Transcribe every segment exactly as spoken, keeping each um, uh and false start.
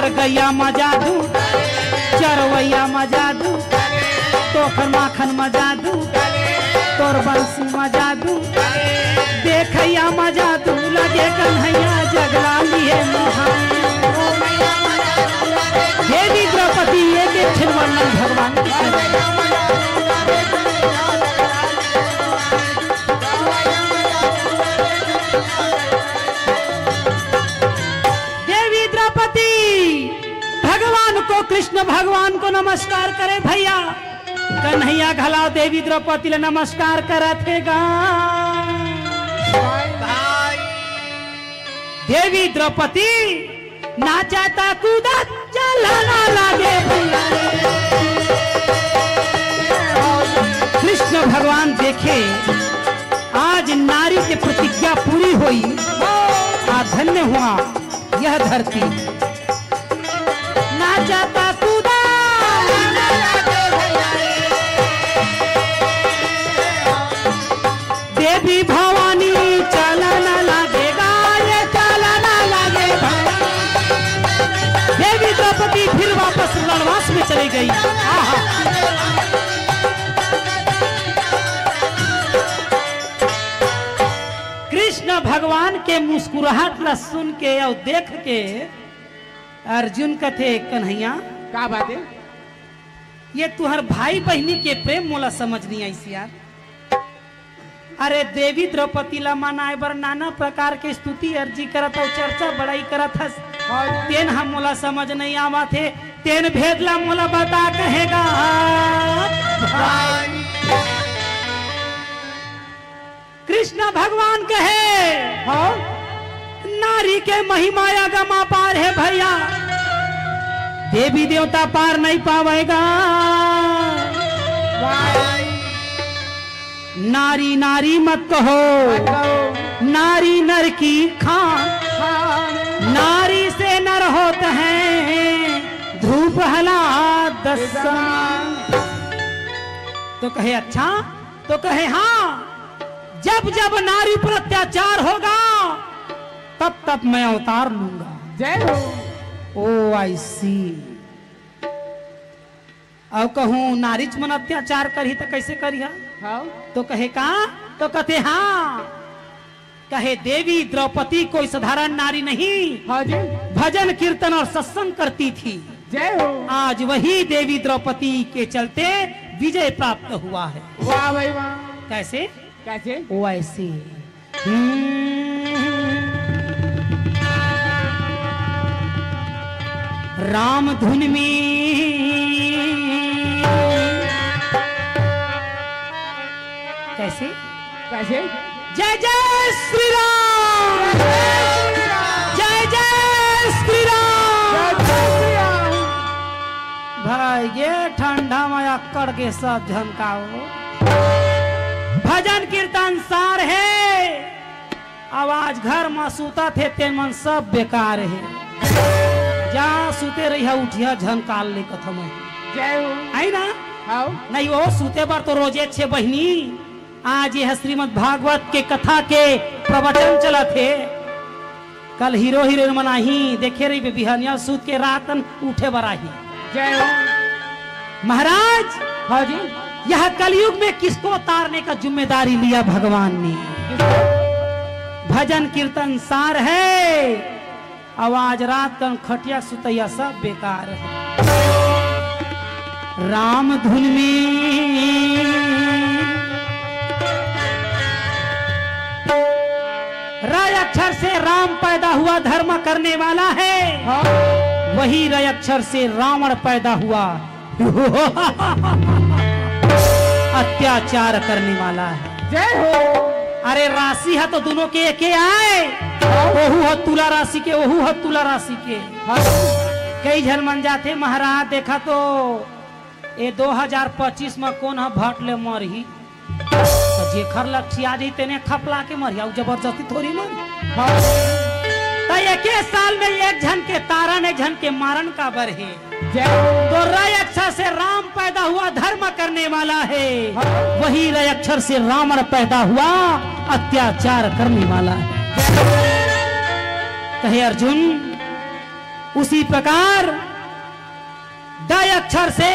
गैया म जादू, चरवैया म जादू, तोखर माखन म जादू, तोर बंसी म जादू, देखैया म जादू लगे कन्हैया जगला लिए मुहान। देवी द्रौपदी एक एक ठन वर्णन भगवान के देवी द्रौपदी भगवान को, कृष्ण भगवान को नमस्कार करे भैया। कन्हैया घला देवी द्रौपदी ला नमस्कार करत हे गा। देवी द्रौपदी नाचत कूदत चलना लागे भैया। कृष्ण भगवान देखे, आज नारी के प्रतिज्ञा पूरी होई। आ धन्य हुआ यह धरती। नाचत कूदत देवी भवानी चलना लागे गा, ये चलना लागे भवानी। देवी द्रौपदी फिर वापस रणवास में चली गई। आहा। कृष्ण भगवान के मुस्कुराहट ला सुन के अउ देख के अर्जुन कथे, "कन्हैया, का बात हे?" ये तुहर भाई बहिनी के प्रेम मोला समझ नइ आइस यार। अरे, देवी द्रौपदी ला मनाए बर नाना प्रकार के स्तुति अर्जी करत अउ चर्चा बड़ाई करत हस। हाँ जी। तेन ह मोला समझ नइ आवत हे, तेन भेद ला मोला बता कहे गा। भाई। कृष्ण भगवान कहे, हाँ? नारी के महिमा अगम अपार हे भैया, देवी देवता पार नहीं पावेगा। भाई। नारी नारी मत कहो, मत कहो। नारी नर की खान, खान। नारी से नर होत हैं ध्रुव प्रहलाद समान। तो कहे, अच्छा? तो कहे, हाँ, जब जब नारी पर अत्याचार होगा, तब तब मैं अवतार लूंगा। जय हो। ओ आई सी। अउ कहूँ नारीच मन अत्याचार करही त कइसे करिहा? हाँ। तो कहे का? तो कथे हाँ। कहे देवी द्रौपदी कोई साधारण नारी नहीं। हाँ जी। भजन कीर्तन और सत्संग करती थी। जय हो। आज वही देवी द्रौपदी के चलते विजय प्राप्त हुआ है। वाह भाई वाह। कैसे? कैसे? वैसे। हम्म। राम धुन में कैसे? कैसे? जय जय श्री राम। जय जय श्री राम। भाई, ये ठंडा में अक्कड़ के सब झनकाओ। भजन कीर्तन सार हे। अब आज घर म सुतत हे, तेन मन सब बेकार हे। जा सुते रहिहा, उठिहा झन काल ले कथम। जय हो। आई ना? हाव। नहीं, ओ सुते बर तो रोजे छे बहिनी। आज ये श्रीमद् भागवत के कथा के प्रवचन चलत हे। कल हीरो हीरोइन मन आही, देखे रहिबे, बिहनिया सुत के रात अन उठे बर आही। जय हो। महाराज, हाँ जी। यह कलयुग में किसको तारने का जिम्मेदारी लिया भगवान ने? किसको? भजन कीर्तन सार हे, अउ आज रात कन खटिया सुतैया सब बेकार हे। राम धुन में र अक्षर से राम पैदा हुआ, धर्म करने वाला है। हाँ। वही र अक्षर से रावण पैदा हुआ, अत्याचार करने वाला है। जय हो। अरे, राशि ह तो दुनों के एके आय। हाँ। ओहू ह तुला राशि के, ओहू ह तुला राशि के। हाँ। कई झन मन जाथे, महाराज, देखा तो ए दो हजार पच्चीस म कोन ह भट ले मरही? त जेखर लठिया जाही तेने खपला के मरही, अउ जबरदस्ती थोड़ी मरही। हाँ। त एके साल में एक झन के तारन, एक झन के मारन काबर हे? जय हो। तो र अक्षर से राम पैदा हुआ, धर्म करने वाला है। हाँ। वही र अक्षर से रावण पैदा हुआ, अत्याचार करने वाला है। कहे अर्जुन, उसी प्रकार द अक्षर से,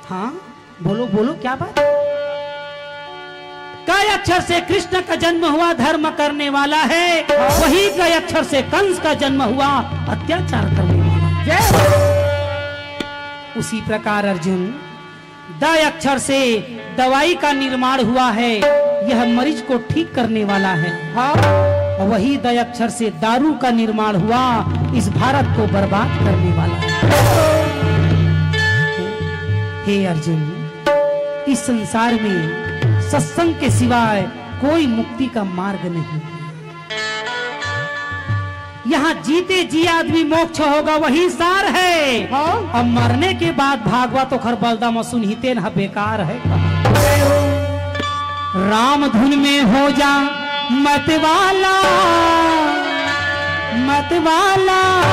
हाँ, बोलो, बोलो, क्या बात? क अक्षर से कृष्ण का जन्म हुआ, धर्म करने वाला है, वही क अक्षर से कंस का जन्म हुआ, अत्याचार करने वाला है। जय हो। उसी प्रकार अर्जुन, द अक्षर से दवाई का निर्माण हुआ है, यह मरीज को ठीक करने वाला है। हाँ। और वही द अक्षर से दारू का निर्माण हुआ, इस भारत को बर्बाद करने वाला है। हे अर्जुन, इस संसार में सत्संग के सिवाय कोई मुक्ति का मार्ग नहीं है। यहाँ जीते जी आदमी मोक्ष होगा, वही सार है। हाँ। और मरने के बाद भागवत ओखर बलदा म सुनही तेन ह बेकार है। राम धुन में हो जा मत वाला, मत वाला,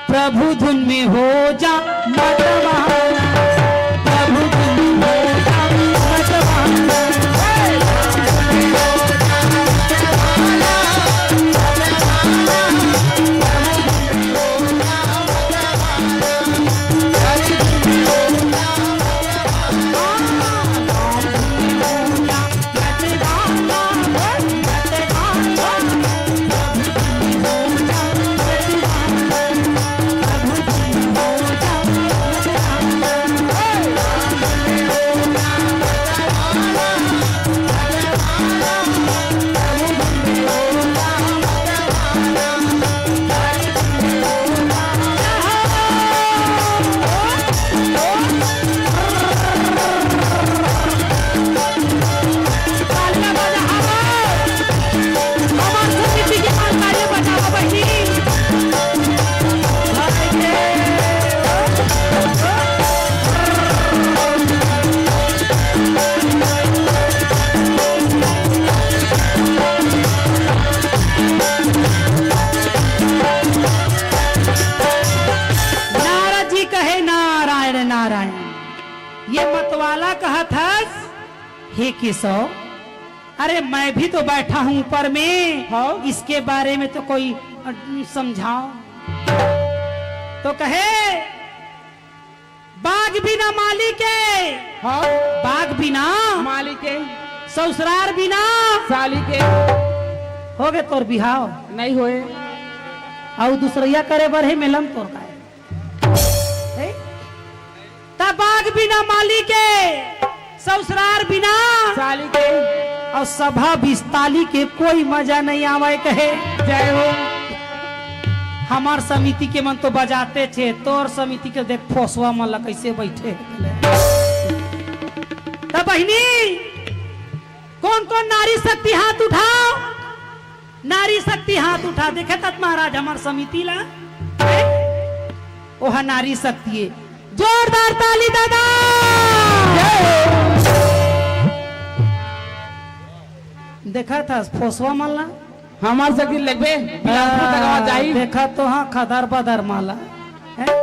प्रभु धुन में हो जा मत वाला, प्रभु धुन में हो जा मत वाला। नारद जी कहे, "नारायण, नारायण।" ये मतवाला कहत हस, "हे केशव, अरे मैं भी तो बैठा हूँ ऊपर में, हाँ। इसके बारे में तो कोई, अ, समझाओ।" तो कहे, "बाग बिना माली के।" हाँ। "बाग बिना माली के।" "ससुरार बिना साली के।" होगे तोर बिहाव? नहीं होए। अउ दूसरइया करे बर हे मेलम तोर का हे? हे? त बाग बिना माली के, ससुरार बिना साली के, अउ सभा बिस्ताली के कोई मजा नहीं आवय कहे। जय हो। हमर समिति के मन तो बजाते छे, तोर समिति के देख फोसवा मन ला कइसे बइठे हे। त बहिनी, कोन कोन नारी शक्ति हाथ उठाव? नारी शक्ति हाथ उठा, देखे तात महाराज हमर समिति ला, हैं? ओहा नारी शक्ति हे। जोरदार ताली दादा। देखा था फोसवा मन ला? हमर शक्ति लगबे, बिलासपुर तक आवाज जाही। देखा तो हाँ, खदर बदर माला, हैं?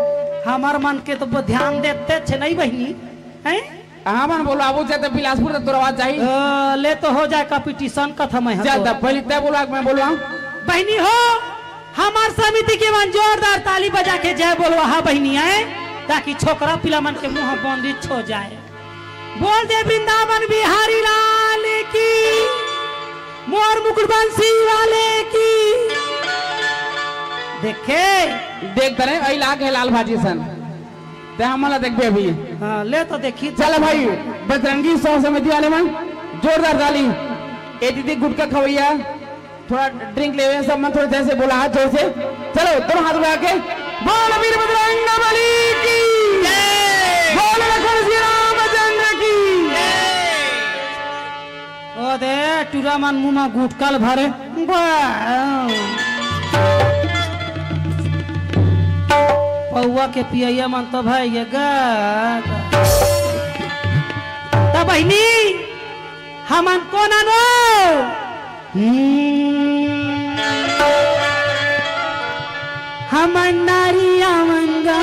हमर मन के तो ब-, ध्यान देते छे नहीं बहिनी, हैं? हाँ, मन बोलवाबो चाहे त बिलासपुर तक तोर आवाज जाही। अ, ले तो हो जाए competition कथा में जा तो। त पहली तय बोलवा, मैं बोलवा। बहिनी हो, हमर समिति के मन जोरदार ताली बजा के जय बोलवा, हाँ बहिनी आए, ताकि छोकरा पिला मन के मुंह बंदिश हो जाए। बोल दे वृंदावन बिहारी लाल की, मोर मुकुट बंसी वाले की। देखे? देख तरे, अई लाग हे लाल भाजी सन। ते हमन ला देखबे अभी। हाँ, ले तो देखी। चल भाई, बजरंगी सेवा समिति वाले मन, जोरदार ताली। ए दीदी गुटखा खवैया, थोड़ा drink लेवे, सब मन थोड़ा जैसे बोला, हाथ जोर से। चलो, दोनों हाथ उठा के, बोल वीर बजरंग बली की। जय। बोल लखन श्री रामचंद्र की। जय। ओ दे, टूरा मन मुंह म गुटखा ल भरे। बा-, पौवा के पियैया मन तो भाई ये गा, गा। त बहिनी, हमन कोन अनो? हम्म। हमन नारी आवन गा।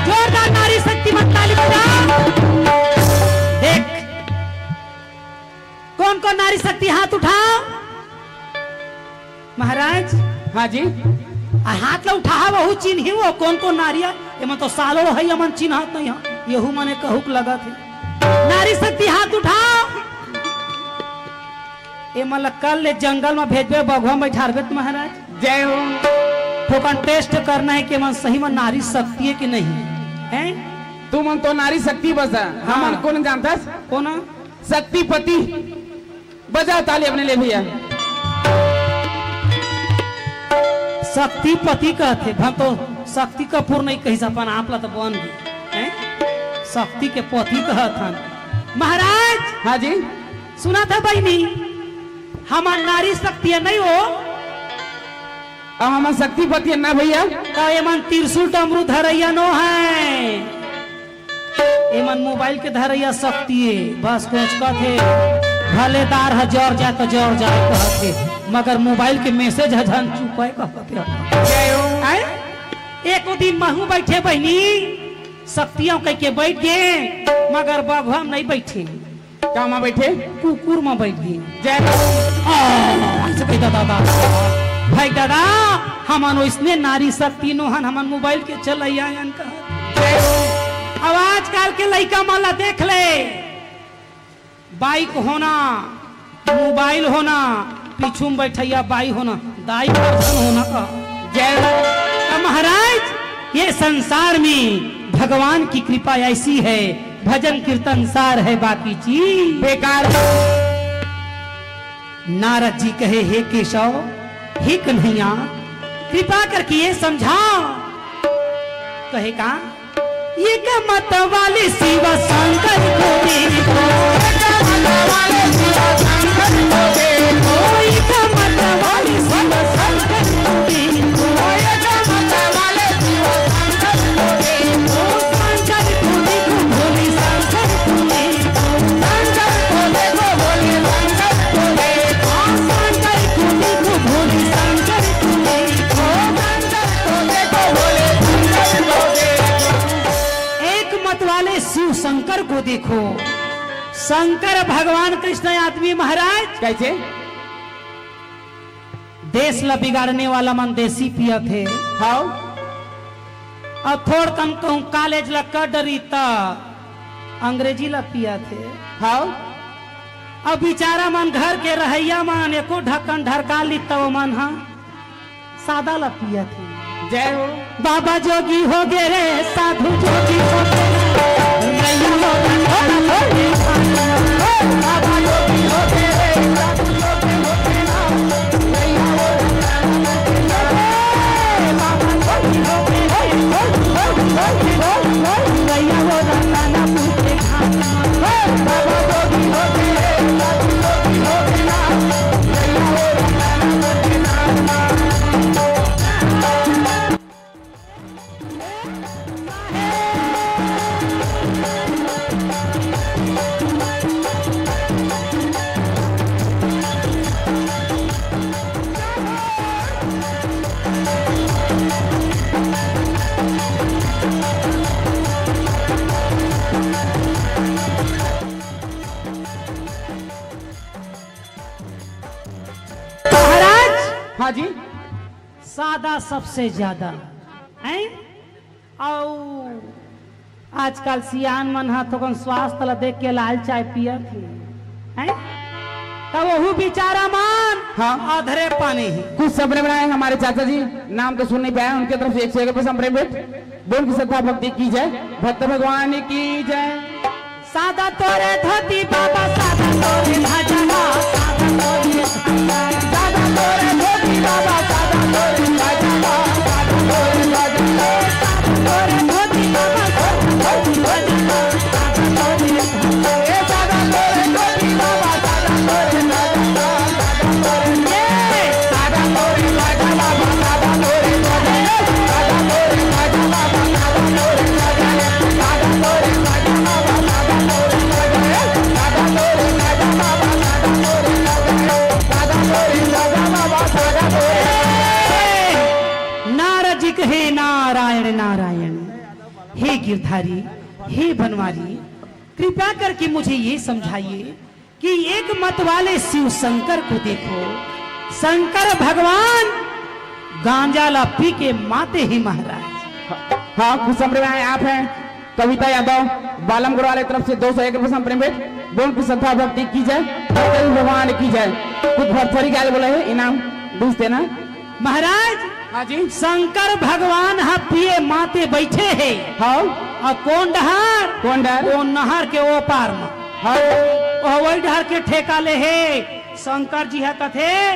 जोरदार नारी शक्ति मन ताली बजा। देख, कोन कोन नारी शक्ति हाथ उठाव? महाराज, हाँ जी। आ हाथ ला उठाहा, वहू चिन्ही वो कोन कोन नारी हे। एमन तो सालो है, एमन चिन्हत नहीं है, यहू मने कहूक लगत है। नारी शक्ति हाथ उठाओ। एमन ला कल ले जंगल में भेजबे, बघवा में बैठारबे त महाराज। जय हो। थोकन टेस्ट करना है कि एमन सही में नारी शक्ति है कि नहीं है। तुमन तो नारी शक्ति बस है, हाँ। हमन कोन जानथस? कोन? शक्तिपति। बजाओ ताली अपने लिए भैया। शक्तिपति कहथे, हम तो शक्ति कपूर नहीं कहिस, अपन आप ला तो बन गए, हैं? शक्ति के पति कहत हन। महाराज, हाँ जी। सुनत हे बहिनी, हमन नारी शक्ति नहीं हो। अब हमन शक्तिपति ना भैया। तो एमन त्रिशूल डमरू धरैया नो है। एमन मोबाइल के धरैया शक्ति हे, बस कोचकत हे, भले दार ह जर जाए त जर जाए कहत हे, मगर मोबाइल के मैसेज ह झन चुपे कहत हे। आय? एको दिन महू बैठे बहिनी, शक्तियों कह के बैठ गे, मगर बघवा म नहीं बैठे। का म बैठे? कुकुर म बैठ गे। जय हो। आ, ऐसे कही दादा, दादा। भाई दादा, हमन ओइसने नारी शक्ति नोहन, हमन मोबाइल के चलैया अन कहा। जय हो। अब आजकल के लइका मन ला देख ले, बाइक होना, मोबाइल होना, पीछू में बैठैया बाई होना, दाई दर्शन होना का। जय हो। अब महाराज, ये संसार में भगवान की कृपा ऐसी है, भजन कीर्तन सार है, बाकी चीज बेकार। नारद जी कहे, हे केशव, हे कन्हैया, कृपा करके ये समझा। कहे का? एक मत वाले शिव शंकर को देखो। एक मत वाले शिव शंकर को देखो। एक मत वाले शिव शंकर को देखो। एक मत वाले शिव शंकर को देखो। शंकर को देखो, भोले शंकर को देखो। शंकर को देखो, भोले शंकर को देखो। शंकर को देखो, भोले शंकर को देखो। शंकर को देखो, भोले शंकर को देखो। एक मत वाले शिव शंकर को देखो। शंकर भगवान कृष्ण आदमी महाराज। कैसे? देश ला बिगाड़ने वाला मन देसी पियत हे। हाव। अउ थोड़ कन कहूँ कॉलेज ला कर डरी त अंग्रेजी ला पियत हे। हाव। अउ बिचारा मन घर के रहैया मन एको ढक्कन ढरका ली त ओमन ह सादा ला पियत हे। जय हो। बाबा जोगी हो गे रे, साधु जोगी हो गे रे। रैया हो रे, हो रे, हो रे। बाबा जोगी हो गे रे, साधु जोगी हो गे रे। रैया हो रे, बाबा जोगी हो गे रे, हो रे, हो रे, हो रे। रैया हो रे, दानापुर के घाट। बाबा जोगी हो गे रे, साधु जोगी हो गे रे। महाराज। हाँ जी। सादा सबसे ज्यादा, हैं? अउ आजकल सियान मन ह थोकन स्वास्थ्य ला देख के लाल चाय पियत हे, हैं? त वहू बिचारा मन हाँ। अधरे पानी ही। कुछ सपने बनाए हमारे चाचा जी, नाम तो सुन नहीं पाया, उनके तरफ से एक सौ एक रुपये सपने भेंट। बोल की श्रद्धा भक्ति की जय, भक्त भगवान की जय। सादा तोरे धोती बाबा, सादा तोरे भजवा, सादा तोरे, सादा तोरे धोती बाबा, सादा तोरे भजवा, सादा तोरे भजवा, सादा तोरे धोती बाबा, सादा तोरे भजवा, सादा तोरे, ए सादा तोरे धोती बाबा, सादा तोरे भजवा। नारद जी कहे, नारायण नारायण, हे गिरधारी, हे बनवारी, कृपया करके मुझे ये समझाइए कि एक मत वाले शिव शंकर को देखो, शंकर भगवान गांजा ला पी के माते हे महाराज। हाँ, खुश संप्रेम आए आप हैं कविता यादव, बालम गढ़वाल की तरफ से दो सौ एक रुपये संप्रेम भेंट। बोल की श्रद्धा भक्ति की जय, भगवान की जय। कुछ भरथरी गाल बोले है, इनाम दूस देना। महाराज, हाँ जी। शंकर भगवान ह पिए माते बैठे हे। हाँ। अउ कोन डहर? कोन डहर? ओ नहर के ओ पार म। हाँ। ओ वही डहर के ठेका ले हे। शंकर जी ह कथे,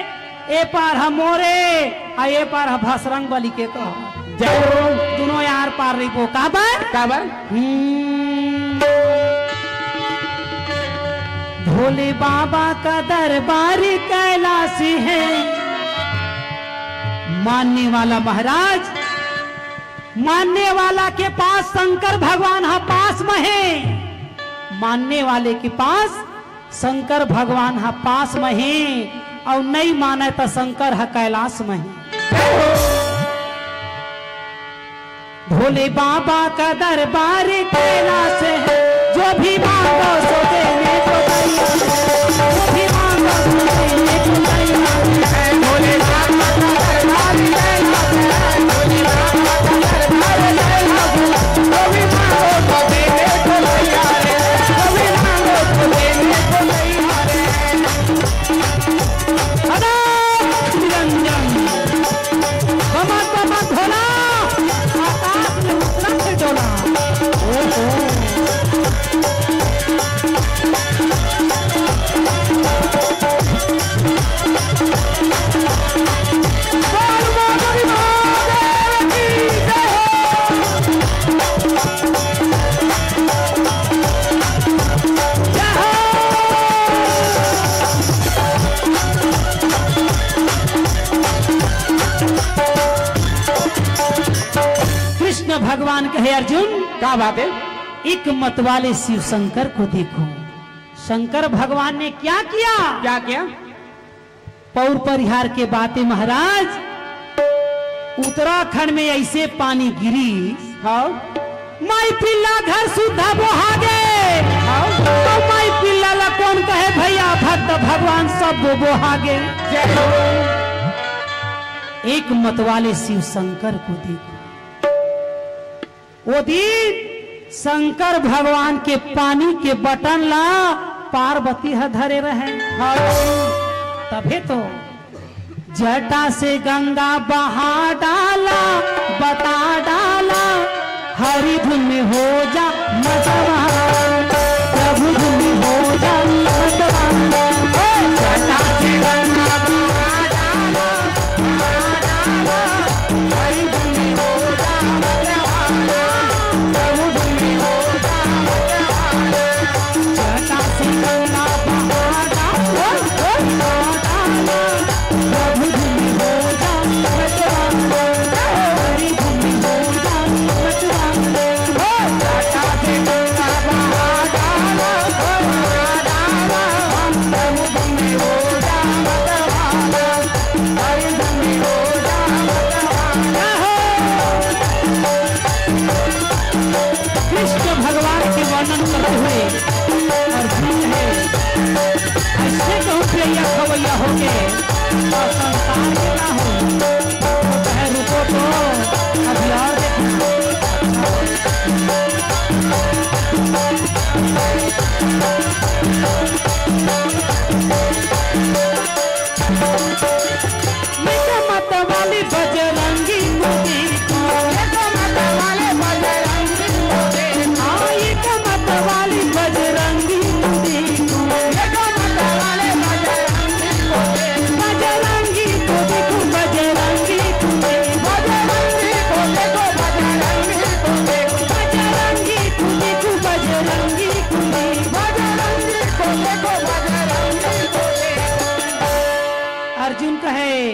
"ए पार ह मोरे, अउ ए पार ह भसरंग बली के कह।" जय हो। दुनों यार पार रहिबो। काबर? काबर? हम्म। भोले बाबा का दरबार कैलाश है। मानने वाला महाराज, मानने वाला के पास शंकर भगवान ह पास म हे। मानने वाले के पास शंकर भगवान ह पास म हे, अउ नइ माने त शंकर ह कैलाश म हे। भोले बाबा का दरबार कैलाश है, जो भी मांगो सो देने को तैयार है, जो भी मांगो सो देने को तैयार है। भोले बाबा का दरबार कैलाश है, भोले बाबा का दरबार कैलाश है, जो भी मांगो सो देने को तैयार है, जो भी मांगो सो देने को तैयार है। अनंत निरंजन। कमर कमर भोला, आकाश में उतरत डोला। ओहो। बोल माधुरी महादेव की जय हो। जय हो। कृष्ण भगवान कहे, "अर्जुन, क्या बात है?" "एक मत वाले शिव शंकर को देखो।" शंकर भगवान ने क्या किया? क्या किया? पौर परिहार के बात हे महाराज, उत्तराखंड में ऐसे पानी गिरी, हाँ। माई पिल्ला घर सुद्धा बोहा गे। हाँ। तो माई पिल्ला ला कोन कहे भैया, भक्त भगवान सब वो बोहा गे। जय हो। एक मत वाले शिव शंकर को देखो। वो दिन शंकर भगवान के पानी के बटन ला पार्वती ह धरे रहे। हाँ। तभे तो जटा से गंगा बहा डाला, बता डाला, हरि धुन में हो जा मतवान, प्रभु धुन में हो जा मतवान। ओ जटा से गंगा बहा डाला, बहा डाला, हरि धुन में हो जा मतवान, प्रभु धुन में हो जा मतवान। जटा से गंगा बहा डाला, बहा डाला, कृष्ण भगवान के वर्णन करते हुए अर्जुन है, ऐसे कहूँ प्रिया खवैया हो गए और संसार में ना हो, तो कहे रुको तो अभी और देखना। एक मत वाली बजरंगी को देखो। एक मत वाले बजरंगी को देखो। हाँ, एक मत वाली बजरंगी को देखो। एक मत वाले बजरंगी को देखो। बजरंगी को देखो, बजरंगी को देखो। बजरंगी को देखो, बजरंगी को देखो। बजरंगी को देखो, बजरंगी को देखो। बजरंगी को देखो, बजरंगी को देखो। अर्जुन कहे,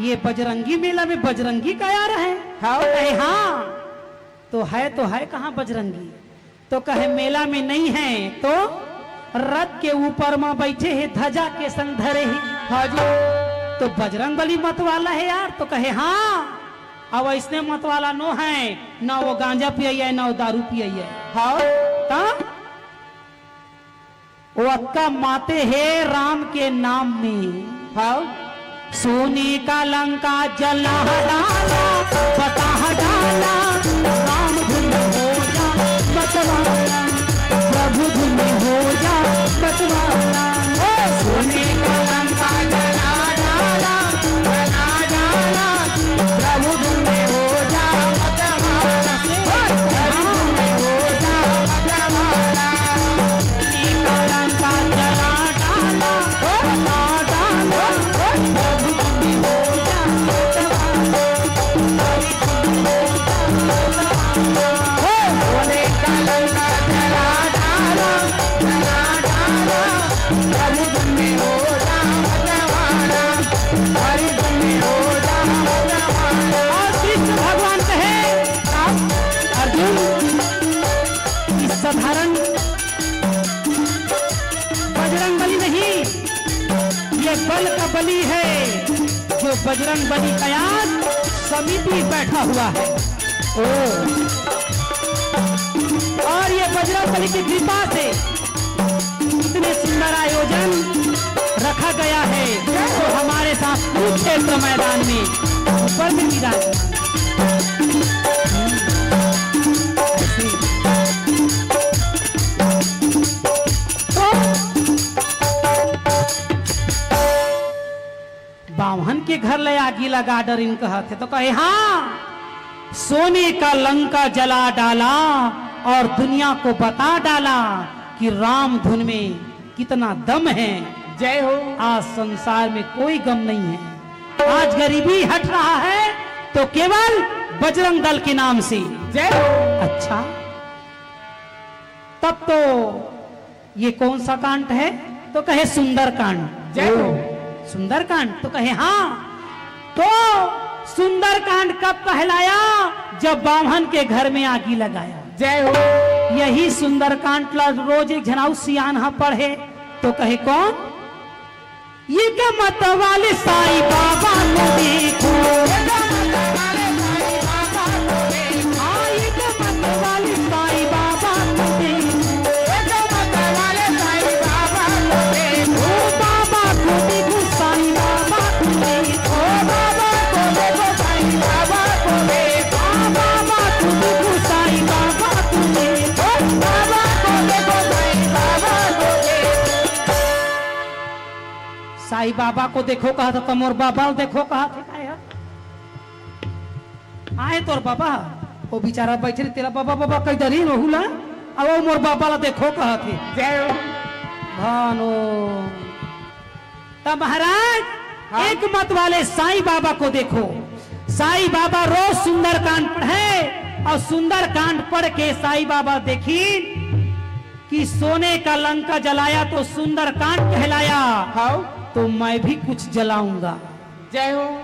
"ये बजरंगी मेला में बजरंगी का यार है?" हाँ। कहे, "हाँ।" "तो है, तो है कहाँ बजरंगी?" तो कहे, "मेला में नहीं है, तो रथ के ऊपर में बैठे हे, ध्वजा के संग धरे हे।" हाँ जी। "तो बजरंग बली मत वाला है यार?" तो कहे, "हाँ।" "अब ऐसने मत वाला नो है, ना वो गांजा पिए है, ना वो दारू पिए है।" हाँ। ता वो अतका माते हे राम के नाम में। हाँ। सोने का लंका जला डाला, बता डाला, राम धुन हो जा मतवाला, प्रभु धुन हो जा मतवाला। ओ सोने का लंका जला डाला, बता डाला, प्रभु धुन हो जा मतवाला, ओ प्रभु धुन हो जा मतवाला। और कृष्ण भगवान कहे, अर्जुन, इस साधारण बजरंग बली नहीं, ये बल का बली है, जो बजरंग बली का आज समिति बैठा हुआ है। ओ, और ये बजरंग बली की कृपा से इतने सुंदर आयोजन रखा गया है, जो हमारे साथ कुरुक्षेत्र मैदान में ऊपर में विराजमान। तो बाम्हन के घर ले आगी लगा डरिन कहत हे, तो कहे, हाँ, सोने का लंका जला डाला और दुनिया को बता डाला कि राम धुन में कितना दम है। जय हो। आज संसार में कोई गम नहीं है। आज गरीबी हट रहा है तो केवल बजरंग दल के नाम से। जय हो। अच्छा, तब तो ये कौन सा कांड है? तो कहे, सुंदर कांड। जय हो। सुंदर कांड? तो कहे, हाँ। तो सुंदर कांड कब कहलाया? जब बाम्हन के घर में आगी लगाया। जय हो। यही सुंदर कांड ला रोज एक झन अउ सियान हा पढ़े, तो कहे, कौन? ये का मत वाले साईं बाबा को देखो। हाँ, ये का मत वाले साईं बाबा को देखो। ओ बाबा को देखो, साईं बाबा को देखो। हाँ, बाबा को देखो, साईं बाबा को देखो। साईं बाबा को देखो कहत हे, त मोर बाबा ल देखो कहत हे, काय हे? आए तोर बाबा, वो बेचारा बैठे रहे, तेला बाबा, बाबा कहि डरिन ओहू ला, अब वो मोर बाबा ला देखो कहत हे। जय हो। भानो। त महाराज, हाँ। एक मत वाले साईं बाबा को देखो। साईं बाबा रोज सुंदरकांड पढ़े और सुंदरकांड पढ़ के साईं बाबा देखिन कि सोने का लंका जलाया तो सुंदरकांड कहलाया, हाँ। तो मैं भी कुछ जलाऊंगा। जय हो।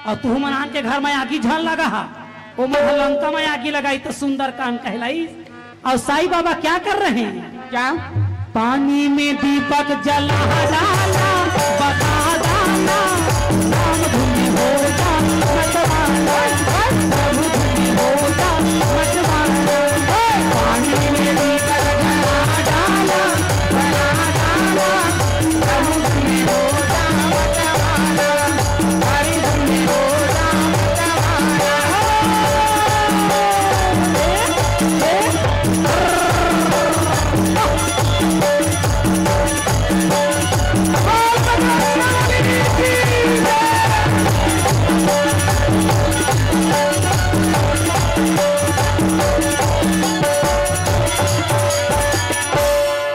अउ तुहू मन आन के घर में आगी झन लगा हा, ओ मन ह लंका में आगी लगाई तो सुंदरकांड कहलाई। अउ साईं बाबा क्या कर रहे हैं? क्या? पानी में दीपक जला डाला, बता डाला, राम धुन हो जा मतवाला, प्रभु धुन हो जा मतवाला। पानी में दीपक जला डाला,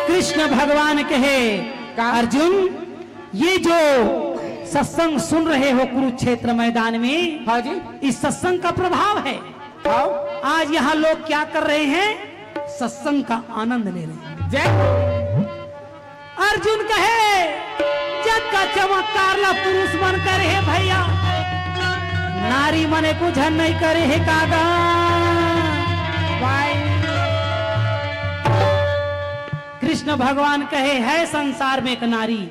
कृष्ण भगवान कहे, का? अर्जुन, ये जो सत्संग सुन रहे हो कुरुक्षेत्र मैदान में, हाँ जी। इस सत्संग का प्रभाव है। हाँ। आज यहाँ लोग क्या कर रहे हैं? सत्संग का आनंद ले रहे हैं। जय। अर्जुन कहे, "जग का चमत्कार ला पुरुष मन करे हे भैया, नारी मन एको झन नहीं करे हे कागा।" भाई। कृष्ण भगवान कहे, "है संसार में एक नारी।"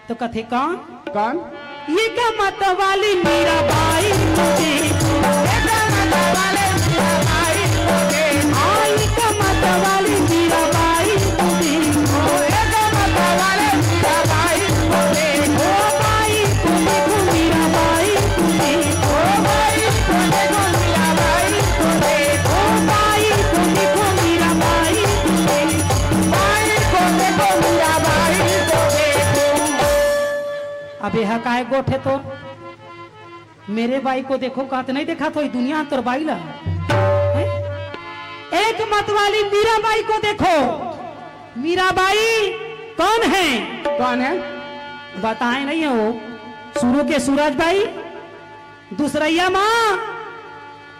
तो कथे कौन? कौन? ये का मत वाली मीरा बाई को देखो। ये का मत वाले मीरा बाई को देखो। हाँ, ये का मत वाली मीरा बाई को देखो। ये का मत वाले मीरा बाई को देखो। ओ बाई को बेहा काय गोठ हे तोर? मेरे बाई को देखो कहत नहीं देखा तो ये दुनिया तोर बाई ला। हैं? एक मतवाली मीरा बाई को देखो। मीरा बाई कौन है? कौन है? बताए नहीं हो। शुरू के सूरज बाई, दूसरैया माँ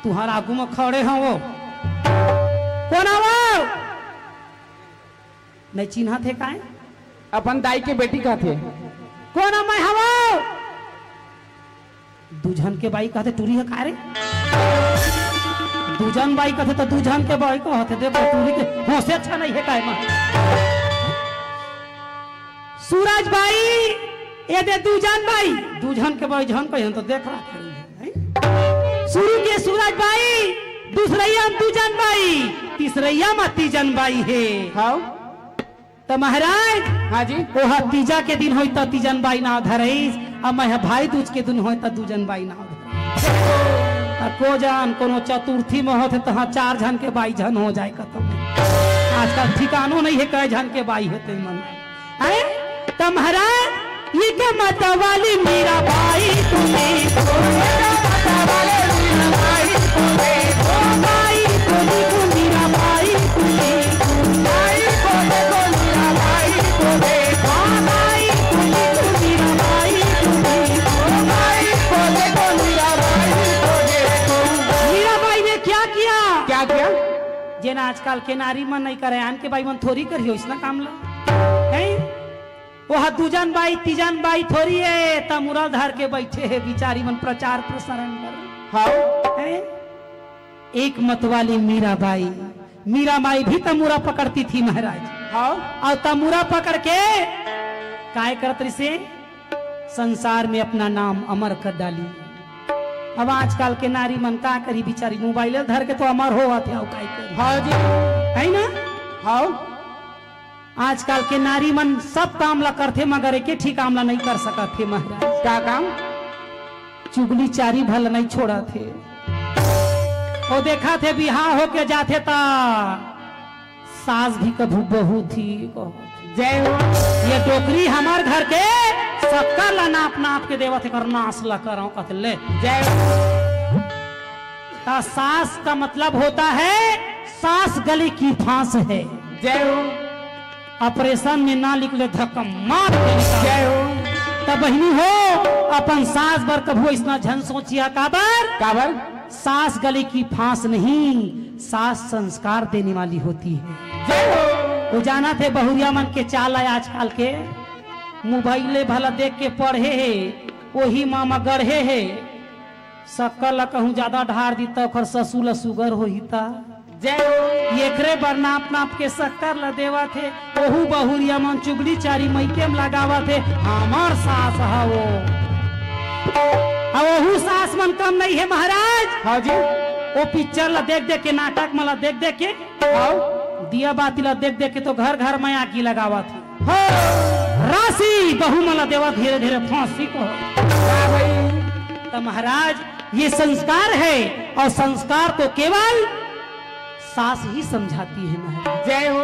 तुहार आगू में खड़े हो वो। कौन है वो? नहीं चिन्हा थे काहे? अपन दाई के बेटी का थे। कौन है मैं हवा? दूजन के बाई कहते टूरी है का रे? दूजन बाई कहते तो दूजन के बाई कहते देखो टूरी के होसे अच्छा नहीं है काय माँ। सूरज बाई, ये दे दूजन बाई, दूजन के बाई जन कहे तो देख रहा है। शुरू के सूरज बाई, दूसरैया में दूजन बाई, तीसरैया में तीजन बाई है। हाँ। त महाराज, हाँ जी। ओहा तीजा के दिन होई त तीजन बाई नाव धरईस, अब मैं भाई दूज के दिन होई त दूजन बाई नाव धरईस। त को जान कोनो चतुर्थी में होत हे तहाँ चार झन के बाई झन हो जाए कतौ। आजकल ठिकानो नहीं है कै झन के बाई हे ते मन। हैं? त महाराज, ये के मतवाली मीरा बाई तूने, मीरा बाई ने क्या किया? क्या किया? जेन आजकल के नारी मन नहीं करे, आन के बाई मन थोड़ी करियो इसना काम ला। हैं? ओहा दूजन बाई, तीजन बाई थोरी हे, त मुरल धर के बइठे हे, बिचारी मन प्रचार प्रसारण बर। हाँ। हैं? एक मतवाली मीरा बाई, मीरा बाई भी तमूरा पकड़ती थी महाराज। हाँ। अउ तमूरा पकड़ के काय करत रिसे? संसार में अपना नाम अमर कर डाली। अब आजकल के नारी मन का करी बिचारी, मोबाइल धर के तो अमर होवत हे, अउ काय करी? हाँ जी। है ना? हाँ। आजकल के नारी मन सब काम ला करथे, मगर एके ठी काम ला नहीं कर सकत हे महाराज। का काम? चुगली चारी भल नहीं छोड़त हे। ओ देखत हे बिहाव होके जाथे त सास भी कभू बहू थी कहो। जय हो। ये डोकरी हमर घर के शक्कर ला नाप नाप के देवत हे, कर नाश ला करव कथे ले। जय हो। त सास का मतलब होता है सास गले की फांस है। जय हो। ऑपरेशन में ना निकले, धक्का मार के निकाल। जय हो। त बहिनी हो, अपन सास बर कभू अइसना झन सोचिया, काबर? काबर? सास गले की फांस नहीं, सास संस्कार देने वाली होती है। जय हो। वो जानत हे बहुरिया मन के चाल आय आजकल के, मोबाइले भला देख के पढ़े हे, ओही मामा गढ़े हे। शक्कर ला कहूँ ज्यादा ढार दी त ओखर ससुर ला सुगर होही त। जय हो। एकरे बर नाप नाप के शक्कर ला देवत हे। ओहू बहुरिया मन चुगली चारी मइके म लगावत हे, हमर सास ह वो। अउ ओहू सास मन कम नहीं हे महाराज। हाँ जी। वो पिक्चर ला देख देख के, नाटक मन ला देख देख के, हाँ। दिया बाती ला देख देख के तो घर घर में आगी लगावत हे। हाँ। राशि बहू मन ला देवत धीरे धीरे फांसी को। वाह भाई। त महाराज, ये संस्कार है और संस्कार को केवल सास ही समझाती है महाराज। जय हो।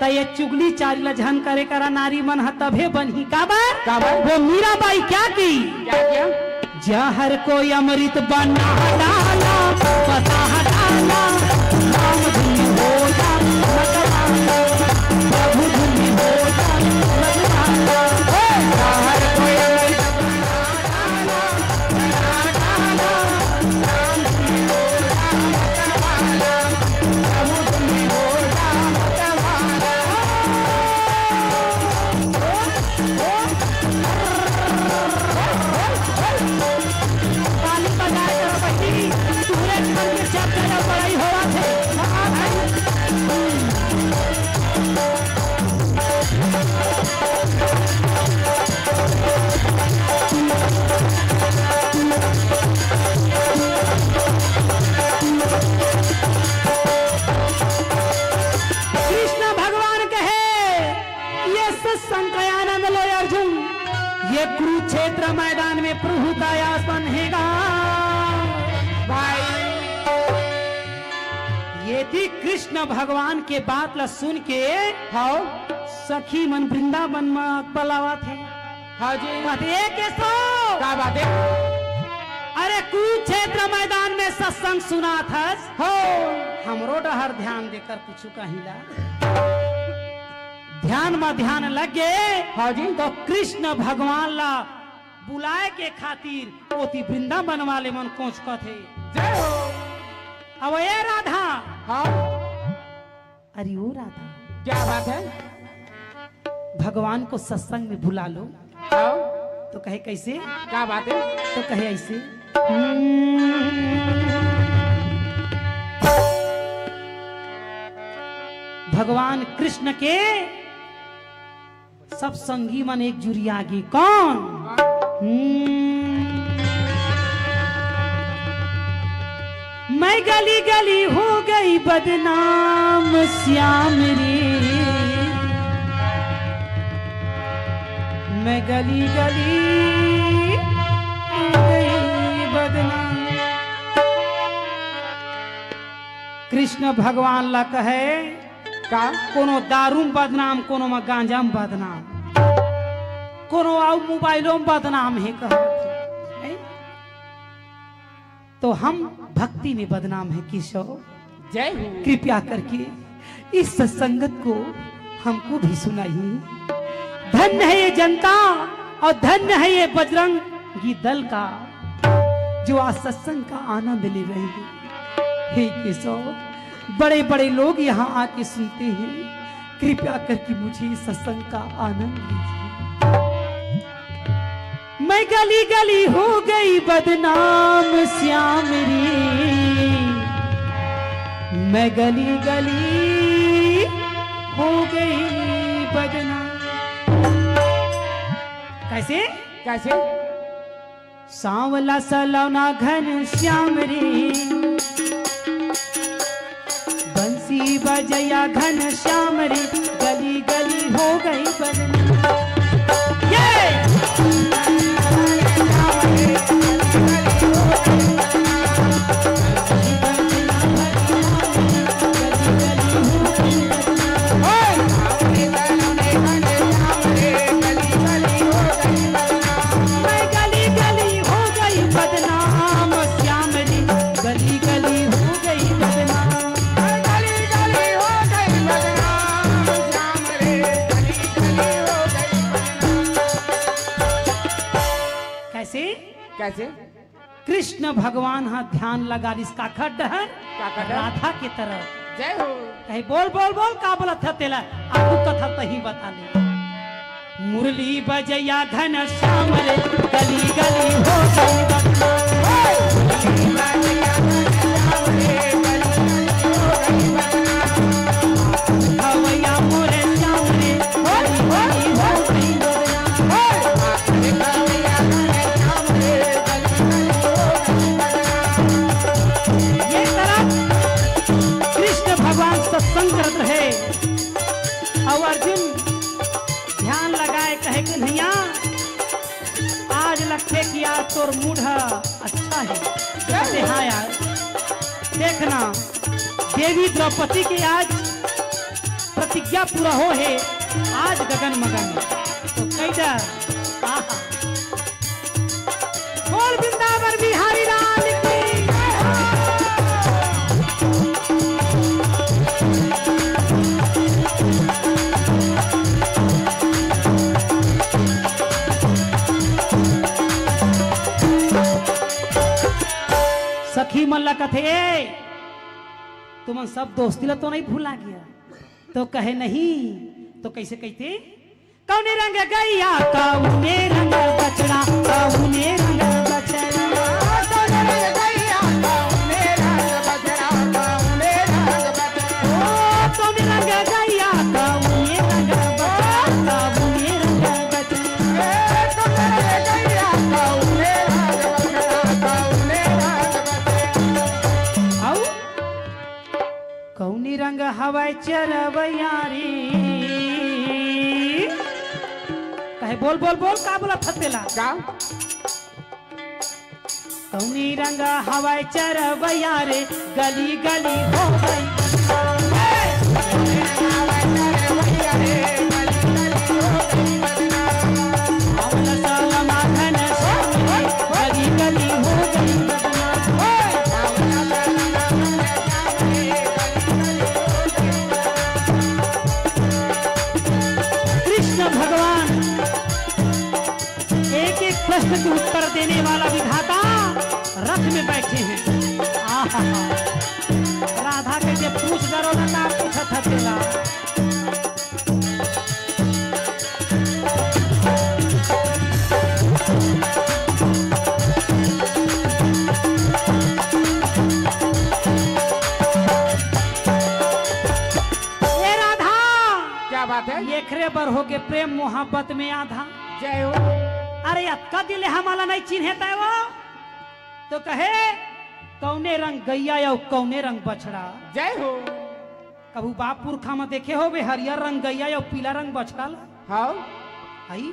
त ये चुगली चारी ला झन करे करा, नारी मन ह तभे बनही। काबर? काबर? वो मीराबाई क्या की? क्या किया? जहर को अमृत बना डाला, बता डाला, राम धुन हो जा मतवाला, प्रभु धुन हो जा मतवाला। हे! जहर को अमृत ताली बजाए करो बहिनी, सूरज मन के चर्चा या बड़ाई होवत हे। कृष्ण भगवान कहे, ये सत्संग का आनंद लो अर्जुन, ये कुरुक्षेत्र मैदान में प्रभु का आसन हैगा। भाई, ये थी कृष्ण भगवान के बात ला सुन के, हाँ। सखी मन वृंदावन में पलावा थे। हाँ जी। कहत हे, "ए केशव, का बात हे?" अरे कुरुक्षेत्र मैदान में सत्संग सुनाथस, हो। हमरो डहर ध्यान देकर कुछ कहिला। ध्यान म ध्यान लग गे, हाँ जी। तो कृष्ण भगवान ला बुलाए के खातिर ओती वृंदावन वाले मन कोचकत हे। जय हो। अब ए राधा। हाँ। अरे ओ राधा। क्या बात है? भगवान को सत्संग में बुला लो। हाँ। तो कहे, "कैसे?" क्या बात है? तो कहे ऐसे, भगवान कृष्ण के सब संगी मन एक जुरिया गे। कौन? हम्म। मैं गली गली हो गई बदनाम श्याम रे, मैं गली गली हो गई बदनाम। कृष्ण भगवान ला कहे, का? कोनो दारू में बदनाम, कोनो में गांजा में बदनाम, कोनो अउ मोबाइलो में बदनाम हे कहत हे। तो हम भक्ति में बदनाम है केशव। जय हो। कृपया करके इस सत्संगत को हमको भी सुनाइए। धन्य है ये जनता और धन्य है ये बजरंगी दल का, जो आज सत्संग का आनंद ले रहे हैं। हे केशव, बड़े बड़े लोग यहाँ आके सुनते हैं, कृपया करके मुझे इस सत्संग का आनंद दीजिए। मैं गली गली हो गई बदनाम श्याम रे, मैं गली गली हो गई बदनाम। कैसे? कैसे? सांवला सलोना घन श्याम रे, बंसी बजैया घन श्याम रे, गली गली हो गई बदनाम। ये! मैं गली गली हो गई बदनाम श्याम रे, गली गली हो गई बदनाम। मैं गली गली हो गई बदनाम श्याम रे, गली गली हो गई बदनाम। कैसे? कैसे? कृष्ण भगवान हा ध्यान लगा रिस काखर डहर? काखर डहर? राधा के तरफ। जय हो। कहे, "बोल, बोल, बोल, का बोलत ह तेला?" आगू कथा तही बता ले। मुरली बजैया घन श्याम रे, गली गली हो गई बदनाम। भवैया मोरे श्याम रे, गली गली हो गई बदनाम। ये तरफ कृष्ण भगवान सत्संग करत रहे और अर्जुन ध्यान लगाए कहे, "कन्हैया, आज लगथे कि आज तोर मूड ह अच्छा हे।" कहते, "हाँ यार, देखना, देवी द्रौपदी के आज प्रतिज्ञा पूरा हो हे, आज गगन मगन।" तो कई डर, आहा। बोल वृंदावन बिहारी लाल की जय हो। सखी मन ला कथे, "ए, तुमन सब दोस्ती ला तो नहीं भुला गया?" तो कहे, "नहीं।" तो कैसे कहते? कौने रंग गैया, कौने रंग बछड़ा, कौने रंग बछड़ा। कौने रंग गैया, कौने रंग बछड़ा, कौने रंग बछड़ा। ओ, कौने रंग गैया, कौने रंग बछड़ा, कौने रंग बछड़ा। ए, कौने रंग गैया, कौने रंग बछड़ा, कौने रंग बछड़ा। आऊ? कौनी रंग हवय चरवैया रे? कहे, "बोल, बोल, बोल, का बोलत ह तेला?" का? कौनी रंग हवय चरवैया रे, गली गली हो गई बदनाम। प्रश्न के उत्तर देने वाला विधाता रथ में बैठे हैं। आहा, राधा के जे पूछ डरो ना का पूछत ह तेला। ए राधा, क्या बात है? एकरे बर हो के प्रेम मोहब्बत में आधा। जय हो। अरे अतका दिन ले हमला नहीं चिन्हे तय वो, तो कहे कौने रंग गैया अउ कौने रंग बछड़ा। जय हो। कभू बाप पुरखा म देखे होबे हरियर रंग गैया अउ पीला रंग बछड़ा ला? हाँ। हई।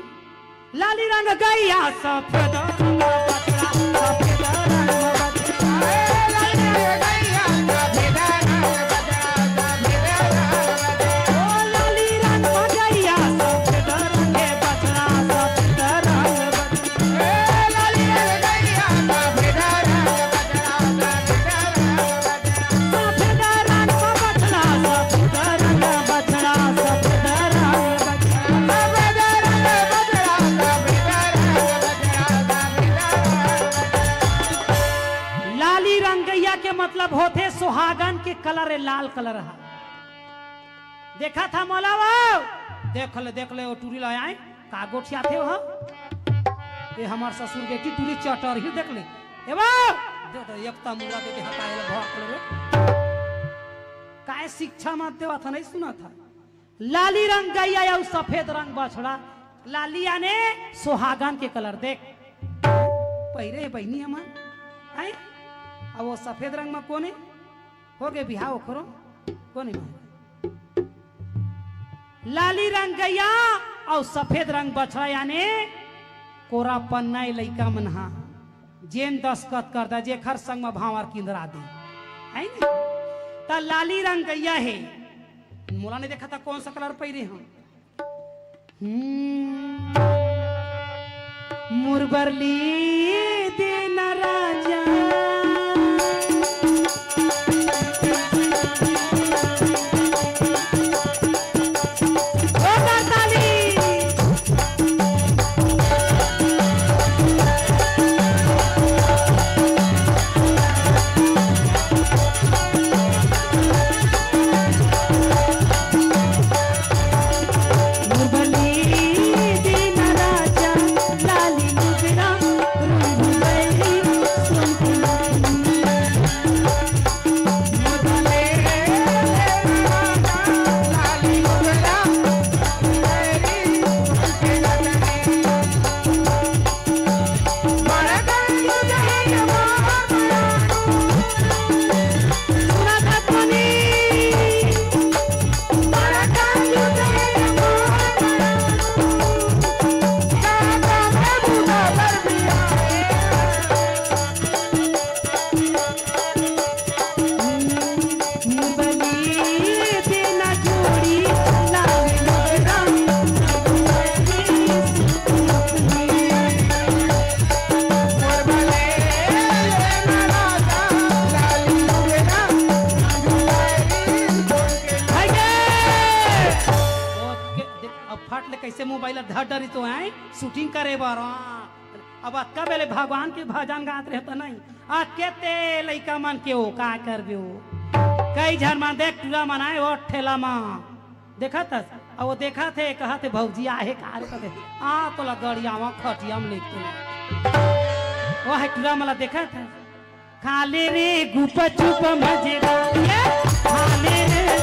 लाली रंग गैया सफेद रंग बछड़ा, सफेद रंग बछड़ा। ए, लाली रंग गैया सफेद रंग बछड़ा, सफेद रंग बछड़ा। ओ लाली रंग गैया सफेद रंग बछड़ा, सफेद रंग बछड़ा। लाली रंगैया के मतलब होथे सुहागन के कलर, ए लाल कलर ह। देखा था मोला वो? देख ले, देख ले, वो टूरी ला आए, का गोठियाथे वो? ए हमार ससुर बेटी टूरी चटर ही देख ले। ए वो? दे दे, एक तमुरा दे दे, हटाए ले, भौंक ले रे। काय शिक्षा मत देवा था, नहीं सुना था? लाली रंग गैया अउ सफेद रंग बछड़ा। लाली याने सुहागन के कलर देख। पहिरे हे बहिनी हमन। हैं? अब वो सफेद रंग म कोन हे? हो गे बिहाव ओखरो? कोन हे? लाली रंग गैया अउ सफेद रंग बछड़ा याने कोरा पन्ना ए लइका मन हा। जेन दस्खत कर दा, जेखर संग म भांवर किंदरा दे। है नी? त लाली रंग गैया हे। मोला नहीं देखा था कौन सा कलर पहिरे हम। हम्म। मुरबरली देना राजा। ओ करताली। अब फट ले कैसे मोबाइल धर डरी तो है शूटिंग करे बर। अब अतका बेले भगवान के भजन गात रहे त नहीं। आ केते लइका मन के ओ का करबे ओ। कई झन मन देख टूरा मन आए ओ ठेला म। देखत हस? अब वो देखत हे, कहत हे, "भौजी आहे का रे?" कहत हे, "आ तोला गड़ियावा खटिया म लेग तोला।" वो हे टूरा मन ला देखत हे। खा ले रे गुपचुप मजेदार, ये खा ले रे।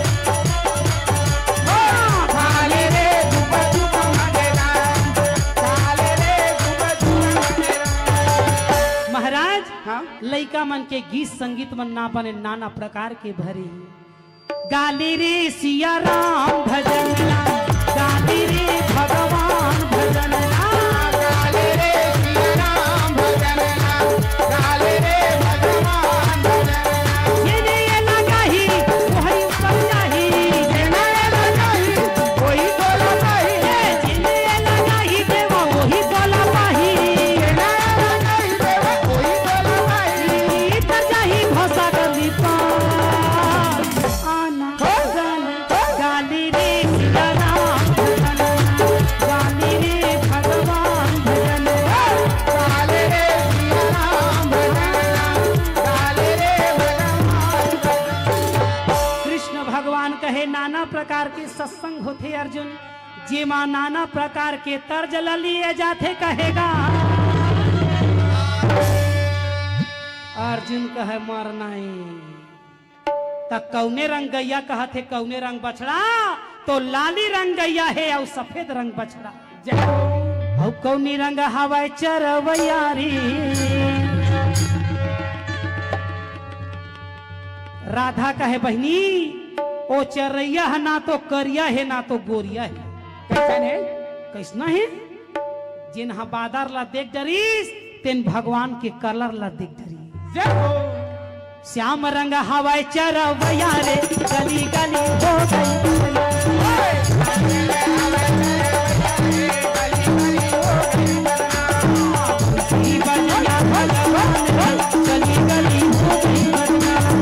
हाँ, खा ले रे गुपचुप मजेदार, खा ले रे गुपचुप मजेदार। महाराज, हाँ? लइका मन के गीत संगीत मन ना बने, नाना प्रकार के भरे हे। गाली रे सिया राम भजन ला, गाली रे भगवान भजन ला। गाली रे सिया राम भजन ला, गाली रे भगवान भजन ला। ये ने ये लगाही, वही ऊपर जाही। ये ने ये लगाही, वही बोला पाही। ये जिने ये लगाही, देवा वही बोला पाही। ये ने ये लगाही, देवा वही बोला पाही। इतर जाही भसा गली पार। आना, गाली, गाली रे सिया राम भजन, गाली रे भगवान। होथे अर्जुन, जेमा नाना प्रकार के तर्ज ल लिए जाथे कहेगा। अर्जुन कहे मर नहीं। त कौने रंग गैया कहत हे, कौने रंग बछड़ा? तो लाली रंग गैया हे अउ सफेद रंग बछड़ा। जय हो। अउ कौनी रंग हवय चरवैया रे? राधा कहे बहिनी, ओ चरैया ह ना तो करिया हे ना तो गोरिया हे। कैसन हे? कैसना हे? जेन ह बादर ला देख डरिस, तेन भगवान के कलर ला देख डरिस। जय हो। श्याम रंग हवय चरवैया रे, गली गली हो गई बदनाम। बंसी बजैया भगवान रे, गली गली हो गई बदनाम।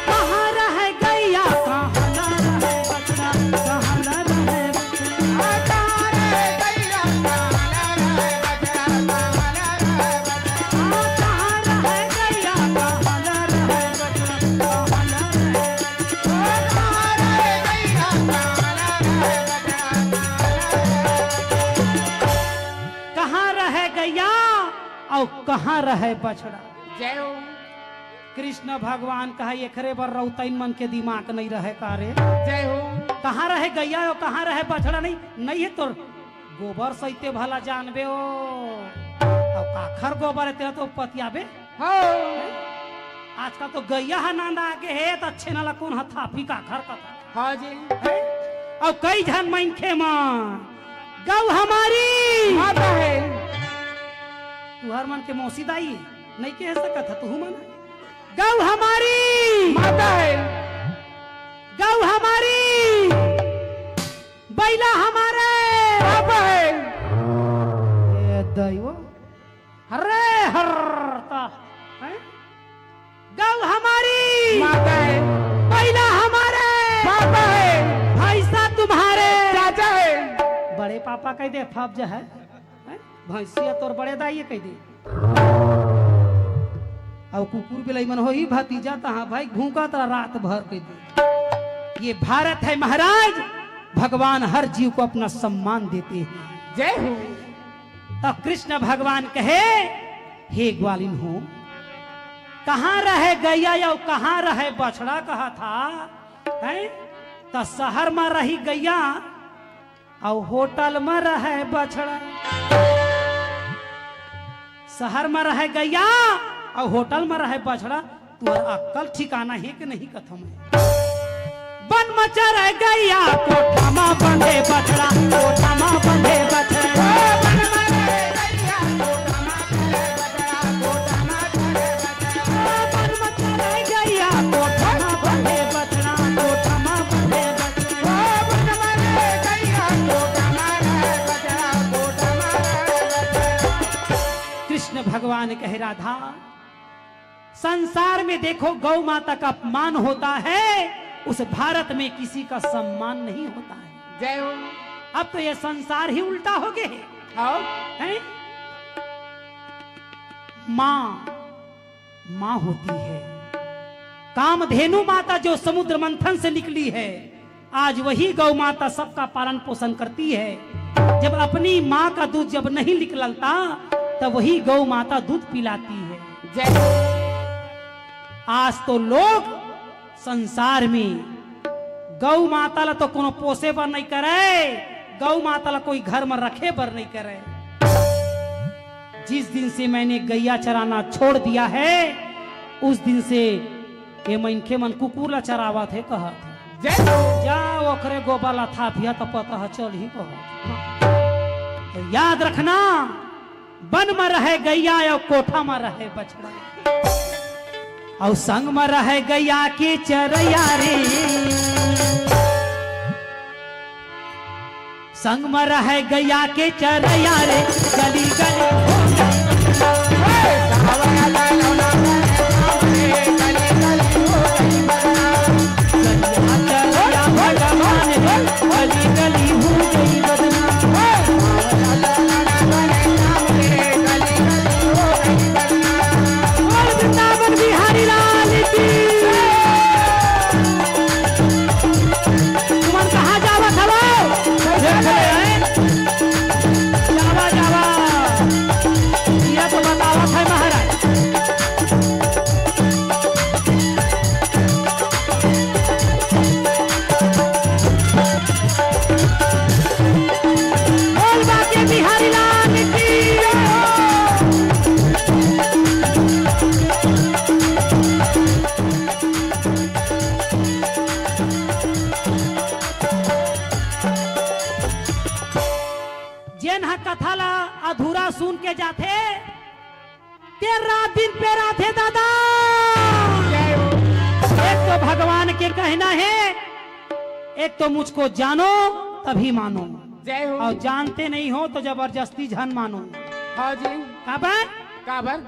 कहाँ रहे गैया, कहाँ ना रहे बछड़ा, कहाँ ना रहे बछड़ा। कहाँ रहे गैया, कहाँ ना रहे बछड़ा, कहाँ ना रहे बछड़ा। कहाँ रहे गैया अउ कहाँ रहे बछड़ा? जय हो। कृष्ण भगवान कहा, "एकरे बर रउतइन मन के दिमाग नहीं रहे का रे?" जय हो। कहाँ रहे गैया अउ कहाँ रहे बछड़ा? नहीं, नहीं हे तोर गोबर सहिते भला जानबे ओ। अउ काखर गोबर हे तेला तो पतियाबे। हाँ। आजकल तो गैया ह नांदा आगे हे, त अच्छे नाला कोन ह थापी काखर कथा। हाँ जी। हैं? अउ कई झन मनखे मन, "गौ हमारी माता है।" तुहर मन के मौसी दाई नहीं कह सकत ह, तुहू मन। "गौ हमारी माता है।" "गौ हमारी, बैला हमारे पापा है।" ए दैव। हरे हर ता, हैं? गौ हमारी माता है। बैला हमारे पापा है। भैंसा तुम्हारे चाचा है। बड़े पापा कह दे, फब जो है, हैं? भैंसिया तोर बड़े दाई कह दे। अउ कुकुर बिलाई मन होही भतीजा, तहाँ भाई भूखा तरा रात भर कह दे। ये भारत है महाराज, भगवान हर जीव को अपना सम्मान देते हैं। जय हो। त कृष्ण भगवान कहे, "हे ग्वालिन हो, कहाँ रहे गैया अउ कहाँ रहे बछड़ा?" कहा था, हैं? त शहर म रही गैया अउ होटल म रहे बछड़ा। शहर म रहे गैया अउ होटल म रहे बछड़ा। तुहर अक्कल ठिकाना हे कि नहीं कथों मैं? बन म चरे गैया, कोठा म बंधे बछड़ा, कोठा म बंधे बछड़ा। बन म चरे गैया, कोठा म बंधे बछड़ा, कोठा म बंधे बछड़ा। कृष्ण भगवान कहे, राधा, संसार में देखो, गौ माता का अपमान होता है, उस भारत में किसी का सम्मान नहीं होता है। जय हो। अब तो ये संसार ही उल्टा हो गए है। आओ। हैं? माँ, माँ होती है। कामधेनु माता जो समुद्र मंथन से निकली है, आज वही गौ माता सबका पालन पोषण करती है। जब अपनी माँ का दूध जब नहीं निकलता, तब वही गौ माता दूध पिलाती है। जय। आज तो लोग संसार में गौ माता ला तो कोनो पोसे बर नहीं करे, गौ माता ला कोई घर में रखे बर नहीं करे। जिस दिन से मैंने गैया चराना छोड़ दिया है, उस दिन से ये मनखे मन कुकुर ला चरावत हे कहत हे। जय हो। जा ओकरे गोबर ला थापिया त पता ह चलही कहत हे। तो याद रखना, बन म रहे गैया अउ कोठा म रहे बछड़ा, अउ संग म रहे गैया के चरैया रे। संग म रहय गइया के चरइया रे, गली गली हो गई। गइया चरइया भगवान रे, गली गली हो गई बदनाम। बोल वृंदावन बिहारी लाल की। तुमन कहाँ जावत हवो? देख ले, हैं? जावा, जावा। ये तो बतावत है महाराज। बोल बाके बिहारी लाल की जय हो। जेन ह कथा ला अधूरा सुन के जाथे, ते रात दिन पेराथे दादा। जय हो। एक तो भगवान के कहना है, एक तो मुझको जानो तभी मानो, जय हो। और जानते नहीं हो तो जबरदस्ती झन मानो। हाँ जी। काबर? काबर?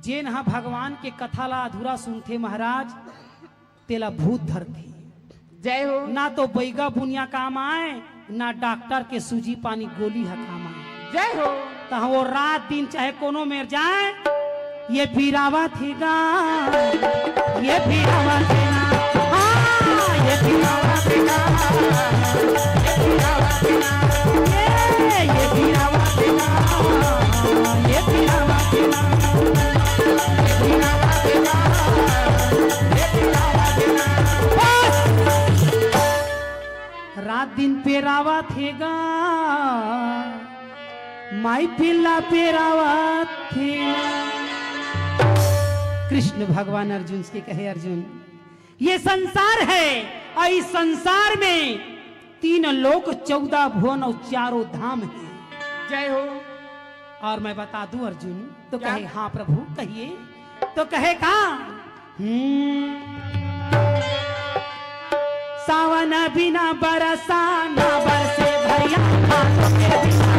जेन ह भगवान के कथा ला अधूरा सुनथे महाराज, तेला भूत धरथे। जय हो। ना तो बैगा बुनिया काम आय, ना डॉक्टर के सूजी पानी गोली ह काम आय। जय हो। त वो रात दिन चाहे कोनो मेर जाय, ये पीरावत हे गा, ये पीरावत हे ना, हाँ, ये पीरावत हे ना, ये पीरावत हे ना, ये, ये पीरावत हे ना, ये पीरावत हे ना। बस। रात दिन पेरावत हे गा, माई पिल्ला पेरावत हे। कृष्ण भगवान अर्जुन से कहे, अर्जुन, ये संसार है और इस संसार में तीन लोक, चौदह भुवन और चारों धाम है। जय हो। और मैं बता दूं अर्जुन, तो क्या? कहे, हाँ प्रभु, कहिए। तो कहे का? हम्म। सावन बिना बरसा ना बरसे भैया, भादो के बिना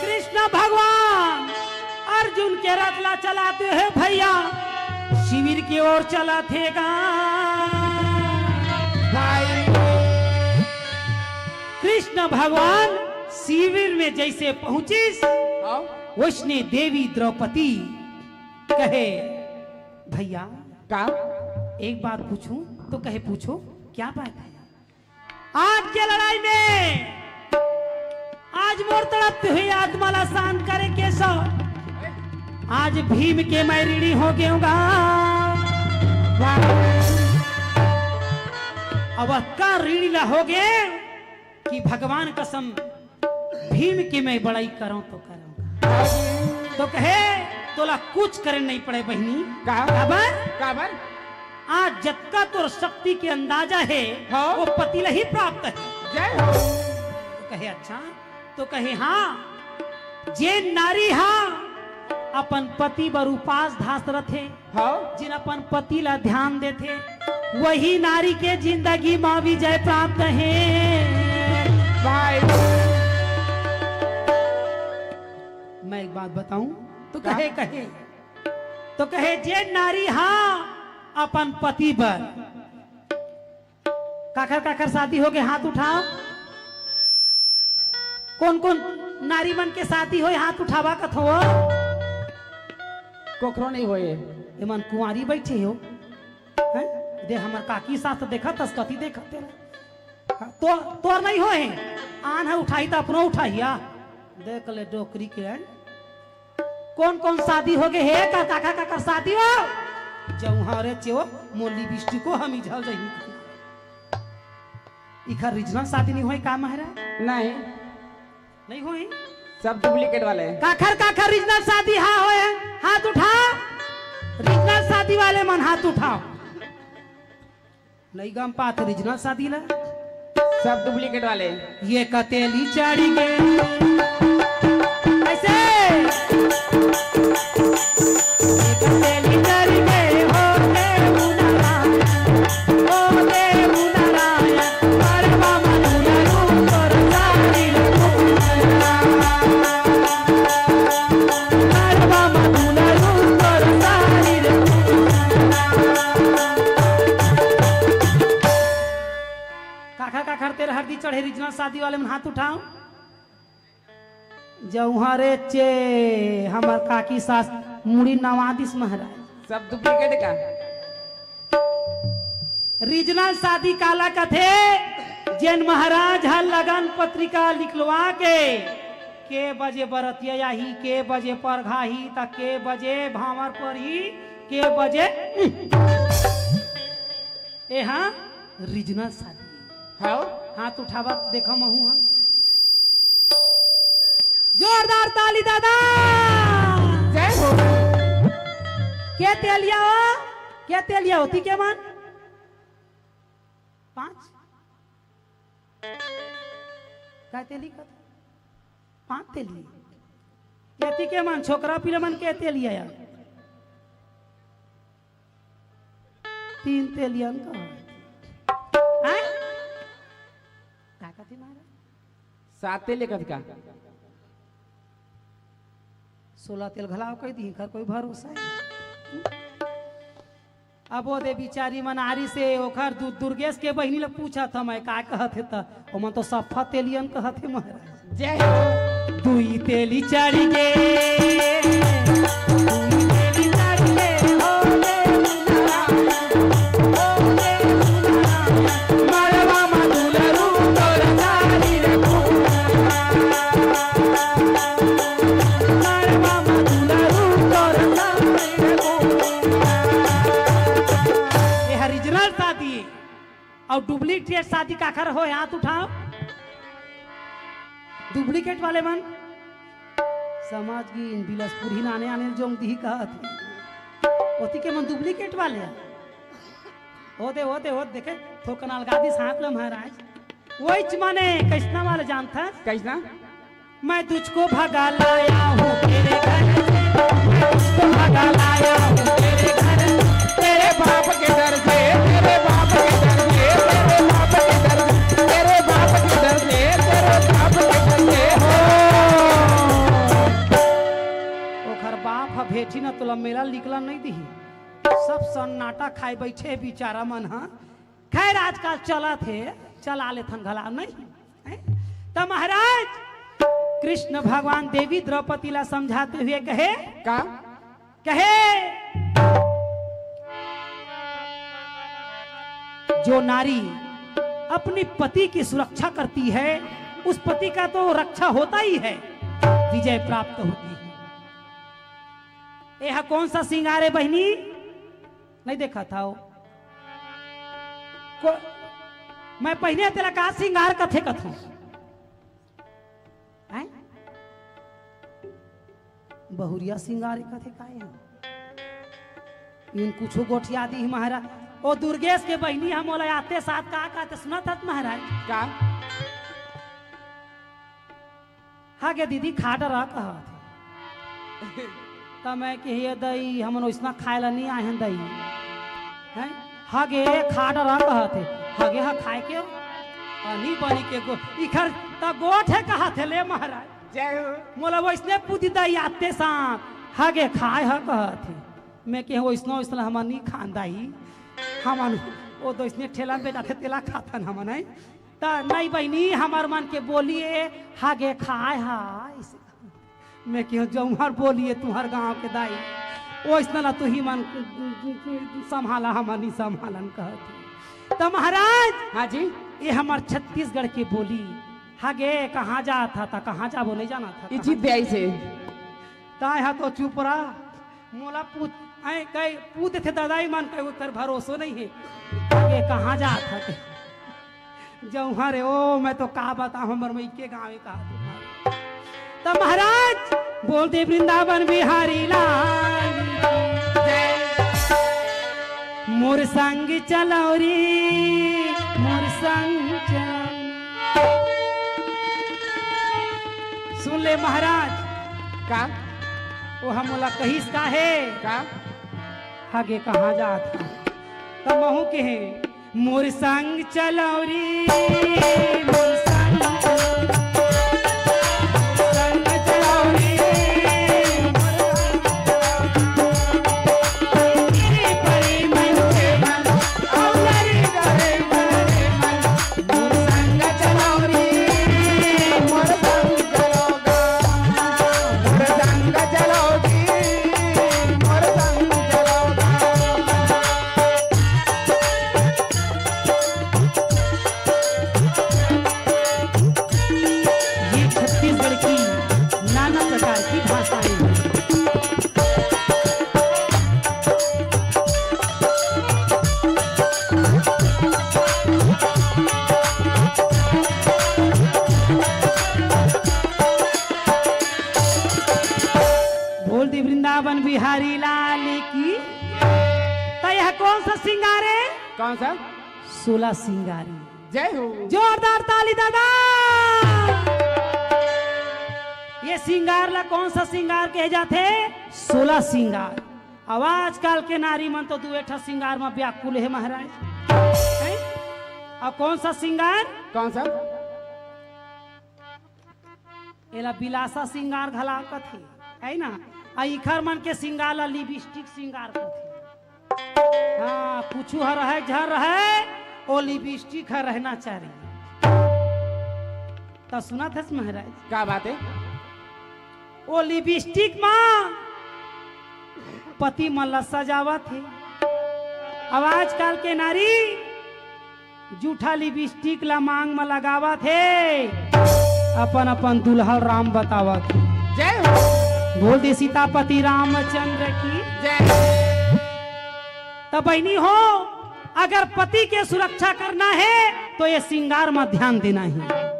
कृष्ण भगवान अर्जुन के रथ ला चलाते हे भैया, शिविर के ओर चलाथे गा। भाई। कृष्ण भगवान शिविर में जैसे पहुंचिस, हाँ। वैसने देवी द्रौपदी कहे, भैया, का? एक बात पूछूं? तो कहे, पूछो, क्या बात है? आज के लड़ाई में आज मोर तड़पती हुई आत्मा ला शांत करे के सो आज भीम के मैं ऋणी हो गए हूँ गा। अब का ऋणी ला हो गए कि भगवान कसम भीम के मैं बड़ाई करूं तो करूं। तो कहे, तोला कुछ करे नहीं पड़े बहिनी। का? काबर? काबर? आज जतका तोर शक्ति के अंदाजा है, हाँ। वो पति ला ही प्राप्त है। जय हो। तो कहे, अच्छा? तो कहे, हाँ, जे नारी हा अपन पति बर उपास धास रथे, हाँ। जिन अपन पति ला ध्यान देथे, वही नारी के जिंदगी मा विजय प्राप्त हे। भाई। मैं एक बात बताऊं, तो का? कहे कहे तो कहे, जे नारी हा अपन पति बर, काखर काखर शादी होगे, हाथ उठाव। कौन कौन नारी मन के शादी होय, हाथ उठावा कथो। कोखरो नहीं होय। एमन कुंवारी बैठे हो, हैं? दे हमर काकी सास देखत हस, कति देखत तेला। हाँ, तो तोर नहीं होय, आन ह उठाही त अपनो उठाही, आ। देख ले डोकरी के, हैं? कौन कौन शादी होगे हे, का काखर काखर शादी हो? जऊहा रे चेव, मोर लिपस्टिको ह मिझल जही। इखर रिजनल शादी नहीं होय का महाराज? नहीं। नहीं होय? सब डुप्लीकेट वाले हैं। काखर काखर रिजनल शादी हा होय, हाथ उठा। रिजनल शादी वाले मन हाथ उठाव। नहीं गम पात रिजनल शादी ला। सब डुप्लीकेट वाले। ये कतेली चढ़ी गे। ऐसे। ये कतेली चढ़ी गे, हो देव नारायण, हो देव नारायण, मरवा मधुन रूप तोर सारी रे। मरवा मधुन रूप तोर सारी रे। काखर काखर तेल हरदी चढ़े, रिजनल शादी वाले मन हाथ उठाव। जऊहा रे चे, हमर काकी सास मुड़ी नवा दिस महाराज। सब डुप्लीकेट का। रिजनल शादी काला कथे? जेन महाराज ह लगन पत्रिका लिखलवा के, के बजे बरतिया आही, के बजे परघाही, त के बजे भांवर परही, के बजे ए हाँ, रिजनल शादी। हाव। हाथ उठावा, देखा महू हाँ। जोरदार ताली दादा। जय हो। के तेलिया हो? के तेलिया होती के मन? पांच? का तेली का? पांच तेली। केती के मन, छोकरा पीला मन के तेलिया यार। तीन तेलियन का। हैं? का कथी महाराज? साते लेखत का। सोलह तेल घलाव कह दी, कर कोई भरोसा है। अब वो दे बिचारी मन आरी से ओखर दु-, दुर्गेश के बहिनी ल पूछत हंव मैं, का कहत हे त ओमन तो सफा तेलियन कहत हे महाराज। जय हो। दुई तेली चढ़ गे, दुई तेली चढ़ गे, हो गे दुल्हा, हो गे दुल्हा, मड़वा म दुलरू तोर सारी रे फूल। मड़वा म दुलरू तोर सारी रे फूल। ये हर रिजनल शादी। अउ डुप्लीकेट शादी काखर होय, हाथ उठाव। डुप्लीकेट वाले मन समाज की इन बिलासपुर ही आने आने जोंग दिही कहत हे। ओती के मन डुप्लीकेट वाले हे। ओ दे, ओ दे, ओ देखे, थोकन अलगा दिस हाथ ल महाराज। वहीच माने कइसना वाला जानथस? कइसना? मैं तुझको भगा लाया हूँ तेरे घर से, मैं तुझको भगा लाया हूँ तेरे घर से, तेरे बाप के दर से, तेरे बाप के दर से, तेरे बाप के दर से, तेरे बाप के दर से, तेरे बाप के दर से हो। ओखर बाप ह भेठी न तोला मेला निकला नहीं दिही। सब सन्नाटा खाए बैठे बिचारा मन ह। खैर, आजकल चलत हे, चला लेथन घला नहीं। हैं? त महाराज, कृष्ण भगवान देवी द्रौपदी ला समझाते हुए कहे, का? कहे, जो नारी अपने पति की सुरक्षा करती है, उस पति का तो रक्षा होता ही है, विजय प्राप्त होती है। यह कौन सा श्रृंगार है बहिनी? नहीं देखा था वो। को-, मैं पहिने तेला का श्रृंगार कथे कथों? हैं? बहुरिया श्रृंगार कथे का हे? इन कुछो गोठिया दी महाराज। ओ दुर्गेश के बहिनी हम ओला आते साथ का कहत हे सुनत हस महाराज? का? हा गे दीदी, खा डरा कहत हे। त मैं कहे, "ए दई, हमन ओइसना खाए ला नहीं आए हन दई।" हैं? हा गे, खा डरा कहत हे। हा गे, हा खाए के? अनी बनी के गो-, इखर त गोठ हे कहत हे ले महाराज। जय हो। मोला वइसने पूछी दाई आते साथ, "हगे खाय ह?" कहत हे। मैं कहेंव, "वइसना, वइसना हमन नी खान दाई, हमन ओ दइसने ठेला में बेचाथे तेला खाथन हमन, हैं?" त नहीं बहिनी, हमर मन के बोली ए, "हगे खाय ह?" अइसे। मैं कहेंव, "जउन हर बोली ए तुंहर गांव के दाई, वइसना ला तुही मन संभाला, हमन नी संभालन," कहत हे। त महाराज, हाँ जी। ये हमर छत्तीसगढ़ के बोली, "हगे कहाँ जात ह?" त कहाँ जाबो, नहीं जानत ह, ये कहाँ जीत दे आई से। ताय ह तो चुप रहा, मोला पूछ, ऐ कई पूछ देथे दादाई मन, कई ओकर भरोसो नहीं हे। "हगे कहाँ जात ह?" जउन हर ए, ओ, मैं तो का बताहूँ, हमर मइके गाँव ए का। त महाराज, बोल दे वृंदावन बिहारी लाल की जय। मोर संग चलव रे, मोर संग चलव। सुन ले महाराज। का? ओ ह मोला कहिस का हे? का? हगे कहाँ जात ह? त महूँ कहेंव, मोर संग चलव रे, मोर संग, संग चलव रे, मोर संग चलव। तेरे परे मन के मन, अउ लरे डरे डरे मन, मोर संग चलव रे, मोर संग चलव गा, मोर संग चलव जी, मोर संग चलव गा। ये छत्तीसगढ़ की नाना प्रकार की भाषाएं हैं। बोल दे वृंदावन बिहारी लाल की। त यह कौन सा सिंगार है? कौन सा? सोलह सिंगारी। जय हो। जोरदार ताली दादा। ये सिंगार ला कौन सा सिंगार कहे जाथे? सोलह सिंगार। अब आजकल के नारी मन तो दुए ठा सिंगार म व्याकुल हे महाराज। हैं? अब कौन सा सिंगार? कौन सा? एला बिलासा सिंगार घला कथे, है ना? आ इखर मन के सिंगार ला लिपस्टिक सिंगार कथे। हाँ, कुछु ह रहय, झन रहय, ओ लिपस्टिक ह रहना चाहिए। त सुनत हस महाराज? का बात है? ओ लिपस्टिक म पति मन ला सजावत हे। अब आजकल के नारी जूठा लिपस्टिक ला मांग म लगावत हे, अपन अपन दुल्हा ल राम बतावत हे। जय हो। बोल दे सीतापति रामचंद्र की। जय। त बहिनी हो, अगर पति के सुरक्षा करना हे तो ये सिंगार म ध्यान देना हे।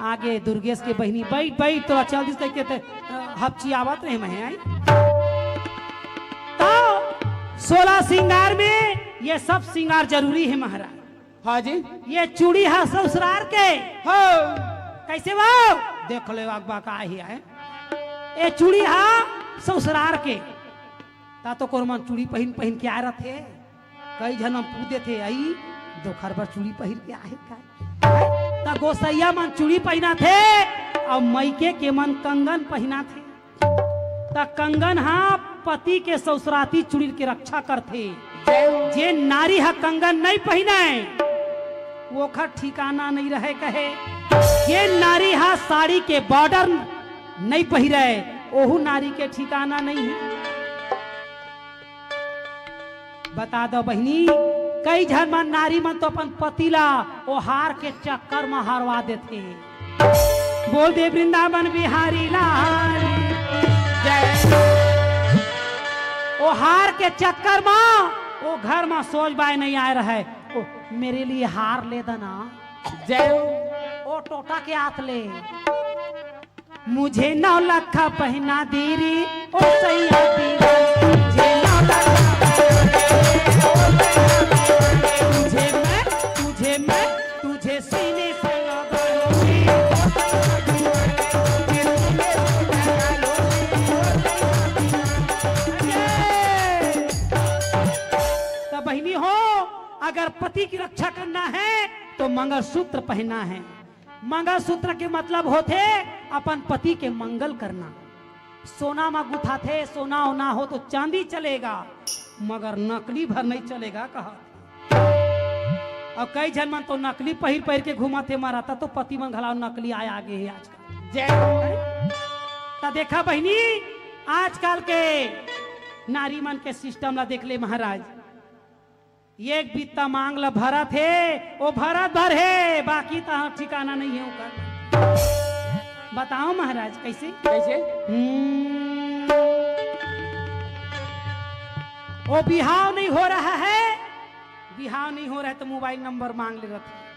आगे दुर्गेश के बहिनी, "बैठ, बैठ, तोला चल दिस," कहिके ते, अ, हपचियावत रहे मैं, आई। तो सोलह सिंगार में ये सब सिंगार जरूरी हे महाराज। हाँ जी। ये चूड़ी हा ससुरार के। हो। कैसे वो? देख ले अगबा का ही है। ये चूड़ी हा ससुरार के। त तो कोरमन चूड़ी पहिन, पहिन के आय रथे। कई झन मन पूछ देथे, "अई, दोखर बर चूड़ी पहिर के आहे का?" त गोसइया मन चूड़ी पहिनाथे अउ मइके के मन कंगन पहिनाथे। त कंगन हा पति के ससुराती चूड़ी के रक्षा करथे। जे नारी हा कंगन नइ पहिने, ओखर ठिकाना नइ रहे कहे। जे नारी हा साड़ी के बॉर्डर नइ पहिरे, ओहू नारी के ठिकाना नइ हे। बता दो बहिनी, कई झन मन नारी मन तो अपन पति ला ओ हार के चक्कर म हरवा देथे। बोल दे वृंदावन बिहारी लाल जय। ओ हार के चक्कर म ओ घर म सोज बाय नइ आय रहय, ओ मेरे लिए हार ले देना। जय। ओ टोटा के हाथ ले। मुझे नौ लाख पहना दे रे, ओ सैया दीवाना। मुझे नौ लाख पहना दे रे, ओ सैया दीवाना। तुझे मैं, तुझे मैं, तुझे सीने से लगा लूंगी। तो बहिनी हो, अगर पति की रक्षा करना है तो मंगलसूत्र पहनना है। मंगलसूत्र के मतलब होथे अपन पति के मंगल करना। सोना म गुथाथे, सोना ओना हो तो चांदी चलेगा, मगर नकली भर नहीं चलेगा कहा। अउ कई झन मन तो नकली पहिर पहिर के घूमत हे, मरता तो पति मन घलाव नकली आय आगे हे आजकल। जय हो। त देखा बहिनी, आजकल के नारी मन के सिस्टम ला देख ले महाराज। एक बित्ता मांग ला भरत हे, ओ भरत भर हे, बाकी तहां ठिकाना नहीं हे ओकर। बताओ महाराज, कैसे? कैसे? हम्म। ओ बिहाव नहीं हो रहा है, बिहाव नहीं हो रहा है तो मोबाइल नंबर मांग ले रथे।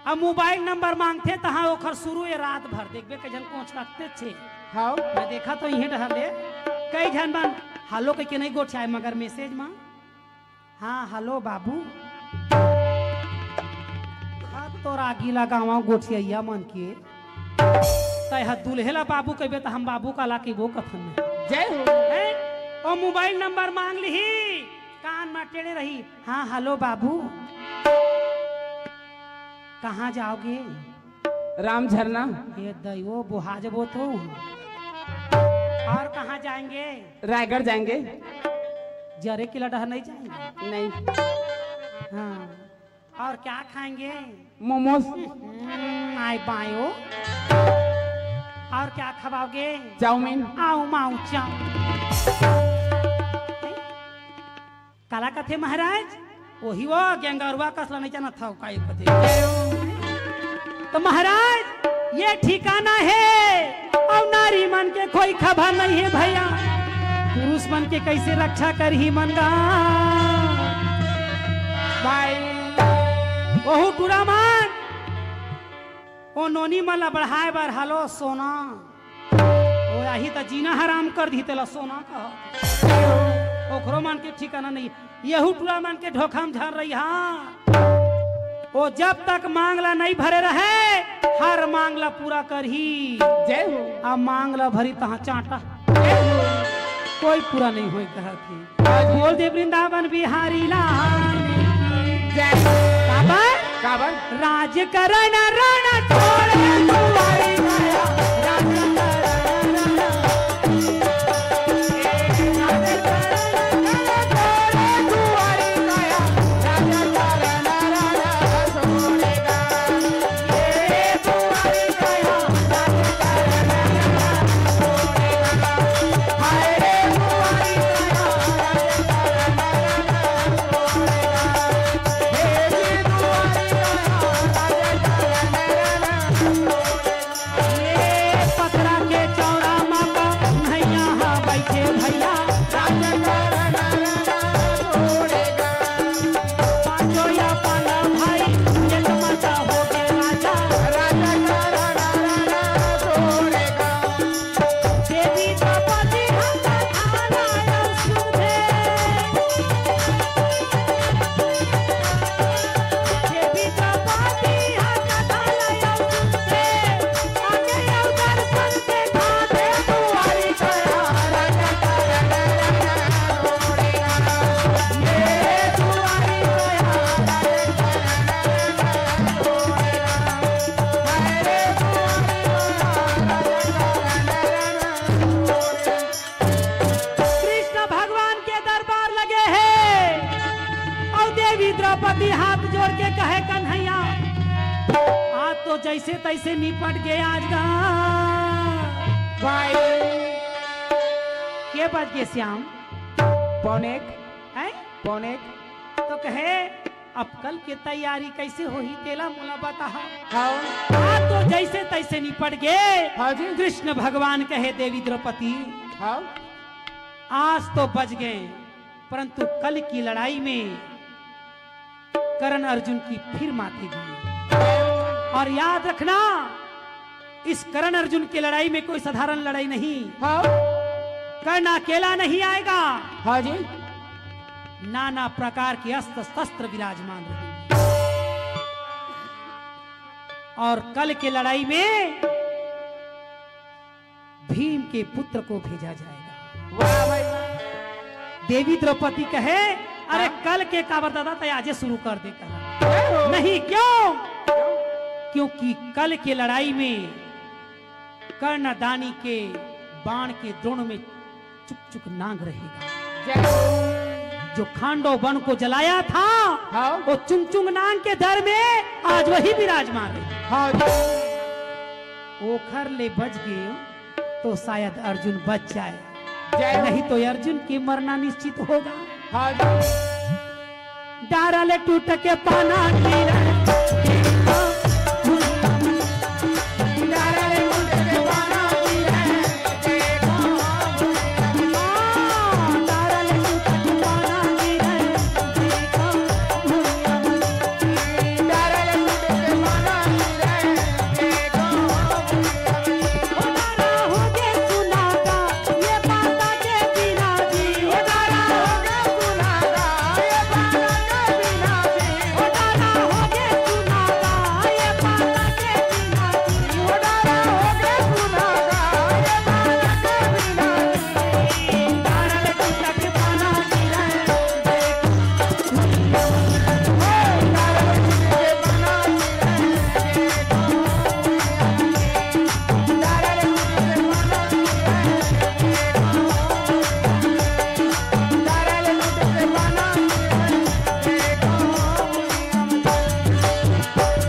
अब मोबाइल नंबर मांगथे तहां ओखर शुरू ये रात भर देखबे कई झन कोंच रखते छे। हाव। मैं देखा तो इहे डहर ले कई झन मन हेलो कहिके नहीं गोठियाय मगर मैसेज मा, हाँ हेलो बाबू। हाँ तोर आगी लगावा गोठियैया मन के। तै ह दूल्हे ला बाबू कहिबे त हम बाबू काला कहिबो कथन नहीं। जय हो। हैं? ओ मोबाइल नंबर मांग लिही, कान मा टेढ़े रही। हाँ हेलो बाबू। कहाँ जाओगे? राम झरना। ये दैवो बोहा जबो तो। और कहाँ जाएंगे? रायगढ़ जाएंगे। जरे के लडहर नहीं जाएंगे? नहीं। हाँ। और क्या खाएंगे? मोमोज। हम्म, आय बायो। और क्या खवाओगे? चाउमीन। आओ माऊ चाउमीन। काला कथे महाराज? ओही वो गेंगरुआ कस ला नहीं जानत हव का एक बजे। तो महाराज, ये ठिकाना हे अउ नारी मन के कोई खबर नहीं हे भैया। पुरुष मन के कैसे रक्षा करही मन गा? भाई। ओहू टूरा मन, ओ नोनी मन ला बढ़ाए बर हेलो सोना। ओ आही त जीना हराम कर दी तेला सोना कह। ओखरो मन के ठिकाना नहीं। यहू टूरा मन के ढोखा म झर रही हाँ। ओ जब तक मांग ला नहीं भरे रहे, हर मांग ला पूरा करही। जय हो। अब मांग ला भरी तहाँ चांटा। जय हो। कोई पूरा नहीं होई कहत ही। आज बोल दे वृंदावन बिहारी लाल की जय। काबर? काबर? राजकरण रण छोड़े दुआरी गया, राजकरण रण। ये पथरा के चौड़ा मा कन्हैया हा बइठे भैया। पाँचों या पांडव भाई, एक मता होके राजा। देवी द्रौपदी हा कथा ला सुनथे। कृष्ण भगवान के दरबार लगे हे अउ देवी द्रौपदी हाथ जोड़ के कहे, "कन्हैया, आज तो जइसे तइसे निपट गे आज गा।" भाई। के बज गे श्याम? पौने एक। हैं? पौने एक। तो कहे, अब कल के तैयारी कइसे होही, तेला मोला बताहा। हाँ। आज तो जइसे तइसे निपट गे। हाँ जी। कृष्ण भगवान कहे, देवी द्रौपदी, हाँ। आज तो बच गए, परंतु कल की लड़ाई में कर्ण अर्जुन की फिर माथे गिरे। और याद रखना, इस कर्ण अर्जुन की लड़ाई में कोई साधारण लड़ाई नहीं। हाँ। कर्ण अकेला नहीं आएगा। हाँ जी। नाना प्रकार के अस्त्र शस्त्र विराजमान रहेंगे। और कल के लड़ाई में भीम के पुत्र को भेजा जाएगा। वाह भाई वाह। देवी द्रौपदी कहे, "अरे हाँ। कल के काबर दादा, तैं आजे शुरू कर दे," कहा। जय हो। "नहीं, क्यों?" क्यों? क्योंकि कल के लड़ाई में कर्णदानी के बाण के द्रोण में चुक चुक नांग रहेगा। जय हो। जो खांडव वन को जलाया था, हाँ। वो चुंग चुंग नांग के दर में आज वही विराजमान है। हाँ जी। ओखर ले बच गए तो शायद अर्जुन बच जाए, जय हो। नहीं तो अर्जुन की मरना निश्चित होगा। हाँ जी। डारा ले टूट के पाना गिरे। डारा ले टूट के पाना गिरे।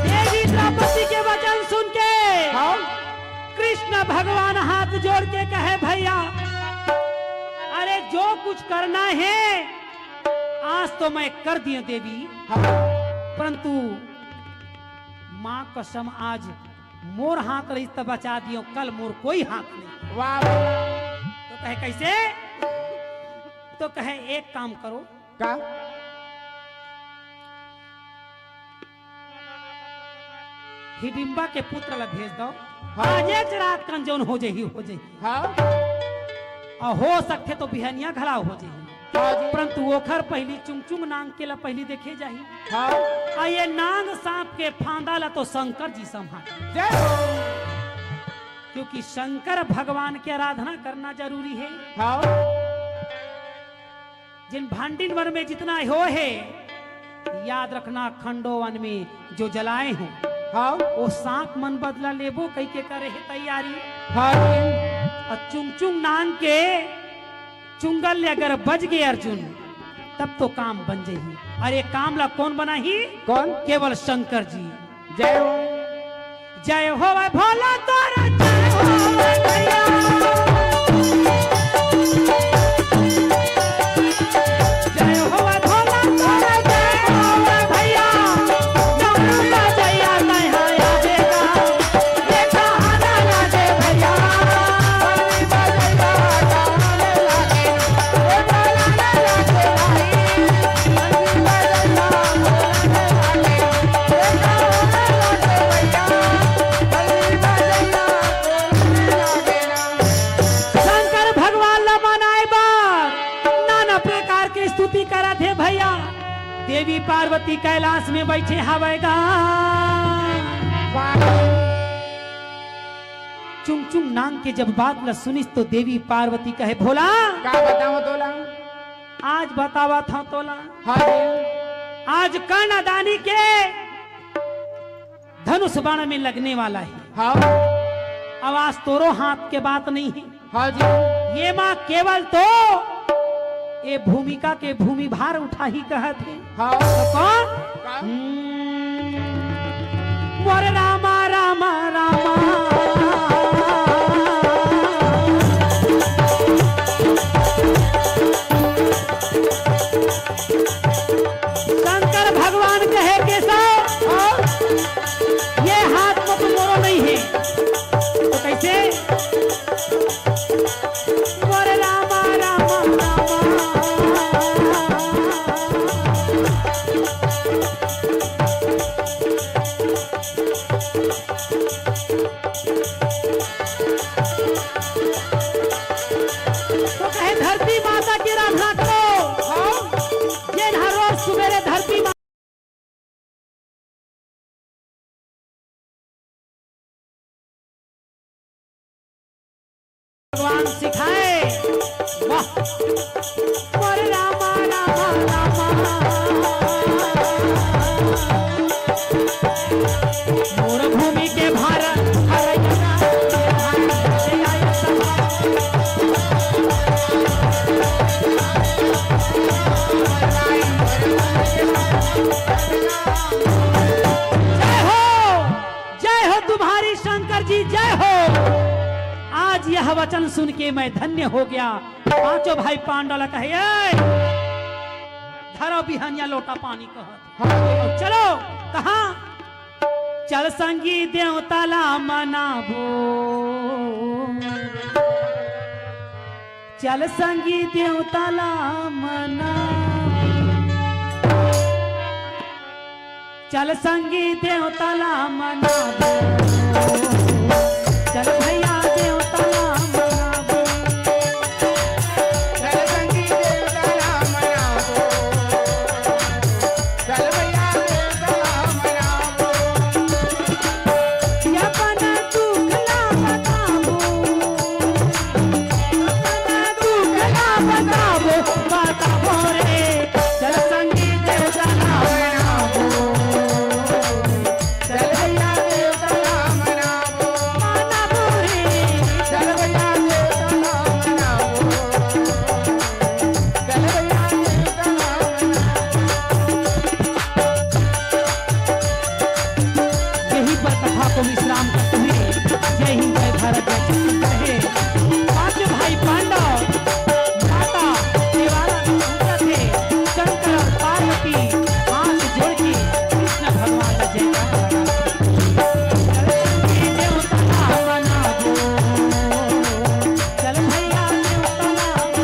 देवी द्रौपदी के वचन सुन के हाँ। कृष्ण भगवान हाथ जोड़ के कहे, भैया, अरे, जो कुछ करना है आज तो मैं कर दियो देवी, हाँ। परंतु माँ कसम, आज मोर हाथ रहिस त बचा दियो, कल मोर कोई हाथ नहीं। वाह। तो कहे, कैसे? तो कहे, एक काम करो, का? हिडिम्बा के पुत्र ला भेज दो। हाँ। आज एक रात कन जौन हो जाही, हो जाही। हाँ। अउ हो सकथे तो बिहनिया घला हो जाही। हाँ जी। परंतु ओखर पहिली चुंग चुंग नांग के ला पहिली देखे जाही। हाँ। अउ ये नांग सांप के फांदा ला तो शंकर जी संभाल। जय हो। क्योंकि शंकर भगवान की आराधना करना जरूरी है। हाँ। जिन भांडिन वन में जितना हो हे, याद रखना, खंडो वन में जो जलाए हो, हाँ। वो सांप मन बदला लेबो कहि के करे हे तैयारी। हाँ जी। अउ चुंग चुंग नांग के चुंगल ले अगर बज गए अर्जुन, तब तो काम बन जाही। अउ ये काम ला कौन बनाही? कौन? केवल शंकर जी। जय हो। जय हो भोला तोरा, जय हो भैया। जय हो भोला तोरा, जय हो भैया। डमरू बजैया तैहा आवेगा, देखा आना ना दे भैया। शंकर भगवान ला मनाए बर नाना प्रकार के स्तुति करत हे भैया। देवी पार्वती कैलाश में बैठे हवय गा। चुंग चुंग नांग के जब बात ला सुनिस तो देवी पार्वती कहे, भोला, का बतावं तोला? आज बतावत हंव तोला। हाँ जी। आज कर्णदानी के धनुष बाण में लगने वाला है। हाँ। अब आज तोरो हाथ के बात नहीं है। हाँ जी। ये माँ केवल तो ये भूमिका के भूमि भार उठाही कहत हे। हाँ। तो कौन? का? हम्म, मोरे रामा, रामा, रामा। शंकर भगवान कहे, केशव, ये हाथ में तो मोरो नहीं है। तो कैसे? मोरे रामा, रामा, रामा। तो कहे, धरती माता की आराधना करो। हाँ। जेन हर रोज सुबेरे धरती माता जय हो। आज यह वचन सुन के मैं धन्य हो गया। पांचों भाई पांडव ला कहे, "ए, धरो बिहनिया लोटा पानी," कहत। हाँ। चलो, कहाँ? चल संगी देवता ला मनाबो, चल संगी देवता ला मनाबो। चल संगी देवता ला मनाबो। चल भैया देवता ला मनाबो। चल संगी देवता ला मनाबो। चल भैया देवता ला मनाबो। ये अपन दुख ला बताबो। यही पर कथा को विश्राम करते हुए जय हिंद, जय भारत, जय छत्तीसगढ़ है। पांच भाई पांडव, माता देवारा में पहुंचा थे, शंकर और पार्वती हाथ जोड़ के कृष्ण भगवान का जयकारा लगा। चल भैया देवता ला मनाबो।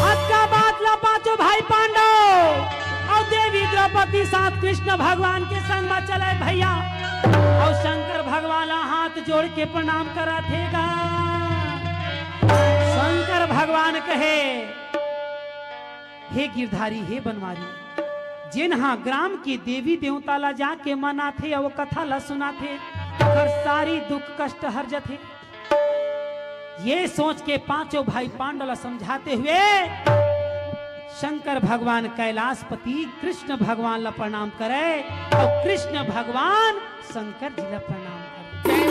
अतका बात ला पांचों भाई पांडव अउ देवी द्रौपदी साथ कृष्ण भगवान के संग म चले भैया। अउ शंकर भगवान ला हाथ जोड़ के प्रणाम करत हे गा। शंकर भगवान कहे, "हे गिरधारी, हे बनवारी, जेन हा ग्राम के देवी देवता ला जाके मनाथे अउ कथा ला सुनाथे, ओकर सारी दुख कष्ट हर जथे।" ये सोच के पांचों भाई पांडव ला समझाते हुए शंकर भगवान कैलाशपति कृष्ण भगवान ला प्रणाम करे अउ कृष्ण भगवान शंकर जी ला प्रणाम करे।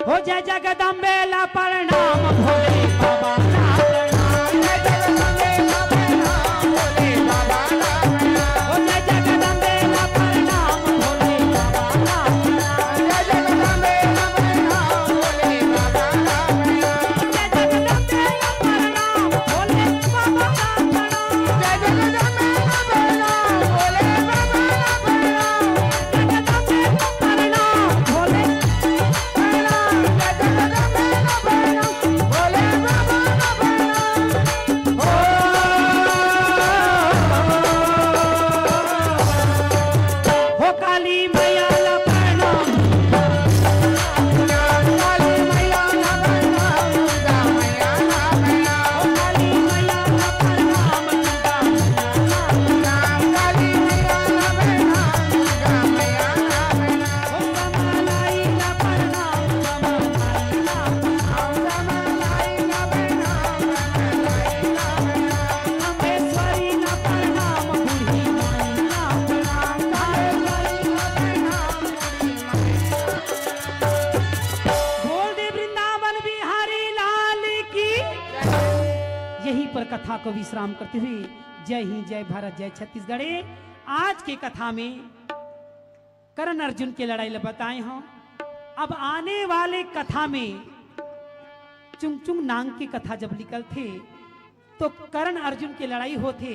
हो जय जगदम्बे ला प्रणाम, भोले बाबा ला प्रणाम। जय जगदम्बे ला प्रणाम, भोले बाबा ला प्रणाम। हो जय जगदम्बे ला प्रणाम, भोले बाबा ला प्रणाम। जय जगदम्बे ला प्रणाम, भोले बाबा ला प्रणाम। जय जगदम्बे ला प्रणाम, भोले बाबा ला प्रणाम। जय जगदम्बे ला प्रणाम, भोले बाबा ला प्रणाम। जय जगदम्बे ला प्रणाम, भोले बोल दे वृंदावन बिहारी लाल की। यहीं पर कथा को विश्राम करते हुए जय हिंद, जय भारत, जय छत्तीसगढ़। आज के कथा में कर्ण अर्जुन के लड़ाई ल बताए हंव। अब आने वाले कथा में चुंगचुंग नांग के कथा जब निकलथे, तो कर्ण अर्जुन के लड़ाई होथे,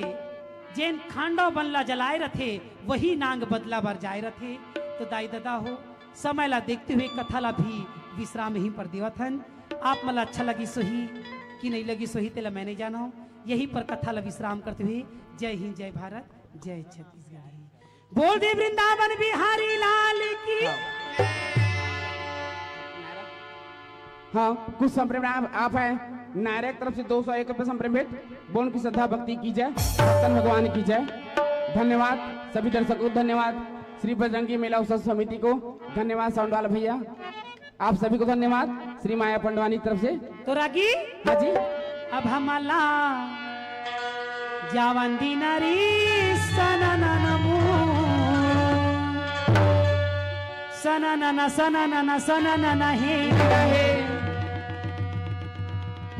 जेन खांडव बन ला जलाए रथे, वही नांग बदला बर जाए रथे। तो दाई ददा हो, समय ला देखते हुए कथा ला भी विश्राम यहीं पर देवत हन। आप मन ला अच्छा लगिस होही कि नहीं लगिस होही, तेला मैं नहीं जानव। यहीं पर कथा ला विश्राम करते हुए जय हिंद, जय भारत, जय छत्तीसगढ़। बोल दे वृंदावन बिहारी लाल की। हाँ, कुछ संप्रेम आप, आप है नारायण तरफ से दो सौ एक रुपये संप्रेम भेंट। बोल की श्रद्धा भक्ति की जय, सत्तन भगवान की जय। धन्यवाद सभी दर्शकों को, धन्यवाद श्री बजरंगी मेला उत्सव समिति को, धन्यवाद साउंड वाला भैया, आप सभी को धन्यवाद श्री माया पंडवानी की तरफ से। तो रागी, हाँ जी। अब हमला जावन दीना री सननन मूर। सना नना, सना नना, सना नना हे।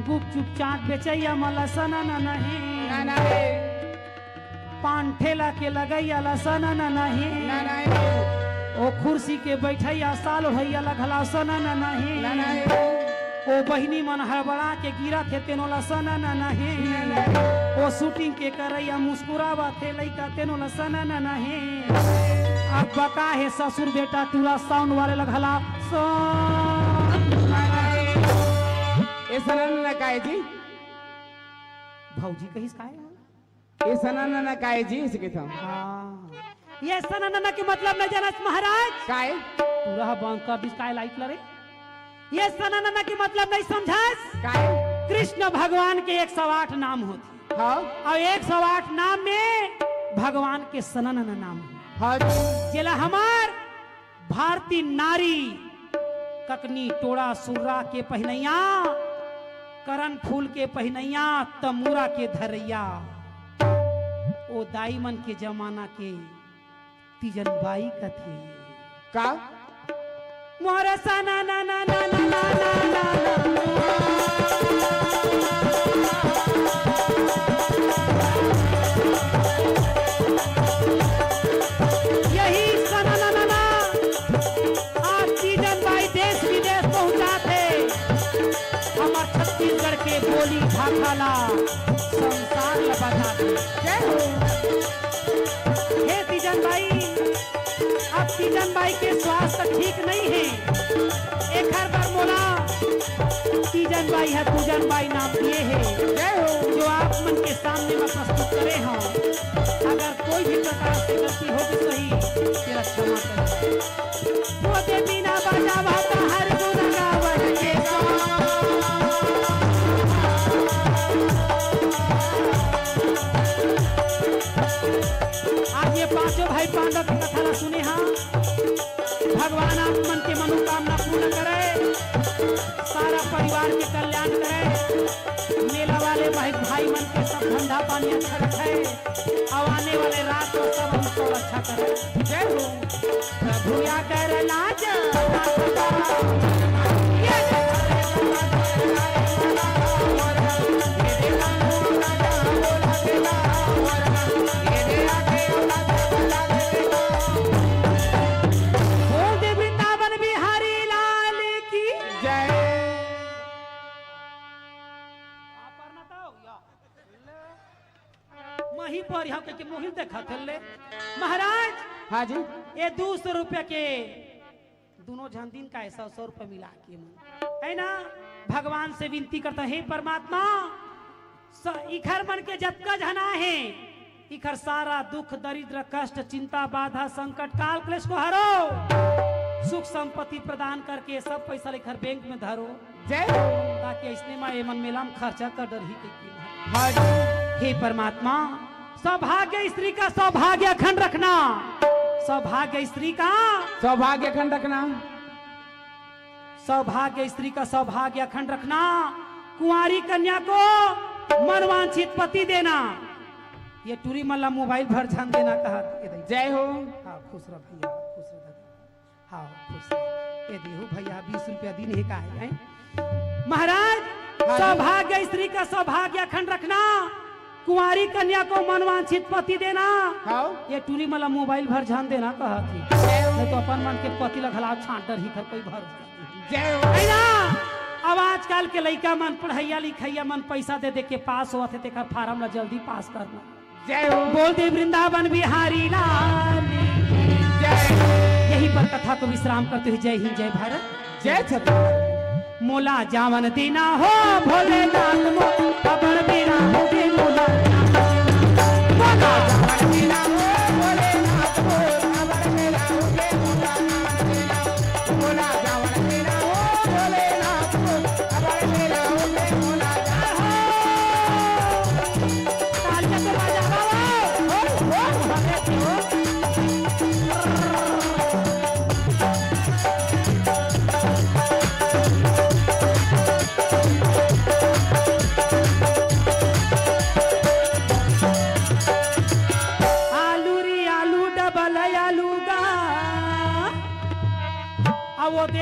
गुपचुप चाट बेचैया मन ला सना नना हे। पान ठेला के लगैया ला सना नना हे। ओ खुर्सी के बैठैया साल ओढ़ैया ला घला सना नना हे। ओ बहिनी मन हड़बड़ा के गिरत हे तेनो ला सना नना हे। ओ शूटिंग के करैया मुस्कुरावत हे लइका तेनो ला सना नना हे। अब बका हे ससुर बेटा टूरा साउंड वाले ला घला सना नना हे। ए सना नना काय जी? भौजी कहिस काय? ए सना नना काय जी, इसे कहता हूँ। हाँ। ये सना नना के मतलब नहीं जानस महाराज? काय? पूरा बंद कर दिस काय लाइट लरे? ये सना नना के मतलब नहीं समझस? काय? कृष्ण भगवान के एक सौ आठ नाम होथे। हाँ। अउ एक सौ आठ नाम में भगवान के सना नना नाम हे। हाँ जी। जेला हमर भारतीय नारी ककनी टोड़ा सुर्रा के पहिनैया, करन फूल के पहिनैया, तमूरा के धरैया, ओ दाई मन के जमाना के तीजन बाई कथे। का? मोर सना ना ना ना ना ना ना ना ना। यही सना ना ना ना आज तीजन बाई देश विदेश पहुंचाथे। हमर छत्तीसगढ़ के बोली भाखा ला संसार ला बताथे। जय हो। हे तीजन बाई, अब तीजन बाई के स्वास्थ्य ठीक नहीं हे, एखर बर मोला तीजन बाई ह पूजन बाई नाम दिए हे। जय हो। जो आप मन के सामने मैं प्रस्तुत करे हूँ, अगर कोई भी प्रकार से गलती हो गई सही, तेरा क्षमा कर। वो दे बिना बाजा वाता हर गुण गावन के समान। आज ये पांचों भाई पांडव की कथा ला सुने हाँ। भगवान आप मन के मनोकामना पूर्ण करे, सारा परिवार के कल्याण करे, मेला वाले भाई, भाई मन के सब धंधा पानी अच्छा रखे, अब आने वाले रात को सब हम सब अच्छा करे। जय हो। प्रभु या कर लाज। बोल दे वृंदावन बिहारी लाल की। जय। मही पर यहाँ के मोहिल देखा थे ले। महाराज। हाँ जी। ये दो सौ रुपया के दोनों झन दिन का ऐसा सौ रुपया मिला के मन, है ना, भगवान से विनती करता, हे परमात्मा, स-, इखर मन के जतका झना हे, इखर सारा दुख, दरिद्र, कष्ट, चिंता, बाधा, संकट, काल, क्लेश को हरो, सुख संपत्ति प्रदान करके सब पैसा लेकर बैंक में धरो। जय हो। ताकि अइसने मा एमन मेला म खर्चा कर डरही कहिके। हाँ जी। हे परमात्मा, सौभाग्य स्त्री का सौभाग्य अखंड रखना। सौभाग्य स्त्री का सौभाग्य अखंड रखना। सौभाग्य स्त्री का सौभाग्य अखंड रखना। कुंवारी कन्या को मनवांछित पति देना। ये टूरी मन ला मोबाइल भर झन देना कहा। जय हो। हाँ, खुश रह भैया, खुश रह दादा। हाँ, खुश रह। ये देहू भैया, बीस रुपया दिन हे का हे, हैं? महाराज, हाँ जी। सौभाग्य स्त्री का सौभाग्य अखंड रखना, कुंवारी कन्या को मनवांछित पति देना। हाँ। ये टूरी मन ला मोबाइल भर झन देना कहा थी, नहीं तो अपन मन के पति ला घला छांट डरही कर कोई भर। जय हो। है ना? अब आजकल के लइका मन पढ़ैया लिखैया मन पैसा दे दे के पास होवत हे, तेकर फार्म ला जल्दी पास करना। जय हो। बोल दे वृंदावन बिहारी लाल की जय। यहीं पर कथा को विश्राम करते हुए जय हिंद, जय भारत, जय छत्तीसगढ़। मोला जावन देना हो भोलेनाथ मोर, अबर बेरा हो गे मोला। मोला जावन देना हो भोलेनाथ मोर, अबर बेरा हो गे मोला। मोला जावन देना हो भोलेनाथ मोर, अबर बेरा हो गे मोला। जय हो। तालियां तो बजाओ।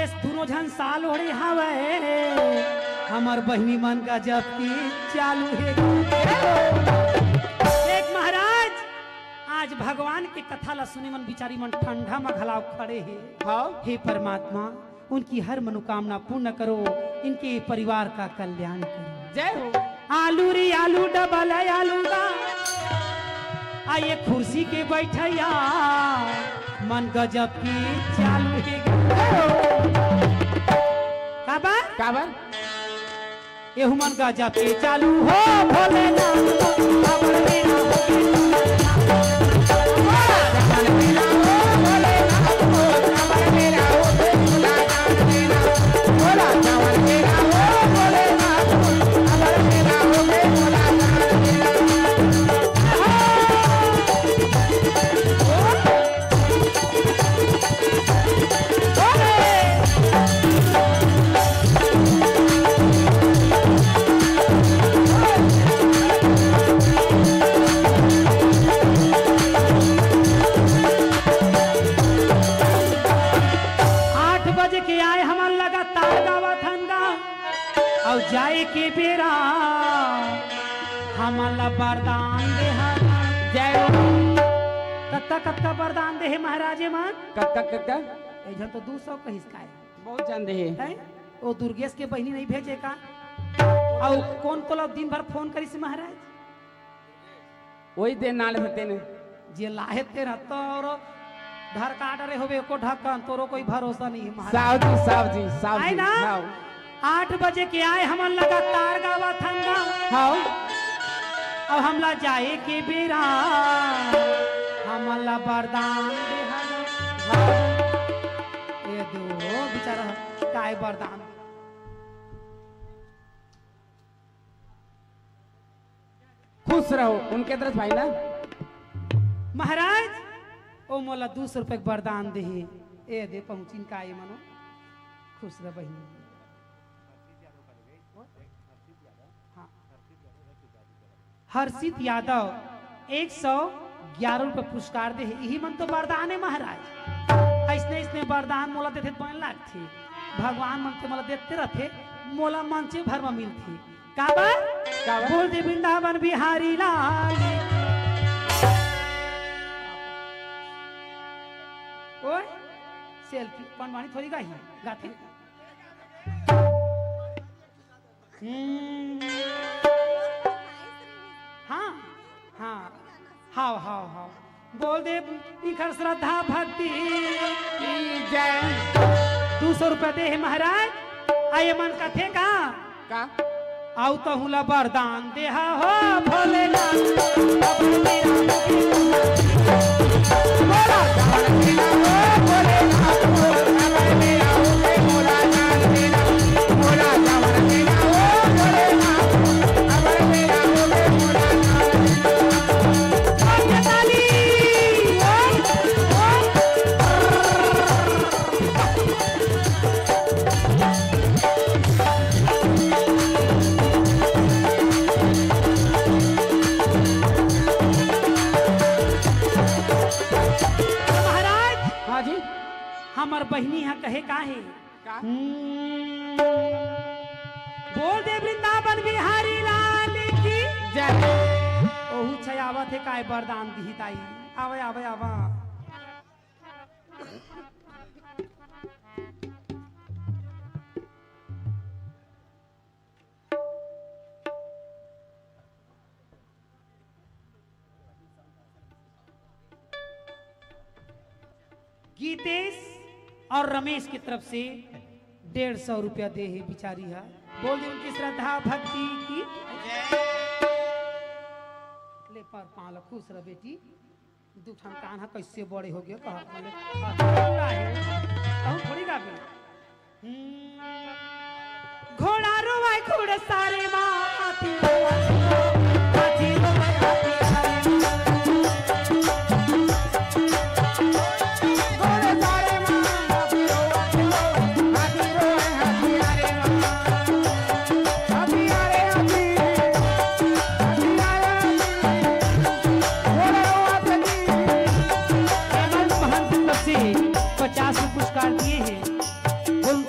दोनों झन साल ओढ़े हवय, हमर बहिनी मन गजब के चालू हे। देख महाराज, आज भगवान के कथा ला सुने मन बिचारी मन ठंडा म घलाव खड़े हे। हाँ। हे परमात्मा, उनकी हर मनोकामना पूर्ण करो, इनके परिवार का कल्याण करो। जय हो। आलू रे आलू, डबल आलू गा, आ ये कुर्सी के बैठैया, मन गजब के चालू हे गा। काबर? काबर? एहू मन गजब के चालू हो भोलेनाथ, काबर मेरा हो आठ बजे के आए हमन लगातार गावत हन गा, अउ जाए के बेरा हमन ला वरदान दे हन। जय हो। कतका कतका वरदान दे हे महाराज मन? कतका कतका? एक झन तो दू सौ कहिस काय? बहुत झन दे हे। हैं? ओ दुर्गेश के बहिनी नहीं भेजे का? अउ कोन तोला दिन भर फोन करिस महाराज? वही दे नाल होते ने। जे लाहे ते रहता और धर का डरे होवे एको ढक्कन, तोरो कोई भरोसा नहीं है महाराज। साहब जी, साहब जी, साहब आए जी, ना? साहब। आठ बजे के आए हमन लगातार गावत हन गा। हाँ। अब हमला जाए के बेरा, हमला वरदान दे हन। हाँ। ये दो बेचारा काय वरदान। खुश रहो, उनके तरफ भाई ना। महाराज, ओ मोला दू सौ रुपया के वरदान देहे। ए दे पहुँचिन का ए मनो। खुश रह बहिनी। हाँ। हर्षित यादव एक सौ ग्यारह रुपया पुरस्कार देहे। इही मन तो वरदान है महाराज। ऐसने ऐसने वरदान मोला देथे त बने लागथे। भगवान मन ते मोला देते रहथे, मोला मंचे भर म मिलथे। काबर? काबर? बोल दे वृंदावन बिहारी लाल। ओए, सेल्फी, पंडवानी थोड़ी गाही, गाथे। हम्म। हाँ, हाँ, हाव, हाव, हाव। बोल दे, इखर श्रद्धा भक्ति की जय। दू सौ रुपया दे हे महाराज, आ ये मन कथे का? का? आउ तहूँ ला वरदान देहा हो भोलेनाथ। महाराज, हाँ जी। हमर बहिनी ह कहे का हे? का? हम्म, बोल दे वृंदावन बिहारी लाल की जय। ओहू छै आवत हे काय वरदान दिही ताई। आवे, आवे, आवा। गीतेश और रमेश की तरफ से डेढ़ सौ रुपया दे हे बिचारी हा। बोल दे उनकी श्रद्धा भक्ति की। ले पर पाँव ल खुश रह बेटी। दू ठन कान ह कइसे बड़े हो गया, कहा बोले, "हाँ, पूरा है।" कहूँ थोड़ी गाबे। हम्म। घोड़ा रोवाय घोड़ सारे माँ, हाथी रोवाय, हाथी रोवाय, हाथी सारे माँ। घोड़ सारे माँ, हाथी रोवाय, हाथी रोवाय, हाथी सारे माँ। हेमंत महंत की तरफ से पचास रुपये पुरस्कार दिए हैं। बोल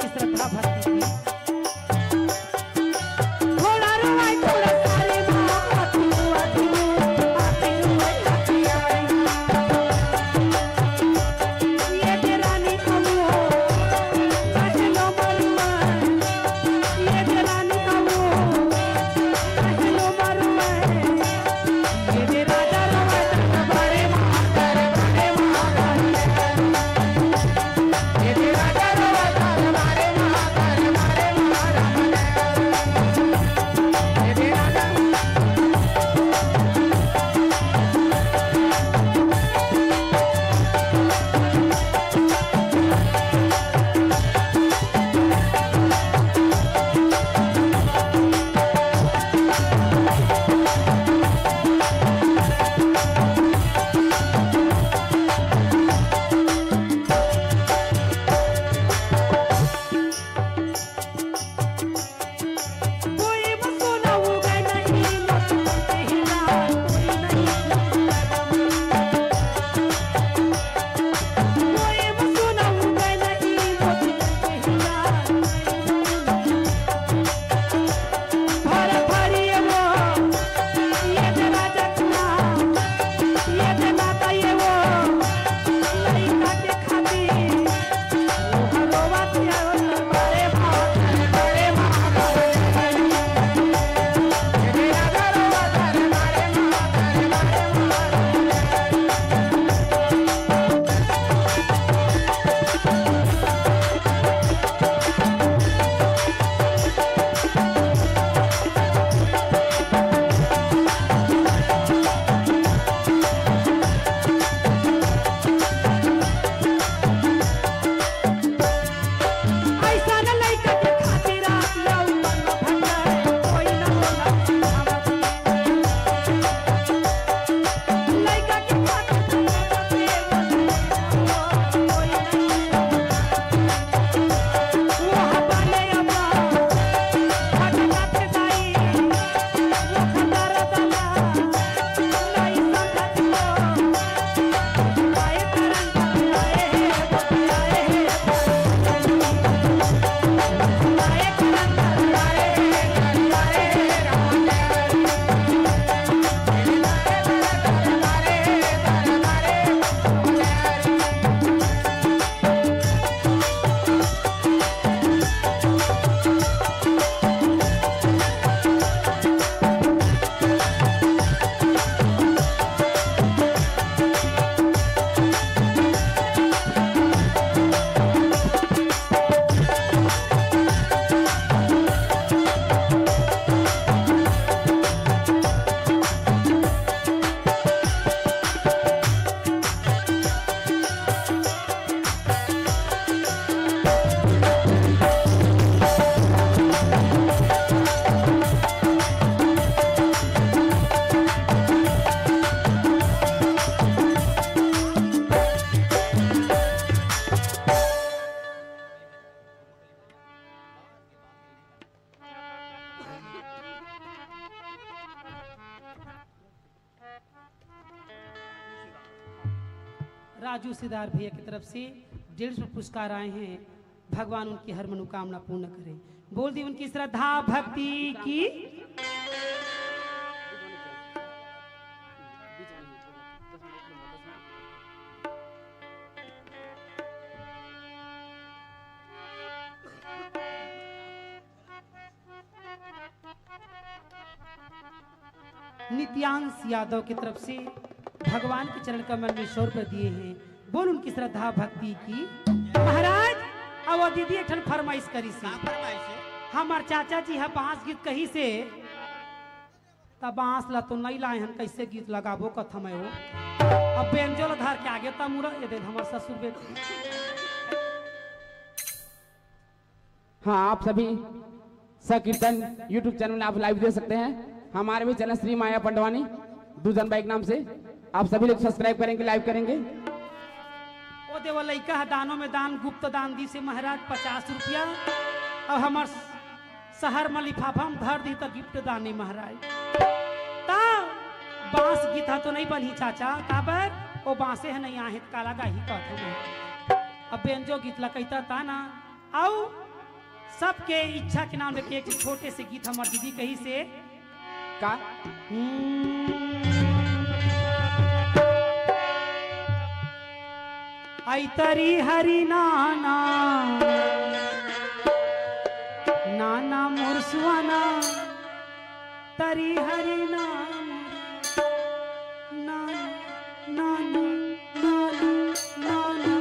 राजू सिदार भैया की तरफ से डेढ़ सौ पुरस्कार आए हैं। भगवान उनकी हर मनोकामना पूर्ण करें। बोल दी उनकी श्रद्धा भक्ति की। नित्यांश यादव की तरफ से भगवान के चरण कमल में सौ रुपए दिए हैं। बोल उनकी श्रद्धा भक्ति की। महाराज, अब वो दीदी एक ठन फरमाइश करी से। का फरमाइश है? हमार चाचा जी ह बांस गीत कही से, त बांस ला तो नहीं लाए हन, कैसे गीत लगाबो कथम है वो। अब बेंजो ला धर के आगे त मुड़ा ये दे हमार ससुर बेटी। हाँ, आप सभी संकीर्तन YouTube चैनल में आप लाइव देख सकते हैं। हमारे भी चैनल श्री माया पंडवानी दूजन बाइक नाम से, आप सभी लोग सब्सक्राइब करेंगे, लाइव करेंगे। ओ देवा, लइका ह दानों में दान, गुप्त दान दी से महाराज पचास रुपया। अब हमार शहर में लिफाफा में धर दी त गिफ्ट दान नहीं महाराज। त बांस गीत ह तो नहीं बनही चाचा, काबर ओ बांसे ह नहीं आहे त काला गाही कहत हूँ। अब बेंजो गीत ला कहता ता ना। अउ सबके इच्छा के नाम लेके एक छोटे से गीत हमार दीदी कही से। का? हम्म। आई तरी हरी नाना, नाना मोर सुआना, तरी हरी नाना, नाना, नाना, नाना, नाना।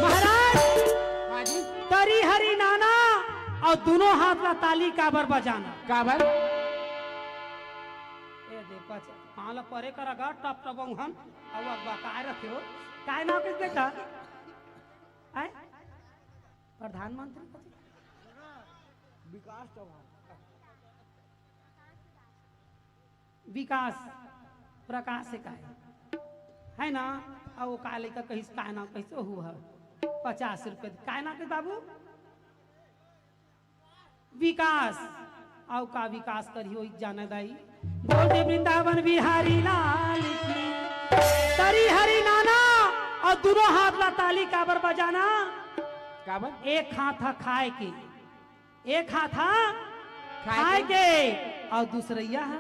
महाराज, हाँ जी। तरी हरी नाना अउ दुनों हाथ ला ताली काबर बजाना? काबर? ए दे, पच-, पाँव ला परे कर गा, टप टप उहन, अउ अगवा काय रखे हो? काय नाम किस बेटा? आय? प्रधानमंत्री कथी? विकास चौहान। विकास, प्रकाश से काय है ना? अउ वो का लइका कहिस, काय नाम कहिस? ओहू ह पचास रुपये। काय नाम कहिस बाबू? विकास। अउ का विकास करी हो जाने दाई। बोल दे वृंदावन बिहारी लाल की। तरी हरी नाना अउ दुनों हाथ ला ताली काबर बजाना? काबर? एक हाथ ह खाए के, एक हाथ ह खाए खाए के। के, अउ दूसरइया ह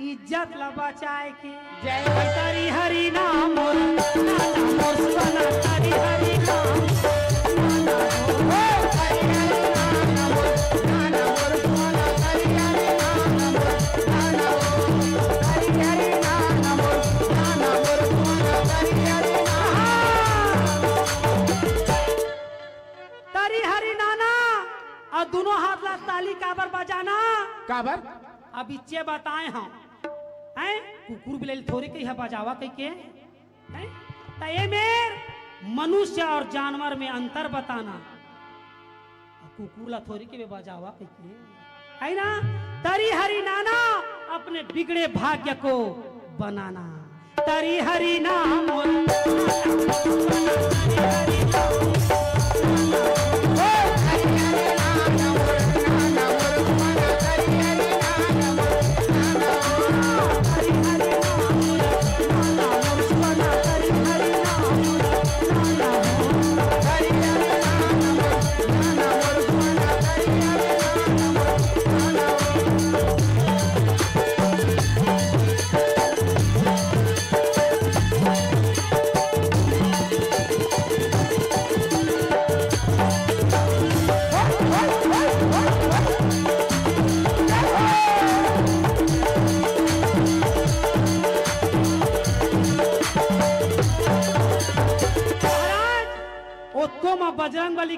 इज्जत ला बचाए के। जय हो। तरी हरी नाम मोर, नाना मोर सुना, तरी हरी नाम। तरी हरी नाना, अउ दुनों हाथ ला ताली काबर बजाना? काबर? अब इच्चे बताए हम, हैं? कुकुर बिलाइल थोड़ी कही है बजावा कही के, हैं? त ए मेर मनुष्य अउ जानवर में अंतर बताना। अब कुकुर ला थोड़ी के बजावा कही के, है ना? तरी हरी नाना, अपने बिगड़े भाग्य को बनाना। तरी हरी नाम।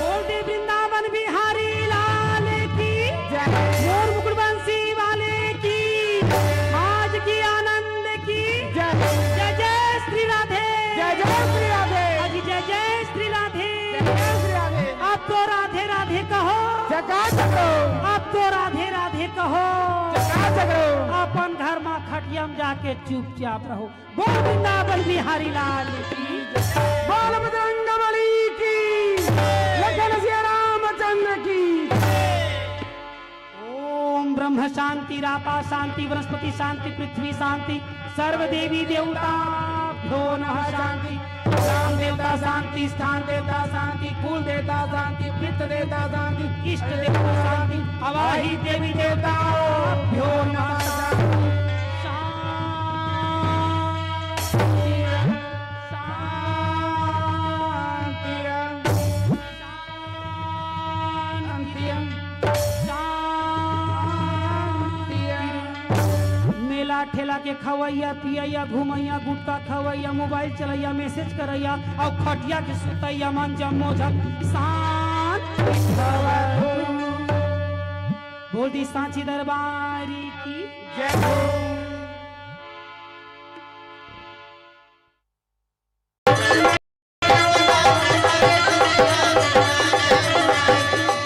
बोल दे वृंदावन बिहारी लाल की, जय। मोर मुकुट बंसी वाले की, आज की आनंद की, जय। जय जय श्री राधे। जय जय श्री राधे। अजी जय जय श्री राधे। जय जय श्री राधे। अब तो राधे राधे कहो। जकात करो। अब तो राधे राधे कहो। जकात करो। अपन घर मा खटिया म जाके चुपचाप रहो। बोल वृंदावन बिहारी लाल की। बोल बजरंग बली की। लखन सिया रामचंद्र की। ओम ब्रह्म शांति, रापा शांति, वनस्पति शांति, पृथ्वी शांति, सर्व देवी देवताभ्यो नमः शांति। ग्राम देवता शांति, स्थान देवता शांति, कुल देवता शांति, पितृ देवता शांति, इष्ट देवता शांति, अवाही देवी देवताभ्यो नमः शांति। शांति, शांति, शांति, शांति। मेला ठेला के खवैया, पियैया, घुमैया, गुटखा खवैया, मोबाइल चलैया, मैसेज करैया अउ खटिया के सुतैया मन जम्मो झन शांत भवतु। बोल दी सांची दरबार की जय हो।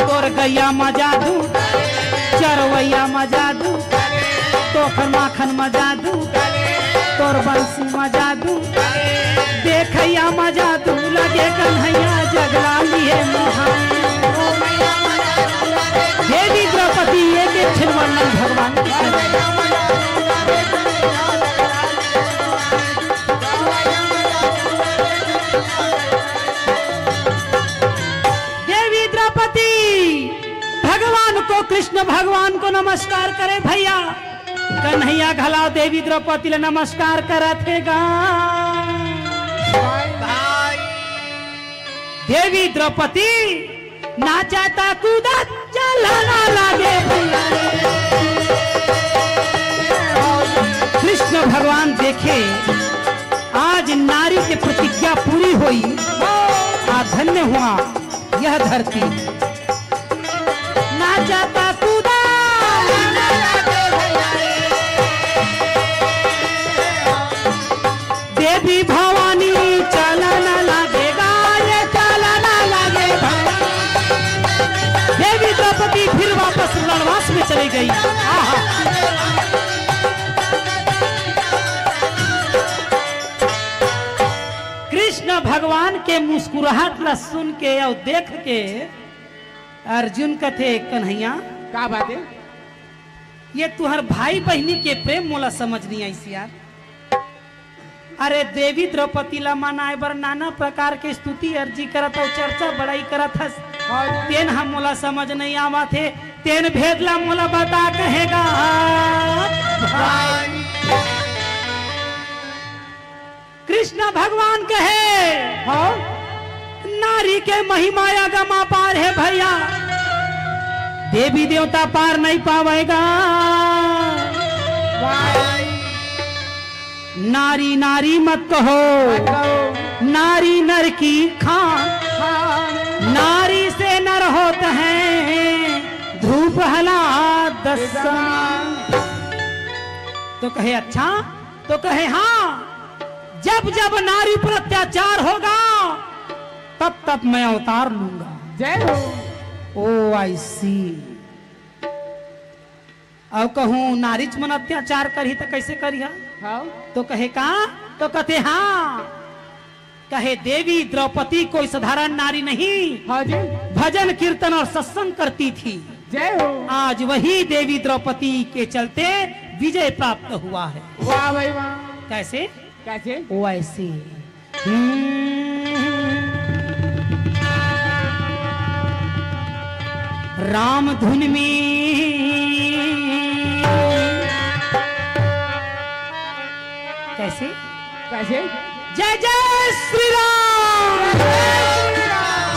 तोर गैया म जादू, चरवैया म जादू, तोखर माखन म जादू, तोर बंसी म जादू, देखैया म जादू, लगे कन्हैया जगला लिए मुहान। देवी द्रौपदी एक एक ठिन वर्णन भगवान के। देवी द्रौपदी भगवान को, कृष्ण भगवान को नमस्कार करे भैया। कन्हैया घला देवी द्रौपदी ला नमस्कार करत हे गा। देवी द्रौपदी नाचत कूदत चलना लागे भैया। कृष्ण भगवान देखे, आज नारी के प्रतिज्ञा पूरी होई। आ धन्य हुआ यह धरती। नाचत कूदत देवी भवानी चलना लागे गा, ये चलना लागे गा। देवी द्रौपदी फिर वापस रणवास में चली गई। आहा। भगवान के मुस्कुराहट ला सुन के अउ देख के अर्जुन कथे, "कन्हैया, का बात हे?" ये तुहर भाई बहिनी के प्रेम मोला समझ नइ आइस यार। अरे, देवी द्रौपदी ला मनाए बर नाना प्रकार के स्तुति अर्जी करत अउ चर्चा बड़ाई करत हस। हाँ जी। तेन ह मोला समझ नइ आवत हे, तेन भेद ला मोला बता कहेगा। भाई। कृष्ण भगवान कहे, हाँ? नारी के महिमा अगम अपार हे भैया, देवी देवता पार नइ पावेगा। भाई। नारी नारी मत कहो, मत कहो। नारी नर की खान, खान। नारी से नर होत हैं ध्रुव प्रहलाद समान। तो कहे, "अच्छा?" तो कहे, "हाँ, जब जब नारी पर अत्याचार होगा, तब तब मैं अवतार लूंगा।" जय हो। ओ, I see। अउ कहूँ नारीच मन अत्याचार करही त कइसे करिहा? हाँ। तो कहे, "का?" तो कथे, "हाँ।" कहे, "देवी द्रौपदी कोई साधारण नारी नहीं, हाँ जी। भजन कीर्तन और सत्संग करती थी। जय हो। आज वही देवी द्रौपदी के चलते विजय प्राप्त हुआ है।" वाह भाई वाह। कैसे? कैसे? वैसे। हम्म। राम धुन में कैसे? कैसे? जय जय श्री राम।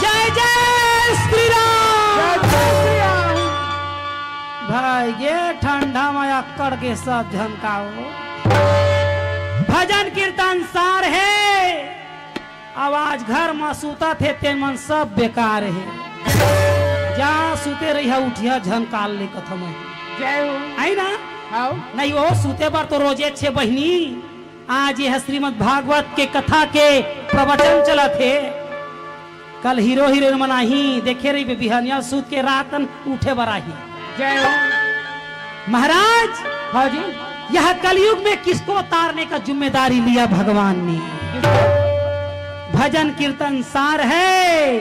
जय जय श्री राम। जय जय श्री राम। भाई, ये ठंडा में अक्कड़ के सब झन का हो। भजन कीर्तन सार हे, अउ आज घर म सुतत हे, तेन मन सब बेकार हे। जा सुते रहिहा, उठिहा झन काल ले कथों मैं। जय हो। आई ना? हाव। नहीं, ओ सुते बर तो रोजे छे बहिनी। आज ये श्रीमद् भागवत के कथा के प्रवचन चलत हे। कल हीरो हीरोइन मन आही, देखे रहिबे, बिहनिया सुत के रातन उठे बर आही। जय हो। महाराज, हाँ जी। यह कलयुग में किसको तारने का जिम्मेदारी लिया भगवान ने? किसको? भजन कीर्तन सार हे,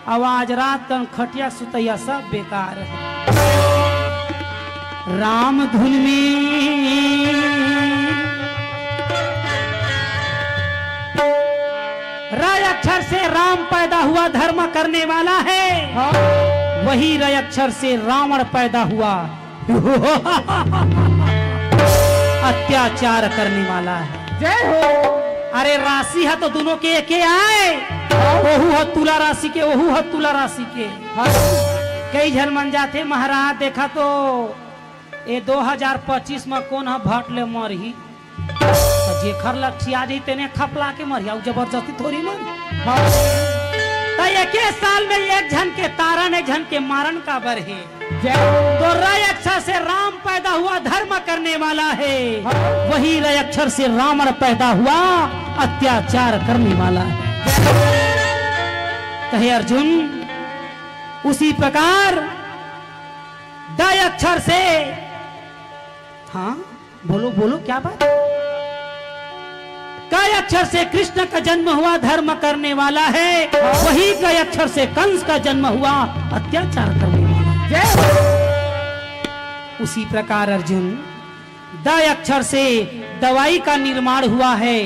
अउ आज रातन खटिया सुतैया सब बेकार हे। राम धुन में र अक्षर से राम पैदा हुआ, धर्म करने वाला हे। हाँ। वही र अक्षर से रावण पैदा हुआ, अत्याचार करने वाला हे। जय हो। अरे, राशि हे तो दुनों के एके आय। हाँ। ओहू ह तुला राशि के, ओहू ह तुला राशि के। हाँ। कई झन मन जाथे, महाराज, देखा तो ए दो हजार पच्चीस म कोन ह भट ले मरही? त जेखर लठिया जाही तेने खपला के मरही, अउ जबरदस्ती थोड़ी मरही। हाँ। त एके साल में एक झन के तारन, एक झन के मारन काबर हे? जय हो। तो र अक्षर से राम पैदा हुआ, धर्म करने वाला हे। हाँ। वही र अक्षर से रावण पैदा हुआ, अत्याचार करने वाला हे। कहे अर्जुन, उसी प्रकार द अक्षर से, हाँ, बोलो, बोलो, क्या बात? क अक्षर से कृष्ण का जन्म हुआ, धर्म करने वाला हे। वही क अक्षर से कंस का जन्म हुआ, अत्याचार करने वाला। जय हो। उसी प्रकार अर्जुन, द अक्षर से दवाई का निर्माण हुआ है,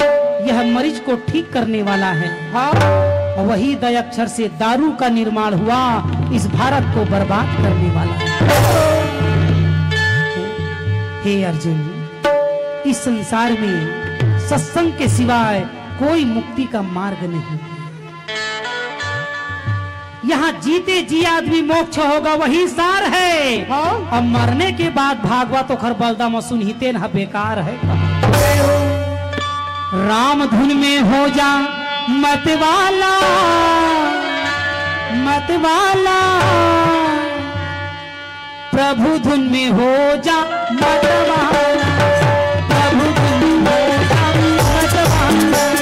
यह मरीज को ठीक करने वाला है। हाँ। और वही द अक्षर से दारू का निर्माण हुआ, इस भारत को बर्बाद करने वाला है। हे अर्जुन, इस संसार में सत्संग के सिवाय कोई मुक्ति का मार्ग नहीं। यहाँ जीते जी आदमी मोक्ष होगा, वही सार है। हाँ। अब मरने के बाद भागवत ओखर बलदा म सुनही, तेन ह बेकार है। राम धुन में हो जा मतवाला, मतवाला। प्रभु धुन में हो जा मतवाला, प्रभु धुन में हो जा मतवाला।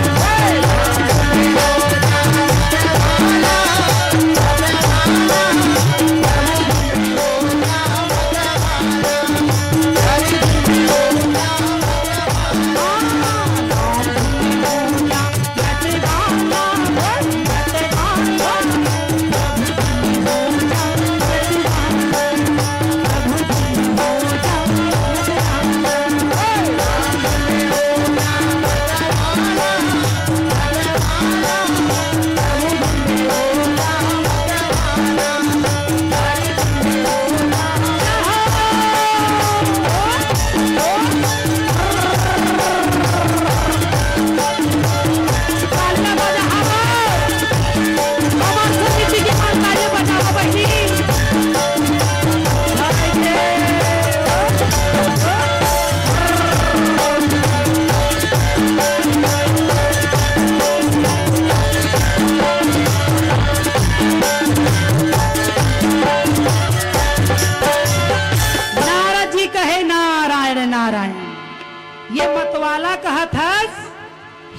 तो वाला कहत हस,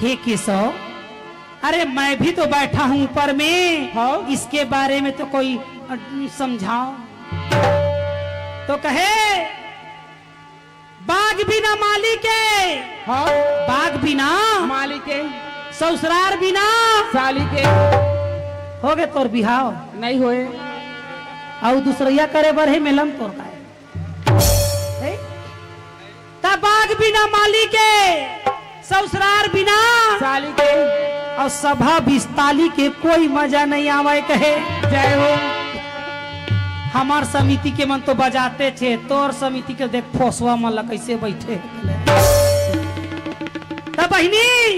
"हे केशव, अरे मैं भी तो बैठा हूँ ऊपर में, हाँ। इसके बारे में तो कोई, अ, समझाओ।" तो कहे, "बाग बिना माली के, हाँ। बाग बिना माली के, ससुरार बिना साली के।" होगे तोर बिहाव? नहीं होए। अउ दूसरइया करे बर हे मेलम तोर काय? हे? त बाग बिना माली के, ससुरार बिना साली के, अउ सभा बिस्ताली के कोई मजा नहीं आवय कहे। जय हो। हमर समिति के मन तो बजाते छे, तोर समिति के देख फोसवा मन ला कइसे बइठे हे। त बहिनी,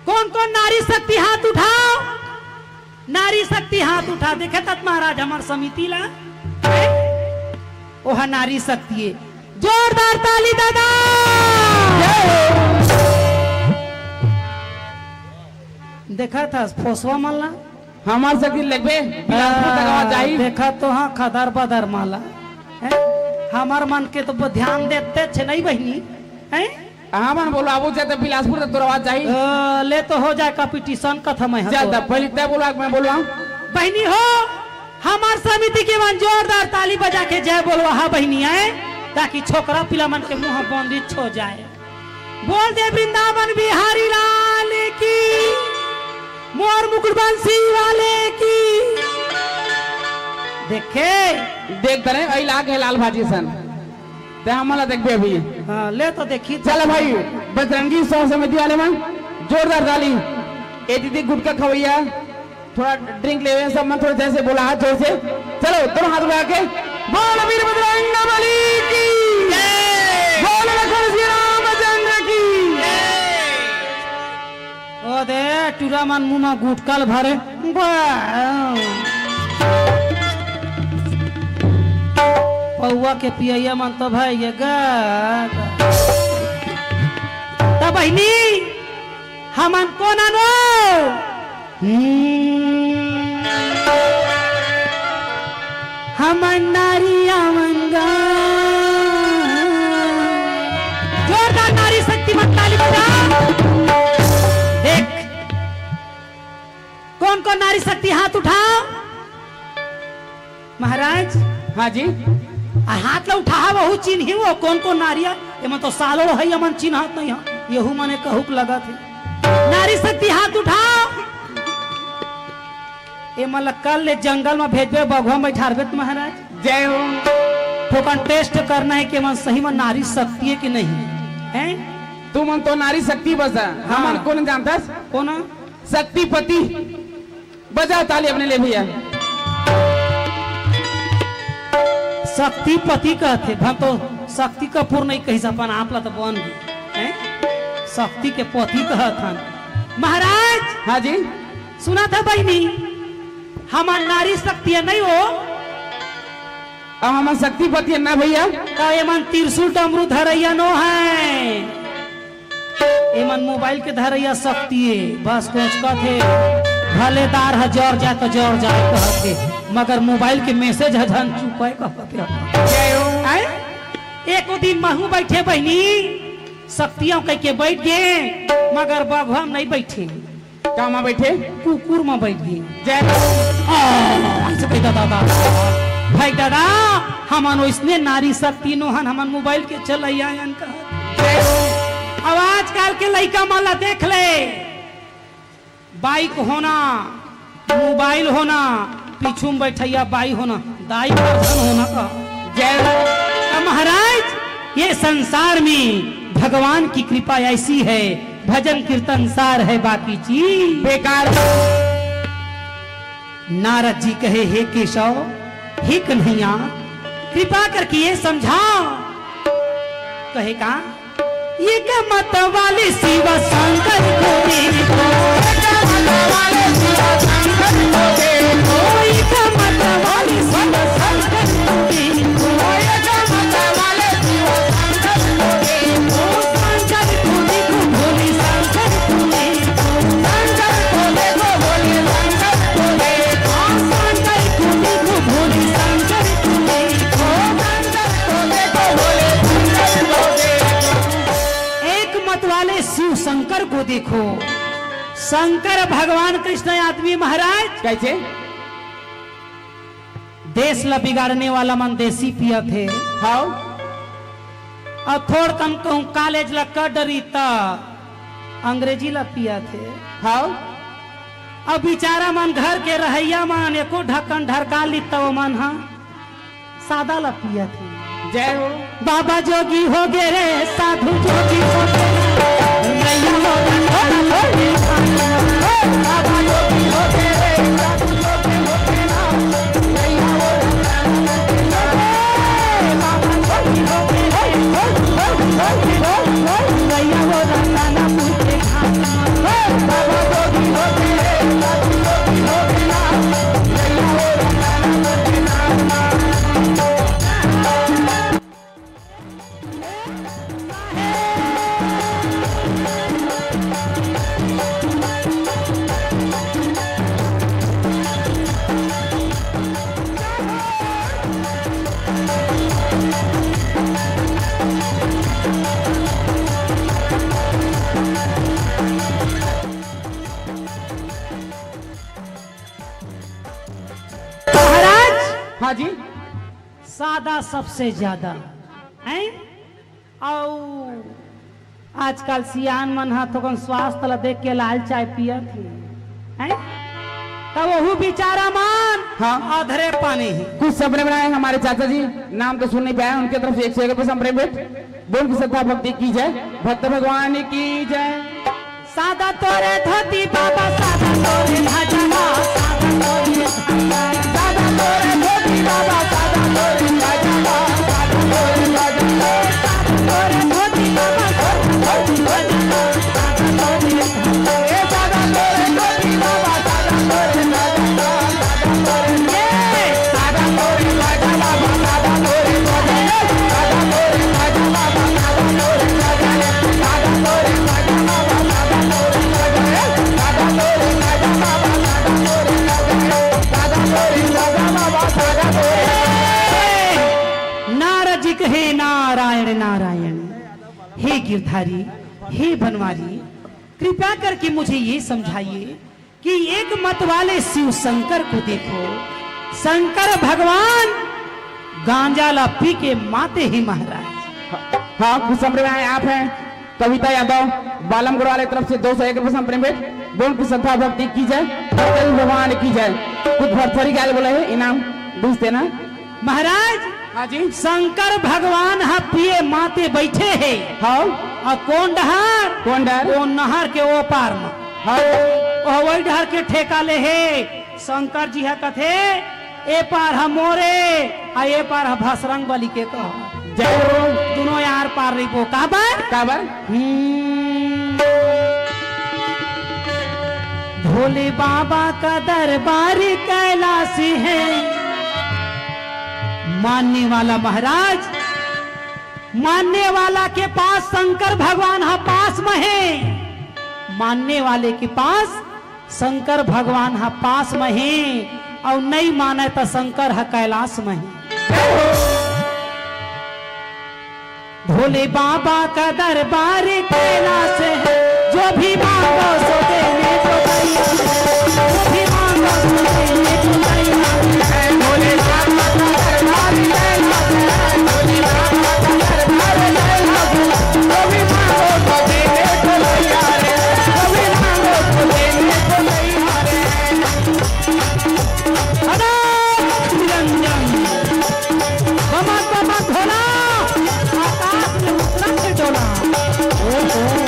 कोन कोन नारी शक्ति हाथ उठाव? नारी शक्ति हाथ उठा, देखे तात महाराज हमर समिति ला, हैं? ओहा नारी शक्ति हे। जोरदार ताली दादा। देखा था फोसवा मन ला? हमर शक्ति लगबे, बिलासपुर तक आवाज जाही। देखा तो हाँ, खदर बदर माला, हैं? हमर मन के तो ब-, ध्यान देते छे नहीं बहिनी, हैं? हाँ, मन बोलो, आबू जाए तो बिलासपुर तक तोर आवाज जाही। अ, ले तो हो जाए competition, कथा मैं हाँ जा तो। तब पहले तय बोला, मैं बोलवा। बहिनी हो, हमर समिति के मन जोरदार ताली बजा के जय बोलवा, हाँ बहिनी आए, ताकि छोकरा पिला मन के मुंह बंदिश हो जाए। बोल दे वृंदावन बिहारी लाल की, मोर मुकुट बंसी वाले की। देखे? देख तरे, अई लाग है लाल भाजी सन। ते हमन ला देखबे अभी। हाँ, ले तो देखी। चल भाई, बजरंगी सौ समिति वाले मन, जोरदार ताली। ए दीदी गुटखा खवैया, थोड़ा drink लेवे, सब मन थोड़ा जैसे बोला, हाथ जोर से। चलो, दोनों हाथ उठा के, बोल वीर बजरंग बली की। जय। बोल लखन श्री रामचंद्र की। जय। ओ दे, टूरा मन मुंह म गुटका ल भरे। बा। पौवा के पियैया मन तो भाई ये गा। त बहिनी, हमन कोन अनो? हम्म। हमन नारी आवन गा। जोरदार नारी शक्ति मन ताली बजा। देख, कौन कौन नारी शक्ति हाथ उठाओ महाराज। हाँ जी। आ हाथ ला उठाहा वहू चिन्ही वो कौन कौन नारी हे। एमन तो सालों है, एमन चिन्हत नहीं है, यहू मने कहूक लगत है। नारी शक्ति हाथ उठाओ। एमन ला कल ले जंगल में भेजबे, बघवा में बैठारबे त महाराज। जय हो। थोकन test करना है कि एमन सही में नारी शक्ति है कि नहीं है। तुमन तो नारी शक्ति बस है। हाँ। हमन कोन जानतस? कोन? शक्तिपति। बजा ताली अपने ले भैया। शक्तिपति कहथे, भन तो शक्ति कपूर नहीं कहिस, अपन आप ला तो बन गए, हैं? शक्ति के पति कहत हन। महाराज, हाँ जी। सुनत हा बहिनी, हमर नारी शक्ति है नहीं हो? अब हमर शक्तिपति है ना भैया? तो एमन त्रिशूल डमरू धरैया नो है। एमन mobile के धरैया शक्ति हे, बस कोचकत हे, भले दार ह जर जाए त जर जाए कहत हे, मगर mobile के message ह झन चुपय कहत हे। आय? एको दिन महू बैठे बहिनी, शक्तियां कह के बैठ गे, मगर बघवा म नहीं बैठे। का मा बैठे? कुकुर मा बैठ गे। जय हो। आ, ऐसे कह दादा, दादा। भाई दादा, हमन ओइसने नारी शक्ति नोहन, हमन mobile के चलैया अन कहा। जय हो। अब आजकल के लइका मन ला देख ले, bike होना, mobile होना, पीछू में बैठैया बाई होना, दाई परधन होना का। जय हो। अब महाराज, ये संसार में भगवान की कृपा ऐसी है, भजन कीर्तन सार है, बाकी चीज बेकार। नारद जी कहे, हे केशव, हे कन्हैया, कृपा करके ये समझा। कहे का? एक मत वाले शिव शंकर को देखो। एक मत वाले शिव शंकर को देखो। एक मत वाले शिव शंकर को देखो। एक मत वाले शिव शंकर को देखो। शंकर को देखो, भोले शंकर को देखो। शंकर को देखो, भोले शंकर को देखो। शंकर को देखो, भोले शंकर को देखो। शंकर को देखो, भोले शंकर को देखो। शिव शंकर को देखो, शंकर भगवान कृष्ण आदमी महाराज। कैसे? देश ला बिगाड़ने वाला मन देसी पियत हे। हाव। अउ थोड़ कन कहूँ कॉलेज ला कर डरी त अंग्रेजी ला पियत हे। हाव। अब बेचारा मन घर के रहइया मन एको ढक्कन ढरका ली त ओमन ह सादा ला पियत हे। जय हो। बाबा जोगी हो गे रे, साधु जोगी हो गे रे। रैया हो रे, हो रे, हो रे। बाबा जोगी हो गे रे, साधु जोगी हो गे रे। रैया हो रे, बाबा जोगी हो गे रे, हो रे, हो रे, हो रे। रैया हो रे, दानापुर के घाट। बाबा जोगी हो गे रे, साधु जोगी हो गे रे। रैया हो रे, दानापुर के घाट। महाराज। हाँ जी। सादा सबसे ज्यादा, हैं? अउ आजकल सियान मन ह थोकन स्वास्थ्य ला देख के लाल चाय पियत हे, हैं? त वहू बेचारा मन हाँ। अधरे पानी ही। कुछ संभ्रम रहे हमारे चाचा जी, नाम तो सुन नहीं पाया, उनके तरफ से एक सौ एक रुपये संभ्रम भेंट। बोल की श्रद्धा भक्ति की जय, भक्त भगवान की जय। सादा तोरे धोती बाबा, सादा तोरे भजवा, सादा तोरे, सादा तोरे धोती बाबा, सादा तोरे भजवा, सादा तोरे भजवा, सादा तोरे धोती बाबा, सादा तोरे भजवा, सादा तोरे, ए सादा तोरे धोती बाबा, सादा तोरे भजवा। नारद जी कहे, नारायण नारायण, हे गिरधारी, हे बनवारी, कृपया करके मुझे ये समझाइए कि एक मत वाले शिव शंकर को देखो, शंकर भगवान गांजा ला पी के माते ही महाराज। हाँ, कुछ संभ्रम रहे आप हैं कविता यादव, बालम गढ़वाल की तरफ से दो सौ एक रुपये संभ्रम भेंट। बोल की श्रद्धा भक्ति की जय, भक्त भगवान की जय। कुछ भरथरी गाय बोले है, इनाम दूसरे ना। महाराज, हाँ जी। शंकर भगवान ह पिए माते बैठे हे। हाँ। अउ कोन डहर? कोन डहर? ओ नहर के ओ पार म। हाँ। ओ वही डहर के ठेका ले हे। शंकर जी ह कथे, "ए पार ह मोरे, अउ ए पार ह भसरंग बली के कह।" जय हो। दुनों यार पार रहिबो। काबर? काबर? हम्म। भोले बाबा का दरबार कैलाशी है। मानने वाला महाराज, मानने वाला के पास शंकर भगवान ह पास म हे, मानने वाले के पास शंकर भगवान ह पास म हे, अउ नइ माने त शंकर ह कैलाश म हे। भोले बाबा का दरबार कैलाश है, जो भी मांगो सो देने को तैयार है, जो भी मांगो सो देने को तैयार है। भोले बाबा का दरबार कैलाश है, भोले बाबा का दरबार कैलाश है, जो भी मांगो सो देने को तैयार है, जो भी मांगो सो देने को तैयार है। अनंत निरंजन। बमा बमा भोला, आकाश में उतरत डोला। ओ हो।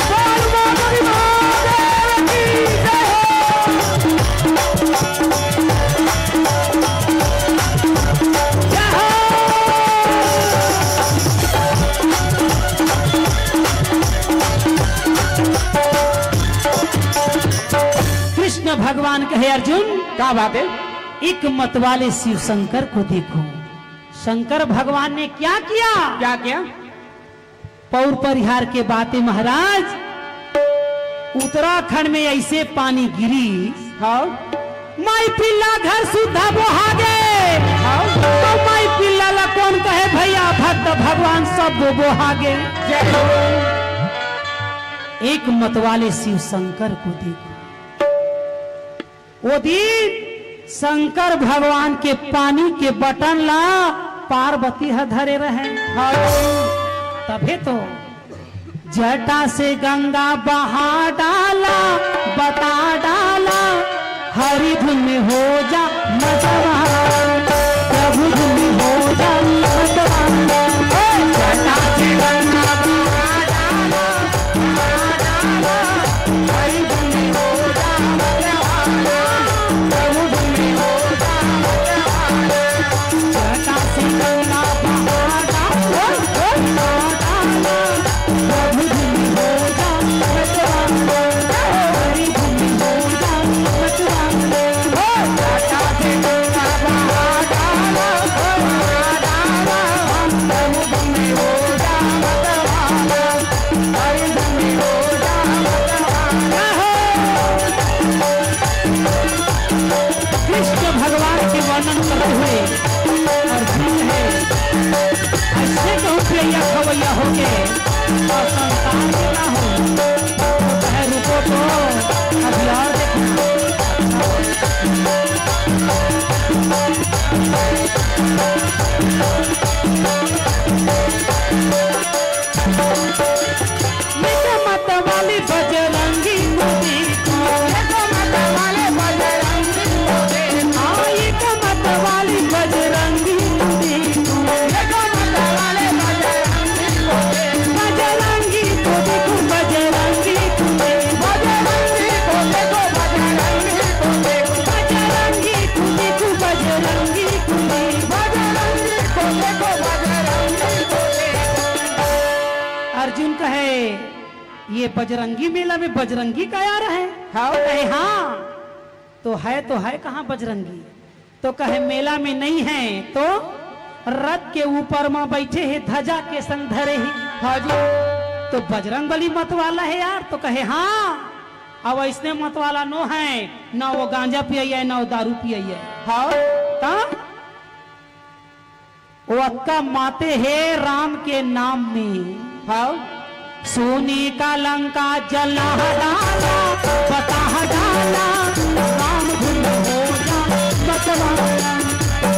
बोल बोल बोल महादेव की जय हो। कृष्ण भगवान कहे, "अर्जुन, क्या बात है?" एक मत वाले शिव शंकर को देखो। शंकर भगवान ने क्या किया? क्या किया? पौर परिहार के बात हे महाराज, उत्तराखंड में ऐसे पानी गिरी, हाँ। माई पिल्ला घर सुद्धा बोहा गे। तो माई पिल्ला ला कोन कहे भैया, भक्त भगवान सब वो बोहा गे। एक मतवाले शिव शंकर को देखो, वो दिन शंकर भगवान के पानी के बटन ला पार्वती ह धरे रहे। तभे तो जटा से गंगा बहा डाला, बता डाला, हरि धुन में हो जा मतवाला, प्रभु धुन में हो जा मतवाला। ओ जटा से गंगा बहा डाला, बहा डाला, हरि धुन में हो जा मतवाला, प्रभु धुन में हो जा मतवाला। जटा से गंगा बहा डाला, बहा डाला, प्रभु धुन हो जा मतवाला, हरि धुन हो जा मतवाला। ओ जटा से गंगा बहा डाला, बहा डाला, प्रभु धुन हो जा मतवाला, हरि धुन हो जा मतवाला। कृष्ण भगवान के वर्णन करते हुए अर्जुन है, ऐसे कहूँ पियैया खवैया हो के और संसार में ना हो, तो कहे रुको तो अभी और देखना। एक मत वाली बजरंगी को देखो, एक मत वाले बजरंगी को देखो, हाँ, एक मत वाली बजरंगी को देखो, एक मत वाले बजरंगी को देखो, बजरंगी को देखो, बजरंगी को देखो, बजरंगी को देखो, बजरंगी को देखो, बजरंगी को देखो, बजरंगी को देखो, बजरंगी को देखो, बजरंगी को देखो। अर्जुन कहे, ये बजरंगी मेला में बजरंगी का यार है? हाँ। कहे, हाँ। तो है, तो है कहाँ बजरंगी? तो कहे, मेला में नहीं है, तो रथ के ऊपर में बैठे है, ध्वजा के संग धरे है। हाँ जी। तो बजरंग बली मत वाला है यार? तो कहे, हाँ। अब ऐसने मत वाला नो है, ना वो गांजा पियई है, ना वो दारू पियई है। हाँ। ता वो अतका माते हे राम के नाम में। हाँ। सोने का लंका जला डाला, बता डाला, राम धुन हो जा मतवाला,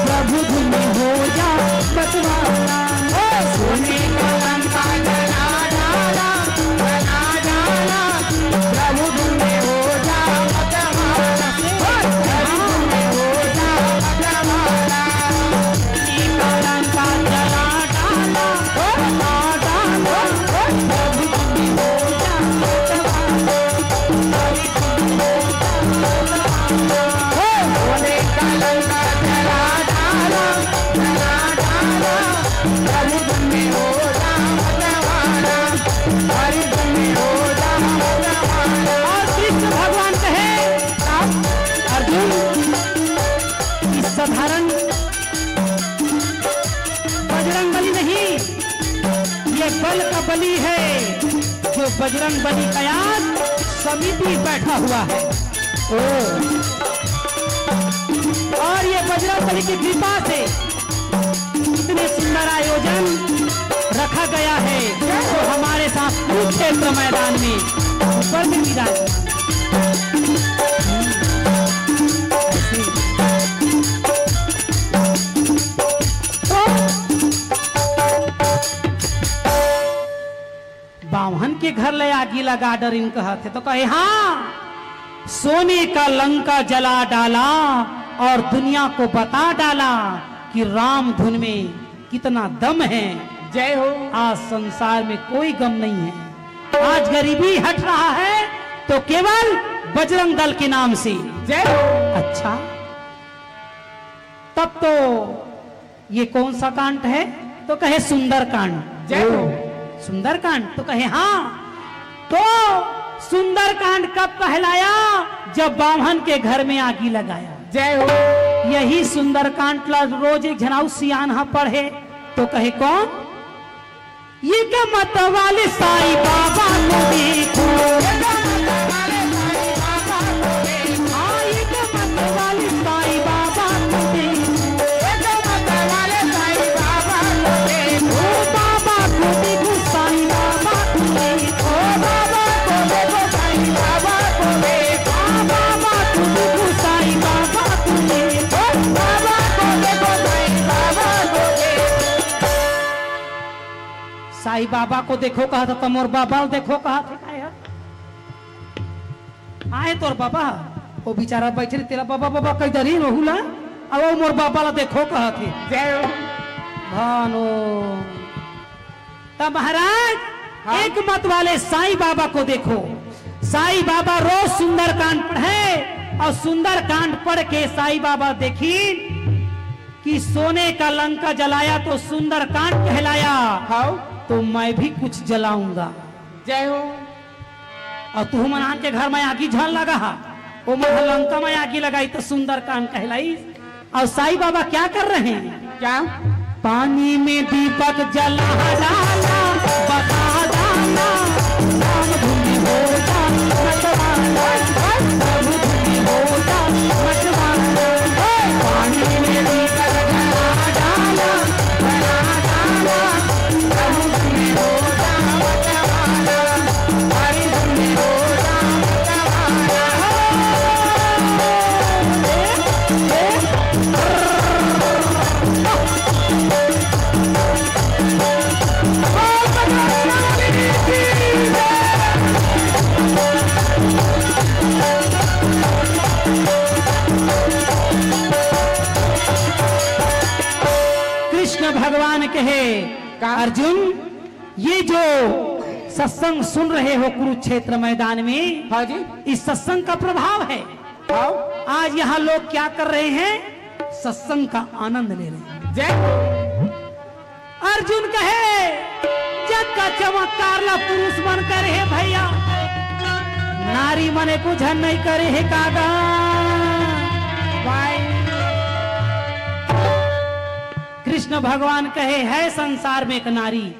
प्रभु धुन हो जा मतवाला। ओ सोने का लंका जला डाला, जला डाला, प्रभु धुन हो जा मतवाला। और कृष्ण भगवान कहे, अर्जुन, ये साधारण बजरंग बली नहीं, ये बल का बली है, जो बजरंग बली का आज समिति बैठा हुआ है। ओ, और ये बजरंग बली की कृपा से इतने सुंदर आयोजन रखा गया है, तो हमारे साथ कुरुक्षेत्र मैदान में ऊपर में विराजमान। तो बाम्हन के घर ले आगी लगा डरिन कहत हे, तो कहे, हाँ, सोने का लंका जला डाला और दुनिया को बता डाला कि राम धुन में कितना दम है। जय हो। आज संसार में कोई गम नहीं है। आज गरीबी हट रहा है तो केवल बजरंग दल के नाम से। जय हो। अच्छा, तब तो ये कौन सा कांड है? तो कहे, सुंदरकांड। जय हो। सुंदरकांड? तो कहे, हाँ। तो सुंदरकांड कब कहलाया? जब बाम्हन के घर में आगी लगाया। जय हो। यही सुंदरकांड ला रोज एक झन अउ सियान ह पढ़े, तो कहे, कौन? ये का मत वाले साईं बाबा को देखो। हाँ, ये का मत वाले साई बाबा को देखो कहत हे, त मोर बाबा ल देखो कहत हे, काय हे? आए तोर बाबा, वो बेचारा बैठे रहे, तेला बाबा, बाबा कहि डरिस, ओहू ला, अब वो मोर बाबा ला देखो कहत हे। जय हो। भानो। त महाराज, हाँ। एक मत वाले साई बाबा को देखो। साई बाबा रोज सुंदरकांड पढ़े और सुंदरकांड पढ़ के साई बाबा देखिन कि सोने का लंका जलाया तो सुंदरकांड कहलाया, हाँ। तो मैं भी कुछ जलाऊंगा। जय हो। और तुहू मन आन के घर में आगी झन लगा हा, वो मन ह लंका में आगी लगाई तो सुंदरकांड कहलाई। और साई बाबा क्या कर रहे हैं? क्या? पानी में दीपक जला डाला, बता डाला, राम धुन हो जा, मतवाला, राम धुन हो जा, मतवाला। पानी में दीपक जला डाला, बता डाला, राम धुन हो जा, मतवाला। कृष्ण भगवान कहे, का? अर्जुन, ये जो सत्संग सुन रहे हो कुरुक्षेत्र मैदान में, हाँ जी। इस सत्संग का प्रभाव है। हाँ। आज यहाँ लोग क्या कर रहे हैं? सत्संग का आनंद ले रहे हैं। जय। अर्जुन कहे, "जग का चमत्कार ला पुरुष मन करे हे भैया, नारी मन एको झन नहीं करे हे कागा।" भाई। कृष्ण भगवान कहे, "है संसार में एक नारी।"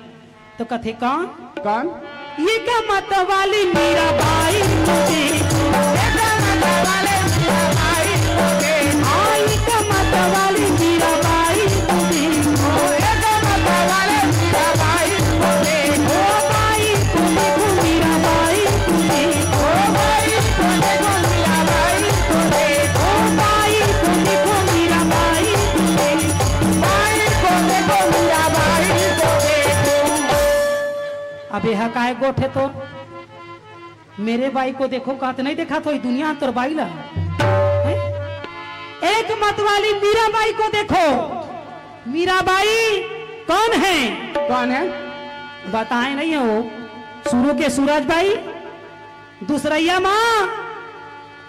तो कथे, "कौन?" कौन? ये का मत वाली मीरा बाई को देखो। ये का मत वाली मीरा बाई को देखो। हाँ, ये का मत वाली मीरा बाई को देखो। ये का मत वाली मीरा बाई को देखो। ओ बाई को देखो, मीरा बाई को देखो। ओ बाई को देखो, मीरा बाई को देखो। ओ बाई को देखो, मीरा बाई को देखो। बाई को देखो, मीरा बाई को देखो। अब एहा काय गोठ हे तोर? मेरे बाई को देखो कहत नहीं देखा तो दुनिया तोर बाई ला। हैं? एक मत वाली मीरा बाई को देखो। मीरा बाई कौन है? कौन है? बताए नहीं हो। शुरू के सूरज बाई, दूसरैया माँ,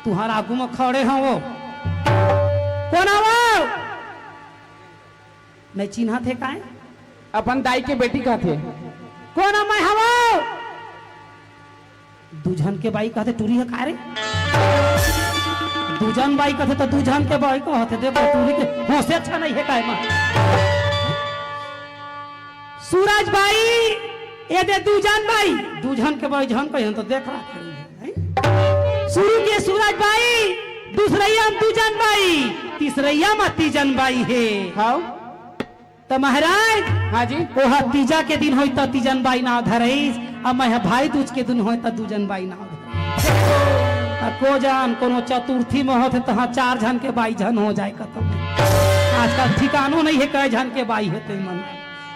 तुहार आगू में खड़े हो वो। कौन है वो? नहीं चिन्हत हे काय? अपन दाई के बेटी कहत हे। कोन मैं हवो? दू झन के बाई कहत हे, टूरी हे काय रे? दू झन बाई कहत हे त दू झन के बाई कहत हे, देखो टूरी के होशे अच्छा नहीं हे काय मा? सूरज बाई, ये दे दू झन बाई, दू झन के बाई झन कहिन त देख रहा है। शुरू के सूरज बाई, दूसरैया म दू झन बाई, तीसरैया म तीजन बाई हे। हाँ। त महाराज, हाँ जी। ओहा तीजा के दिन होई त तीजन बाई नाव धरईस, अब मैं भाई दूज के दिन होई त दूजन बाई नाव धरईस। त को जान कोनो चतुर्थी में होथे तहाँ चार झन के बाई झन हो जाए कतौ। आजकल ठिकानो नहीं हे कै झन के बाई हे ते मन।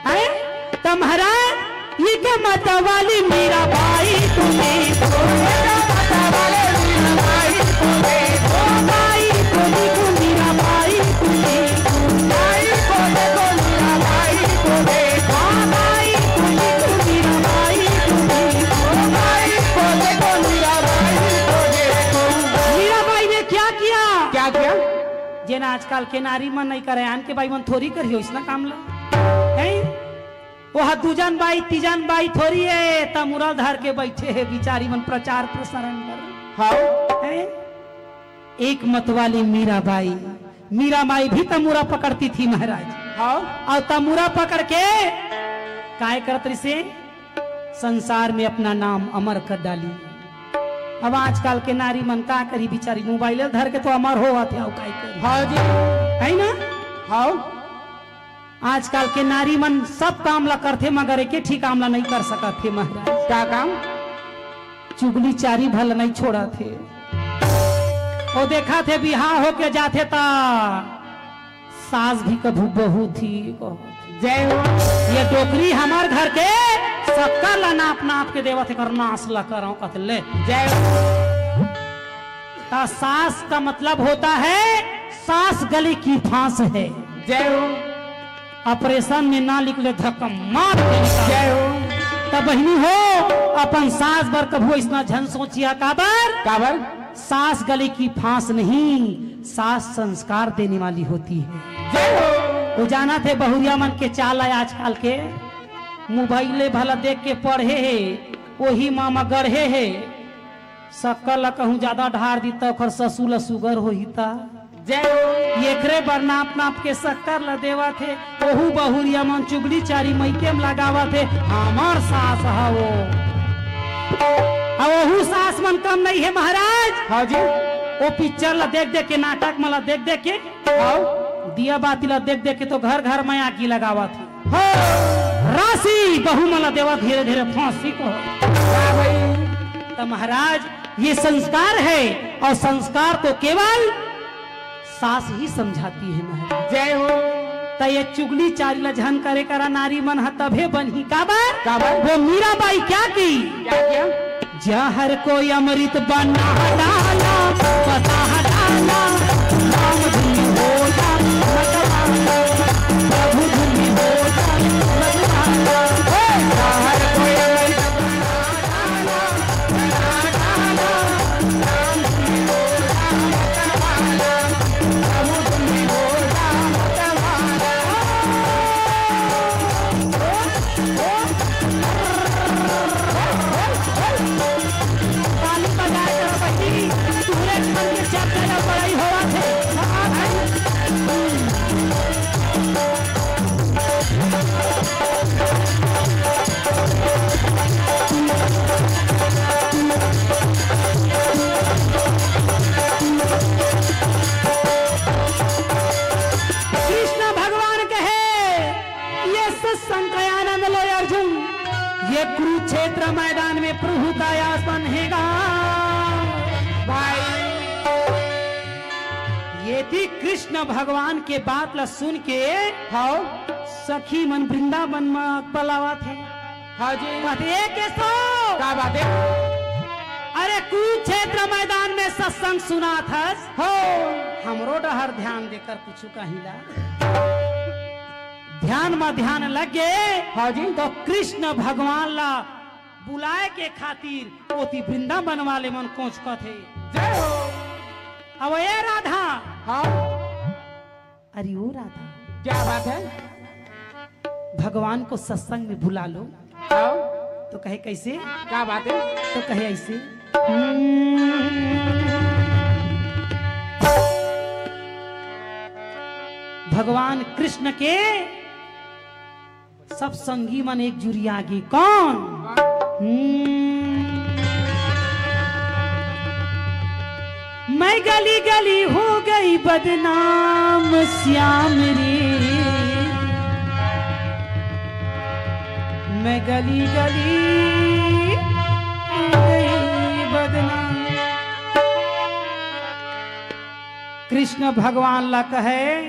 हैं? त महाराज, ये के मत वाली मीरा बाई तूने, ये के मत वाली मीरा बाई तूने, ओ बाई तूने, तू मीरा बाई तूने, बाई को देखो मीरा बाई तूने, हाँ बाई तूने, तू मीरा बाई तूने, ओ बाई को देखो मीरा बाई तूने। मीरा बाई ने क्या किया? क्या किया? जेन आजकल के नारी मन नहीं करे, आन के बाई मन थोरी करियो इसना काम ला। हैं? ओहा दूजन बाई, तीजन बाई थोरी हे, त मुरल धर के बैठे हे बिचारी मन प्रचार प्रसारण बर। हाँ। हैं? एक मत वाली मीरा बाई, मीरा बाई भी तमूरा पकड़ती थी महाराज। हाँ। अउ तमूरा पकड़ के काय करत रहिसे, संसार में अपना नाम अमर कर डाली। अब आजकल के नारी मन का करी बिचारी, मोबाइल धर के तो अमर होवत हे, अउ काय करी? हाँ जी। है ना? हाँ। आजकल के नारी मन सब काम ला करथे, मगर एके ठी काम ला नहीं कर सकत हे महाराज। का काम? चुगली चारी भल नहीं छोड़त हे। ओ देखत हे, बिहाव होके जाथे त सास भी कभू बहू थी, बहू थी। जय हो। ये डोकरी हमर घर के शक्कर ला नाप नाप के देवत हे, एकर नास ला करंव कथे ले। जय हो। त सास का मतलब होता है, सास गले की फांस है। जय हो। ऑपरेशन में ना निकले, धक्का मार के निकाल। जय हो। त बहिनी हो, अपन सास बर कभू अइसना झन सोचिया, काबर? काबर? सास गले की फांस नहीं, सास संस्कार देने वाली होती है। जय हो। वो जानत हे बहुरिया मन के चाल आय आजकल के, मोबाइले भला देख के पढ़े हे, ओही मा मा गढ़े हे। शक्कर ला कहूँ ज्यादा ढार दी त ओखर ससुर ला सुगर होही त। जय हो। एकरे बर नाप नाप के शक्कर ला देवत हे। ओहू बहुरिया मन चुगली चारी मइके म लगावत हे, हमर सास ह वो। अब ओहू सास मन कम नहीं हे महाराज। हाँ जी। वो पिक्चर ला देख देख के, नाटक मन ला देख देख के, हाँ। दिया बाती ला देख देख के तो घर घर में आगी लगावत हे। हाँ। राशि बहू मन ला देवत धीरे धीरे फांसी को। वाह भाई। त महाराज, ये संस्कार है और संस्कार को केवल सास ही समझाती है महाराज। जय हो। त ये चुगली चारी ला झन करे करा, नारी मन ह तभे बनही। काबर? काबर? वो मीराबाई क्या की? क्या किया? जहर को अमृत बना डाला, बता डाला, राम धुन बोला, मतवाला, प्रभु धुन बोला, मतवाला। हे! जहर को अमृत ताली बजाए करो बहिनी, तुहरे मन के चर्चा या बड़ाई होवत हे। कृष्ण भगवान कहे, ये सत्संग का आनंद लो अर्जुन, ये कुरुक्षेत्र मैदान में प्रभु का आसन हेगा। भाई, ये थी कृष्ण भगवान के बात ला सुन के, हाँ। सखी मन वृंदावन में पलावत हे। हाँ जी। कहत हे, "ए केशव।" का बात हे? अरे कुरुक्षेत्र मैदान में सत्संग सुनाथस। हो। हमरो डहर ध्यान देकर कुछ कहिला। ध्यान में ध्यान लग गे। हाँ जी। तो कृष्ण भगवान ला बुलाए के खातिर ओती वृंदावन वाले मन कोचकत हे। जय हो। अब ए राधा। हाँ। अरे ओ राधा। क्या बात हे? भगवान को सत्संग में बुला लो। हाँ। तो कहे कैसे? क्या बात हे? तो कहे ऐसे। भगवान कृष्ण के सब संगी मन एक जुरिया गे। कौन? हम्म। मैं गली गली हो गई बदनाम श्याम रे। मैं गली गली हो गई बदनाम। कृष्ण भगवान ला कहे,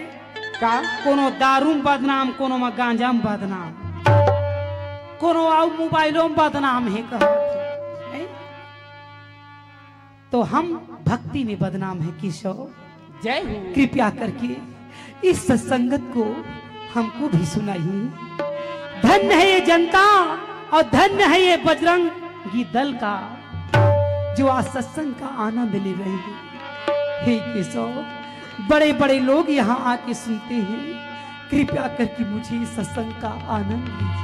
का? कोनो दारू में बदनाम, कोनो में गांजा में बदनाम, कोनो अउ मोबाइलो में बदनाम हे कहत हे। तो हम भक्ति में बदनाम है केशव। जय हो। कृपया करके इस सत्संगत को हमको भी सुनाइए। धन्य है ये जनता और धन्य है ये बजरंगी दल का, जो आज सत्संग का आनंद ले रहे हैं। हे केशव, बड़े बड़े लोग यहाँ आके सुनते हैं, कृपया करके मुझे इस सत्संग का आनंद दीजिए।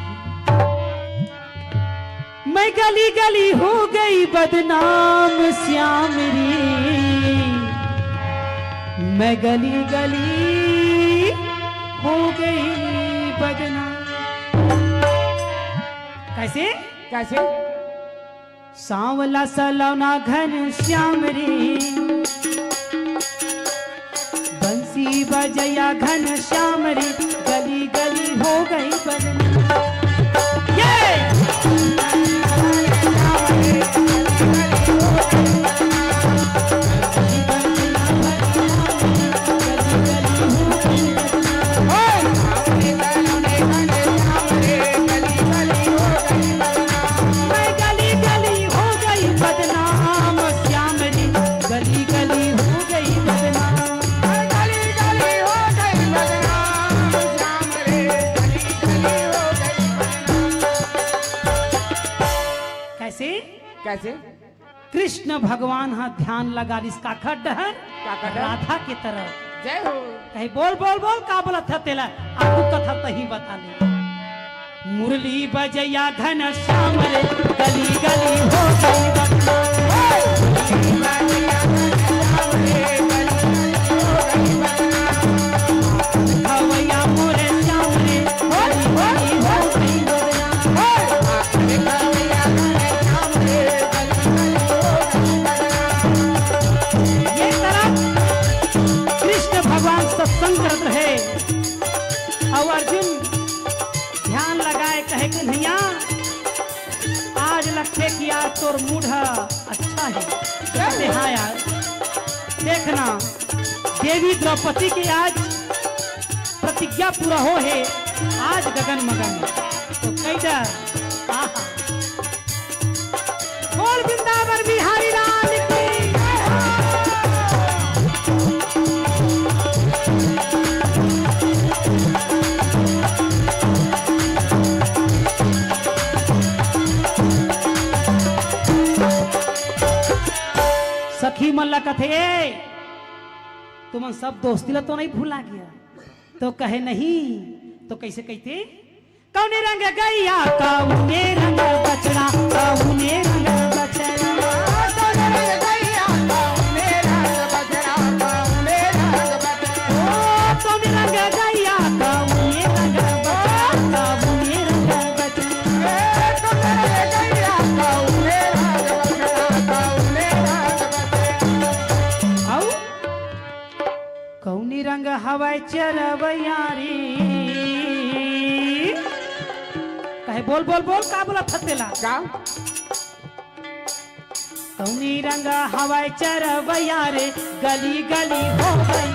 मैं गली गली हो गई बदनाम श्याम रे, मैं गली गली हो गई बदनाम। कैसे? कैसे? सांवला सलोना घन श्याम रे, बंसी बजैया घन श्याम रे, गली गली हो गई बदनाम। ये! कैसे? कृष्ण भगवान ह ध्यान लगा लिस काखर डहर? काखर डहर? राधा के तरफ। जय हो। कहे, "बोल, बोल, बोल, का बोलत ह तेला?" आगू कथा तही बता ले। मुरली बजैया घनश्याम रे, गली गली हो गई बदनाम। गवैया मोरे श्याम रे, गली गली हो गई बदनाम। ये तरफ कृष्ण भगवान सत्संग करत रहे, अउ अर्जुन ध्यान लगाए कहे, "कन्हैया, आज लगथे कि आज तोर मूड ह अच्छा हे।" कहते, "हाँ यार, देखना, देवी द्रौपदी के आज प्रतिज्ञा पूरा हो हे, आज गगन मगन।" तो कई डर, आहा। बोल वृंदावन बिहारी लाल की। सखी मन ला कथे, "ए, तुमन सब दोस्ती ला तो नहीं भुला गया?" तो कहे, "नहीं।" तो कैसे कहते? कौने रंग गैया, कौने रंग बछड़ा, कौने रंग बछड़ा। कौने रंग गैया, कौने रंग बछड़ा। ओ, कौने रंग गैया, कौने रंग बछड़ा, कौने रंग बछड़ा। ए, कौने रंग गैया, कौने रंग बछड़ा, कौने रंग बछड़ा। अउ कौनी रंग हवय चरवैया रे? कहे, "बोल, बोल, बोल, का बोलत हस तेला?" का? कौनी रंग हवय चरवैया रे, गली गली हो गई।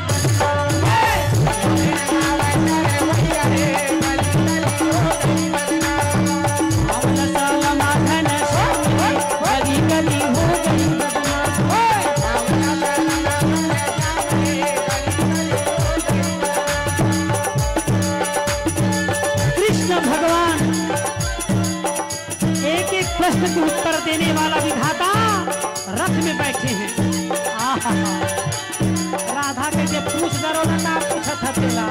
अमल साला माखन श्याम रे, गली गली हो गई बदनाम। कृष्ण भगवान एक एक प्रश्न के उत्तर देने वाला विधाता रथ में बैठे हैं। आहा, राधा के जे पूछ डरो ना का पूछत ह तेला।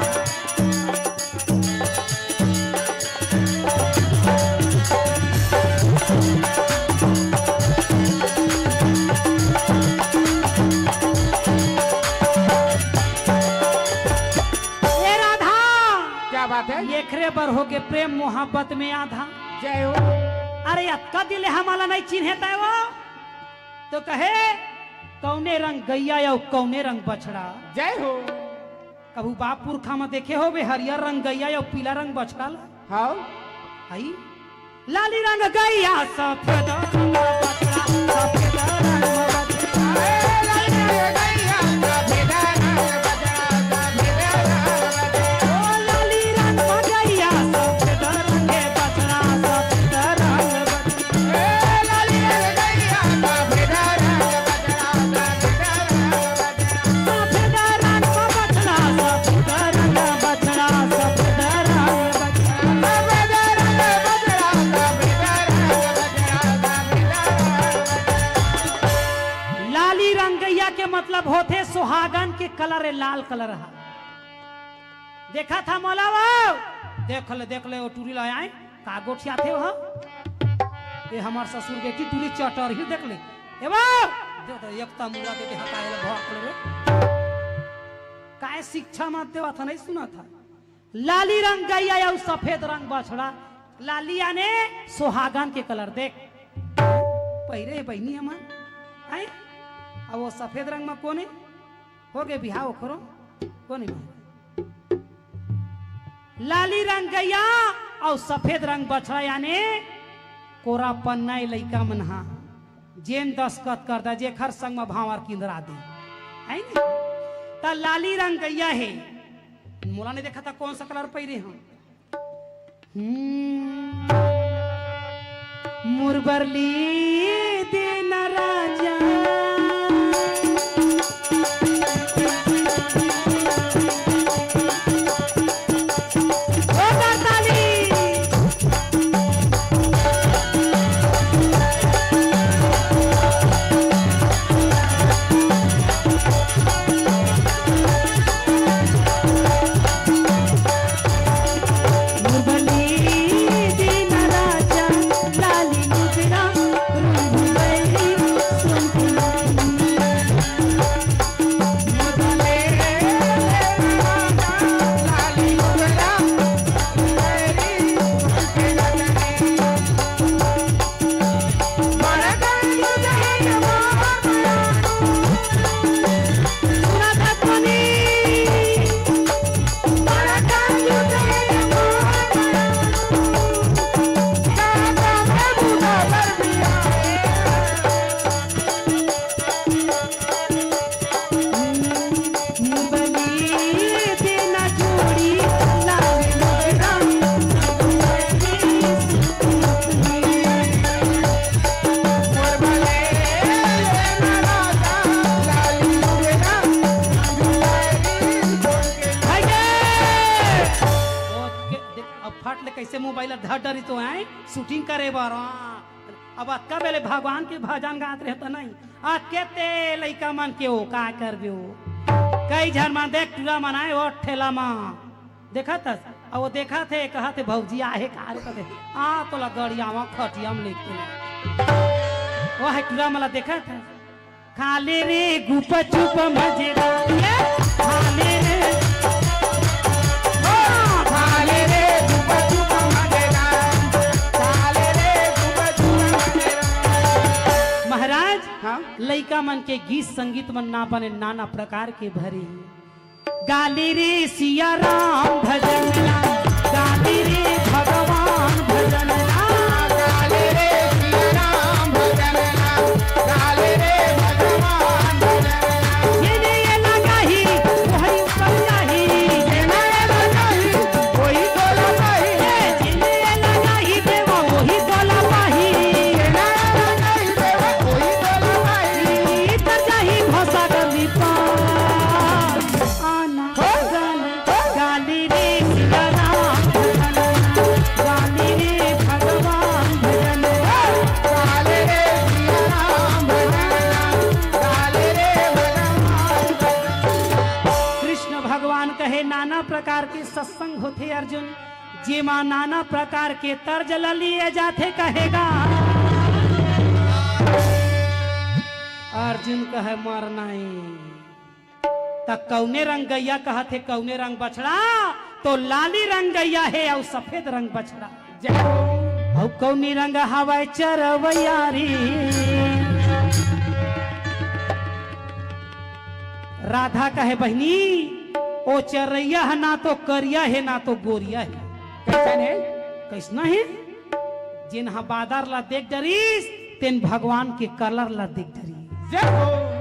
ए राधा, क्या बात है? एखरे बर होगे प्रेम मोहब्बत में आधा। जय हो। अरे अतका दिन ले हमला नहीं चिन्हे तय वो, तो कहे, "कौने रंग गैया अउ कौने रंग बछड़ा?" जय हो। कभू बाप पुरखा म देखे होबे हरियर रंग गैया अउ पीला रंग बछड़ा ला? हाव। हई? लाली रंग गैया, सफेद रंग बछड़ा, सफेद रंग बछड़ा। ए, लाली रंग गैया, सफेद रंग बछड़ा, सफेद रंग बछड़ा। ओ, लाली रंग गैया, सफेद रंग बछड़ा, सफेद रंग बछड़ा। लाली रंग गैया के मतलब होथे सुहागन के कलर, ए लाल कलर ह। देखत ह मोला वो? देख ले, देख ले, वो टूरी ला आए, का गोठियाथे वो? ए हमर ससुर के की टूरी चटर ही देख ले। ए वो? दे दे, एक तमुरा दे दे, हटाए ले भौंक ले रे। काय शिक्षा मत देवा था, नहीं सुना था। लाली रंग गैया अउ सफेद रंग बछड़ा। लाली आने सुहागन के कलर देख। पहिरे हे बहिनी हमन। हैं? अब वो सफेद रंग म कोन हे? होगे बिहाव ओखरो, कोनी भाई। लाली रंग गैया अउ सफेद रंग बछड़ा, याने कोरा पन्ना ए लइका मन हा, जेन दस्खत कर दा, जेखर संग म भांवर किंदरा दे, है नी? त लाली रंग गैया हे, मोला नहीं देखा था कौन सा कलर पहिरे हंव। हम्म। मुरबरली देना राजा। जोरदार ताली। फट ले कइसे मोबाइल ला धर डरी तो आए शूटिंग करे बर। हाँ। अब अतका बेले भगवान के भजन गात रहे त नहीं। आ केते लइका मन के ओ का करबे ओ। कई झन मन देख टूरा मन आए ओ ठेला म। देखत हस? अउ वो देखत हे, कहत हे, "भौजी आहे का रे?" कथे, "आ तोला गड़ियावा खटिया म लेके।" वो हे टूरा मन ला देखत हे। खा ले रे गुपचुप मजेदार, ये खा ले रे। हाँ, खा ले रे गुपचुप मजेदार, खा ले रे गुपचुप मजेदार। महाराज, हाँ? लइका मन के गीत संगीत मन ना बने, नाना प्रकार के भरे। गाली रे सिया राम भजन ला, गाली रे भगवान भजन ला। गाली रे सिया राम भजन ला, गाली रे भगवान भजन ला। ये ने ये लगाही, वही ऊपर जाही। ये ने ये लगाही, वही गोला पाही। ये ने ये लगाही, देवा वही गोला पाही। ये ने ये लगाही, देवा वही गोला पाही। इतर जाही भसा गली पा। आना गाली, गाली रे सिया राम भजन, गाली रे भगवान भजन, गाली रे सिया राम भजन, गाली रे भगवान भजन। कृष्ण भगवान कहे, नाना प्रकार के सत्संग होथे अर्जुन, जेमा नाना प्रकार के तर्ज ल लिए जाथे कहेगा। अर्जुन कहे, मर नहीं। त कउने रंग गैया कहत हे, कउने रंग बछड़ा? तो लाली रंग गैया हे अउ सफेद रंग बछड़ा। जय हो। अउ कउने रंग हवय चरवैया रे? राधा कहे, बहिनी, ओ चरैया ह ना तो करिया हे, ना तो गोरिया हे। कइसन हे? कइसना हे? जेन ह बादर ला देख डरिस, तेन भगवान के कलर ला देख डरिस। जय हो।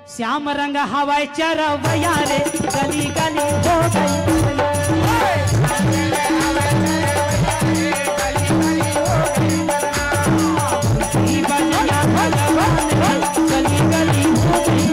श्याम रंग हवय चरवैया रे, गली गली हो गई। गली गली हो गई।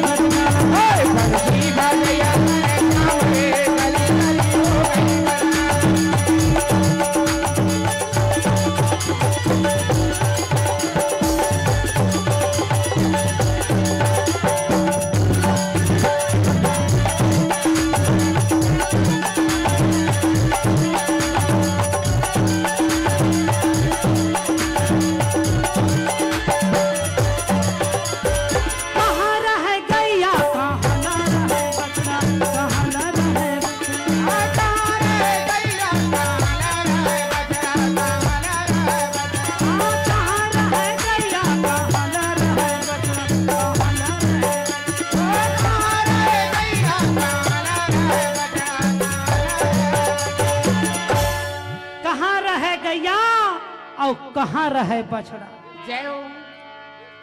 कहाँ रहे गैया, कहाँ ना रहे बछड़ा, कहाँ ना रहे बछड़ा। कहाँ रहे गैया, कहाँ ना रहे बछड़ा, कहाँ ना रहे बछड़ा। कहाँ रहे गैया, कहाँ ना रहे बछड़ा, कहाँ ना रहे बछड़ा। कहाँ रहे गैया, कहाँ ना रहे बछड़ा, कहाँ ना रहे बछड़ा। कहाँ रहे गैया अउ कहाँ रहे बछड़ा? जय हो।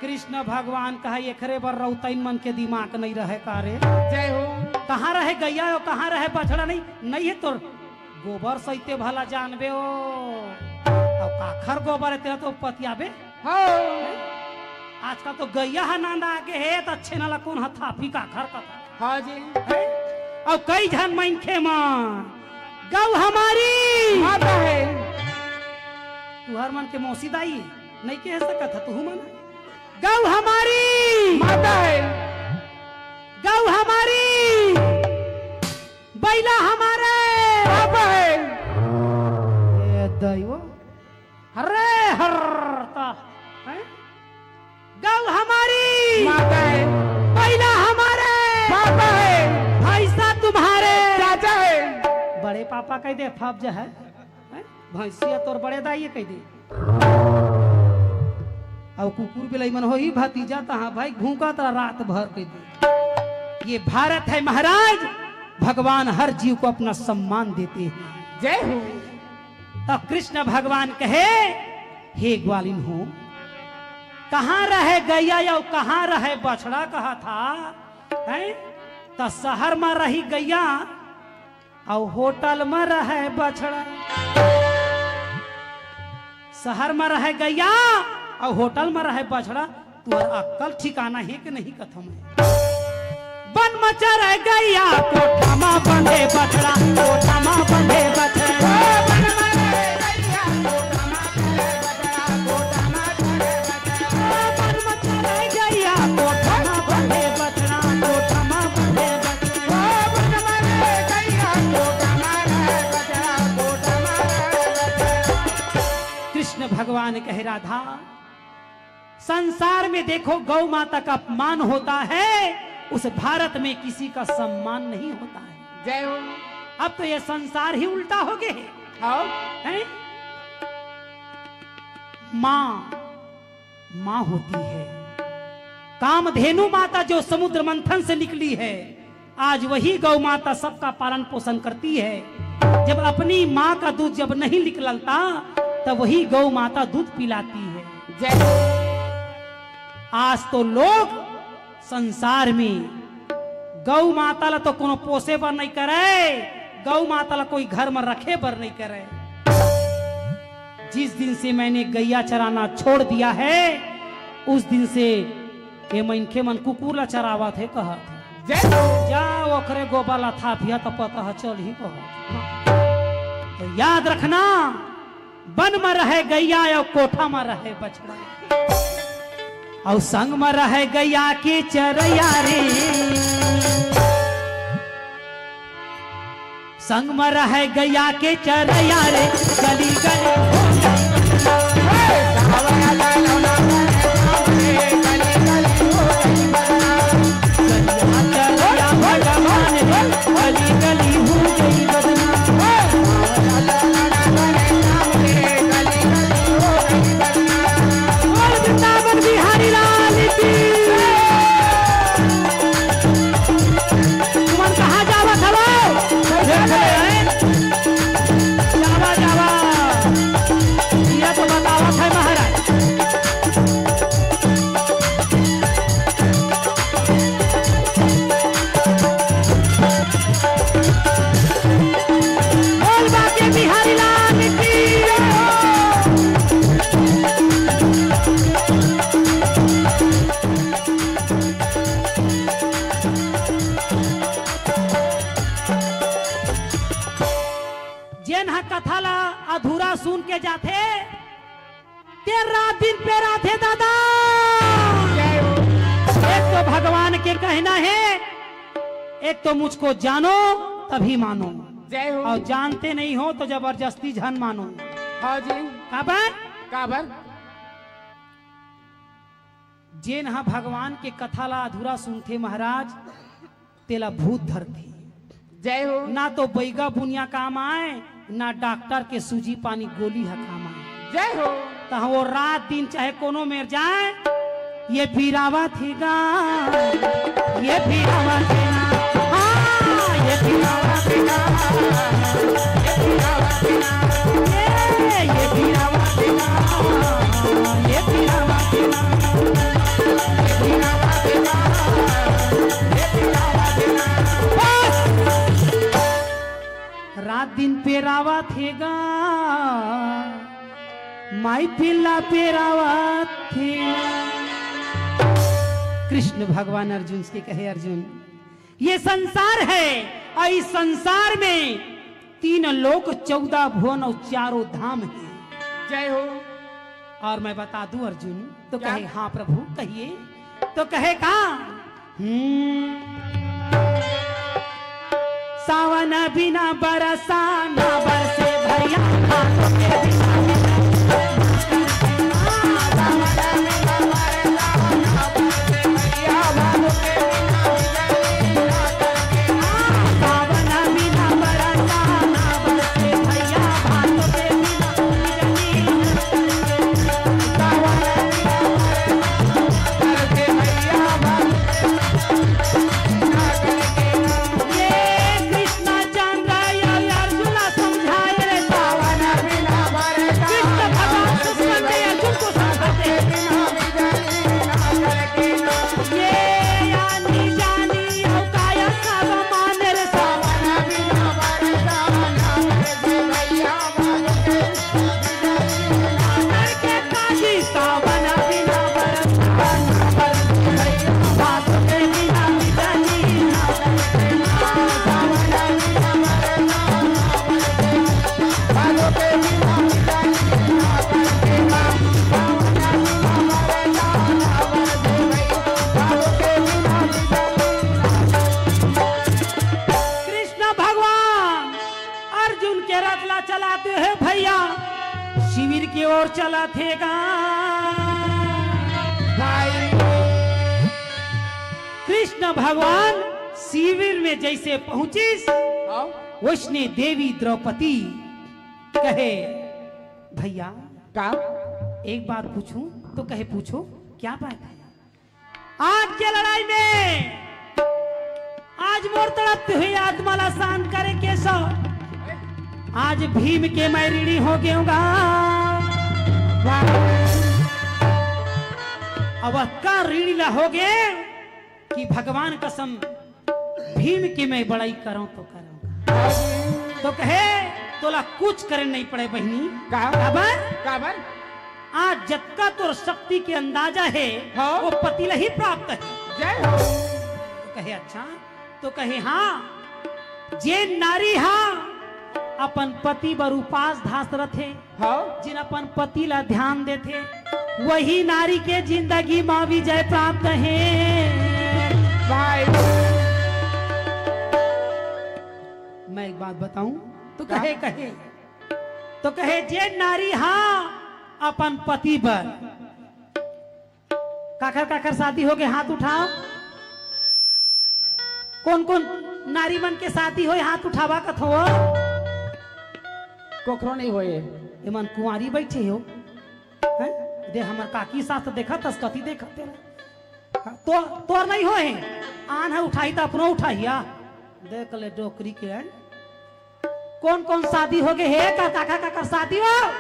कृष्ण भगवान कहा, "एकरे बर रउतइन मन के दिमाग नइ रहे का रे?" जय हो। कहाँ रहे गैया अउ कहाँ रहे बछड़ा? नहीं, नहीं हे तोर गोबर सहिते भला जानबे ओ। अउ काखर गोबर हे तेला तो पतियाबे। हाँ। आजकल तो गैया ह नांदा आगे हे, त अच्छे नाला कोन ह थापी काखर कथा। हाँ जी। हैं? अउ कई झन मनखे मन, "गऊ हमारी माता है।" तुहर मन के मौसी दाई नइ कहे सकत ह, तुहू मन। "गऊ हमारी माता है।" "गऊ हमारी, बैला हमारे पापा है।" ए दैव। हरे हर ता, हैं? "गऊ हमारी माता है।" "बैला हमारे पापा है।" "भैंसा तुम्हारे चाचा है।" बड़े पापा कहि दे, फब जा है। हैं? "भैंसिया तोर बड़े दाई कहि दे।" अउ कुकुर बिलाई मन होही भतीजा तहाँ भाई भूखा त रात भर कहि दे। ये भारत है महाराज, भगवान हर जीव को अपना सम्मान देते हैं। जय हो। त कृष्ण भगवान कहे, "हे ग्वालिन हो, कहाँ रहे गैया अउ कहाँ रहे बछड़ा?" कहा था, हैं? त शहर म रही गैया अउ होटल म रहे बछड़ा। शहर म रहे गैया अउ होटल म रहे बछड़ा। तुहर अक्कल ठिकाना हे कि नहीं कथों मैं? बन म चरे गैया, कोठा म बंधे बछड़ा, कोठा म बंधे बछड़ा। भगवान कहे, राधा, संसार में देखो, गौ माता का अपमान होता है, उस भारत में किसी का सम्मान नहीं होता है। जय हो। अब तो ये संसार ही उल्टा हो गए है। हाँ। हैं? माँ, माँ होती है। कामधेनु माता जो समुद्र मंथन से निकली है, आज वही गौ माता सबका पालन पोषण करती है। जब अपनी माँ का दूध जब नहीं निकलता, तब वही गौ माता दूध पिलाती है। जय। आज तो लोग संसार में गौ माता ला तो कोनो पोसे बर नहीं करे, गौ माता ला कोई घर में रखे बर नहीं करे। जिस दिन से मैंने गैया चराना छोड़ दिया है, उस दिन से ये मनखे मन कुकुर ला चरावत हे कहत हे। जय हो। जा ओकरे गोबर ला थापिया त पता ह चलही कहत। तो याद रखना, बन म रहे गैया अउ कोठा म रहे बछड़ा, अउ संग म रहे गैया के चरैया रे। संग म रहय गैया के चरैया रे, गली गली हो गई बदनाम। हे, गावया गाना ना करे नाम रे, गली गली हो गई बदनाम। गैया चरैया भगवान रे, गली गली हो गई बदनाम। हे, गावया गाना ना करे नाम रे, गली गली हो गई बदनाम। बोल वृंदावन बिहारी लाल की। तुमन कहाँ जावत हवो? जावा, जावा। ये तो बतावत है महाराज। बोल बाके बिहारी लाल की जय हो। जेन ह कथा ला अधूरा सुन के जाथे, ते रात दिन पेराथे दादा। जय हो। एक तो भगवान के कहना है, एक तो मुझको जानो तभी मानो, जय हो। और जानते नहीं हो तो जबरदस्ती झन मानो। हाँ जी। काबर? काबर? जेन ह भगवान के कथा ला अधूरा सुनथे महाराज, तेला भूत धरथे। जय हो। ना तो बैगा बुनिया काम आय, ना डॉक्टर के सूजी पानी गोली ह काम आय। जय हो। त वो रात दिन चाहे कोनो मेर जाय, ये बिरावत हे गा, ये बिरावत हे ना, हाँ, ये बिरावत हे ना, ये बिरावत हे ना, ये, ये बिरावत हे ना, ये बिरावत हे ना। बस। रात दिन पेरावत हे गा, माई पिल्ला पेरावत हे। कृष्ण भगवान अर्जुन से कहे, अर्जुन, ये संसार है और इस संसार में तीन लोक, चौदह भुवन और चारों धाम है। जय हो। और मैं बता दूं अर्जुन, तो क्या? कहे, हाँ प्रभु, कहिए। तो कहे का? हम्म। सावन बिना बरसा ना बरसे भैया, भादो के बिना कृष्ण भगवान अर्जुन के रथ ला चलाते हे भैया, शिविर के ओर चलत हे गा। भाई। कृष्ण भगवान शिविर में जइसे पहुंचिस, हाँ। वइसने देवी द्रौपदी कहे, "भइया, का? एक बात पूछूं?" तो कहे, "पूछो, क्या बात है?" आज के लड़ाई में आज मोर तड़पते हुए आत्मा ला शांत करे केशव, आज भीम के मैं ऋणी हो गेंव गा। अब अतका ऋणी ला हो गेंव कि भगवान कसम भीम के मैं बड़ाई करंव तो करंव। तो कहे, "तोला कुछ करे नहीं पड़े बहिनी।" का? काबर? काबर? आज जतका तोर शक्ति के अंदाजा हे, हाँ। वो पति ला ही प्राप्त हे। जय हो। तो कहे, "अच्छा?" तो कहे, "हाँ, जेन नारी हा अपन पति बर उपास धास रथे, हाँ। जेन अपन पति ला ध्यान देथे, वही नारी के जिंदगी मा विजय प्राप्त हे।" भाई। मैं एक बात बताऊं, तो का? कहे, कहे, तो कहे, "जेन नारी हा अपन पति बर," काखर काखर शादी होगे, हाथ उठाव। कोन कोन नारी मन के शादी होय, हाथ उठावा कथो। कोकरो नहीं होय। एमन कुंवारी बैठे हो, हैं? दे हमर काकी सास देखत हस, कति देखत तेला। हाँ, तो तोर नहीं होय, आन ह उठाही त अपनो उठाही, आ। देख ले डोकरी के, हैं? कोन कोन शादी होगे हे, का काखर काखर शादी हो?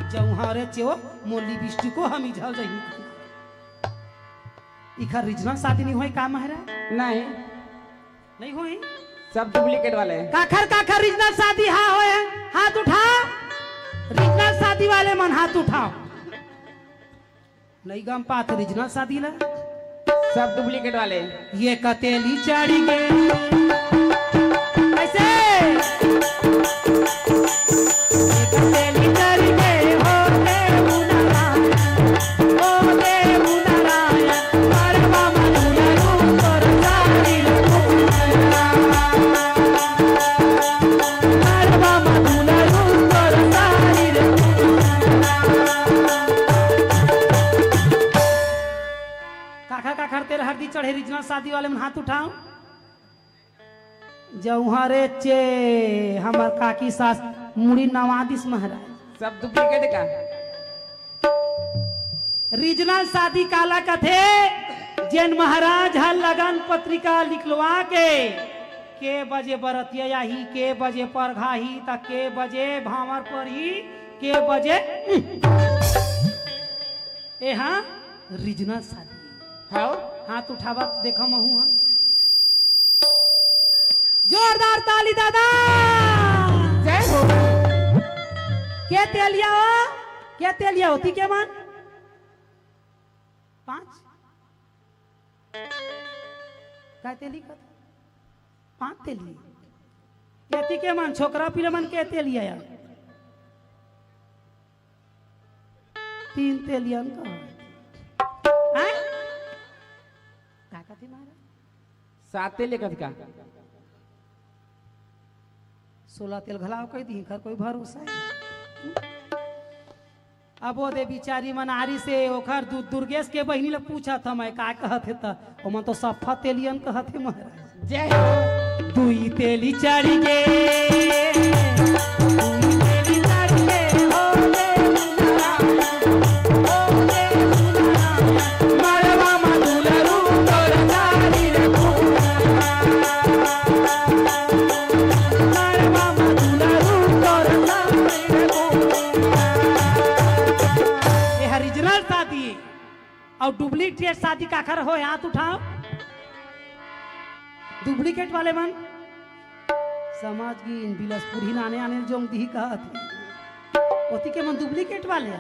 जउहा रे चेव, मोर लिपस्टिको हमी झल जही। इखर रीजनल शादी नहीं होय का महाराज? नहीं। नहीं होय? सब डुप्लीकेट वाले हैं। काखर काखर रीजनल शादी हा होय, हाथ उठा। रीजनल शादी वाले मन हाथ उठाव। नहीं गम पात रीजनल शादी ला। सब डुप्लीकेट वाले। ये कतेली चढ़ी गे। ऐसे। ये कतेली चढ़ी गे, हो देव नारायण, हो देव नारायण, मरवा मधुनरू तोर सारी रे। मरवा मधुनरू तोर सारी रे। काखर काखर तेल हरदी चढ़े रीजनल शादी वाले मन हाथ उठाव। जउहा रे चे हमर काकी सास मुड़ी नवा दिस महाराज। सब डुप्लीकेट का। रीजनल शादी काला कथे? जेन महाराज ह लगन पत्रिका निकलवा के, के बजे बरतिया आही, के बजे परघाही, त के बजे भांवर परही, के बजे ए हा रीजनल शादी। हाव। हाथ उठावा, देखा महू हा। जोरदार ताली दादा। जय हो। के तेलिया हो? के तेलिया होती के मन? पांच? का तेली का? पांच तेली। एती के मन छोकरा पीला मन के तेलिया यार। तीन तेलियन का। हैं? का कथी महाराज? साते लेखत का। सोलह तेल घलाव कह दी, कर कोई भरोसा है। अब वो दे बिचारी मनारी से ओखर दु-, दुर्गेश के बहिनी ले पूछा था मैं का कहत हे त ओमन तो सफा तेलियन कहत हे महाराज। जय हो। दुई तेली चढ़ गे, दुई तेली चढ़ गे, हो रे दुलारा, हो रे दुलारा, मड़वा मा दुलरू तोर सारी रे फूल। मड़वा मा दुलरू तोर सारी रे फूल। ये हर original शादी। अउ डुप्लीकेट शादी काखर होय, हाथ उठाव। डुप्लीकेट वाले मन समाज की इन बिलासपुर ही नाने आने जोंग दिही कहत हे। ओती के मन डुप्लीकेट वाले हे।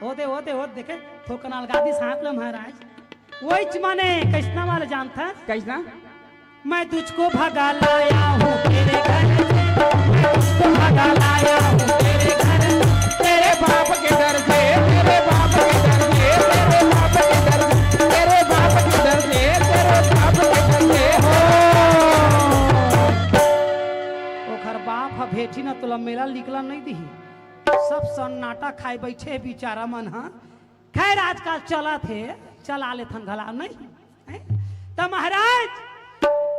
ओ दे, ओ दे, ओ देखे, थोकन अलगा दिस हाथ ल महाराज। वहीच माने कइसना वाला जानथस? कइसना? मैं तुझको भगा लाया हूँ तेरे घर से, मैं तुझको भगा लाया हूँ तेरे घर से। तेरे बाप के घर से, तेरे बाप के घर से, तेरे बाप के घर से, तेरे बाप के घर से, तेरे बाप के घर से हो। ओखर बाप ह भेठी न तोला मेला निकला नहीं दिही। सब सन्नाटा खाए बैठे बिचारा मन ह। खैर, आजकल चलत हे, चला लेथन घला नहीं। हैं? त महाराज,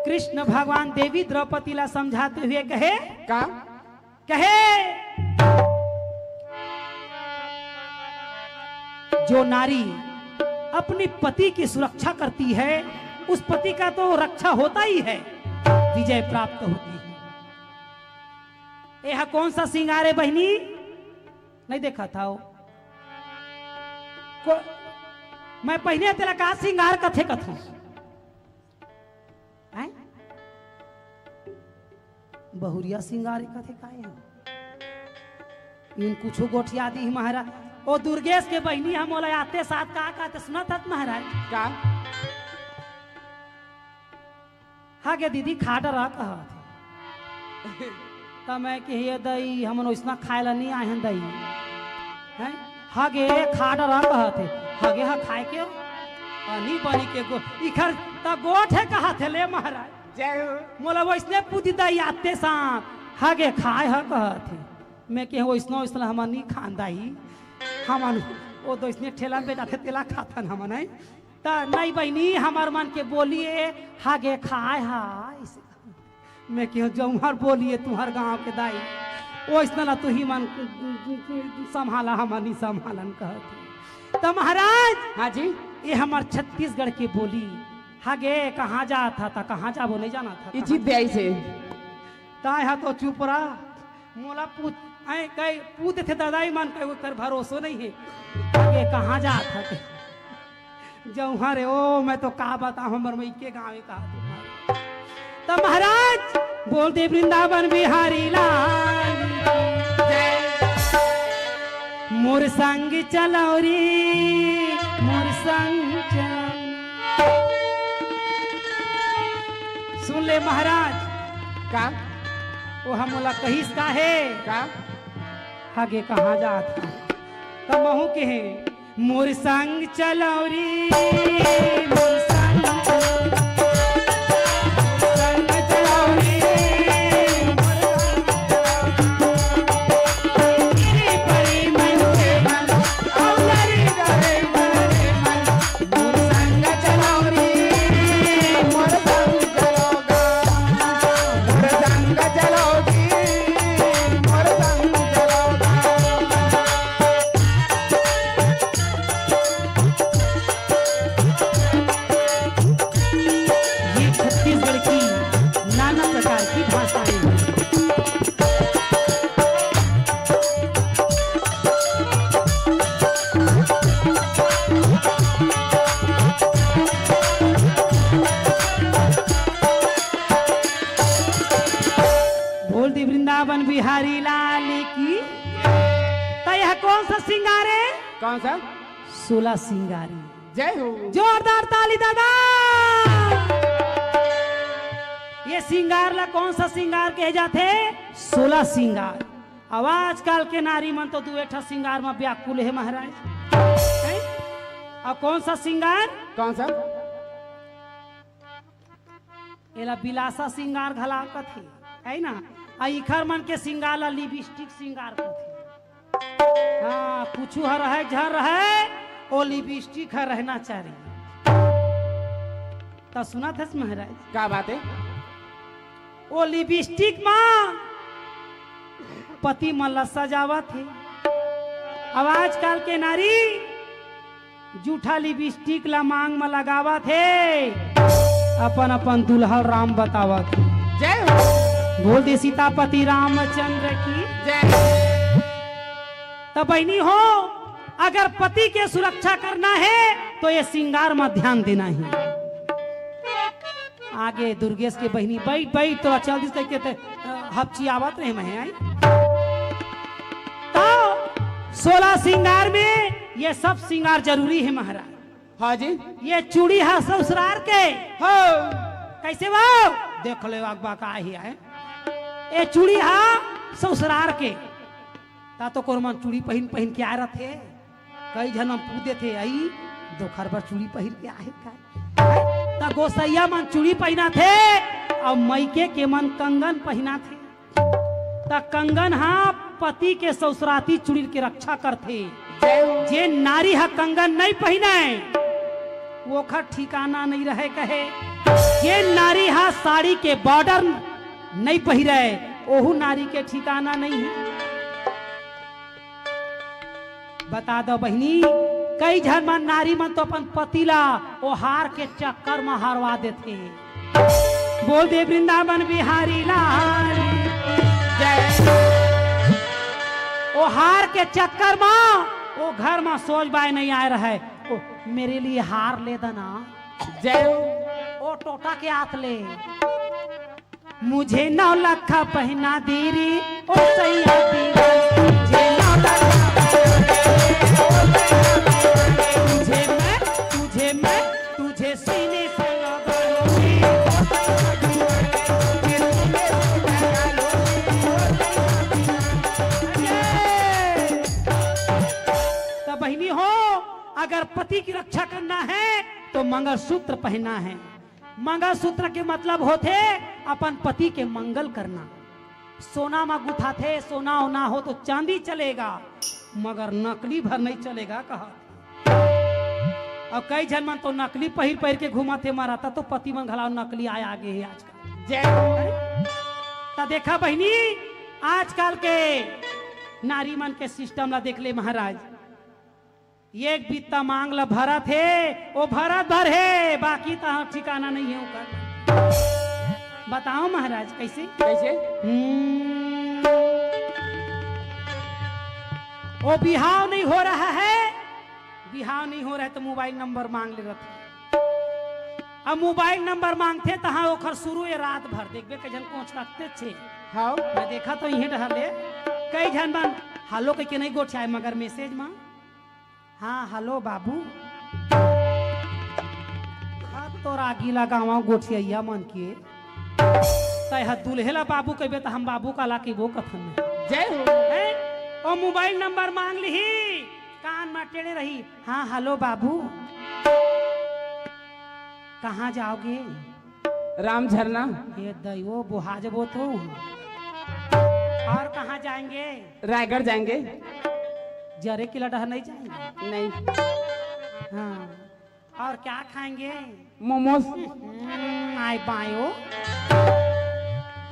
कृष्ण भगवान देवी द्रौपदी ला समझाते हुए कहे, का? कहे, जो नारी अपनी पति की सुरक्षा करती है, उस पति का तो रक्षा होता ही है, विजय प्राप्त होती है। यह कौन सा श्रृंगार है बहिनी? नहीं देखा था वो। को, मैं पहिने तेला का श्रृंगार कथे कथों? हैं? बहुरिया श्रृंगार कथे काय हे? इन कुछो गोठिया दी महाराज। ओ दुर्गेश के बहिनी हम ओला आते साथ का कहते सुनत हत महाराज? का? हाँ गे दीदी, खा डरा कहत हे। त मैं कहे, "ये दई, हमन ओइसना खाए ला नहीं आए हन दई।" हैं? "हाँ गे, खा डरा कहत हे।" "हाँ गे, हाँ खाए के हो?" अनी बनी के गो-, इखर त गोठ हे कहत हे ले महाराज। जय हो। मोला ओइसने पूछी दई आते साथ, "हाँ गे, खाए ह?" कहत हे। मैं कहे, "ओइसना, ओइसना हमन नहीं खान दई। हमन ओ दोइसने ठेला में बेचाथे तेला खाथन हमन, हैं?" त नहीं बहिनी, हमर मन के बोली ए, "हाँ गे, खाए ह।" मैं कहे, "जौहर बोली ए तुहर गांव के दाई, ओइसना ला तुही मन संभाला, हमन नहीं संभालन," कहत हे। त महाराज, हाँ जी। ये हमर छत्तीसगढ़ के बोली, "हाँ गे, कहाँ जात ह?" त कहाँ जाबो नहीं जानत ह। इचित दे ऐसे। ताय हा तो चुप रहा। मोला पूछ, ऐ कई पूछ देथे ददाई मन, कई ओकर भरोसो नहीं हे। आगे कहाँ जात हके? जौहर हे, ओ, मैं तो का बताऊं, हमर मइके गाँव हे, कहा तुमन। त महाराज, बोल दे वृंदावन बिहारी लाल। मोर संग चलौरी, मोर संग चलौरी। सुन ले महाराज। का? ओ हमोला कहिस का हे? का? आगे कहाँ जात हे? त महू के हे, मोर संग चलौरी, मोर संग चलौरी, संग चलौरी, मोर संग चलौरी। तेरी परी मन के मन, औ लरी डरे डरे मन। मोर संग चलो रे, मोर संग चलो गा। मोर संग चलो जी, मोर संग चलो गा। ये छत्तीसगढ़ की नाना प्रकार की भाषाएं हैं। बोल दी वृंदावन बिहारी लाल की। त यह कौन सा श्रृंगार है? कौन सा? सोलह श्रृंगारी। जय हो। जोरदार ताली दादा। ये श्रृंगार ला कौन सा श्रृंगार कहे जाथे? सोलह श्रृंगार। अब आजकल के नारी मन तो दुए ठा श्रृंगार म व्याकुल हे महाराज। हैं? अब कौन सा श्रृंगार? कौन सा? एला बिलासा श्रृंगार घला कथे, है ना? आ इखर मन के श्रृंगार ला लिपस्टिक श्रृंगार कथे। हाँ, कुछु ह रहय, झन रहय, ओ लिपस्टिक ह रहना चाहिए। त सुनत हस महाराज? का बात हे? ओ लिपस्टिक म पति मन ला सजावत हे। अब आजकल के नारी जूठा लिपस्टिक ला मांग म लगावत हे, अपन अपन दुल्हा राम बतावत हे। जय हो। बोल दे सीतापति रामचंद्र की। जय। त बहिनी हो, अगर पति के सुरक्षा करना हे तो ये श्रृंगार म ध्यान देना हे। आगे दुर्गेश के बहिनी, "बैठ, बैठ, तोला चल दिस," कहिके ते, अ, हपचियावत रहे मैं, आई। तो सोलह श्रृंगार में ये सब श्रृंगार जरूरी हे महाराज। हाँ जी। ये चूड़ी हा ससुरार के। हो। कैसे वो? देख ले अगबा का ही है। ये चूड़ी हा ससुरार के। त तो कोरमन चूड़ी पहिन, पहिन के आए रथे। कई झन मन पूछ देथे, "आई, दोखर बर चूड़ी पहिर के आहे का?" त गोसैया मन चूड़ी पहिनाथे, अउ मइके के मन कंगन पहिनाथे। त कंगन हा पति के ससुराती चुड़ील के रक्षा करथे। जय हो। जे नारी ह कंगन नइ पहिनय, ओखर ठिकाना नइ रहय कहे। जे नारी ह साड़ी के बॉर्डर नइ पहिरय, ओहू नारी के ठिकाना नइ हे। बता दव बहिनी, कई झन मन नारी मन तो अपन पति ला ओ हार के चक्कर म हरवा देथे। बोल दे वृंदावन बिहारी लाल की जय। ओ हार के चक्कर म ओ घर म सोज बाय नइ आय रहय, ओ मेरे लिए हार ले देना। जय हो। ओ टोटा के हाथ ले। मुझे नौ लाख पहना दे रे, ओ सैया दीवान। मुझे नौ लाख पहना दे रे, ओ सैया दीवान। तुझे मैं, तुझे मैं, तुझे सीने से लगा लूंगी, ओ सैया दीवान। तुझे सीने से लगा लूंगी, ओ सैया दीवान। अरे! तो बहिनी हो, अगर पति की रक्षा करना है तो मंगलसूत्र पहनना है। मंगलसूत्र के मतलब होथे अपन पति के मंगल करना। सोना म गुथाथे, सोना ओना हो तो चांदी चलेगा, मगर नकली भर नइ चलेगा कहा। अउ कई झन मन तो नकली पहिर पहिर के घूमत हे, मरता तो पति मन घलाव नकली आय आगे हे आजकल। जय हो। त देखा बहिनी, आजकल के नारी मन के सिस्टम ला देख ले महाराज। एक बित्ता मांग ल भरत हे, ओ भरत भर हे, बाकी तहां ठिकाना नइ हे ओकर। बताओ महाराज, कइसे? कइसे? हम्म। ओ बिहाव नइ हो रहा है, बिहाव नइ हो रहा है त मोबाइल नंबर मांग ले रथे। अब मोबाइल नंबर मांगथे, तहां ओखर शुरू ए रात भर, देखबे कई झन कोंच रखते छे। हाव। मैं देखा तो इहें डहर ले, कई झन मन हेलो कहिके नइ गोठियाय, मगर मैसेज म हाँ, हेलो बाबू। हाँ, तोर आगी लगावा गोठियइया मन के। तैं ह दूल्हे ला बाबू कहिबे त हम बाबू काला कहिबो कथन। जय हो। हैं? ओ मोबाइल नंबर मांग लिही, कान म टेढ़े रही। हाँ, हेलो बाबू। कहाँ जाओगे? राम झरना। ये दइवो, बोहा जबो तो। और कहाँ जाएंगे? रायगढ़ जाएंगे। जरे किला डहर नहीं जाएंगे? नहीं। हाँ। और क्या खाएंगे? मोमोज। हम्म, आय बायो।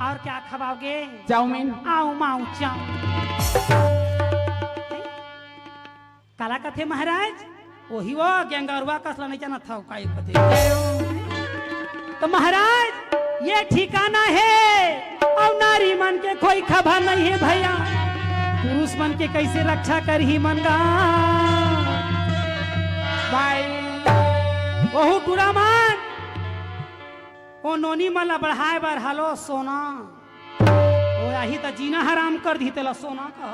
और क्या खवाओगे? चाउमीन। आऊ माऊ चाउमीन। काला कथे महाराज? ओही वो गेंगरुआ कस ल नइ जानत हव, का एक कथे। त महाराज, ये ठिकाना हे, अउ नारी मन के कोई खबर नइ हे भइया। पुरुष मन के कइसे रक्षा करही मन गा? भाई, ओहू टूरा मन, ओ नोनी मन ला बढ़ाय बर, हेलो सोना, ओ आही त जीना हराम कर दिही, तेला सोना कह।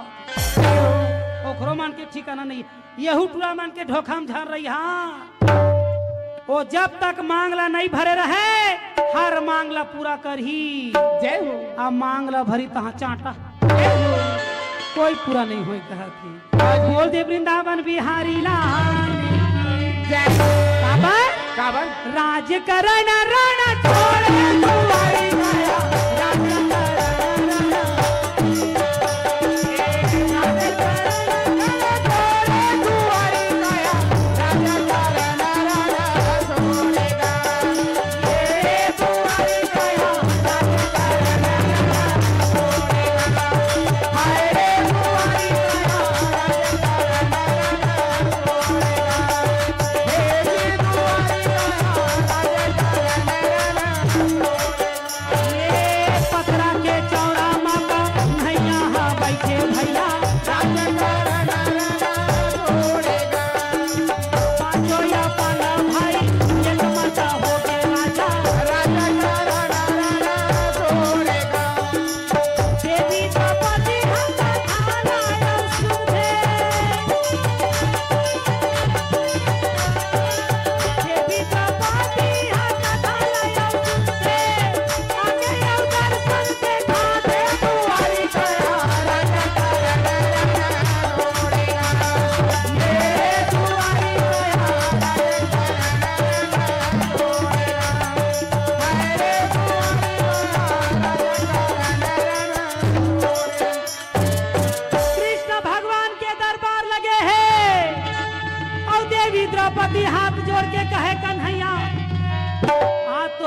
ओखरो मन के ठिकाना नहीं, यहू टूरा मन के धोखा म झन रही। हाँ, ओ जब तक मांग ला नहीं भरे रहे, हर मांग ला पूरा करही। जय हो। अब मांग ला भरी तहाँ चांटा। जय हो। कोई पूरा नहीं होय कहत हे। बोल दे वृंदावन बिहारी लाल की जय। काबर? काबर? राजकरण रण छोड़े दुआरी गया, राजकरण रण।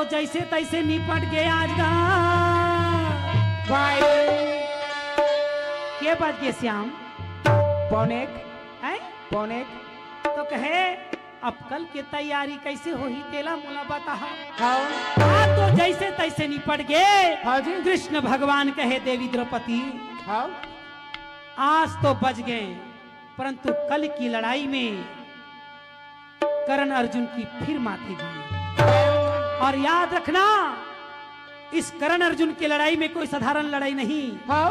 तो जैसे तैसे निपट गए आज का। भाई। के बज गए श्याम? पौने एक। हैं? पौने एक। तो कहे, अब कल के तैयारी कैसे होही, तेला मोला बताहा। हाँ। आज तो जैसे तैसे निपट गए। हाँ जी। कृष्ण भगवान कहे, देवी द्रौपदी, हाँ। आज तो बच गए, परंतु कल की लड़ाई में कर्ण अर्जुन की फिर माथे गई। और याद रखना, इस कर्ण अर्जुन की लड़ाई में कोई साधारण लड़ाई नहीं। हाँ।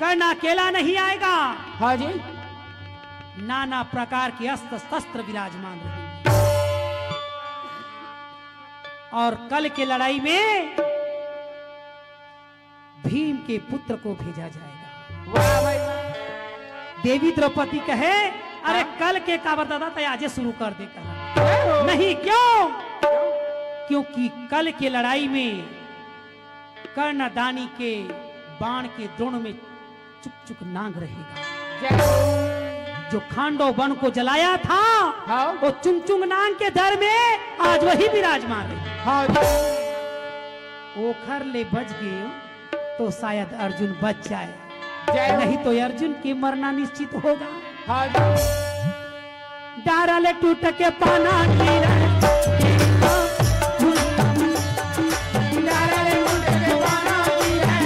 कर्ण अकेला नहीं आएगा। हाँ जी। नाना प्रकार के अस्त्र शस्त्र विराजमान रहेंगे। और कल के लड़ाई में भीम के पुत्र को भेजा जाएगा। वाह भाई वाह। देवी द्रौपदी कहे, अरे हाँ। कल के काबर दादा, तैं आजे शुरू कर दे कहा। जय हो। नहीं, क्यों? क्योंकि कल के लड़ाई में कर्णदानी के बाण के द्रोण में चुक चुक नांग रहेगा। जय हो। जो खांडव वन को जलाया था, हाँ। वो चुंग चुंग नांग के दर में आज वही विराजमान है। हाँ जी। ओखर ले बच गए तो शायद अर्जुन बच जाए, जय हो। नहीं तो अर्जुन के मरना निश्चित होगा। हाँ जी। डारा ले टूट के पाना गिरे। डारा ले टूट के पाना गिरे।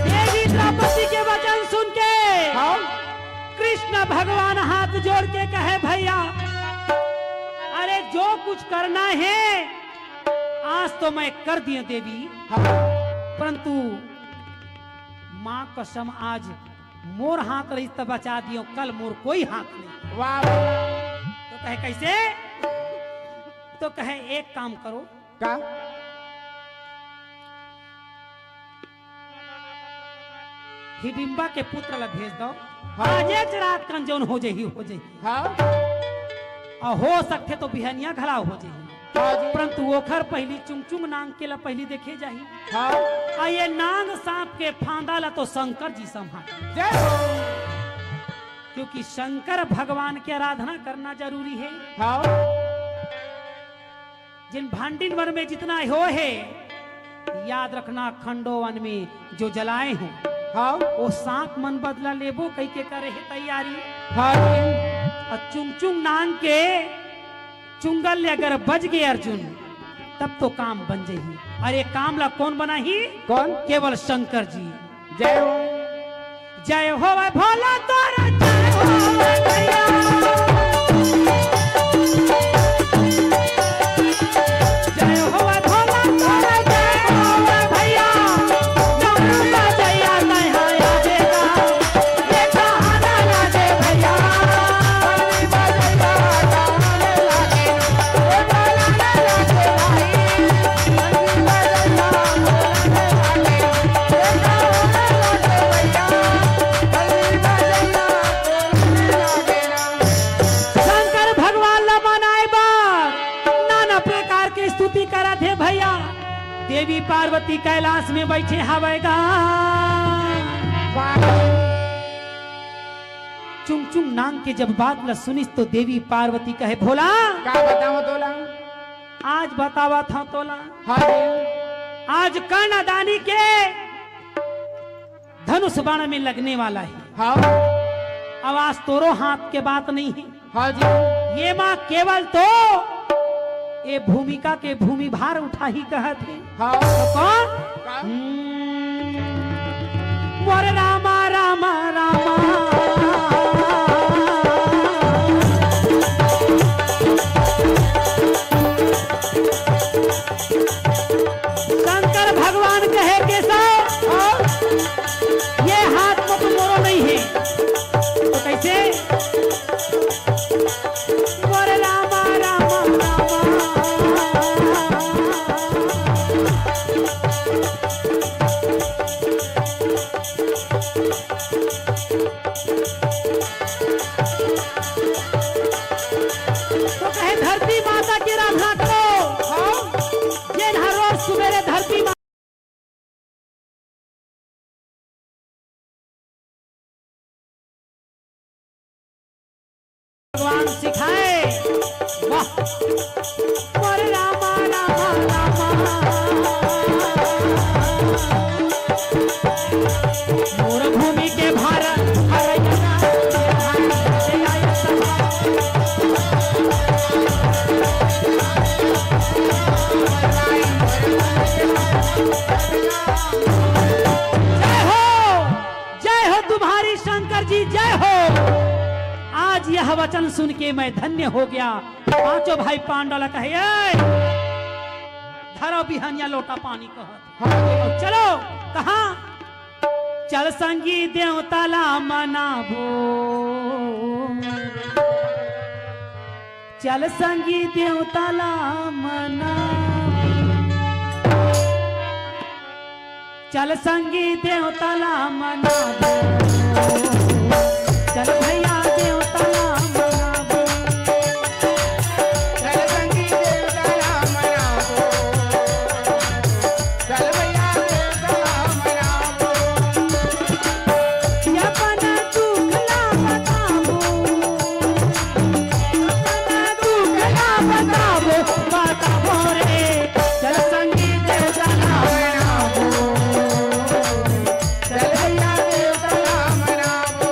देवी द्रौपदी के वचन सुन के हाँ। कृष्ण भगवान हाथ जोड़ के कहे, भैया, अरे जो कुछ करना है आज तो मैं कर दिए देवी, हाँ। परंतु माँ कसम आज मोर हाथ रही तब बचा दियो, कल मोर कोई हाथ नहीं। वाह। तो कहे कैसे? तो कहे एक काम करो, का? हिडिम्बा के पुत्र ला भेज दो। हाँ। आज एक रात कन जौन हो जाही, हो जाही। हाँ। और हो सकथे तो बिहनिया घला हो जाही। हाँ जी। परंतु ओखर पहली चुंगचुंग नांग के ला पहली देखे जाही। हाँ। और ये नांग सांप के फांदा ला तो शंकर जी संभाल। जय हो। क्योंकि शंकर भगवान की आराधना करना जरूरी है। हाँ। जिन भांडिन वन में जितना हो है, याद रखना, खंडो वन में जो जलाए हो, हाँ। वो सांप मन बदला लेबो कही के करे है तैयारी। हाँ जी। और चुंगचुंग नांग के चुंगल ले अगर बज गए अर्जुन, तब तो काम बन जाही। और ये काम ला कौन बनाही? कौन? केवल शंकर जी। जय हो। जय हो भोला तोरा, जय हो भैया। जय हो भोला तोरा, जय हो भैया। गौरा जैया तैहा आवेगा, ये कहाना ना दे भैया। शंकर भगवान ला मनाए बर नाना प्रकार के स्तुति करत हे भैया। देवी पार्वती कैलाश में बैठे हवय गा। चुंगचुंग नांग के जब बात ला सुनिस तो देवी पार्वती कहे, भोला, का बतावं तोला? आज बतावत हंव तोला। हाँ जी। आज कर्णदानी के धनुष बाण में लगने वाला है। हाँ। अब आज तोरो हाथ के बात नहीं है। हाँ जी। ये माँ केवल तो ये भूमिका के भूमि भार उठाही कहत हे। हाँ। तो कौन? का? हम्म, मोर रामा रामा रामा। शंकर भगवान कहे, "केशव, ये हाथ में तो मोरो नहीं है।" तो कैसे? मोरे रामा, रामा, रामा। तो कहे, "धरती माता के आराधना करो।" हाँ। जेन हर रोज सुबेरे धरती मा-, भगवान सिखाए। वाह। मोर रामा, रामा, रामा। मोर भूमि के भारत, हरैया राम के भाई, जय आय सभा। जय हो, जय हो तुम्हारी शंकर जी, जय हो। आज यह वचन सुन के मैं धन्य हो गया। पांचों भाई पांडव ला कहे, "ए, धरो बिहनिया लोटा पानी," कहत। हाँ। चलो, कहाँ? चल संगी देवता ला मनाबो, चल संगी देवता ला मनाबो, चल संगी देवता ला मनाबो, चल भैया देवता ला मनाबो। चल संगी देवता ला मनाबो, चल भैया देवता ला मनाबो। ये अपन दुख ला बताबो, अपन दुख ला बताबो, बताबो रे। चल संगी देवता ला मनाबो, चल भैया देवता ला मनाबो।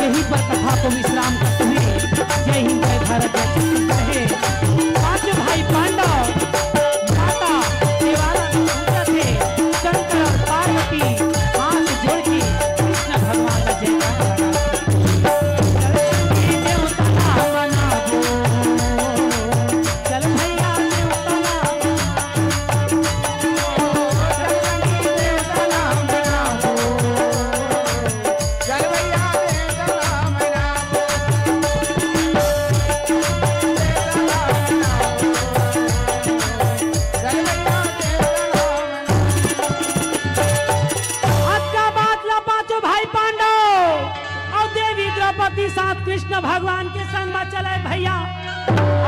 यही पर कथा को विश्राम करते हैं। जय हिंद, जय भारत, जय छत्तीसगढ़ है। पांच भाई पांडव माता देवारा में पहुंचा थे। शंकर और पार्वती हाथ जोड़ के कृष्ण भगवान का जयकारा लगा। चल भैया देवता ला मनाबो, चल भैया देवता ला मनाबो, चल भैया देवता ला मनाबो। अतका बात ला पांचों भाई पांडव अउ देवी द्रौपदी साथ कृष्ण भगवान के संग म चले भैया।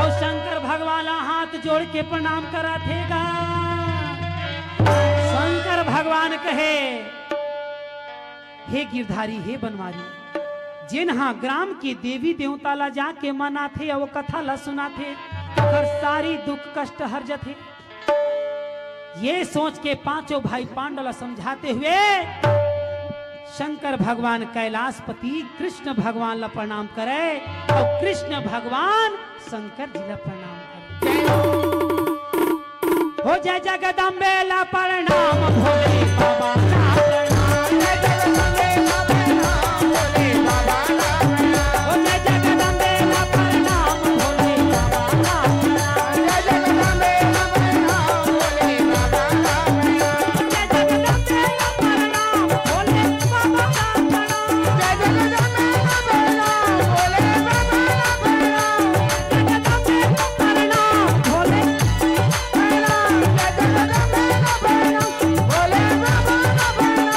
अउ शंकर भगवान ला हाथ जोड़ के प्रणाम करत हे गा। शंकर भगवान कहे, हे गिरधारी, हे बनवारी, जेन हा ग्राम के देवी देवता ला जाके मनाथे अउ कथा ला सुनाथे, ओकर सारी दुख कष्ट हर जथे। ये सोच के पांचों भाई पांडव ला समझाते हुए शंकर भगवान कैलाशपति कृष्ण भगवान ला प्रणाम करे अउ कृष्ण भगवान शंकर जी ला प्रणाम करे। हो जय जगदम्बे ला प्रणाम, भोले बाबा ला प्रणाम। जय जगदम्बे ला प्रणाम, भोले बाबा ला प्रणाम। हो जय जगदम्बे ला प्रणाम, भोले बाबा ला प्रणाम। जय जगदम्बे ला प्रणाम, भोले बाबा ला प्रणाम। जय जगदम्बे ला प्रणाम, भोले बाबा ला प्रणाम। जय जगदम्बे ला प्रणाम, भोले बाबा ला प्रणाम। जय जगदम्बे ला प्रणाम, भोले प्रणाम। जय जगदम्बे ला प्रणाम, भोले बाबा ला प्रणाम।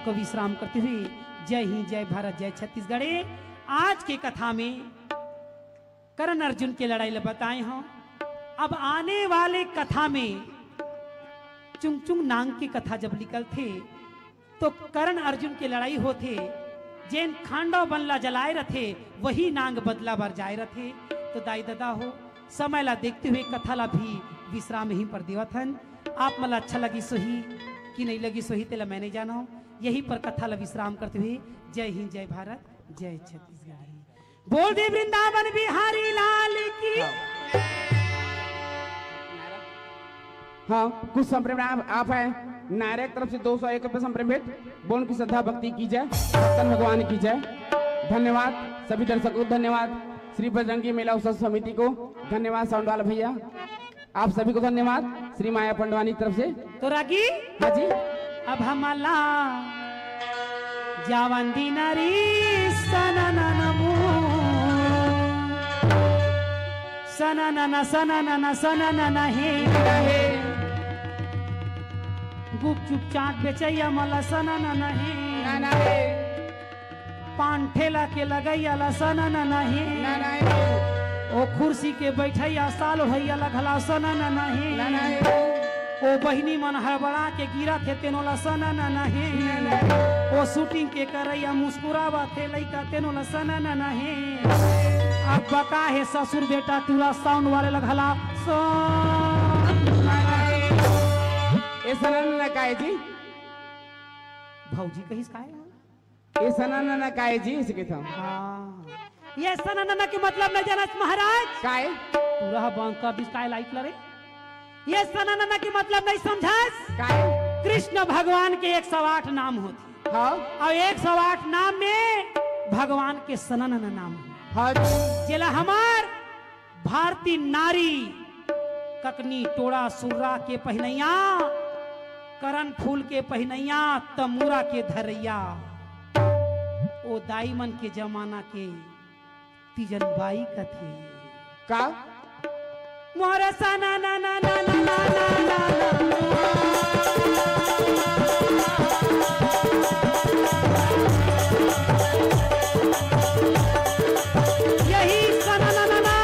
को विश्राम करते हुए जय हिंद, जय भारत, जय छत्तीसगढ़। आज के कथा में करण अर्जुन के लड़ाई ल बताए हंव। अब आने वाले कथा में चुंगचुंग नांग के कथा जब निकलथे, तो करण अर्जुन के लड़ाई होथे। जेन खांडव बन ला जलाए रथे, वही नांग बदला बर जाए रथे। तो दाई ददा हो, समय ला देखते हुए कथा ला भी विश्राम यहीं पर देवत हन। आप मन ला अच्छा लगिस होही कि नहीं लगिस होही, तेला मैं नहीं जानव। यहीं पर कथा ला विश्राम करते हुए जय हिंद, जय भारत, जय छत्तीसगढ़। बोल दे वृंदावन बिहारी लाल की। हाँ, कुछ संप्रेम आप, आप है, नायरा की तरफ से दो सौ एक रुपये संप्रेम भेंट। बोल की श्रद्धा भक्ति की जय, सत्तन भगवान की जय। धन्यवाद सभी दर्शकों को, धन्यवाद श्री बजरंगी मेला उत्सव समिति को, धन्यवाद साउंड वाला भैया, आप सभी को धन्यवाद श्री माया पंडवानी की तरफ से। तो रागी, हाँ जी। अब हमला जावन दीना री सननन मू। सननन, सननन, सननन हे। गुपचुप चाट बेचैया मला सननन हे। पान ठेला के लगैया ला सननन हे। ओ कुर्सी के बैठैया साल भैया ला घला सननन हे। ओ बहिनी मन हड़बड़ा के गिरत हे, तेनो ला सननन हे। ओ शूटिंग के करैया मुस्कुरावत हे लइका, तेनो ला सननन हे। अब बका हे ससुर बेटा टूरा साउंड वाले ला घला सननन हे। ए सननन काय जी? भौजी कहिस काय? ए सननन काय जी, इसे कहता हूँ। हाँ। ये सननन के मतलब नहीं जानस महाराज? काय? पूरा बंद कर दिस काय लाइट लरे? ये सननन के मतलब नहीं समझस? काय? कृष्ण भगवान के एक सौ आठ नाम होथे। हाँ। अउ एक सौ आठ नाम में भगवान के सननन नाम हे। हाँ जी। जेला हमर भारती नारी ककनी टोड़ा सुर्रा के पहिनैया, करन फूल के पहिनैया, तमूरा के धरैया, ओ दाई मन के जमाना के तीजन बाई कथे। का? मोर सना ना ना ना ना ना ना ना ना। यही सना ना ना ना।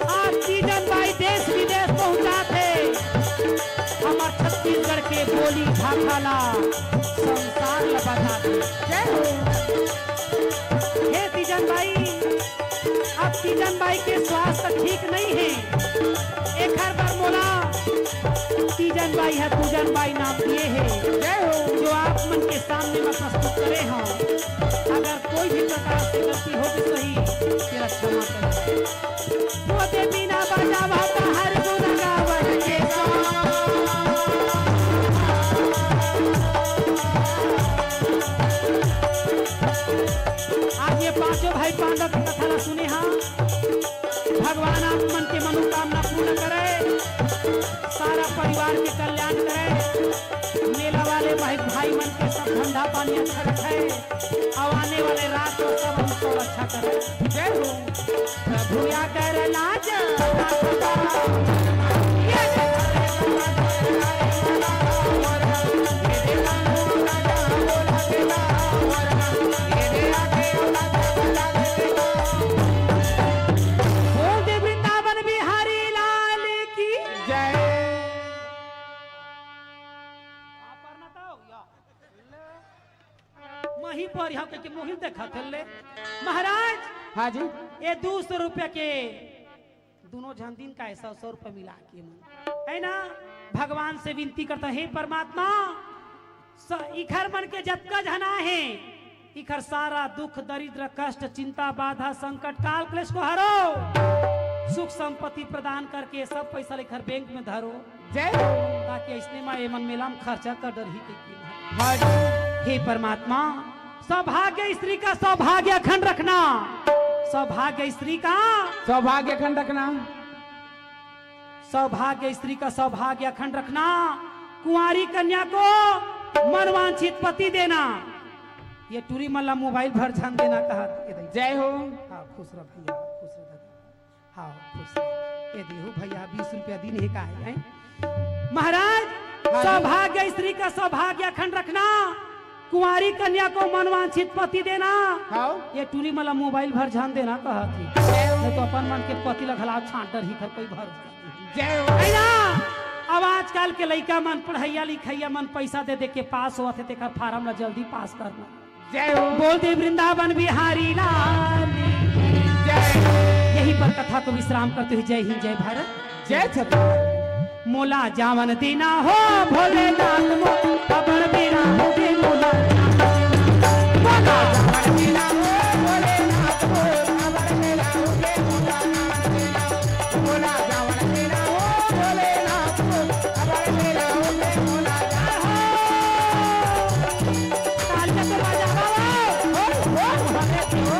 आज तीजन बाई देश विदेश पहुंचाथे। हमर छत्तीसगढ़ के बोली भाखा ला संसार ला बताथे। जय हो। हे तीजन बाई, अब तीजन बाई के स्वास्थ्य ठीक नहीं हे, एखर बर मोला तीजन बाई ह पूजन बाई नाम दिए हे। जय हो। जो आप मन के सामने मैं प्रस्तुत करे हंव, अगर कोई भी प्रकार से गलती हो गई सही, तेला क्षमा करें। वो दे बिना बजावा त हर गुण गावन के सो। आज ये पांचों भाई पांडव के कथा ला सुने हा। भगवान आप मन के मनोकामना पूर्ण करे, सारा परिवार के कल्याण करे, मेला वाले भाई, भाई मन के सब धंधा पानी अच्छा रखे, अउ आने वाले रात को सब हम सब अच्छा करे। जय हो। प्रभु या कर लाज। बोल दे वृंदावन बिहारी लाल की जय। मही पर यहाँ के मोहिल देखा थे ले। महाराज, हाँ जी। ये दो सौ रुपया के दोनों झन दिन का है, सौ, सौ रुपया मिला के मन, है ना? भगवान से विनती करता, हे परमात्मा, स-, इखर मन के जतका झना हे, इखर सारा दुख, दरिद्र, कष्ट, चिंता, बाधा, संकट, काल, क्लेश को हरो, सुख संपत्ति प्रदान करके सब पैसा लेकर बैंक में धरो। जय हो। ताकि अइसने मा एमन मेला म खर्चा कर डरही कहिके। हाँ जी। हे परमात्मा, सौभाग्य स्त्री का सौभाग्य अखंड रखना। सौभाग्य स्त्री का सौभाग्य अखंड रखना। सौभाग्य स्त्री का सौभाग्य अखंड रखना। कुंवारी कन्या को मनवांछित पति देना। ये टूरी मन ला मोबाइल भर झन देना कहा। जय हो। हाँ, खुश रह भैया, खुश रह दादा। हाँ, खुश रह। ये देहू भैया, बीस रुपया दिन हे का हे, हैं? महाराज, हाँ जी। सौभाग्य स्त्री का सौभाग्य अखंड रखना। कुंवारी कन्या को मनवांछित पति देना। हाँ। ये टूरी मला मोबाइल भर झन देना कहत हे। नहीं तो अपन मन के पति ला घला छांट डरही, खर कोई भरोसा नहीं। जय हो। है ना? अब आजकल के लइका मन, पढ़इया लिखइया मन, पैसा दे दे के पास होवत हे, तेकर फार्म ला जल्दी पास करना। जय हो। बोल दे वृंदावन बिहारी लाल। जय हो। यहीं पर कथा को विश्राम करते हुए जय हिंद, जय भारत। जय छत्तीसगढ़। मोला जावन देना हो भोलेनाथ, मोर अबड़ बेरा होगे मोला। मोला जावन देना हो भोलेनाथ, मोर अबड़ बेरा होगे मोला। मोला जावन देना हो भोलेनाथ, मोर अबड़ बेरा होगे मोला। तालियां तो बजावा हो। हो, हो, हो।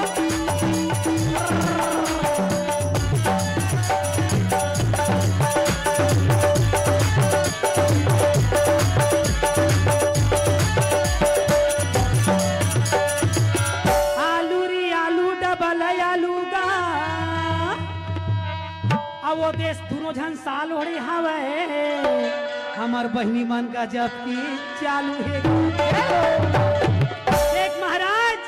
आलू री आलू, डबल आलू गा। अब वो देश दुनों झन साल ओढ़े हवय, हमर बहिनी मन गजब के चालू हे। देख महाराज,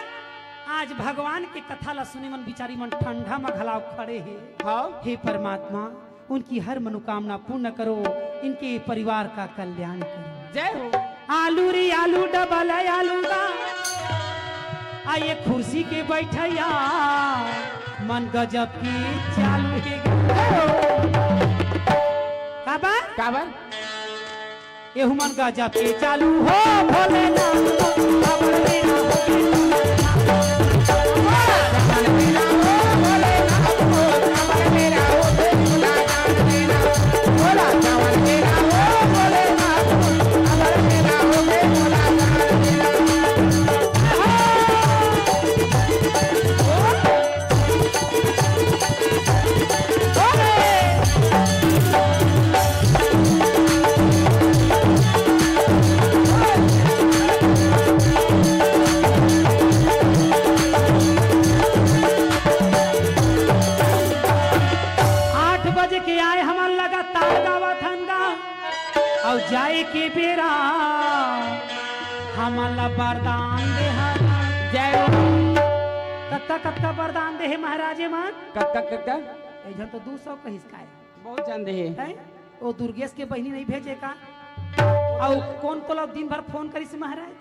आज भगवान के कथा ला सुने मन बिचारी मन ठंडा म घलाव खड़े हे। हाँ। हे परमात्मा, उनकी हर मनोकामना पूर्ण करो, इनके परिवार का कल्याण करो। जय हो। आलू री आलू, डबल आलू गा। आ ये कुर्सी के बैठैया, मन गजब की चालू हे गा। काबर? काबर? एहू मन गजब के चालू हो भोलेनाथ। आठ बजे के आए हमन लगातार गावत हन गा। अउ जाए के बेरा हमन ला वरदान दे हन। जय हो। कतका कतका वरदान दे हे महाराज मन? कतका कतका? एक झन तो दू सौ कहिस काय। बहुत झन दे हे। हैं? ओ दुर्गेश के बहिनी नहीं भेजे का? अउ कोन तोला दिन भर फोन करिस महाराज?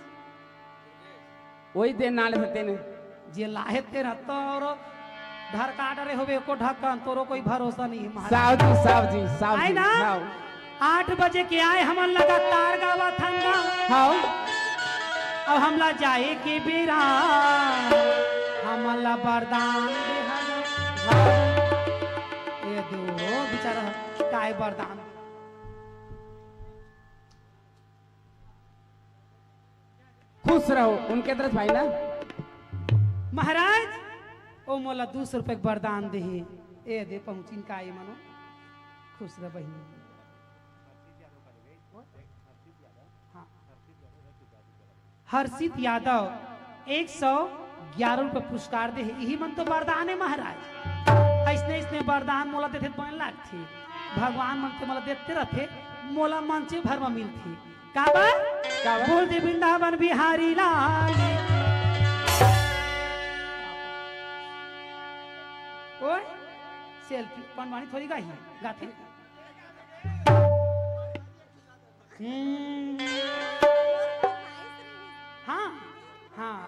वही दे नाल होते ने। जे लाहे ते रहता और धर का डरे होवे एको ढक्कन, तोरो कोई भरोसा नहीं है महाराज। साहब जी, साहब जी, साहब आए जी, ना? साहब। आठ बजे के आए हमन लगातार गावत हन गा। हाँ। अब हमला जाए के बेरा, हमला वरदान दे हन। हाँ। ये दो बेचारा काय वरदान। खुश रहो, उनके तरफ भाई ना। महाराज, ओ मोला दू सौ रुपए के वरदान देहे। ए दे पहुंचिन का ए मनो। खुश रह बहिनी। हाँ। हर्षित यादव एक सौ ग्यारह रुपए पुरस्कार दे हे। इही मन तो वरदान हे महाराज। अइसने अइसने वरदान मोला देथे त बने लागथे। भगवान मन ते मोला देते रथे, मोला मंचे भर म मिलथे। काबर? काबर? बोल दे वृंदावन बिहारी लाल। ओए, सेल्फी, पंडवानी थोड़ी गाही, गाथे। हम्म। हाँ, हाँ,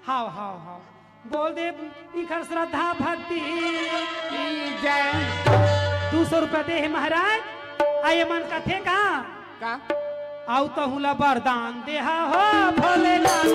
हाव, हाव, हाव। बोल दे, इखर श्रद्धा भक्ति की जय। दू सौ रुपया दे हे महाराज, आ ये मन कथे का? का? आउ तहूँ ला वरदान देहा हो भोलेनाथ।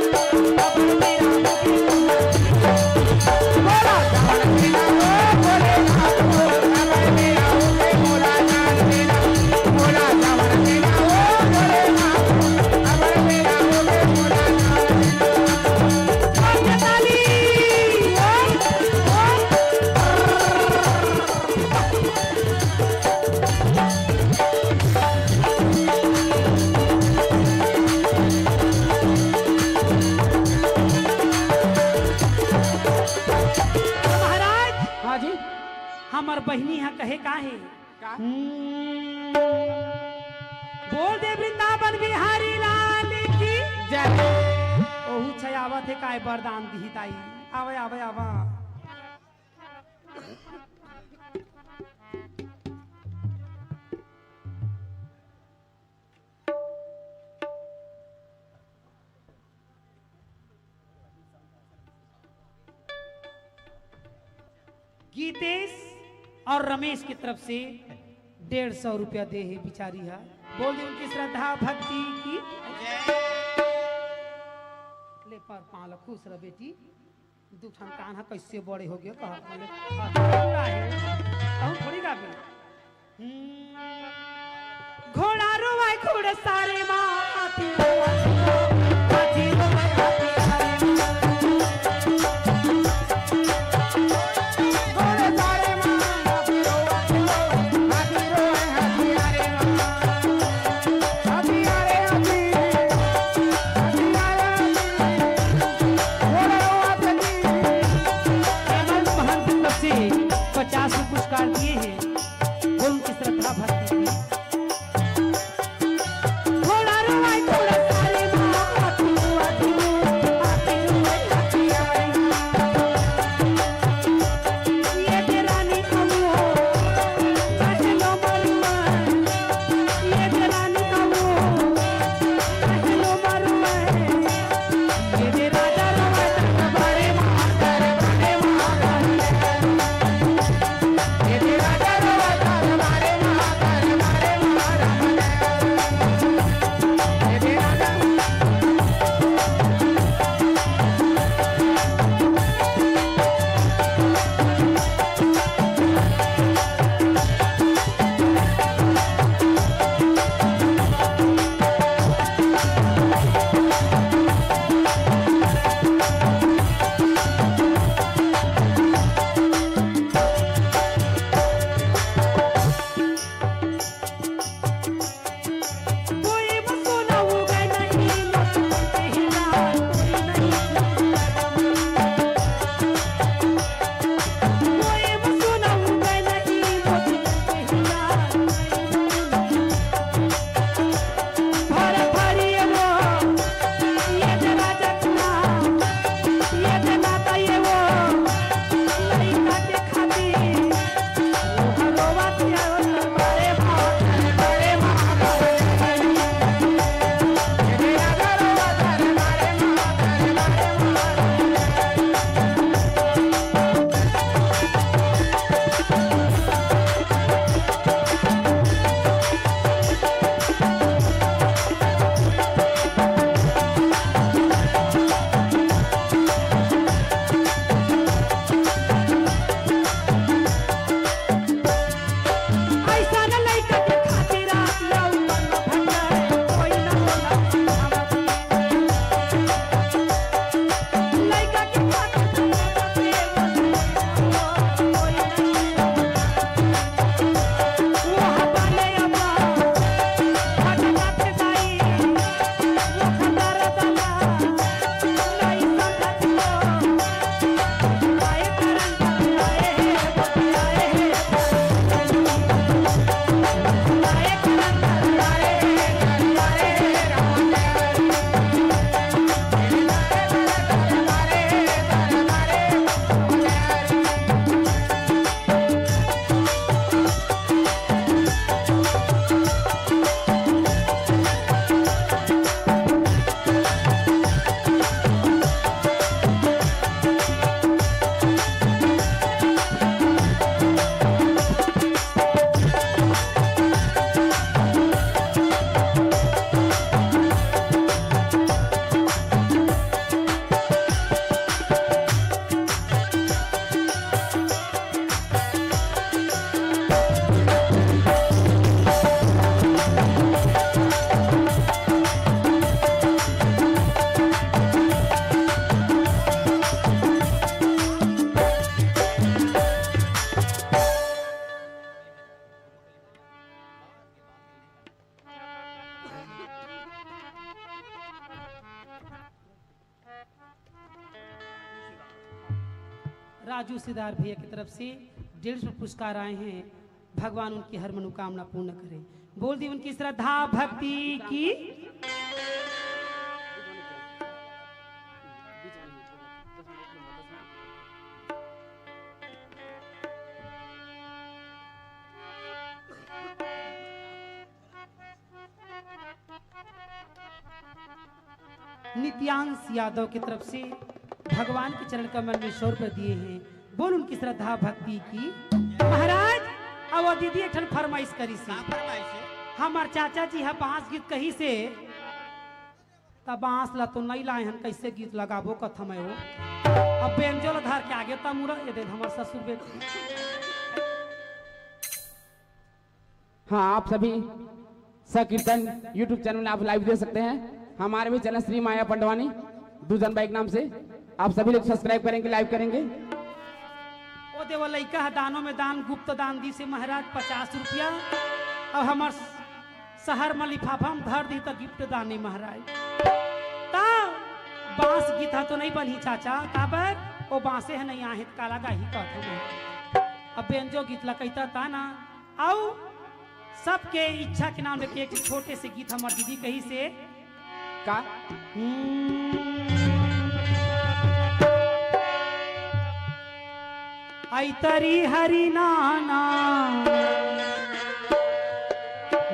महाराज, हाँ जी। हमर बहिनी ह कहे का हे? का? हम्म। बोल दे वृंदावन बिहारी लाल की जय। बहुत छै आवत हे, काय वरदान दिही ताई। आवे, आवे, आवा। गीतेश और रमेश की तरफ से डेढ़ सौ रुपया दे हे बिचारी हा। बोल दे उनकी श्रद्धा भक्ति की। ले पर पाँव ल, खुश रह बेटी। दू ठन कान ह कइसे बड़े हो गया, कहा बोले, हाँ, पूरा है। कहूँ थोड़ी गाबे। हम्म, घोड़ा रोवाय घोड़ा सारे माँ, हाथी रोवाय, हाथी रोवाय, हाथी सारे माँ। घोड़ा सारे माँ, हाथी रोवाय, हाथी रोवाय, हाथी सारे माँ। हाथी आ रे, हाथी। हाथी आ रे, हाथी। घोड़ा रोवाय, हाथी। हेमंत महंत की तरफ से पचास पुरस्कार दिए हैं। बोल उनकी श्रद्धा भक्ति की। घोड़ा रोवाय, घोड़ा सारे माँ, हाथी रो, हाथी रो, हाथी रो, हाथी आए। ये दे रानी कमो, पहलो मरुआ। ये दे रानी कमो, पहलो मरुआ। ये दे राजा रोवाय, दरबारे माँ, दरबारे माँ। राजू सिद्धार्थ भैया की तरफ से डेढ़ सौ पुरस्कार आए हैं। भगवान उनकी हर मनोकामना पूर्ण करें। बोल दी उनकी श्रद्धा भक्ति की। नित्यांश यादव की तरफ से भगवान के चरण कमल में सौ रुपये दिए हैं। बोल उनकी श्रद्धा भक्ति की। महाराज, अब वो दीदी एक ठन फरमाइश करी से। का फरमाइश है? हमार चाचा जी ह बांस गीत कही से, त बांस ला तो नई लाए हन, कैसे गीत लगाबो कथम है वो। अब बेंजो ला धर के आगे त मुड़ा ये दे हमार ससुर बेटी। हाँ, आप सभी संकीर्तन YouTube चैनल में आप लाइव दे सकते हैं। हमारे भी चैनल श्री माया पंडवानी दूजन बाई के नाम से आप सभी लोग सब्सक्राइब करेंगे, लाइव करेंगे। ओ देवा, लइका ह दानों में दान, गुप्त दान दी से महाराज पचास रुपया। अब हमार शहर में लिफाफा में धर दी त गिफ्ट दान नहीं महाराज। त बांस गीत ह तो नहीं बनही चाचा, काबर ओ बांसे ह नहीं आहे त काला गाही कहत हूँ। अब बेंजो गीत ला कहता था ना, अउ सबके इच्छा के नाम लेके एक छोटे से गीत हमर दीदी कही से। का? हम्म। आई तरी हरी नाना,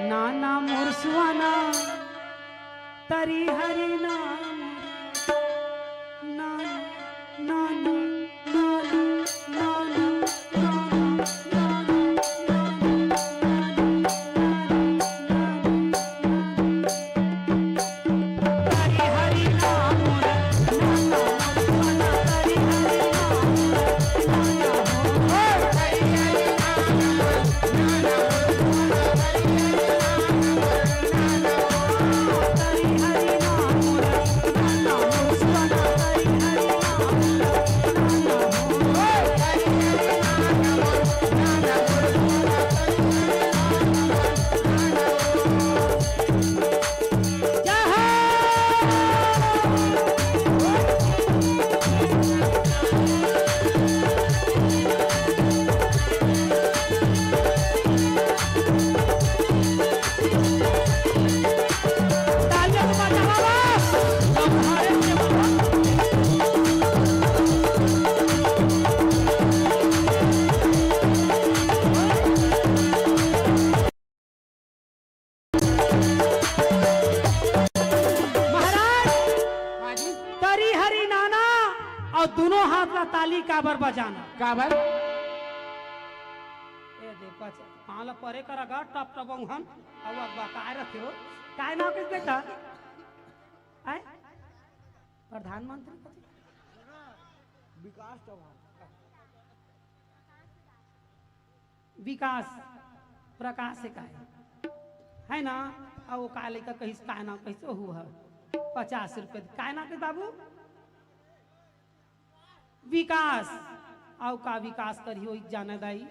नाना मोर सुहाना, तरी हरी नाना, नाना, नाना, नाना, नाना। महाराज, हाँ जी। तरी हरी नाना अउ दुनों हाथ ला ताली काबर बजाना? काबर? ए दे, पच-, पाँव ला परे करा गा, टप टप औंहन, अउ अब काय रखे हो? काय नाम किस बेटा? आय? प्रधानमंत्री कथी? विकास चौहान। विकास प्रकाश हे काय, है ना? अउ वो का लइका कहिस, काय नाम कहिस, ओहू ह पचास रुपया, काय नाम कहिस बाबू? विकास। अउ का विकास करही, ओही जाने दाई।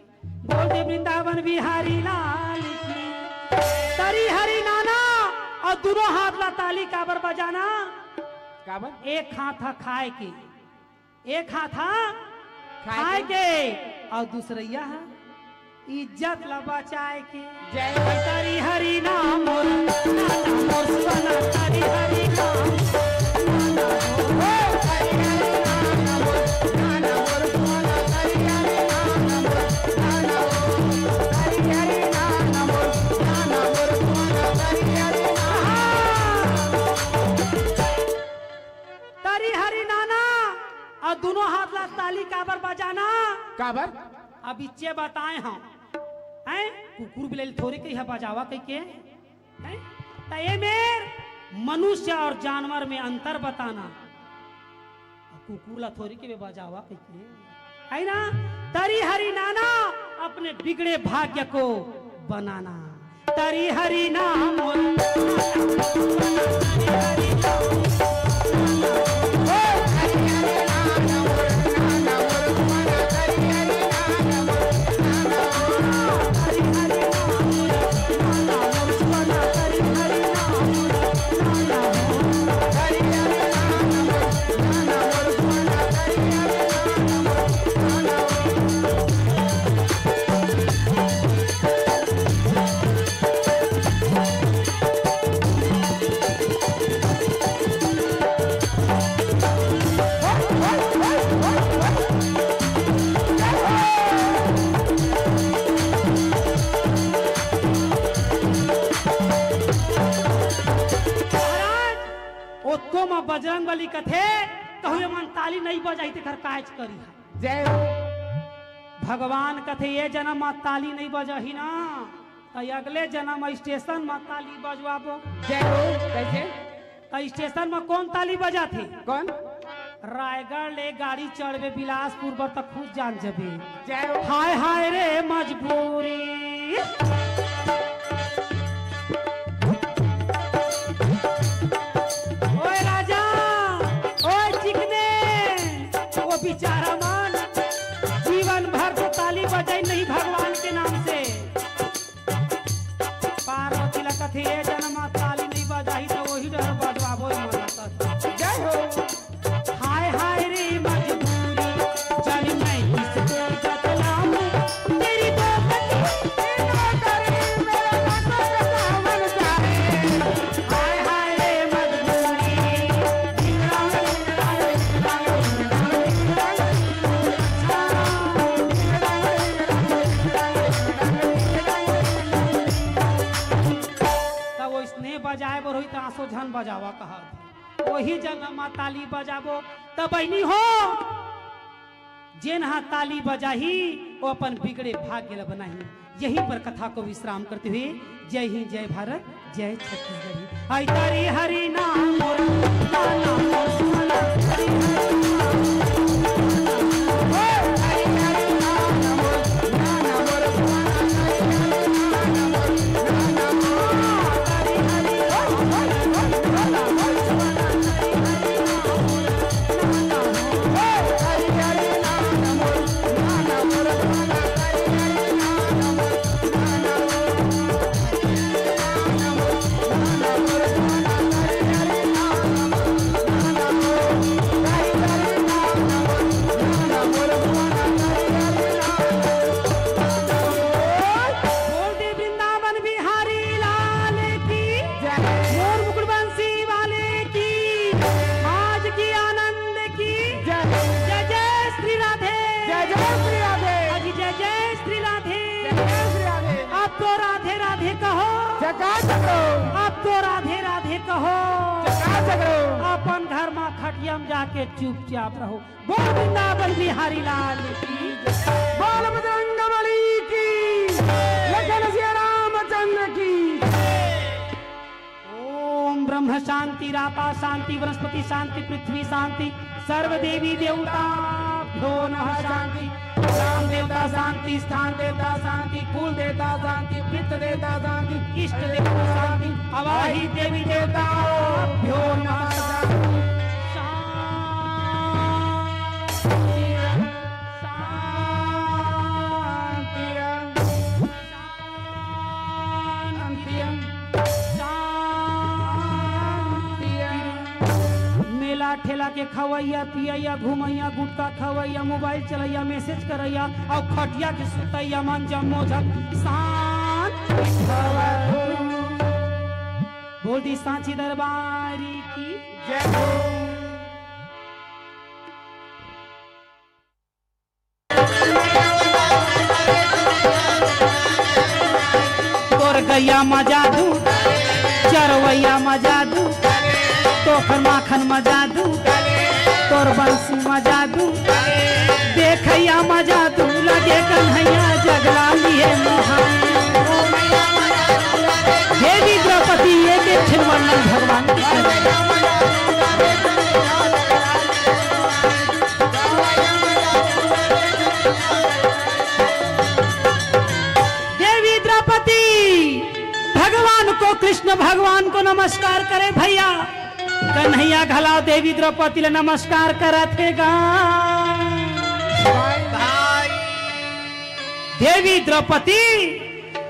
बोल दे वृंदावन बिहारी लाल की। तरी हरी नाना अउ दुनों हाथ ला ताली काबर बजाना? काबर? एक हाथ ह खाए के, एक हाथ ह खाए खाए के। के, अउ दूसरइया ह इज्जत ला बचाए के। जय। तरी हरी नाम मोर, नाम मोर सुहाना, तरी हरी नाम। तरी हरी नाना, अउ दुनों हाथ ला ताली काबर बजाना? काबर? अब इच्चे बताए हम, हैं? कुकुर बिलइल थोड़ी कही है बजावा कही के, हैं? त ए मेर मनुष्य अउ जानवर में अंतर बताना। कुकुर ला थोड़ी के बजावा कही के, है ना? तरी हरी नाना, अपने बिगड़े भाग्य को बनाना। तरी हरी नाम। बजरंग बली कथे, कहूँ ये मन ताली नहीं बजाही तेखर कायच करी हा। जय हो। भगवान कथे, ये जन्म म ताली नहीं बजाही ना, त अगले जन्म म स्टेशन म ताली बजवाबो। जय हो। कैसे? त स्टेशन म कौन ताली बजाथे? कौन? रायगढ़ ले गाड़ी चढ़बे बिलासपुर बर त खुद जान जबे। जय हो। हाय हाय रे मजबूरी। ओए राजा, ओए चिकने, वो बेचारा मन जीवन भर तो ताली बजाई नहीं भगवान के नाम से। पार्वती ला कथे, "ए जन्म म ताली नहीं बजाही, त वही डर बजवाबो रे मोला कथे।" जय हो। हाय हाय रे मजबूरी, जानी मैं किसको बतलाऊं, तेरी दोस्ती के नौकर मेरा नौकर सावन जाए। हाय हाय रे मजबूरी, त वइसने बजाए बर होही त आंसू झन बजावा कहत। वही जगह म ताली बजाबो। त बहिनी हो, जेन ह ताली बजाही, वो अपन बिगड़े भाग्य ल बनाही। यहीं पर कथा को विश्राम करते हुए जय हिंद, जय भारत, जय छत्तीसगढ़। आई तारी हरी नाम मोर, नाम मोर सुना, हरी हरी नाम मोर, नाम मोर सुना, हरी हरी नाम मोर, नाम मोर सुना, हरी हरी नाम मोर, नाम मोर सुना, हरी हरी नाम मोर, नाम मोर सुना, हरी हरी नाम मोर, नाम मोर सुना, हरी हरी नाम मोर, नाम मोर सुना, हरी हरी नाम मोर। बोल दे वृंदावन बिहारी लाल की, जय। मोर मुकुट बंसी वाले की, आज की आनंद की, जय। जय जय श्री राधे। जय जय श्री राधे। अजी जय जय श्री राधे। जय जय श्री राधे। अब तो राधे राधे कहो। जकास करो। अब तो राधे राधे कहो। जकास करो। अपन घर मा खटिया म जाके चुपचाप रहो। बोल वृंदावन बिहारी लाल की। बोल बजरंग बली की। लखन सिया रामचंद्र की। ओम ब्रह्म शांति, रापा शांति, वनस्पति शांति, पृथ्वी शांति, सर्व देवी देवताभ्यो नमः शांति, ग्राम देवता शांति, स्थान देवता शांति, कुल देवता शांति, पितृ देवता शांति, इष्ट देवता शांति, अवाही देवी देवताभ्यो नमः शांति। शांति। शांति, शांति। मेला ठेला के खवैया, पियैया, घुमैया, गुटखा खवैया, मोबाइल चलैया, मैसेज करैया अउ खटिया के सुतैया मन जम्मो झन शांत भवतु। बोल दी सांची दरबारी की जय हो। तोर गैया म जादू, चरवैया म जादू, तोखर माखन म जादू, तोर बंसी म जादू, देखैया म जादू, लगे कन्हैया जगला लिए मोहाई। देवी द्रौपदी एक एक ठन वर्णन भगवान के करे। देवी द्रौपदी भगवान को, कृष्ण भगवान को नमस्कार करे भैया। कन्हैया घला देवी द्रौपदी ला नमस्कार करत हे गा। देवी द्रौपदी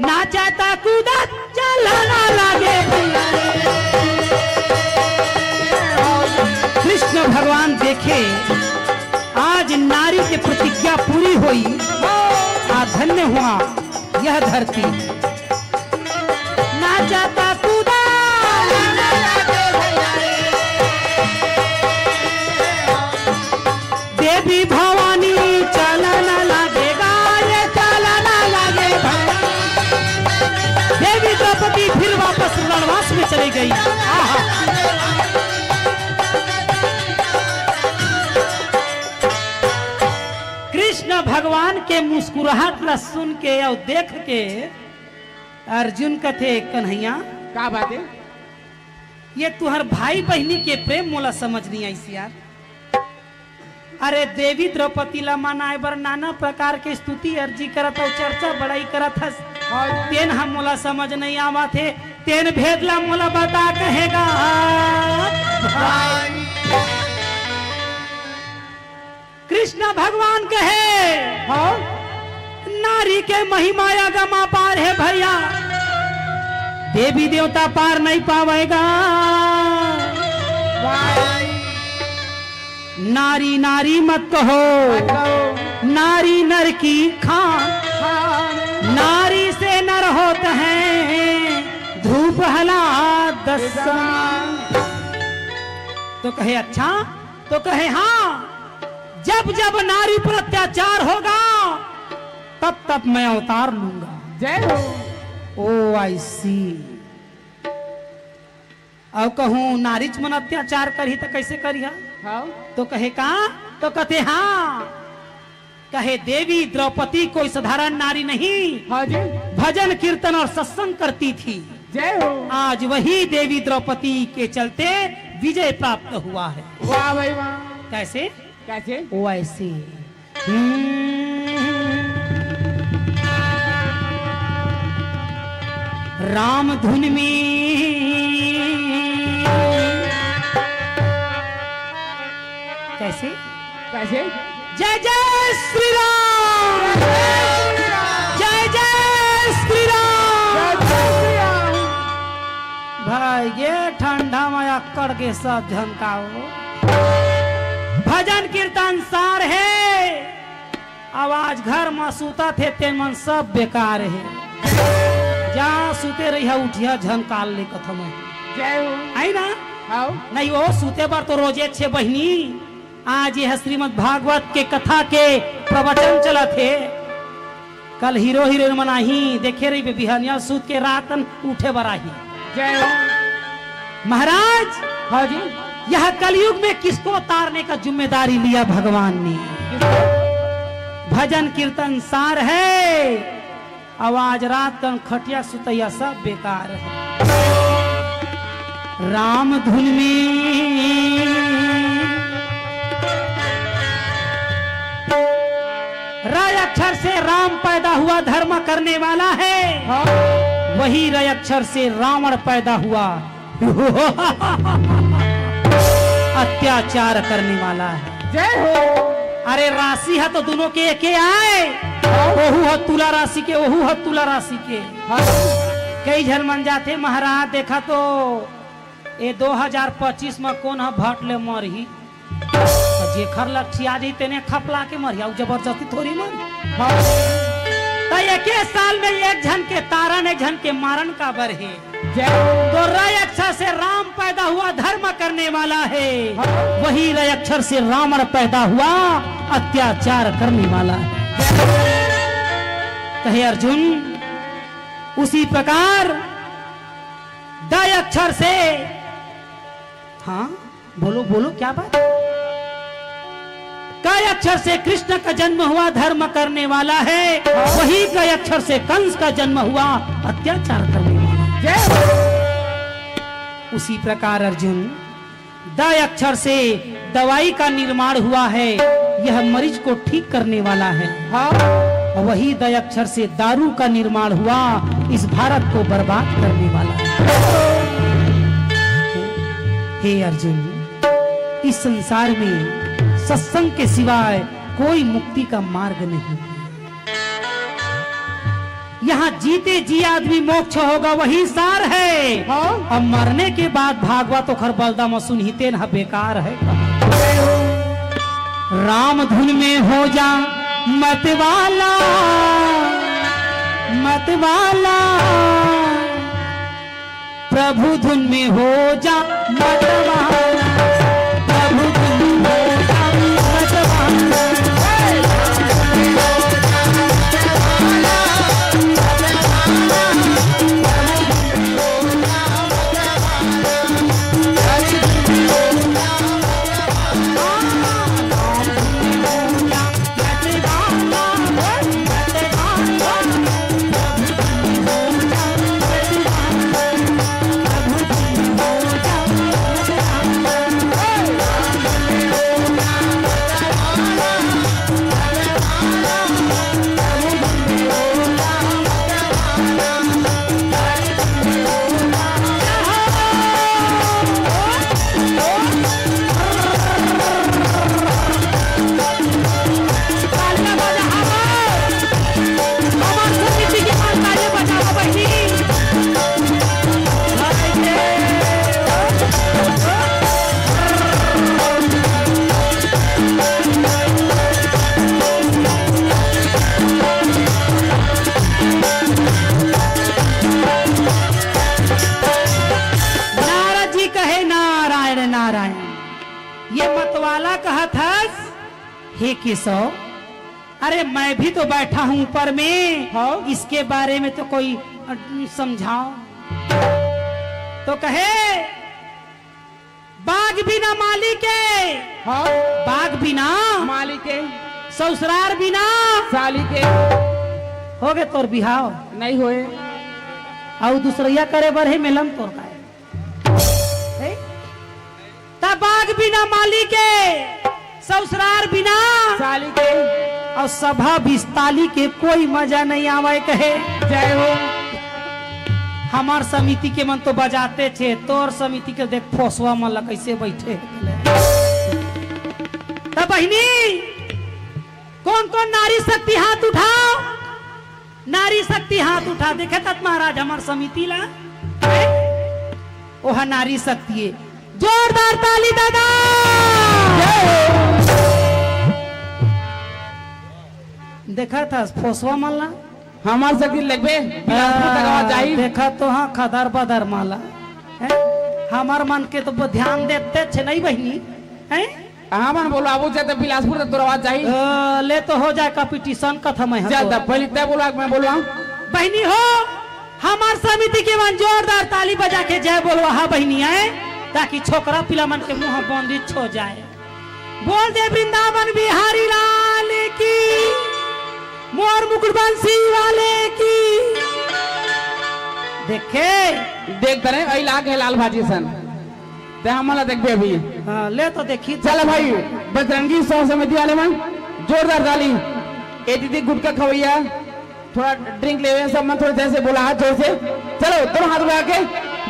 नाचत कूदत चलना लागे भैया रे। कृष्ण भगवान देखे, आज नारी के प्रतिज्ञा पूरी होई। आ धन्य हुआ यह धरती। नाचत कूदत देवी भवानी चलना लागे गा, ये चलना लागे भैया। देवी द्रौपदी फिर वापस रणवास में चली गई। आहा। भगवान के मुस्कुराहट ला सुन के अउ देख के अर्जुन कथे, "कन्हैया, का बात हे?" ये तुहर भाई बहिनी के प्रेम मोला समझ नइ आइस यार। अरे, देवी द्रौपदी ला मनाए बर नाना प्रकार के स्तुति अर्जी करत हस, चर्चा बड़ाई करत हस। हाँ जी। तेन ह मोला समझ नइ आवत हे, तेन भेद ला मोला बता कहेगा। भाई। कृष्ण भगवान कहे, हाँ? नारी के महिमा अगम अपार हे भैया, देवी देवता पार नइ पावेगा। भाई। नारी नारी मत कहो, मत कहो। नारी नर की खान, खान। नारी से नर होत हैं ध्रुव प्रहलाद समान। तो कहे, "अच्छा?" तो कहे, "हाँ, जब जब नारी पर अत्याचार होगा, तब तब मैं अवतार लूंगा।" जय हो। ओ, I see। अउ कहूँ नारीच मन अत्याचार करही त कइसे करिहा? हाँ। तो कहे, "का?" तो कथे, "हाँ।" कहे, "देवी द्रौपदी कोई साधारण नारी नहीं।" हाँ जी। भजन कीर्तन और सत्संग करती थी। जय हो। आज वही देवी द्रौपदी के चलते विजय प्राप्त हुआ है। वाह भाई वाह। कैसे? कैसे? वैसे। हम्म। राम धुन में कैसे? कैसे? जय जय श्री राम। जय जय श्री राम। जय जय श्री राम। भाई, ये ठंडा में अक्कड़ के सब झन का हो। भजन कीर्तन सार हे, अब आज घर म सूतत हे, तेन मन सब बेकार हे। जहाँ सूते रहिहा, उठिहा झन काल ले कथम हे। जय हो। है ना? हाव। नहीं, वो सूते बर तो रोजे छे बहिनी। आज ये श्रीमद् भागवत के कथा के प्रवचन चलत हे। कल हीरो हीरोइन मन आही, देखे रहिबे, बिहनिया सूत के रातन उठे बर आही। जय हो। महाराज, हाँ जी। यह कलयुग में किसको तारने का जिम्मेदारी लिया भगवान ने? किसको? भजन कीर्तन सार हे, अउ आज रातन खटिया सुतैया सब बेकार हे। राम धुन में र अक्षर से राम पैदा हुआ, धर्म करने वाला है। हाँ। वही र अक्षर से रावण पैदा हुआ, अत्याचार करने वाला है। जय हो। अरे, राशि ह तो दुनों के एके आय। हाँ। ओहू ह तुला राशि के, ओहू ह तुला राशि के। हाँ। कई झन मन जाथे, महाराज, देखा तो ए दो हजार पच्चीस म कोन ह भट ले मरही? त जेखर लट्ठी आ जाही तेने खपला के मरही, अउ जबरदस्ती थोड़ी मरही। हाँ। त एके साल में एक झन के तारन, एक झन के मारन काबर हे? जय। तो र अक्षर से राम पैदा हुआ, धर्म करने वाला है। हाँ। वही र अक्षर से रावण पैदा हुआ, अत्याचार करने वाला है। कहे अर्जुन, उसी प्रकार द अक्षर से, हाँ, बोलो, बोलो, क्या बात? क अक्षर से कृष्ण का जन्म हुआ, धर्म करने वाला है। वही क अक्षर से कंस का जन्म हुआ, अत्याचार करने वाला। जय हो। उसी प्रकार अर्जुन, द अक्षर से दवाई का निर्माण हुआ है, यह मरीज को ठीक करने वाला है। हाँ। वही द अक्षर से दारू का निर्माण हुआ, इस भारत को बर्बाद करने वाला है। हे अर्जुन, इस संसार में सत्संग के सिवाय कोई मुक्ति का मार्ग नहीं। यहाँ जीते जी आदमी मोक्ष होगा, वही सार है। हाँ। अब मरने के बाद भागवत ओखर बलदा म सुनही, तेन ह बेकार है। राम धुन में हो जा मतवाला, मतवाला। प्रभु धुन में हो जा मतवाला, प्रभु धुन में हो जा मतवाला। ला कहत हस, हे केशव, अरे मैं भी तो बैठा हूँ ऊपर में, हाँ। इसके बारे में तो कोई, अ, समझाओ। तो कहे, बाग बिना माली के, हाँ। बाग बिना माली के, ससुरार बिना साली के। हो गे तोर बिहाव? नहीं होए। अउ दूसरैया करे बर हे मेलम तोर काय? हे? त बाग बिना माली के, ससुरार बिना साली के। अउ सभा बिस्ताली के कोई मजा नहीं आवय कहे। जय हो। हमार समिति के मन तो बजाते थे, तोर समिति के देख फोसवा मन ला कैसे बैठे। त बहिनी, कौन कौन नारी शक्ति हाथ उठाओ? नारी शक्ति हाथ उठा, देखे तात महाराज हमार समिति ला, हैं? ओहा नारी शक्ति हे। जोरदार ताली दादा। देखा था फोसवा मन ला? हमार शक्ति लगबे, बिलासपुर तक आवाज जाही। देखा तो हाँ, खदर बदर माला, हैं? हमार मन के तो ब-, ध्यान देते छे नहीं बहिनी, हैं? कहाँ मन बोलो, आबू जाते बिलासपुर तक तोर आवाज जाही। अ, ले तो हो जाए competition कथा मैं जा तो। त पहले तय बोलवा, मैं बोलवा। बहिनी हो, हमार समिति के मन जोरदार ताली बजा के जय बोलवा हा बहिनी आए, ताकि छोकरा पिला मन के मुंह बंदिश हो जाए। बोल दे वृंदावन बिहारी लाल की, मोर मुकुट बंसी वाले की। देखे? देख तरे, ऐ लाग है लाल भाजी सन। ते हमन ला देखबे अभी। हाँ, ले तो देखी। चल भाई, बजरंगी सह समिति वाले मन, जोरदार ताली। ए दीदी गुटखा खवैया, थोड़ा drink लेवे, सब मन थोड़ा जैसे बोला, हाथ जोर से। चलो, दोनों हाथ उठा के,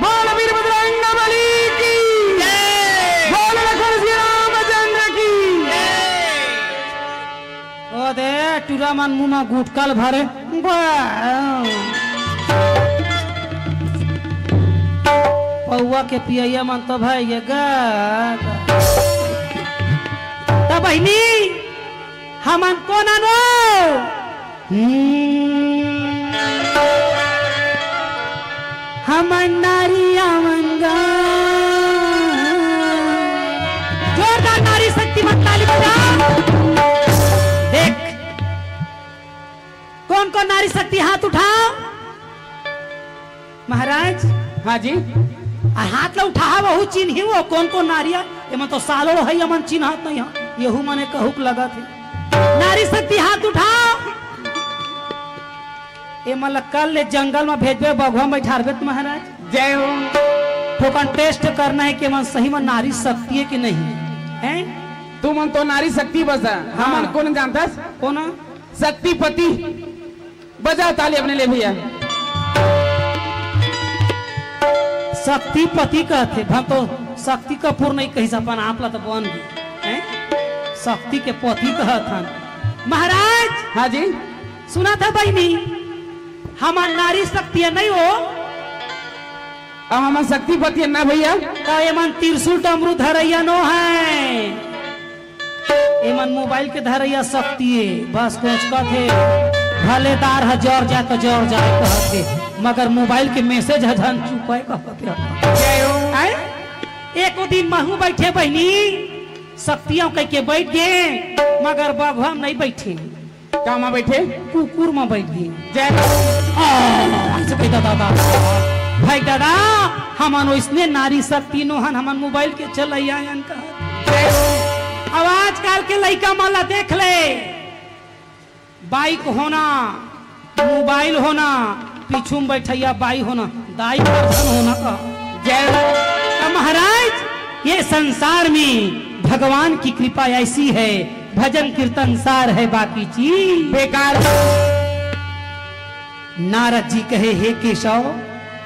बोल वीर बजरंग बली की। जय। बोल लखन श्री रामचंद्र की। जय। ओ दे, टूरा मन मुंह म गुटखा ल भरे। बा। पौवा के पियैया मन तो भाई ये गा। त बहिनी, हमन कोन अनो? हम्म। हमन नारी आवन गा। जोरदार नारी शक्ति मन ताली बजा। देख, कौन कौन नारी शक्ति हाथ उठाओ महाराज। हाँ जी। आ हाथ ला उठाहा, वहू चिन्ही वो कौन कौन नारी हे। एमन तो सालों हे, एमन चिन्हत नहीं हे, यहू मने कहूक लगत हे। नारी शक्ति हाथ उठाओ। एमन ला कल ले जंगल में भेजबे, बघवा में बैठारबे त महाराज। जय हो। थोकन test करना हे कि एमन सही में नारी शक्ति हे कि नहीं, हैं? तुमन तो नारी शक्ति बस हे, हाँ। हमन कोन जानथस? कोन? शक्तिपति। बजा ताली अपने ले भैया। शक्तिपति कहथे, भन तो शक्ति कपूर नहीं कहिस, अपन आप ला तो बन गे, हैं? शक्ति के पति कहत हन। महाराज! हाँ जी। सुनत हा बहिनी, हमन नारी शक्ति नहीं हो। अब हमन शक्तिपति ना भैया। त एमन त्रिशूल डमरू धरैया नो हे। एमन mobile के धरैया शक्ति हे, बस कोचकत हे, भले दार ह जर जाए त जर जाए कहत हे, मगर mobile के message ह झन चुपे कहत हे। जय हो। आय? एको दिन महू बैठे बहिनी, शक्तियां कह के बैठ गे, मगर बघवा म नहीं बैठे। का म बैठे? कुकुर म बैठ गे। जय हो। आ, ऐसे कही दादा, दादा। भाई दादा, हमन ओइसने नारी शक्ति नो हन, हमन mobile के चलैया हन का। जय हो। अब आजकल के लइका मन ला देख ले, bike होना, mobile होना, पीछू में बैठैया बाई होना, दाई परधन होना का। जय हो। अब महाराज, ये संसार में भगवान की कृपा ऐसी है, भजन कीर्तन सार है, बाकी चीज बेकार। नारद जी कहे, हे केशव,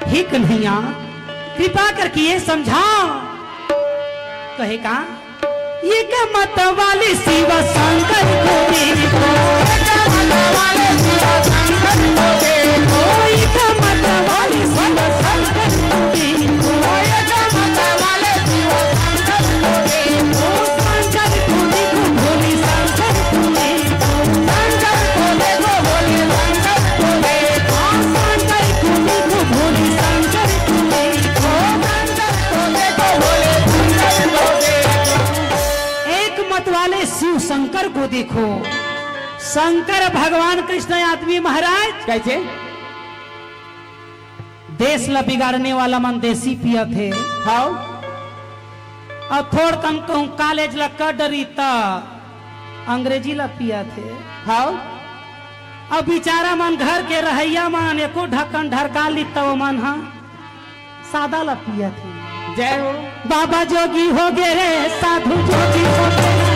हे कन्हैया, कृपा करके ये समझा। कहे का? एक मत वाले शिव शंकर को देखो। एक मत वाले शिव शंकर को देखो। एक मत वाले शिव शंकर को देखो। एक मत वाले शिव शंकर को देखो। शंकर को देखो, भोले शंकर को देखो। शंकर को देखो, भोले शंकर को देखो। शंकर को देखो, भोले शंकर को देखो। शंकर को देखो, भोले शंकर को देखो। एक को देखो, शंकर भगवान कइसना आदमी महाराज। कइसे? देश ला बिगाड़ने वाला मन देसी पियत हे। हाव। अउ थोड़ कन कहूँ कॉलेज ला कर डरी त अंग्रेजी ला पियत हे। हाव। अउ बिचारा मन घर के रहइया मन एको ढक्कन ढरका ली त ओमन ह सादा ला पियत हे। जय हो। बाबा जोगी हो गे रे, साधु जोगी हो गे रे,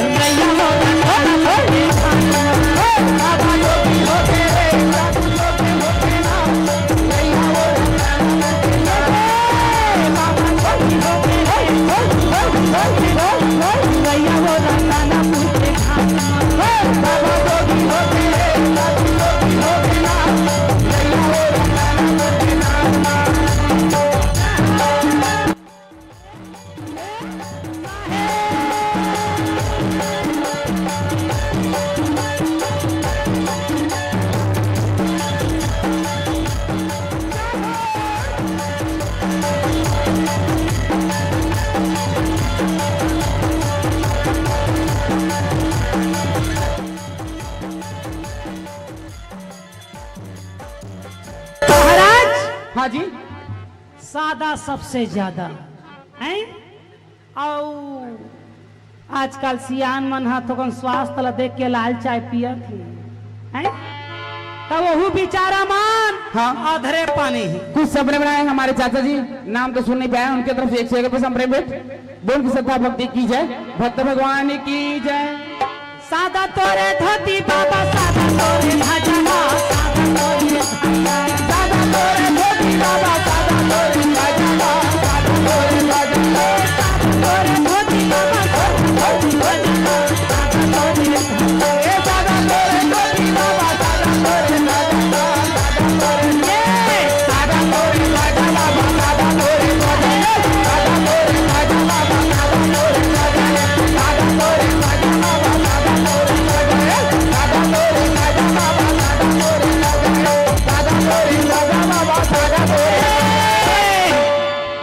नैया हो रे, हो रे, हो रे, हो रे, बाबा जोगी हो गे रे, साधु जोगी हो गे रे, नैया हो रे, बाबा जोगी हो गे रे, हो रे, हो रे, हो रे, नैया हो रे, दानापुर के घाट मा, हो बाबा जोगी हो गे रे, साधु जोगी हो गे रे, नैया हो रे, दानापुर के घाट मा। महाराज। हाँ जी। सादा सबसे ज्यादा, हैं? अउ आजकल सियान मन ह थोकन स्वास्थ्य ला देख के लाल चाय पियत हे, हैं? त ओहू बिचारा मन हाँ। अधरे पानी हे। कुछ समय बनाए हमारे चाचा जी, नाम तो सुन नहीं पाया, उनके तरफ से एक सौ एक रुपये संप्रेम भेंट। बोल की श्रद्धा भक्ति की जय, भक्त भगवान की जय। सादा तोरे धोती बाबा, सादा तोरे भजवा, सादा तोरे, सादा तोरे धोती बाबा, सादा तोरे भजवा, सादा तोरे भजवा, सादा तोरे धोती बाबा, सादा तोरे भजवा, सादा तोरे, ए सादा तोरे धोती बाबा, सादा तोरे भजवा।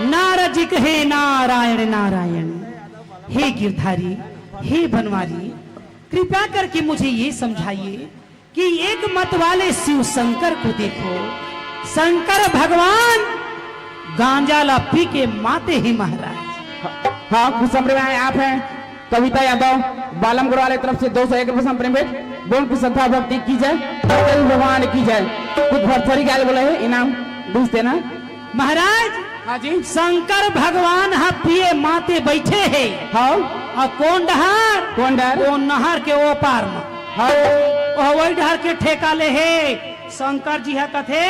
नारद जी कहे, नारायण नारायण, हे गिरधारी, हे बनवारी, कृपया करके मुझे ये समझाइए कि एक मत वाले शिव शंकर को देखो, शंकर भगवान गांजा ला पी के माते हे महाराज। हाँ, कुछ संप्रदाय आप हैं, कविता यादव, बालम गुरु वाले तरफ से दो सौ एक रुपये संप्रेम भेंट। बोल कुछ श्रद्धा भक्ति की जय, भगवान की जय। कुछ भरथरी गाय बोले है, इनाम बीस देना। महाराज, हाँ जी। शंकर भगवान ह पिए माते बैठे हे। हाँ। अउ कोन डहर? कोन डहर? ओ नहर के ओ पार म। हाँ। ओ वही डहर के ठेका ले हे। शंकर जी ह कथे,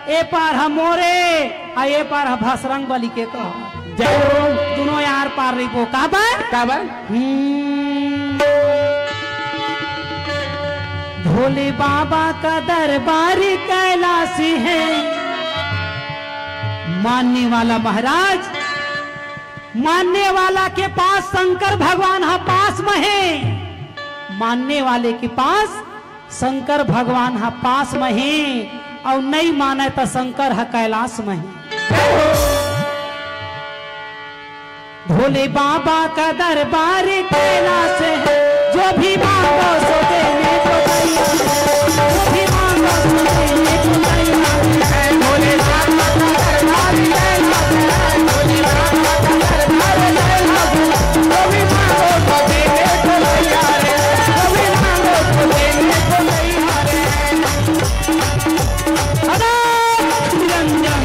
"ए पार ह मोरे, अउ ए पार ह भसरंग बली के कह।" जय हो। दुनों यार पार रहिबो। काबर? काबर? हम्म। भोले बाबा का दरबार कैलाश है। मानने वाला महाराज, मानने वाला के पास शंकर भगवान ह पास म हे, मानने वाले के पास शंकर भगवान ह पास म हे, अउ नइ माने त शंकर ह कैलाश म हे। भोले बाबा का दरबार कैलाश है, जो भी मांगो सो देने को तैयार है, जो भी मांगो सो देने को तैयार है। भोले बाबा का दरबार कैलाश है, भोले बाबा का दरबार कैलाश है, जो भी मांगो सो देने को तैयार है, जो भी मांगो सो देने को तैयार है। अनंत निरंजन।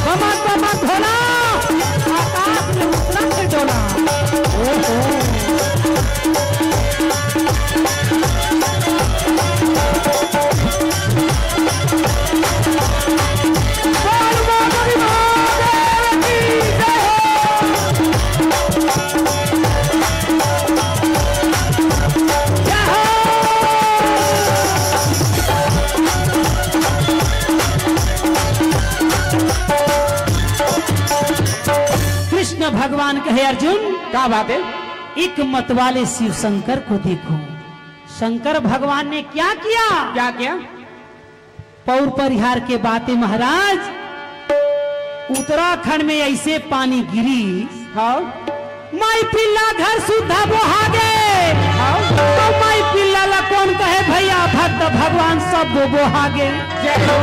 बमत बमत भोला, आकाश में उतरा है डोला। ओहो। बोल बोल महादेव की जय हो। कृष्ण भगवान कहे, अर्जुन, क्या बात है? एक मत वाले शिव शंकर को देखो। शंकर भगवान ने क्या किया? क्या किया? पौर परिहार के बात हे महाराज, उत्तराखंड में ऐसे पानी गिरी, हाँ। माई पिल्ला घर सुद्धा बोहा गे। तो माई पिल्ला ला कौन कहे भैया, भक्त भगवान सब बोहागे। जय हो।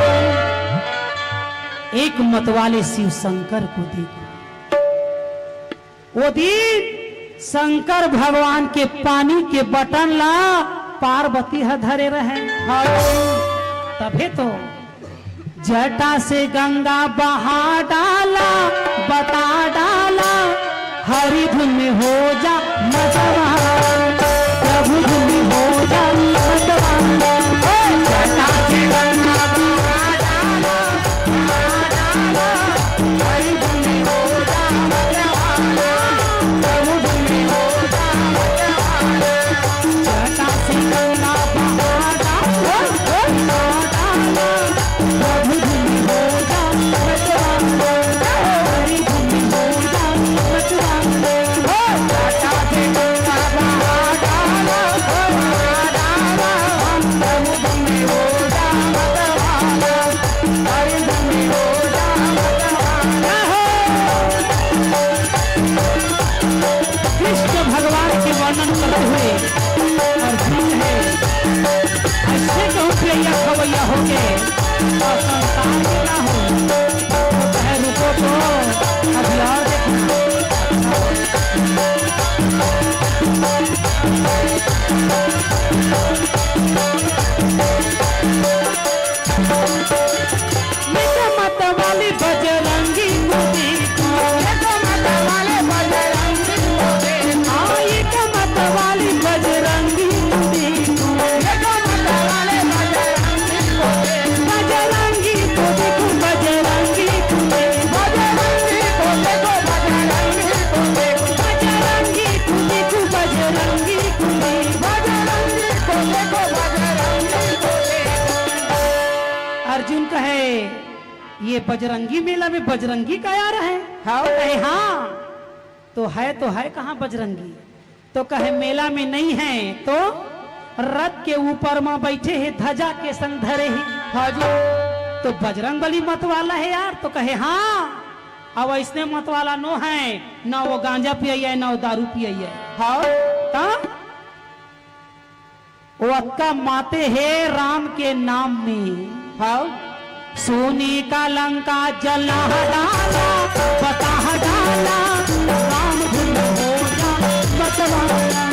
एक मतवाले शिव शंकर को देखो, वो दिन शंकर भगवान के पानी के बटन ला पार्वती ह धरे रहे। हाँ। तभे तो जटा से गंगा बहा डाला, बता डाला, हरि धुन में हो जा मतवाला, प्रभु धुन में हो जा मतवाला। ओ जटा से गंगा बहा डाला, बहा डाला, हरि धुन में हो जा मतवाला, प्रभु धुन में हो जा मतवाला। जटा से गंगा बहा डाला, बहा डाला, प्रभु धुन हो जा मतवाला, हरि धुन हो जा मतवाला। ओ जटा से गंगा बहा डाला, बहा डाला, प्रभु धुन हो जा मतवाला, हरि धुन हो जा मतवाला। कृष्ण भगवान के वर्णन करते हुए अर्जुन है, ऐसे कहूँ पियैया खवैया होके और संसार में ना हो, तो कहे रुको तो अभी और देखना। ये तो मतवाली बजरंगी को देखो। ये तो मतवाले बजरंगी को देखो। हाँ, ये तो मतवाली बजरंगी को देखो। ये तो मतवाले बजरंगी को देखो। बजरंगी को देखो, बजरंगी को देखो। बजरंगी को देखो, बजरंगी को देखो। बजरंगी को देखो, बजरंगी को देखो। बजरंगी को देखो, बजरंगी को देखो। अर्जुन कहे, ये बजरंगी मेला में बजरंगी का आ रहा है? हाँ। कहे, हाँ। तो है, तो है कहाँ बजरंगी? तो कहे, मेला में नहीं है, तो रथ के ऊपर में बैठे हैं, ध्वजा के संग धरे हैं। हाँ जी। तो बजरंग बली मत वाला है यार। तो कहे, हाँ, अब ऐसने मत वाला नो है, ना वो गांजा पियैया है, ना वो दारू पियैया है। हाँ। तो वो अतका माते हे राम के नाम में। हाँ। सोने का लंका जला डाला, बता डाला, राम धुन हो जा मतवाला,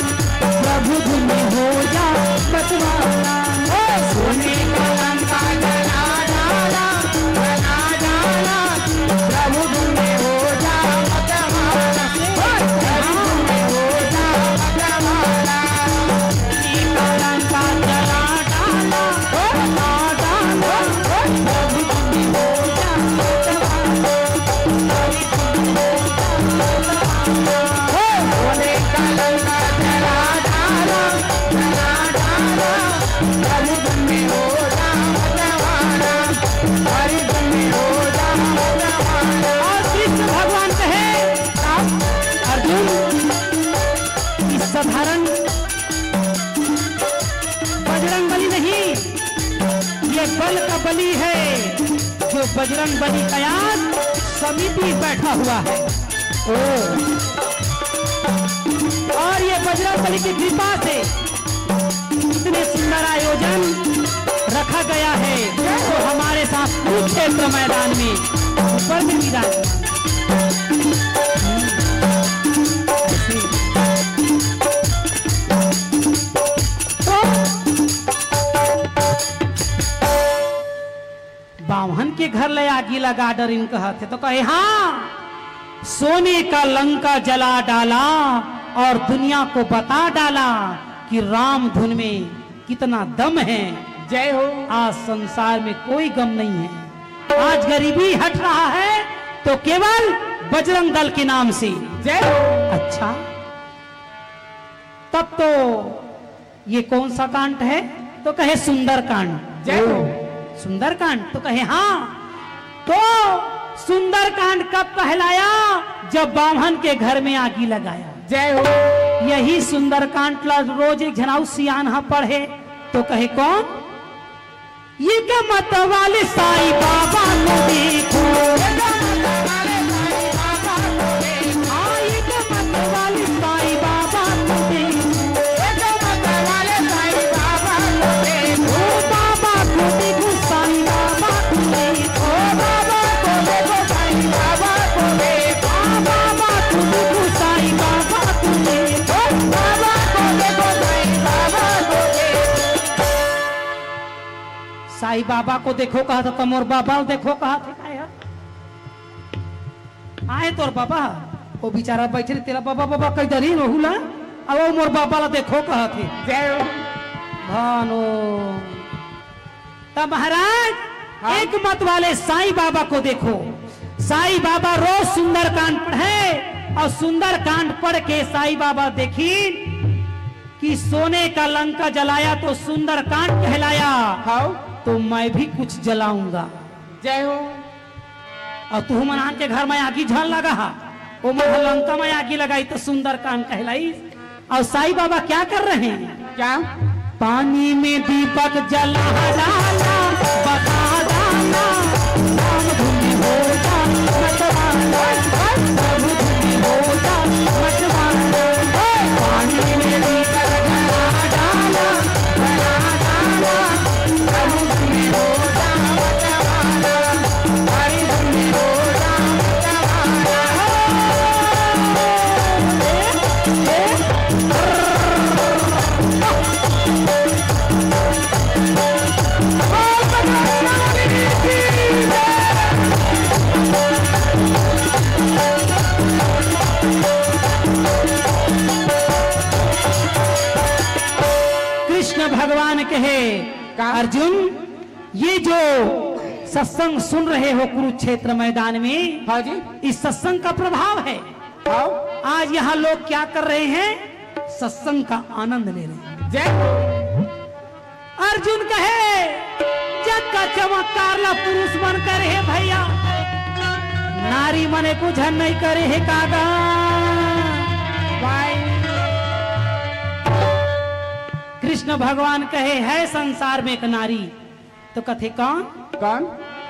प्रभु धुन हो जा मतवाला। ओ सोने का लंका जला डाला, जला डाला, प्रभु धुन हो जा मतवाला। ओ प्रभु धुन हो जा मतवाला। और कृष्ण भगवान कहे, अर्जुन, इस साधारण बजरंग बली नहीं, ये बल का बली है, जो बजरंग बली का आज समिति बैठा हुआ है। ओ, और ये बजरंग बली की कृपा से इतने सुंदर आयोजन रखा गया है, जो हमारे साथ कुरुक्षेत्र मैदान में ऊपर में विराजमान। बाम्हन के घर ले आगी लगा डरिन कहत हे, तो कहे, हाँ, सोने का लंका जला डाला और दुनिया को बता डाला कि राम धुन में कितना दम है। जय हो। आज संसार में कोई गम नहीं है, आज गरीबी हट रहा है तो केवल बजरंग दल के नाम से। जय हो। अच्छा, तब तो ये कौन सा कांड है? तो कहे सुंदरकांड। जय हो। सुंदरकांड? तो कहे हाँ। तो सुंदरकांड कब कहलाया? जब बाम्हन के घर में आगी लगाया। जय हो। यही सुंदरकांड ला रोज एक झन अउ सियान हा पढ़े। तो कहे कौन? ये का मत वाले साईं बाबा को देखो। हाँ, ये का मत वाले साईं बाबा को देखो। आई बाबा को देखो कहत हे, त मोर बाबा ल देखो कहत हे, काय हे? आए तोर बाबा, वो बेचारा बैठे रहे, तेला बाबा, बाबा कहि डरी रहू ला, अब वो मोर बाबा ला देखो कहत हे। जय हो। भानो। त महाराज, हाँ। एक मत वाले साईं बाबा को देखो। साईं बाबा रोज सुंदरकांड पढ़े और सुंदरकांड पढ़ के साईं बाबा देखिन कि सोने का लंका जलाया तो सुंदरकांड कहलाया, हाँ। तो मैं भी कुछ जलाऊंगा। जय हो। अउ तुहू मन आन के घर में आगी झन लगा हा, ओ मन ह लंका में आगी लगाई त सुंदरकांड कहलाई। अउ साईं बाबा क्या कर रहे हैं? क्या? पानी में दीपक जला डाला, बता डाला, राम धुन हो जा मतवाला, राम धुन हो जा मतवाला। पानी में दीपक जला डाला, बता डाला, कृष्ण भगवान कहे, का? अर्जुन, ये जो सत्संग सुन रहे हो कुरुक्षेत्र मैदान में, हाँ जी। इस सत्संग का प्रभाव है। हाँ। आज यहाँ लोग क्या कर रहे हैं? सत्संग का आनंद ले रहे हैं। जय। अर्जुन कहे, "जग का चमत्कार ला पुरुष मन करे हे भैया, नारी मन एको झन नहीं करे हे कागा।" भाई। कृष्ण भगवान कहे, "है संसार में एक नारी।" तो कथे कौन? कौन?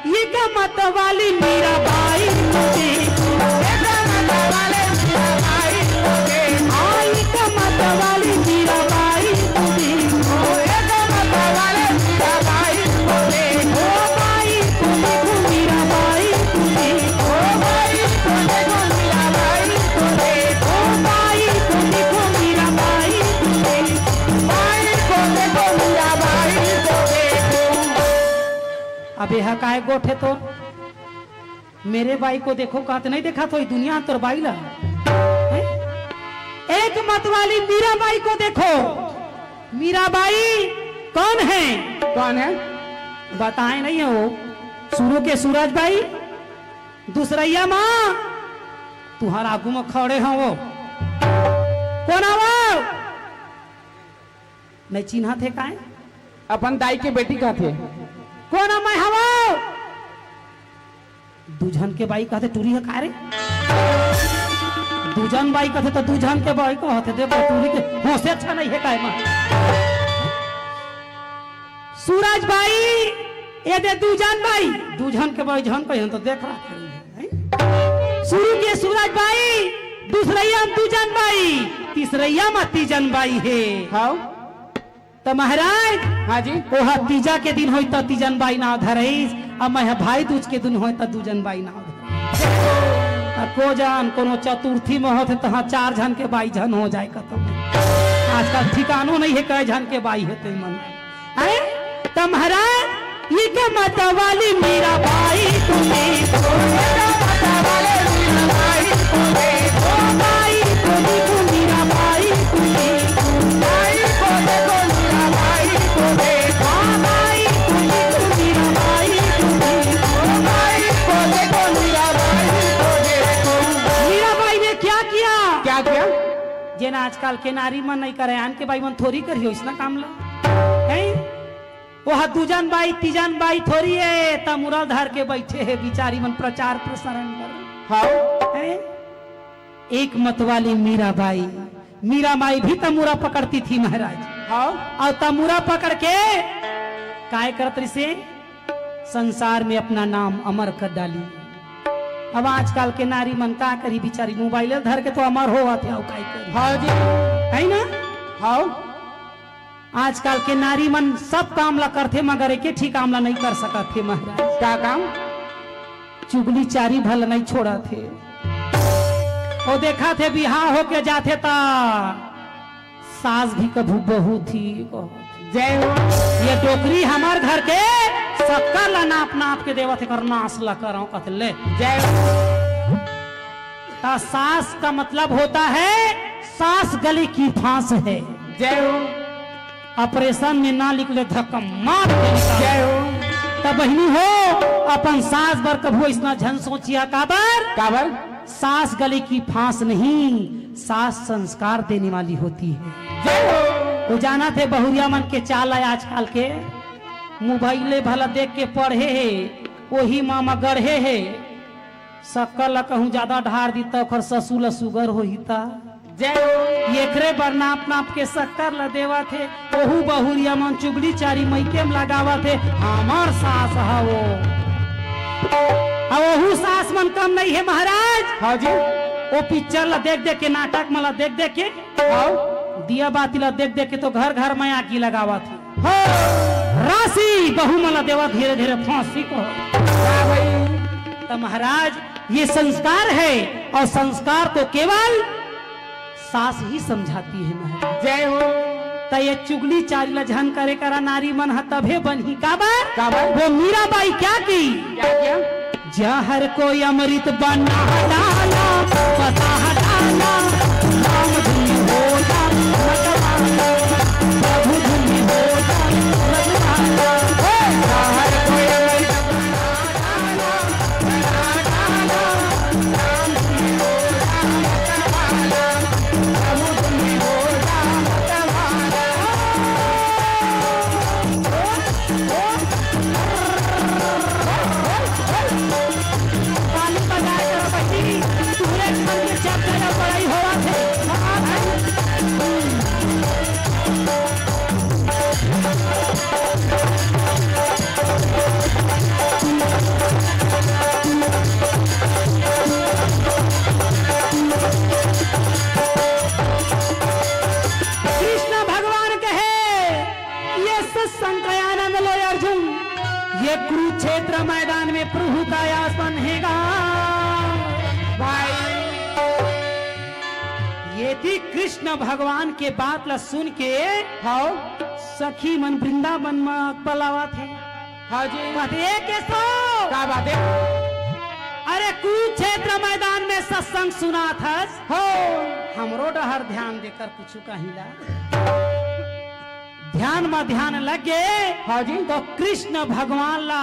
ये का मत वाली मीरा बाई को देखो। ये का मत वाली मीरा बाई को देखो। हाँ, ये का मत वाली मीरा बाई को देखो। ये का मत वाली मीरा बाई को देखो। ओ बाई को देखो, मीरा बाई को देखो। ओ बाई को देखो, मीरा बाई को देखो। ओ बाई को देखो, मीरा बाई को देखो। बाई को देखो, मीरा बाई को देखो। अबे हा काय गोठे तो मेरे बाई को देखो कहत नहीं देखा तो दुनिया तोर बाई ला। हैं? एक मत वाली मीरा बाई को देखो। मीरा बाई कौन है? कौन है? बताए नहीं हो। शुरू के सूरज बाई, दूसरैया माँ, तुहार आगू में खड़े हो वो। कौन है वो? नहीं चिन्हा थे काय? अपन दाई के बेटी का थे। कौन है मैं हवो? दू झन के बाई कहते टूरी है का रे? दू झन बाई कहते तो दू झन के बाई कहते, देखो टूरी के होशे अच्छा नहीं है काय मा। सूरज बाई, ये दे दू झन बाई, दू झन के बाई झन कहे तो देख रहा है, हैं? शुरू के सूरज बाई, दूसरैया में दू झन बाई, तीसरैया में तीजन बाई है। हाँ। त महाराज, हाँ जी। ओहा तीजा के दिन होई त तीजन बाई नाव धरईस, अब मैं भाई दूज के दिन होई त दूजन बाई नाव धरईस। आ को जान कोनो चतुर्थी में होथे तहाँ चार झन के बाई झन हो जाए कतौ। आजकल ठिकानो नहीं है कै झन के बाई हे ते मन। हैं? त महाराज, ये का मत वाली मीरा बाई तुम्हें, ये का मत वाली मीरा बाई तुम्हें, ओ बाई तुम्हें, मीरा बाई तुम्हें। मीराबाई ने क्या किया? क्या किया? जेन आजकल के नारी मन नहीं करे, आन के बाई मन थोरी करियो इसना काम ला। हैं? वो हा दूजन बाई, तीजन बाई थोरी है, त मुरल धर के बैठे है बिचारी मन प्रचार प्रसारण कर। हाँ। हैं? एक मतवाली मीराबाई, मीराबाई भी तमूरा पकड़ती थी महाराज। हाँ। और तमूरा पकड़ के काय करत रिसे, संसार में अपना नाम अमर कर डाली। अब आजकल के नारी मन का करी बिचारी, मोबाइल धर के तो अमर होवत हे, अउ काय करी? हाँ जी। है ना? हाँ। आजकल के नारी मन सब काम ला करथे, मगर एके ठी काम ला नहीं कर सकत हे महाराज। का काम? चुगली चारी भर ला नहीं छोड़त हे। ओ देखत हे बिहाव होके जाथे त सास भी कभू बहू थी। जय हो। ये डोकरी हमर घर के शक्कर ला नाप नाप के देवत हे, एकर नाश ला करंव कथे ले। जय हो। त सास का मतलब होता है, सास गले की फांस है। जय हो। ऑपरेशन में ना निकले, धक्का मार के निकाल। जय हो। त बहिनी हो, अपन सास बर कभू अइसना झन सोचिहा, काबर? काबर? सास गले की फांस नहीं, सास संस्कार देने वाली होती है। जय हो। वो जानत हे बहुरिया मन के चाल हे आजकल के, मोबाइल ले भला देख के पढ़े हे, ओही मा मा गढ़े हे। शक्कर ला कहूँ जादा ढार दी त ओखर ससुर ला सुगर होही त। जय हो। एकरे बर नाप नाप के शक्कर ला देवत हे। ओहू बहुरिया मन चुगली चारी मइके म लगावत हे, हमर सास ह वो। अउ ओहू सास मन कम नहीं हे महाराज। हाँ जी। वो पिक्चर ला देख देख के, नाटक मन ला देख देख के, हाँ। दिया बाती ला देख देख के तो घर घर में आगी लगावत हे। हाँ। राशि बहू मन ला देवत, धीरे धीरे फांसी को। वाह भाई। तो महाराज, ये संस्कार है, और संस्कार तो केवल सास ही समझाती है महाराज। जय हो। त ये चुगली चारी ला झन करे करा, नारी मन ह तभे बनही। काबर? काबर? वो मीराबाई क्या की? क्या किया? जहर को अमृत बना डाला, फसाह डाला, राम धुन होता मतवाला, प्रभु धुन होता मतवाला। हे! जहर को अमृत बना डाला, बना डाला, राम धुन होता मतवाला, प्रभु धुन होता मतवाला। ताली बजाए करो बहिनी, तुहरे मन में चर्चा या बड़ाई होवत हे। कृष्ण भगवान कहे, ये सत्संग का आनंद लो अर्जुन, ये कुरुक्षेत्र मैदान में प्रभु का आसन हेगा। भाई, ये थी कृष्ण भगवान के बात ला सुन के, हाँ। सखी मन वृंदावन में बलावत हे। हाँ जी। कहत हे, "ए केशव, का बात हे?" अरे कुरुक्षेत्र मैदान में सत्संग सुनात हस, हो। हमरो डहर ध्यान देकर कुछ कहिला। ध्यान में ध्यान लग गे। हाँ जी। तो कृष्ण भगवान ला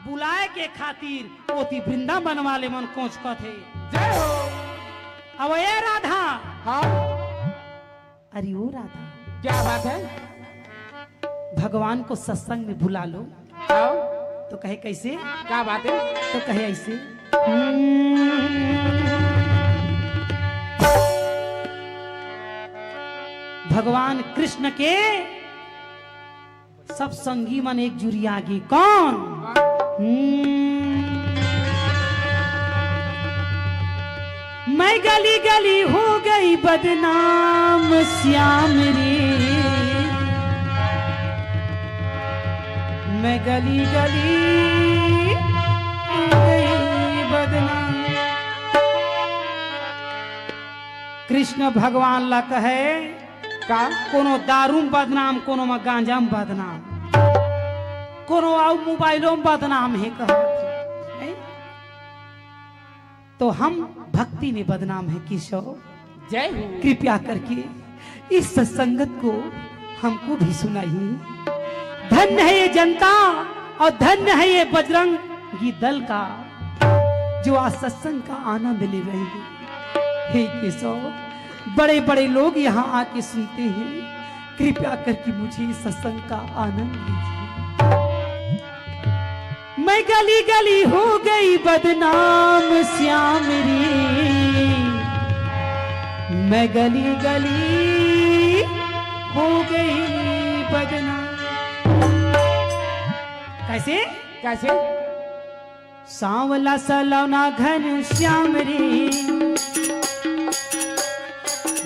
बुलाए के खातिर ओती वृंदावन वाले मन कोचकत हे। जय हो। अब ए राधा। हाँ। अरे ओ राधा। क्या बात है? भगवान को सत्संग में बुला लो। हाँ। तो कहे कैसे? क्या बात है? तो कहे ऐसे। भगवान कृष्ण के सब संगी मन एक जुरिया गे। कौन? हम्म। मैं गली गली हो गई बदनाम श्याम रे, मैं गली गली हो गई बदनाम। कृष्ण भगवान ला कहे, का? कोनो दारू में बदनाम, कोनो में गांजा में बदनाम, कोनो अउ मोबाइलो में बदनाम हे कहत हे। हैं? तो हम भक्ति में बदनाम है केशव। जय हो। कृपया करके इस सत्संगत को हमको भी सुनाइए। धन्य है ये जनता और धन्य है ये बजरंगी दल का, जो आज सत्संग का आनंद ले रहे हैं। हे केशव, बड़े बड़े लोग यहाँ आके सुनते हैं, कृपया करके मुझे इस सत्संग का आनंद लीजिए। मैं गली गली हो गई बदनाम श्याम रे, मैं गली गली हो गई बदनाम। कैसे? कैसे? सांवला सलोना घन श्याम रे,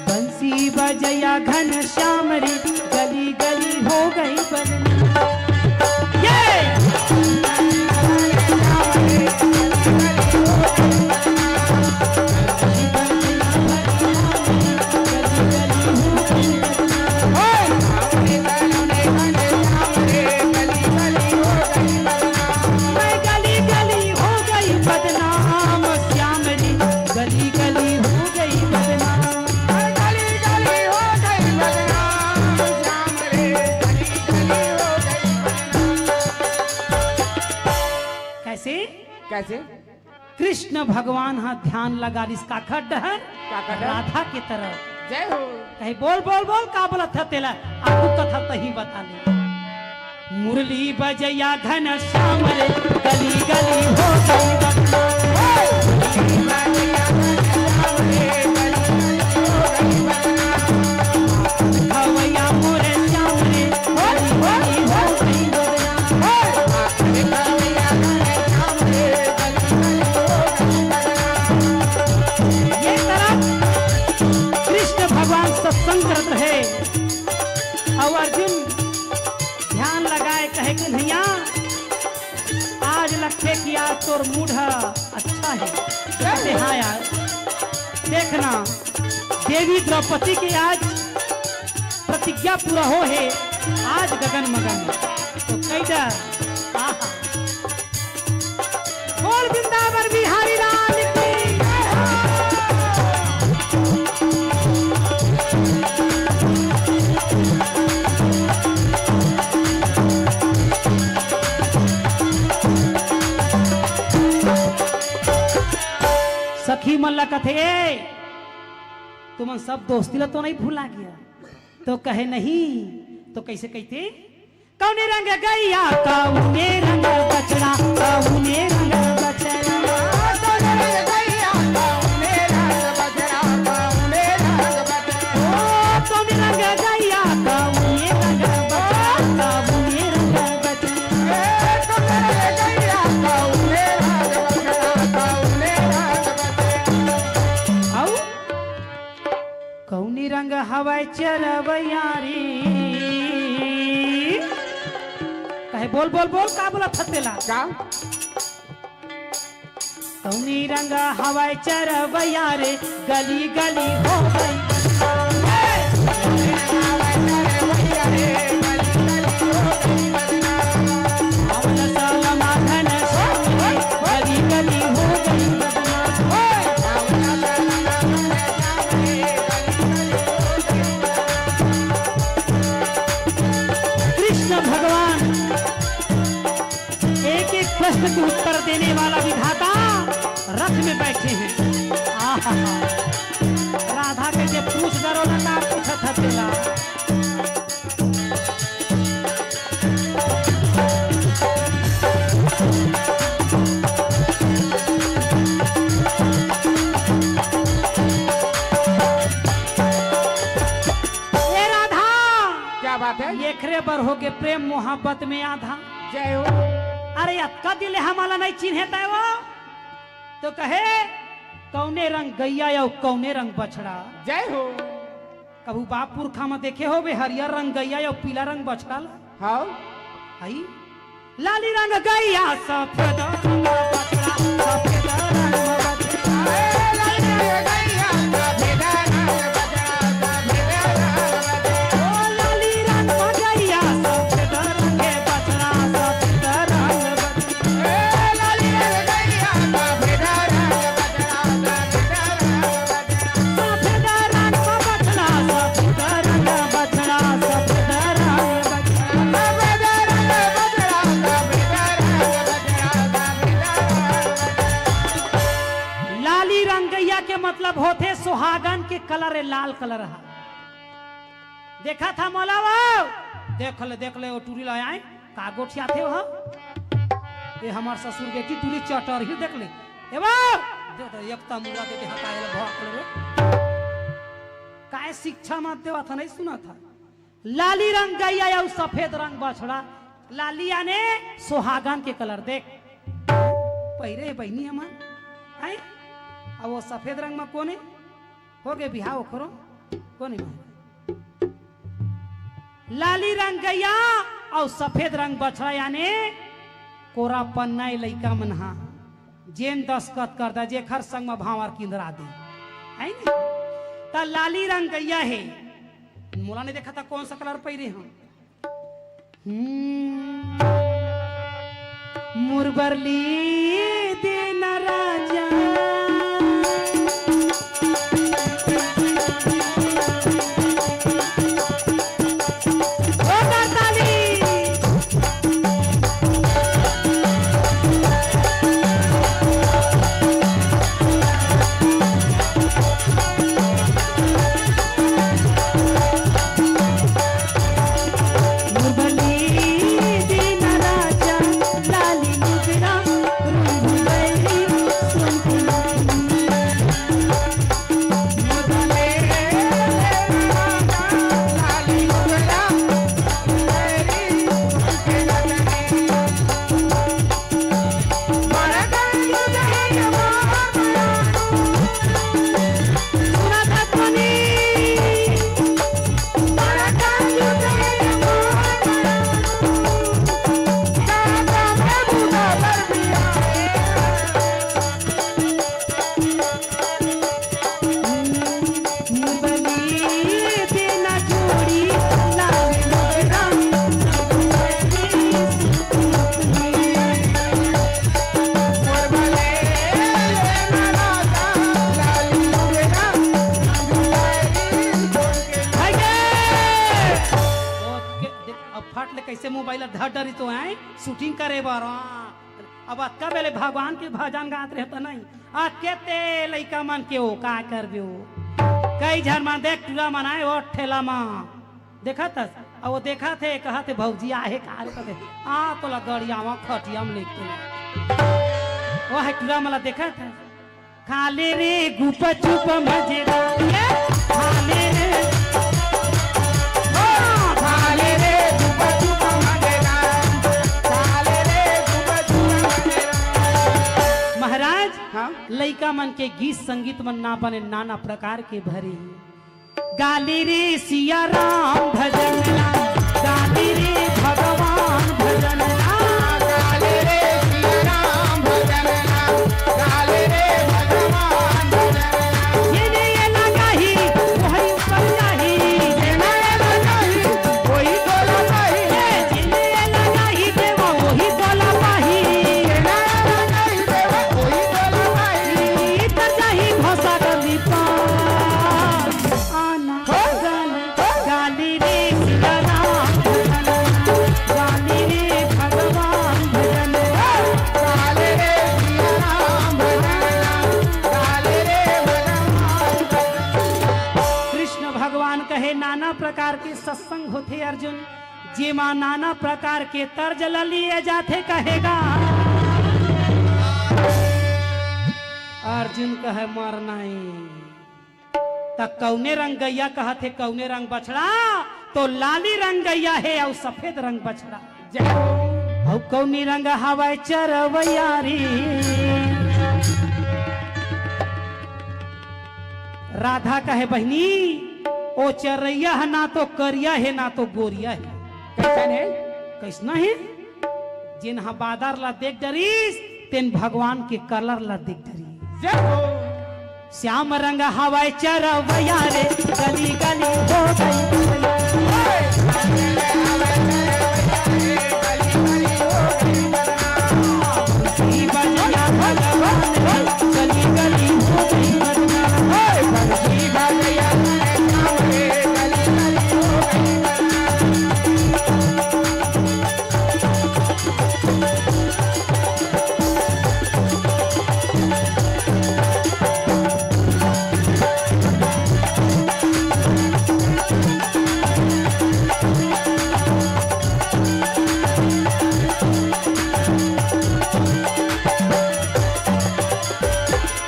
बंसी बजैया घन श्याम रे, गली गली हो गई बदनाम। ये! कैसे? कृष्ण भगवान ह ध्यान लगा लिस काखर डहर? काखर डहर? राधा के तरफ। जय हो। कहे, "बोल, बोल, बोल, का बोलत ह तेला?" आगू कथा तही बता ले। मुरली बजैया घनश्याम रे, गली गली हो गई बदनाम। खवैया मोरे श्याम रे, गली गली हो गई बदनाम। एक तरफ कृष्ण भगवान सत्संग करत रहे, अउ अर्जुन ध्यान लगाए कहे, "कन्हैया, आज लगथे कि आज तोर मूड ह अच्छा हे।" कहते, "हाँ यार, देखना, देवी द्रौपदी के आज प्रतिज्ञा पूरा हो हे, आज गगन मगन।" तो कई डर, आहा। बोल वृंदावन बिहारी लाल की। सखी मन ला कथे, "ए, तुमन सब दोस्ती ला तो नहीं भुला गया?" तो कहे, "नहीं।" तो कैसे कहते? कौने रंग गैया, कौने रंग बछड़ा, कौने रंग बछड़ा। कौने रंग गैया, कौने रंग बछड़ा। ओ, कौने रंग गैया, कौने रंग बछड़ा, कौने रंग बछड़ा। ए, कौने रंग गैया, कौने रंग बछड़ा, कौने रंग बछड़ा। अउ कौनी रंग हवय चरवैया रे? कहे, "बोल, बोल, बोल, का बोलत हस तेला?" का? कौनी रंग हवय चरवैया रे, गली गली हो गई। कृष्ण भगवान एक एक प्रश्न के उत्तर देने वाला विधाता रथ में बैठे हैं। आहा, राधा के जे पूछ डरो ना का पूछत ह तेला। ए राधा, क्या बात है? एखरे बर होगे प्रेम मोहब्बत में आधा। जय हो। अरे अतका दिन ले हमला नहीं चिन्हे तय वो, तो कहे, "कौने रंग गैया अउ कौने रंग बछड़ा?" जय हो। कभू बाप पुरखा म देखे होबे हरियर रंग गैया अउ पीला रंग बछड़ा ला? हाँ। हई? लाली रंग गैया, सफेद रंग बछड़ा, सफेद रंग बछड़ा। ए, लाली रंग गैया, सफेद रंग बछड़ा, सफेद रंग बछड़ा। ओ, लाली रंग गैया, सफेद रंग बछड़ा, सफेद रंग बछड़ा। लाली रंगैया के मतलब होथे सुहागन के कलर, ए लाल कलर ह। देखत ह मोला वो? देख ले, देख ले, वो टूरी ला आए, का गोठियाथे हो? ए हमर ससुर के की टूरी चटर ही देख ले। ए वो? दे दे, एक तमुरा दे दे, हटा ले, भौंक ले रे। काय शिक्षा मत देवा था, नहीं सुना था। लाली रंग गैया अउ सफेद रंग बछड़ा। लाली आने सुहागन के कलर देख। पहिरे हे बहिनी हमन। हैं? अब वो सफेद रंग म कोन हे? होगे बिहाव ओखरो, कोन हे? लाली रंग गैया अउ सफेद रंग बछड़ा, याने कोरा पन्ना ए लइका मन हा, जेन दस्खत कर दा, जेखर संग म भांवर किंदरा दे, है नी? त लाली रंग गैया हे, मोला नहीं देखा था कौन सा कलर पहिरे हंव। हम्म। मुरबरली देना राजा। ओ करताली। अब फट ले कैसे मोबाइल धर डरी तो है शूटिंग करे बर। अब अतका बेले भगवान के भजन गात रहे तो नहीं। आ केते लइका मन के ओ का करबे ओ। कई झन मन देख टूरा मन आए ओ ठेला म। देखत हस? आ वो देखत हे, कहत हे, "भौजी आहे का रे?" कहत हे, "आ तोला गड़ियावा खटिया म लेके।" वो है टूरा मन ला देखत हे। खा ले रे गुपचुप मजेदार, ये खा ले रे। हाँ, खा ले रे गुपचुप मजेदार, खा ले रे गुपचुप मजेदार। महाराज, हाँ? लइका मन के गीत संगीत मन ना बने, नाना प्रकार के भरे। गाली रे सिया राम भजन ना, गाली रे भगवान भजन ना। गाली रे सिया राम भजन ना, गाली रे भगवान भजन ना। ये ने ये लगाही, वही ऊपर जाही। ये ने ये लगाही, वही गोला जाही। ये जिने ये लगाही, देवा वही गोला पाही। ये ने ये लगाही, देवा वही गोला पाही। इतर जाही भसा गली पार। आना हो? गाली, गाली रे सिया राम भजन, गाली रे भगवान भजन, गाली रे सिया राम भजन, गाली रे भगवान भजन। कृष्ण भगवान कहे, नाना प्रकार के सत्संग होथे अर्जुन, जेमा नाना प्रकार के तर्ज ल लिए जाथे कहेगा। अर्जुन कहे, मर नहीं। त कौने रंग गैया कहत हे, कौने रंग बछड़ा? तो लाली रंग गैया हे अउ सफेद रंग बछड़ा। जय हो। अउ कौनी रंग हवय चरवैया रे? राधा कहे, बहिनी, ओ चरैया ह ना तो करिया हे, ना तो गोरिया हे। कैसन हे? कैसना हे? जेन ह बादर ला देख डरिस, तेन भगवान के कलर ला देख डरिस। जय हो। श्याम रंग हवय चरवैया रे, गली गली हो गई।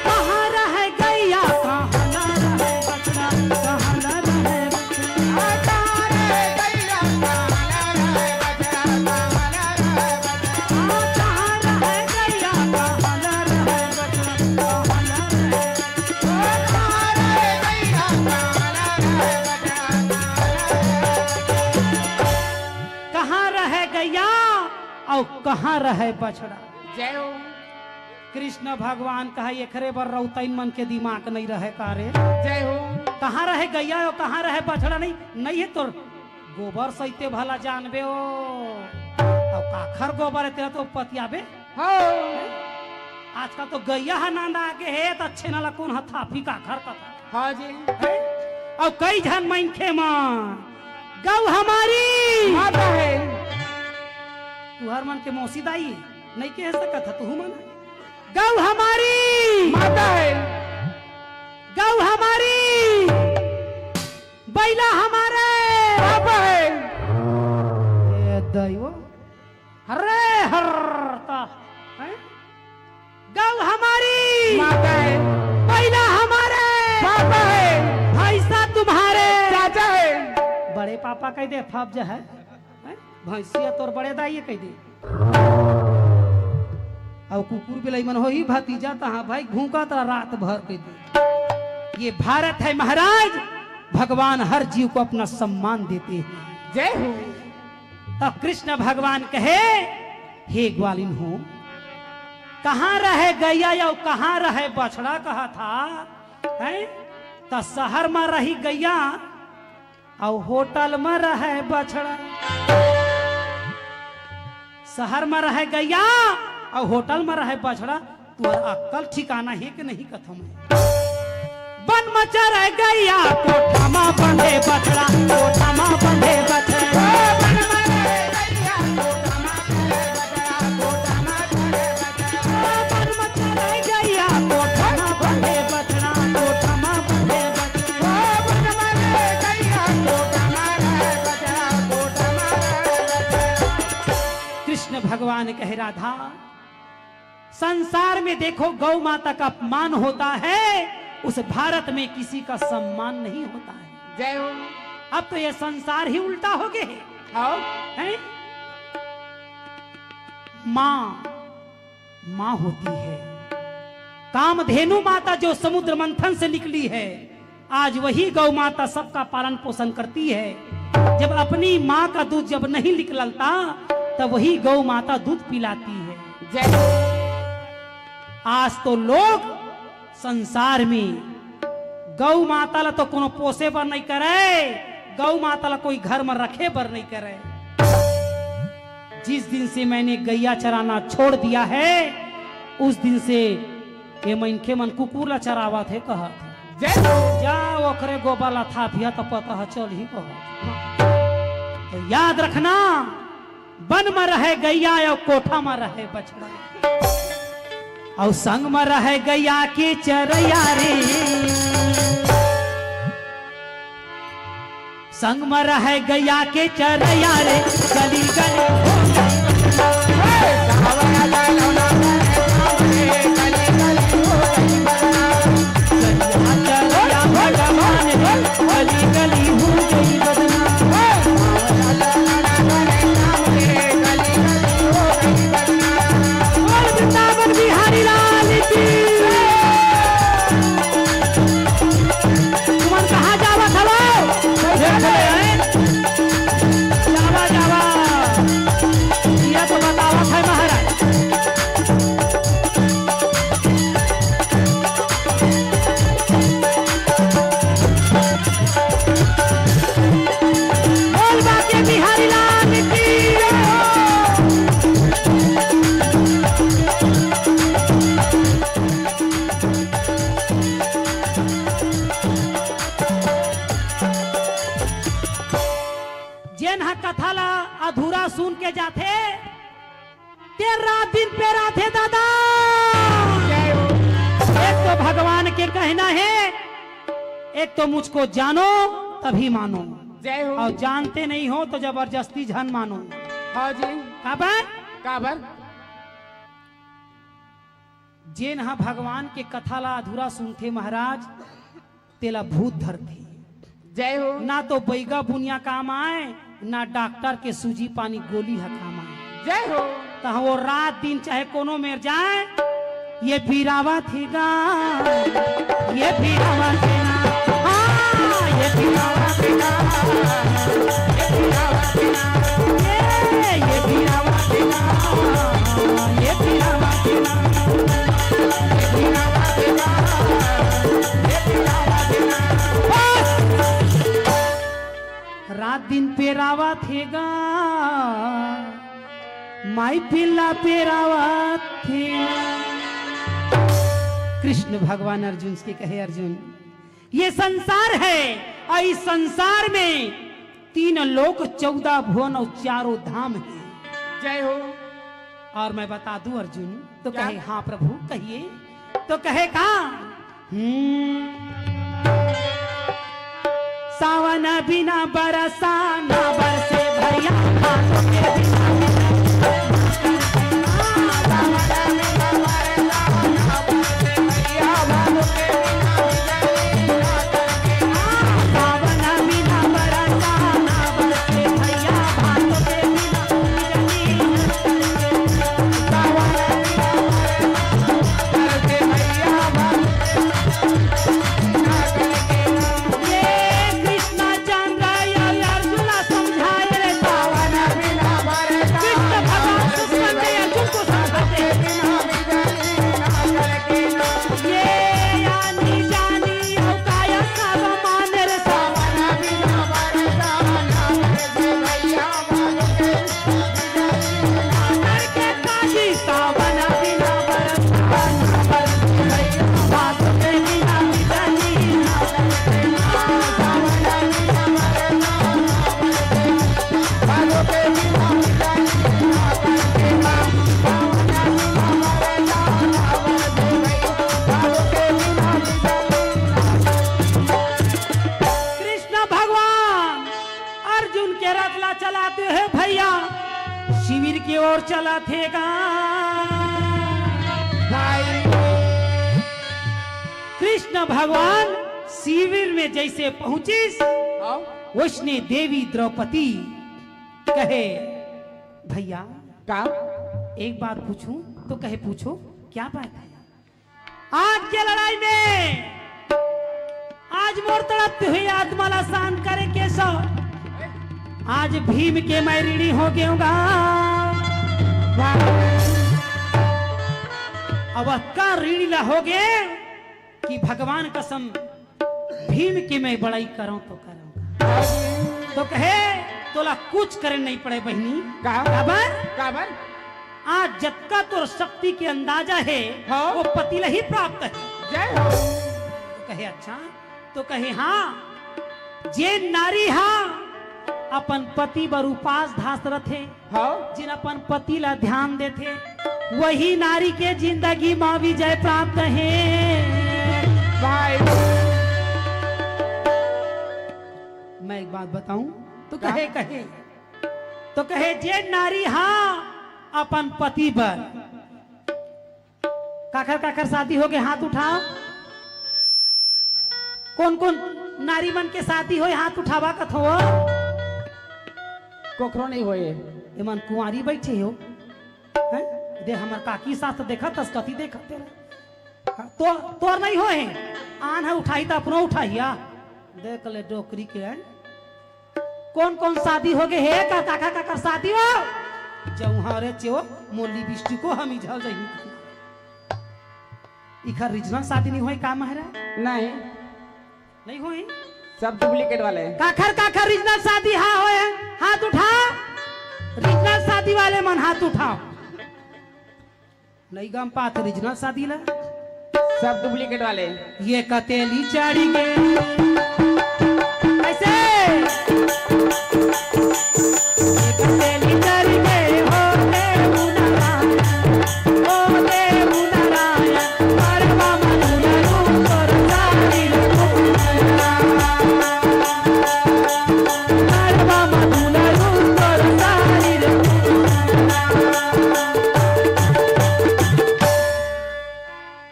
कहाँ रह गैया, कहाँ न रहे बछड़ा, कहाँ न रहे बछड़ा। कहाँ रहे गैया अउ कहाँ रहे बछड़ा? जय हो। कृष्ण भगवान कहा, "एकरे बर रौतइन मन के दिमाग नहीं रहे का रे?" जय हो। कहाँ रहे गैया अउ कहाँ रहे बछड़ा? नहीं, नहीं हे तोर गोबर सहिते भला जानबे ओ। अउ काखर गोबर हे तेला तो पतियाबे। हाँ। आजकल तो गैया ह नांदा आगे हे, त अच्छे नाला कोन ह थापी काखर कथा। हाँ जी। हैं? अउ कई झन मनखे मन, "गौ हमारी।" माता हे। तुहर मन के मौसी दाई, नहीं कह सकत ह, तुहू मन। "गौ हमारी।" माता हे। "गौ हमारी।" "बैला हमारे।" पापा हे। ए दैवो। अरे हर ता, हैं? "गौ हमारी।" माता हे। "बैला हमारे।" पापा हे। "भैंसा तुम्हारे।" चाचा हे। बड़े पापा कह दे, फाप जा है। हैं? भैंसिया तोर बड़े दाई कह दे। अउ कुकुर बिलाई मन होही भतीजा, तहाँ भाई भूखा त रात भर के दे। ये भारत है महाराज, भगवान हर जीव को अपना सम्मान देते हैं। जय हो। तब कृष्ण भगवान कहे, हे ग्वालिन हो, कहाँ रहे गैया अउ कहाँ रहे बछड़ा, कहा था, हैं? त शहर म रही गैया अउ होटल म रहे बछड़ा। शहर म रहे गैया अउ होटल म रहे बछड़ा, तुहर अक्कल ठिकाना हे कि नहीं कथों मैं? बन म चरे गैया, कोठा म बंधे बछड़ा, कोठा म बंधे बछड़ा। बन म चरे गैया, कोठा म बंधे बछड़ा, कोठा म बंधे बछड़ा। कृष्ण भगवान कहे, राधा, संसार में देखो, गौ माता का अपमान होता है, उस भारत में किसी का सम्मान नहीं होता है। जय हो। अब तो ये संसार ही उल्टा हो गए है। हाँ। हैं? माँ, माँ होती है। कामधेनु माता जो समुद्र मंथन से निकली है, आज वही गौ माता सबका पालन पोषण करती है। जब अपनी माँ का दूध जब नहीं निकलता, तब वही गौ माता दूध पिलाती है। जय हो। आज तो लोग संसार में गौ माता ला तो कोनो पोसे बर नहीं करे, गौ माता ला कोई घर में रखे बर नहीं करे। जिस दिन से मैंने गैया चराना छोड़ दिया है, उस दिन से ये मनखे मन कुकुर ला चरावत हे, कहत हे। जय हो। जा ओखरे गोबर ला थापिया त पता ह चलही, कहत। तो याद रखना, बन म रहे गैया अउ कोठा म रहे बछड़ा, अउ संग म रहे गैया के चरैया रे। संग म रहय गैया के चरैया रे, गली गली हो गई बदनाम। गैया चरैया भगवान रे, गली गली हो गई बदनाम। बोल वृंदावन बिहारी लाल की। तुमन कहाँ जावत हवो? देख ले, हैं? जावा, जावा। ये तो बतावत है महाराज। बोल बाके बिहारी लाल की। जेन ह कथा ला अधूरा सुन के जाथे, ते रात दिन पेराथे दादा। एक तो भगवान के कहना है, एक तो मुझको जानो तभी मानो, जय हो। और जानते नहीं हो तो जबरदस्ती झन मानो। हाँ जी। काबर? काबर? जेन ह भगवान के कथा ला अधूरा सुनथे महाराज, तेला भूत धरथे। जय हो। ना तो बैगा बुनिया काम आय, ना डॉक्टर के सूजी पानी गोली ह काम आय। जय हो। त वो रात दिन चाहे कोनो मेर जाय, ये पीरावत हे गा, ये पीरावत हे ना, हाँ, ये पीरावत हे ना। रात दिन पेरावत हे गा, माई पिल्ला पेरावत हे। कृष्ण भगवान अर्जुन से कहे, अर्जुन, ये संसार है और इस संसार में तीन लोक, चौदह भुवन और चारों धाम है। जय हो। और मैं बता दूं अर्जुन, तो क्या? कहे, हाँ प्रभु, कहिए। तो कहे का? हम्म। सावन बिना बरसा ना बरसे भैया, भादो के बिना और चला थे गा। भाई। कृष्ण भगवान शिविर में जैसे पहुंचिस, हाँ। वैसने देवी द्रौपदी कहे, "भैया, का? एक बात पूछूं?" तो कहे, "पूछो, क्या बात है?" आज के लड़ाई में आज मोर तड़पती हुई आत्मा ला शांत करे केशव, आज भीम के मैं ऋणी हो गए हूँ गा। अब का ऋणी ला हो गए कि भगवान कसम भीम के मैं बड़ाई करूं तो करूं। तो कहे, "तोला कुछ करे नहीं पड़े बहिनी।" का? काबर? काबर? आज जतका तोर शक्ति के अंदाजा है, हाँ। वो पति ला ही प्राप्त है। जय हो। तो कहे, "अच्छा?" तो कहे, "हाँ, जे नारी हा अपन पति बर उपास धास रथे, हाँ। जिन अपन पति ला ध्यान देथे, वही नारी के जिंदगी मा विजय प्राप्त हे।" भाई। मैं एक बात बताऊं? तो का? कहे, कहे, तो कहे, "जे नारी हा अपन पति बर।" काखर काखर शादी होगे, हाथ उठाओ। कौन कौन नारी मन के शादी होय, हाथ उठावा कथो। कोखरो नहीं होए। एमन कुंवारी बैठे हो। हैं? दे हमर काकी सास देखत हस, कति देखत हे। हाँ, तो, तोर नहीं होए। आन है उठाही त अपनो उठाही, आ। देख ले डोकरी के, हैं? कौन कौन शादी होगे हे? का काखर काखर शादी हो? जऊहा रे चेव, मोर लिपस्टिको हमी झल जही। इखर रीजनल शादी नहीं होय का महाराज? नहीं। नहीं होय? सब डुप्लीकेट वाले हैं। काखर काखर रीजनल शादी हा होय? हाथ उठा। रीजनल शादी वाले मन हाथ उठाओ। नहीं गम पात रीजनल शादी ला। सब डुप्लीकेट वाले। ये कतेली चढ़ी गे। कैसे? ये कतेली चढ़ी गे, हो देव नारायण, हो देव नारायण, परवा मधुर रूप तोर सारी रे।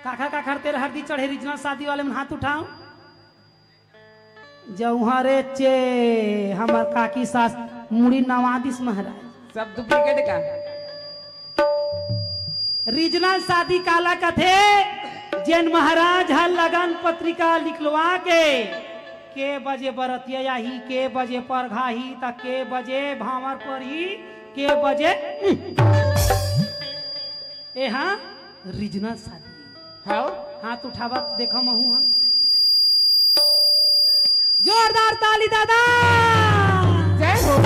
काखर काखर तेर हरदी चढ़े रीजनल शादी वाले मन हाथ उठाओ। जऊहा रे चे, हमर काकी सास मुड़ी नवा दिस महाराज। सब डुप्लीकेट का। रीजनल शादी काला कथे? जेन महाराज ह लगन पत्रिका लिखलवा के, के बजे बरतिया आही, के बजे परघाही, त के बजे भांवर परही, के बजे, एहा रीजनल शादी। हाव। हाथ उठावा, देखा महू हा। जोरदार ताली दादा। जय हो।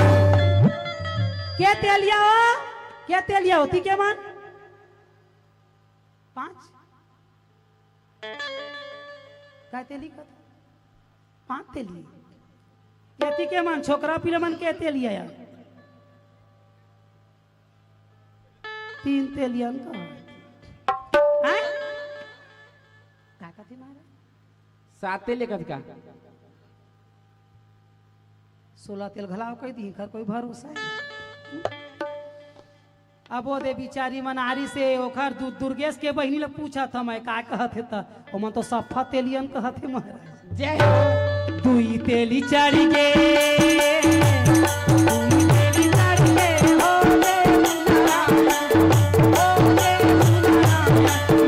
के तेलिया हो? के तेलिया होती के मन? पांच? का तेली का? पांच तेली। एती के मन छोकरा पिला मन के तेलिया यार। तीन तेलियन का। हैं? का कथी महाराज? साते लेखत का। सोलह तेल घलाव कह दी, कर कोई भरोसा है? अब वो दे बिचारी मनारी से ओखर दु-, दुर्गेश के बहिनी ल पूछत हंव मैं का कहत हे त, ओमन तो सफा तेलियन कहत हे महाराज। जय हो। दुई तेली चढ़ी गे, दुई तेली चढ़ी गे, हो गे दुलहा, हो गे दुलहा,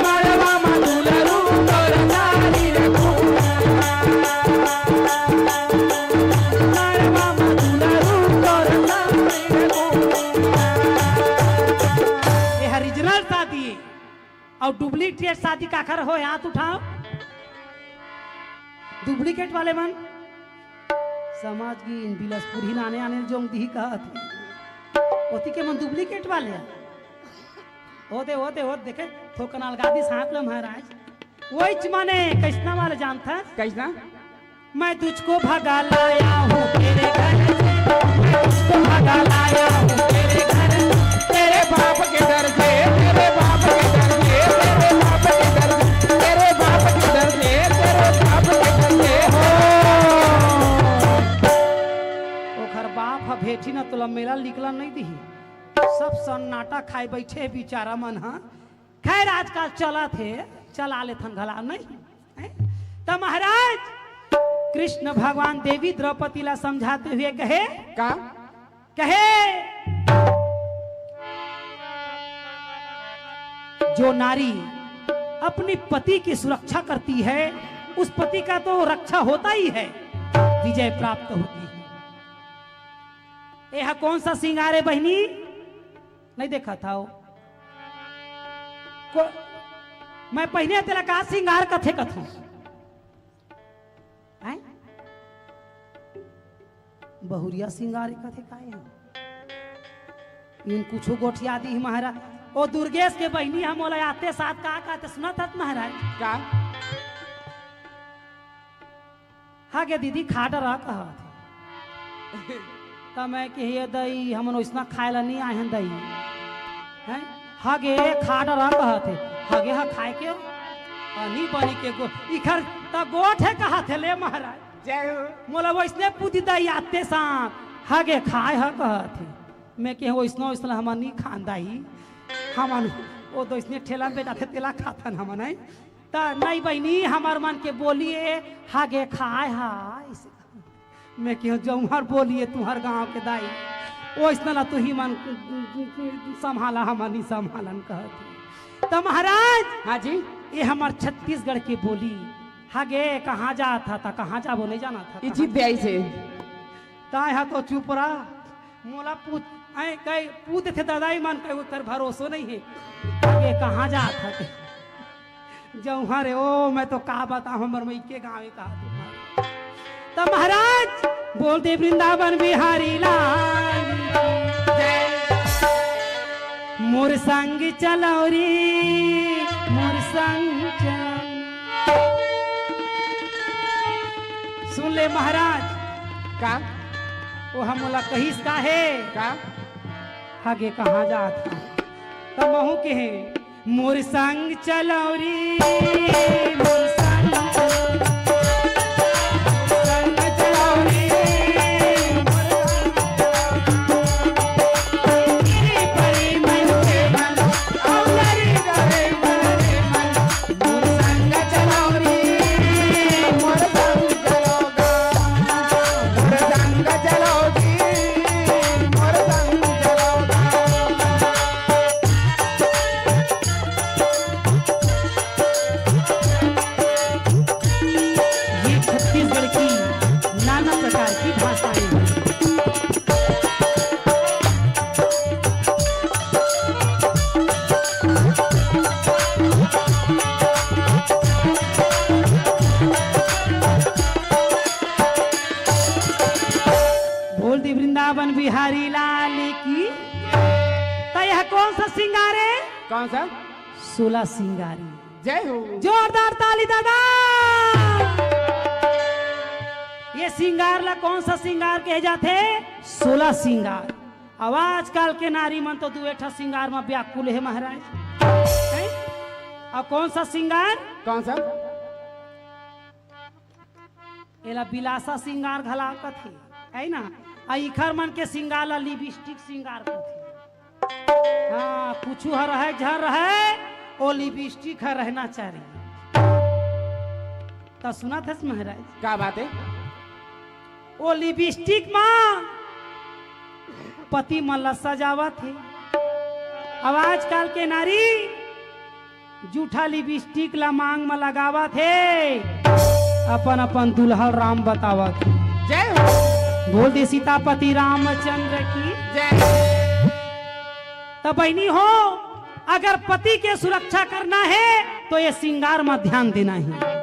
मड़वा म दुलरू तोर सारी रे फूल। एहा रीजनल शादी अउ डुप्लीकेट शादी काखर होय, हाथ उठाओ। डुप्लीकेट वाले मन समझ गिन, बिलासपुर ही नाने आने जोंग दिही कहत हे। ओती के मन डुप्लीकेट वाले आ। ओ दे, ओ दे, ओ देखे, थोकन अलगा दिस हाथ ल महाराज। ओइच माने कइसना वाला जानथस? कइसना? मैं तुझको भगा लाया हूँ तेरे घर से, मैं तुझको भगा लाया हूँ तेरे घर से। तेरे बाप के घर से, तेरे बाप के घर से, तेरे बाप के घर से, तेरे बाप के घर से, तेरे बाप के घर से हो। ओखर बाप ह भेठी न तोला मेला निकलन नहीं दिही। सब सन्नाटा खाए बैठे बिचारा मन ह। खैर, आजकल चलत हे, चला लेथन घला नहीं। हैं? त महाराज, कृष्ण भगवान देवी द्रौपदी ला समझाते हुए कहे, का? कहे, जो नारी अपनी पति की सुरक्षा करती है, उस पति का तो रक्षा होता ही है, विजय प्राप्त होती है। यह कौन सा श्रृंगार है बहिनी? नहीं देखा था वो। को, मैं पहिने तेला का श्रृंगार कथे कथों? हैं? बहुरिया श्रृंगार कथे काहे हम? इन कुछो गोठिया दी महाराज। ओ दुर्गेश के बहिनी हम ओला आते साथ का कहते सुनत हत महाराज? का? हाँ गे दीदी, खा डरा कहत हे। त मैं कहे, "ये दई, हमन ओइसना खाए ला नहीं आए हन दई।" हैं? हाँ गे, खा डरा कहत हे। हाँ गे, हाँ खाए के? अनी बनी के गो-, इखर त गोठ हे कहत हे, ले महाराज। जय हो। मोला ओइसने पूछी दई आते साथ, "हाँ गे, खाए ह?" कहत हे। मैं कहे, "ओइसना, ओइसना हमन नहीं खान दई। हमन ओ तो ओइसने ठेला में बेचाथे, तेला खाथन हमन, हैं?" त नहीं बहिनी, हमर मन के बोली ए, हागे खाए हा, अइसे। मैं कहेंव, "जौहर बोली ए तुंहर गांव के दाई, ओइसना ला तुही मन संभाला, हमन नहीं संभालन," कहत हे। त महाराज, हाँ जी। ये हमर छत्तीसगढ़ के बोली, हागे कहाँ जात हा, त कहाँ जाबो, नहीं जानत हा, ई कहाँ जीत दे आई से। ताय हा तो चुप रहा। मोला पूछ, ऐ कई पूछ देथे ददाई मन, कई ओकर भरोसो नहीं हे। ये कहाँ जात हके? जौहर हे, ओ, मैं तो का बताऊं, हमर मइके गाँव हे, कहा तुम। त महाराज, बोल दे वृंदावन बिहारी लाल। मोर संग चलो रे, मोर संग चलो। सुन ले महाराज। का? ओ ह मोला कहिस का हे? का? हागे कहाँ जात हा? त महूँ कहे, "मोर संग चलो रे, मोर संग चलो, संग चलो रे, मोर संग चलो।" ये छत्तीसगढ़ की नाना प्रकार की भाषाएं हैं। बोल दे वृंदावन बिहारी लाल की। त यह कौन सा श्रृंगार हे? कौन सा? सोला श्रृंगारी। जय हो। जोरदार ताली दादा। ये श्रृंगार ला कौन सा श्रृंगार कहे जाथे? सोला श्रृंगार। अब आजकल के नारी मन तो दुए ठा श्रृंगार में व्याकुल हे महाराज। हैं? अब कौन सा श्रृंगार? कौन सा? एला बिलासा श्रृंगार घला कथे, है ना? आ इखर मन के श्रृंगार ला लिपस्टिक श्रृंगार कथे। हाँ, कुछु ह रहे, झन रहे, ओ लिपस्टिक ह रहना चाहिए। त सुनत हस महाराज? का बात हे? ओ लिपस्टिक मा पति मन ला सजावत हे। अब आजकल के नारी जूठा लिपस्टिक ला मांग म लगावत हे, अपन अपन दुल्हन राम बतावत हे। जय हो। बोल दे सीतापति रामचंद्र की। जय। त बहिनी हो, अगर पति के सुरक्षा करना हे तो ये श्रृंगार म ध्यान देना हे।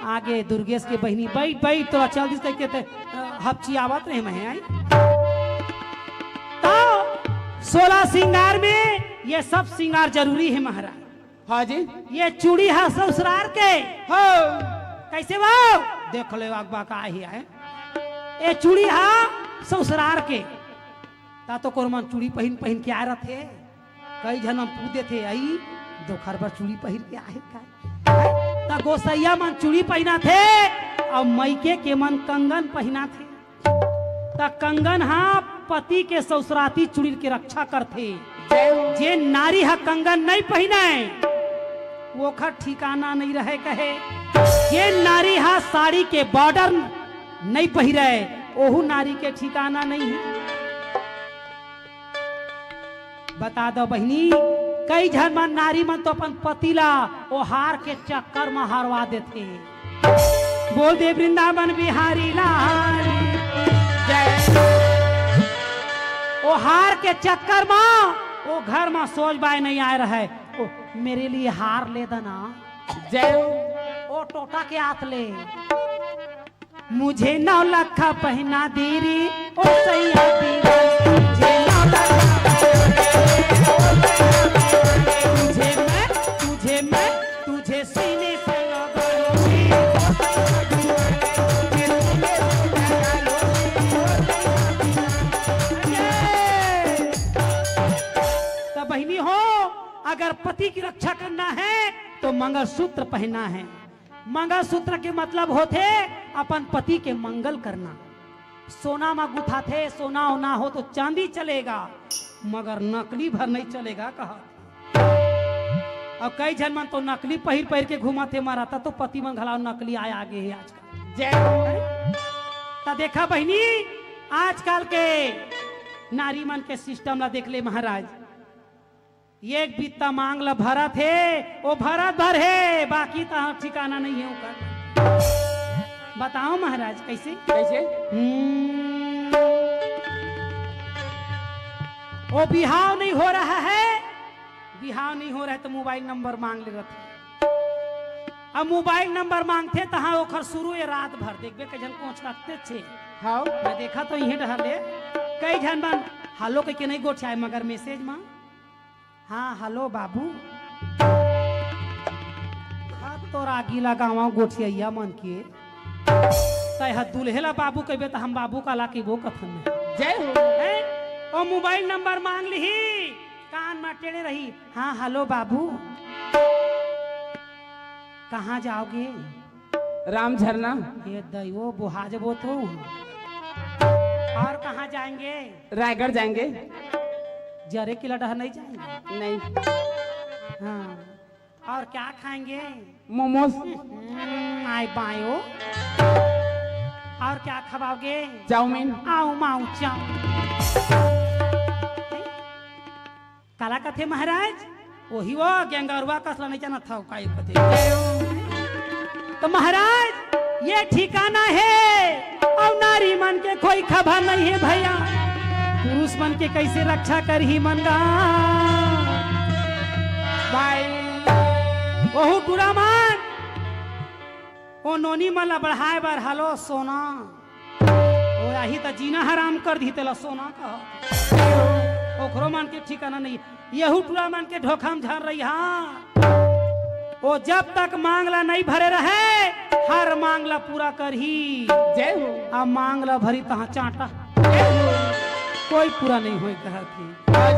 आगे दुर्गेश के बहिनी, "बैठ, बैठ, तोला चल दिस," कहिके ते, अ, हपचियावत रहे मैं, आई। तो सोला श्रृंगार में ये सब श्रृंगार जरूरी हे महाराज। हाँ जी। ये चूड़ी हा ससुरार के। हो। कैसे वो? देख ले अगबा का ही है। ये चूड़ी हा ससुरार के। ता तो कोन मन चूड़ी पहिन, पहिन के आए रथे। कई झन मन पूछ देथे, "आई, दोखर बर चूड़ी पहिर के आहे का?" त गोसैया मन चूड़ी पहिनाथे, अउ मइके के मन कंगन पहिनाथे। त कंगन हा पति के ससुराती चुड़ैल के रक्षा करथे। जय हो। जे नारी ह कंगन नइ पहिरय, ओखर ठिकाना नइ रहय कहे। जे नारी ह साड़ी के बॉर्डर नइ पहिरय, ओहू नारी के ठिकाना नइ हे। बता दव बहिनी, कई झन मन, नारी मन तो अपन पति ला ओ हार के चक्कर म हरवा देथे। बोल दे वृंदावन बिहारी लाल की जय। ओ हार के चक्कर म ओ घर म सोज बाय नइ आय रहय, ओ मेरे लिए हार ले देना। जय हो। ओ टोटा के हाथ ले। मुझे नौ लाख पहना दे रे, ओ सैया दीवान। मुझे नौ लाख पहना दे रे, ओ सैया दीवान। तुझे मैं, तुझे मैं, तुझे सीने से लगा लूंगी। तो बहिनी हो, अगर पति की रक्षा करना है तो मंगलसूत्र पहनना है। मंगलसूत्र के मतलब होथे अपन पति के मंगल करना। सोना म गुथाथे, सोना ओना हो तो चांदी चलेगा, मगर नकली भर नहीं चलेगा कहा। अउ कई झन मन तो नकली पहिर पहिर के घूमत हे, मरता तो पति मन घलाव नकली आय आगे हे आजकल। जय हो। त देखा बहिनी, आजकल के नारी मन के सिस्टम ला देख ले महाराज। एक बित्ता मांग ल भरत हे, ओ भरत भर हे, बाकी त ठिकाना नइ हे ओकर। बताओ महाराज, कइसे? कइसे? हम्म। ओ बिहाव नइ हो रहा है, बिहाव नइ हो रहा है त मोबाइल नंबर मांग ले रथे। अब मोबाइल नंबर मांगथे तहां ओखर शुरू ए रात भर देखबे कई झन कोंच रखते छे। हाव। मैं देखा तो इहें डहर ले कई झन मन हेलो कहिके नइ गोठियाय मगर मैसेज म हाँ, हेलो बाबू। हाँ, तोर आगी लगावा गोठियइया मन के। तैं ह दूल्हे ला बाबू कहिबे, त हम बाबू काला कहिबो कथन। जय हो। हैं? ओ मोबाइल नंबर मांग लिही, कान म टेढ़े रही। हाँ, हेलो बाबू। कहाँ जाओगे? राम झरना। ये दई, वो बुहा जबो तो। और कहाँ जाएंगे? रायगढ़ जाएंगे। जरे किला डहर नहीं जाएंगे? नहीं। हाँ। और क्या खाएंगे? मोमोज। हम्म, आय बायो। और क्या खवाओगे? चाउमीन। आऊ माऊ चाउमीन। काला कथे महाराज? ओही वो गेंगरुआ कस ला नहीं जानत हव, काई कथे। तो महाराज, ये ठिकाना हे, अउ नारी मन के कोई खबर नहीं हे भैया। पुरुष मन के कइसे रक्षा करही मन गा? भाई, ओहू टूरा मन, ओ नोनी मन ला बढ़ाए बर, हेलो सोना, ओ आही त जीना हराम कर दिही, तेला सोना कह। ओखरो मन के ठिकाना नहीं। यहू टूरा मन के धोखा म झन रही, हाँ। ओ जब तक मांग ला नहीं भरे रहे, हर मांग ला पूरा करही। जय हो। अब मांग ला भरी तहाँ चांटा। जय हो। कोई पूरा नहीं होय कहत हे।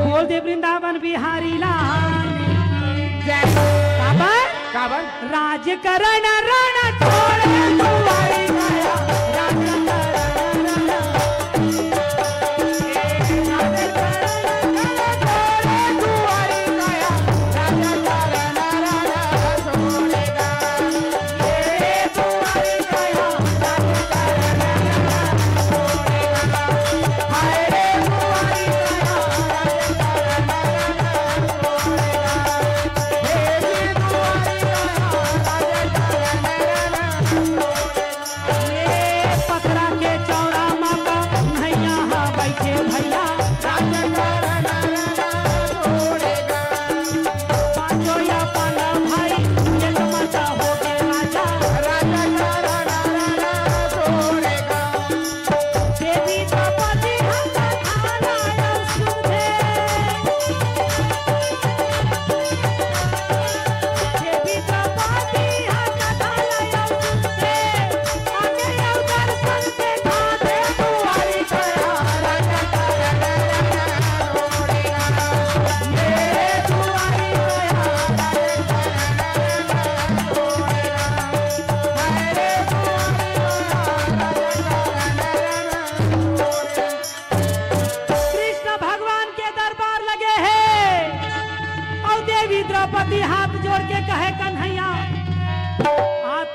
बोल दे वृंदावन बिहारी लाल की जय। काबर? काबर? राजकरण रण छोड़े दुआरी काया, राजकरण रण।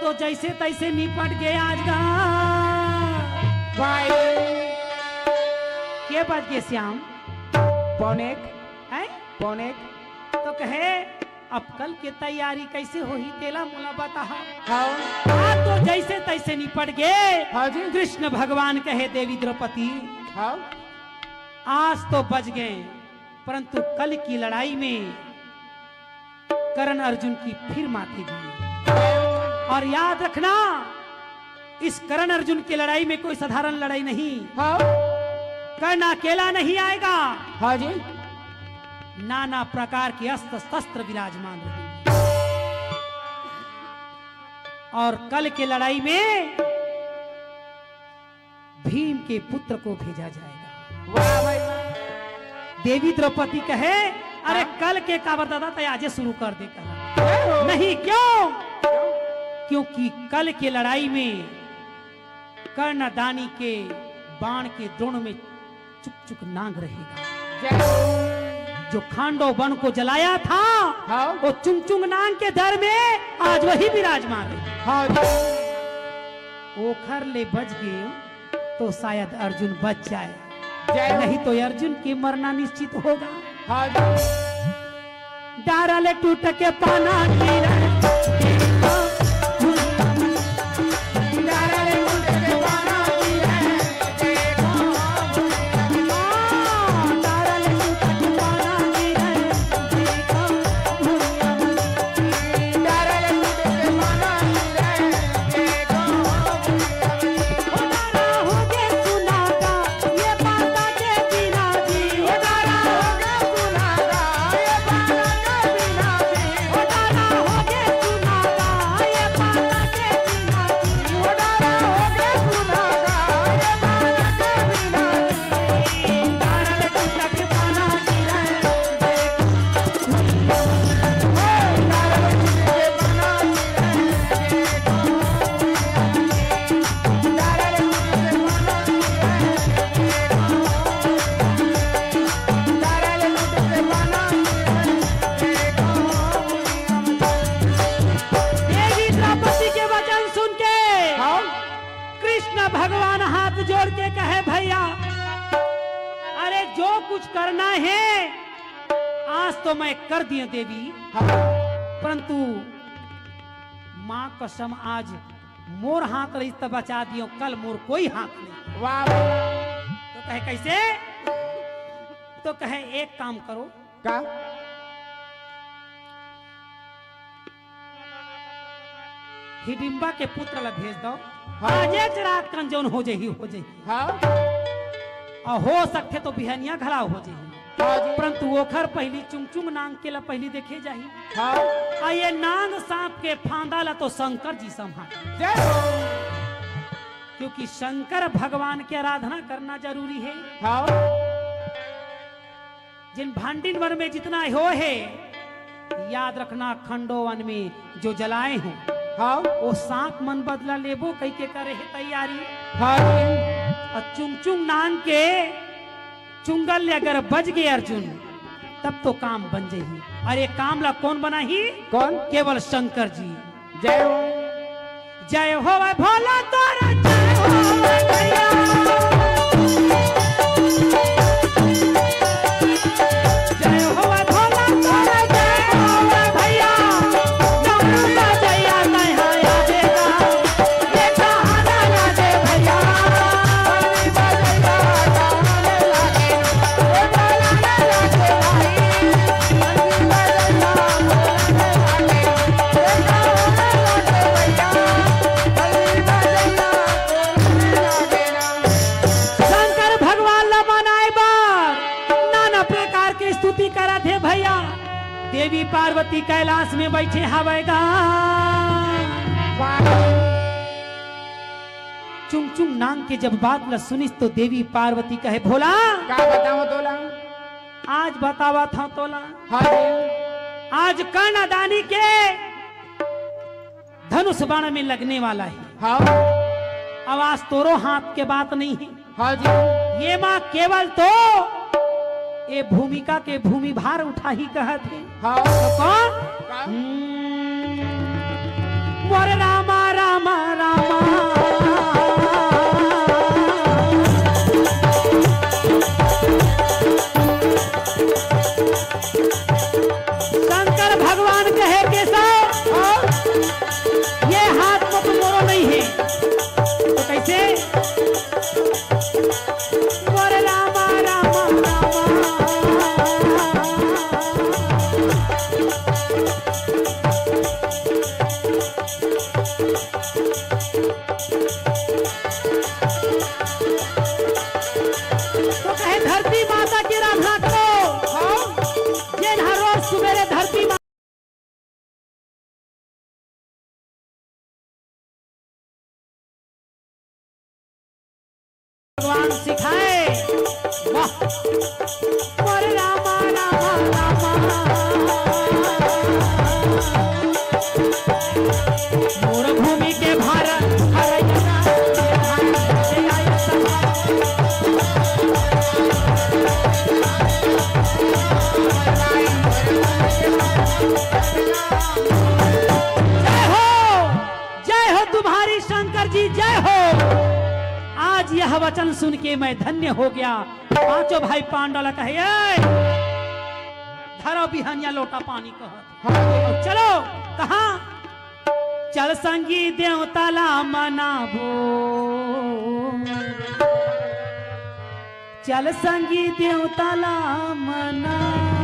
तो जैसे तैसे निपट गए आज का। भाई। के बज गए श्याम? पौने एक। हैं? पौने एक। तो कहे, अब कल के तैयारी कैसे होही, तेला मोला बताहा। हाँ। आज तो जैसे तैसे निपट गए। हाँ जी। कृष्ण भगवान कहे, देवी द्रौपदी, हाँ। आज तो बच गए, परंतु कल की लड़ाई में कर्ण अर्जुन की फिर माथे गई। और याद रखना, इस कर्ण अर्जुन की लड़ाई में कोई साधारण लड़ाई नहीं। हाँ। कर्ण अकेला नहीं आएगा। हाँ जी। नाना प्रकार के अस्त्र शस्त्र विराजमान रहेंगे। और कल के लड़ाई में भीम के पुत्र को भेजा जाएगा। वाह भाई वाह। देवी द्रौपदी कहे, अरे हाँ। कल के काबर दादा, तैं आजे शुरू कर दे कहा। जय हो। नहीं, क्यों? क्योंकि कल के लड़ाई में कर्णदानी के बाण के द्रोण में चुक चुक नांग रहेगा। जय हो। जो खांडव वन को जलाया था, हाँ। वो चुंगचुंग नांग के दर में आज वही विराजमान है। हाँ जी। ओखर ले बच गए तो शायद अर्जुन बच जाए, जय हो। नहीं तो अर्जुन के मरना निश्चित होगा। हाँ जी। डारा ले टूट के पाना गिरे। डारा ले टूट के पाना गिरे। देवी द्रौपदी के वचन सुन के हाँ। कृष्ण भगवान हाथ जोड़ के कहे, भैया, अरे जो कुछ करना है आज तो मैं कर दियो देवी, हाँ। परंतु माँ कसम आज मोर हाथ रहिस त बचा दियो, कल मोर कोई हाथ नहीं। वाह भाई। तो कहे कैसे? तो कहे एक काम करो, का? हिडिम्बा के पुत्र ला भेज दो। हाँ। आज एक रात कन जौन हो जही, हो जही। हाँ। और हो सकथे तो बिहनिया घला हो जही। हाँ जी। परंतु ओखर पहिली चुंगचुंग नांग के ला पहिली देखे जाही। हाँ। और ये नांग सांप के फांदा ला तो शंकर जी संभाल। जय हो। क्योंकि शंकर भगवान की आराधना करना जरूरी है। हाँ। जिन भांडिन वन में जितना हो है, याद रखना, खंडो वन में जो जलाए हो, हाँ। वो सांप मन बदला लेबो कहि के करे है तैयारी। हाँ जी। और चुंगचुंग नांग के चुंगल ले अगर बज गए अर्जुन, तब तो काम बन जाही। और ये काम ला कौन बनाही? कौन? केवल शंकर जी। जय हो। जय हो भोला तोर जय हो भैया। जय हो भोला तोर जय हो भैया। गौरू का जैया तैं हा आ देगा। ये कहाना ना दे भैया। शंकर भगवान ला मनाए बर नाना प्रकार के स्तुति करत हे भैया। देवी पार्वती कैलाश में बैठे हवय गा। चुंगचुंग नांग के जब बात ला सुनिस तो देवी पार्वती कहे, भोला, का बतावं तोला? आज बतावत हंव तोला। हाँ जी। आज कर्णदानी के धनुष बाण में लगने वाला है। हाँ। अब आज तोरो हाथ के बात नहीं है। हाँ जी। ये माँ केवल तो ये भूमिका के भूमि भार उठाही कहत हे। हाँ। तो कौन? का? हम्म, मोर रामा सिखाए। वाह। मोर रामा, रामा, रामा। मोर भूमि के भार हरैया राम, तेरा हाथ से आया सफल। जय हो, जय हो तुम्हारी शंकर जी, जय हो। आज यह वचन सुन के मैं धन्य हो गया। पांचों भाई पांडव ला कहे, "ए, धरो बिहनिया लोटा पानी," कहत। चलो, कहाँ? चल संगी देवता ला मनाबो, चल संगी देवता ला मनाबो।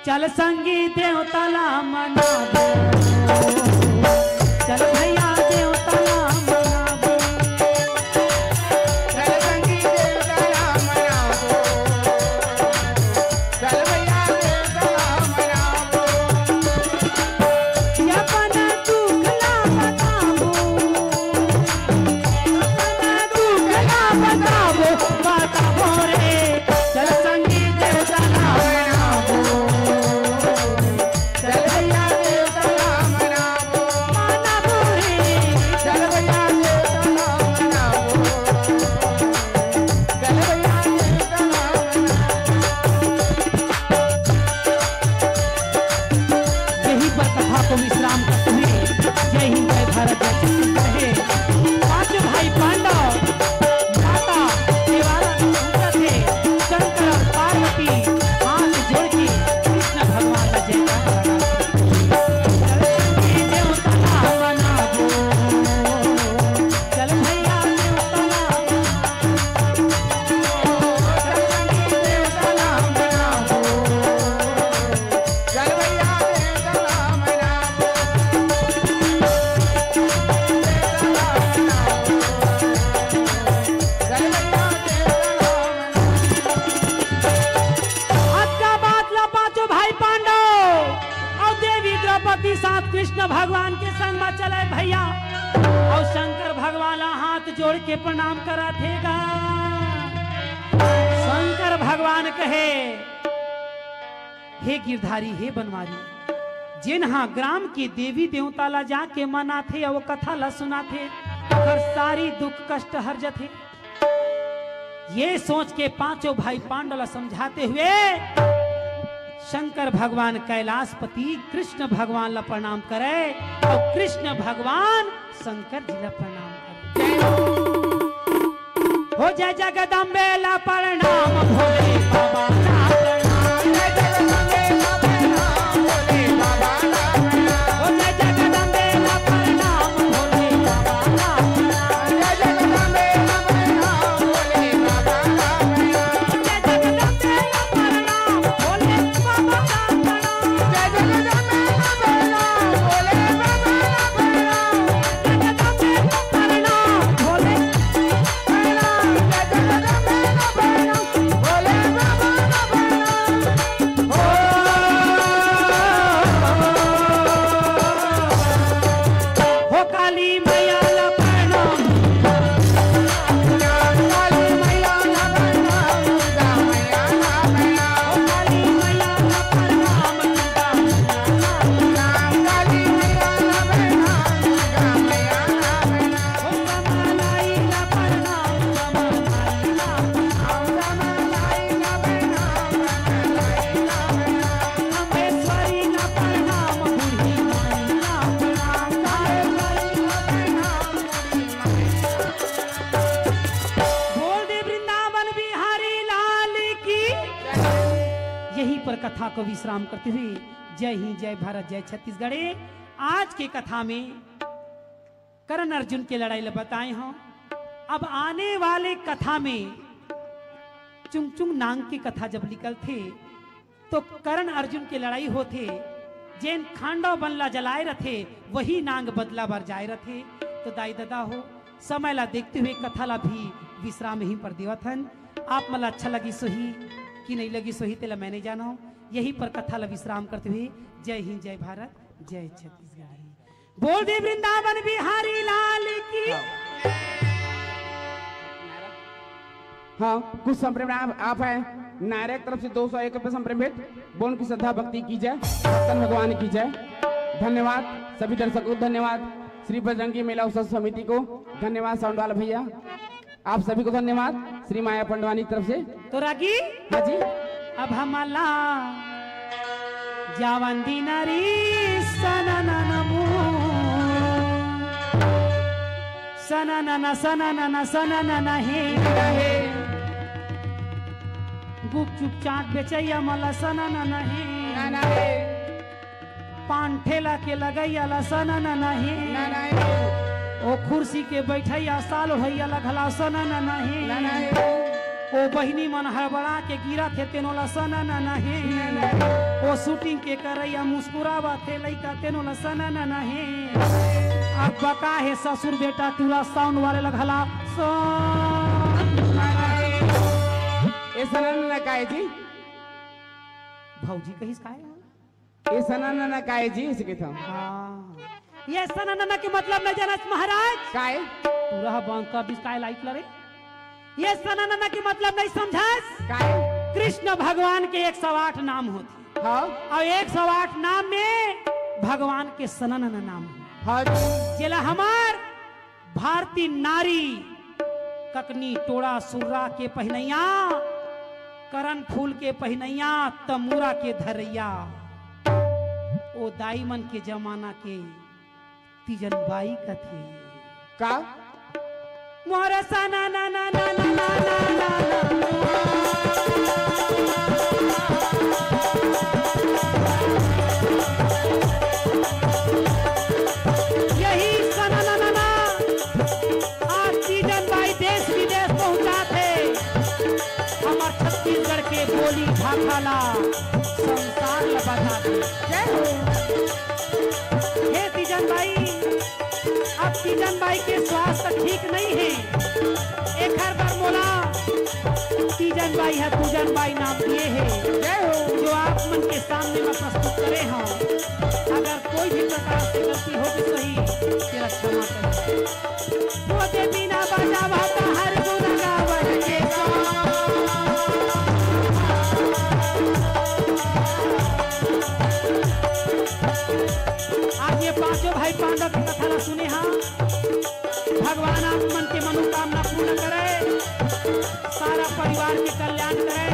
चल संगी देवता ला मनाबो। चल भैया देवता ला मनाबो। चल संगी देवता ला मनाबो। चल भैया देवता ला मनाबो। अपन दुख ला बताबो। अपन दुख ला बताबो, बताबो रे। चल संगी देवता ला मनाबो। चल भैया देवता ला मनाबो। मनाबो रे। चल भैया देवता ला मनाबो। चल भैया देवता ला मनाबो। यहीं पर कथा को विश्राम करते हुए जय हिंद, जय भारत, जय छत्तीसगढ़ है। पांचों भाई पांडव माता केवारा में पहुंचा थे। शंकर और पार्वती हाथ जोड़ के कृष्ण भगवान का जयकारा लगा। चल संगी देवता ला मनाबो। चल भैया देवता ला मनाबो। चल संगी देवता ला मनाबो। चल भैया देवता ला मनाबो। देवता ला मनाबो। चल भैया देवता ला मनाबो। अतका बात ला पांचों भाई पांडव अउ देवी द्रौपदी साथ कृष्ण भगवान के संग म चले भैया, अउ शंकर भगवान ला हाथ जोड़ के प्रणाम करत हे गा। शंकर भगवान कहे, हे गिरधारी, हे बनवारी, जेन हा ग्राम के देवी देवता ला जाके मनाथे अउ कथा ला सुनाथे, ओकर सारी दुख कष्ट हर जथे। ये सोच के पांचों भाई पांडव ला समझाते हुए शंकर भगवान कैलाशपति कृष्ण भगवान ला प्रणाम करे अउ कृष्ण भगवान शंकर जी ला प्रणाम करे। हो जय जगदम्बे ला प्रणाम, भोले बाबा ला प्रणाम। जय जगदम्बे ला प्रणाम, भोले बाबा ला प्रणाम। हो जय जगदम्बे ला प्रणाम, भोले बाबा ला प्रणाम। जय जगदम्बे ला प्रणाम, भोले बाबा ला प्रणाम। जय जगदम्बे ला प्रणाम, भोले बाबा ला प्रणाम। जय जगदम्बे ला प्रणाम, भोले बाबा ला प्रणाम। जगदम्बे ला प्रणाम, भोले प्रणाम। जय जगदम्बे ला प्रणाम, भोले बाबा ला प्रणाम। हो काली मैया ला प्रणाम। काली मैया ला प्रणाम, दुर्गा मैया ला प्रणाम। हो काली मैया ला प्रणाम, दुर्गा मैया ला प्रणाम। काली मैया ला प्रणाम, दुर्गा मैया ला प्रणाम। हो कमलाई ला प्रणाम, कमलाई ला प्रणाम। कमलाई ला प्रणाम, कमलाई ला प्रणाम। कामेश्वरी ला प्रणाम, बूढ़ी माई ला प्रणाम। कामेश्वरी ला प्रणाम, बूढ़ी माई ला प्रणाम। बोल दे वृंदावन बिहारी लाल की। यहीं पर कथा को विश्राम करते हुए जय हिंद, जय भारत, जय छत्तीसगढ़। आज के कथा में कर्ण अर्जुन के लड़ाई ल बताए हंव। अब आने वाले कथा में चुंगचुंग नांग के कथा जब निकलथे, तो कर्ण अर्जुन के लड़ाई होथे, जेन खांडव बन ला जलाए रथे, वही नांग बदला बर जाए रथे। तो दाई ददा हो, समय ला देखते हुए कथा ला भी विश्राम यहीं पर देवत हन। आप मन ला अच्छा लगिस होही कि नहीं लगिस होही, तेला मैं नहीं जानव। यहीं पर कथा ला विश्राम करते हुए जय हिंद, जय भारत, जय छत्तीसगढ़। बोल दे वृंदावन बिहारी लाल की। हाँ। हाँ, कुछ संप्रेम आप, आप है, नायरा के तरफ से दो सौ एक रुपये संप्रेम भेंट। बोल की श्रद्धा भक्ति की जय, भक्तन भगवान की जय। धन्यवाद सभी दर्शकों, धन्यवाद श्री बजरंगी मेला उत्सव समिति को, धन्यवाद साउंड वाला भैया, आप सभी को धन्यवाद श्री माया पंडवानी की तरफ से। तो रागी, हाँ जी। अब हमला जावन दीना री सना ना ना मू। सना ना ना, सना ना ना, सना ना ना हे। गुपचुप चाट बेचैया मला सना ना ना हे। ना ना हे। पान ठेला के लगैया ला सना ना ना हे। ना ना हे। ओ कुर्सी के बैठैया साल ओढ़ैया ला घला सना ना ना हे। ना ना हे। ओ बहिनी मन हड़बड़ा के गिरत हे तेनो ला सना ना ना हे। ना ना हे। ओ शूटिंग के करैया मुस्कुरावत हे लइका तेनो ला सना ना ना हे। अब बका हे ससुर बेटा टूरा साउंड वाले ला घला सना ना हे। ए सना ना ना काय जी? भौजी कहिस काय? ए सना ना ना काय जी, इसे कहता हूँ। हाँ। ये सना ना ना के मतलब नहीं जानस महाराज? काय? पूरा बंद कर दिस काय लाइट ला रे। ये सना ना ना के मतलब नहीं समझस? काय? कृष्ण भगवान के एक सौ आठ नाम होथे। हाँ। अउ एक सौ आठ नाम में भगवान के सना ना ना नाम हे। हाँ जी। जेला हमर भारती नारी ककनी टोड़ा सुर्रा के पहिनैया, करन फूल के पहिनैया, तमूरा के धरैया, ओ दाई मन के जमाना के तीजन बाई कथे। का? मोर सना ना ना ना ना ना ना ना ना। यही सना ना ना ना आज तीजन बाई देश विदेश पहुंचात हे। हमर छत्तीसगढ़ के बोली भाखा ला संसार ला बता दे। जय हो। हे तीजन बाई, अब तीजन बाई के स्वास्थ्य ठीक नहीं हे, एखर बर मोला तीजन बाई ह पूजन बाई नाम दिए हे। जय हो। जो आप मन के सामने मैं प्रस्तुत करे हूँ, अगर कोई भी प्रकार से गलती हो गई सही, तेरा क्षमा करें। तोरे बिना बजावा त हर गुण गावत के समा। आज ये पांचों भाई पांडव के कथा ला सुने हा। भगवान आप मन के मनोकामना पूर्ण करे, सारा परिवार के कल्याण करे,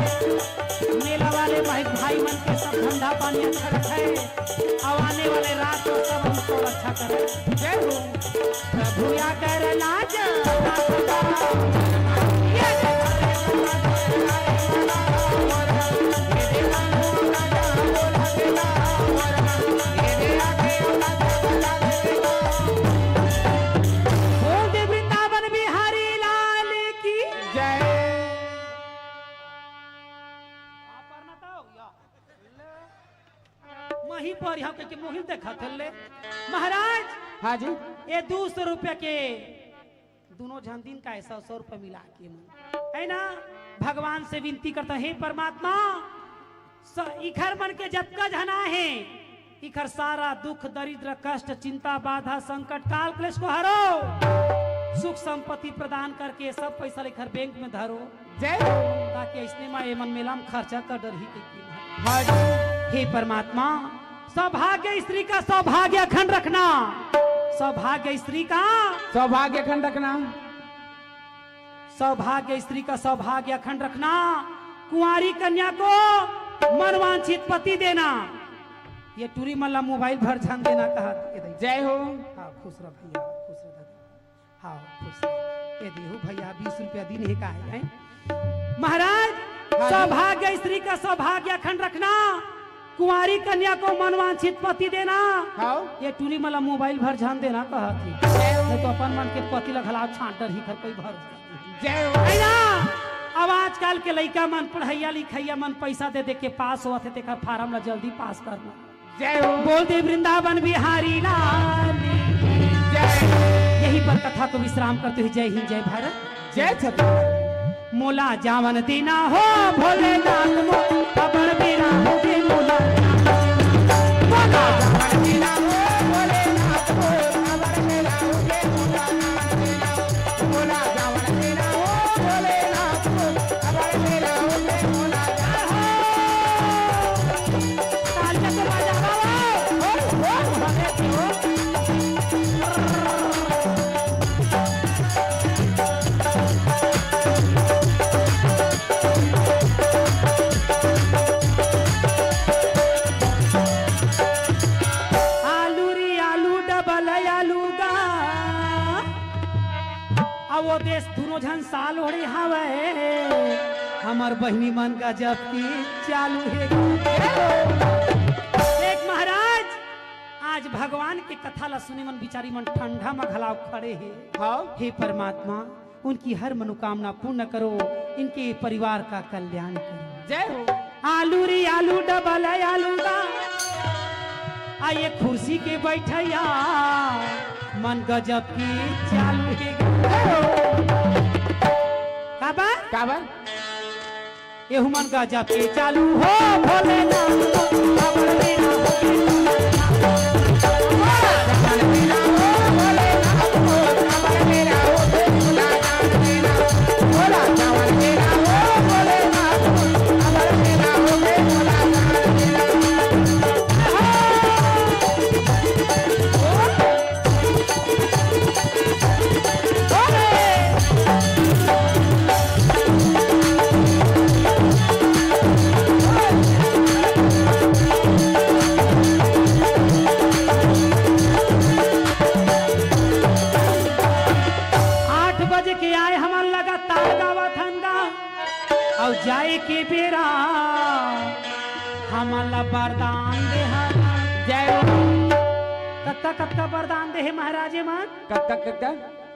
मेला वाले भाई, भाई मन के सब धंधा पानी अच्छा रखे। अब आने वाले रात को सब हमको रक्षा करे। जय हो। प्रभु या कर लाज। बोल दे वृंदावन बिहारी लाल की जय। मही पर यहाँ के मोहिल देखा थे ले। महाराज, हाँ जी। ये दो सौ रुपया के दोनों झन दिन का ऐसा सौ रुपया मिला के मन, है ना, भगवान से विनती करता, हे परमात्मा, स-, इखर मन के जतका झना हे, इखर सारा दुख, दरिद्र, कष्ट, चिंता, बाधा, संकट, काल, क्लेश को हरो, सुख संपत्ति प्रदान करके सब पैसा लेकर बैंक में धरो। जय हो। ताकि अइसने म एमन मेला म खर्चा कर डरही कहिके। हाँ जी। हे परमात्मा, सौभाग्य स्त्री का सौभाग्य अखंड रखना। सौभाग्य स्त्री का सौभाग्य अखंड रखना। सौभाग्य स्त्री का सौभाग्य अखंड रखना। कुंवारी कन्या को मनवांछित पति देना। ये टूरी मन ला मोबाइल भर झन देना कहा। जय हो। हाँ, खुश रह भैया, खुश रह दादा। हाँ, खुश रह। ये देहू भैया, बीस रुपया दिन हे का हे, हैं? महाराज, हाँ जी। सौभाग्य स्त्री का सौभाग्य अखंड रखना, कुंवारी कन्या को मनवांछित पति देना। हाँ। ये टूरी मन ला मोबाइल भर झन देना कहा थी। जय हो। नहीं तो अपन मन के पति ला घला छांट डरही घर कोई भर। जय हो। है ना? अब आजकल के लइका मन, पढ़ैया लिखैया मन पैसा दे दे के पास होवत हे, तेकर फार्म ला जल्दी पास करना। जय हो। बोल दे वृंदावन बिहारी लाल की जय। यहीं पर कथा को विश्राम करते हुए जय हिंद, जय भारत, जय छत्तीसगढ़। मोला जावन देना हो भोलेनाथ मो, अबड़ बेरा हो गे मोला। मोला जावन देना हो भोलेनाथ मो, अबड़ बेरा हो गे मोला। मोला जावन देना हो भोलेनाथ मो, वो देश दुनों झन साल ओढ़े हवय, हमर बहिनी मन गजब के चालू हे। देख महाराज, आज भगवान के कथा ला सुने मन बिचारी मन ठंडा म घलाव खड़े हे। हाँ। हे परमात्मा, उनकी हर मनोकामना पूर्ण करो, इनके परिवार का कल्याण करो। जय हो। आलू रे आलू, डबल आलू गा, आ ये कुर्सी के बैठैया मन गजब के चालू हे। काबर? काबर? एहू मन गजब के चालू हो भोलेनाथ। आठ बजे के आए हमन लगातार गावत हन गा, अउ जाए के बेरा हमन ला वरदान दे हन। जय हो। कतका कतका वरदान दे हे महाराजे मन? कतका कतका?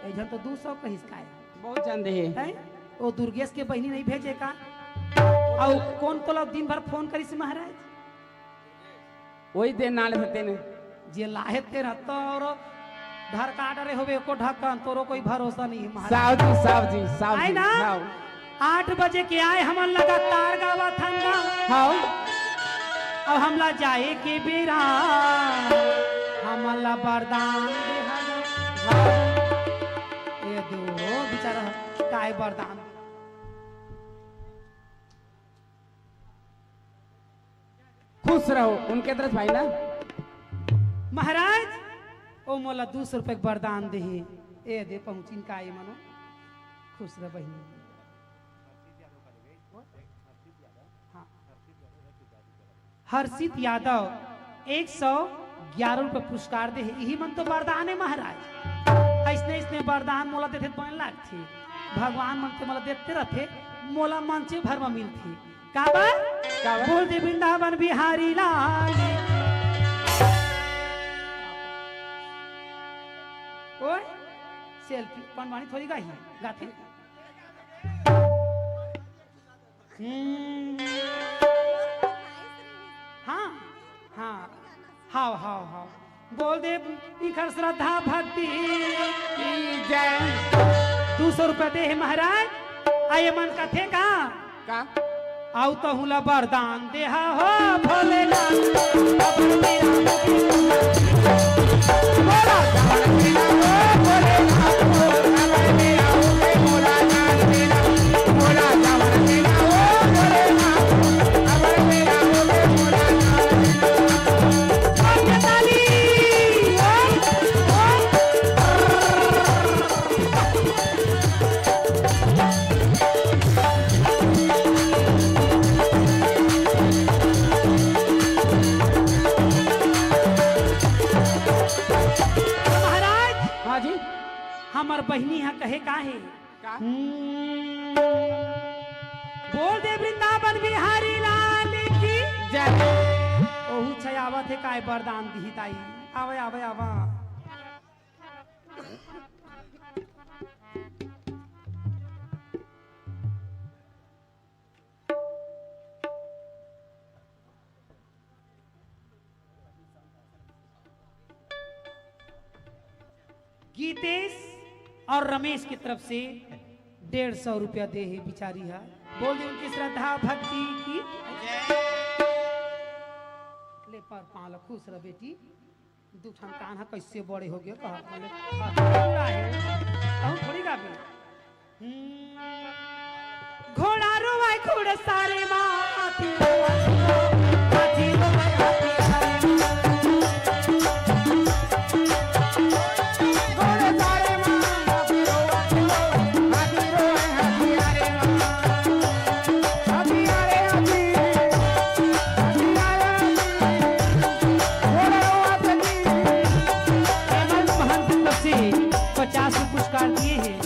एक झन तो दू सौ कहिस काय? बहुत झन दे हे। हैं? ओ दुर्गेश के बहिनी नहीं भेजे का? अउ कोन तोला दिन भर फोन करिस महाराज? वही दे नाले से तेने। जे लाहे तेरा तोरो धर का डरे होवे एको ढक्कन, तोरो कोई भरोसा नहीं है महाराज। साहु जी, साहु जी, साहु आए जी, ना? साहु। आठ बजे के आए हमन लगातार गावत हन गा। हाँ। अब हमला जाए के बेरा, हमला वरदान दे हवे। हाँ। ए दो बेचारा काय वरदान। खुश रहो, उनके तरफ भाई ना। महाराज, ओ मोला दू सौ रुपए के वरदान देही। ए दे पहुंचिन का ए मनो। खुश रह बहिनी। हाँ। हर्षित यादव एक सौ ग्यारह रुपए पुरस्कार दे हे। इही मन तो वरदान है महाराज। ऐसने ऐसने वरदान मोला देथे तो बने लागथे। भगवान मन तो मोला देते रहथे, मोला मंचे भर में मिलथे। काबर? काबर? बोल दे वृंदावन बिहारी लाल। ओए, सेल्फी पंडवानी थोड़ी गाही, गाथे। हम्म। हाँ, हाँ, हाव, हाव, हाव। बोल दे इखर श्रद्धा भक्ति की जय। दू सौ रुपया दे हे महाराज, आ ये मन कथे का? का? आउ तो हुला वरदान देहा हो भोलेनाथ। महाराज, हाँ जी। हमर बहिनी ह कहे का हे? का? हम्म, बोल दे वृंदावन बिहारी लाल की जय। ओहू छै आवत हे, काय वरदान दिही ताई। आवे, आवे, आवा। गीतेश और रमेश की तरफ से डेढ़ सौ रुपया दे हे बिचारी हा। बोल दे उनकी श्रद्धा भक्ति की। ले पर पाँव ल खुश रह बेटी। दू ठन कान ह कइसे बड़े हो गए, कहा बोले, "अतका बड़ा हे, कहूँ थोड़ी गाबे।" हम्म, घोड़ा रोवाय घुड़सारे मा, हाथी रोवाय, हाथी रोवाय, हाथी रोवाय। घोड़सारे मा, हाथी रोवाय, हाथी रोवाय, हाथी रोवाय, हाथी रोवाय, हाथी रोवाय। हेमंत महंत की तरफ से पचास रुपये पुरस्कार दिए हैं।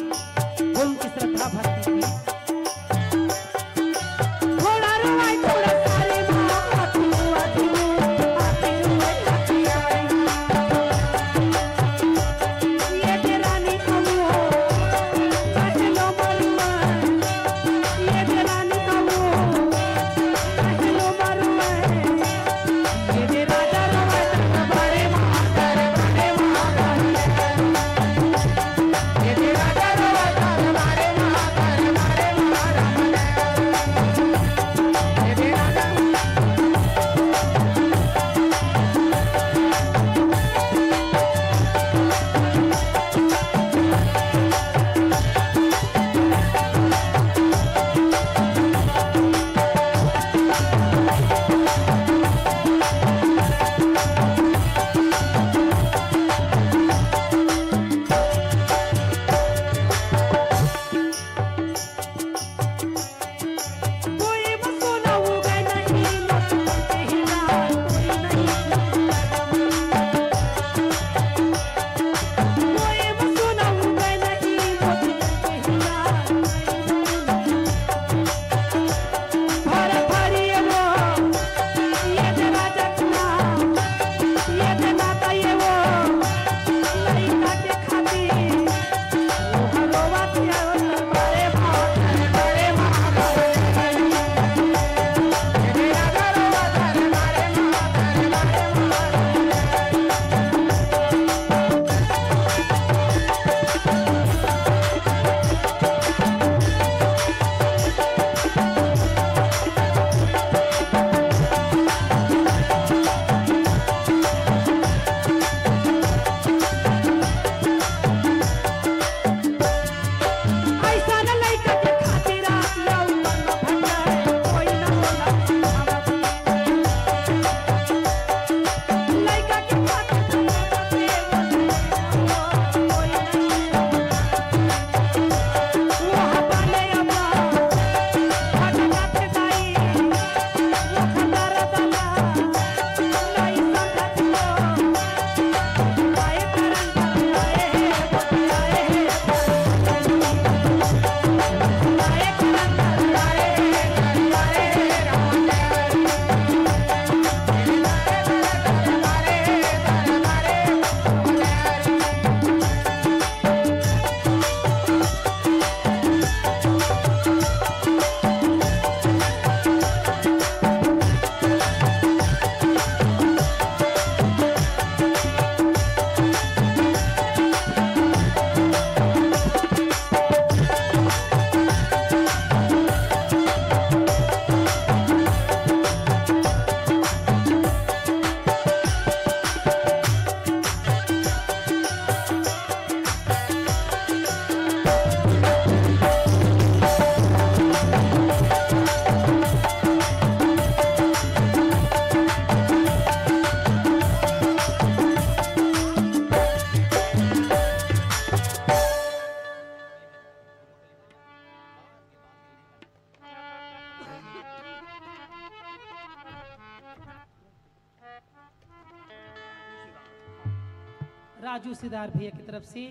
राजू सिदार भैया की तरफ से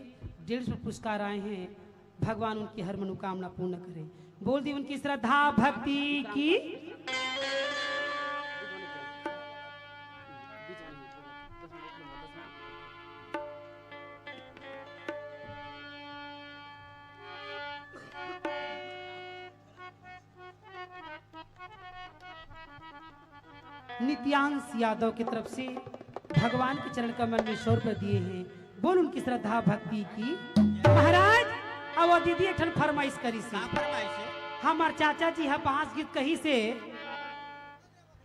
डेढ़ सौ पुरस्कार आए हैं। भगवान उनकी हर मनोकामना पूर्ण करें। बोल दी उनकी श्रद्धा भक्ति की। नित्यांश यादव की तरफ से भगवान के चरण कमल में सौ रुपये दिए हैं। बोल उनकी श्रद्धा भक्ति की। महाराज, अब वो दीदी एक ठन फरमाइश करी से। का फरमाइश है? हमार चाचा जी ह बांस गीत कही से,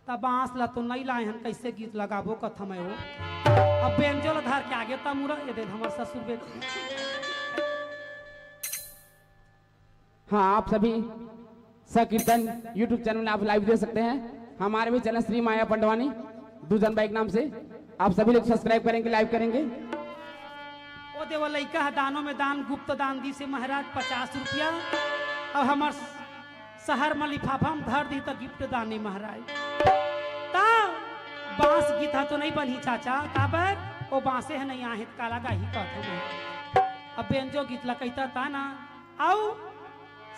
तब बांस ला तो नहीं लाए हन, कैसे गीत लगाबो कथम है वो। अब बेंजो ला धर के आगे तमुरा ये दिन हमार ससुर बेटी। हाँ, आप सभी संकीर्तन YouTube चैनल में आप लाइव देख सकते हैं। हमारे भी चैनल श्री माया पंडवानी दूजन बाई के नाम से आप सभी लोग सब्सक्राइब करेंगे, लाइव करेंगे। ओ देवा, लइका ह दानों में दान, गुप्त दान दी से महाराज पचास रुपया। अब हमार शहर में लिफाफा में धर दी तो गिफ्ट दान नहीं महाराज। ता बांस गीत ह तो नहीं बनही चाचा, काबर ओ बांसे ह नहीं आहे, काला गाही कहत हूँ। अब बेंजो गीत ला कहता ता ना। अउ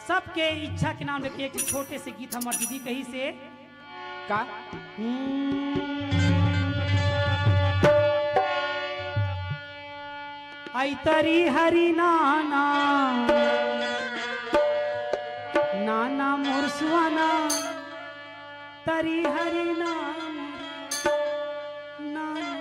सबके इच्छा के नाम लेके एक छोटे से गीत हमर दीदी कही से। का? हम्म। आई तरी हरी नाना, नाना मोर सुहाना, तरी हरी नाना, नाना।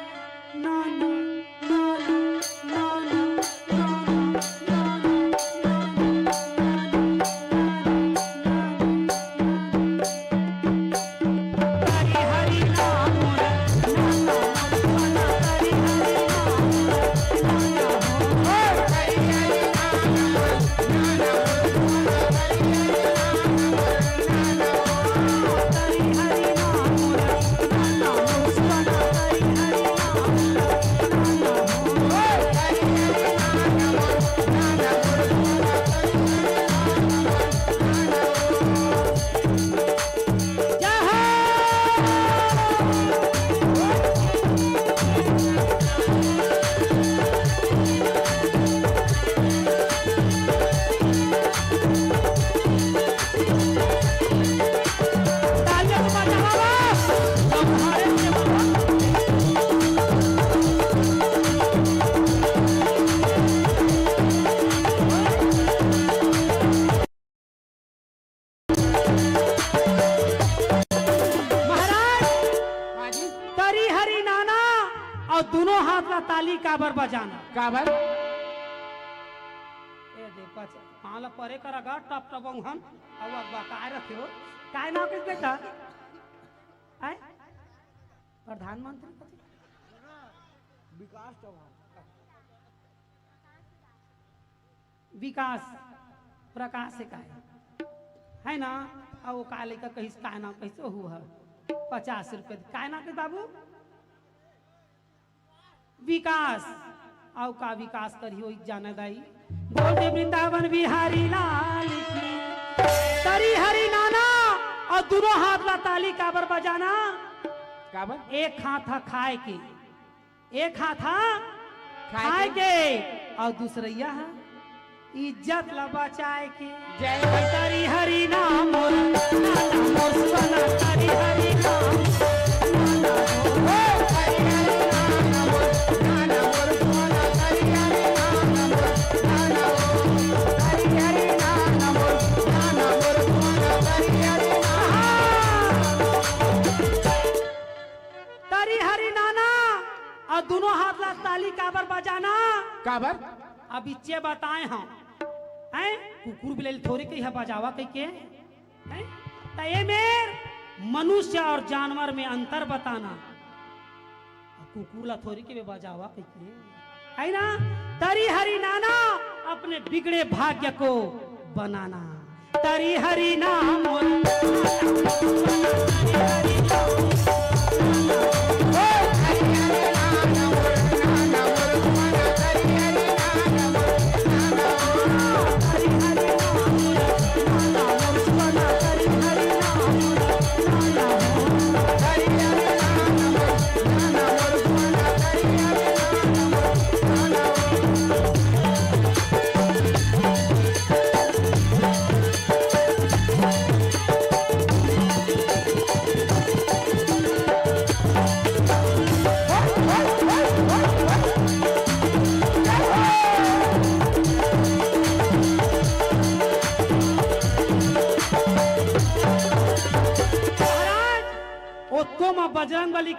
महाराज, हाँ जी। तरी हरी नाना अउ दुनों हाथ ला ताली काबर बजाना? काबर? ए दे पच-, पाँव ला परे कर अगर टप टप उहन, अउ अगवा काय रखे हो? काय नाम किस बेटा? आय? प्रधानमंत्री कथी? विकास चौहान। विकास, प्रकाश से काय है ना? अउ वो का लइका कहिस, काय नाम कहिस? ओहू ह पचास रुपये। काय नाम के बाबू? विकास। अउ का विकास करिहो, एक जाने दाई। बोल दे वृंदावन बिहारी लाल की। तरी हरी नाना अउ दुनों हाथ ला ताली काबर बजाना? काबर? एक हाथ ह खाए के, एक हाथ ह खाए खाए के। के, अउ दूसरइया ह इज्जत ला बचाए के। जय हो। तरी हरी नाम मोर, नाना मोर सुना, तरी हरी नाम। तरी हरी नाना, अउ दुनों हाथ ला ताली काबर बजाना? काबर? अब इच्चे बताए हम, हैं? कुकुर बिलाई थोड़ी कही है बजावा कही के, हैं? त ए मेर मनुष्य अउ जानवर में अंतर बताना। अब कुकुर ला थोड़ी के बजावा कही के, है ना? तरी हरी नाना, अपने बिगड़े भाग्य को बनाना। तरी हरी नाम।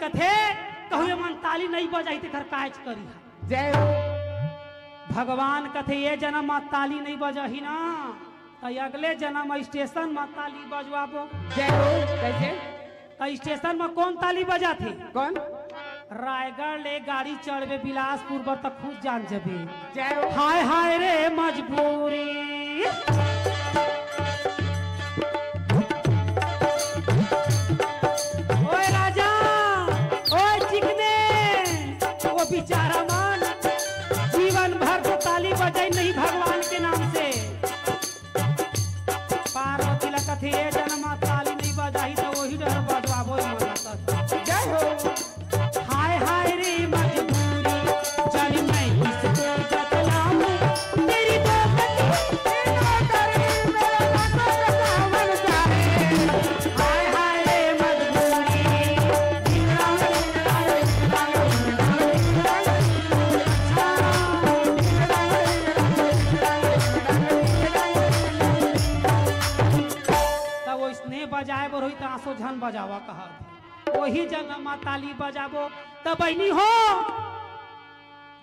कथे, कहूँ मन ताली नहीं बजाही तेकर कायच करी है। जय हो। भगवान कथे, ये जन्म म ताली नहीं बजाही ना, त अगले जन्म म स्टेशन म ताली बजवाबो। जय हो। कैसे? त स्टेशन म कौन ताली बजाथे? कौन? रायगढ़ ले गाड़ी चढ़बे बिलासपुर बर, त खुद जान जबे। जय हो। हाय हाय रे मजबूरी। ओए राजा, ओए चिकने, वो बेचारा मन जीवन भर तो ताली बजाई नहीं भगवान के नाम से। पार्वती ला कथे, "ये जन्म म ताली नहीं बजाही, त वही डर बजवाबो ही मन ला।" जय हो। हाय हाय रे मजबूरी, जानी मैं किसको बतलाऊं, तेरी दोस्ती तेरा डर, मेरा ना तो सावन जाए। हाय हाय रे मजबूरी, त वइसने बजाए बर होही त आंसू झन बजावा कहत। वही जगह म ताली बजाबो त बहिनी हो,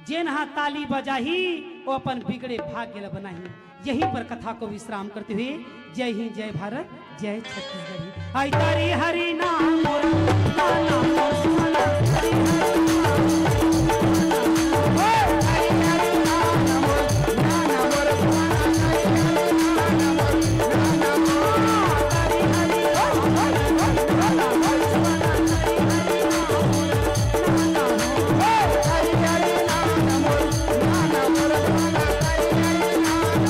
जेन ह ताली बजाही, वो अपन बिगड़े भाग्य ल बनाही। यहीं पर कथा को विश्राम करते हुए जय हिंद, जय भारत, जय छत्तीसगढ़। आई तारी हरी नाम मोर, नाम मोर सुहाना, हरी हरी नाम मोर, हरी हरी नाम मोर, नाम मोर सुहाना, हरी हरी नाम मोर, नाम मोर, हरी हरी नाम मोर, नाम मोर सुहाना, हरी हरी नाम मोर।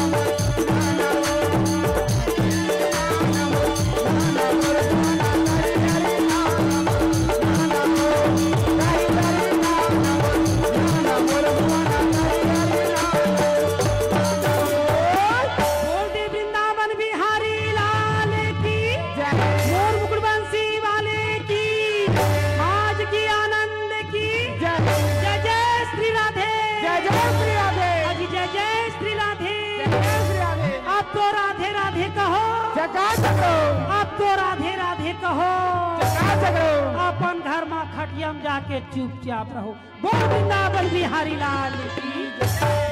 बोल दे वृंदावन बिहारी लाल की, जय। मोर मुकुट बंसी वाले की, आज की आनंद की, जय। जय जय श्री राधे। जय जय श्री राधे। अजी जय जय श्री राधे। जय जय श्री राधे। अब तो राधे राधे कहो। चकाचक रहो। अब तो राधे राधे कहो। चकाचक रहो। अपन घर म खटिया म जाके चुपचाप रहो। बोल वृंदावन बिहारी लाल की।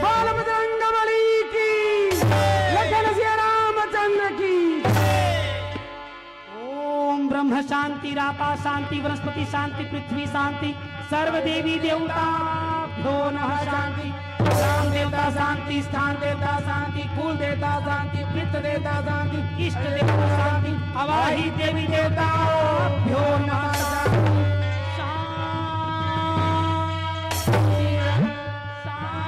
बोल बजरंग बली की। लखन सिया रामचंद्र की। ओम ब्रह्म शांति, रापा शांति, वनस्पति शांति, पृथ्वी शांति, सर्व देवी देवताभ्यो नमः शांति। ग्राम देवता शांति, स्थान देवता शांति, कुल देवता शांति, पितृ देवता शांति, इष्ट देवता शांति, अवाही देवी देवताभ्यो नमः शांति। शांति, शांति,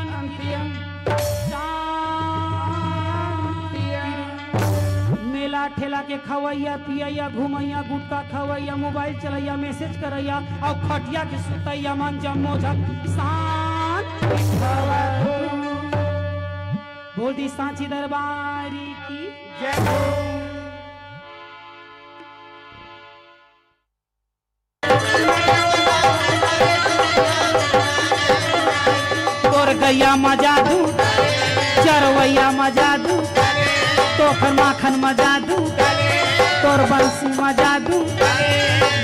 शांति, शांति। मेला ठेला के खवैया, पियैया, घुमैया, गुटखा खवैया, मोबाइल चलैया, मैसेज करैया अउ खटिया के सुतैया मन जम्मो झन शांत भवतु। बोल दी सांची दरबारी की जय हो। तोर गैया म जादू, चरवैया म जादू, तोखर माखन म जादू, तोर बंसी म जादू,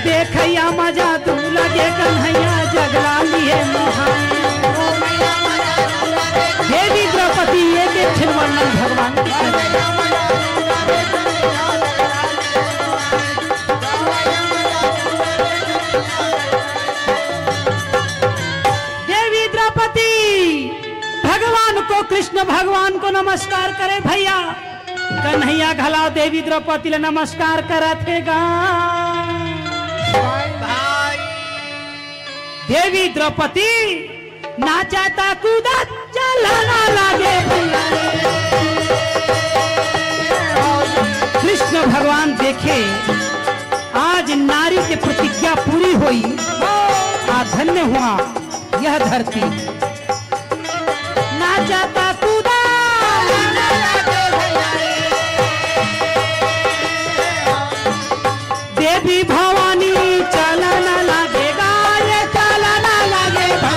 देखैया म जादू, लगे कन्हैया जगला लिए मुहाई। देवी द्रौपदी एक एक ठिन वर्णन भगवान के करे। देवी द्रौपदी भगवान को, कृष्ण भगवान को नमस्कार करे भैया। कन्हैया घला देवी द्रौपदी ला नमस्कार करत हे गा। देवी द्रौपदी नाचत कूदत चलना लागे। कृष्ण भगवान देखे, आज नारी के प्रतिज्ञा पूरी होई। आ धन्य हुआ यह धरती। नाचत कूदत देवी भवानी चलन लागे गा, ये चलन लागे गा।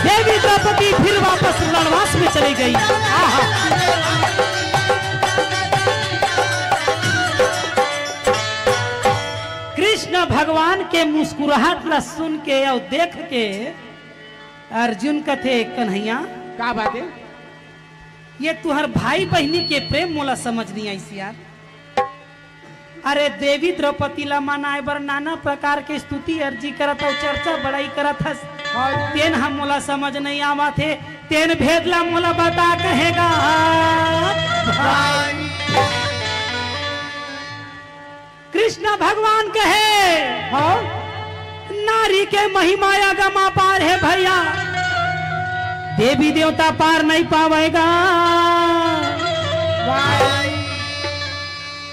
देवी द्रौपदी फिर वापस रणवास में चली गई। आहा। कृष्ण भगवान के मुस्कुराहट ला सुन के अउ देख के अर्जुन कथे, "कन्हैया, का बात हे?" ये तुहर भाई बहिनी के प्रेम मोला समझ नइ आइस यार। अरे, देवी द्रौपदी ला मनाए बर नाना प्रकार के स्तुति अर्जी करत हस, चर्चा बड़ाई करत हस। हाँ जी। तेन ह मोला समझ नइ आवत हे, तेन भेद ला मोला बता कहेगा। भाई। कृष्ण भगवान कहे, हाँ? नारी के महिमा अगम अपार हे भैया, देवी देवता पार नइ पावेगा। भाई।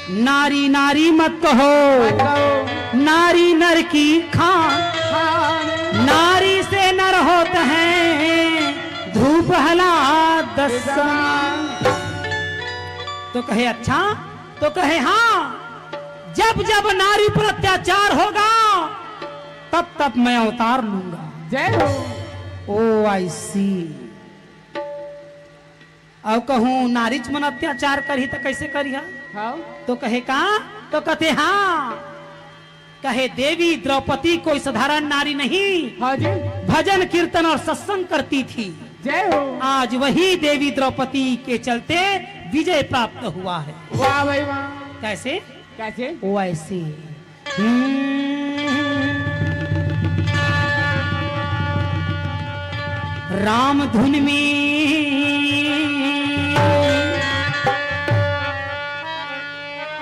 नारी नारी मत कहो, मत कहो। नारी नर की खान, खान। नारी से नर होत हैं ध्रुव प्रहलाद समान। तो कहे, "अच्छा?" तो कहे, "हाँ, जब जब नारी पर अत्याचार होगा, तब तब मैं अवतार लूंगा।" जय हो। ओ, I see। अउ कहूँ नारीच मन अत्याचार करही त कइसे करिहा? हाँ। तो कहे का? तो कथे हाँ। कहे, "देवी द्रौपदी कोई साधारण नारी नहीं। हाँ जी। भजन कीर्तन और सत्संग करती थी। जय हो। आज वही देवी द्रौपदी के चलते विजय प्राप्त हुआ है।" वाह भाई वाह। कैसे? कैसे? वैसे। हम्म। राम धुन में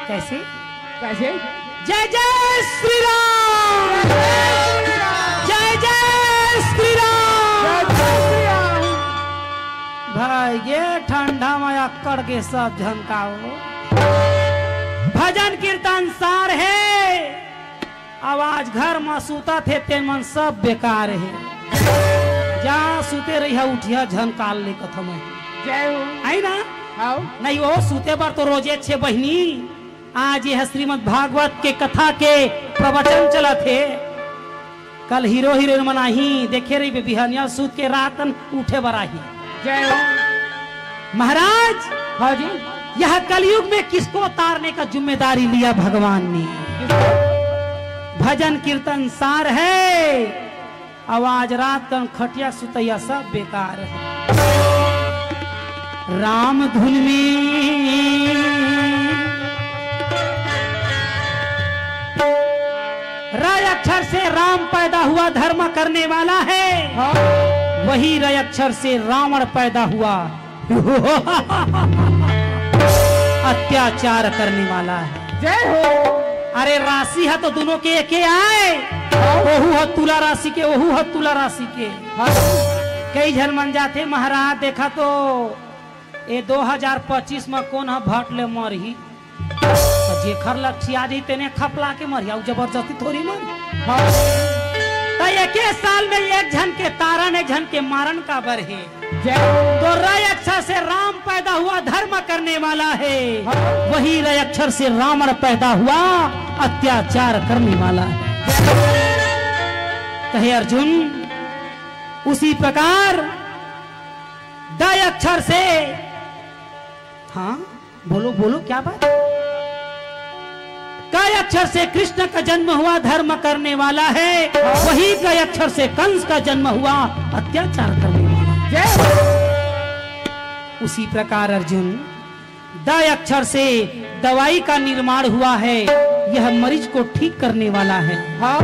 कैसे? कैसे? जय जय श्री राम। जय जय श्री राम। जय जय श्री राम। भाई, ये ठंडा में अक्कड़ के सब झन का हो। भजन कीर्तन सार हे, अउ आज घर म सुतत हे, तेन मन सब बेकार हे। जा सुते रहिहा, उठिहा झन काल ले कथम। जय हो। आई ना? हाव। नहीं, वो सुते बर तो रोजे छे बहिनी। आज ये श्रीमद् भागवत के कथा के प्रवचन चलत हे। कल हीरो हीरोइन मन आही, देखे रहिबे, बिहनिया सुत के रात कन उठे बर आही। जय हो। महाराज, हाँ जी। यह कलयुग में किसको तारने का जिम्मेदारी लिया भगवान ने? भजन कीर्तन सार हे, अउ आज रात कन खटिया सुतैया सब बेकार हे। राम धुन में र अक्षर से राम पैदा हुआ, धर्म करने वाला है। हाँ। वही र अक्षर से रावण पैदा हुआ, अत्याचार करने वाला है। जय हो। अरे, राशि ह तो दुनों के एके आय। हाँ। ओहू ह तुला राशि के, ओहू ह तुला राशि के। हाँ। कई झन मन जाथे, महाराज, देखा तो ए दो हजार पच्चीस म कोन ह भट ले मरही? त जेखर लट्ठी आ जाही, तेने खपला के मरही, अउ जबरदस्ती थोड़ी मरही। हाँ। त एके साल में एक झन के तारन, एक झन के मारन काबर हे? जय हो। तो र अक्षर से राम पैदा हुआ, धर्म करने वाला है। हाँ। वही र अक्षर से रावण पैदा हुआ, अत्याचार करने वाला है। कहे अर्जुन, उसी प्रकार द अक्षर से, हाँ, बोलो, बोलो, क्या बात? क अक्षर से कृष्ण का जन्म हुआ, धर्म करने वाला है। वही क अक्षर से कंस का जन्म हुआ, अत्याचार करने वाला। जय हो। उसी प्रकार अर्जुन, द अक्षर से दवाई का निर्माण हुआ है, यह मरीज को ठीक करने वाला है। हाँ।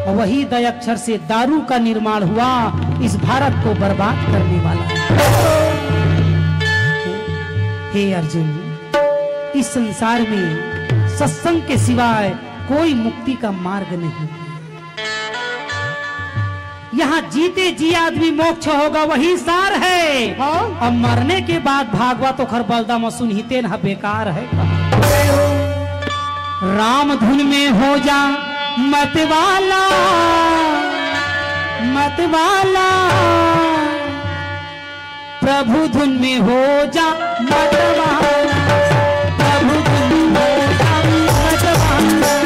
और वही द अक्षर से दारू का निर्माण हुआ, इस भारत को बर्बाद करने वाला है। हे अर्जुन, इस संसार में सत्संग के सिवाय कोई मुक्ति का मार्ग नहीं। यहाँ जीते जी आदमी मोक्ष होगा, वही सार है। हाँ। अब मरने के बाद भागवत ओखर बलदा म सुनही, तेन ह बेकार है। राम धुन में हो जा मत वाला, मत वाला। प्रभु धुन में हो जा मतवाला, प्रभु धुन में हो जा मतवाला।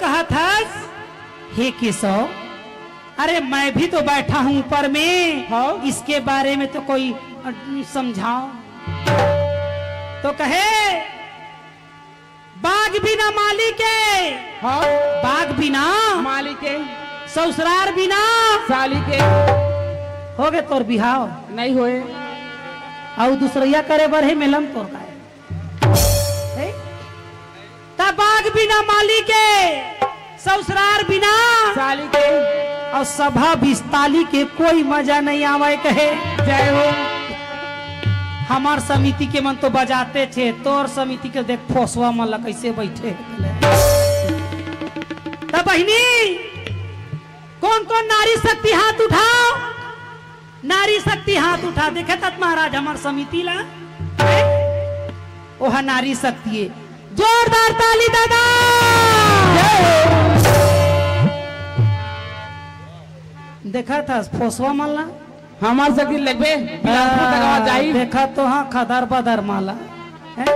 कहत हस, हे केशव, अरे मैं भी तो बैठा हूँ ऊपर में, हाँ। इसके बारे में तो कोई, अ, समझाओ। तो कहे, बाग बिना माली के, हाँ। बाग बिना माली के, ससुरार बिना साली के। होगे तोर बिहाव? नहीं होए। अउ दूसरइया करे बर हे मेलम तोर काय? हे? त बाग बिना माली के, ससुरार बिना साली के। अउ सभा बिस्ताली के कोई मजा नहीं आवय कहे। जय हो। हमर समिति के मन तो बजाते छे, तोर समिति के देख फोसवा मन ला कैसे बैठे हे। त बहिनी, कोन कोन नारी शक्ति हाथ उठाव? नारी शक्ति हाथ उठा, देखे तात महाराज हमर समिति ला। ओहा नारी शक्ति हे। जोरदार ताली दादा। देखा था फोसवा मन ला? हमर शक्ति लगबे, बिलासपुर तक आवाज जाही। देखा तो हाँ, खदर बदर माला। हैं?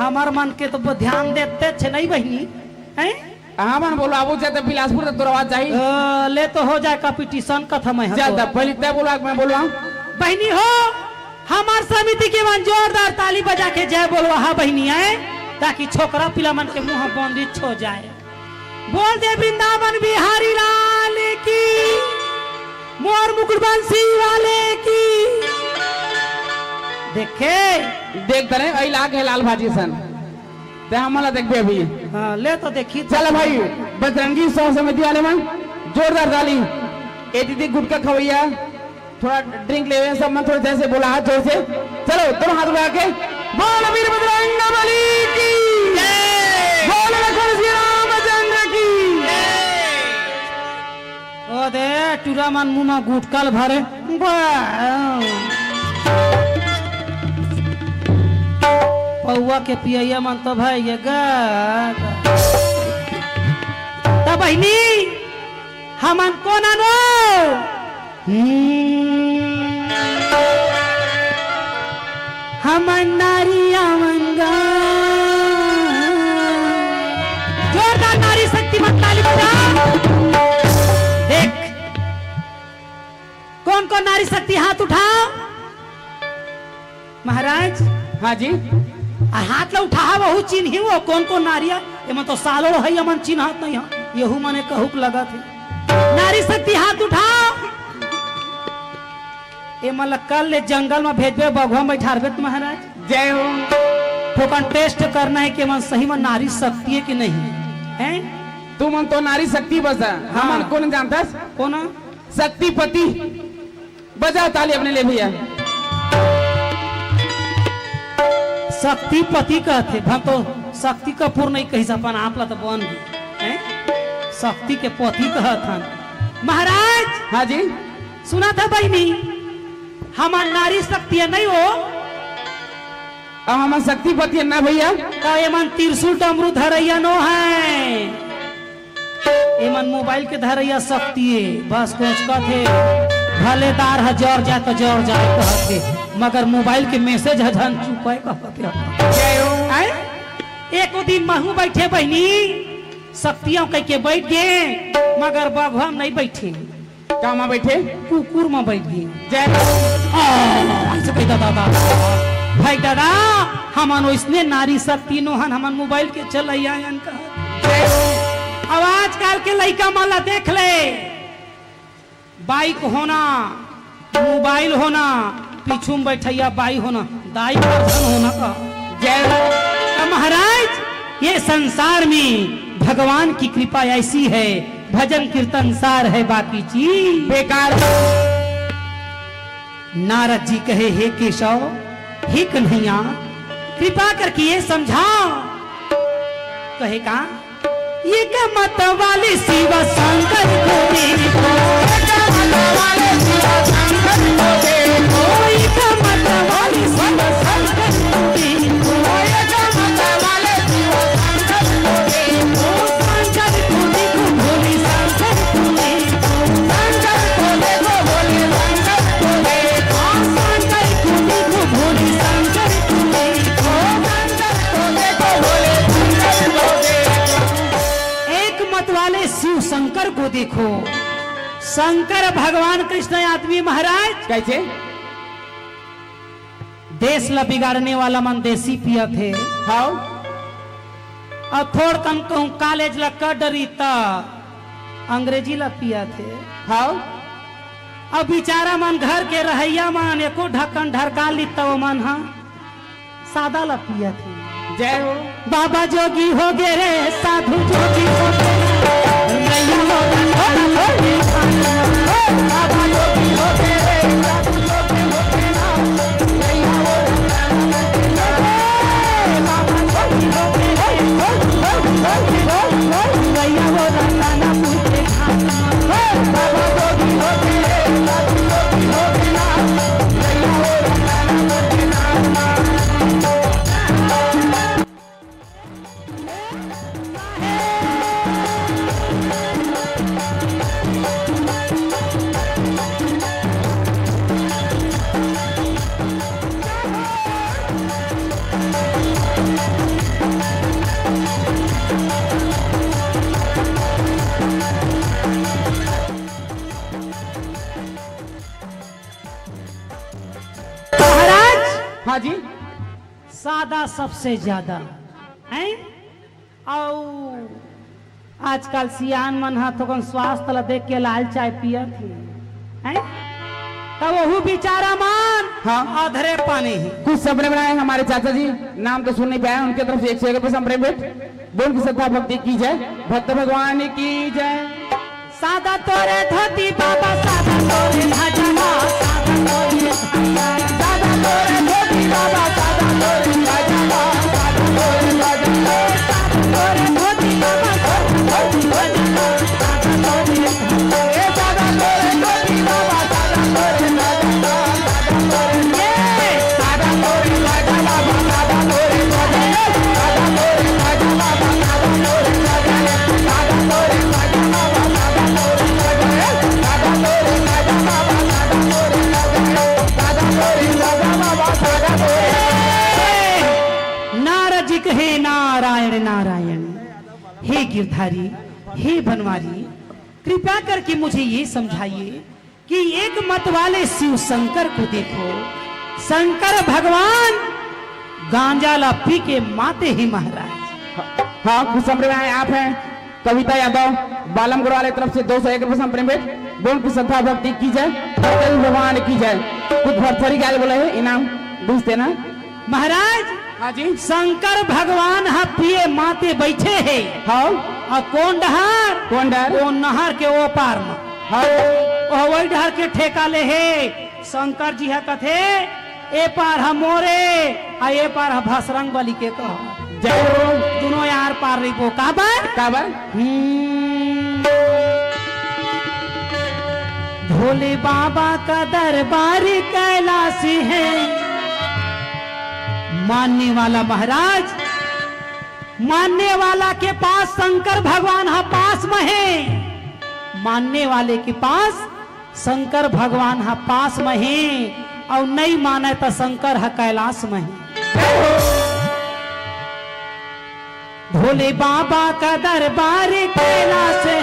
हमर मन के तो ब-, ध्यान देते छे नहीं बहिनी। हैं? हमन बोलवाबो चाहे त बिलासपुर तक तोर आवाज जाही। अ, ले तो हो जाए competition कथा में हम जा तो। त पहली तय बोलवा, मैं बोलवा। बहिनी हो, हमर समिति के मन जोरदार ताली बजा के जय बोलवा हा बहिनी आए, ताकि छोकरा पिला मन के मुंह बंदिश हो जाए। बोल दे वृंदावन बिहारी लाल की, मोर मुकुट बंसी वाले की। देखे? देख तरे, ऐ लाग है लाल भाजी सन। ते हमन ला देखबे अभी। हाँ, ले तो देखी। चल भाई, बजरंगी सह समिति वाले मन, जोरदार ताली। ए दीदी गुटखा खवैया, थोड़ा drink लेवे, सब मन थोड़ा जैसे बोला, हाथ जोर से। चलो, दोनों हाथ उठा के। बोल वीर बजरंग बली की। जय। बोल लखन श्री रामचंद्र की। जय। ओ दे, टूरा मन मुंह म गुटखा ल भरे। बा। पौवा के पियैया मन तो भाई ये गा। त बहिनी, हमन कोन अनो? हम्म। हमन नारी आवन गा। जोरदार नारी शक्ति मन ताली बजा। देख, कोन कोन नारी शक्ति हाथ उठाव? महाराज। हाँ जी। आ हाथ ला उठाहा, वहू चिन्ही वो कोन कोन नारी हे। एमन तो सालों हे, एमन चिन्हात नहीं हे। यहू मने कहूक लगत हे। नारी शक्ति हाथ उठाव। एमन ला कल ले जंगल में भेजबे, बघवा में बैठारबे त महाराज। जय हो। थोकन test करना हे कि एमन सही में नारी शक्ति हे कि नहीं। हैं? तुमन तो नारी शक्ति बस हे। हाँ। हमन कोन जानथस? कोन? शक्तिपति। बजा ताली अपने ले भैया। शक्तिपति कहथे, भन तो शक्ति कपूर नहीं कहिस, अपन आप ला तो बन गए, हैं? शक्ति के पति कहत हन। महाराज! हाँ जी। सुना था बहिनी, हमन नारी शक्ति हे नहीं हो? अब हमन शक्तिपति हे ना भैया? तो एमन त्रिशूल डमरू धरैया नो हे। एमन mobile के धरैया शक्ति हे, बस कोचकत हे, भले दार ह जर जाए त जर जाए कहत हे, मगर mobile के message ह झन चुपय कहत हे। जय हो। आय? एको दिन महू बैठे बहिनी, शक्तियां कह के बैठ गे, मगर बघवा म नहीं बैठे। का म बैठे? कुकुर म बैठ गे। जय हो। आ, ऐसे कही दादा, दादा। भाई दादा, हमन ओइसने नारी शक्ति नो हन, हमन mobile के चलैया हन कहा। जय हो। अब आजकल के लइका मन ला देख ले, bike होना, mobile होना, पीछू में बैठैया बाई होना, दाई version होना का। जय हो। अब महाराज, ये संसार में भगवान की कृपा ऐसी है, भजन कीर्तन सार है, बाकी चीज बेकार। नारद जी कहे, हे केशव, हे कन्हैया, कृपा करके ये समझा। कहे का? एक मत वाले शिव शंकर को देखो। एक मत वाले शिव शंकर को देखो। एक मत वाले शिव शंकर को देखो। एक मत वाले शिव शंकर को देखो। शंकर को देखो, भोले शंकर को देखो। शंकर को देखो, भोले शंकर को देखो। शंकर को देखो, भोले शंकर को देखो। शंकर को देखो, भोले शंकर को देखो। एक मत देखो, शंकर भगवान कृष्ण आदमी महाराज। कैसे? देश ला बिगाड़ने वाला मन देसी पियत हे। हाव। अउ थोड़ कन कहूँ कॉलेज ला कर डरी त अंग्रेजी ला पियत हे। हाव। अउ बेचारा मन घर के रहइया मन एको ढक्कन ढरका ली त ओमन ह सादा ला पियत हे। जय हो। बाबा जोगी हो गे रे, साधु जोगी हो गे। रैया हो गे रे, बाबा जोगी हो गे रे, साधु जोगी हो गे ना। रैया हो गे रे, बाबा जोगी हो गे रे, रैया हो गे रे, बाबा जोगी हो गे रे, साधु जोगी हो गे ना। रैया हो गे रे, महाराज। हाँ जी। सादा सबसे ज्यादा, हैं? अउ आजकल सियान मन ह थोकन स्वास्थ्य ला देख के लाल चाय पियत हे, हैं? त वहू बेचारा मन हाँ। अधरे पानी ही। कुछ समय बनाए हमारे चाचा जी, नाम तो सुन नहीं पाया, उनके तरफ से एक सौ एक रुपये संप्रेम भेंट। बोल की श्रद्धा भक्ति की जय, भक्त भगवान की जय। सादा तोरे धोती बाबा, सादा तोरे भजवा, सादा तोरे, सादा तोरे धोती बाबा, सादा तोरे भजवा, सादा तोरे भजवा, सादा तोरे धोती बाबा, सादा तोरे भजवा, सादा तोरे, ए सादा तोरे धोती बाबा, सादा तोरे भजवा। नारद जी कहे, नारायण नारायण, हे गिरधारी, हे बनवारी, कृपा करके मुझे ये समझाइए कि एक मत वाले शिव शंकर को देखो, शंकर भगवान गांजा ला पी के माते ही महाराज। हाँ, कुछ संप्रदाय आप हैं, कविता यादव, बालम गढ़वाल की तरफ से दो सौ एक रुपये संप्रेम भेंट। बोल की श्रद्धा भक्ति की जय, भगवान की जय। कुछ भरथरी गाय बोले है, इनाम दूसरे ना। महाराज, हाँ जी। शंकर भगवान ह पिए माते बैठे हे। हाँ। अउ कोन डहर? कोन डहर? कोन नहर के ओ पार म। हाँ। ओ वही डहर के ठेका ले हे। शंकर जी ह कथे, ए पार ह मोरे, अउ ए पार ह भसरंग बली के कह। जय हो। दुनों यार पार रहिबो। काबर? काबर? हम्म। भोले बाबा का दरबार कैलाश है। मानने वाला महाराज, मानने वाला के पास शंकर भगवान ह पास म हे, मानने वाले के पास शंकर भगवान ह पास म हे, अउ नइ माने त शंकर ह कैलाश म हे। भोले बाबा का दरबार कैलाश है,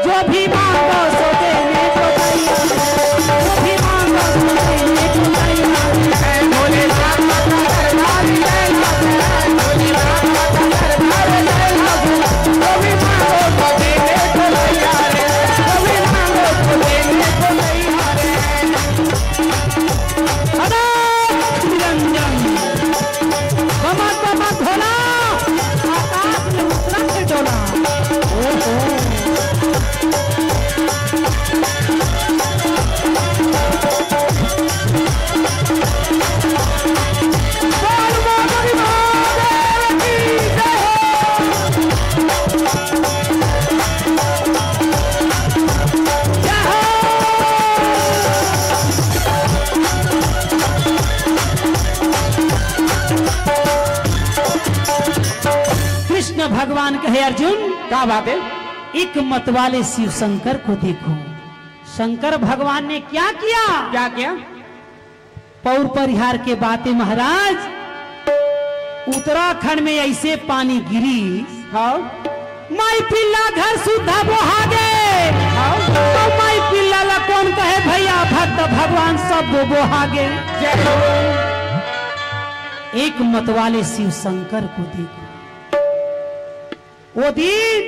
जो भी मांगो सो देने को तैयार है, जो भी मांगो सो देने को तैयार है। भोले बाबा का दरबार कैलाश है, भोले बाबा का दरबार कैलाश है, जो भी मांगो सो देने को तैयार है, जो भी मांगो सो देने को तैयार है। अनंत निरंजन। कमर, कमर भोला, आकाश में उतरा के डोला। ओहो। बोल बोल महादेव की जय हो। कृष्ण भगवान कहे, अर्जुन, क्या बात है? एक मत वाले शिव शंकर को देखो। शंकर भगवान ने क्या किया? क्या किया? पौर परिहार के बात हे महाराज, उत्तराखंड में ऐसे पानी गिरी, हाँ। माई पिल्ला घर सुद्धा बोहा गे। तो माई पिल्ला ला कोन कहे भैया, भक्त भगवान सब बोहागे। जय हो। एक मतवाले शिव शंकर को देखो। वो दिन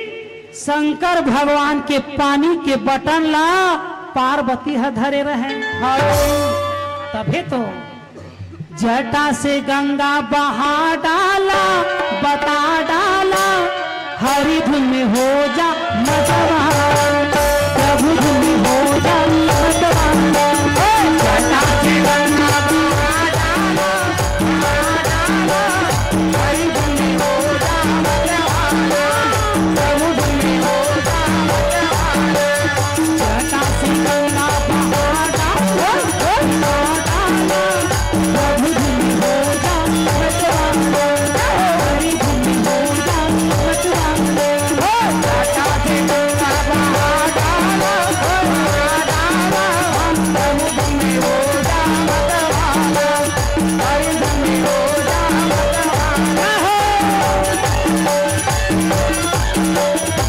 शंकर भगवान के पानी के बटन ला पार्वती ह धरे रहे। हाँ। तभे तो जटा से गंगा बहा डाला, बता डाला, हरि धुन में हो जा मतवाला, प्रभु धुन में हो जा मतवाला। ओ जटा से गंगा बहा डाला, बहा डाला, हरि धुन में हो जा मतवाला, प्रभु धुन में हो जा मतवाला। जटा से गंगा बहा डाला, बहा डाला,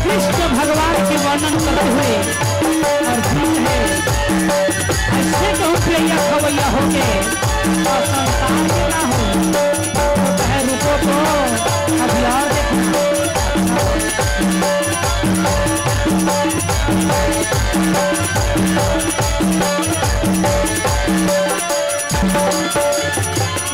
कृष्ण भगवान के वर्णन करते हुए अर्जुन है, ऐसे कहूँ पियैया खवैया होके और संसार में ना हो, तो कहे रुको तो अभी और देखना।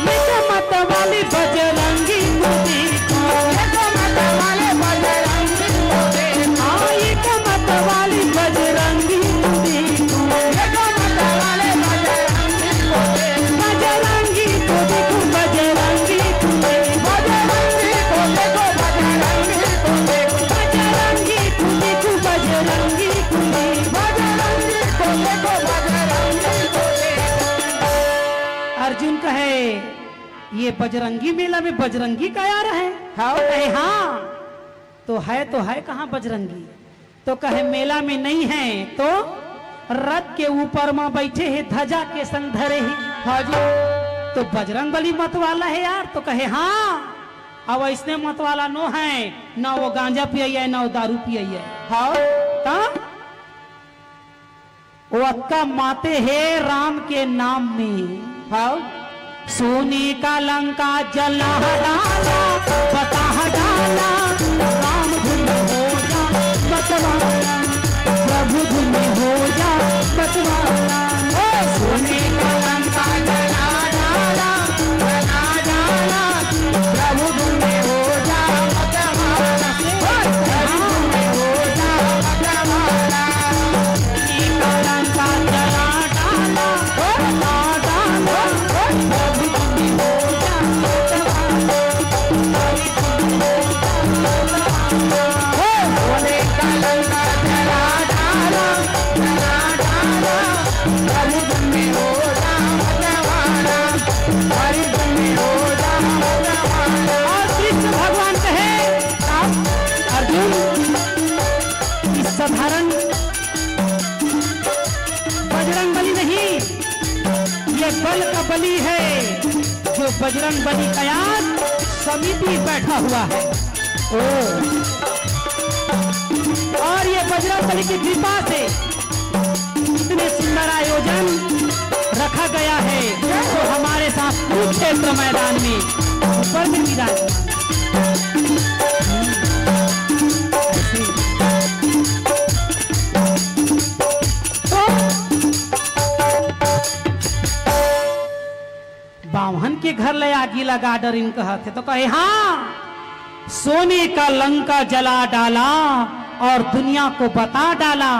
ये तो मत वाली बजरंगी को देखो। ये तो मत वाले बजरंगी को देखो। हाँ, ये तो मत वाली बजरंगी को देखो। ये तो मत वाले बजरंगी को देखो। बजरंगी को देखो, बजरंगी को देखो। बजरंगी को देखो, बजरंगी को देखो। बजरंगी को देखो, बजरंगी को देखो। बजरंगी को देखो, बजरंगी को देखो। अर्जुन कहे, ये बजरंगी मेला में बजरंगी का यार है? हाँ। कहे, हाँ। तो है, तो है कहाँ बजरंगी? तो कहे, मेला में नहीं है, तो रथ के ऊपर मा बैठे हे, ध्वजा के संग धरे हे। हाँ जी। तो बजरंग बली मत वाला है यार? तो कहे, हाँ। अब ऐसने मत वाला नो है, ना वो गांजा पियैया है, ना वो दारू पियैया है। हाँ। तो वो अतका माते हे राम के नाम में। हाँ। सोने का लंका जला डाला, बता डाला, राम धुन हो जा मतवाला, प्रभु धुन हो जा मतवाला। ओ सोने का लंका जला डाला, जला डाला, प्रभु धुन हो जा मतवाला। ओ प्रभु धुन हो जा मतवाला। और कृष्ण भगवान कहे, अर्जुन, इस साधारण बजरंग बली नहीं, ये बल का बली है, जो बजरंग बली का यार समिति बैठा हुआ है। ओ, और ये बजरंग बली की कृपा से इतने सुंदर आयोजन रखा गया है, जो हमारे साथ कुरुक्षेत्र मैदान में ऊपर में विराजमान। बाम्हन के घर ले आगी लगा डरिन कहत हे, तो कहे, हाँ, सोने का लंका जला डाला और दुनिया को बता डाला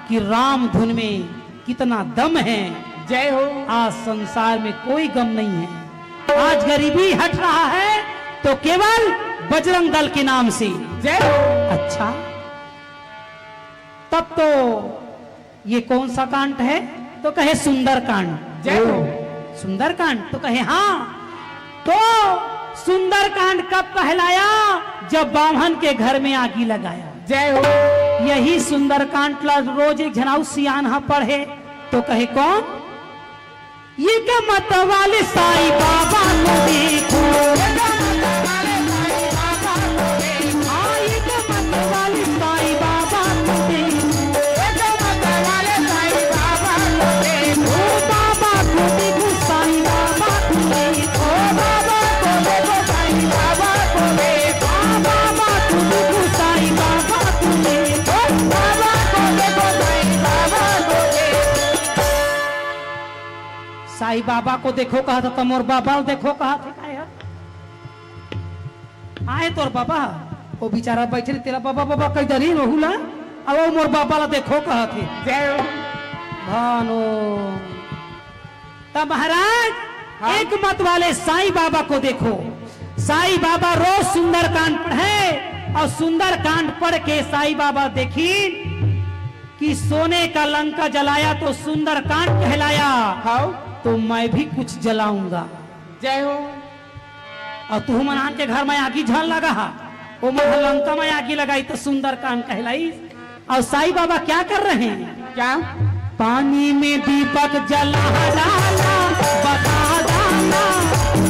कि राम धुन में कितना दम है। जय हो। आज संसार में कोई गम नहीं है, आज गरीबी हट रहा है तो केवल बजरंग दल के नाम से। जय हो। अच्छा, तब तो ये कौन सा कांड है? तो कहे, सुंदरकांड। जय हो। सुंदरकांड? तो कहे, हाँ। तो सुंदरकांड कब कहलाया? जब बाम्हन के घर में आगी लगाया। जय हो। यही सुंदरकांड ला रोज एक झन अउ सियान हा पढ़े, तो कहे, कौन? ये का मत वाले साईं बाबा को देखो। हाँ, ये का मत वाले साईं बाबा को देखो। ए बाबा को देखो कहत हे, त मोर बाबा ल देखो कहत हे, काय हे? आए तोर बाबा, वो बेचारा बैठे रहे, तेला बाबा, बाबा कहि डरिस, ओहू ला, अब वो मोर बाबा ला देखो कहत हे। जय हो। भानो। त महाराज, हाँ। एक मत वाले साईं बाबा को देखो। साईं बाबा रोज सुंदरकांड पढ़े और सुंदरकांड पढ़ के साईं बाबा देखिन कि सोने का लंका जलाया तो सुंदरकांड कहलाया, हाँ। तो मैं भी कुछ जलाऊंगा। जय हो। अउ तुहू मन आन के घर में आगी झन लगाहा, ओ मन ह लंका में आगी लगाइस त सुंदरकांड कहलाइस। अउ साईं बाबा क्या कर रहे हैं? क्या? पानी में दीपक जला डाला, बता डाला,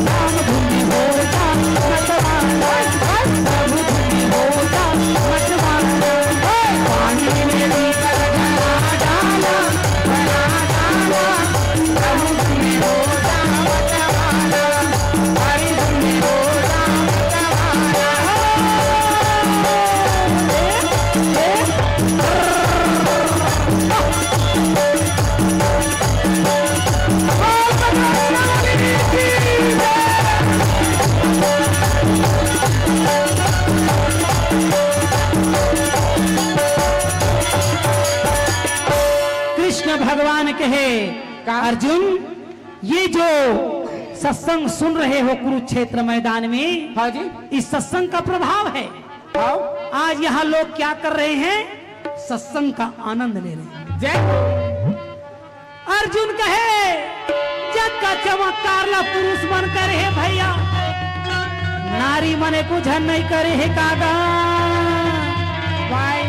राम धुन हो जा, मतवाला, प्रभु धुन हो जा, मतवाला। पानी में दीपक जला डाला, बता डाला, कृष्ण भगवान कहे, का? अर्जुन, ये जो सत्संग सुन रहे हो कुरुक्षेत्र मैदान में, हाँ जी। इस सत्संग का प्रभाव है। हाँ। आज यहाँ लोग क्या कर रहे हैं? सत्संग का आनंद ले रहे हैं। जय। अर्जुन कहे, "जग का चमत्कार ला पुरुष मन करे हे भैया, नारी मन एको झन नहीं करे हे कागा।" भाई।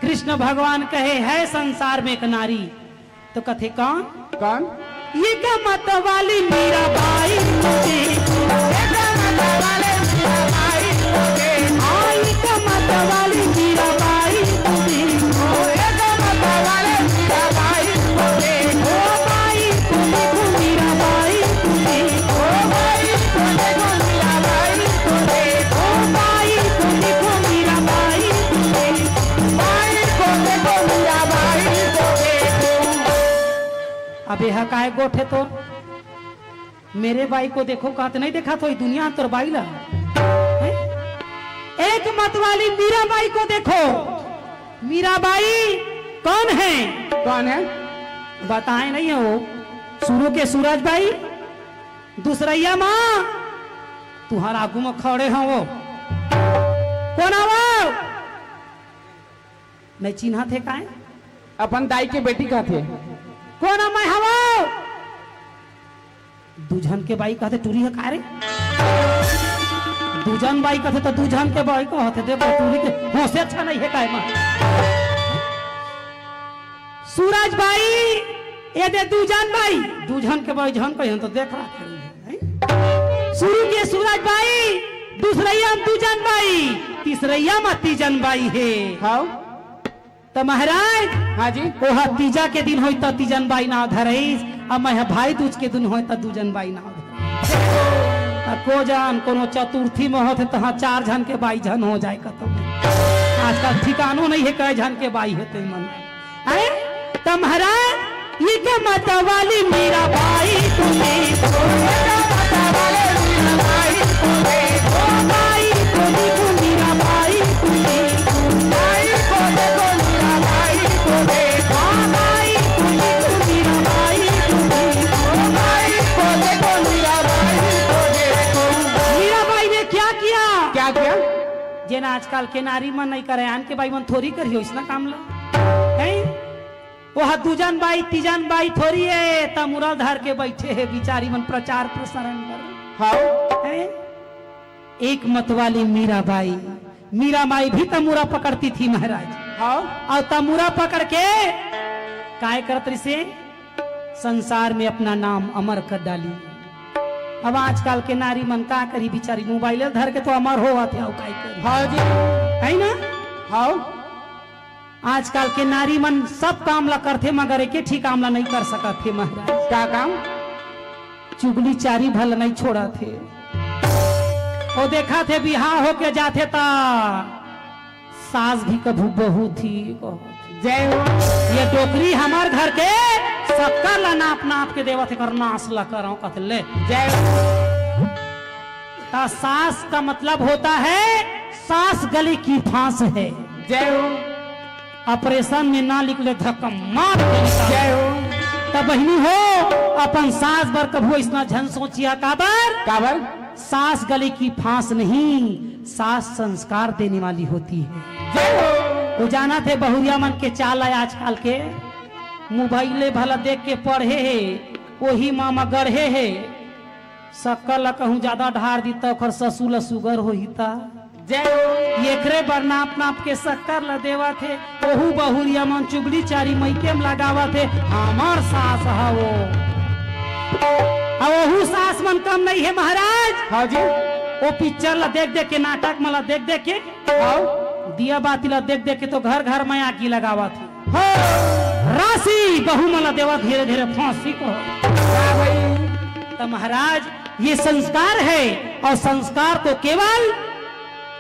कृष्ण भगवान कहे, "है संसार में एक नारी।" तो कथे, "कौन?" कौन? ये का मत वाली मीरा बाई को देखो। ये का मत वाली मीरा बाई को देखो। हाँ, ये का मत वाली मीरा बाई को देखो। ये का मत वाली मीरा बाई को देखो। ओ बाई को देखो, मीरा बाई को देखो। ओ बाई को देखो, मीरा बाई को देखो। ओ बाई को देखो, मीरा बाई को देखो। बाई को देखो, मीरा बाई को देखो। अब एहा काय गोठ हे तोर? मेरे बाई को देखो कहत नहीं देखा तो दुनिया तोर बाई ला। हैं? एक मत वाली मीरा बाई को देखो। मीरा बाई कौन है? कौन है? बताए नहीं हो। शुरू के सूरज बाई, दूसरैया माँ, तुहार आगू में खड़े हो वो। कौन है वो? नहीं चिन्हत हे काय? अपन दाई के बेटी कहत हे। कोन मैं हवो? दू झन के बाई कहत हे, टूरी हे का रे? दू झन बाई कहत हे त दू झन के बाई कहत हे, देखो टूरी के होशे अच्छा नहीं हे काय मा? सूरज बाई, ये दे दू झन बाई, दू झन के बाई झन कहिन त देख रहा है। शुरू के सूरज बाई, दूसरैया म दूजन बाई, तीसरैया म तीजन बाई हे। हाँ। त महाराज, हाँ जी। ओहा तीजा के दिन होई त तीजन बाई नाव धरईस, अब मैं भाई दूज के दिन होई त दूजन बाई नाव धरईस। त को जान कोनो चतुर्थी में होथे तहाँ चार झन के बाई झन हो जाए कतो। आजकल ठिकानो नहीं हे कै झन के बाई हे ते मन। हैं? त महाराज, ये का मत वाली मीरा बाई तूने, ये का मत वाली मीरा बाई तूने, ओ बाई तूने, तू मीरा बाई तूने, बाई को देखो मीरा बाई तूने, हाँ बाई तूने, तू मीरा बाई तूने, ओ बाई को देखो मीरा बाई तूने। मीरा बाई ने क्या किया? क्या किया? जेन आजकल के नारी मन नहीं करे, आन के बाई मन थोरी करियो इसना काम ला। हैं? ओहा दूजन बाई, तीजन बाई थोरी हे, त मुरल धर के बैठे हे बिचारी मन प्रचार प्रसारण बर। हाँ। हैं? एक मत वाली मीरा बाई, मीरा बाई भी तमूरा पकड़ती थी महाराज। हाँ। अउ तमूरा पकड़ के काय करत रहिसे? संसार में अपना नाम अमर कर डाली। अब आजकल के नारी मन का करी बिचारी, मोबाइल धर के तो अमर होवत हे, अउ काय करी? हाँ जी। है ना? हाँ। आजकल के नारी मन सब काम ला करथे, मगर एके ठी काम ला नहीं कर सकत हे महाराज। का काम? चुगली चारी भल नहीं छोड़त हे। ओ देखत हे बिहाव होके जाथे त सास भी कभू बहू थी कहत हे। जय हो। ये डोकरी हमर घर के शक्कर ला नाप नाप के देवत हे, एकर नाश ला करव कथे ले। जय हो। त सास का मतलब होता है, सास गले की फांस है। जय हो। ऑपरेशन में ना निकले, धक्का मार के निकाल। जय हो। त बहिनी हो, अपन सास बर कभू अइसना झन सोचिहा, काबर? काबर? सास गले की फांस नहीं, सास संस्कार देने वाली होती है। जय हो। वो जानत हे बहुरिया मन के चाल हे आजकल के, मोबाइले भला देख के पढ़े हे, ओही मा मा गढ़े हे। शक्कर ला कहूँ जादा ढार दी त ओखर ससुर ला सुगर होही त। जय हो। एकरे बर नाप नाप के शक्कर ला देवत हे। ओहू बहुरिया मन चुगली चारी मइके म लगावत हे, हमर सास ह वो। अउ ओहू सास मन कम नइ हे महाराज। हाँ जी। वो पिक्चर ला देख देख के, नाटक मन ला देख देख के, हाँ। दिया बाती ला देख देख के तो घर घर में आगी लगावत हे। हाँ। राशि बहू मन ला देवत, धीरे धीरे फांसी को। हाँ भाई। त महाराज, ये संस्कार है और संस्कार को केवल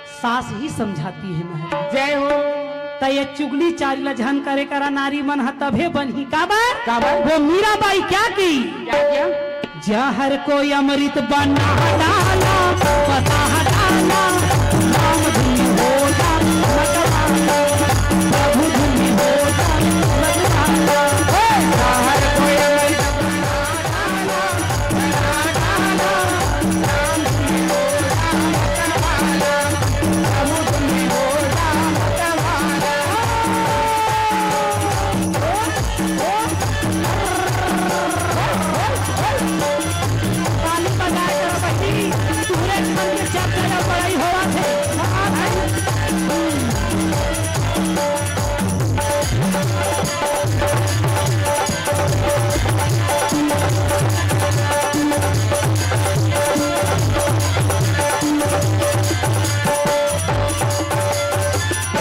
सास ही समझाती है महाराज। जय हो। त ये चुगली चारी ला झन करे करा, नारी मन ह तभे बनही। काबर? काबर? वो मीराबाई क्या की? क्या किया? जहर को अमृत बना डाला, बता डाला, राम धुन होला, मतवाला, प्रभु धुन होला, मतवाला। हे! जहर को अमृत ताली बजाए करो बहिनी, तुहरे मन के चर्चा या बड़ाई होवत हे।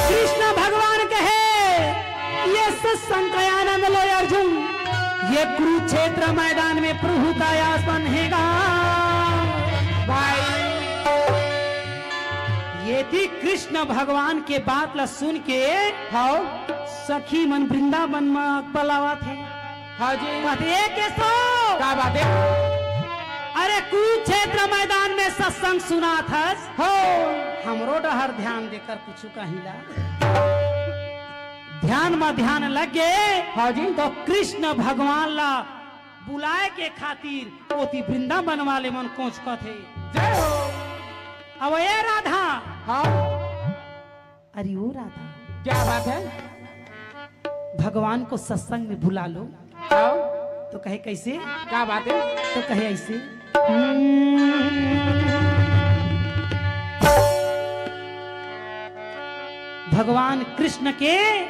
कृष्ण भगवान कहे, ये सत्संग का आनंद लो अर्जुन, ये कुरुक्षेत्र मैदान में प्रभु का आसन हेगा। भाई, ये थी कृष्ण भगवान के बात ला सुन के, हाँ। सखी मन वृंदावन में पलावत हे। हाँ जी। कहत हे, "ए केशव, का बात हे?" अरे कुरुक्षेत्र मैदान में सत्संग सुनाथस, हो। हमरो डहर ध्यान देकर कुछ कहिला। ध्यान में ध्यान लग गे, हाँ जी। तो कृष्ण भगवान ला बुलाए के खातिर ओती वृंदावन वाले मन कोचकत हे। जय हो। अब ए राधा। हाँ। अरे ओ राधा। क्या बात है? भगवान को सत्संग में बुला लो। हाँ। तो कहे कैसे? क्या बात है? तो कहे ऐसे। भगवान कृष्ण के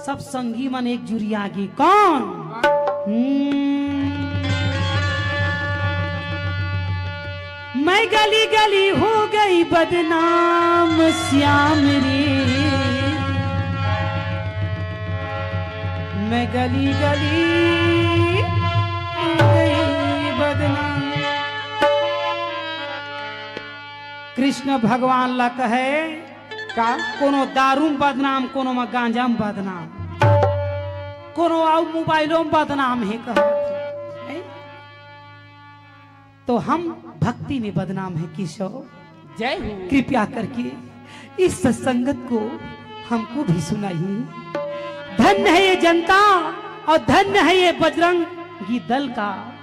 सब संगी मन एक जुरिया गे। कौन? हम्म। मैं गली गली हो गई बदनाम श्याम रे, मैं गली गली हो गई बदनाम। कृष्ण भगवान ला कहे, का? कोनो दारू में बदनाम, कोनो में गांजा में बदनाम, कोनो अउ मोबाइलो में बदनाम हे कहत हे। तो हम भक्ति में बदनाम हे केशव। जय हो। कृपया करके इस सत्संगत को हमको भी सुनाइए। धन्य है ये जनता और धन्य है ये बजरंगी दल का,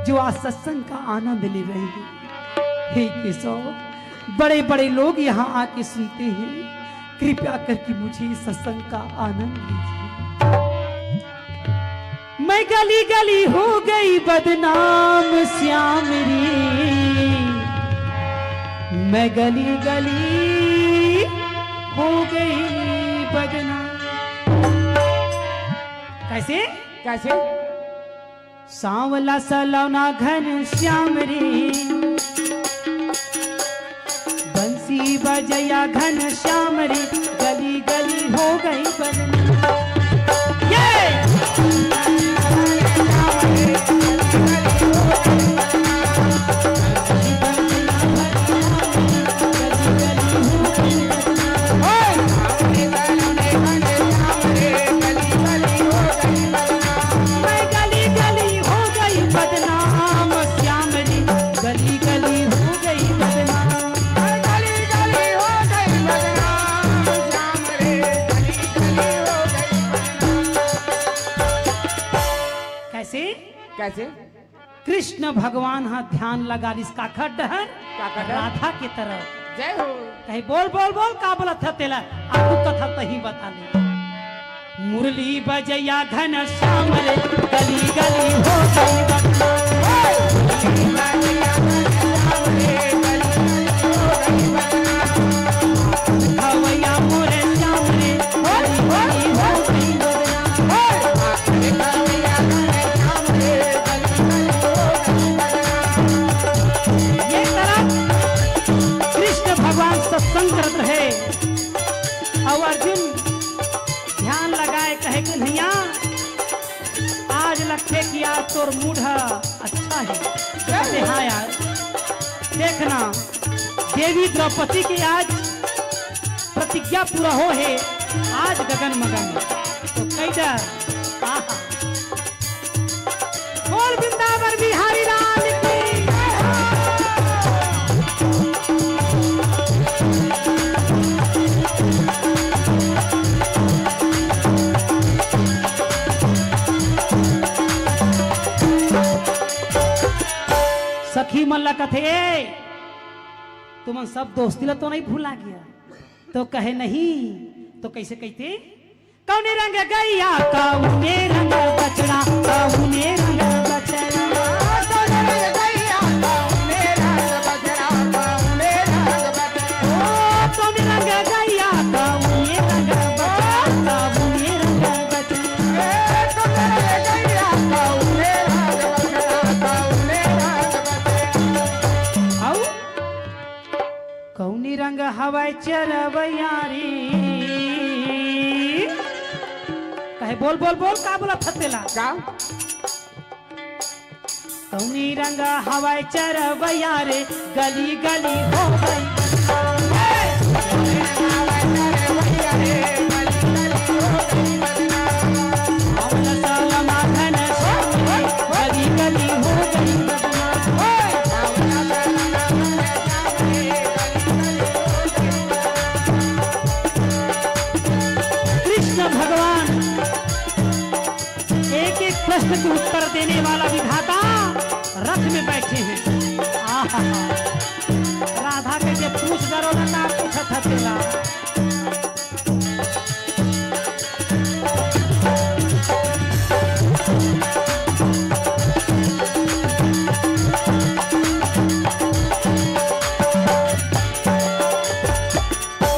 जो आज सत्संग का आनंद ले रहे हैं। हे केशव, बड़े-बड़े लोग यहाँ आके सुनते हैं, कृपया करके मुझे इस सत्संग का आनंद दीजिए। मैं गली गली हो गई बदनाम श्याम रे, मैं गली गली हो गई बदनाम। कैसे? कैसे? सांवला सलौना घन श्याम रे, बंसी बजैया घन श्याम रे, गली गली हो गई बदनाम। ये! कैसे? कृष्ण भगवान ह ध्यान लगा लिस काखर डहर? काखर डहर? राधा के तरफ। जय हो। कहे, "बोल, बोल, बोल, का बोलत ह तेला? आगू कथा तही बता ले।" मुरली बजैया घनश्याम रे, गली गली हो गई बदनाम। गवैया मोरे श्याम रे, गली गली हो गई बदनाम। ये तरफ कृष्ण भगवान सत्संग करत रहे, अउ अर्जुन ध्यान लगाए कहे, "कन्हैया, आज लगथे कि आज तोर मूड ह अच्छा हे।" कहते, "हाँ यार, देखना, देवी द्रौपदी के आज प्रतिज्ञा पूरा हो हे, आज गगन मगन।" तो कई डर, आहा। बोल वृंदावन बिहारी लाल की। सखी मन ला कथे, "ए, तुमन सब दोस्ती ला तो नहीं भुला गया?" तो कहे, "नहीं।" तो कैसे कहते? कौने रंग गैया, कौने रंग बछड़ा, कौने रंग बछड़ा। कौने रंग गैया, कौने रंग बछड़ा, कौने रंग बछड़ा। ओ, कौने रंग गैया, कौने रंग बछड़ा, कौने रंग बछड़ा। ए, कौने रंग गैया, कौने रंग बछड़ा, कौने रंग बछड़ा। अउ कौनी रंग हवय चरवैया रे? कहे, "बोल, बोल, बोल, का बोलत हस तेला?" का? कौनी रंग हवय चरवैया रे, गली गली हो गई। अमल साला माखन श्याम रे, गली गली हो गई बदनाम। कृष्ण भगवान एक एक प्रश्न के उत्तर देने वाला विधाता रथ में बैठे हैं। आहा, राधा के जे पूछ डरो ना, का पूछत ह तेला।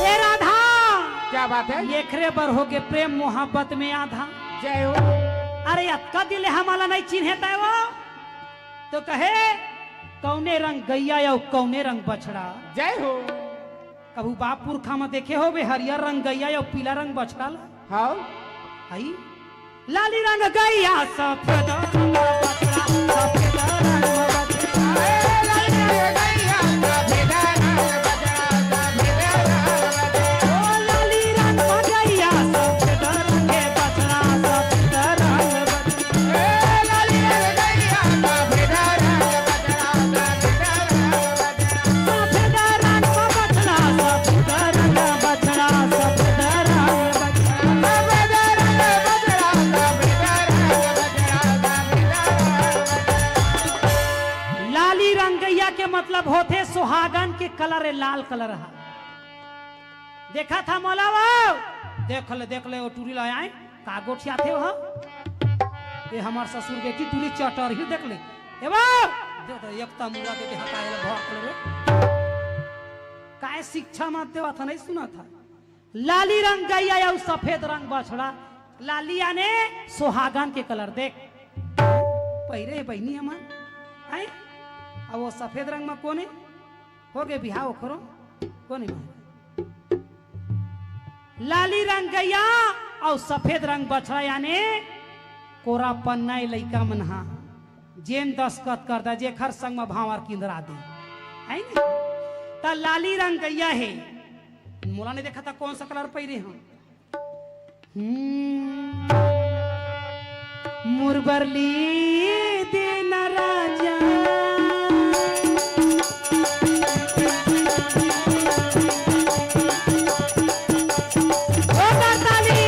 ए राधा, क्या बात है? एखरे बर होगे प्रेम मोहब्बत में आधा। जय हो। अरे अतका दिन ले हमला नहीं चिन्हे तय वो, तो कहे, "कौने रंग गैया अउ कौने रंग बछड़ा?" जय हो। कभू बाप पुरखा म देखे होबे हरियर रंग गैया अउ पीला रंग बछड़ा ला? हाँ। हई? लाली रंग गैया, सफेद रंग बछड़ा, सफेद रंग बछड़ा। ए, लाली रंग गैया, सफेद रंग बछड़ा, सफेद रंग बछड़ा। ओ, लाली रंग गैया, सफेद रंग बछड़ा, सफेद रंग बछड़ा। ए, लाली रंग गैया, सफेद रंग बछड़ा, सफेद रंग बछड़ा। सफेद रंग बछड़ा, सफेद रंग बछड़ा, सफेद रंग बछड़ा। लाली रंग गैया के मतलब होथे सुहागन के कलर, ए लाल कलर ह। देखा था मोला वो? देख ले, देख ले, वो टूरी ला आए, का गोठियाथे वो? ये हमार ससुर बेटी टूरी चटर ही देख ले। ए वो? दे दे, एक तमुरा दे दे, हटा, ये भौंक ले रे। काय शिक्षा मत देवा था, नहीं सुना था। लाली रंग गैया अउ सफेद रंग बछड़ा, लाली आने सुहागन के कलर देख। पहिरे हे बहिनी हमन, हैं? अब वो सफेद रंग में कोने? होगे बिहाव ओखरो? कोने में? लाली रंग गैया अउ सफेद रंग बछड़ा याने कोरा पन्ना ए लइका मन हा। जेन दस्खत कर दा, जेखर संग म भांवर किंदरा दे। है नी? त लाली रंग गैया हे। मोला नहीं देखा था कौन सा कलर पहिरे हूँ। हम्म। मुरबरली देना राजा। ओ ताली।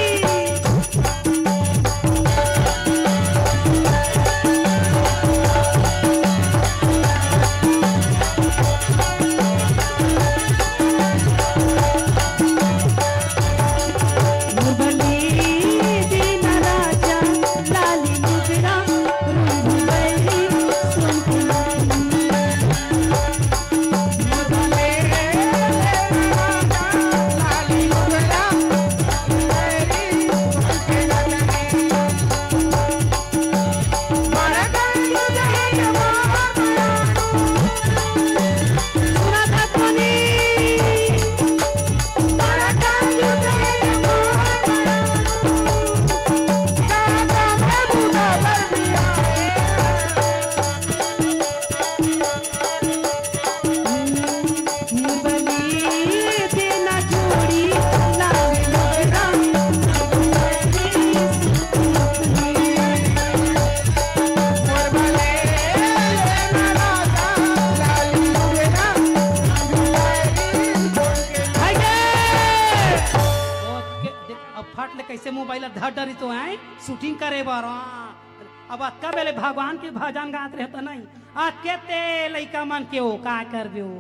कइसे मोबाइल धर डरी तो है शूटिंग करे बर। हाँ। अब अतका बेले भगवान के भजन गात रहे त नहीं, अतके ते लइका मन के ओ का करबे ओ।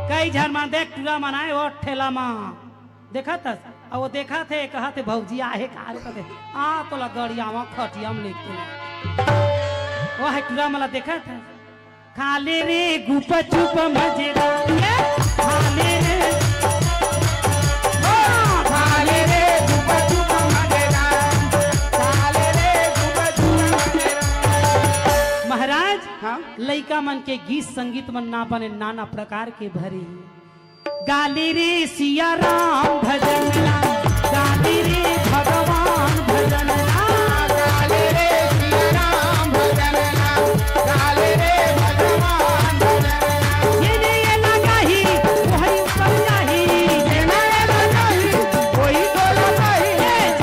कई झन मन देख टूरा मन आए ओ ठेला म देखत हस, अउ वो देखत हे, कहत हे, "भौजी आहे का रे?" कहत हे, "आ तोला गड़ियावा खटिया म लेके।" वो हे टूरा मन ला देखत हे, "खा ले रे गुपचुप मजेदार, ये खा ले रे, हाँ, खा ले रे गुपचुप मजेदार, खा ले रे गुपचुप मजेदार।" महाराज, हाँ? लइका मन के गीत संगीत मन ना बने, नाना प्रकार के भरे। गाली रे सिया राम भजन राम, गाली रे भगवान भजन राम, गाली रे सिया राम भजन राम, गाली रे भगवान भजन राम। ये ने ये लगाही, वही ऊपर जाही। ये ने ये लगाही, वही गोला जाही।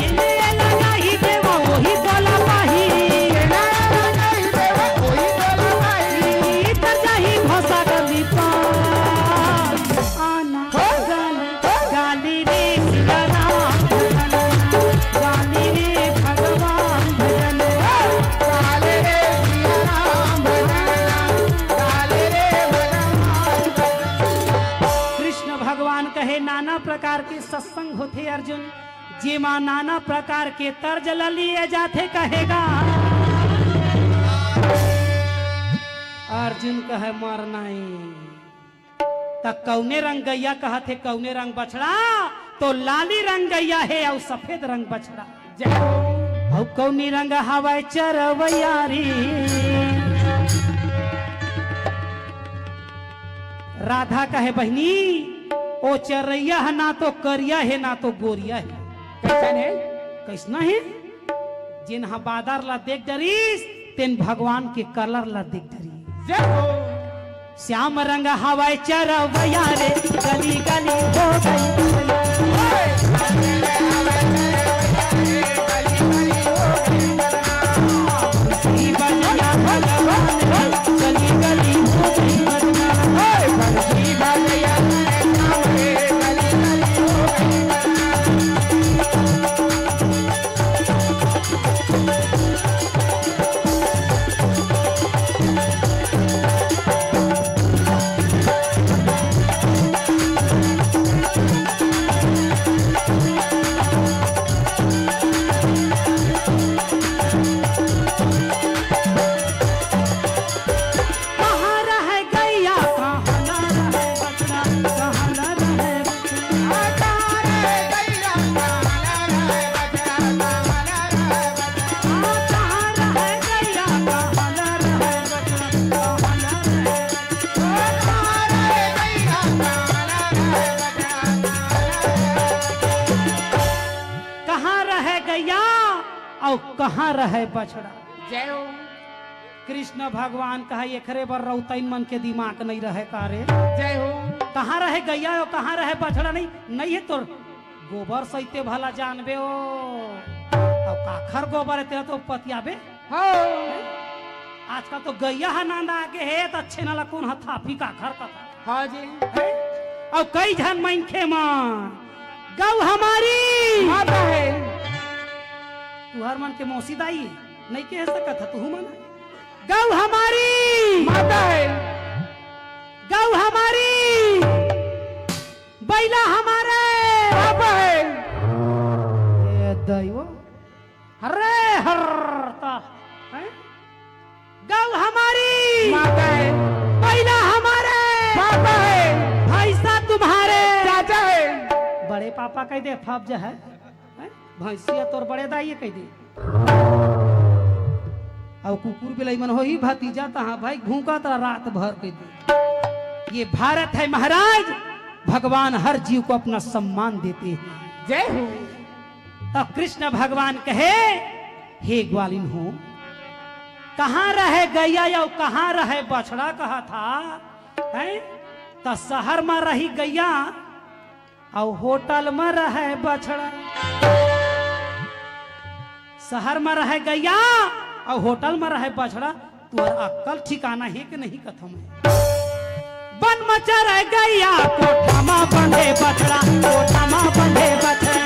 ये ने ये लगाही, देवा वही गोला पाही। ये ने ये लगाही, देवा वही गोला पाही। इतर जाही भसा गली पार। आना हो? गाली, हो? गाली रे सिया राम भजन, गाली रे भगवान भजन। हो? गाली रे सिया राम भजन, गाली रे भगवान भजन। कृष्ण भगवान कहे, नाना प्रकार के सत्संग होथे अर्जुन, जेमा नाना प्रकार के तर्ज ल लिए जाथे कहेगा। अर्जुन कहे, मर नहीं। त कौने रंग गैया कहत हे, कौने रंग बछड़ा? तो लाली रंग गैया हे अउ सफेद रंग बछड़ा। जय हो। अउ कौनी रंग हवय चरवैया रे? राधा कहे, बहिनी, ओ चरैया ह ना तो करिया हे, ना तो गोरिया हे। कइसन हे? कइसना हे? जेन ह बादर ला देख डरिस, तेन भगवान के कलर ला देख डरिस। जय हो। श्याम रंग हवय चरवैया रे, गली गली हो गई। गली गली हो गई। कहाँ रहे गैया, कहाँ ना रहे बछड़ा, कहाँ ना रहे बछड़ा। कहाँ रहे गैया, कहाँ ना रहे बछड़ा, कहाँ ना रहे बछड़ा। कहाँ रहे गैया, कहाँ ना रहे बछड़ा, कहाँ ना रहे बछड़ा। कहाँ रहे गैया, कहाँ ना रहे बछड़ा, कहाँ ना रहे बछड़ा। कहाँ रहे गैया अउ कहाँ रहे बछड़ा। जय हो। कृष्ण भगवान कहा, "एकरे बर रउतइन मन के दिमाग नइ रहे का रे?" जय हो। कहाँ रहे गैया अउ कहाँ रहे बछड़ा? नहीं, नहीं हे तोर गोबर सहिते भला जानबे ओ। अउ काखर गोबर हे तेला तो पतियाबे। हाँ। आजकल तो गैया ह नांदा आगे हे, त अच्छे नाला कोन ह थापी काखर कथा। हाँ जी। हैं? अउ कई झन मनखे मन, "गऊ हमारी माता हे।" तुहर मन के मौसी दाई हे, नइ कहे सकत ह, तुहू मन। "गऊ हमारी माता हे।" "गऊ हमारी, बइला हमारे पापा हे।" ए दैव। अरे हर ता, हैं? "गऊ हमारी माता हे।" "बइला हमारे पापा हे।" "भैंसा तुम्हारे चाचा हे।" बड़े पापा कहि दे, फब जा हे। हैं? भैंसिया तोर बड़े दाई हे कहि दे। अउ कुकुर बिलाई मन होही भतीजा, तहाँ भाई भूखा त रात भर कहि दे। ये भारत है महाराज, भगवान हर जीव को अपना सम्मान देते हैं। जय हो। त कृष्ण भगवान कहे, "हे ग्वालिन हो, कहाँ रहे गैया अउ कहाँ रहे बछड़ा?" कहा था, हैं? त शहर म रही गैया अउ होटल म रहे बछड़ा। शहर म रहे गैया अउ होटल म रहे बछड़ा। तुहर अक्कल ठिकाना हे कि नहीं कथों मैं? बन म चरे गैया, कोठा म बंधे बछड़ा, कोठा म बंधे बछड़ा।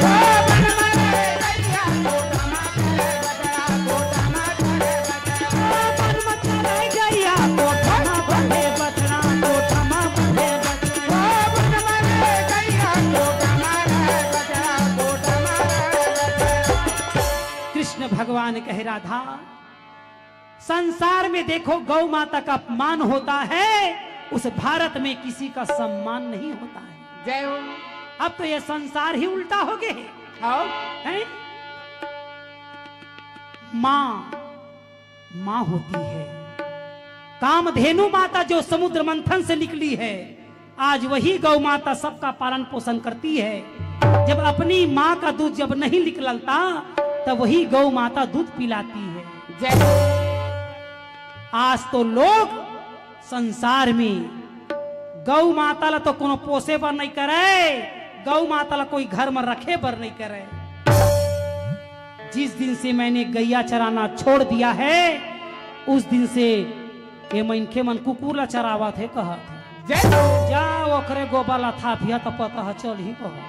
भगवान कहे, राधा, संसार में देखो, गौ माता का अपमान होता है, उस भारत में किसी का सम्मान नहीं होता है। जय हो। अब तो ये संसार ही उल्टा हो गए है। हाँ। हैं? माँ, माँ होती है। कामधेनु माता जो समुद्र मंथन से निकली है, आज वही गौ माता सबका पालन पोषण करती है। जब अपनी माँ का दूध जब नहीं निकलता, तब वही गौ माता दूध पिलाती है। जय। आज तो लोग संसार में गौ माता ला तो कोनो पोसे बर नहीं करे, गौ माता ला कोई घर में रखे बर नहीं करे। जिस दिन से मैंने गैया चराना छोड़ दिया है, उस दिन से ये मनखे मन कुकुर ला चरावत हे कहत हे। जय हो। जा ओकरे गोबर ला थापिया त पता ह चलही कहत।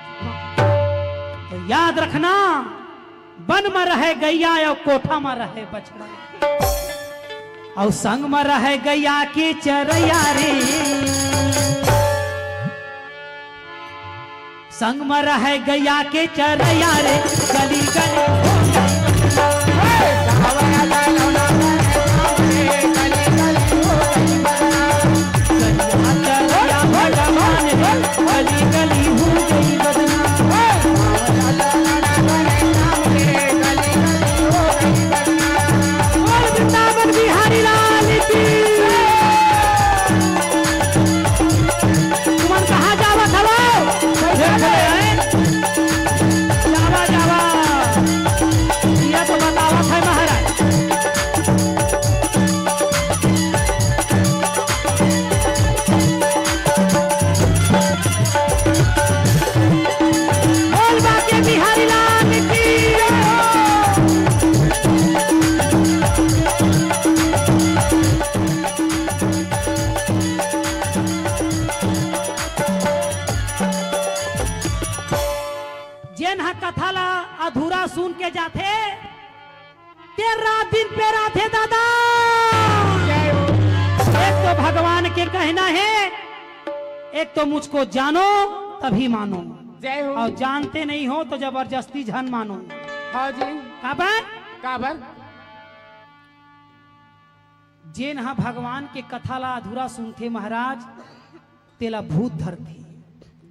तो याद रखना, बन म रहे गैया अउ कोठा म रहे बछड़ा, अउ संग म रहे गैया के चरैया रे। संग म रहय गैया के चरैया रे, गली गली हो गई। गैया चरैया भगवान रे, गली गली हो गई बदनाम। बोल वृंदावन बिहारी लाल की। तुमन कहाँ जावत हवो? जावा, जावा। ये तो बतावत है महाराज। बोल बाके बिहारी लाल की जय हो। जेन ह कथा ला अधूरा सुन के जाथे, ते रात दिन पेराथे दादा। जय हो। एक तो भगवान के कहना है, एक तो मुझको जानो तभी मानो, जय हो। और जानते नहीं हो तो जबरदस्ती झन मानो। हाँ जी। काबर? काबर? जेन ह भगवान के कथा ला अधूरा सुनथे महाराज, तेला भूत धरथे।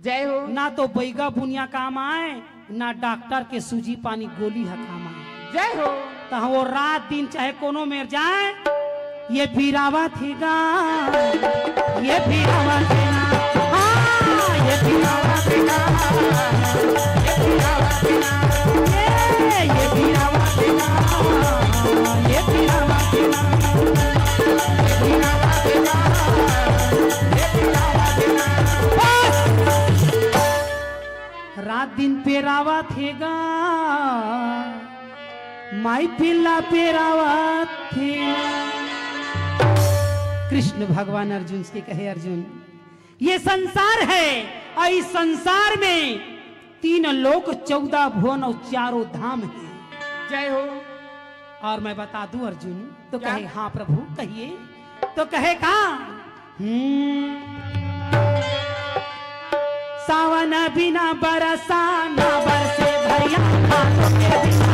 जय हो। ना तो बैगा बुनिया काम आय, ना डॉक्टर के सूजी पानी गोली ह काम आय। जय हो। त वो रात दिन चाहे कोनो मेर जाय, ये बिरावत हे गा, ये बिरावत हे ना, हाँ, ये बिरावत हे ना, ये बिरावत हे ना, ये, ये बिरावत हे ना, ये बिरावत हे ना। बस। रात दिन पेरावत हे गा, माई पिल्ला पेरावत हे। कृष्ण भगवान अर्जुन से कहे, अर्जुन, ये संसार है और इस संसार में तीन लोक, चौदह भुवन और चारों धाम है। जय हो। और मैं बता दूं अर्जुन, तो क्या? कहे, हाँ प्रभु, कहिए। तो कहे का? हम्म। सावन बिना बरसा ना बरसे भैया, भादो के बिना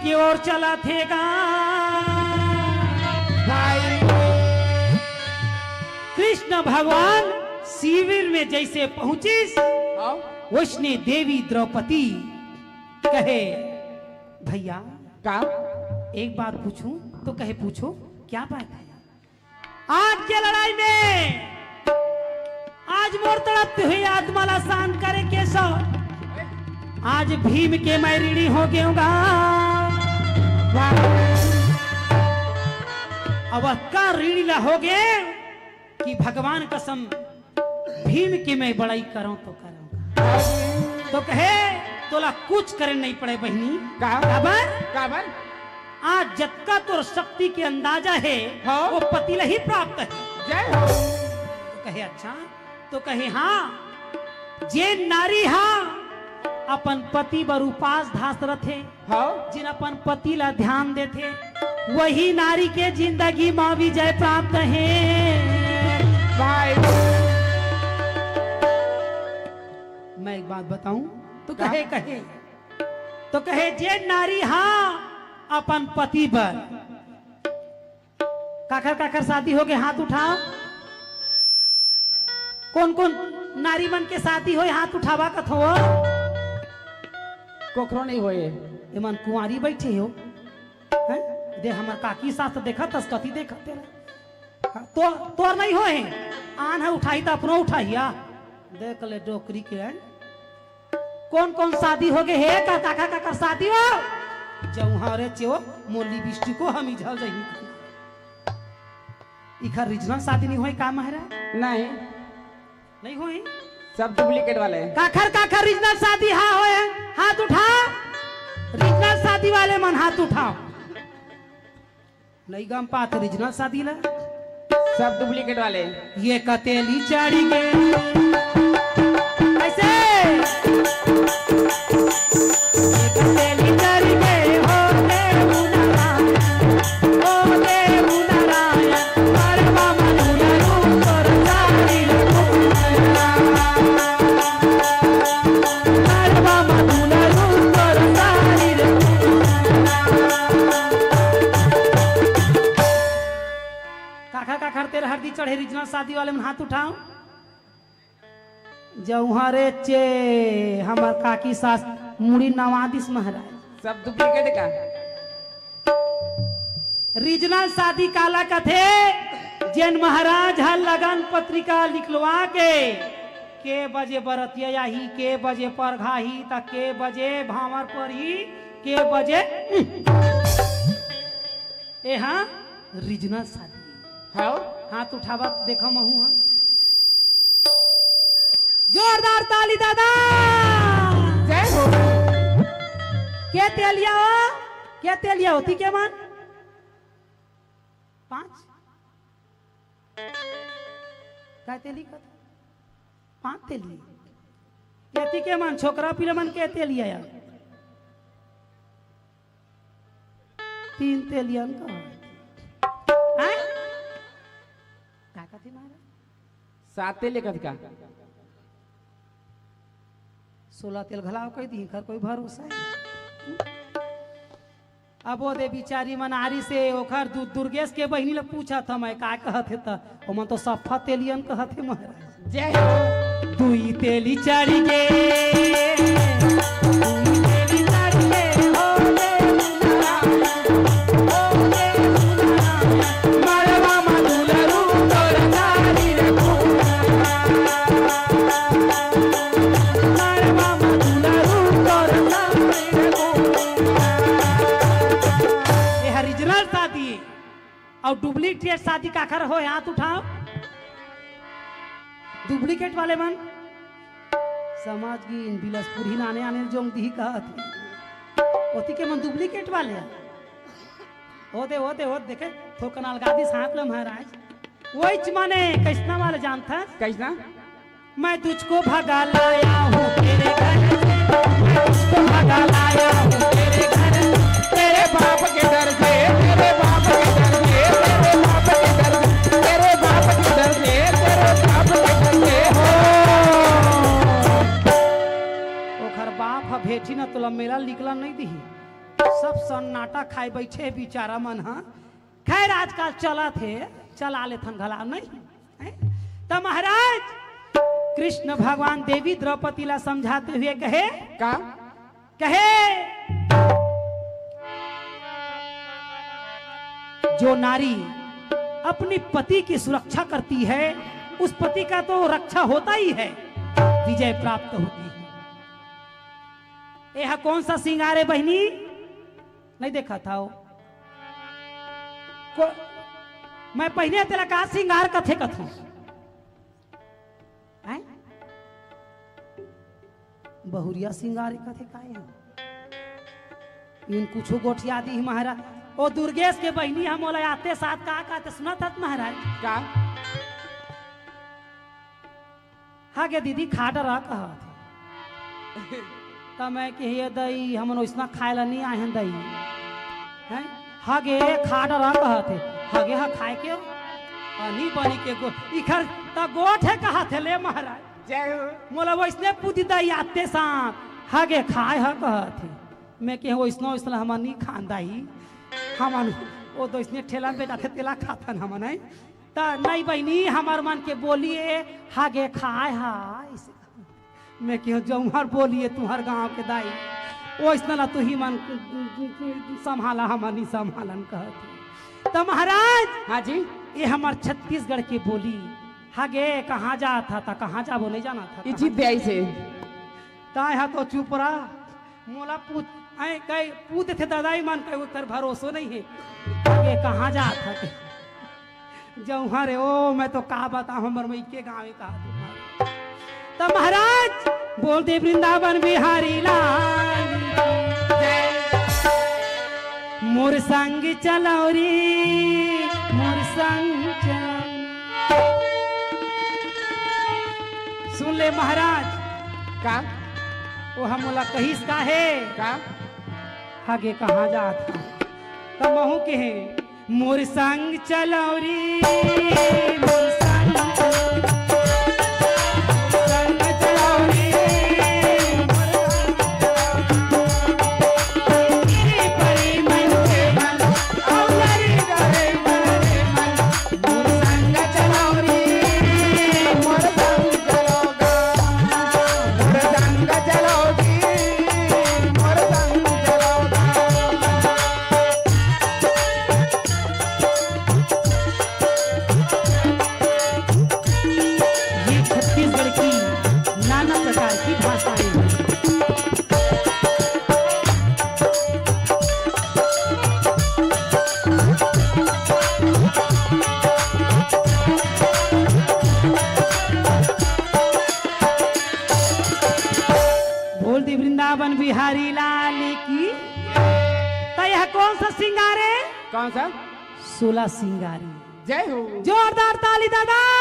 के ओर चलत हे गा। भाई। कृष्ण भगवान शिविर में जैसे पहुंचिस, हाँ। वैसने देवी द्रौपदी कहे, "भैया, का? एक बात पूछूं?" तो कहे, "पूछो, क्या बात है?" आज के लड़ाई में आज मोर तड़पती हुई आत्मा ला शांत करे केशव, आज भीम के मैं ऋणी हो गए हूँ गा। अब का ऋणी ला हो गए कि भगवान कसम भीम के मैं बड़ाई करूं तो करूं। तो कहे, "तोला कुछ करे नहीं पड़े बहिनी।" का? काबर? काबर? आज जतका तोर शक्ति के अंदाजा हे, हाँ। वो पति ला ही प्राप्त हे। जय हो। तो कहे, "अच्छा?" तो कहे, "हाँ, जे नारी हा अपन पति बर उपास धास रथे, हाँ। जिन अपन पति ला ध्यान देथे, वही नारी के जिंदगी मा विजय प्राप्त हे।" भाई। मैं एक बात बताऊं, तो का? कहे, कहे, तो कहे, "जे नारी हा अपन पति बर।" काखर काखर शादी होगे, हाथ उठाओ। कौन कौन नारी मन के शादी होए, हाथ उठावा कथो। कोखरो नहीं होए। एमन कुंवारी बैठे हो। हैं? दे हमर काकी सास तो देखत हस, कथी देखत तेला। हाँ, तो, तोर नहीं होए। आन है उठाई तो अपनो उठाइया। देख ले डोकरी के, हैं? कौन कौन शादी होगे हे? का काखर काखर शादी हो? जउहा रे चेव, मोर लिपस्टिको हमी झल जही। इखर रीजनल शादी नहीं होए का महाराज? नहीं। नहीं होए? सब डुप्लीकेट वाले हैं। काखर काखर रीजनल शादी हा होए? हाथ उठा। रीजनल शादी वाले मन हाथ उठाओ। नहीं गम पात रीजनल शादी ला। सब डुप्लीकेट वाले। ये कतेली चढ़ी गे। कैसे? ये कतेली चढ़ी गे, हो देव नारायण, हो देव नारायण, मरवा मधुर रूप तोर सारी रे। काखर काखर तेल हरदी चढ़े रीजनल शादी वाले मन हाथ उठाओ। जउहा रे चे हमर काकी सास मुड़ी नवा दिस महाराज। सब डुप्लीकेट का। रीजनल शादी काला कथे? जेन महाराज ह लगन पत्रिका लिखलवा के, के बजे बरतिया आही, के बजे परघाही, त के बजे भांवर परही, के बजे ए हा रीजनल शादी। हाव। हाथ उठावा त देखा महू हा। जोरदार ताली दादा। जय हो। के तेलिया हो? के तेलिया होती के मन? पांच? काय तेली का? पांच तेली। केती के मन छोकरा पिला मन के तेलिया यार? तीन तेलियन का। हैं? का कथी मारा? साते लेखत का। सोलह तेल घलाव कह दी, कर कोई भरोसा है? अब वो दे बिचारी मनारी से ओखर दु-, दुर्गेश के बहिनी ल पूछत हंव मैं, का कहत हे त ओमन तो सफा तेलियन कहत हे महाराज। जय हो। दुई तेली चढ़ी गे, दुई तेली चढ़ी गे, हो रे मुनरा, हो रे मुनरा, मरवा मधुलरू तोर सारी रे मुनरा। एहा रीजनल शादी अउ डुप्लीकेट शादी काखर होय, हाथ उठाओ। डुप्लीकेट वाले मन समाज की इन बिलासपुर ही नाने आने जोंग दी कहत हे। ओती के मन डुप्लीकेट वाले हैं। ओ दे, ओ दे, ओ देखे, थोकन अलगा दिस हाथ ल महाराज। वहीच माने कइसना वाला जानथस? कइसना? मैं तुझको भगा लाया हूँ तेरे घर से, मैं तुझको भगा लाया हूँ तेरे घर से। तेरे बाप के डर से, तेरे बाप के डर से, तेरे बाप के डर से, तेरे बाप के डर से, तेरे बाप के डर से हो। ओखर बाप ह भेठी न तोला मेला निकला नहीं दिही। सब सन्नाटा खाए बैठे बिचारा मन ह। खैर, आजकल चलत हे, चला लेथन घला नहीं, हैं? त महाराज, कृष्ण भगवान देवी द्रौपदी ला समझाते हुए कहे, का? कहे, जो नारी अपनी पति की सुरक्षा करती है, उस पति का तो रक्षा होता ही है, विजय प्राप्त होती है। ये हा कौन सा श्रृंगार है बहिनी? नहीं देखा था वो। को, मैं पहिने तेला का श्रृंगार कथे कथों? हैं? बहुरिया श्रृंगार कथे काय है? इन कुछो गोठिया दी महाराज। ओ दुर्गेश के बहिनी हम ओला आते साथ का कहते सुनत हत महाराज? का? हा गे दीदी, खा डरा कहत हे। त मैं कहे, "ये दई, हमन ओइसना खाए ला नहीं आए हन दई।" हैं? हा गे, खा डरा कहत हे। हा गे, हा खाए के? अनी बनी के गो-, इखर त गोठ हे कहत हे, ले महाराज। जय हो। मोला वइसने पूछी दई आते साथ, हा गे, खाए हा कहत हे। मैं कहे, "ओइसना, ओइसना हमन नहीं खान दई। हमन ओ तो ओइसने ठेला में बेचाथे, तेला खाथन हमन, हैं?" त नहीं बहिनी, हमर मन के बोली ए, हा गे खाए हा, अइसे। मैं कहेंव, "जौहर बोली ए तुंहर गांव के दाई, ओइसना ला तुही मन संभाला, हमन नहीं संभालन," कहत हे। त महाराज, हाँ जी। ये हमर छत्तीसगढ़ के बोली, हा गे कहाँ जात हा, त कहाँ जाबो नहीं जाना था, ये कहाँ जीत दे आई से। ताय हा तो चुप रहा। मोला पूछ, ऐ कई पूछ देथे ददाई मन, कई ओकर भरोसो नहीं हे। आगे कहाँ जात हके? जौहर हे, ओ, मैं तो का बतावं, हमर मइके गाँव हे, कहा तुम। त महाराज, बोल दे वृंदावन बिहारी लाल। मोर संग चलव रे, मोर संग चलव। सुन ले महाराज। का? ओ हा मोला कहिस का हे? का? हा गे कहाँ जात हा? त महूँ कहेंव, मोर संग चलव रे, मोर संग चलव रे, मोर संग चलव रे। ये छत्तीसगढ़ की नाना प्रकार की भाषाएं हैं। बोल दे वृंदावन बिहारी लाल की। त यह कौन सा श्रृंगार है? कौन सा? सोलह श्रृंगारी। जय हो। जोरदार ताली दादा।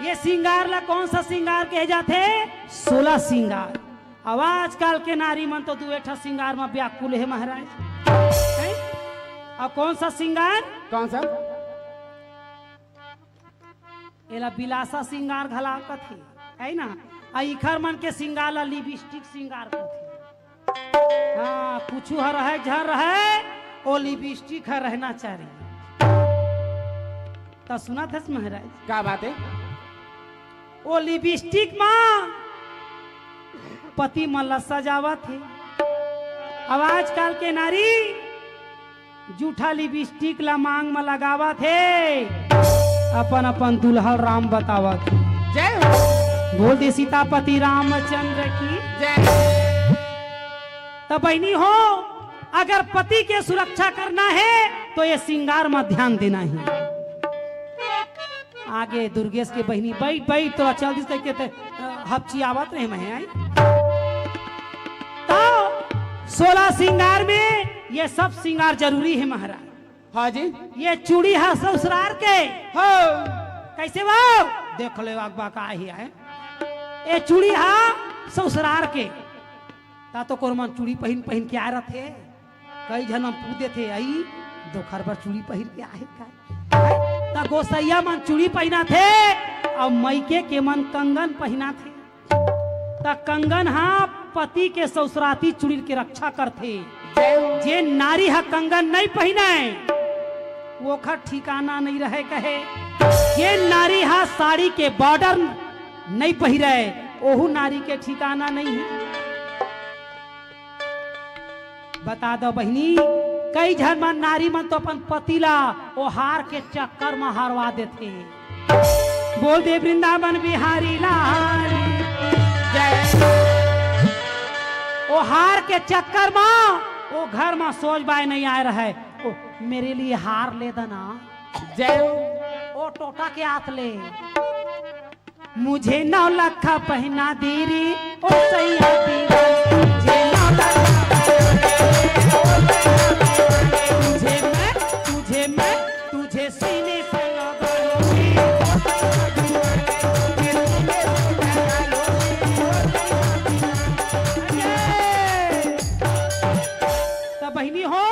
ये श्रृंगार ला कौन सा श्रृंगार कहे जाथे? सोलह श्रृंगार। अब आजकल के नारी मन तो दुए ठा श्रृंगार में व्याकुल हे महाराज। हैं? अब कौन सा श्रृंगार? कौन सा? एला बिलासा श्रृंगार घला कथे, है ना? आ इखर मन के श्रृंगार ला लिपस्टिक श्रृंगार कथे। हाँ, कुछु ह रहय, झन रहय, ओ लिपस्टिक ह रहना चाहिए। त सुनत हस महाराज? का बात है? ओ लिपस्टिक मा पति मन ला सजावत हे। अब आजकल के नारी जूठा लिपस्टिक ला मांग म लगावत हे, अपन अपन दुल्हन राम बतावत हे। जय हो। बोल दे सीतापति रामचंद्र की। जय। त बहिनी हो, अगर पति के सुरक्षा करना हे तो ये श्रृंगार म ध्यान देना हे। आगे दुर्गेश के बहिनी, "बैठ, बैठ, तोला चल दिस," कहिके ते, अ, हपचियावत रहे मैं, आई। तो सोलह श्रृंगार में ये सब श्रृंगार जरूरी हे महाराज। हाँ जी। ये चूड़ी हा ससुरार के। हो। कैसे वो? देख ले अगबा का ही है। ये चूड़ी हा ससुरार के। ता तो कोरमन चूड़ी पहिन, पहिन के आए रथे। कई झन मन पूछ देथे, "आई, दोखर बर चूड़ी पहिर के आहे का?" त गोसैया मन चूड़ी पहिनाथे, अउ मइके के मन कंगन पहिनाथे। त कंगन हा पति के ससुराती चुड़ी के रक्षा करथे। जे नारी ह कंगन नइ पहिने, ओखर ठिकाना नइ रहे कहे। जे नारी ह साड़ी के बॉर्डर नइ पहिरे, ओहू नारी के ठिकाना नइ हे। बता दो बहिनी, कई झन मन नारी मन तो अपन पति ला ओ हार के चक्कर म हरवा देथे। बोल दे वृंदावन बिहारी लाल की जय। ओ हार के चक्कर म ओ घर म सोज बाय नइ आय रहय, ओ मेरे लिए हार ले देना। जय। ओ टोटा के हाथ ले। मुझे नौ लाख पहना दे रे, ओ सैया दीवाना। मुझे नौ लाख पहना दे रे, ओ सैया दीवाना। तुझे मैं, तुझे मैं, तुझे सीने से लगा लूंगी। तो बहिनी हो,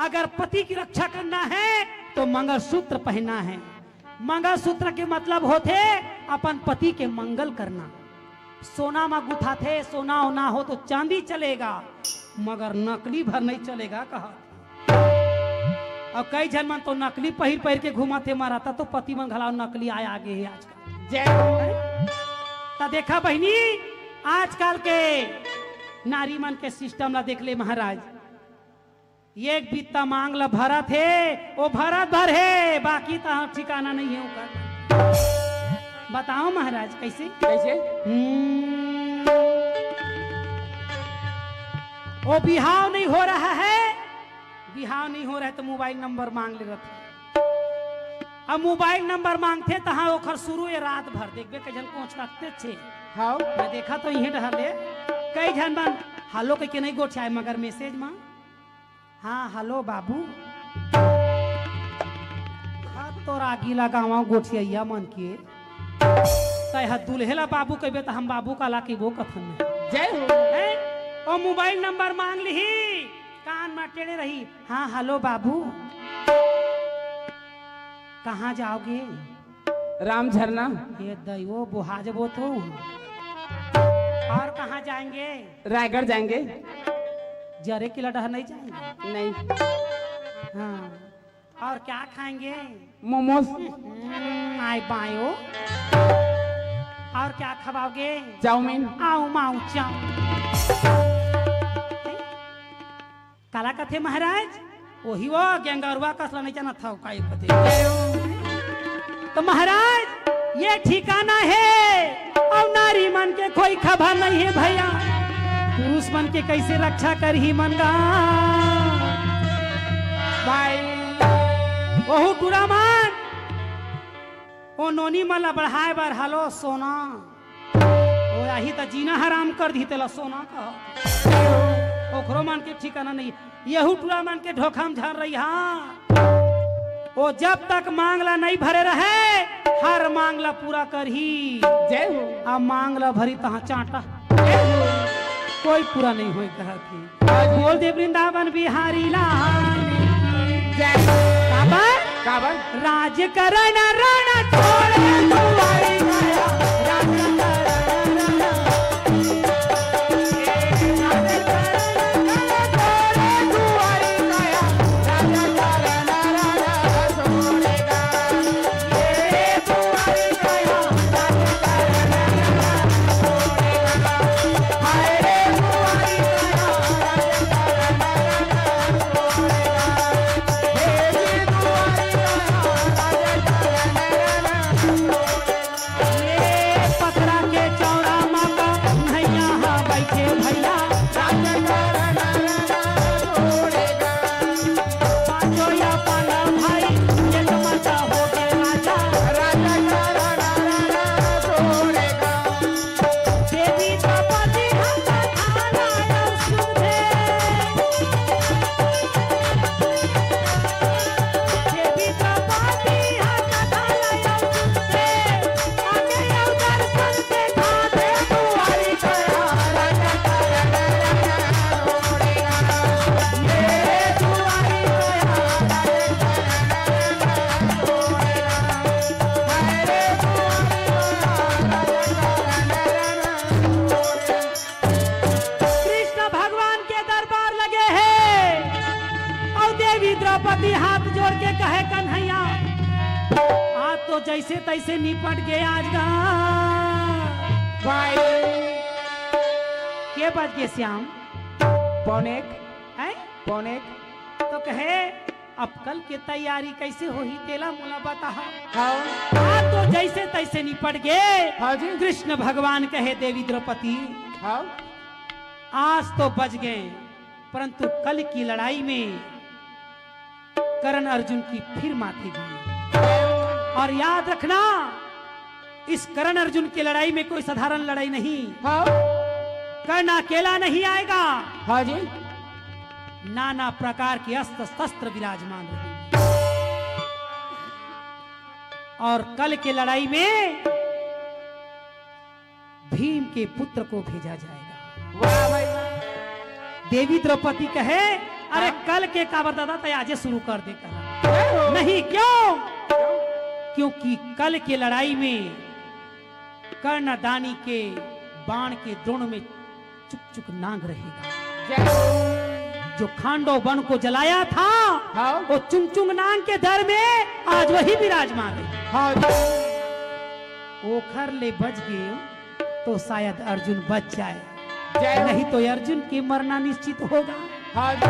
अगर पति की रक्षा करना है तो मंगलसूत्र पहनना है। मंगलसूत्र के मतलब होथे अपन पति के मंगल करना। सोना म गुथाथे, सोना ओना हो तो चांदी चलेगा, मगर नकली भर नहीं चलेगा कहा। अउ कई झन मन तो नकली पहिर पहिर के घूमत हे, मारा त तो पति मन घलाव नकली आय आगे हे आजकल। जय हो। त देखा बहिनी, आजकल के नारी मन के सिस्टम ला देख ले महाराज। एक बित्ता मांग ल भरत हे, ओ भरत भर हे, बाकी त ठिकाना नइ हे ओकर। बताओ महाराज, कइसे? कइसे? हम्म। ओ बिहाव नइ हो रहा है, बिहाव नइ हो रहा है त मोबाइल नंबर मांग ले रथे। अब मोबाइल नंबर मांगथे तहां ओखर सुरू ए रात भर देखबे, कई झन कोंच रखते छे। हाव। मैं देखा तो इहें डहर ले, कई झन मन हेलो कहिके नइ गोठियाय, मगर मैसेज म हाँ, हेलो बाबू। हाँ, तोर आगी लगावा गोठियइया मन के। तैं ह दूल्हे ला बाबू कहिबे त हम बाबू काला कहिबो कथन नहीं। जय हो। हैं? ओ मोबाइल नंबर मांग लिही, कान म टेढ़े रही। हाँ, हेलो बाबू। कहाँ जाओगे? राम झरना। ये दइवो, बोहा जबो तो। और कहाँ जाएंगे? रायगढ़ जाएंगे। जरे किला डहर नहीं जाएंगे? नहीं। हाँ। और क्या खाएंगे? मोमोज। हम्म, आय बायो। और क्या खवाओगे? चाउमीन। आऊ माऊ चाउमीन। काला कथे महाराज? ओही वो गेंगरुआ कस ल नइ जानत हव का एक बजे। त महाराज, ये ठिकाना हे अउ नारी मन के कोई खबर नइ हे भइया। पुरुष मन के कइसे रक्षा करही मन गा? भाई, ओहू टूरा मन ओ नोनी मन ला बढ़ाय बर हेलो सोना। ओ आही त जीना हराम कर दिही, तेला सोना कह। ओखरो मन के ठिकाना नहीं, यहू टूरा मन के धोखा म झन रही। हाँ, ओ जब तक मांग ला नहीं भरे रहे, हर मांग ला पूरा करही। जय हो। अब मांग ला भरी तहाँ चांटा। जय हो। कोई पूरा नहीं होय कहत हे। बोल दे वृंदावन बिहारी लाल की जय। काबर? काबर? राजकरण रण छोड़े दुआरी गया, राजकरण रण। जैसे तैसे निपट गे आज गा। भाई। के बज गे श्याम? पौने एक। हैं? पौने एक। तो कहे, अब कल के तैयारी कैसे होही, तेला मोला बताहा। हाँ। आज तो जैसे तैसे निपट गे। हाँ जी। कृष्ण भगवान कहे, देवी द्रौपदी, हाँ। आज तो बच गए, परंतु कल की लड़ाई में कर्ण अर्जुन की फिर माथे गिरी। और याद रखना, इस कर्ण अर्जुन की लड़ाई में कोई साधारण लड़ाई नहीं। हाँ। कर्ण अकेला नहीं आएगा। हाँ जी। नाना प्रकार के अस्त्र शस्त्र विराजमान रहेंगे। और कल के लड़ाई में भीम के पुत्र को भेजा जाएगा। वाह भाई वाह। देवी द्रौपदी कहे, अरे हाँ। कल के काबर दादा, तैं आजे शुरू कर दे कहा। जय हो। नहीं, क्यों? क्योंकि कल के लड़ाई में कर्णदानी के बाण के द्रोण में चुक चुक नांग रहेगा। जय हो। जो खांडव वन को जलाया था, हाँ। वो चुंगचुंग नांग के दर में आज वही विराजमान है। हाँ जी। ओखर ले बच गए तो शायद अर्जुन बच जाए, जय हो। नहीं तो अर्जुन के मरना निश्चित होगा। हाँ जी।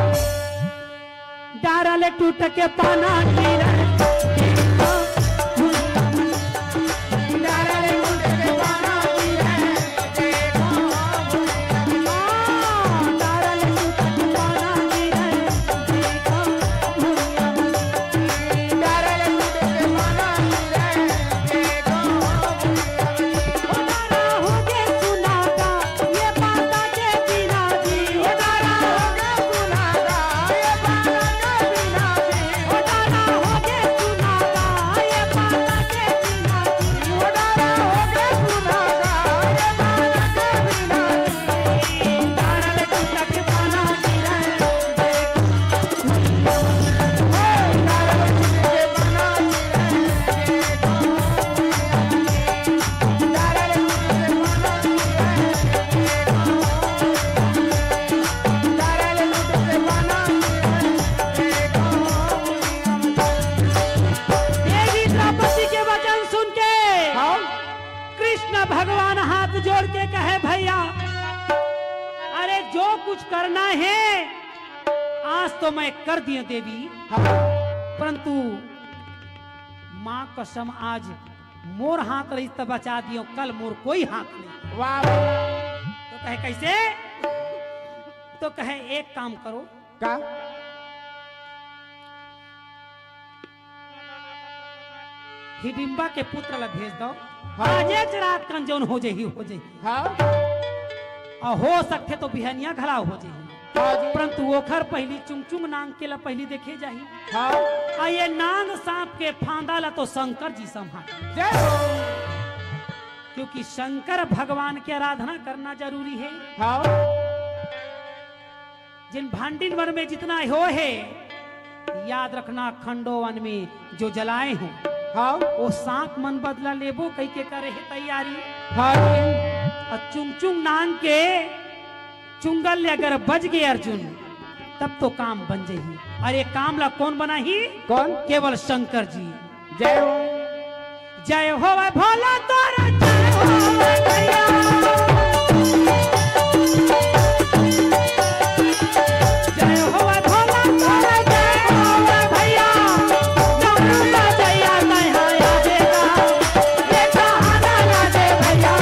डारा ले टूट के पाना गिरे। डारा ले टूट के पाना गिरे। देवी द्रौपदी के वचन सुन के हाँ। कृष्ण भगवान हाथ जोड़ के कहे, भैया, अरे जो कुछ करना है आज तो मैं कर दियो देवी, हाँ। परंतु माँ कसम आज मोर हाथ रही त बचा दियो, कल मोर कोई हाथ नहीं। वाह। तो कहे कैसे? तो कहे एक काम करो, का? हिडिम्बा के पुत्र ला भेज दो। हाँ। आज एक रात कन जौन हो जही, हो जही। हाँ। और हो सकथे तो बिहनिया घला हो जही। हाँ जी। परंतु ओखर पहली चुंगचुंग नांग के ला पहली देखे जाही। हाँ। आ ये नांग सांप के फांदा ला तो शंकर जी संभाल। जय हो। क्योंकि शंकर भगवान की आराधना करना जरूरी है। हाँ। जिन भांडिन वन में जितना हो है, याद रखना, खंडो वन में जो जलाए हो, हाँ। वो सांप मन बदला लेबो कही के करे है तैयारी। हाँ जी। और चुंगचुंग नांग के चुंगल ले अगर बज गए अर्जुन, तब तो काम बन जाही। और ये काम ला कौन बनाही? कौन? केवल शंकर जी। जय हो। जय होवे भोला तोर, जय होवे भैया। जय होवे भोला तोर, जय होवे भैया। डमरू बजैया तैं हा आबे गा, ये कहाना लागे भैया।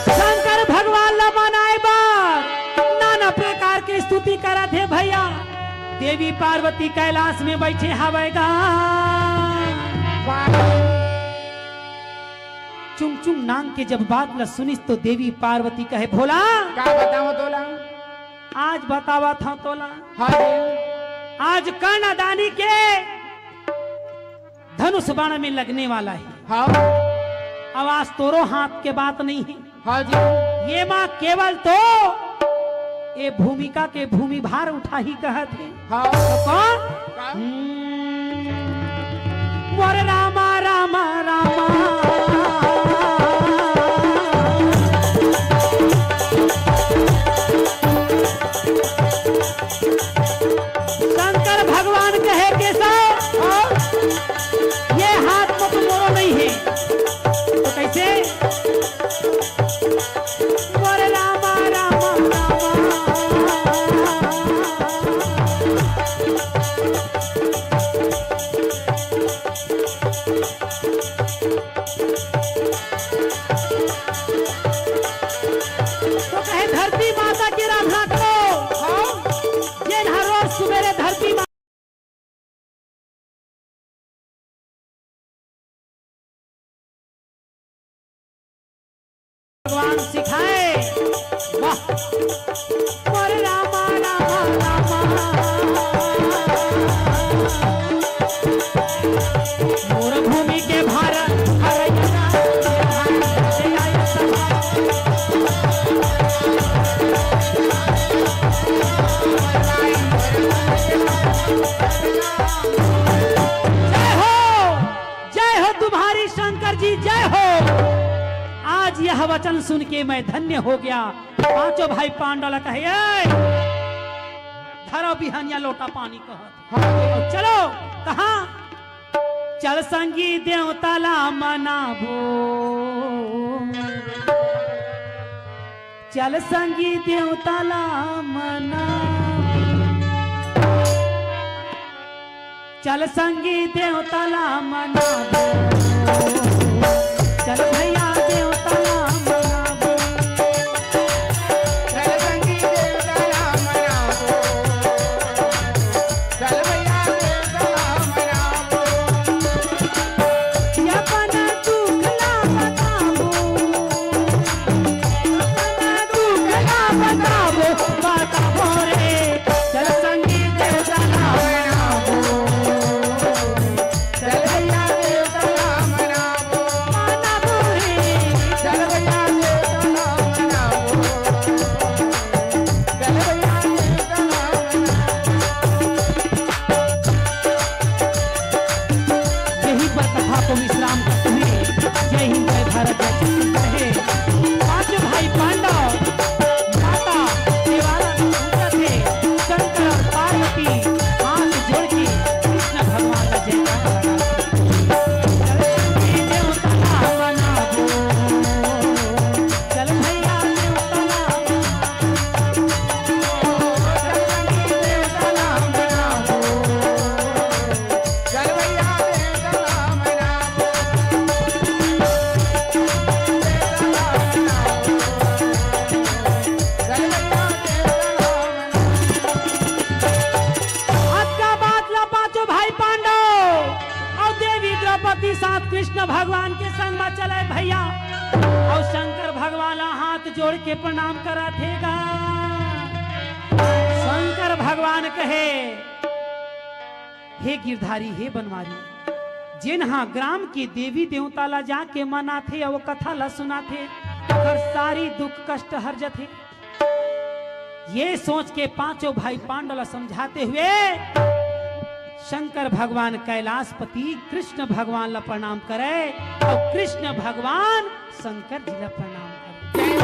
शंकर भगवान ला मनाए बर नाना प्रकार के स्तुति करत हे भैया। देवी पार्वती कैलाश में बैठे हवय गा। चुंगचुंग नांग के जब बात ला सुनिस तो देवी पार्वती कहे, भोला, का बतावं तोला? आज बतावत हंव तोला। हाँ जी। आज कर्णदानी के धनुष बाण में लगने वाला है। हाँ। अब आज तोरो हाथ के बात नहीं है। हाँ जी। ये माँ केवल तो ये भूमिका के भूमि भार उठाही कहत हे। हाँ। तो कौन? का? हम्म, मोर रामा रामा रामा। शंकर भगवान कहे, "केशव, ये हाथ में तो मोरो नहीं है।" तो कैसे? "मोरे रामा, रामा, रामा।" तो कहे, "धरती माता के आराधना करो।" हाँ। जेन हर रोज सुबेरे धरती मा-, भगवान सिखाए। वाह। मोर रामा, रामा, रामा। मोर भूमि के भारत, हरैया राम के भाई, जय आयो सदा। जय हो, जय हो तुम्हारी शंकर जी, जय हो। आज यह वचन सुन के मैं धन्य हो गया। पांचों भाई पांडव ला कहे, "ए, धरो बिहनिया लोटा पानी," कहत। हाँ। चलो, कहाँ? चल संगी देवता ला मनाबो, चल संगी देवता ला मनाबो, चल संगी देवता ला मनाबो, चल भैया देवता ला मनाबो। चल संगी देवता ला मनाबो। चल भैया देवता ला मनाबो। ये अपन दुख ला बताबो। अपन दुख ला बताबो, बताबो रे। चल संगी देवता ला मनाबो। चल भैया देवता ला मनाबो। मनाबो रे। चल भैया देवता ला मनाबो। चल भैया देवता ला मनाबो। यही पर कथा को विश्राम करते हैं। जय हिंद, जय भारत, जय छत्तीसगढ़ है। पांचों भाई पांडव माता देवाला में पहुंचत हे। शंकर और पार्वती हाथ जोड़ के कृष्ण भगवान ला जयकारा लगा। चल भैया देवता ला मनाबो। चल भैया देवता ला मनाबो। चल भैया देवता ला मनाबो। अतका बात ला पांचों भाई पांडव अउ देवी द्रौपदी साथ कृष्ण भगवान के संग म चले भैया। अउ शंकर भगवान ला हाथ जोड़ के प्रणाम करत हे गा। शंकर भगवान कहे, हे गिरधारी, हे बनवारी, जेन हा ग्राम के देवी देवता ला जाके मनाथे अउ कथा ला सुनाथे, ओकर सारी दुख कष्ट हर जथे। ये सोच के पांचों भाई पांडव ला समझाते हुए शंकर भगवान कैलाशपति कृष्ण भगवान ला प्रणाम करे अउ कृष्ण भगवान शंकर जी ला प्रणाम करे।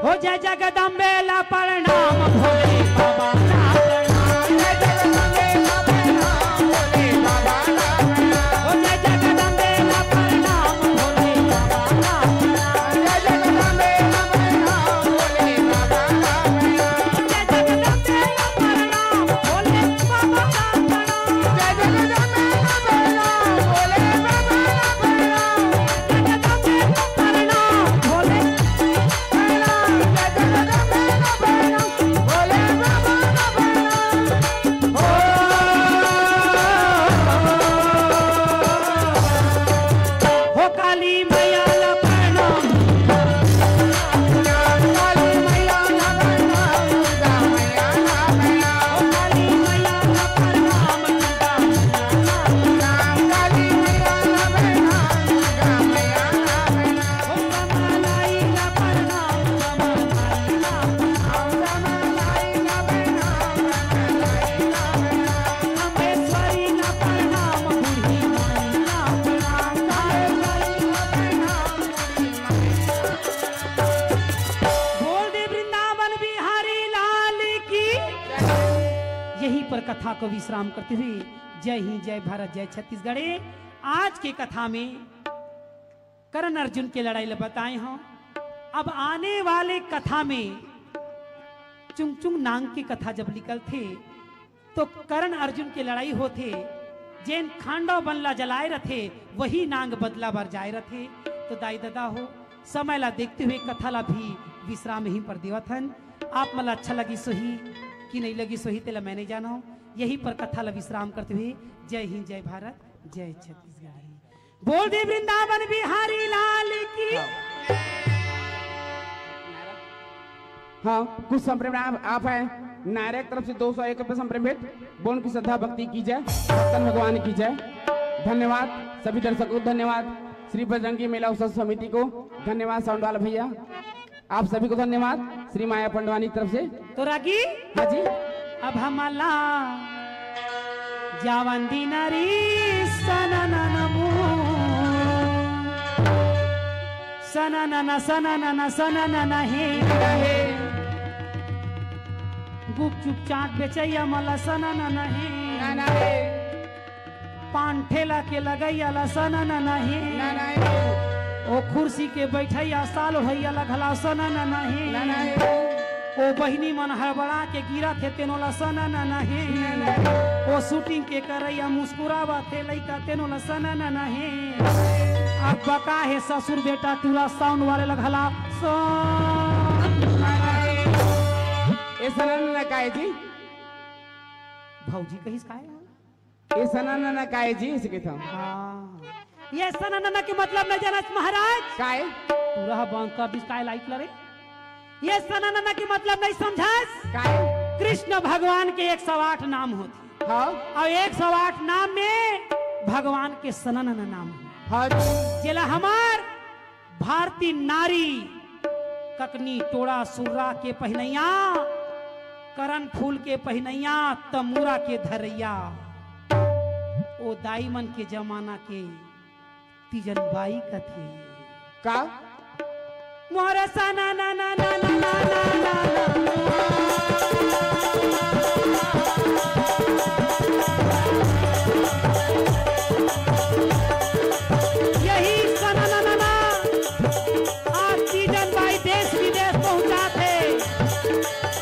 हो जय जगदम्बे ला प्रणाम, भोले बाबा ला प्रणाम। जय जगदम्बे ला प्रणाम, भोले बाबा ला प्रणाम। हो जय जगदम्बे ला प्रणाम, भोले बाबा ला प्रणाम। जय जगदम्बे ला प्रणाम, भोले बाबा ला प्रणाम। जय जगदम्बे ला प्रणाम, भोले बाबा ला प्रणाम। जय जगदम्बे ला प्रणाम, भोले बाबा ला प्रणाम। जय जगदम्बे ला प्रणाम, भोले प्रणाम। जय जगदम्बे ला प्रणाम, भोले बाबा ला यहीं पर कथा को विश्राम करते हुए जय हिंद, जय भारत, जय छत्तीसगढ़। आज के कथा में करण अर्जुन के लड़ाई ल बताए हंव। अब आने वाले कथा में चुंगचुंग नांग के कथा जब निकलथे, तो करण अर्जुन के लड़ाई होथे। जेन खांडव बन ला जलाए रथे, वही नांग बदला बर जाए रथे। तो दाई ददा हो, समय ला देखते हुए कथा ला भी विश्राम यहीं पर देवत हन। आप मन ला अच्छा लगिस होही कि नहीं लगिस होही, तेला मैं नहीं जानव। यहीं पर कथा ला विश्राम करते हुए जय हिंद, जय भारत, जय छत्तीसगढ़। बोल दे वृंदावन बिहारी लाल की। हाँ, कुछ संप्रेम आप, आप है, नायरा की तरफ से दो सौ एक रुपये संप्रेम भेंट। बोन की श्रद्धा भक्ति की जय, भक्तन भगवान की जय। धन्यवाद सभी दर्शकों को, धन्यवाद श्री बजरंगी मेला उत्सव समिति को, धन्यवाद साउंड वाला भैया, आप सभी को धन्यवाद श्री माया पंडवानी की तरफ से। तो रागी, हाँ जी। अब हमला जावन दिनारी सननन मू। सननन, सननन, सननन हे। गुपचुप चाट बेचैया मला सननन हे। पान ठेला के लगैया ला सननन हे। ओ कुर्सी के बैठैया साल ओढ़ैया ला घला सननन हे। ओ बहिनी मन हड़बड़ा के गिरत हे तेनो ला सननन हे। ओ शूटिंग के करैया मुस्कुरावत हे लइका तेनो ला सननन हे। अब बका हे ससुर बेटा टूरा साउंड वाले ला घला सननन हे। ए सननन काय जी? भौजी कहिस काय? ए सननन काय जी, इसे कहता हूँ। हाँ। ये सननन के मतलब नहीं जानस महाराज? काय? पूरा बंद कर दिस काय लाइट लरे? ये सननन के मतलब नहीं समझस? काय? कृष्ण भगवान के एक सौ आठ नाम होथे। हाँ। अउ एक सौ आठ नाम में भगवान के सननन नाम हे। हाँ जी। जेला हमर भारतीय नारी ककनी टोड़ा सुर्रा के पहिनैया, करन फूल के पहिनैया, तमूरा के धरैया, ओ दाई मन के जमाना के तीजन बाई कथे। का? मोर सना ना ना ना ना ना ना ना ना। यही सना ना ना ना। आज तीजन बाई देश विदेश पहुंचात हे।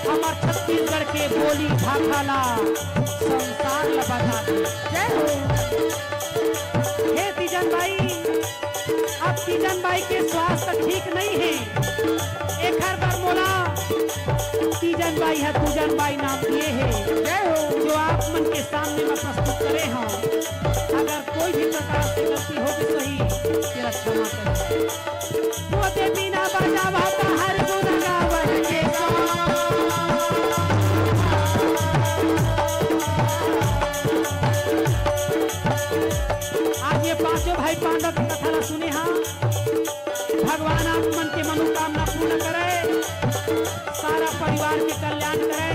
हमर छत्तीसगढ़ के बोली भाखा ला संसार ला बधात हे। जय हो। हे तीजन बाई, अब तीजन बाई के स्वास्थ्य ठीक नहीं हे, एखर बर मोला तीजन बाई ह पूजन बाई नाम दिए हे। जय हो। जो आप मन के सामने मैं प्रस्तुत करे हूँ, अगर कोई भी प्रकार से गलती हो गई सही, तेरा क्षमा करें। वो दे बिना बजावा तहार गुण गावन के सो। आज ये पांचों भाई पांडव की कथा ला सुने हाँ। भगवान आप मन के मनोकामना पूर्ण करे, सारा परिवार के कल्याण करे,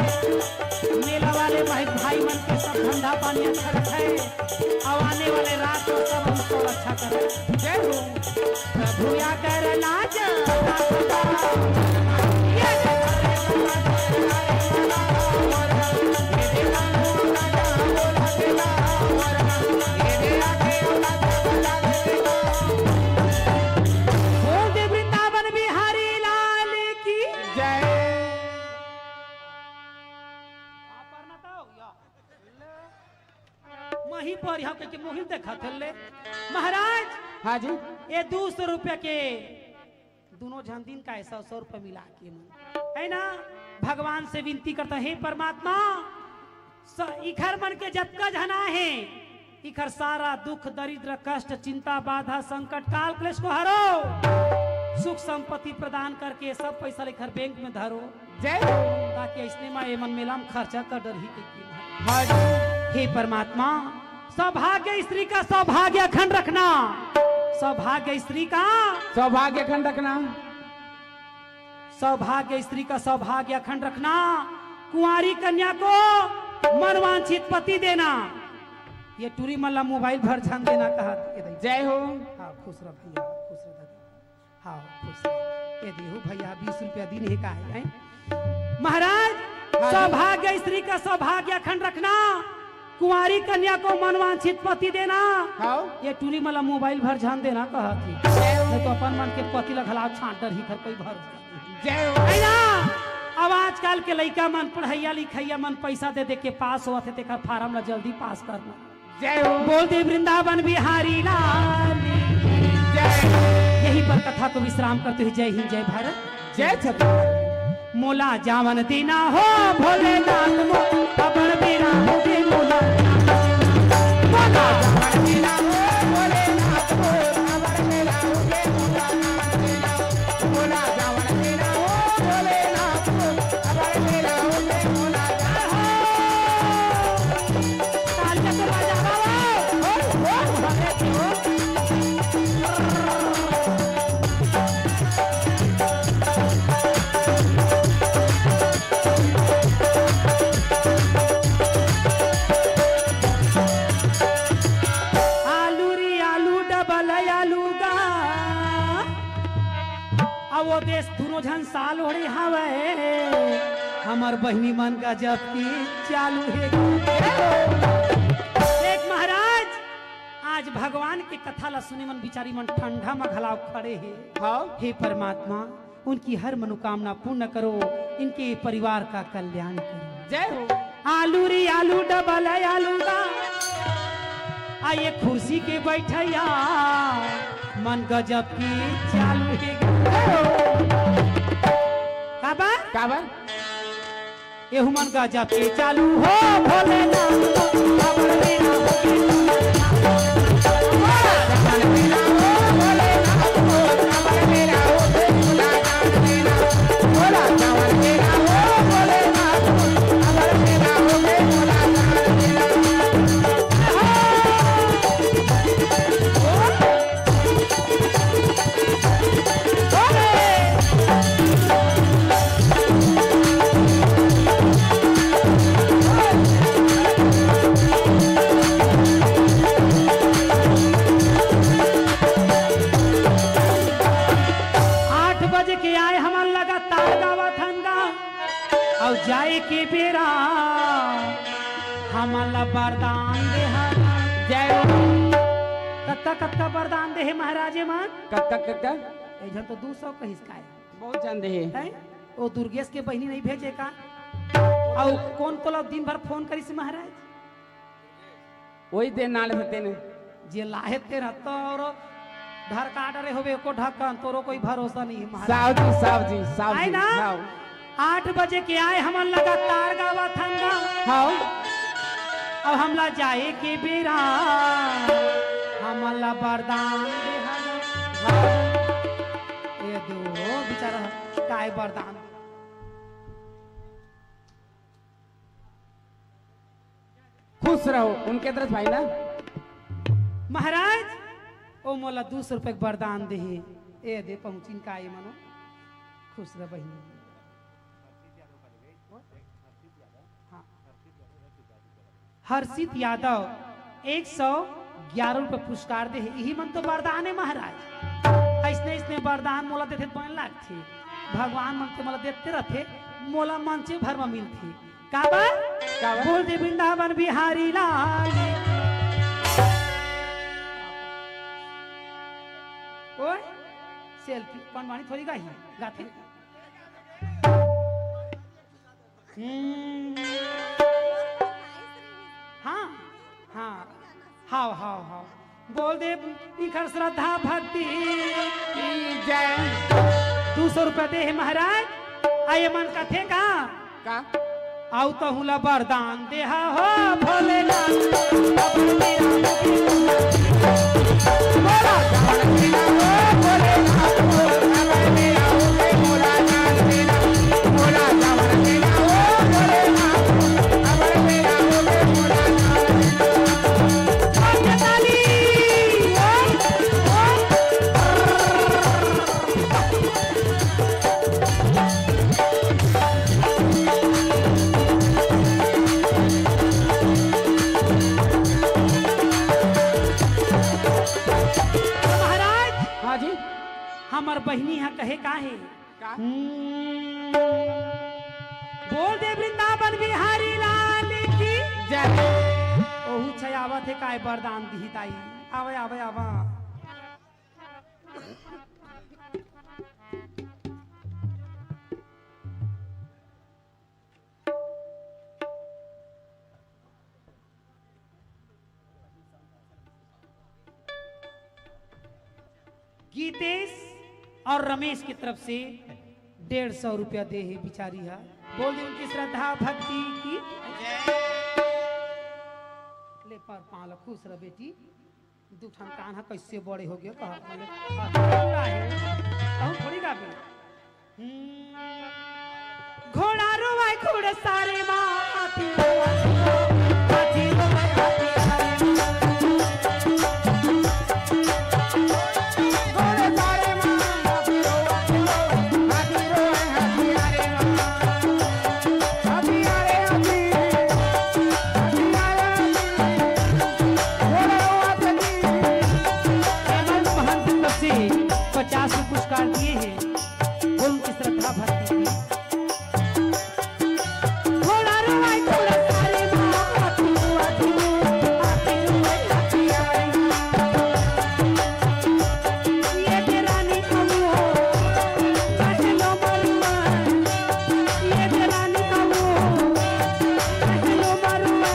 मेला वाले भाई, भाई मन के सब धंधा पानी अच्छा रखे, अब आने वाले रात को सब हम सब अच्छा करे। जय हो। प्रभु या कर लाज। बोल दे वृंदावन बिहारी लाल की जय। मही पर यहाँ के मोहिल देखा थे ले। महाराज, हाँ जी। ये दो सौ रुपया के दोनों झन दिन का है, सौ, सौ रुपया मिला के मन, है ना? भगवान से विनती करता, हे परमात्मा, स-, इखर मन के जतका झन आहे, इखर सारा दुख, दरिद्र, कष्ट, चिंता, बाधा, संकट, काल, क्लेश को हरो, सुख संपत्ति प्रदान करके सब पैसा ला इखर बैंक में धरो। जय हो। ताकि अइसने मा एमन मेला में खर्चा कर डरही कहिके। हाँ जी। हे परमात्मा, सौभाग्य स्त्री का सौभाग्य अखंड रखना। सौभाग्य स्त्री का सौभाग्य अखंड रखना। सौभाग्य स्त्री का सौभाग्य अखंड रखना। कुंवारी कन्या को मनवांछित पति देना। ये टूरी मन ला मोबाइल भर झन देना कहा। जय हो। हाँ, खुश रह भैया, खुश रह दादा। हाँ, खुश रह। ये देहू भैया, बीस रुपया दिन हे का हे, हैं? महाराज, सौभाग्य स्त्री का सौभाग्य अखंड रखना, कुंवारी कन्या को मनवांछित पति देना। हाँ। ये टूरी मला मोबाइल भर झन देना कहत ही, नहीं तो अपन मन के पति ला घला छांट डरही घर कोई भर। जय हो। है ना? अब आजकल के लइका मन, पढ़इया लिखइया मन, पैसा दे दे के पास होवत हे, तेकर फार्म ला जल्दी पास करना। जय हो। बोल दे वृंदावन बिहारी लाल। जय हो। यहीं पर कथा को विश्राम करते हुए जय हिंद, जय भारत। जय छत्तीसगढ़। मोला जावन देना हो भोलेनाथ मो, अबड़ बेरा हो गे मोला। मोला जावन देना हो भोलेनाथ मो, अबड़ बेरा हो गे मोला। मोला जावन देना हो भोलेनाथ मो, अबड़ बेरा हो गे मोला। तालियां तो बजावा हो, हो, हो, अरे हो। आलू री आलू, डबल आलू गा। अब वो देश दुनों झन साल ओढ़े हवय, हमर बहिनी मन गजब के चालू हे। देख महाराज, आज भगवान के कथा ला सुने मन बिचारी मन ठंडा म घलाव खड़े हे। हाँ। हे परमात्मा, उनकी हर मनोकामना पूर्ण करो, इनके परिवार का कल्याण करो। जय हो। आलू री आलू, डबल आलू गा। आ ये कुर्सी के बैठैया मन गजब की चालू हे। काबर? काबर? एहू मन गजब के चालू हो भोलेनाथ। आठ बजे के आए हमन लगातार गावत हन गा। अउ जाए के बेरा हमन ला वरदान दे हन। जय हो। कतका कतका वरदान दे हे महाराज मन? कतका कतका? एक झन तो दू सौ कहिस काय? बहुत झन दे हे। हैं? ओ दुर्गेश के बहिनी नहीं भेजे का? अउ कोन तोला दिन भर फोन करिस महाराज? वही दे नाल होते ने। जे लाहे ते रहता और धर का डरे होवे एको ढक्कन, तोरो कोई भरोसा नहीं है महाराज। साहब जी, साहब जी, साहब आए जी, ना? साहब। आठ बजे के आए हमन लगातार गावत हन गा। हाँ। अब हमला जाए के बेरा, हमन ला वरदान दे हन। ये दो बेचारा काय वरदान। खुश रहो, उनके तरफ भाई ना। महाराज, ओ मोला दू सौ रुपए के वरदान देहे। ए दे पहुंचिन का ए मनो। खुश रह बहिनी। हाँ। हर्षित यादव एक सौ ग्यारह रुपए पुरस्कार देहे। यही मन तो वरदान है महाराज। ऐसने ऐसने वरदान मोला देथे तो बने लागथे। भगवान मन के मोला देते रहथे, मोला मंचे भर में मिलथे। काबर? काबर? बोल दे वृंदावन बिहारी लाल। ओए, सेल्फी, पंडवानी थोड़ी गाही, गाथे। हम्म। हाँ, हाँ, हाव, हाव, हाव। बोल दे, इखर श्रद्धा भक्ति की जय। दू सौ रुपया दे हे महाराज। आ ये मन कथे का? का? आउ तहूँ ला वरदान देहा हो भोलेनाथ। महाराज, हाँ जी। हमर बहिनी ह कहे का हे? का? हम्म। बोल दे वृंदावन बिहारी लाल की जय। ओहू छै आवत हे, काय वरदान दिही ताई। आवे, आवे, आवा। गीतेश और रमेश की तरफ से डेढ़ सौ रुपया दे हे बिचारी हा। बोल दे उनकी श्रद्धा भक्ति की। ले पर पाँव ल खुश रह बेटी। दू ठन कान ह कइसे बड़े हो गया, कहा, कहूँ थोड़ी गाबे। हम्म। घोड़ा रोवाय घोड़ा सारे माँ, हाथी रोवाय, हाथी रोवाय, हाथी सारे माँ। घोड़ा सारे माँ, हाथी रोवाय, हाथी रोवाय, हाथी सारे माँ। हाथी आ रे, हाथी। हाथी आ रे, हाथी। घोड़ा रोवाय, हाथी। हेमंत महंत की तरफ से पचास के पुरस्कार दिए हैं। बोल उनकी श्रद्धा भक्ति की। घोड़ा रोवाय घोड़ा सारे माँ, हाथी रो, हाथी रो, हाथी रो, हाथी आए। ये दे रानी कबू हो, महलो मरुआ। ये दे रानी कबू हो, महलो मरुआ।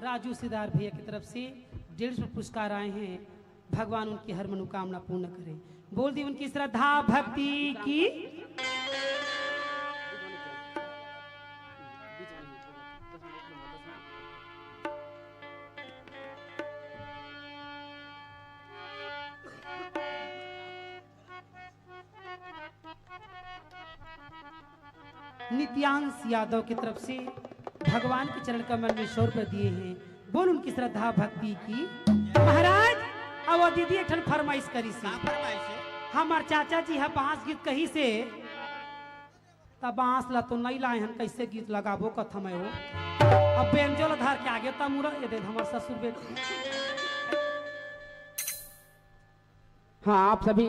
राजू सिदार भैया की तरफ से डेढ़ सौ पुरस्कार आए हैं। भगवान उनकी हर मनोकामना पूर्ण करें। बोल दी उनकी श्रद्धा भक्ति की। नित्यांश यादव की तरफ से भगवान के चरण कमल में सौ रुपये दिए हैं। बोल उनकी श्रद्धा भक्ति की। महाराज, अब वो दीदी एक ठन फरमाइश करी सी। का फरमाइश है? हमार चाचा जी ह बांस गीत कही से, त बांस ला तो नई लाए हन, कैसे गीत लगाबो कथम है वो। अब बेंजो ला धर के आगे त मुड़ा ये दे हमार ससुर बेटी। हाँ, आप सभी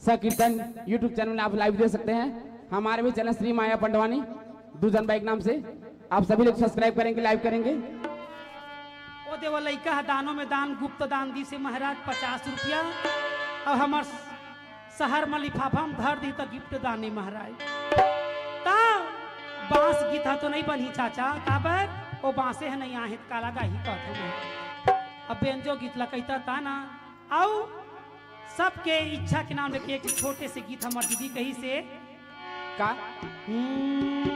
संकीर्तन YouTube चैनल में आप लाइव दे सकते हैं। हमारे भी चैनल श्री माया पंडवानी दूजन बाइक नाम से, आप सभी लोग सब्सक्राइब करेंगे, लाइव करेंगे। ओ देवा, लइका ह दानों में दान, गुप्त दान दी से महाराज पचास रुपया, और हमार शहर में लिफाफा में धर दी तो गिफ्ट दान नहीं महाराज। ता बांस गीत ह तो नहीं बनही चाचा, काबर ओ बांसे है नहीं आहे, काला गाही कहत हूँ। अब बेंजो गीत ला कहता ता ना, आऊ सबके इच्छा के नाम लेके एक छोटे से गीत हमार दीदी कही से। का? हम्म।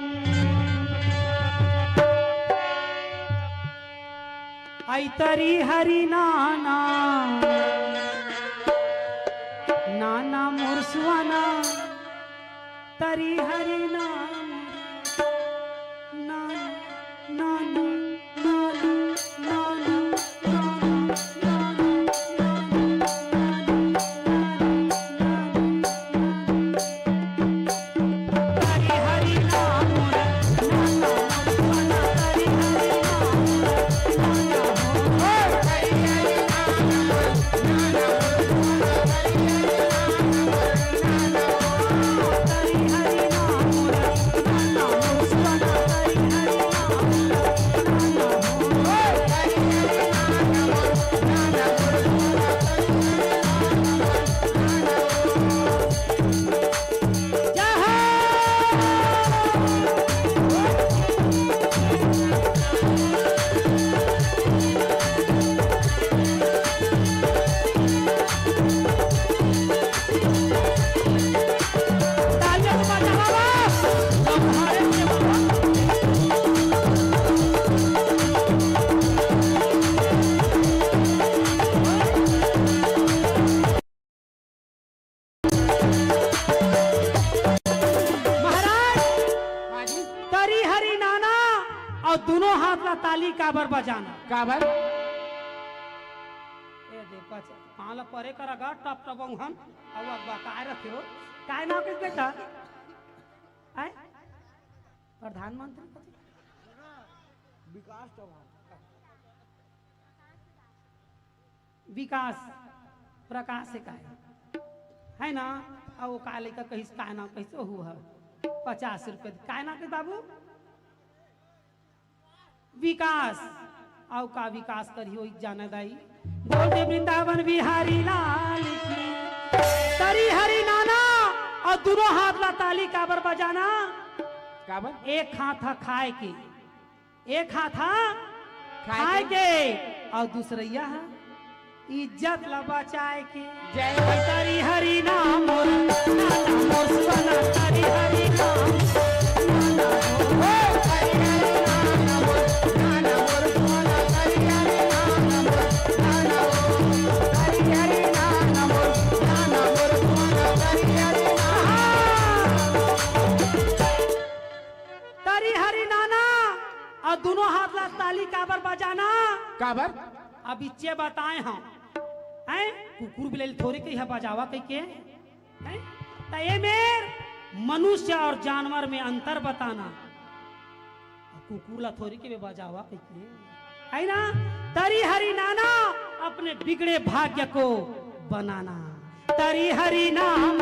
आई तरी हरी नाना, नाना मोर सुहाना, तरी हरी नाना, नाना, नाना, नाना, नाना। महाराज, हाँ जी। तरी हरी नाना और दोनों हाथ ला ताली काबर बजाना? काबर? ए दे, पाँव ला परे करा गा, टप टप औंघन, अउ अब्बा काय रखे हो? काय नाम किस बेटा? आय? प्रधानमंत्री कथी? विकास चौहान। विकास प्रकाश हे काय, है ना? अउ वो का लइका कहिस, काय नाम कहिस? ओहू ह पचास रुपये। काय नाम कहिस बाबू? विकास। अउ का विकास करही, ओही जाने दाई। बोल दे वृंदावन बिहारी लाल की। तरी हरी नाना अउ दोनों हाथ ला ताली काबर बजाना? काबर? एक हाथ ह खाए के, एक हाथ ह खाए खाए के। के, अउ दूसरइया ह इज्जत ला बचाए के। जय। तरी हरी नाम मोर, नाम मोर सुहाना, तरी हरी नाम। तरी हरी नाना, अउ दोनों हाथ ला ताली काबर बजाना? काबर? अब इच्चे बताए हम, हैं? कुकुर बिलई ल थोरे कहिहा बजावा कहिके, हैं? त ए मेर मनुष्य अउ जानवर में अंतर बताना। कुकुर ला थोरे कहिबे बजावा कहिके, है ना? तरी हरी नाना, अपने बिगड़े भाग्य को बनाना। तरी हरी नाम।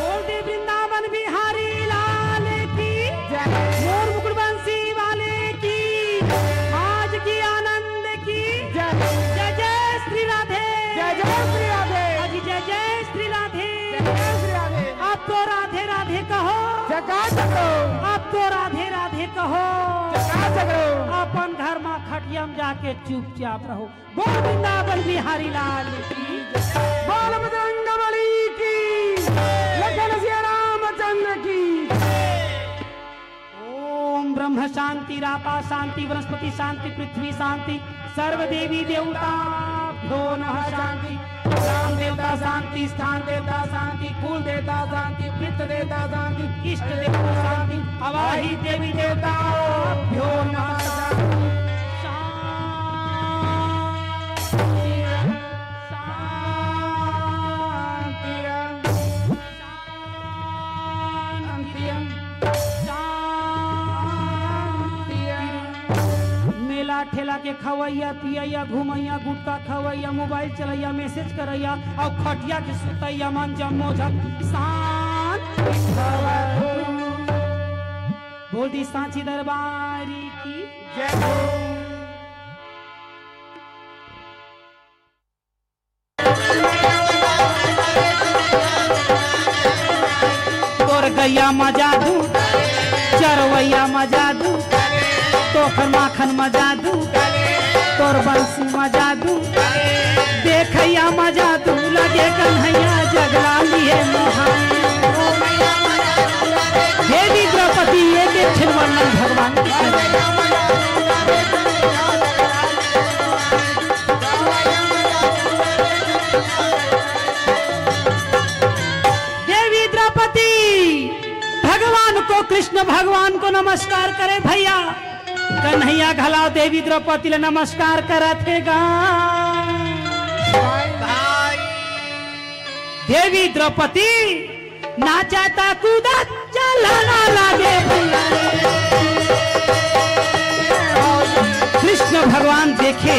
बोल दे वृंदावन बिहारी लाल की, जय। मोर मुकुट बंसी वाले की, आज की आनंद की, जय। जय जय श्री राधे। जय जय श्री राधे। अजी जय जय श्री राधे। जय जय श्री राधे। अब तो राधे राधे कहो। जकात करो। अब तो राधे राधे कहो। जकात करो। अपन घर मा खटिया म जाके चुपचाप रहो। बोल वृंदावन बिहारी लाल की। बोल बजरंग बली की। लखन सिया रामचंद्र की। ओम ब्रह्म शांति, रापा शांति, वनस्पति शांति, पृथ्वी शांति, सर्व देवी देवता भ्यो नमः शांति, ग्राम देवता शांति, स्थान देवता शांति, कुल देवता शांति, पितृ देवता शांति, इष्ट देवता शांति, अवाही देवी देवता भ्यो नमः शांति। शांति। शांति। शांति। मेला ठेला के खवैया, पियैया, घुमैया, गुटखा खवैया, मोबाइल चलैया, मैसेज करैया अउ खटिया के सुतैया मन जम्मो झन शांत भवतु। बोल दी सांची दरबारी की जय हो। तोर गैया म जादू, चरवैया म जादू, तोखर माखन म जादू, तोर बंसी म जादू, देखैया म जादू, लगे कन्हैया जगला लिए मोहाई। देवी द्रौपदी एक एक ठिन वर्णन भगवान के। देवी द्रौपदी भगवान को, कृष्ण भगवान को नमस्कार करे भैया। कन्हैया घलाव देवी द्रौपदी ला नमस्कार करत हे गा। देवी द्रौपदी नाचा ता कूदा चला ना लागे भैया रे। कृष्ण भगवान देखे,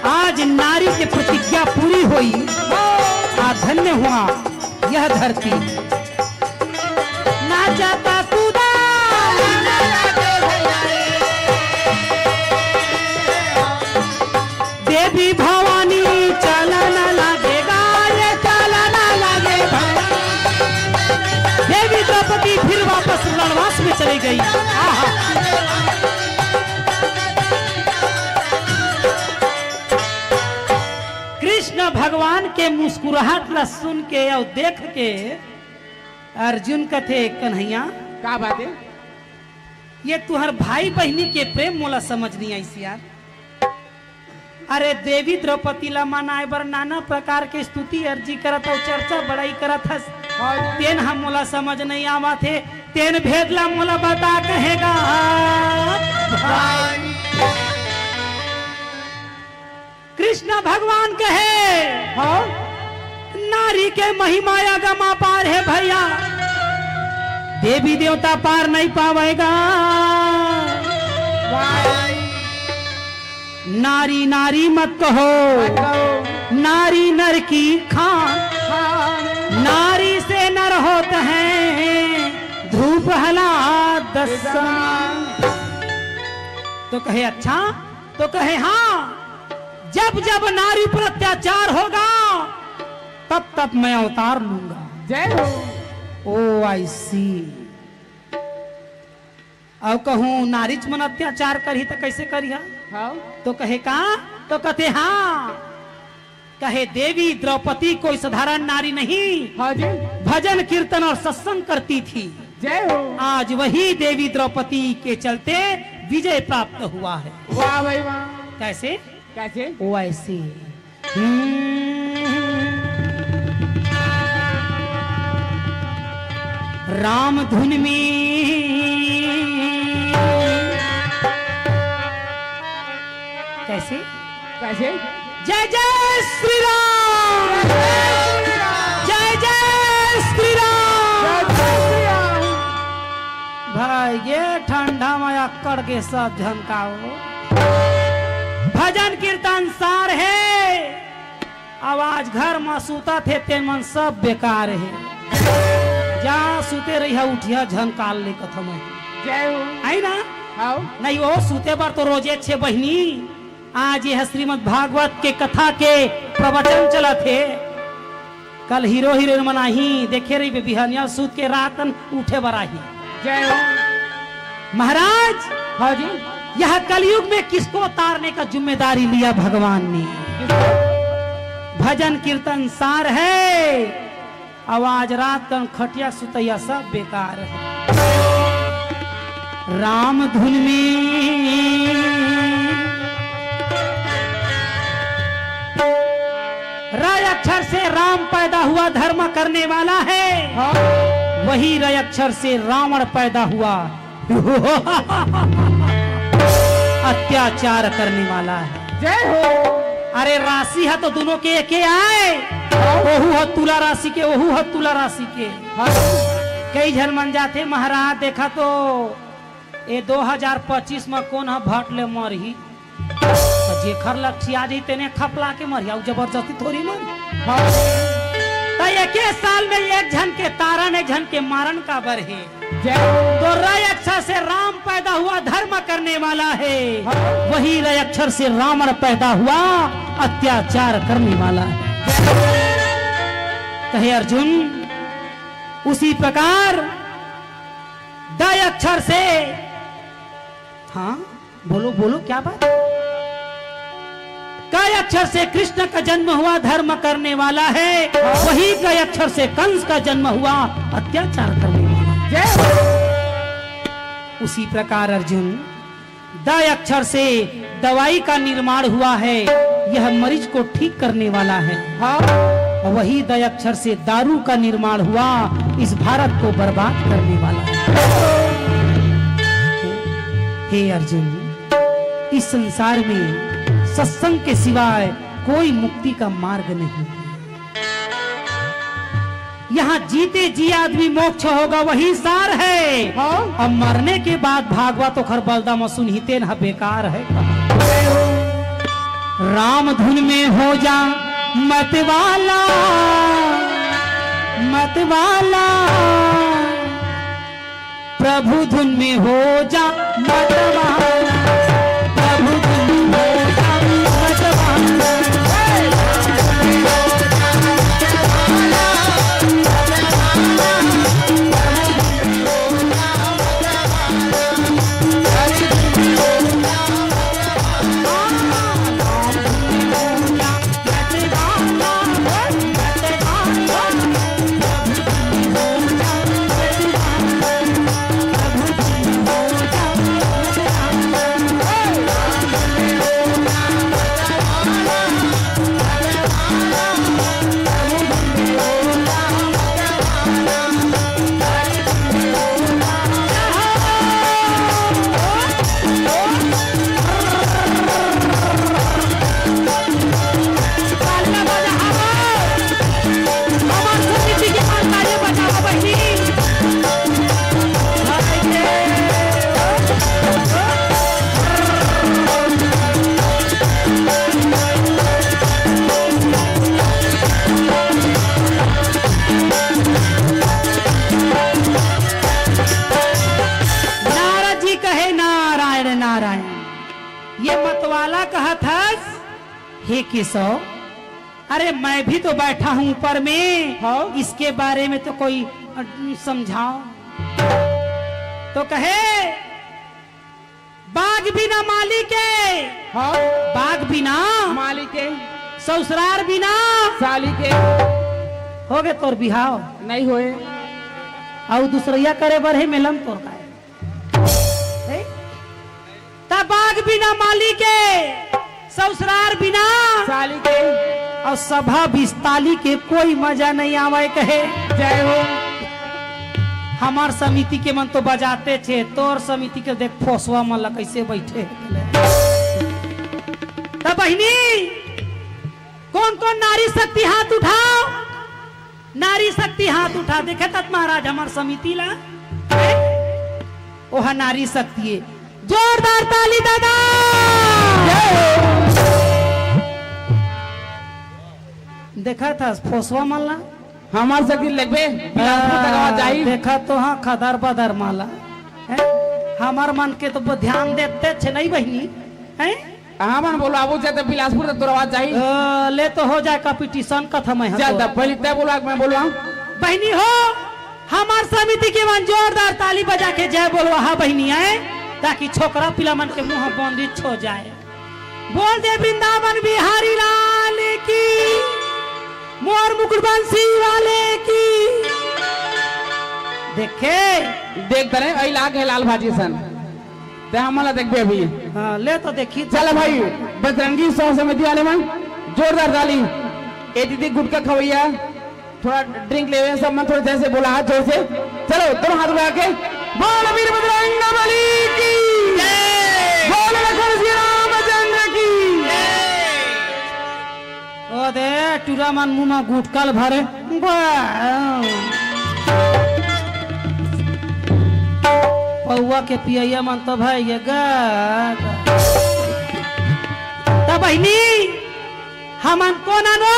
आज नारी के प्रतिज्ञा पूरी होई। आ धन्य हुआ यह धरती। नाचा ता कूदा देवी भवानी चलन लागे गा, ये चलन लागे भवानी। देवी द्रौपदी फिर वापस रणवास में चली गई। आहा। भगवान के मुस्कुराहट ला सुन के अउ देख के अर्जुन कथे, "कन्हैया, का बात हे?" ये तुहर भाई बहिनी के प्रेम मोला समझ नइ आइस यार। अरे, देवी द्रौपदी ला मनाए बर नाना प्रकार के स्तुति अर्जी करत अउ चर्चा बड़ाई करत हस। हाँ जी। तेन ह मोला समझ नइ आवत हे, तेन भेद ला मोला बता कहेगा। भाई। कृष्ण भगवान कहे, हाँ? नारी के महिमा अगम अपार हे भैया, देवी देवता पार नहीं पावेगा। भाई। नारी नारी मत कहो, मत कहो। नारी नर की खान, खान। नारी से नर होत हैं ध्रुव प्रहलाद दस्सम। तो कहे, अच्छा? तो कहे, हाँ, जब जब नारी पर अत्याचार होगा, तब तब मैं अवतार लूंगा। जय हो। ओ, I see। अउ कहूँ नारीच मन अत्याचार करही त कइसे करिहा? हाँ। तो कहे, का? तो कथे, हाँ। कहे, देवी द्रौपदी कोई साधारण नारी नहीं। हाँ जी। भजन कीर्तन और सत्संग करती थी। जय हो। आज वही देवी द्रौपदी के चलते विजय प्राप्त हुआ है। वाह भाई वाह। कैसे? कैसे? वैसे। हम्म। राम धुन में कैसे? कैसे? जय जय श्री राम। जय जय श्री राम। जय जय श्री राम। भाई, ये ठंडा में अक्कड़ के सब झनकाओ। भजन कीर्तन सार हे, अउ आज घर म सुतत हे, तेन मन सब बेकार हे। जहाँ सुते रहिहा, उठिहा झन काल ले कथम हे। जय हो। है ना? हाव। नहीं, वो सुते बर तो रोजे छे बहिनी। आज ये श्रीमद् भागवत के कथा के प्रवचन चलत हे। कल हीरो हीरोइन मन आही, देखे रहिबे, बिहनिया सूत के रातन उठे बर आही। जय हो। महाराज, हाँ जी। यह कलयुग में किसको तारने का जिम्मेदारी लिया भगवान ने? किसको? भजन कीर्तन सार हे, अउ आज रातन खटिया सुतैया सब बेकार हे। राम धुन में र अक्षर से राम पैदा हुआ, धर्म करने वाला है। हाँ। वही र अक्षर से रावण पैदा हुआ, अत्याचार करने वाला है। जय हो। अरे, राशि ह तो दुनों के एके आय। हाँ। ओहू ह तुला राशि के, ओहू ह तुला राशि के। हाँ। कई झन मन जाथे, महाराज, देखा तो ए दो हजार पच्चीस म कोन ह भट ले मरही? त जेखर लक्षिया जही तेने खपला के मरही, अउ जबरदस्ती थोड़ी मरही। हाँ। त एके साल में एक झन के तारन, एक झन के मारन काबर हे? जय हो। तो र अक्षर से राम पैदा हुआ, धर्म करने वाला है। हाँ। वही र अक्षर से रावण पैदा हुआ, अत्याचार करने वाला है। कहे अर्जुन, उसी प्रकार द अक्षर से, हाँ, बोलो, बोलो, क्या बात? क अक्षर से कृष्ण का जन्म हुआ, धर्म करने वाला है। वही क अक्षर से कंस का जन्म हुआ, अत्याचार करने वाला। जय हो। उसी प्रकार अर्जुन, द अक्षर से दवाई का निर्माण हुआ है, यह मरीज को ठीक करने वाला है। हाँ। वही द अक्षर से दारू का निर्माण हुआ, इस भारत को बर्बाद करने वाला है। हे अर्जुन, इस संसार में सत्संग के सिवाय कोई मुक्ति का मार्ग नहीं। यहाँ जीते जी आदमी मोक्ष होगा, वही सार है। हाँ। अब मरने के बाद भागवत ओखर बलदा म सुनही, तेन ह बेकार है। राम धुन में हो जा मतवाला, मतवाला। प्रभु धुन में हो जा मतवाला, प्रभु धुन में हो जा मतवाला। नारायण, ये मतवाला कहत हस, हे केशव, अरे मैं भी तो बैठा हूँ ऊपर में, हाँ। इसके बारे में तो कोई अ, समझाओ। तो कहे, बाग बिना माली के, हाँ। बाग बिना माली के, ससुरार बिना साली के। हो गे तोर बिहाव? नहीं होए। अउ दूसरैया करे बर हे मेलम तोर का हे? हे? त बाग बिना माली के, ससुरार बिना साली के। अउ सभा बिस्ताली के कोई मजा नहीं आवय कहे। जय हो। हमर समिति के मन तो बजाते छे, तोर समिति के देख फोसवा मन ला कैसे बैठे। त बहिनी, कौन कौन नारी शक्ति हाथ उठाओ? नारी शक्ति हाथ उठा, देखे तात महाराज हमर समिति ला, हैं? ओहा नारी शक्ति हे। जोरदार ताली दादा। देखा था फोसवा मन ला। हमार शक्ति लगबे, बिलासपुर तक आवाज जाही। देखा तो हाँ, खदर बदर माला, हैं? हमार मन के तो ब-, ध्यान देते छे नहीं बहिनी, हैं? हमन बोलवाबो जाते बिलासपुर तक तोर आवाज जाही। अ, ले तो हो जाए competition कथा मैं जा तोर। तब पहले तय बोलवा, मैं बोलवा। बहिनी हो, हमार समिति के मन जोरदार ताली बजा के जय बोलवा हा बहिनी आए, ताकि छोकरा पिला मन के मुंह बंदिश हो जाए। बोल दे वृंदावन बिहारी लाल की, मोर मुकुट बंसी वाले की। देखे? देख तरे, ऐ लाग है लाल भाजी सन। ते हमन ला देखबे अभी। हाँ, ले तो देखी। चल भाई, बजरंगी सह समिति वाले मन, जोरदार ताली। ए दीदी गुटखा खवैया, थोड़ा drink लेवे, सब मन थोड़ा जैसे बोला, हाथ जोर से। चलो, दोनों हाथ उठा के, बोल वीर बजरंग बली की। जय। बोल लखन श्री रामचंद्र की। जय। ओ दे, टूरा मन मुंह में गुटखा ल भरे। पौवा के पियैया मन तो भाई ये गा। त बहिनी, हमन कोन आनो?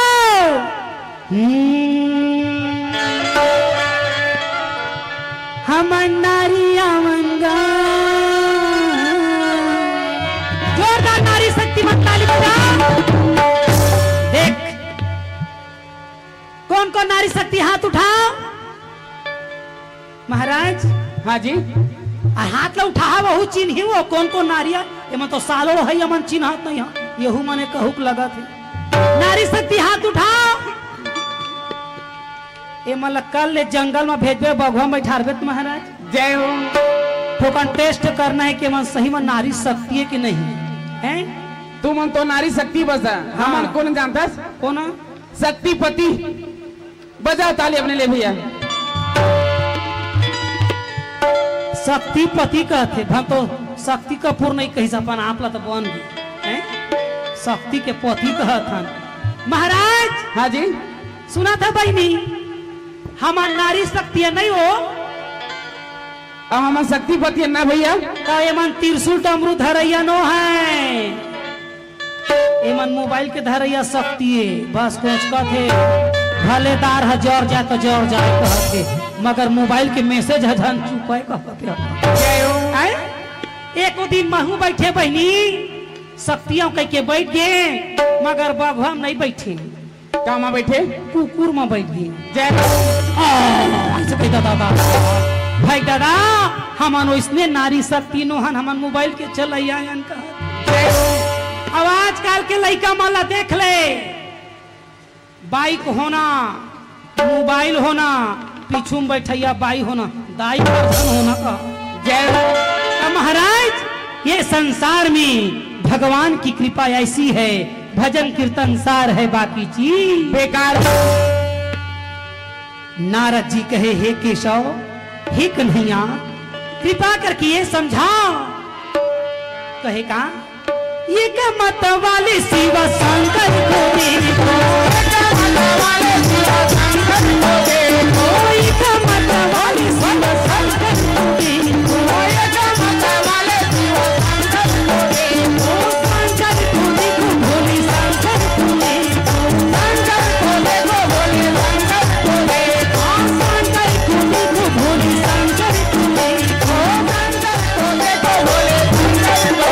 हम्म। हमन नारी आवन गा। जोरदार नारी शक्ति मन ताली बजा। देख, कौन कौन नारी शक्ति हाथ उठाओ? महाराज। हाँ जी। आ हाथ ला उठाहा, वहू चिन्ही वो कौन कौन नारी हे। एमन तो सालों हे, एमन चिन्हत नहीं हे। यहू मने कहूक लगत हे। नारी शक्ति हाथ उठाओ। एमन ला कल ले जंगल में भेजबे, बघवा में बैठारबे त महाराज। जय हो। थोकन test करना हे कि एमन सही में नारी शक्ति हे कि नहीं। हैं? तुमन तो नारी शक्ति बस हे। हाँ। हमन कोन जानथस? कोन? शक्तिपति। बजाओ ताली अपने लिए भैया। शक्तिपति कहथे, भन तो शक्ति कपूर नहीं कहिस, अपन आप ला तो बन गे, हैं? शक्ति के पति कहत हन। महाराज! हाँ जी। सुनत हा बहिनी, हमन नारी शक्ति नहीं हो। अब हमन शक्तिपति ना भैया। तो एमन त्रिशूल डमरू धरैया नो हे। एमन mobile के धरैया शक्ति हे, बस कोचकत हे, भले दार ह जर जाए त जर जाए कहत हे, मगर mobile के message ह झन चुपे कहत हे। आय? एको दिन महू बैठे बहिनी, शक्तियां कह के बैठ गे, मगर बघवा म नहीं बैठे। का म बैठे? कुकुर म बैठ गे। जय हो। आ, ऐसे कही दादा, दादा। भाई दादा, हमन ओइसने नारी शक्ति नोहन, हमन mobile के चलैया अन का। अब आजकल के लइका मन ला देख ले, bike होना, mobile होना, पीछू में बैठैया बाई होना, दाई परधन होना का। जय हो। अब महाराज, ये संसार में भगवान की कृपा ऐसी है, भजन कीर्तन सार है, बाकी चीज बेकार। नारद जी कहे, हे केशव, हे कन्हैया, कृपा करके ये समझा। कहे का? एक मत वाले शिव शंकर को देखो। एक मत वाले शिव शंकर को देखो। एक मत वाले शिव शंकर को देखो। एक मत वाले शिव शंकर को देखो। शंकर को देखो, भोले शंकर को देखो। शंकर को देखो, भोले शंकर को देखो। शंकर को देखो, भोले शंकर को देखो। शंकर को देखो, भोले शंकर को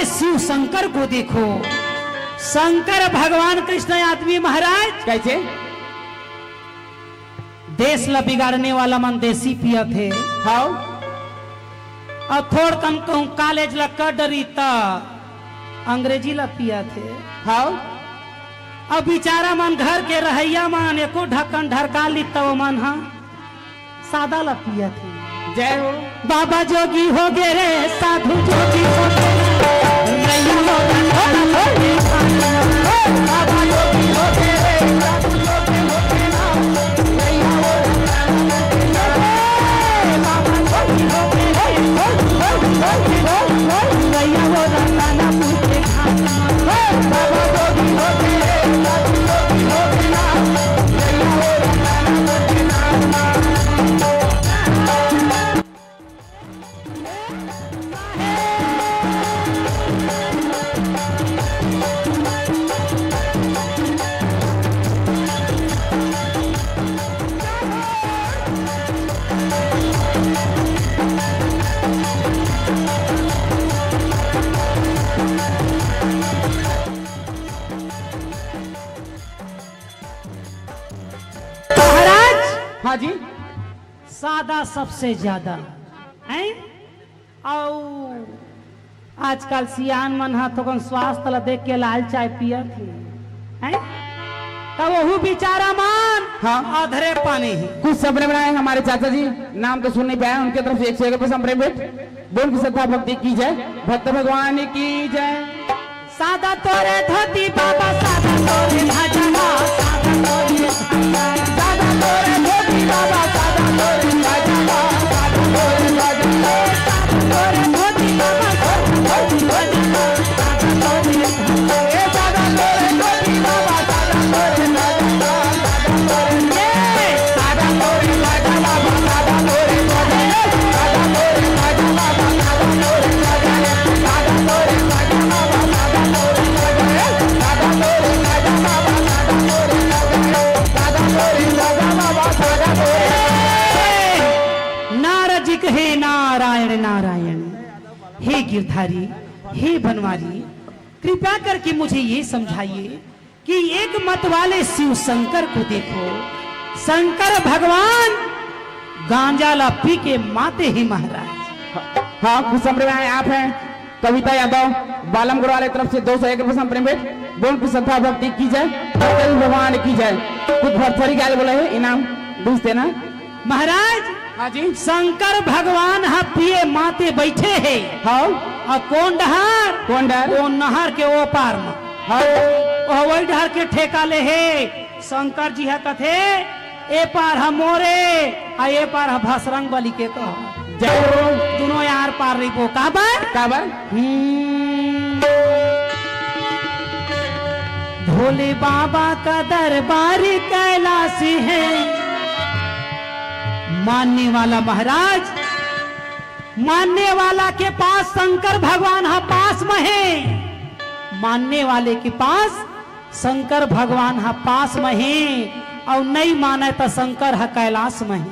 शिव शंकर को देखो। शंकर भगवान कृष्ण आदमी महाराज। कैसे? देश ला बिगाड़ने वाला मन देसी पियत हे। हाव। अउ थोड़ कन कहूँ कॉलेज ला कर डरी त अंग्रेजी ला पियत हे। हाव। अउ बिचारा मन घर के रहइया मन एको ढक्कन ढरका ली त ओमन ह सादा ला पियत हे। जय हो। बाबा जोगी हो गे रे, साधु जोगी हो गे रे। रैया हो रंगोला हो गे। बाबा जोगी हो गे रे, साधु जोगी हो गे ना। रैया हो रंगोला हो गे। बाबा जोगी हो गे रे, हो, हो, हो, हो, हो। रैया हो रंगोला हो गे। बाबा जोगी हो गे रे, साधु जोगी हो गे ना। रैया हो रंगोला हो गे ना। महाराज। हाँ जी। सादा सबसे ज्यादा, हैं? अउ आजकल सियान मन ह थोकन स्वास्थ्य ल देख के लाल चाय पियत हे, हैं? त ओहू बिचारा मन हाँ। अधरे पानी हे। कुछ समय बनाए हमारे चाचा जी, नाम तो सुन नहीं पाया, उनके तरफ से एक सौ एक रुपये संप्रेम भेंट। बोल की श्रद्धा भक्ति की जय, भक्त भगवान की जय। सादा तोरे धोती बाबा, सादा तोरे भजवा, सादा तोरे, सादा तोरे धोती बाबा, सादा तोरे भजवा, सादा तोरे भजवा, सादा तोरे धोती बाबा, सादा तोरे भजवा, सादा तोरे, ए सादा तोरे धोती बाबा, सादा तोरे भजवा। नारद जी कहे, नारायण नारायण। हे गिरधारी, हे बनवारी, कृपा करके मुझे ये समझाइए कि एक मत वाले शिव शंकर को देखो, शंकर भगवान गांजा ला पी के माते ही महाराज। हाँ, कुछ संप्रदाय आप हैं, कविता यादव, बालम गुरु वाले तरफ से दो सौ एक रुपये संप्रदाय। बोल की श्रद्धा भक्ति की जय, भगवान भगवान की जय। कुछ भरथरी गाल बोले है, इनाम बीस देना। महाराज, हाँ जी। शंकर भगवान ह पिए माते बैठे हे। हाँ। अउ कोन डहर? कोन डहर? ओ नहर के ओ पार म। हाँ। ओ वही डहर के ठेका ले हे। शंकर जी ह कथे, "ए पार ह मोरे, अउ ए पार ह भसरंग बली के तो।" जय हो। दुनों यार पार रहिबो। काबर? काबर? हम्म। भोले बाबा का दरबार कैलाश है। मानने वाला महाराज, मानने वाला के पास शंकर भगवान ह पास म हे, मानने वाले के पास शंकर भगवान ह पास म हे, अउ नइ माने त शंकर ह कैलाश म हे।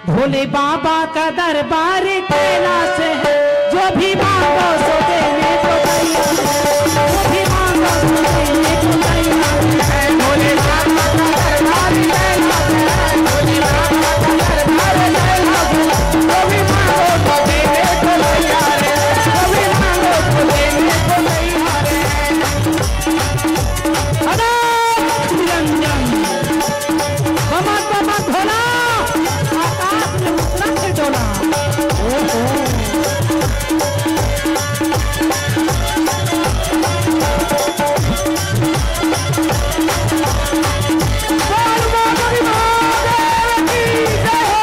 भोले बाबा का दरबार कैलाश है, जो भी मांगो सो देने को तैयार है, जो भी मांगो सो देने को तैयार है। भोले बाबा का दरबार कैलाश है, भोले बाबा का दरबार कैलाश है, जो भी मांगो सो देने को तैयार है, जो भी मांगो सो देने को तैयार है। अनंत निरंजन। बमक बमक भोला, आकाश में उतरा थे डोला। ओहो। बोल बोल महादेव की जय हो।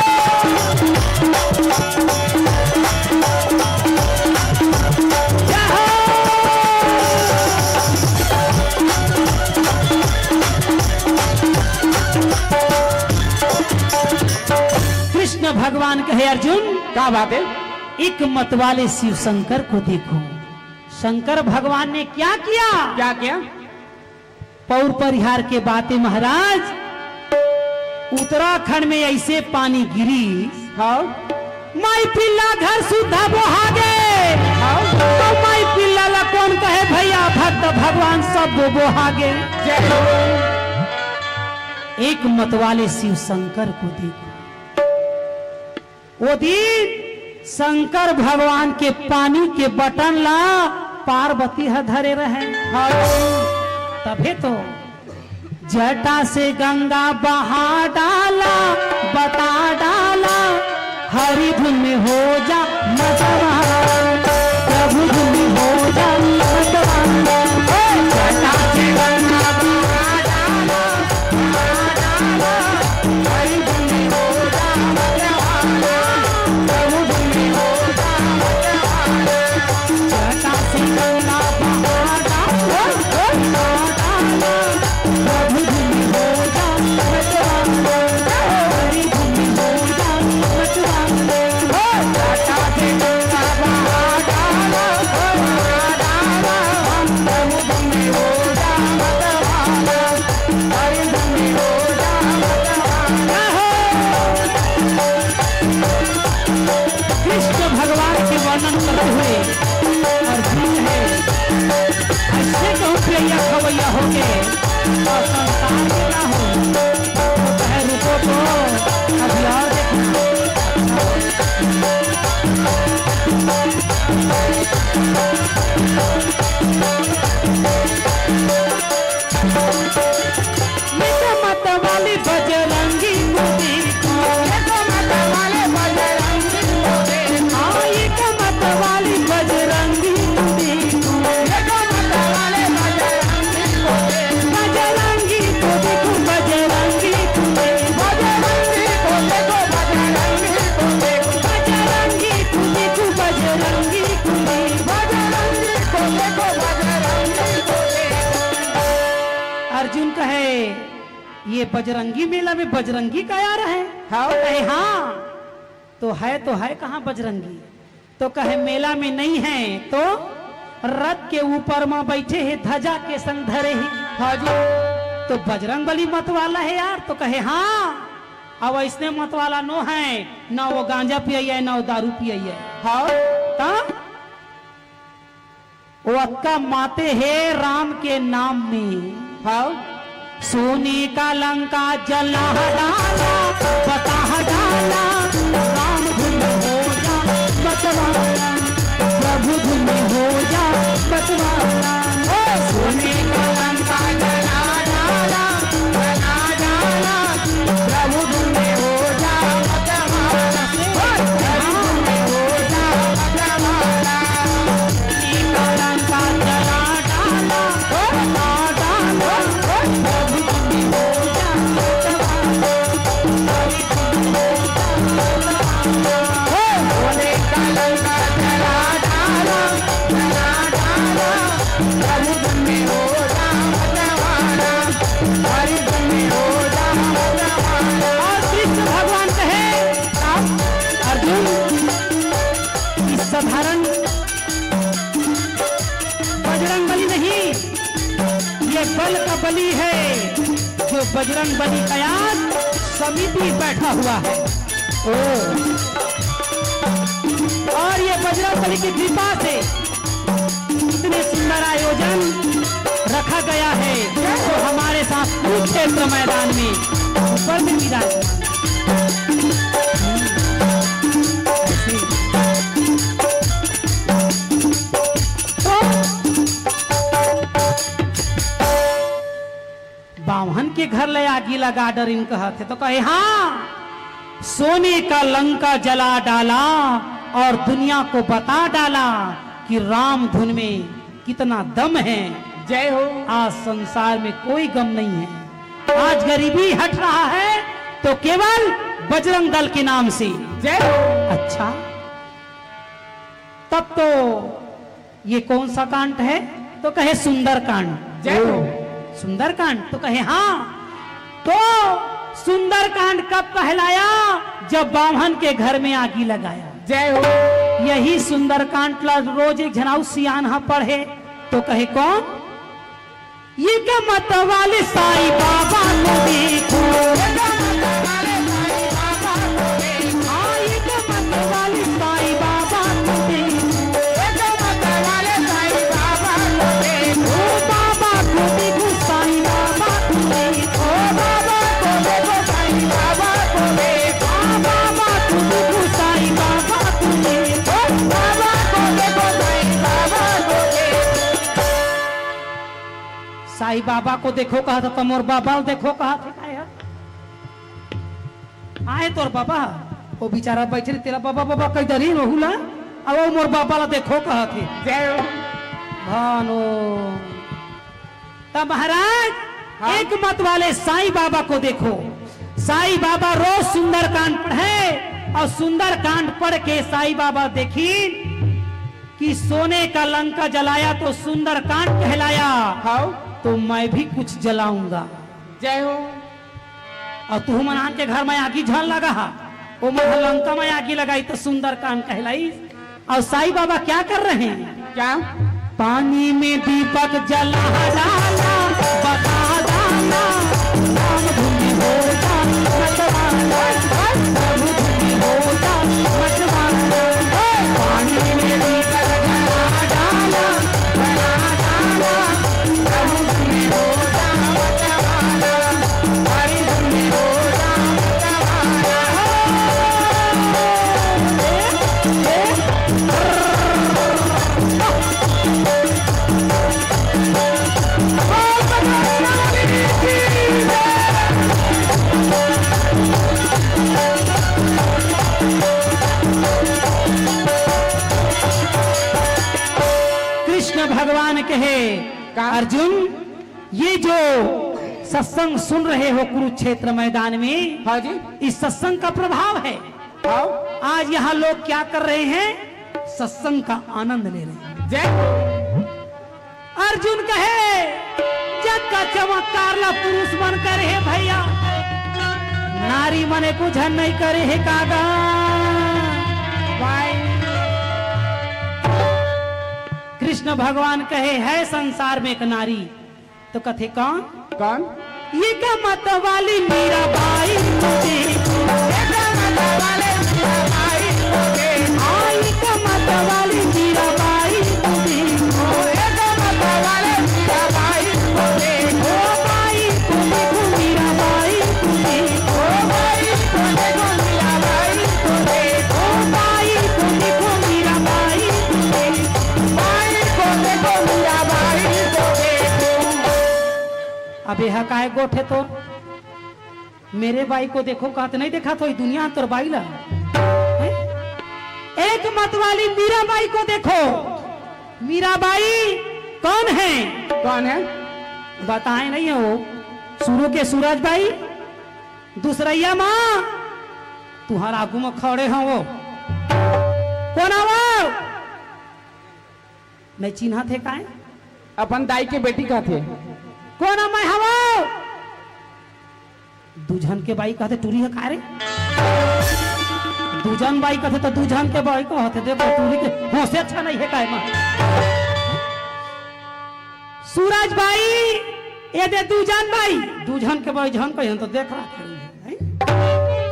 कृष्ण भगवान कहे, अर्जुन, क्या बात है? एक मत वाले शिव शंकर को देखो। शंकर भगवान ने क्या किया? क्या किया? पौर परिहार के बात हे महाराज, उत्तराखंड में ऐसे पानी गिरी, हाँ। माई पिल्ला घर सुद्धा बोहा गे। तो माई पिल्ला ला कोन कहे भैया, भक्त भगवान सब बोहा गे। जय हो। एक मतवाले शिव शंकर को देखो। वो दिन शंकर भगवान के पानी के बटन ला पार्वती ह धरे रहे। तभे तो जटा से गंगा बहा डाला, बता डाला, हरि धुन में हो जा मतवाला, प्रभु धुन में हो जा मतवाला। ओ जटा से गंगा बहा डाला, बहा डाला, हरि धुन में हो जा मतवाला, प्रभु धुन में हो जा मतवाला। जटा से गंगा बहा डाला, बहा डाला, प्रभु धुन हो जा मतवाला, हरि धुन हो जा मतवाला। ओ जटा से गंगा बहा डाला, बहा डाला, प्रभु धुन हो जा मतवाला, हरि धुन हो जा मतवाला। कृष्ण भगवान के वर्णन करते हुए अर्जुन है, ऐसे कहूँ प्रिया खवैया होके और संसार में ना हो, तो कहे रुको तो अभी और देखना। एक मत वाली बजरंगी को देखो, एक मत वाले बजरंगी को देखो, हाँ, एक मत वाली बजरंगी को देखो, एक मत वाले बजरंगी को देखो, बजरंगी को देखो, बजरंगी को देखो, बजरंगी को देखो, बजरंगी को देखो, बजरंगी को देखो, बजरंगी को देखो, बजरंगी को देखो, बजरंगी को देखो। अर्जुन कहे, ये बजरंगी मेला में बजरंगी का यार है? हाँ। कहे, हाँ। तो है, तो है कहाँ बजरंगी? तो कहे, मेला में नहीं है, तो रथ के ऊपर में बैठे है, ध्वजा के संग धरे है। हाँ जी। तो बजरंग बली मत वाला है यार? तो कहे, हाँ। अब ऐसने मत वाला नो है, ना वो गांजा पिया है, ना वो दारू पिया है। हाँ। ता वो अतका माते हे राम के नाम में। हाँ। सोने का लंका जला डाला, बता डाला, राम धुन हो जा मतवाला, प्रभु धुन हो जा मतवाला। ओ सोने का लंका जला डाला, जला डाला, प्रभु धुन हो जा मतवाला। और कृष्ण भगवान कहे, अर्जुन, ये साधारण बजरंग बली नहीं, ये बल का बली है, जो बजरंग बली का आज समिति बैठा हुआ है। ओ, और ये बजरंग बली की कृपा से इतने सुंदर आयोजन रखा गया है, जो हमारे साथ कुरुक्षेत्र मैदान में ऊपर में विराजमान है। तो बाम्हन के घर ले आगी लगा डरिन कहत हे, तो कहे, हाँ, सोने का लंका जला डाला और दुनिया को बता डाला कि राम धुन में कितना दम है। जय हो। आज संसार में कोई गम नहीं है। आज गरीबी हट रहा है तो केवल बजरंग दल के नाम से। जय हो। अच्छा, तब तो ये कौन सा कांड है? तो कहे, सुंदरकांड। जय हो। सुंदरकांड? तो कहे, हाँ। तो सुंदरकांड कब कहलाया? जब बाम्हन के घर में आगी लगाया। जय हो। यही सुंदरकांड ला रोज एक झन अउ सियान ह पढ़े। तो कहे, कौन? एक मत वाले साईं बाबा को देखो। हाँ, एक मत वाले आई बाबा को देखो कहा था, तो मोर बाबा ल देखो कहा थे, काय है? आए तोर बाबा, वो बेचारा बैठे रहे, तेला बाबा, बाबा कही डरी रहू ला, अब वो मोर बाबा ला देखो कहा थे। जय हो। भानो। तब महाराज, हाँ। एक मत वाले साईं बाबा को देखो। साईं बाबा रोज सुंदरकांड पढ़े और सुंदरकांड पढ़ के साईं बाबा देखी कि सोने का लंका जलाया तो सुंदरकांड कहलाया, हाँ। तो मैं भी कुछ जलाऊंगा। जय हो। और तुहू मन आन के घर में आगी झन लगा हा, ओ मन ह लंका में आगी लगाई तो सुंदरकांड कहलाई। और साईं बाबा क्या कर रहे हैं? क्या? पानी में दीपक जला डाला, बता डाला, राम धुन हो जा, मतवाला, प्रभु धुन हो जा, मतवाला। पानी में दीपक जला डाला, बता डाला, प्रभु धुन हो जा, मतवाला। कृष्ण भगवान कहे, का? अर्जुन, ये जो सत्संग सुन रहे हो कुरुक्षेत्र मैदान में, हाँ जी। इस सत्संग का प्रभाव है। हाँ। आज यहाँ लोग क्या कर रहे हैं? सत्संग का आनंद ले रहे हैं। जय। अर्जुन कहे, "जग का चमत्कार ला पुरुष मन करे हे भैया, नारी मन एको झन नहीं करे हे कागा।" भाई। कृष्ण भगवान कहे, "है संसार में एक नारी।" तो कथे कौन? कौन? ये का मत वाली मीरा बाई को देखो। ये का मत वाले मीरा बाई को देखो। हाँ, ये का मत वाली मीरा बाई को देखो। ये का मत वाले मीरा बाई को देखो। ओ बाई को देखो, मीरा बाई को देखो। ओ बाई को देखो, मीरा बाई को देखो। ओ बाई को देखो, मीरा बाई को देखो। बाई को देखो, मीरा बाई को देखो। अबे हा काय गोठ हे तोर? मेरे बाई को देखो कहत नहीं देखा तो ये दुनिया तोर बाई ला। हैं? एक मत वाली मीरा बाई को देखो। मीरा बाई कौन है? कौन है? बताए नहीं हो। शुरू के सूरज बाई, दूसरैया माँ, तुहार आगू में खड़े हो वो। कौन है वो? नहीं चिन्हा थे काय? अपन दाई के बेटी का थे। कौन है मैं हवो? दू झन के बाई कहते टूरी है का रे? दू झन बाई कहते तो दू झन के बाई कहते, देखो टूरी के होशे अच्छा नहीं है काय माँ? सूरज बाई, ये दे दू झन बाई, दू झन के बाई झन कहे तो देख रहा है, हैं?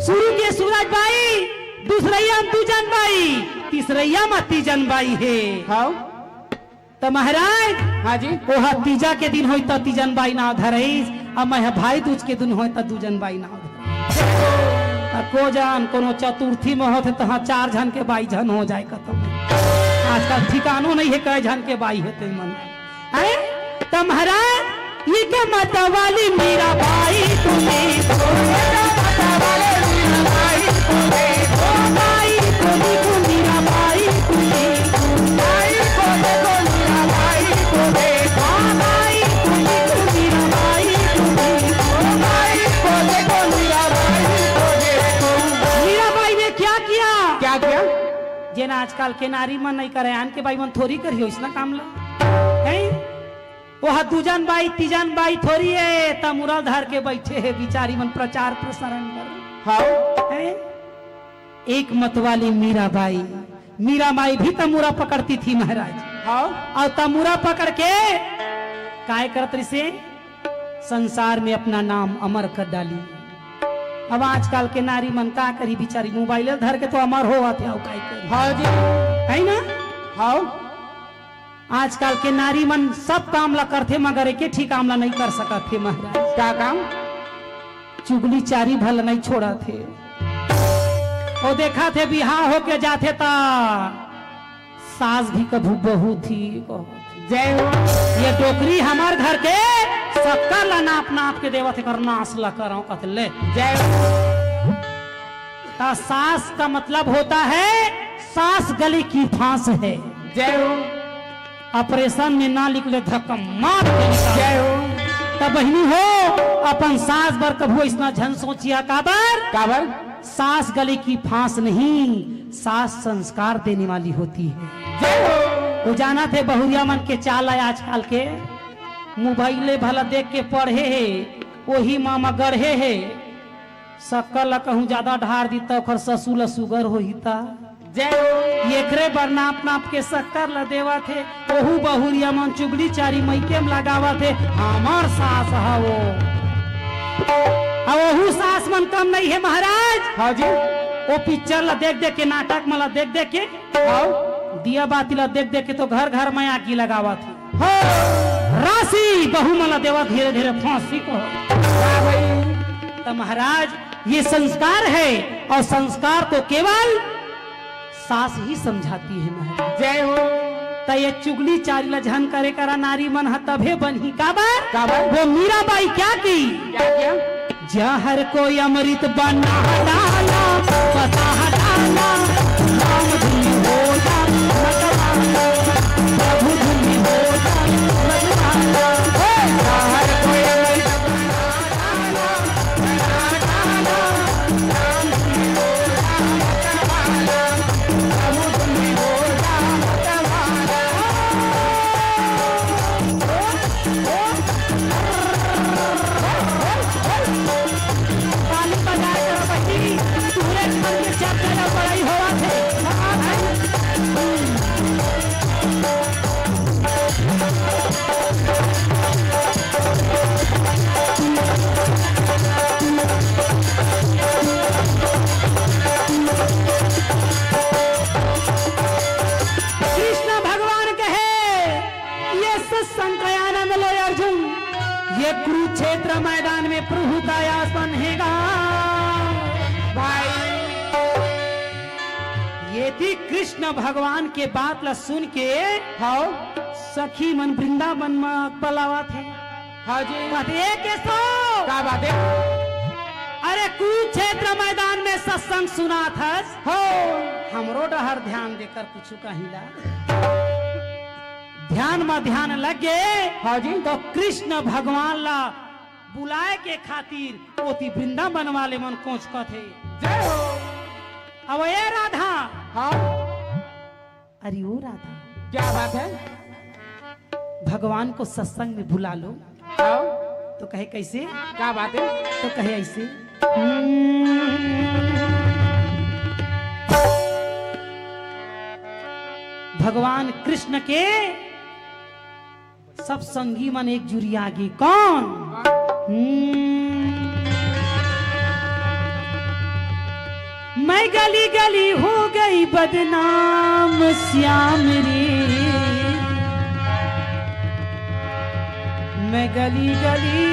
शुरू के सूरज बाई, दूसरैया में दू झन बाई, तीसरैया में तीजन बाई है। हाँ। त महाराज, हाँ जी। ओहा तीजा के दिन होई त तीजन बाई नाव धरईस, अब मैं भाई दूज के दिन होई त दूजन बाई नाव धरईस। त को जान कोनो चतुर्थी में होथे तहाँ चार झन के बाई झन हो जाए कतौ। आजकल ठिकानो नहीं है कै झन के बाई हे ते मन। हैं? त महाराज, ये का मत वाली मीरा बाई तुम्हें, ये का मत वाले मीरा बाई तुम्हें, ओ बाई तुम्हें, मीरा बाई तुम्हें, बाई को देखो मीरा बाई तुम्हें, हाँ बाई तुम्हें, मीरा बाई तुम्हें, ओ बाई को देखो मीरा बाई तुम्हें। मीरा बाई ने क्या किया? क्या किया? जेन आजकल के नारी मन नहीं करे, आन के बाई मन थोरी करियो इसना काम ला। हैं? ओह दूजन बाई, तीजन बाई थोरी हे, त मुरल धर के बैठे हे बिचारी मन प्रचार प्रसारण बर। हाँ। हैं? एक मत वाली मीरा बाई, मीरा माई भी तमूरा पकड़ती थी महाराज। हाँ। और तमूरा पकड़ के काय करत रिसे? संसार में अपना नाम अमर कर डाली। अब आजकल के नारी मन का करी बिचारी, मोबाइल धर के तो अमर होवत हे, अउ काय करी? हाँ जी। है ना? हाँ। आजकल के नारी मन सब काम ला करथे, मगर एके ठी काम ला नहीं कर सकत हे महाराज। का काम? चुगली चारी भर ला नहीं छोड़त हे। ओ देखत हे, बिहाव होके जाथे त सास भी कभू बहू थी कहत। जय हो। ये डोकरी हमर घर के शक्कर ला नाप नाप के देवत हे, एकर नाश ला करंव कथे ले। जय हो। त सास का मतलब होता है, सास गले की फांस है। जय हो। ऑपरेशन में ना निकले, धक्का मार के निकाल। जय हो। त बहिनी हो, अपन सास बर कभू अइसना झन सोचिहा, काबर? काबर? सास गले की फांस नहीं, सास संस्कार देने वाली होती है। जय हो। वो जानथे बहुरिया मन के चाल आय आजकल के, मोबाइले भला देख के पढ़े हे, ओही मा मा गढ़े हे। शक्कर ला कहूँ जादा ढार दी त ओखर ससुर ला सुगर होही त। जय हो। एकरे बर नाप नाप के शक्कर ला देवत हे। ओहू बहुरिया मन चुगली चारी मइके म लगावत हे, हमर सास ह वो। अब ओहू सास मन कम नहीं हे महाराज। हाँ जी। वो पिक्चर ला देख देख के, नाटक मन ला देख देख के, हाँ। दिया बाती ला देख देख के तो घर घर में आगी लगावत हे। हाँ। राशि बहू मन ला देवत, धीरे धीरे फांसी को। वाह भाई। तो महाराज, ये संस्कार है, और संस्कार तो केवल सास ही समझाती है महाराज। जय हो। त ये चुगली चारी ला झन करे करा, नारी मन ह तभे बनही। काबर? काबर? वो मीराबाई क्या की? क्या किया? जहर को अमृत बना डाला, बता डाला, राम धुन बोला, मतवाला, प्रभु धुन बोला, मतवाला। हे! जहर को अमृत ताली बजाए करो बहिनी, तुहरे घर में चर्चा ला बड़ाई होवत हे। कृष्ण भगवान कहे, ये सत्संग का आनंद लो अर्जुन, ये कुरुक्षेत्र मैदान में प्रभु का आसन हैगा। भाई, यदि कृष्ण भगवान के बात ला सुन के, हाँ। सखी मन वृंदावन में पलावत हे। हाँ जी। कहत हे, "ए केशव।" का बात हे? अरे कुरुक्षेत्र मैदान में सत्संग सुनात हस। हो। हमरो डहर ध्यान देकर कुछु कहिला। ध्यान में ध्यान लग गे। हाँ जी। तो कृष्ण भगवान ला बुलाए के खातिर ओती वृंदावन वाले मन कोचकत हे। जय हो। अब ए राधा। हाँ। अरे ओ राधा। क्या बात हे? भगवान को सत्संग में बुला लो। हाँ। तो कहे कैसे? क्या बात हे? तो कहे ऐसे। भगवान कृष्ण के सब संगी मन एक जुरिया गे। कौन? हम्म। मैं गली गली हो गई बदनाम श्याम रे। मैं गली गली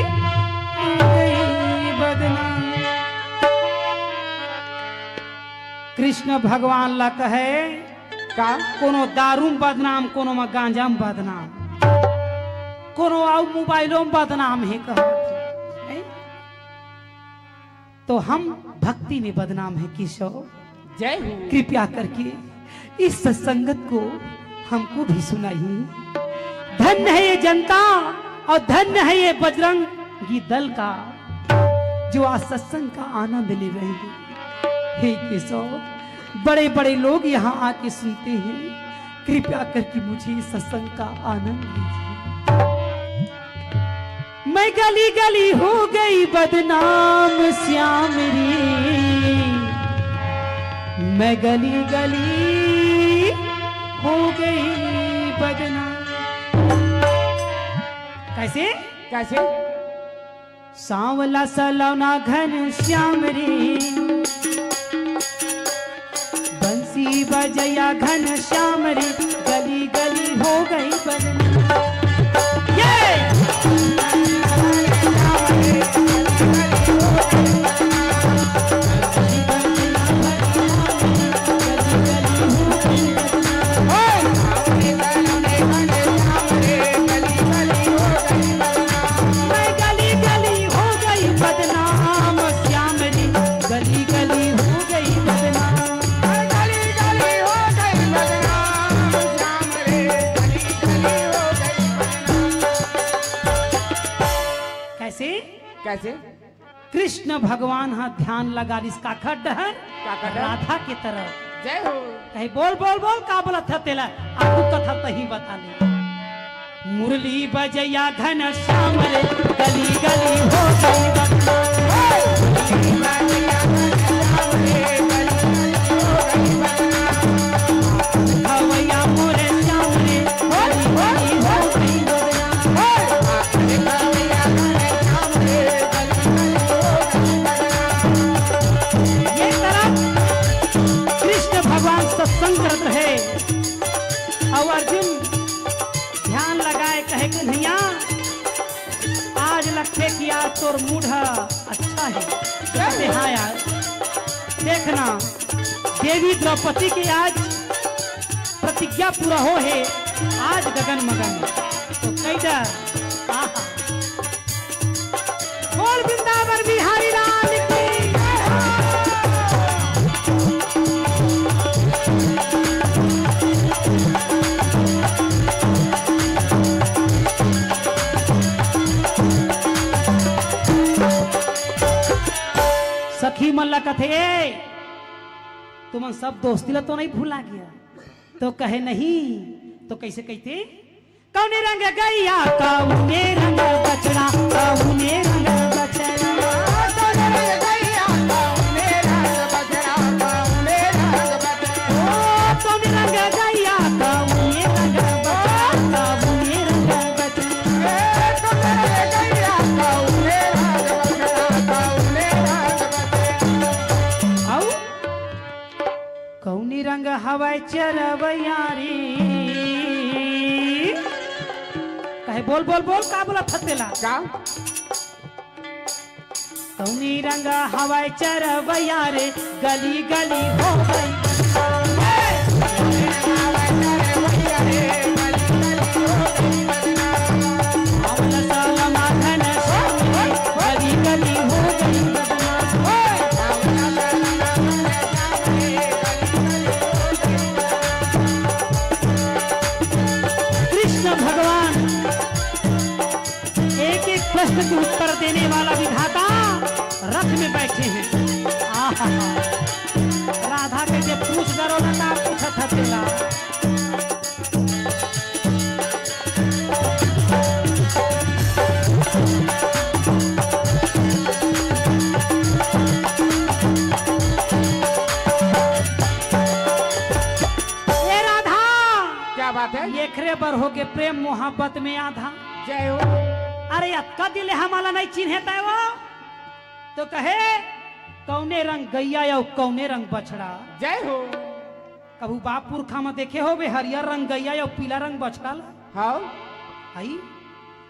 हो गई बदनाम। कृष्ण भगवान ला कहे, का? कोनो दारू में बदनाम, कोनो में गांजा में बदनाम, कोनो अउ मोबाइलो में बदनाम हे कहत हे। हैं? तो हम भक्ति में बदनाम है केशव। जय हो। कृपया करके इस सत्संगत को हमको भी सुनाइए। धन्य है ये जनता और धन्य है ये बजरंगी दल का, जो आज सत्संग का आनंद ले रहे हैं। हे केशव, बड़े बड़े लोग यहाँ आके सुनते हैं, कृपया करके मुझे इस सत्संग का आनंद लीजिए। मैं गली गली हो गई बदनाम श्याम रे, मैं गली गली हो गई बदनाम। कैसे? कैसे? सांवला सलोना घन श्याम रे, बंसी बजैया घन श्याम रे, गली गली हो गई बदनाम। ये! कैसे? कृष्ण भगवान ह ध्यान लगा लिस काखर डहर? काखर डहर? राधा के तरफ। जय हो। कहे, "बोल, बोल, बोल, का बोलत ह तेला?" आगू कथा तही बता ले। मुरली बजैया घनश्याम रे, गली गली हो गई बदनाम। गवैया मोरे श्याम रे, गली गली हो गई बदनाम। ये तरफ कृष्ण भगवान सत्संग करत रहे, अउ अर्जुन ध्यान लगाए कहे, "कन्हैया, आज लगथे कि आज तोर मूड ह अच्छा हे।" कहते, "हाँ यार, देखना, देवी द्रौपदी के आज प्रतिज्ञा पूरा हो हे, आज गगन मगन।" तो कई डर, आहा। बोल वृंदावन बिहारी लाल की। सखी मन ला कथे, "ए, तुमन सब दोस्ती ला तो नहीं भुला गया?" तो कहे, "नहीं।" तो कैसे कहते? कौने रंग गैया, कौने रंग बछड़ा, कौने रंग बछड़ा। कौने रंग गैया, कौने रंग बछड़ा। ओ, कौने रंग गैया, कौने रंग बछड़ा, कौने रंग बछड़ा। ए, कौने रंग गैया, कौने रंग बछड़ा, कौने रंग बछड़ा। अउ कौनी रंग हवय चरवैया रे? कहे, "बोल, बोल, बोल, का बोलत हस तेला?" का? कौनी रंग हवय चरवैया रे, गली गली हो गई। कृष्ण भगवान एक एक प्रश्न के उत्तर देने वाला विधाता रथ में बैठे हैं। आहा, राधा के जे पूछ डरो ना, का पूछत ह तेला। ए राधा, क्या बात है? एखरे बर होगे प्रेम मोहब्बत में आधा। जय हो। अरे अतका दिन ले हमला नहीं चिन्हे तय वो, तो कहे, "कौने रंग गैया अउ कौने रंग बछड़ा?" जय हो। कभू बाप पुरखा म देखे होबे हरियर रंग गैया अउ पीला रंग बछड़ा ला? हाव। हई?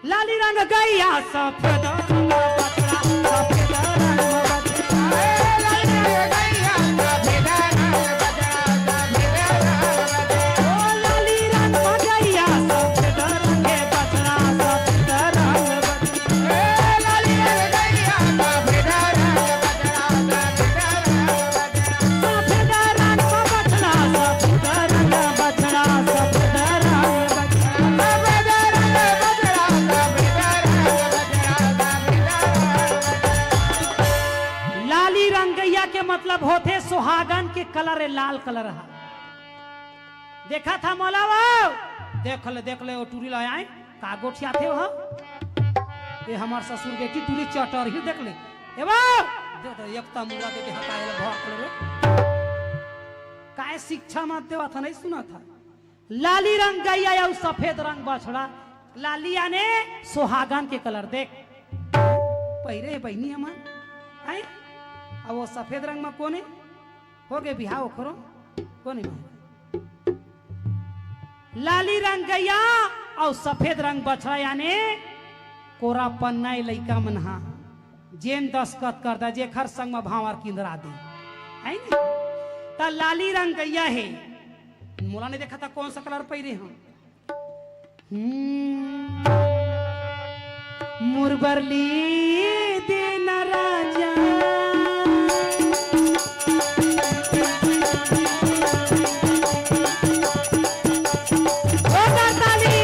लाली रंग गैया, सफेद रंग बछड़ा, सफेद रंग बछड़ा। ए, लाली रंग गैया, सफेद रंग बछड़ा, सफेद रंग बछड़ा। ओ, लाली रंग गैया, सफेद रंग बछड़ा, सफेद रंग बछड़ा। लाली रंगैया के मतलब होथे सुहागन के कलर, ए लाल कलर ह। देखत ह मोला वो? देख ले, देख ले, वो टूरी ला आए, का गोठियाथे हो? ए हमर ससुर बेटी टूरी चटर ही देख ले। ए वो? दे दे, एक तमुरा दे दे, हटाए ले भौंक ले रे। काय शिक्षा मत देवा था, नहीं सुना था। लाली रंग गैया अउ सफेद रंग बछड़ा। लाली आने सुहागन के कलर देख। पहिरे हे बहिनी हमन। हैं? अब वो सफेद रंग म कोन हे? होगे बिहाव ओखरो, कोन हे? लाली रंग गैया अउ सफेद रंग बछड़ा, याने कोरापन नए लइका मन हा, जेन दस्खत कर दा, जेखर संग म भांवर किंदरा दे, है नी? त लाली रंग गैया हे, मोला नहीं देखा था कौन सा कलर पहिरे हंव। हम्म। मुरबरली देना राजा। जोरदार ताली।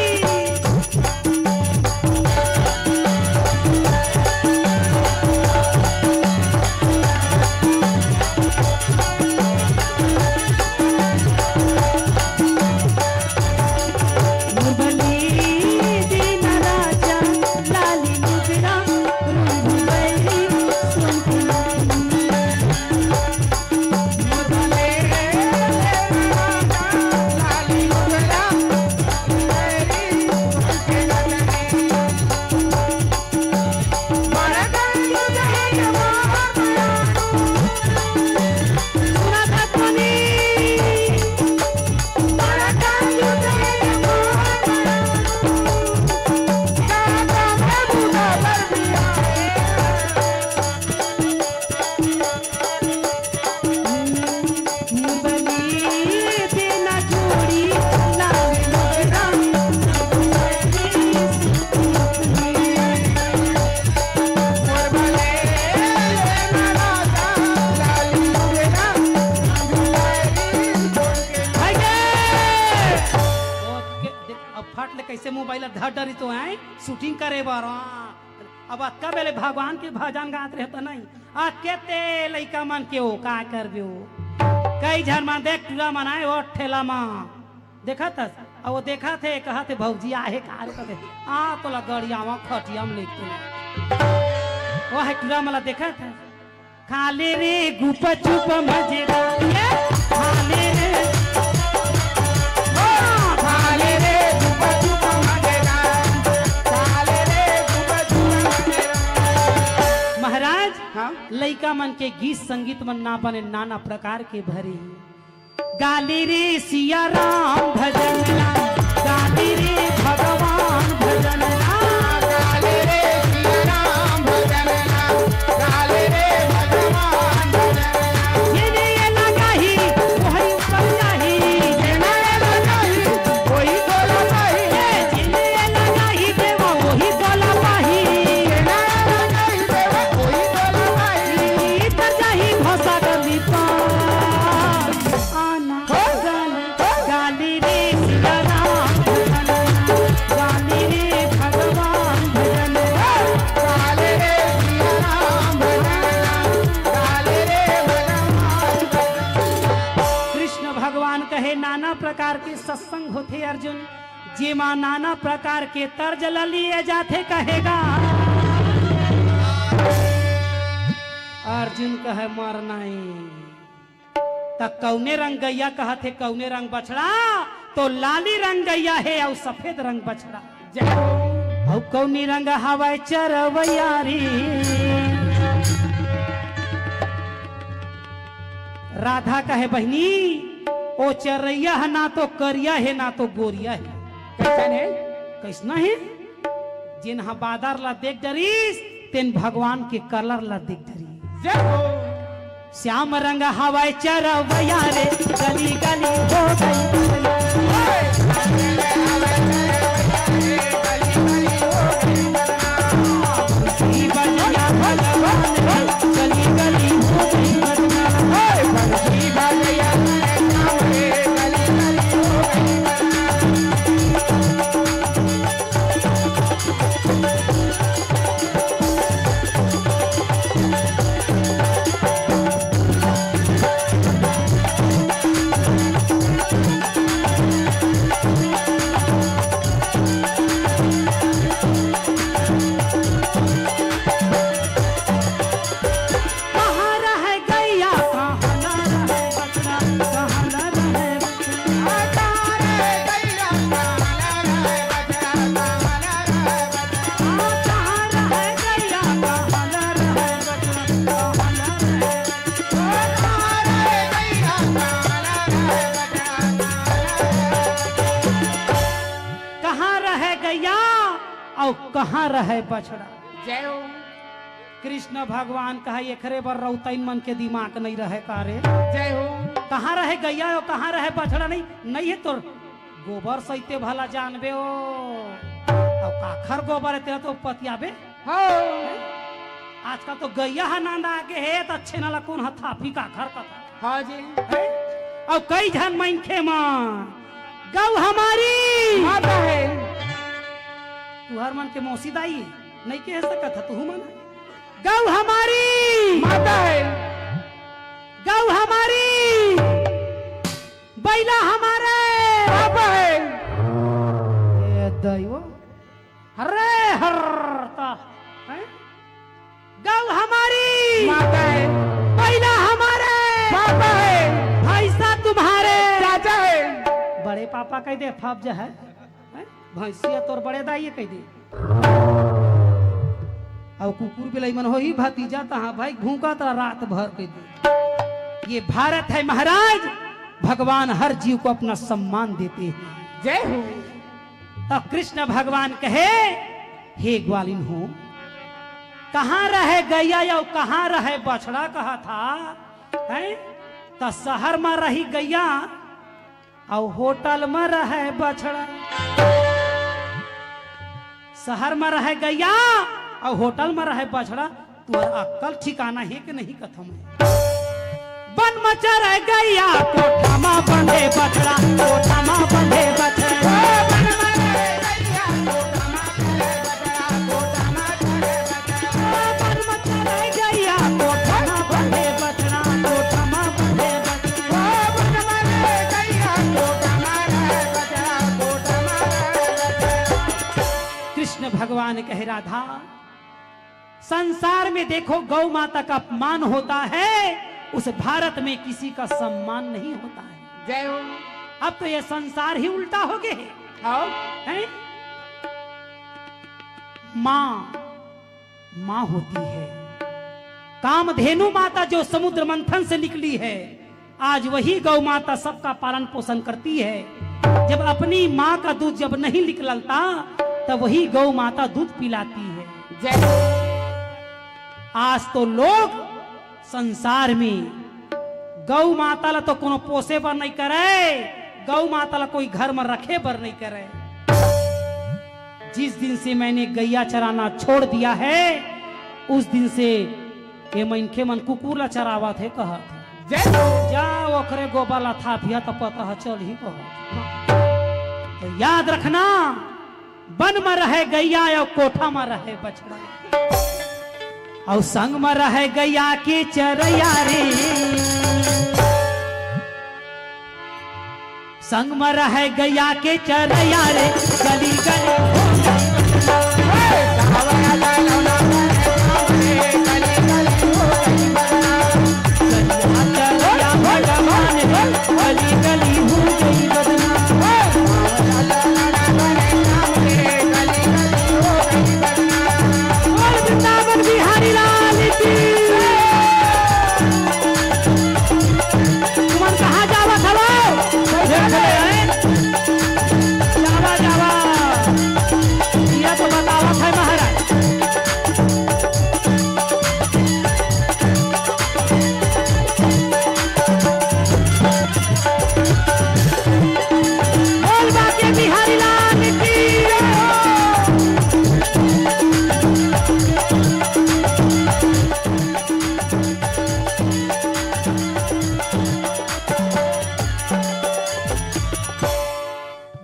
से मोबाइल धर डरी तो आए शूटिंग करे बर। हाँ। अब अतका बेले भगवान के भजन गात रहे त नहीं। आ केते लइका मन के ओ का करबे ओ। कई झन मन देख टूरा मन आए ओ ठेला म। देखत हस? आ वो देखत हे, कहत हे, "भौजी आहे का रे?" कहत हे, "आ तोला गड़ियावा खटिया म लेके।" वो हे टूरा मन ला देखत हे। खा ले रे गुपचुप मजेदार, ये खा ले रे। हाँ, खा ले रे गुपचुप मजेदार, खा ले रे गुपचुप मजेदार। महाराज, हाँ? लइका मन के गीत संगीत मन ना बने, नाना प्रकार के भरे। गाली रे सिया राम भजन ला, गाली रे भगवान भजन ला। गाली रे सिया राम भजन ला, गाली रे भगवान भजन ला। ये ने ये लगाही, वही ऊपर जाही। ये ने ये लगाही, वही गोला पाही। ये ने ये लगाही, देवा वही गोला पाही। ये ने ये लगाही, देवा वही गोला पाही। इधर जाही भौसा गली पार। आना हो? गाली, गाली रे सिया राम भजन, गाली रे भगवान भजन, गाली रे सिया राम भजन, गाली रे भगवान भजन। कृष्ण भगवान कहे, नाना प्रकार के सत्संग होथे अर्जुन, जेमा नाना प्रकार के तर्ज ल लिए जाथे कहेगा। अर्जुन कहे, मर नहीं। त कौने रंग गैया कहत हे, कौने रंग बछड़ा? तो लाली रंग गैया हे अउ सफेद रंग बछड़ा। जय हो। अउ कौनी रंग हवय चरवैया रे? राधा कहे, बहिनी, ओ चरैया ह ना तो करिया हे, ना तो गोरिया हे। कैसन हे? कैसना हे? जेन ह बादर ला देख डरिस, तेन भगवान के कलर ला देख डरिस। जय हो। श्याम रंग हवय चरवैया रे, गली गली हो गई। कहाँ रह गैया, कहाँ न रहे बछड़ा, कहाँ न रहे बछड़ा। कहाँ रह गैया, कहाँ न रहे बछड़ा, कहाँ न रहे बछड़ा। कहाँ रह गैया, कहाँ न रहे बछड़ा, कहाँ न रहे बछड़ा। कहाँ रह गैया, कहाँ न रहे बछड़ा, कहाँ न रहे बछड़ा। कहाँ रहे गैया अउ कहाँ रहे बछड़ा। जय हो। कृष्ण भगवान कहा, "एकरे बर रउतइन मन के दिमाग नहीं रहे का रे?" जय हो। कहाँ रहे गैया अउ कहाँ रहे बछड़ा? नहीं, नहीं हे तोर गोबर सहिते भला जानबे ओ। अउ काखर गोबर हे तेला तो पतियाबे। हो। आजकल तो गैया ह नांदा आगे हे, त अच्छे नाला कोन ह थापी काखर कथा। हाँ जी। हैं? अउ कई झन मनखे मन, "गऊ हमारी माता हे।" तुहर मन के मौसी दाई नइ कहे सकत ह, तुहू मन। "गऊ हमारी माता हे।" "गऊ हमारी, बैला हमारे पापा हे।" ए दैव। हरे हर ता, हैं? गऊ हमारी माता हे। बैला हमारे पापा हे। भैंसा तुम्हारे चाचा हे। बड़े पापा कहि दे, फाप जा हे। हैं? भैंसिया तोर बड़े दाई कहि दे। अउ कुकुर बिलाई मन होही भतीजा, तहाँ भाई भूखा त रात भर कहि दे। ये भारत है महाराज, भगवान हर जीव को अपना सम्मान देते हैं। जय हो। त कृष्ण भगवान कहे, "हे ग्वालिन हो, कहाँ रहे गैया अउ कहाँ रहे बछड़ा?" कहा था, हैं? त शहर म रही गैया अउ होटल म रहे बछड़ा। शहर म रहे गैया अउ होटल म रहे बछड़ा। तुहर अक्कल ठिकाना हे कि नहीं कथों मैं? बन म चरे गैया, कोठा म बंधे बछड़ा, कोठा म बंधे बछड़ा। ने कहे, राधा, संसार में देखो, गौ माता का अपमान होता है, उस भारत में किसी का सम्मान नहीं होता है। जय हो। अब तो ये संसार ही उल्टा हो गए है। हाँ। हैं? माँ, माँ होती है। कामधेनु माता जो समुद्र मंथन से निकली है, आज वही गौ माता सबका पालन पोषण करती है। जब अपनी माँ का दूध जब नहीं निकलता, तब वही गौ माता दूध पिलाती है। जय। आज तो लोग संसार में गौ माता ला तो कोनो पोसे बर नहीं करे, गौ माता ला कोई घर में रखे बर नहीं करे। जिस दिन से मैंने गैया चराना छोड़ दिया है, उस दिन से ये मनखे मन कुकुर ला चरावत हे कहत हे। जय हो। जा ओकरे गोबर ला थापिया त पता ह चलही कहत। तो याद रखना, बन में रहे गैया अउ कोठा में रहे बछड़ा, अउ संग में रहे गैया के चरैया रे। संग में रहे गैया के चरैया रे, गली गली हो गई। गैया चरैया भगवान रे, गली गली हो गई बदनाम। बोल वृंदावन बिहारी लाल की। तुमन कहाँ जावत हवो? जावा, जावा। ये तो बतावत है महाराज। बोल बाके बिहारी लाल की।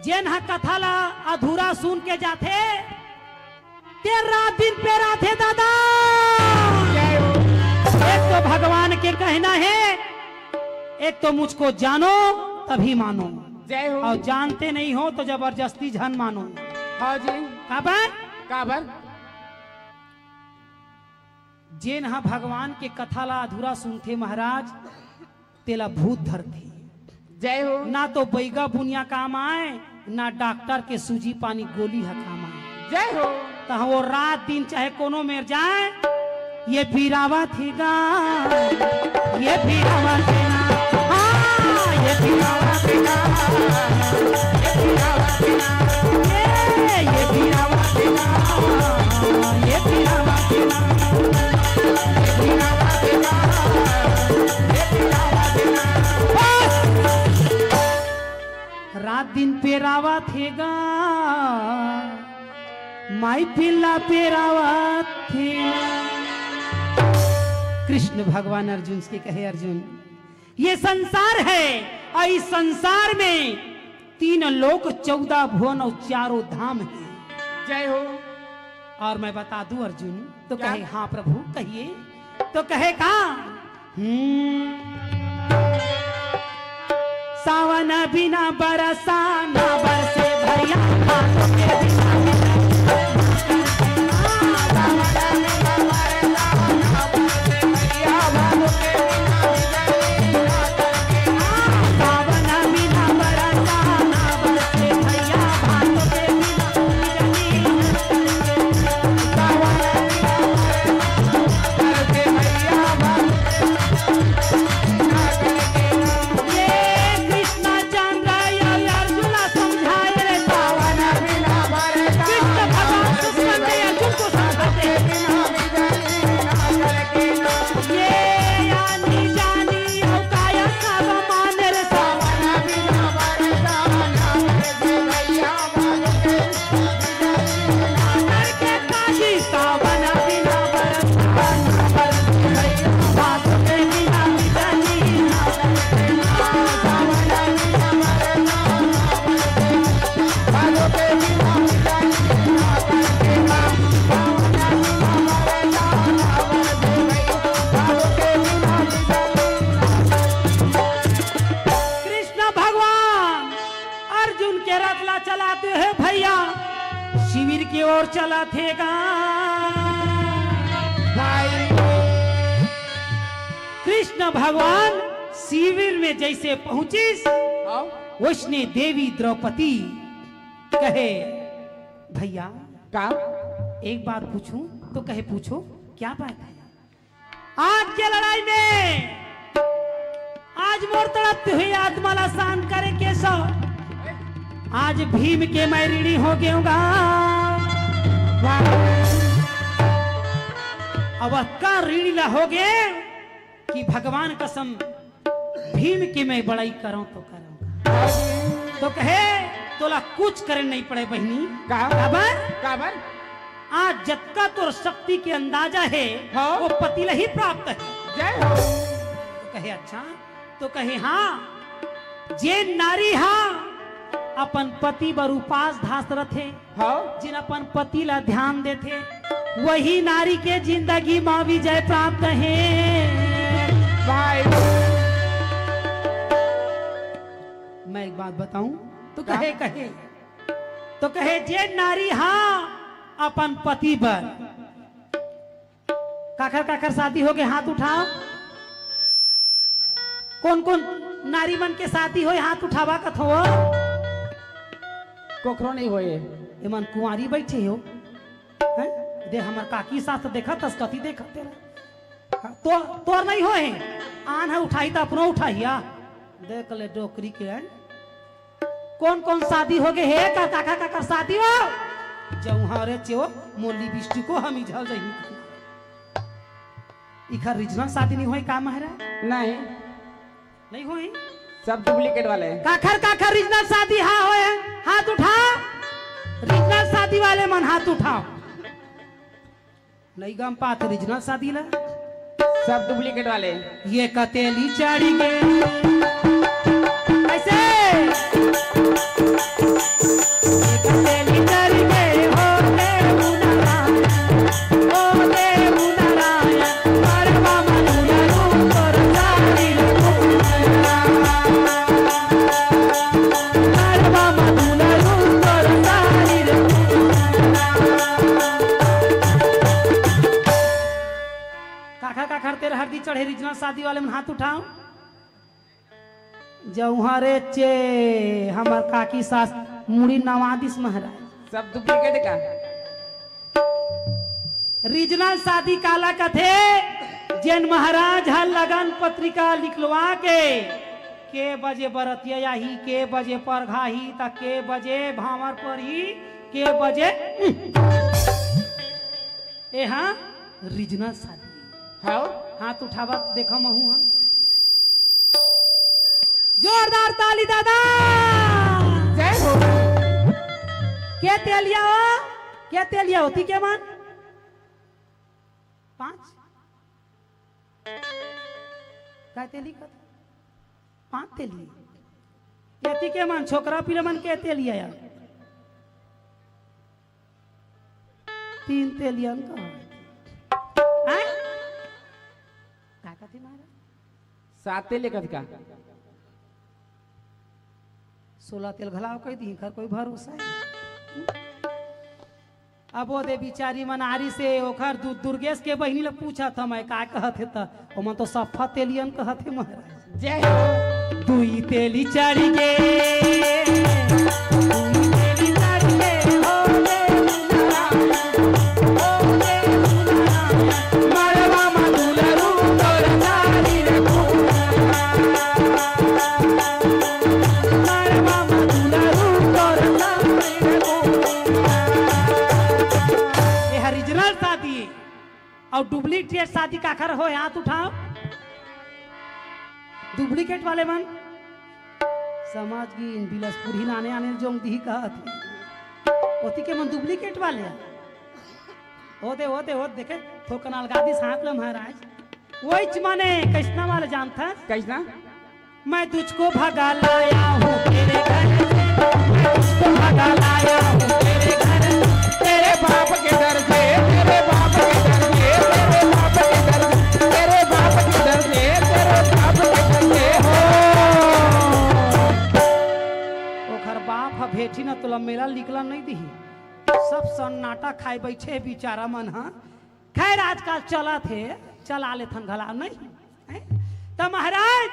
जेन ह कथा ला अधूरा सुन के जाथे, ते रात दिन पेराथे दादा। एक तो भगवान के कहना है, एक तो मुझको जानो तभी मानो, जय हो। और जानते नहीं हो तो जबरदस्ती झन मानो। हाँ जी। काबर? काबर? जेन ह भगवान के कथा ला अधूरा सुनथे महाराज, तेला भूत धरथे। जय हो। ना तो बैगा बुनिया काम आए, ना डॉक्टर के सूजी पानी गोली ह काम आए। जय हो। त वो रात दिन चाहे कोनो मेर जाए, ये पीरावत हे गा, ये पीरावत हे ना, हाँ, ये पीरावत हे ना, ये पीरावत हे ना, ये, ये पीरावत हे ना, ये पीरावत हे ना। बस। रात दिन पेरावत हे गा, माई पिल्ला पेरावत हे। कृष्ण भगवान अर्जुन से कहे, अर्जुन, ये संसार है और इस संसार में तीन लोक, चौदह भुवन और चारों धाम है। जय हो। और मैं बता दूं अर्जुन, तो क्या? कहे, हाँ प्रभु, कहिए। तो कहे का? हम्म। सावन बिना बरसा ना बरसे भैया, हाथ के बिना कृष्ण भगवान अर्जुन के रथ ला चलाते हैं भैया, शिविर के ओर चलत हे गा। भाई। कृष्ण भगवान शिविर में जैसे पहुंचिस, हाँ। वैसने देवी द्रौपदी कहे, "भैया, का? एक बात पूछूं?" तो कहे, "पूछो, क्या बात है?" आज के लड़ाई में आज मोर तड़पती हुई आत्मा ला शांत करे केशव, आज भीम के मैं ऋणी हो गेंव गा। अब का ऋणी ला हो गे कि भगवान कसम भीम के मैं बड़ाई करंव तो करंव। तो कहे, "तोला कुछ करे नहीं पड़े बहिनी।" का? काबर? काबर? आज जतका तोर शक्ति के अंदाजा हे, हाँ। वो पति ला ही प्राप्त हे। जय हो। तो कहे, "अच्छा?" तो कहे, "हाँ, जेन नारी हा अपन पति बर उपास धास रथे, हाँ। जेन अपन पति ला ध्यान देथे, वही नारी के जिंदगी मा विजय प्राप्त हे।" भाई। मैं एक बात बताऊं, तो का? कहे, कहे, तो कहे, "जेन नारी हा अपन पति बर।" काखर काखर शादी होगे, हाथ उठाव। कोन कोन नारी मन के शादी होय, हाथ उठावा कथो। कोखरो नहीं होय। एमन कुंवारी बैठे हो। हैं? दे हमर काकी सास देखत हस, कति देखत हे। हाँ, तो, तोर नहीं होय। आन ह उठाही त अपनो उठाही, आ। देख ले डोकरी के, हैं? कोन कोन शादी होगे हे, का काखर काखर शादी हो? जऊहा रे चेव, मोर लिपस्टिको हमी झल जही। इखर रीजनल शादी नहीं होय का महाराज? नहीं। नहीं होय? सब डुप्लीकेट वाले हैं। काखर काखर रीजनल शादी हा होय, हाथ उठा। रीजनल शादी वाले मन हाथ उठाव। नहीं गम पात रीजनल शादी ला। सब डुप्लीकेट वाले। ये कतेली चढ़ी गे। कैसे? ये कतेली चढ़ी गे, हो देव नारायण, हो देव नारायण, मरवा मधुर रूप तोर सारी रे। काखर काखर तेल हरदी चढ़े रीजनल शादी वाले मन हाथ उठाव। जऊहा रे चे, हमर काकी सास मुड़ी नवा दिस महाराज। सब डुप्लीकेट का। रीजनल शादी काला कथे? जेन महाराज ह लगन पत्रिका लिखलवा के, के बजे बरतिया आही, के बजे परघाही, त के बजे भांवर परही, के बजे, ए हाँ, रीजनल शादी। हाव। हाथ उठावा, देखा महू हाँ। जोरदार ताली दादा। जय हो। के तेलिया हो? के तेलिया होती के मन? पाँच? का तेली का? पाँच तेली। एती के मन छोकरा पीला मन के तेलिया यार। तीन तेलियन का। हैं? का कथी मारा? सात तेल एक अधिका। सोलह तेल घलाव कह दी, कर कोई भरोसा है? अब वो दे बिचारी मनारी से ओखर दु-, दुर्गेश के बहिनी ले पूछा था मैं का कहत हे त ओमन तो सफा तेलियन कहत हे महाराज। जय हो। दुई तेली चढ़ी गे, दुई तेली चढ़ी गे, हो गे दुलारा, हो गे दुलारा, मड़वा मा दुलरू तोर सारी रे फूल। मड़वा मा दुलरू तोर सारी रे फूल। ये हर रीजनल शादी। अउ डुप्लीकेट शादी काखर होय, हाथ उठाव। डुप्लीकेट वाले मन समझ गिन, बिलासपुर ही नाने आने जोंग दिही कहत हे। ओती के मन डुप्लीकेट वाले आ। ओ दे, ओ दे, ओ देखे, थोकन अलगा दिस हाथ ल महाराज। वहीच मने कइसना वाले जानथस? कइसना? मैं तुझको भगा लाया हूँ तेरे घर से, मैं तुझको भगा लाया हूँ तेरे घर से। तेरे बाप के दर से, तेरे बाप के दर से, तेरे बाप के दर से, तेरे बाप के दर से, तेरे बाप के दर से हो। ओखर बाप ह भेठी न तोला मेला निकला नहीं दिही। सब सन्नाटा खाए बैठे बिचारा मन ह। खैर, आजकल चलत हे, चला लेथन घला नहीं। हैं? त महाराज,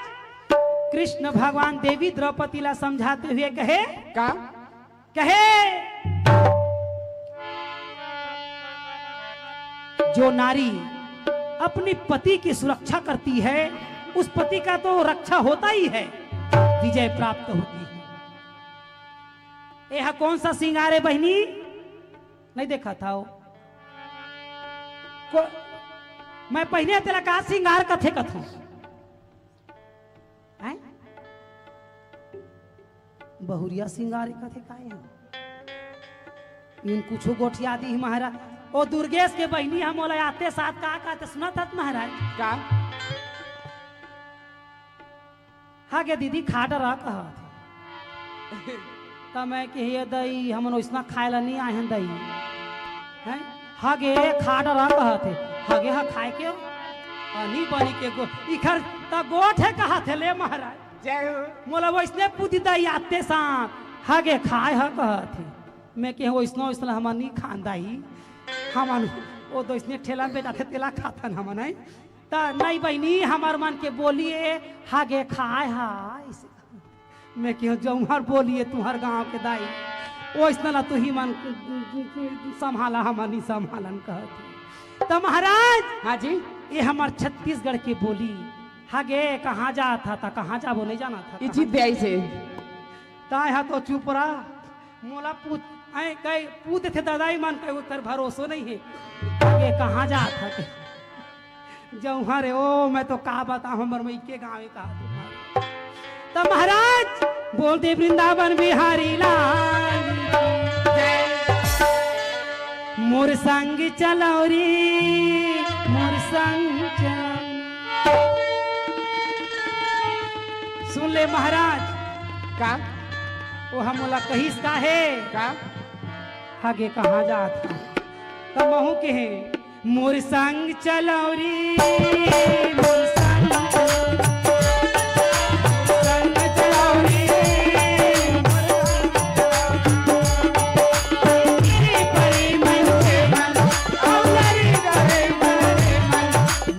कृष्ण भगवान देवी द्रौपदी ला समझाते हुए कहे, का? कहे, जो नारी अपने पति की सुरक्षा करती है, उस पति का तो रक्षा होता ही है, विजय प्राप्त होती है। ये हा कौन सा श्रृंगार है बहिनी? नहीं देखा था वो। को, मैं पहिने तेला का श्रृंगार कथे कथों? हैं? बहुरिया श्रृंगार कथे काहे हम? इन कुछो गोठिया दी महाराज। ओ दुर्गेश के बहिनी हम ओला आते साथ का कहते सुनत हत महाराज? का? हा गे दीदी, खा डरा कहत हे। त मैं कहे, "ये दई, हमन ओइसना खाए ला नहीं आए हन दई।" हैं? हा गे, खा डरा कहत हे। हा गे, हा खाए के? अनी बनी के गो-, इखर त गोठ हे कहत हे, ले महाराज। जय हो। मोला ओइसने पूछी दई आते साथ, हा गे, खाए हा कहत हे। मैं कहे, "ओइसना, ओइसना हमन नहीं खान दई। हमन ओ दोइसने ठेला में बेचाथे, तेला खाथन हमन, हैं?" त नहीं बहिनी, हमर मन के बोली ए, हा गे खाए हा, अइसे। मैं कहेंव, "जउहर बोली ए तुहर गांव के दाई, ओइसना ला तुही मन संभाला, हमन नहीं संभालन," कहत हे। त महाराज, हाँ जी। ये हमर छत्तीसगढ़ के बोली, हा गे कहाँ जात हा, त कहाँ जाबो नहीं जानत हा, ई कहाँ जीत दे आई से। ताय हा तो चुप रहा, मोला पूछ, ऐ कई पूछ देथे ददाई मन, कई ओकर भरोसो नहीं हे। हा गे कहाँ जात हा? जउहर हे, ओ, मैं तो का बतावं, हमर मइके गाँव हे, कहा तुम्हारे। त महाराज, बोल दे वृंदावन बिहारी लाल की जय। मोर संग चलव रे, मोर संग चलव। सुन ले महाराज। का? ओ हा मोला कहिस का हे? का? हा गे कहाँ जात हा? त महूँ कहेंव, मोर संग चलव रे, मोर संग चलव, संग चलव रे, मोर संग चलव। तेरी परी मन के मन, औ लरी डरे मन रे मन,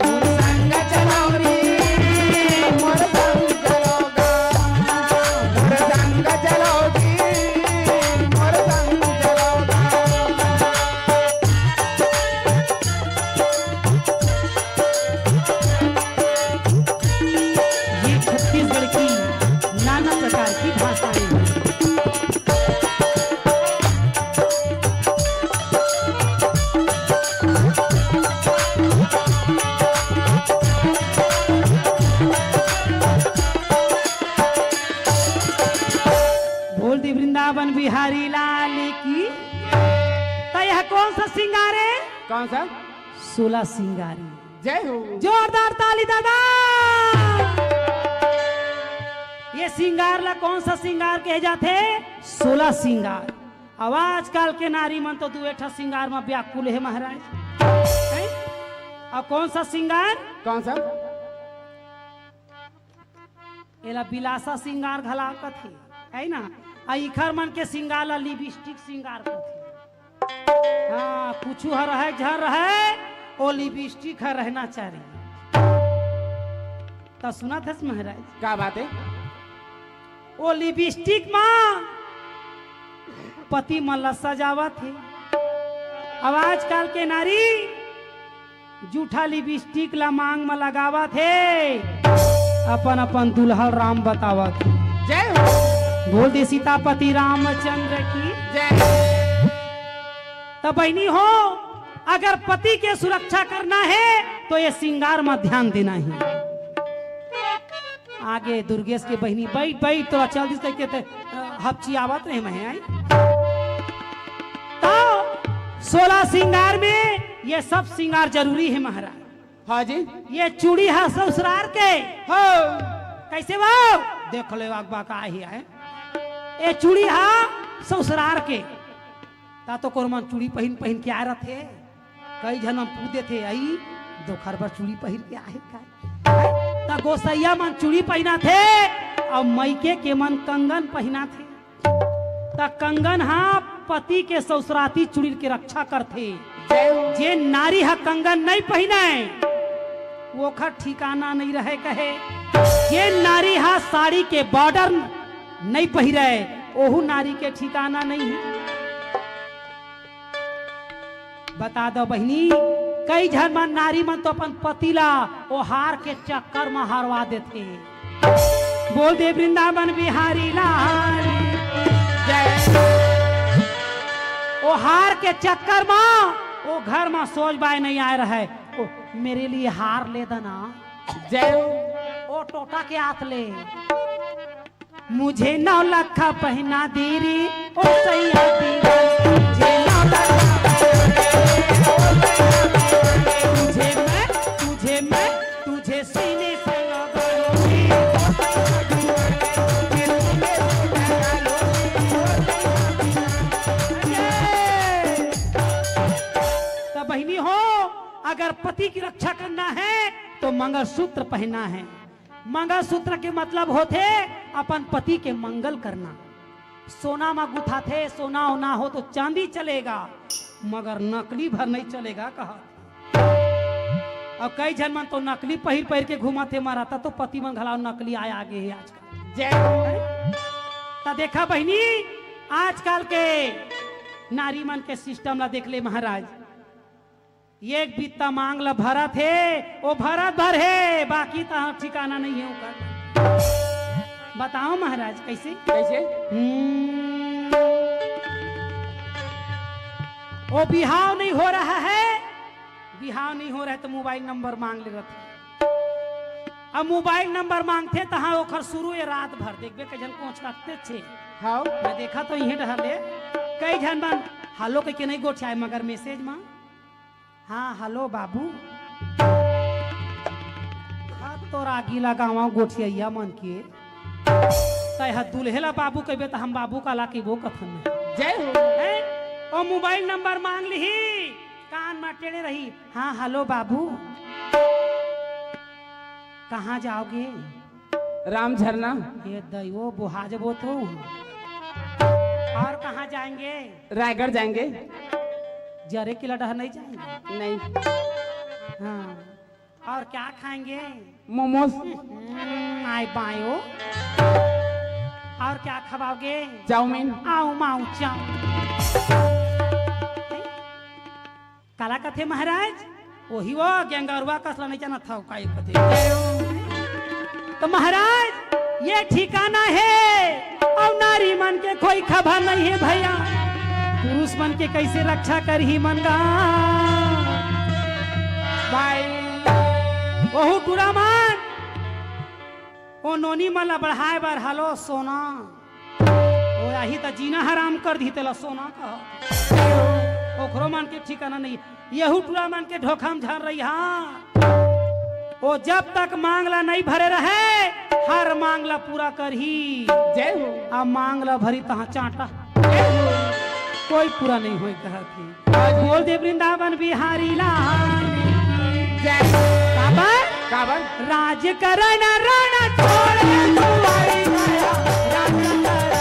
मोर संग चलव रे, मोर संग चलव गा। मोर संग चलव जी, मोर संग चलव गा। ये छत्तीसगढ़ की नाना प्रकार की भाषाएं हैं। बोल दी वृंदावन बिहारी लाल की। त यह कौन सा श्रृंगार है? कौन सा? सोलह श्रृंगारी। जय हो। जोरदार ताली दादा। ये श्रृंगार ला कौन सा श्रृंगार कहे जाथे? सोलह श्रृंगार। अब आजकल के नारी मन तो दुए ठा श्रृंगार में व्याकुल हे महाराज। हैं? अब कौन सा श्रृंगार? कौन सा? एला बिलासा श्रृंगार घला कथे, है ना? आ इखर मन के श्रृंगार ला लिपस्टिक श्रृंगार कथे। हाँ, कुछु ह रहय झन रहय, ओ लिपस्टिक ह रहना चाहिए। त सुनत हस महाराज? का बात है? ओ लिपस्टिक मा पति मन ला सजावत हे। अब आजकल के नारी जूठा लिपस्टिक ला मांग म लगावत हे, अपन अपन दुल्हन राम बतावत हे। जय हो। बोल दे सीतापति रामचंद्र की। जय। त बहिनी हो, अगर पति के सुरक्षा करना हे तो ये श्रृंगार म ध्यान देना हे। आगे दुर्गेश के बहिनी, "बैठ, बैठ, तोला चल दिस," कहिके ते, अ, हपचियावत रहे मैं, आई। तो सोलह श्रृंगार में ये सब श्रृंगार जरूरी हे महाराज। हाँ जी। ये चूड़ी हा ससुरार के। हो। कैसे वो? देख ले अगबा का ही है। ये चूड़ी हा ससुरार के। ता तो कोनो मन चूड़ी पहिन, पहिन के आए रथे। कई झन मन पूछ देथे, "अई, दोखर बर चूड़ी पहिर के आहे का?" त गोसैया मन चूड़ी पहिनाथे, अउ मइके के मन कंगन पहिनाथे। त कंगन हा पति के ससुराती चुड़ैल के रक्षा करथे। जे नारी ह कंगन नइ पहिरे, ओखर ठिकाना नइ रहे कहे। जे नारी ह साड़ी के बॉर्डर नइ पहिरे, ओहू नारी के ठिकाना नइ हे। बता दव बहिनी, कई झन मन, नारी मन तो अपन पति ला ओ हार के चक्कर म हरवा देथे। बोल दे वृंदावन बिहारी लाल की जय। ओ हार के चक्कर म ओ घर म सोज बाय नइ आय रहय, ओ मेरे लिए हार ले देना। जय। ओ टोटा के हाथ ले। मुझे नौ लखा पहिना दे रे, ओ सैया दीवान। मुझे नौ लखा पहिना दे रे, ओ सैया दीवान। तुझे मैं, तुझे मैं, तुझे सीने से लगा लूंगी। अरे! तो बहिनी हो, अगर पति की रक्षा करना है तो मंगलसूत्र पहनना है। मंगलसूत्र के मतलब होथे अपन पति के मंगल करना। सोना म गुथाथे, सोना ओना हो तो चांदी चलेगा, मगर नकली भर नइ चलेगा कहा। अउ कई झन मन तो नकली पहिर पहिर के घूमथे, मरता तो पति मन घलाव नकली आय आगे हे आजकल। जय हो। त देखा बहिनी, आजकल के नारी मन के सिस्टम ला देख ले महाराज। एक बित्ता मांग ल भरत हे, ओ भरत भर हे, बाकी तहां ठिकाना नइ हे ओकर। बताओ महाराज, कइसे? कइसे? हम्म। ओ बिहाव नइ हो रहा है, बिहाव नइ हो रहा है त मोबाइल नंबर मांग ले रथे। अब मोबाइल नंबर मांगथे तहां ओखर शुरू ए रात भर देखबे कई झन कोंच काटते छे। हाव। मैं देखा तो इहें डहर ले, कई झन मन हेलो कहिके नइ गोठियाय मगर मैसेज म हाँ, हेलो बाबू। हाँ, तोर आगी लगावा गोठियइया मन के। तैं ह दूल्हे ला बाबू कहिबे, त हम बाबू काला कहिबो कथन। जय हो। हैं? ओ मोबाइल नंबर मांग लिही, कान म टेढ़े रही। हाँ, हेलो बाबू। कहाँ जाओगे? राम झरना। ये दई, वो बुहा जबो तो। और कहाँ जाएंगे? रायगढ़ जाएंगे। जरे के लडहा नहीं जाएंगे? नहीं। हाँ। और क्या खाएंगे? मोमोज। हम्म, आय बायो। और क्या खवाओगे? चाउमीन। आऊ माऊ चाउमीन। काला कथे महाराज? ओही वो गेंगरुआ कस ला नइ जानत हव, का कथे? तो महाराज, ये ठिकाना हे, अउ नारी मन के कोई खबर नइ हे भइया। पुरुष मन के कइसे रक्षा करही मन गा? भाई, ओहू टूरा मन, ओ नोनी मन ला बढ़ाय बर, हेलो सोना, ओ आही त जीना हराम कर दिही, तेला सोना कहा। ओखरो मन के ठिकाना नहीं, यहू टूरा मन के धोखा म झन रही। हाँ, ओ जब तक मांग ला नहीं भरे रहे, हर मांग ला पूरा करही। जय हो। अब मांग ला भरी तहाँ चांटा, कोई पूरा नहीं होय कहत हे। बोल दे वृंदावन बिहारी लाल की जय। काबर? काबर? राजकरण रण छोड़ दुआरी गया, राजकरण रण।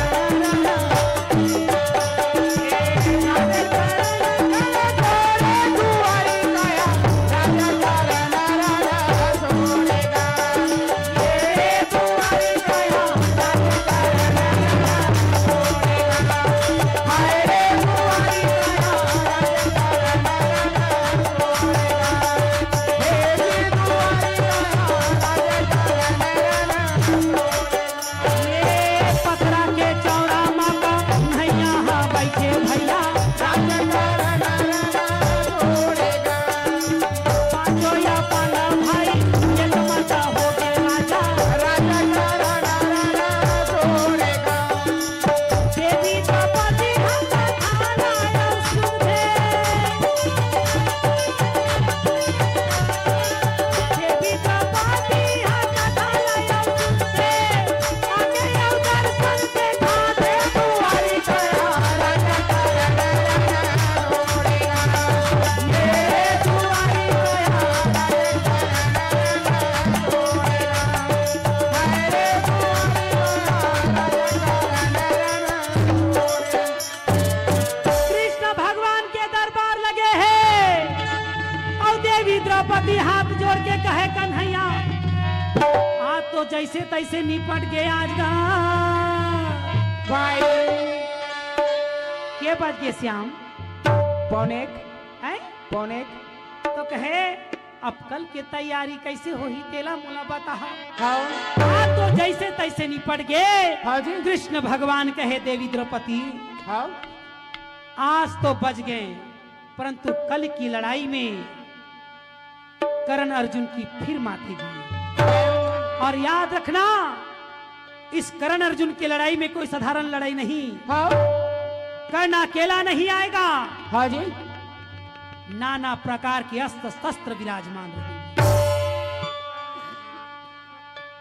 जैसे तैसे निपट गए आज का। भाई। के बज गए श्याम? पौने एक। हैं? पौने एक। तो कहे, अब कल के तैयारी कैसे होही, तेला मोला बताहा। हाँ। आज तो जैसे तैसे निपट गए। हाँ जी। कृष्ण भगवान कहे, देवी द्रौपदी, हाँ। आज तो बच गए, परंतु कल की लड़ाई में कर्ण अर्जुन की फिर मातेगी। और याद रखना, इस कर्ण अर्जुन की लड़ाई में कोई साधारण लड़ाई नहीं। हाँ। कर्ण अकेला नहीं आएगा। हाँ जी। नाना प्रकार के अस्त्र शस्त्र विराजमान रहेंगे।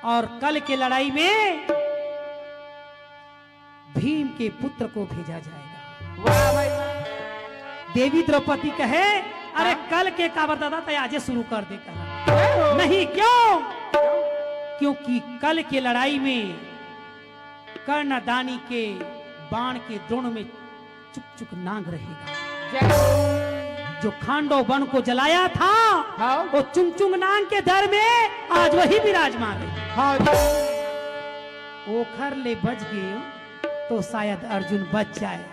और कल के लड़ाई में भीम के पुत्र को भेजा जाएगा। वाह भाई वाह। देवी द्रौपदी कहे, अरे हाँ। कल के काबर दादा, तैं आजे शुरू कर दे कहा। जय हो। नहीं, क्यों? क्योंकि कल के लड़ाई में कर्णदानी के बाण के द्रोण में चुक चुक नांग रहेगा। जय हो। जो खांडव वन को जलाया था, हाँ। वो चुंगचुंग नांग के दर में आज वही विराजमान है। हाँ जी। ओखर ले बच गए तो शायद अर्जुन बच जाए,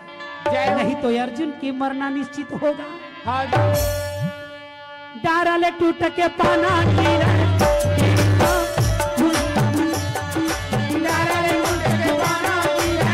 जय हो। नहीं तो अर्जुन के मरना निश्चित होगा। हाँ जी। डारा ले टूट के पाना गिरे। डारा ले टूट के पाना गिरे।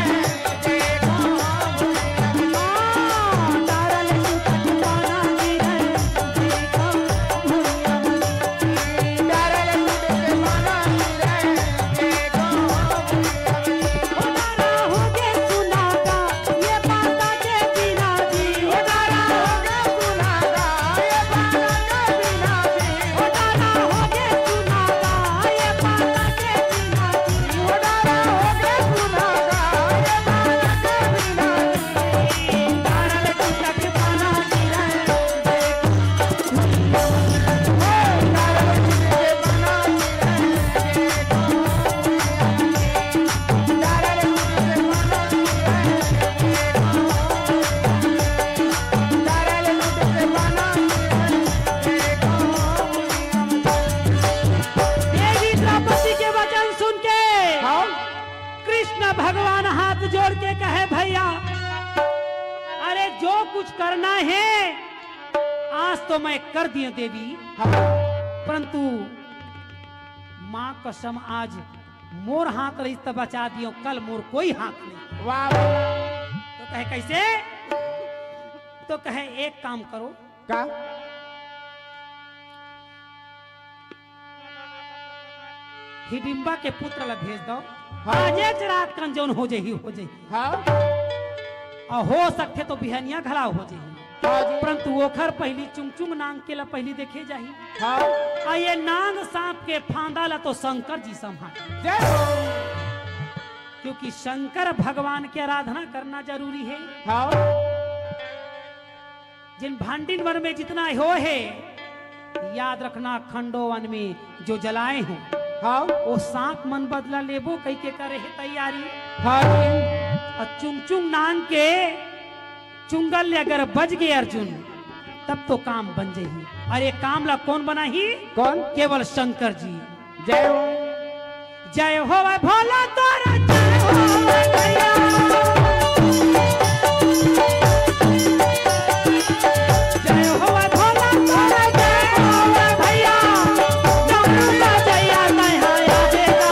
देवी द्रौपदी के वचन सुन के हाँ। कृष्ण भगवान हाथ जोड़ के कहे, भैया, अरे जो कुछ करना है आज तो मैं कर दियो देवी, हाँ। परंतु माँ कसम आज मोर हाथ रहिस त बचा दियो, कल मोर कोई हाथ नहीं। वाह, वाह। तो कहे, कैसे? तो कहे, एक काम करो। का? हिडिम्बा के पुत्र ला भेज दो। हाँ। आजेच रात कन जौन हो जही, हो जही। हाँ। अउ हो सकथे तो बिहनिया घला हो जही। हाँ जी। परंतु ओखर पहिली चुंगचुंग नांग के ला पहिली देखे जाही। हाँ। अउ ये नांग सांप के फांदा ला तो शंकर जी संभाल। जय हो। क्योंकि शंकर भगवान के आराधना करना जरूरी है। हाँ। जिन भांडिन वन में जितना हो हे, याद रखना, खंडो वन में जो जलाए हो, हाँ। वो सांप मन बदला लेबो कहि के करे हे तैयारी। हाँ जी। अउ चुंगचुंग नांग के चुंगल ले अगर बच गे अर्जुन, तब तो काम बन जही। अउ ये काम ला कोन बनाही? कोन? केवल शंकर जी। जय हो। जय हो भोला तोरा, जय हो भैया। जय हो भोला तोरा, जय हो भैया। जमुना जैया नहा आ देगा,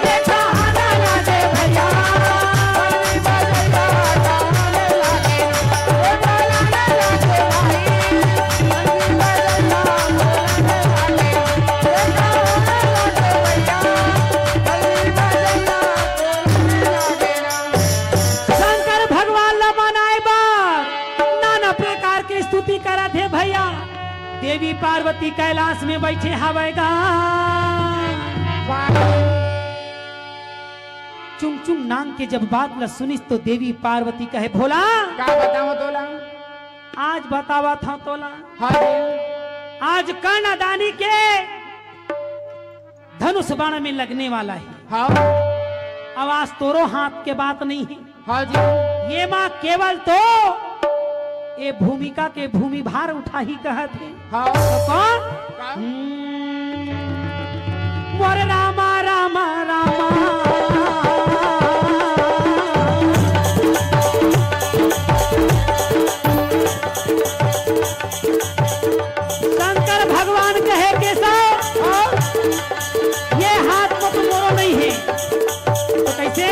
देखा हमारा दे भैया। शंकर भगवान ला मनाए बर नाना प्रकार के स्तुति करत हे भैया। देवी पार्वती कैलाश में बैठे हवय गा। चुंगचुंग नांग के जब बात ला सुनिस तो देवी पार्वती कहे, भोला, का बतावं तोला? आज बतावत हंव तोला। हाँ जी। आज कर्णदानी के धनुष बाण में लगने वाला है। हाँ। अब आज तोरो हाथ के बात नहीं है। हाँ जी। ये माँ केवल तो ये भूमिका के भूमि भार उठाही कहत हे। हाँ। तो कौन? का? हम्म, मोर रामा राम रामा, रामा। शंकर भगवान कहे, "केशव, ये हाथ में तो मोरो नहीं है।" तो कैसे?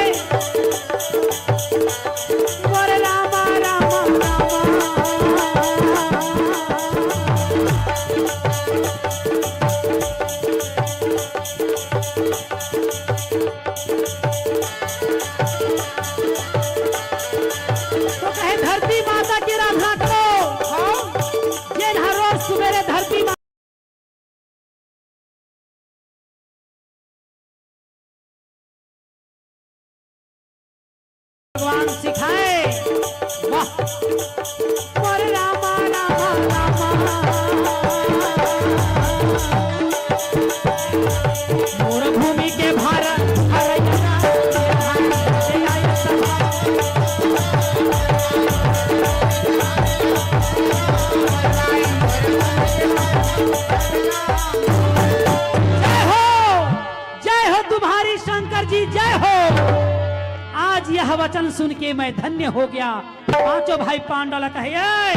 बोले, "रामा, रामा, रामा।" तो कहे, "धरती माता की आराधना करो।" हाँ। जेन हर रोज सुबेरे धरती मा-, भगवान सिखाए। वाह। मोर रामा, रामा, रामा। मोर भूमि के भार हरैया राम, तेरा हाथ से आया सहाय। जय हो, जय हो तुम्हारी शंकर जी, जय हो। आज यह वचन सुन के मैं धन्य हो गया। पांचों भाई पांडव ला कहे, "ए,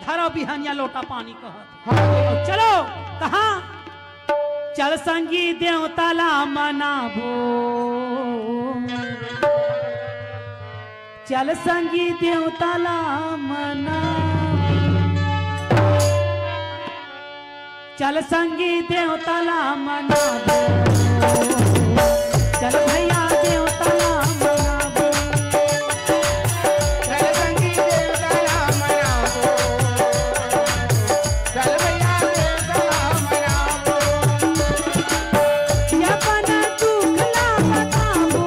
धरो बिहनिया लोटा पानी," कहत। हाँ। चलो, कहाँ? "चल संगी देवता ला मनाबो, चल संगी देवता ला मनाबो, चल संगी देवता ला मनाबो, चल भैया देवता ला मनाबो।" चल संगी देवता ला मनाबो, चल भैया देवता ला मनाबो। अपन दुख ला बताबो,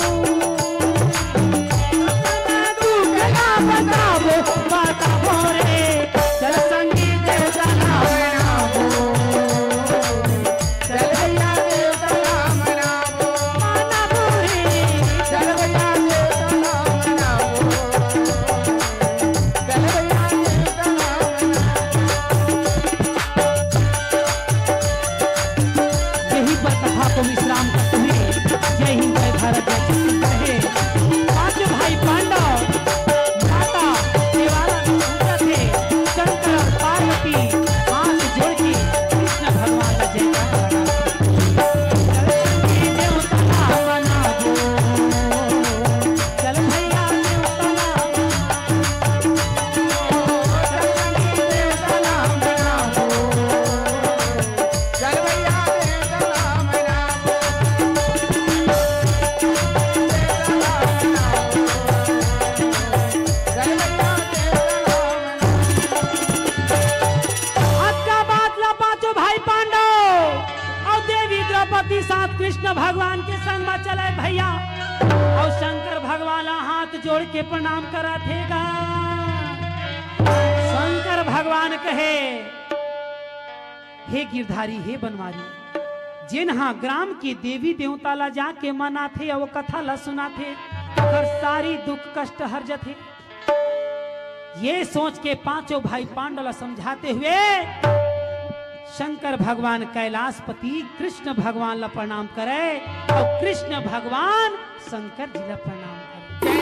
अपन दुख ला बताबो, बताबो रे। चल संगी देवता ला मनाबो, चल भैया देवता ला मनाबो, मनाबो रे। चल भैया देवता ला मनाबो, चल भैया देवता ला मनाबो। यही पर कथा को विश्राम करते हैं। जय हिंद, जय भारत, जय छत्तीसगढ़ है। पांचों भाई पांडव माता केवाला में पूजत हे, शंकर और पार्वती हाथ जोड़ के कृष्ण भगवान का जयकारा लगा। चल संगी देवता ला मनाबो, चल भैया देवता ला मनाबो, चल संगी देवता ला मनाबो। चल भैया देवता ला मनाबो। देवता ला मनाबो। चल भैया देवता ला मनाबो। अतका बात ला पांचों भाई पांडव अउ देवी द्रौपदी साथ कृष्ण भगवान के संग म चले भैया। अउ शंकर भगवान ला हाथ जोड़ के प्रणाम करत हे गा। शंकर भगवान कहे, हे गिरधारी, हे बनवारी, जेन हा ग्राम के देवी देवता ला जाके मनाथे अउ कथा ला सुनाथे, ओकर सारी दुख कष्ट हर जथे। ये सोच के पांचों भाई पांडव ला समझाते हुए शंकर भगवान कैलाशपति कृष्ण भगवान ला प्रणाम करे अउ कृष्ण भगवान शंकर जी ला प्रणाम करे।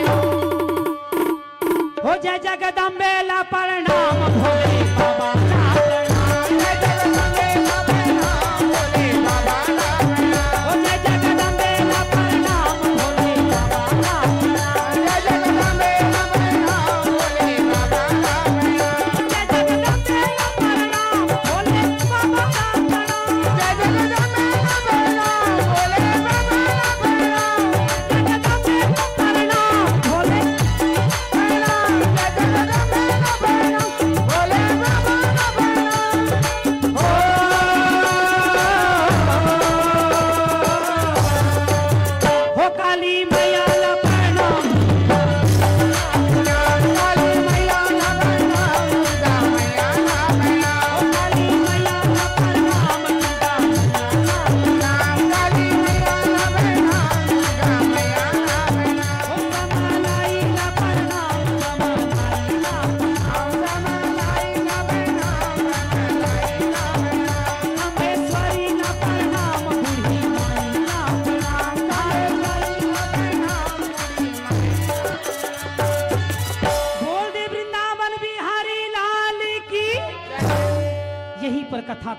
हो जय जगदम्बे ला प्रणाम, भोले बाबा ला प्रणाम। जय जगदम्बे ला प्रणाम, भोले बाबा ला प्रणाम। हो जय जगदम्बे ला प्रणाम, भोले बाबा ला प्रणाम। जय जगदम्बे ला प्रणाम, भोले बाबा ला प्रणाम। जय जगदम्बे ला प्रणाम, भोले बाबा ला प्रणाम। जय जगदम्बे ला प्रणाम, भोले बाबा ला प्रणाम। जगदम्बे ला प्रणाम, भोले प्रणाम। जय जगदम्बे ला प्रणाम, भोले बाबा ला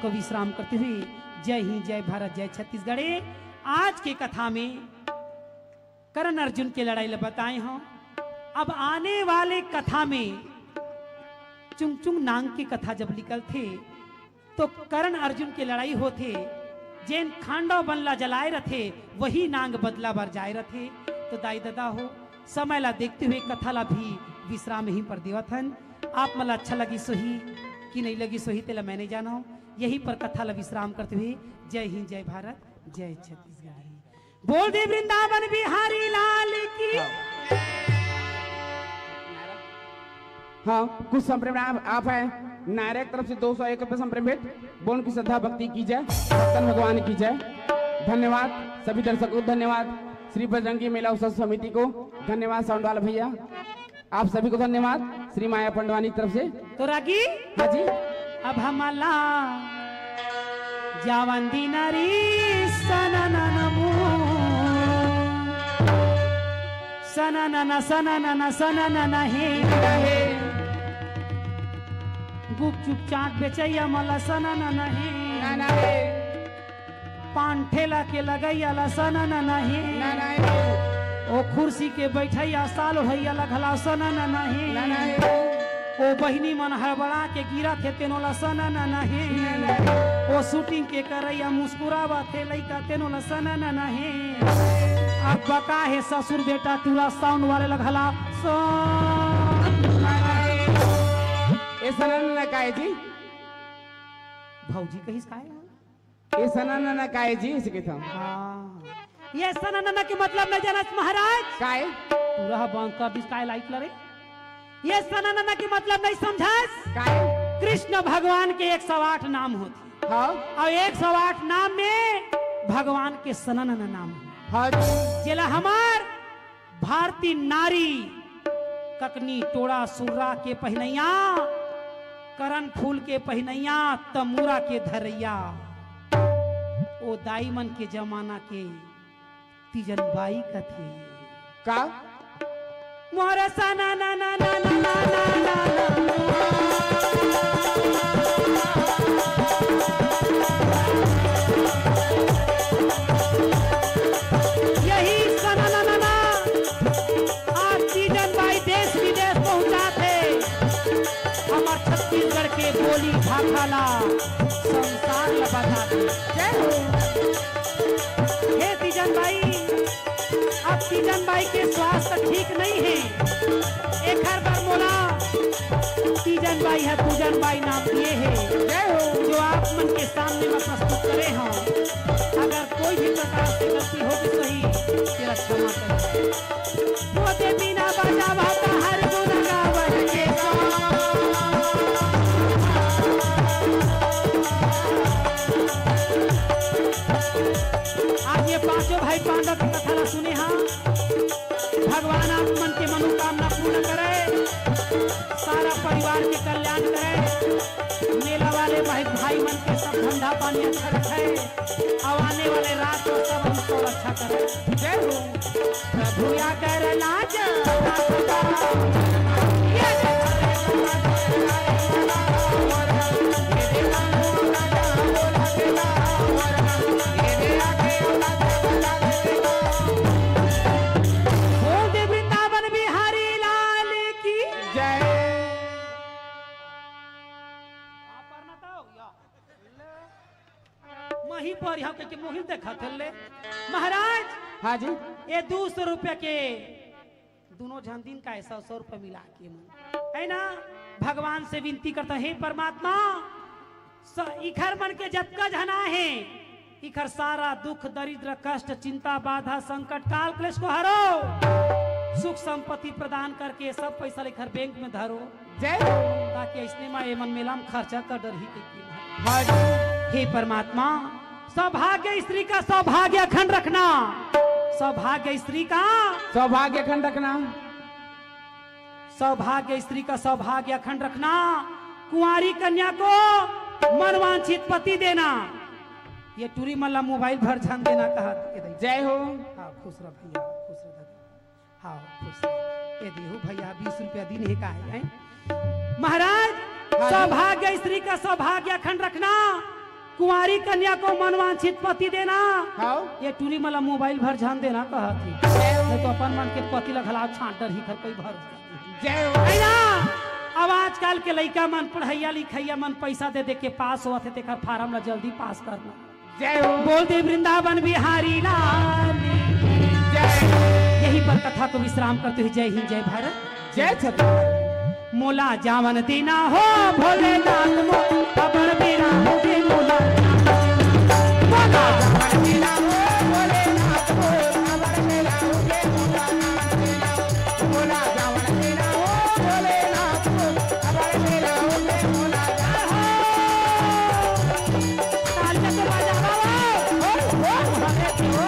को विश्राम करते हुए जय हिंद, जय भारत, जय छत्तीसगढ़। आज के कथा में करण अर्जुन के लड़ाई ल बताए हंव। अब आने वाले कथा में चुंगचुंग नांग के कथा जब निकलथे, तो करण अर्जुन के लड़ाई होथे, जेन खांडव बन ला जलाए रथे, वही नांग बदला बर जाए रथे। तो दाई ददा हो, समय ला देखते हुए कथा ला भी विश्राम यहीं पर देवत हन। आप मन ला अच्छा लगिस होही कि नहीं लगिस होही, तेला मैं नहीं जानव। यहीं पर कथा ला विश्राम करते हुए जय हिंद, जय भारत, जय छत्तीसगढ़। बोल दे वृंदावन बिहारी लाल की। हाँ, कुछ संप्रेम आप, आप है नायरा के तरफ से दो सौ एक रुपये संप्रेम भेंट। बोल की श्रद्धा भक्ति की जय, भक्तन भगवान की जय। धन्यवाद सभी दर्शकों, धन्यवाद श्री बजरंगी मेला उत्सव समिति को, धन्यवाद साउंड वाला भैया, आप सभी को धन्यवाद श्री माया पंडवानी की तरफ से। तो रागी, हाँ जी। अब हमला जावन दीना री सननन मू। सननन, सननन, सननन हे। गुपचुप चाट बेचैया मला सननन हे। पान ठेला के लगैया ला सननन हे। ओ कुर्सी के बैठैया साल ओढ़ैया ला घला सननन हे। ओ बहिनी मन हड़बड़ा के गिरत हे, तेनो ला सननन हे। ओ शूटिंग के करैया मुस्कुरावत हे लइका, तेनो ला सननन हे। अब बका हे ससुर बेटा टूरा साउंड वाले ला घला सननन हे। ए सननन काय जी? भौजी कहिस काय? ए सननन काय जी, इसे कहता हूँ। हाँ। ये सननन के मतलब नहीं जानस महाराज? काय? पूरा बंद कर दिस, काय लाइट लरे? ये सननन के मतलब नहीं समझस? काय? कृष्ण भगवान के एक सौ आठ नाम होथे। हाँ। अउ एक सौ आठ नाम में भगवान के सननन नाम हे। हाँ जी। जेला हमर भारती नारी ककनी टोड़ा सुर्रा के पहिनैया, करन फूल के पहिनैया, तमूरा के धरैया, ओ दाई मन के जमाना के तीजन बाई कथे। का? मोर सना ना ना ना ना ना ना ना ना। यही सना ना ना ना। आज तीजन बाई देश विदेश पहुंचात हे। हमर छत्तीसगढ़ के बोली भाखा ला संसार ला बतात हे। जय हो। हे तीजन बाई, अब तीजन बाई के स्वास्थ्य ठीक नहीं हे, एखर बर मोला तीजन बाई ह पूजन बाई नाम दिए हे। जय हो। जो आप मन के सामने में प्रस्तुत करे हंव, अगर कोई भी प्रकार से गलती हो गई सही, तेला क्षमा करें। वो दे बिना बजावा त हर गुण गावत के सो। आज ये पांचों भाई पांडव के कथा ला सुने हा। भगवान आप मन के मनोकामना पूर्ण करे, सारा परिवार के कल्याण करे, मेला वाले भाई, भाई मन के सब धंधा पानी अच्छा रखे, अउ आने वाले रात को सब हम सब अच्छा करे। जय हो। प्रभु या कर लाज। बोल दे वृंदावन बिहारी लाल की जय। मही पर यहाँ के मोहिल देखा थे ले। महाराज, हाँ जी। ये दो सौ रुपया के दोनों झन दिन का है, सौ, सौ रुपया मिला के मन, है ना? भगवान से विनती करता, हे परमात्मा, स-, इखर मन के जतका झन आहे, इखर सारा दुख, दरिद्र, कष्ट, चिंता, बाधा, संकट, काल, क्लेश को हरो, सुख संपत्ति प्रदान करके सब पैसा लेकर बैंक में धरो। जय हो। ताकि अइसने म एमन मेला म खर्चा कर डरही कहिके। हाँ जी। हे परमात्मा, सौभाग्य स्त्री का सौभाग्य अखंड रखना। सौभाग्य स्त्री का सौभाग्य अखंड रखना। सौभाग्य स्त्री का सौभाग्य अखंड रखना। कुंवारी कन्या को मनवांछित पति देना। ये टूरी मन ला मोबाइल भर झन देना कहा। जय हो। हाँ, खुश रह भैया, खुश रह दादा। हाँ, खुश रह। ये देहू भैया, बीस रुपया दिन हे का है, हैं? महाराज, हाँ जी। सौभाग्य स्त्री का सौभाग्य अखंड रखना। कुंवारी कन्या को मनवांछित पति देना। हाँ। ये टूरी मला मोबाइल भर झन देना कहत हे। नहीं तो अपन मन के पति ला घला छांट डरही, एकर कोई भरोसा नहीं। जय हो। है ना? अब आजकल के लइका मन, पढ़इया लिखइया मन, पैसा दे दे के पास होवत हे, तेकर फार्म ला जल्दी पास करना। जय हो। बोल दे वृंदावन बिहारी लाल। जय हो। यहीं पर कथा को विश्राम करते हुए जय हिंद, जय भारत। जय छत्तीसगढ़। मोला जावन देना हो भोलेनाथ मो, अबड़ बेरा हो गे मोला। मोला जावन देना हो भोलेनाथ मो, अबड़ बेरा हो गे मोला। मोला जावन देना हो भोलेनाथ मो, अबड़ बेरा हो गे मोला। तालियां तो बजावा हो। हो, हो, हो, हो।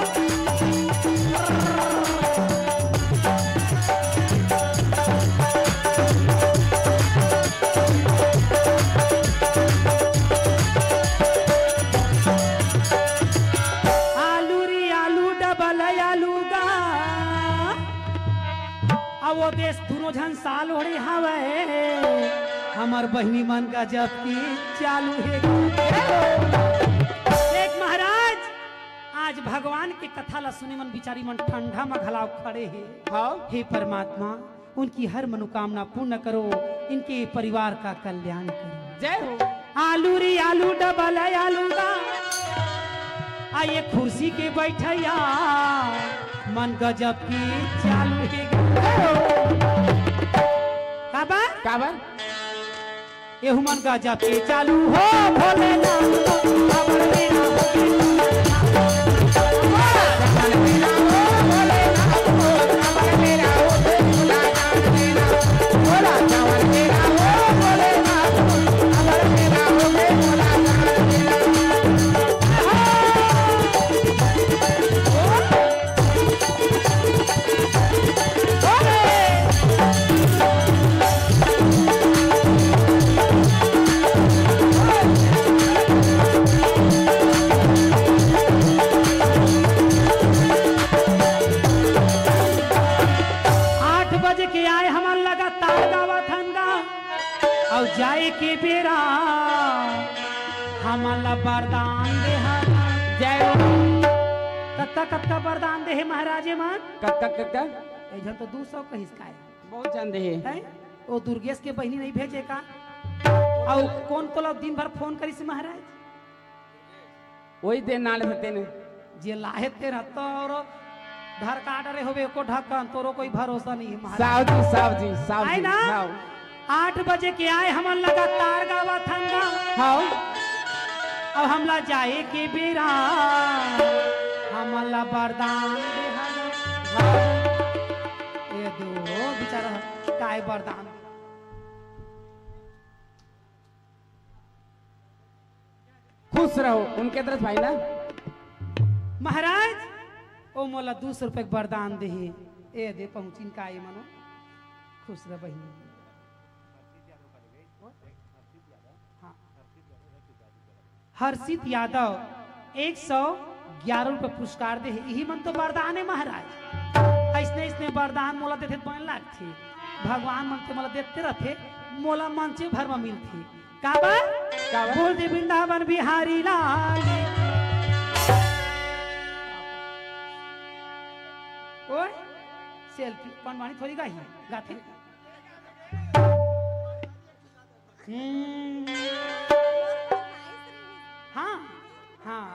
आलू री आलू, डबल आलू गा। अब वो देश दुनों झन साल ओढ़े हवय, हमर बहिनी मन गजब के चालू हे। देख महाराज, आज भगवान के कथा ला सुने मन बिचारी मन ठंडा म घलाव खड़े हे। हाँ। हे परमात्मा, उनकी हर मनोकामना पूर्ण करो, इनके परिवार का कल्याण करो। जय हो। आलू री आलू, डबल आलू गा। आ ये कुर्सी के बैठइया मन गजब के चालू हे। काबर? काबर? एहू मन गजब के चालू हो भोलेनाथ। आठ बजे के आए, हमन लगातार गावत हन गा। अउ जाए के बेरा हमन ला वरदान दे हन। जय हो। कतका कतका वरदान दे हे महाराज मन? कतका कतका? एक झन तो दू सौ कहिस काय। बहुत झन दे हे। हैं? ओ दुर्गेश के बहिनी नहीं भेजे का? अउ कोन तोला दिन भर फोन करिस महाराज? वही दे नाले से तेने। जे लाहे ते रहतो और घर का डरे होवे एको ढक्कन, तोरो कोई भरोसा नहीं है महाराज। साहब जी, साहब जी, साहब आए जी, ना? हाँ। आठ बजे के आए, हमन लगातार गावत हन गा। हाँ। अब हमला जाए के बेरा, हमला वरदान दे हवे। हाँ। ये दो बेचारा काय वरदान। खुश रहो, उनके तरफ भाई ना। महाराज, ओ मोला दू सौ रुपए के वरदान देहे। ए दे पहुंचिन का ए मनो। खुश रह बहिनी। हाँ। हर्षित यादव एक सौ ग्यारह रुपए पुरस्कार दे हे। इही मन तो वरदान हे महाराज। अइसने अइसने वरदान मोला देथे त बने लागथे। भगवान मन ते मोला देते रथे, मोला मंचे भर म मिलथे। काबर? काबर? बोल दे वृंदावन बिहारी लाल। ओए, सेल्फी पंडवानी थोड़ी गाही, गाथे। हम्म। हाँ, हाँ।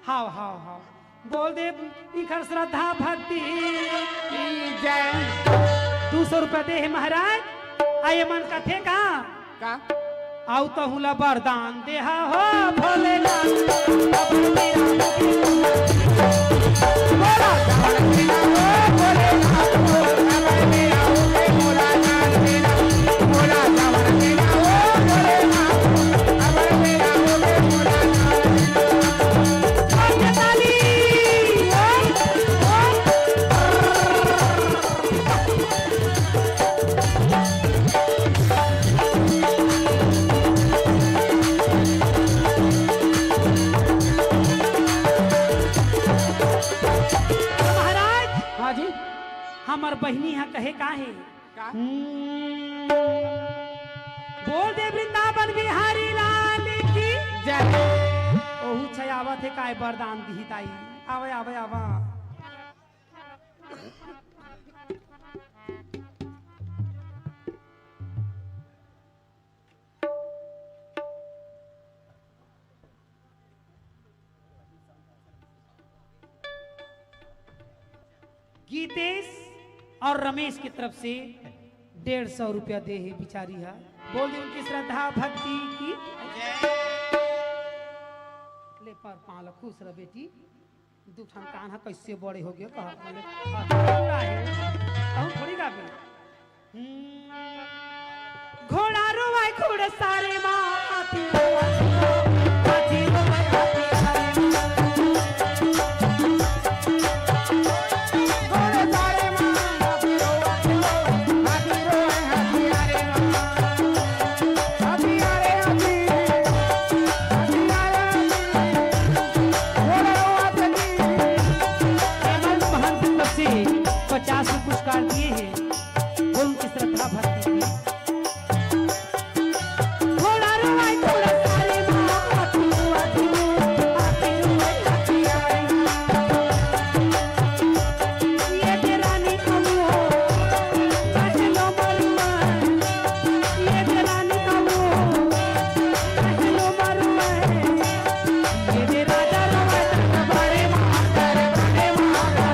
हाव, हाव, हाव। बोल दे, इखर श्रद्धा भक्ति की जय। दू सौ रुपया दे हे महाराज। आ ये मन कथे का? का? आउ तहूँ ला वरदान देहा हो भोलेनाथ। महाराज, हाँ जी। हमर बहिनी ह कहे का हे? का? हम्म। बोल दे वृंदावन बिहारी लाल की जय। पूछे आवत हे, काय वरदान दिही ताई? आवे, आवे, आवा। गीतेश और रमेश की तरफ से डेढ़ सौ रुपया दे हे बिचारी हा। बोल दे उनकी श्रद्धा भक्ति की। ले पर पाँव ल, खुश रह बेटी। दू ठन कान ह कइसे बड़े हो गए, कहा बोले, "हाँ, पूरा है।" कहूँ थोड़ी गाबे। हम्म, घोड़ा रोवाय घोड़ सारे माँ, हाथी रोवाय, हाथी रोवाय, हाथी सारे माँ। घोड़ सारे माँ, हाथी रोवाय, हाथी रोवाय, हाथी सारे माँ। हाथी आ रे हाथी, हाथी आ रे हाथी, घोड़ा रोवाय हाथी। हेमंत महंत की तरफ से पचास रुपये पुरस्कार दिए हैं। बोल उनकी श्रद्धा भक्ति की। घोड़ा रोवाय घोड़ सारे माँ, हाथी रोवाय हाथी, हाथी रोवाय हाथी सारे माँ। ये दे रानी कबू हो, महलो मरुआ। ये दे रानी कबू हो, महलो मरुआ। ये दे राजा रोवाय दरबारे माँ, दरबारे माँ।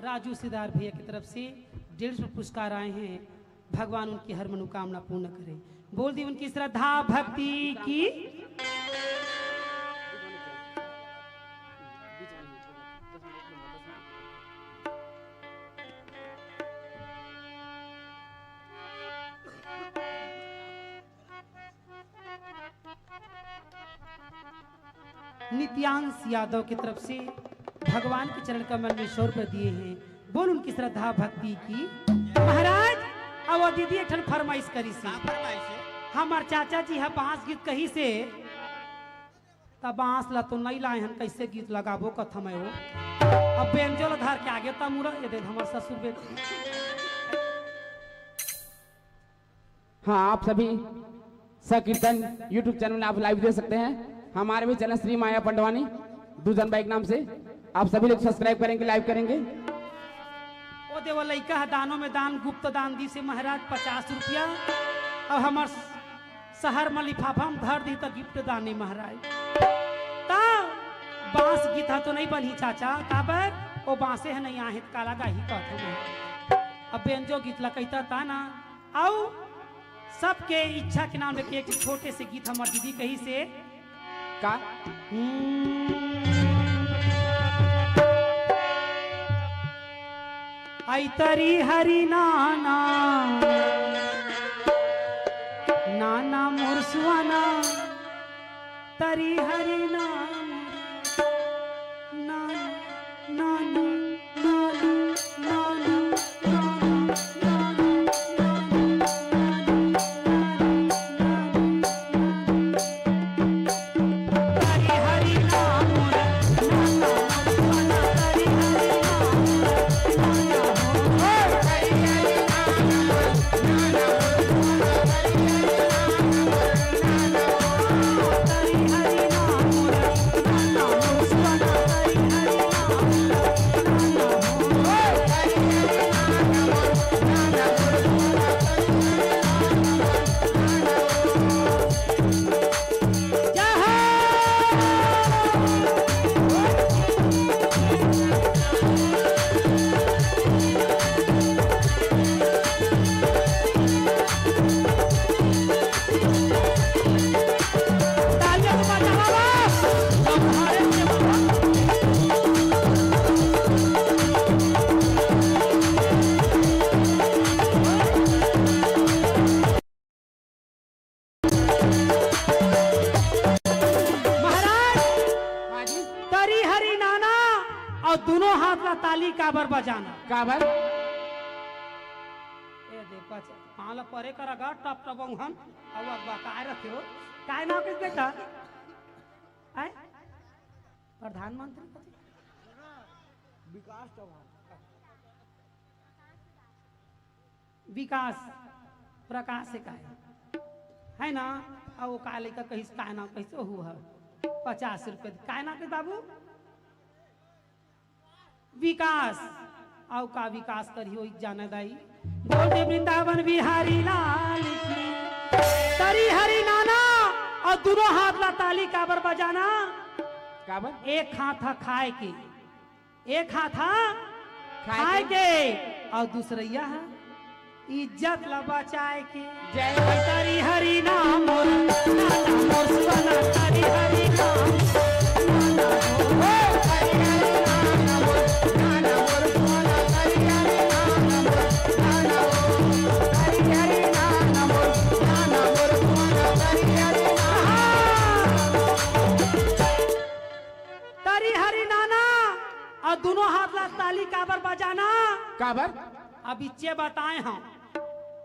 राजू सिदार भैया की तरफ से डेढ़ सौ पुरस्कार आए हैं। भगवान उनकी हर मनोकामना पूर्ण करें। बोल दी उनकी श्रद्धा भक्ति की। नित्यांश यादव की तरफ से भगवान के चरण कमल में सौ रुपये दिए हैं। बोल उनकी श्रद्धा भक्ति की। महाराज, अब वो दीदी एक ठन फरमाइश करी से। का फरमाइश है? हमार चाचा जी ह बांस गीत कही से, त बांस ला तो नहीं लाए हन, कैसे गीत लगाबो कथम है वो। अब बेंजो ला धर के आगे त मुरा ये दे हमार ससुर बेटी। हाँ, आप सभी संकीर्तन YouTube चैनल में आप लाइव देख सकते हैं। हमारे भी चैनल श्री माया पंडवानी दूजन बाई के नाम से, आप सभी लोग सब्सक्राइब करेंगे, लाइव करेंगे। ओ देवा, लइका ह दानों में दान, गुप्त दान दी से महाराज पचास रुपया। अब हमार शहर में लिफाफा में धर दी त गिफ्ट दान नहीं महाराज। त बांस गीत ह तो नहीं बनही चाचा, काबर ओ बांसे ह नहीं आहे त काला गाही कहत हूँ। अब बेंजो गीत ला कहिता ता ना, अउ सबके इच्छा के नाम लेके एक छोटे से गीत हमर दीदी कही से। का? हम्म। आई तरी हरी नाना, नाना मोर सुहाना, तरी हरी नाना, नाना, नाना। महाराज, हाँ जी। तरी हरी नाना अउ दुनों हाथ ला ताली काबर बजाना? काबर? ए दे, पच-, पाँव ला परे कर अगर टप टप उंघन, अउ अब काय रखे हो? काय नाम किस बेटा? आय? प्रधानमंत्री कथी? विकास चौहान। विकास प्रकाश से काय है ना? अउ वो का लइका कहिस, काय नाम कहिस, ओहू ह पचास रुपये। काय नाम के बाबू? विकास। अउ का विकास करिहो, इ जाने दाई। बोल दे वृंदावन बिहारी लाल की। तरी हरी नाना अउ दुनों हाथ ला ताली काबर बजाना? काबर? एक हाथ ह खाए के, एक हाथ ह खाए खाए के। के, अउ दूसरइया ह इज्जत ला बचाए के। जय हो। तरी हरी नाम मोर, नाना मोर सुहाना, तरी हरी नाम। नाना मोर, तरी हरी नाम मोर, नाना मोर सुहाना, तरी हरी नाम मोर, नाना मोर, तरी हरी नाम मोर, नाना मोर सुहाना, तरी हरी नाम। तरी हरी नाना, अउ दुनों हाथ ला ताली काबर बजाना? काबर? अब इच्चे बताए हम,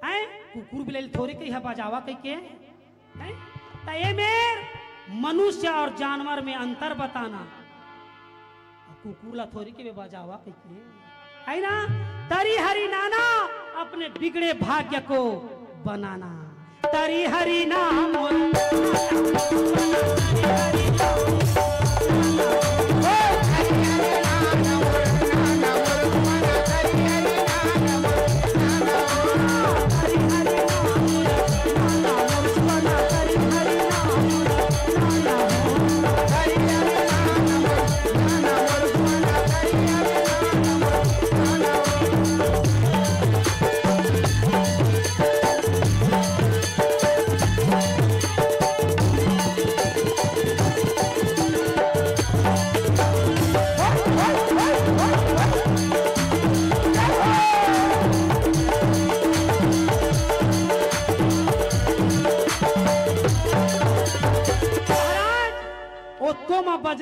हैं? कुकुर बिलइल थोड़ी कही है बजावा कही के, हैं? त ए मेर मनुष्य अउ जानवर में अंतर बताना। अब कुकुर ला थोड़ी के बजावा कही के, है ना? तरी हरी नाना, अपने बिगड़े भाग्य को बनाना। तरी हरी नाम।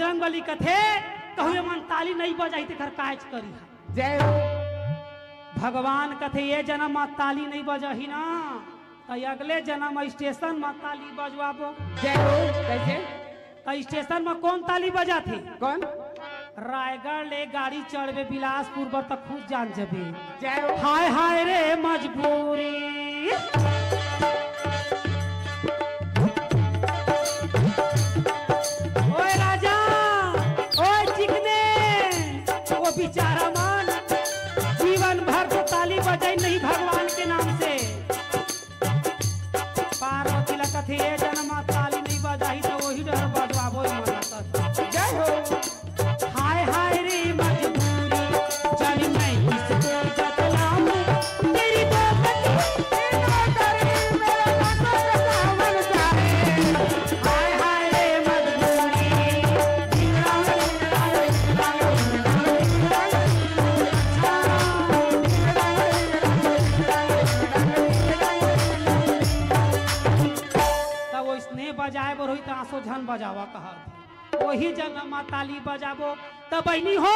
बजरंग बली कथे, कहूँ मन ताली नहीं बजाही तेखर कायच करी हा। जय हो। भगवान कथे, ये जनम म ताली नहीं बजाही ना, त अगले जनम म स्टेशन म ताली बजवाबो। जय हो। कैसे? त स्टेशन म कौन ताली बजाथे? कौन? रायगढ़ ले गाड़ी चढ़बे बिलासपुर बर, त खुद जान जबे। जय हो। हाय हाय रे मजबूरी। ओए राजा, ओए चिकने, ओ बेचारा मन जीवन भर तो ताली बजाई नहीं भगवान के नाम से। पार्वती ला कथे, "ए जनम म ताली नहीं बजाही, त वही डर बजवाबो, ए मन ला कथे।" जय हो। हाय हाय रे मजबूरी, जानी मैं किसको बतलाऊं, मेरी दो बच्ची, मेरा करे, मेरा नाटक सावन जाए। हाय हाय रे मजबूरी, त वइसने बजाए बर होही, त आंसू झन बजावा कहत। वही जगह म ताली बजाबो, त बहिनी हो,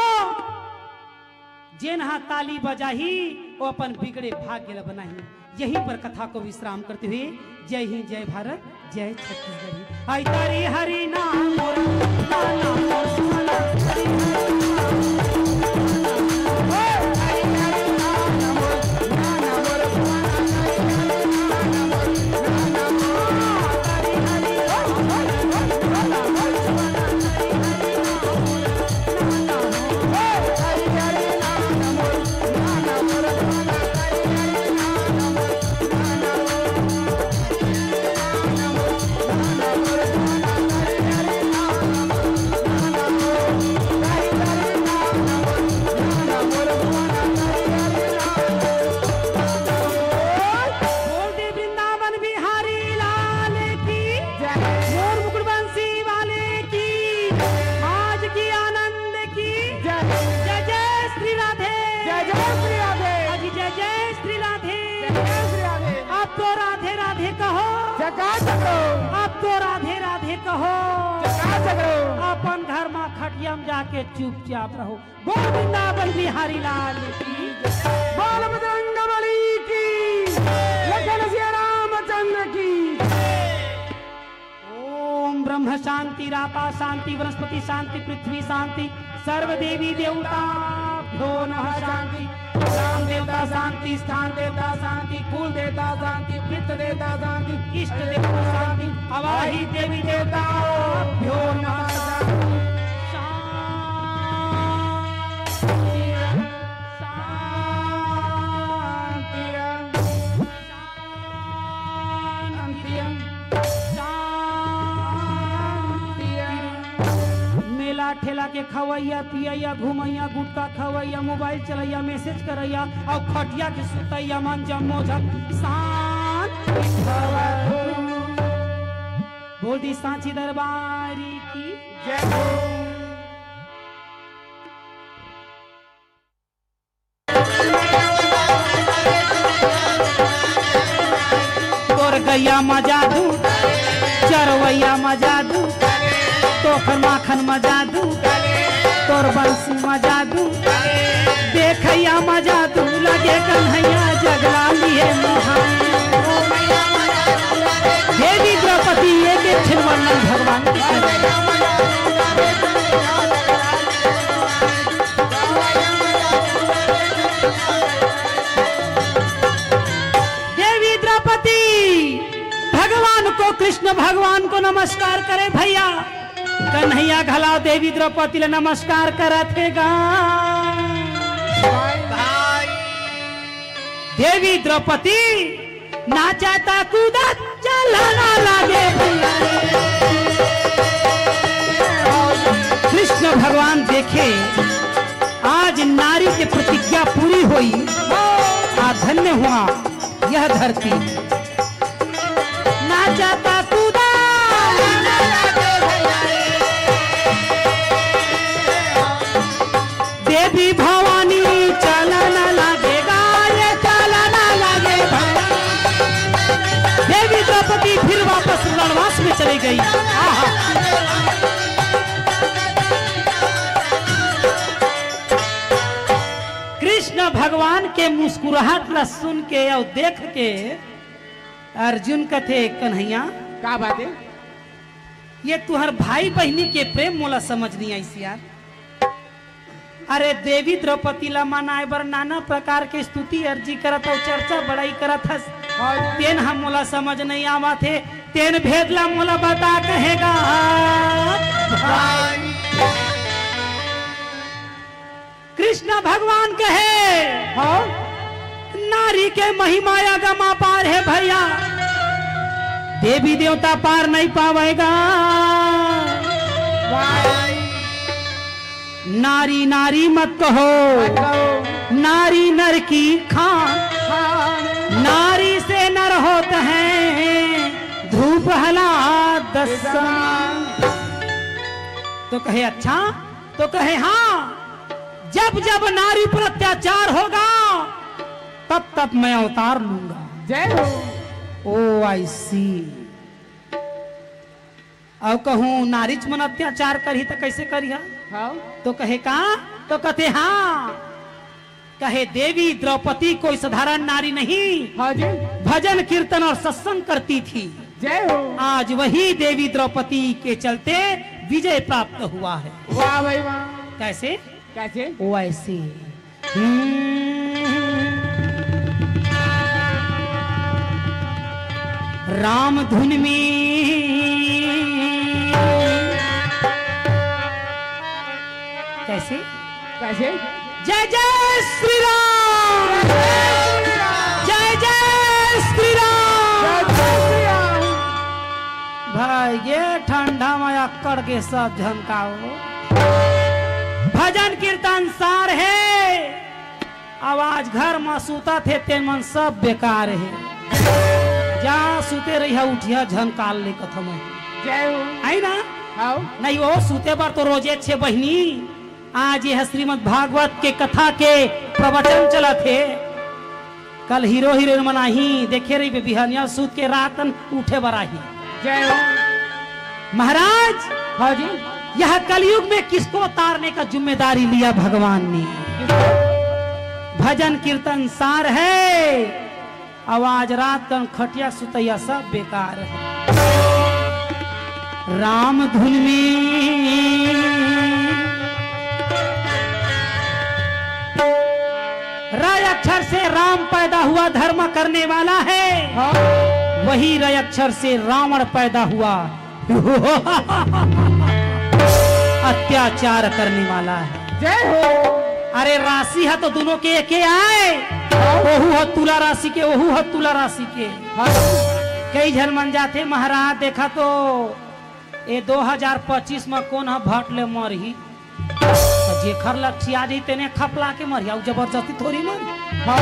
जेन ह ताली बजाही, वो अपन बिगड़े भाग्य ल बनाही। यहीं पर कथा को विश्राम करते हुए, जय हिंद, जय भारत, जय छत्तीसगढ़। आई तारी हरी नाम मोर, नाम मोर सुहाना, हरी हरी नाम मोर, हरी हरी नाम मोर, नाम मोर सुहाना, हरी हरी नाम मोर, नाम मोर, हरी हरी नाम मोर, हरी हरी नाम मोर। बोल दे वृंदावन बिहारी लाल की, जय। मोर मुकुट बंसी वाले की, आज की आनंद की, जय। जय जय श्री राधे। जय जय श्री राधे। अजी जय जय श्री राधे। जय जय श्री राधे। अब तो राधे राधे कहो। जकात करो। अब तो राधे राधे कहो। जकात करो। अपन घर मा खटिया म जाके चुपचाप रहो। बोल वृंदावन बिहारी लाल की। बोल बजरंग बली की। लखन सिया रामचंद्र की। ओम ब्रह्म शांति, रापा शांति, वनस्पति शांति, पृथ्वी शांति, सर्व देवी देवताभ्यो नमः शांति। ग्राम देवता शांति, स्थान देवता शांति, कुल देवता शांति, पितृ देवता शांति, इष्ट देवता शांति, अवाही देवी देवताभ्यो नमः शांति। शांति। शांति, शांति। मेला ठेला के खवैया, पियैया, घुमैया, गुटखा खवैया, मोबाइल चलैया, मैसेज करैया अउ खटिया के सुतैया मन जम्मो झन शांत भवतु। बोल दी सांची दरबारी की जय हो। तोर गैया म जादू, चरवैया म जादू, तोखर माखन म जादू, तोर बंसी म जादू, देखैया म जादू, लगे कन्हैया जगला लिए मुहाई। देवी द्रौपदी एक एक ठिन वर्णन भगवान के करे। देवी द्रौपदी भगवान को, कृष्ण भगवान को नमस्कार करे भैया। कन्हैया घला देवी द्रौपदी ला नमस्कार करत हे गा। देवी द्रौपदी नाचत कूदत चलना लागे। कृष्ण भगवान देखे, आज नारी के प्रतिज्ञा पूरी होई। आ धन्य हुआ यह धरती। नाचत कूदत देवी भवानी चलना लागे गा, ये चलना लागे भवानी। देवी द्रौपदी फिर वापस रणवास में चली गई। आहा। के मुस्कुराहट ला सुन के अउ देख के अर्जुन कथे, "कन्हैया, का बात हे?" ये तुहर भाई बहिनी के प्रेम मोला समझ नइ आइस यार। अरे, देवी द्रौपदी ला मनाए बर नाना प्रकार के स्तुति अर्जी करत हस, चर्चा बड़ाई करत हस। हाँ जी। तेन ह मोला समझ नइ आवत हे, तेन भेद ला मोला बता कहेगा। भाई। कृष्ण भगवान कहे, हाँ। नारी के महिमा अगम अपार हे भैया, देवी देवता पार नइ पावेगा। भाई। नारी नारी मत कहो, मत कहो। नारी नर की खान, खान। नारी से नर होत हैं ध्रुव प्रहलाद समान। तो कहे, अच्छा? तो कहे, हाँ, जब जब नारी पर अत्याचार होगा, तब तब मैं अवतार लूंगा। जय हो। ओ, I see। अउ कहूँ नारीच मन अत्याचार करही त कइसे करिहा? हाँ। तो कहे का? तो कथे हाँ। कहे, देवी द्रौपदी कोई साधारण नारी नहीं। हाँ जी। भजन कीर्तन और सत्संग करती थी। जय हो। आज वही देवी द्रौपदी के चलते विजय प्राप्त हुआ है। वाह भाई वाह। कैसे? कैसे? वैसे। हम्म। राम धुन में कैसे? कैसे? जय जय श्री राम। जय जय श्री राम। भाई, ये ठंडा में अक्कड़ के सब झन का हो। भजन कीर्तन सार हे, अवाज घर म सुतत हे, तेन मन सब बेकार हे। जा सुते रहिहा, उठिहा झन काल ले कथम। जय हो। है ना? हाव। नहीं, वो सुते बर तो रोजे छे बहिनी। आज ये श्रीमद् भागवत के कथा के प्रवचन चलत हे। कल हीरो हीरोइन मन आही, देखे रहिबे, बिहनिया सुत के रात उठे बर आही। जय हो। महाराज, हाँ जी। यह कलयुग में किसको तारने का जिम्मेदारी लिया भगवान ने? भजन कीर्तन सार हे, अवाज रात कन खटिया सुतैया सब बेकार हे। राम धुन में र अक्षर से राम पैदा हुआ, धर्म करने वाला है। हाँ। वही र अक्षर से रावण पैदा हुआ, अत्याचार करने वाला है। जय हो। अरे, राशि ह तो दुनों के एके आय। हाँ। ओहू ह तुला राशि के, ओहू ह तुला राशि के। हाँ। कई झन मन जाथे, महाराज, देखा तो ए दो हजार पच्चीस म कोन ह भट ले मरही? त जेखर लठिया जाही तेने खपला के मरही, अउ जबरदस्ती थोड़ी मरही। हाँ।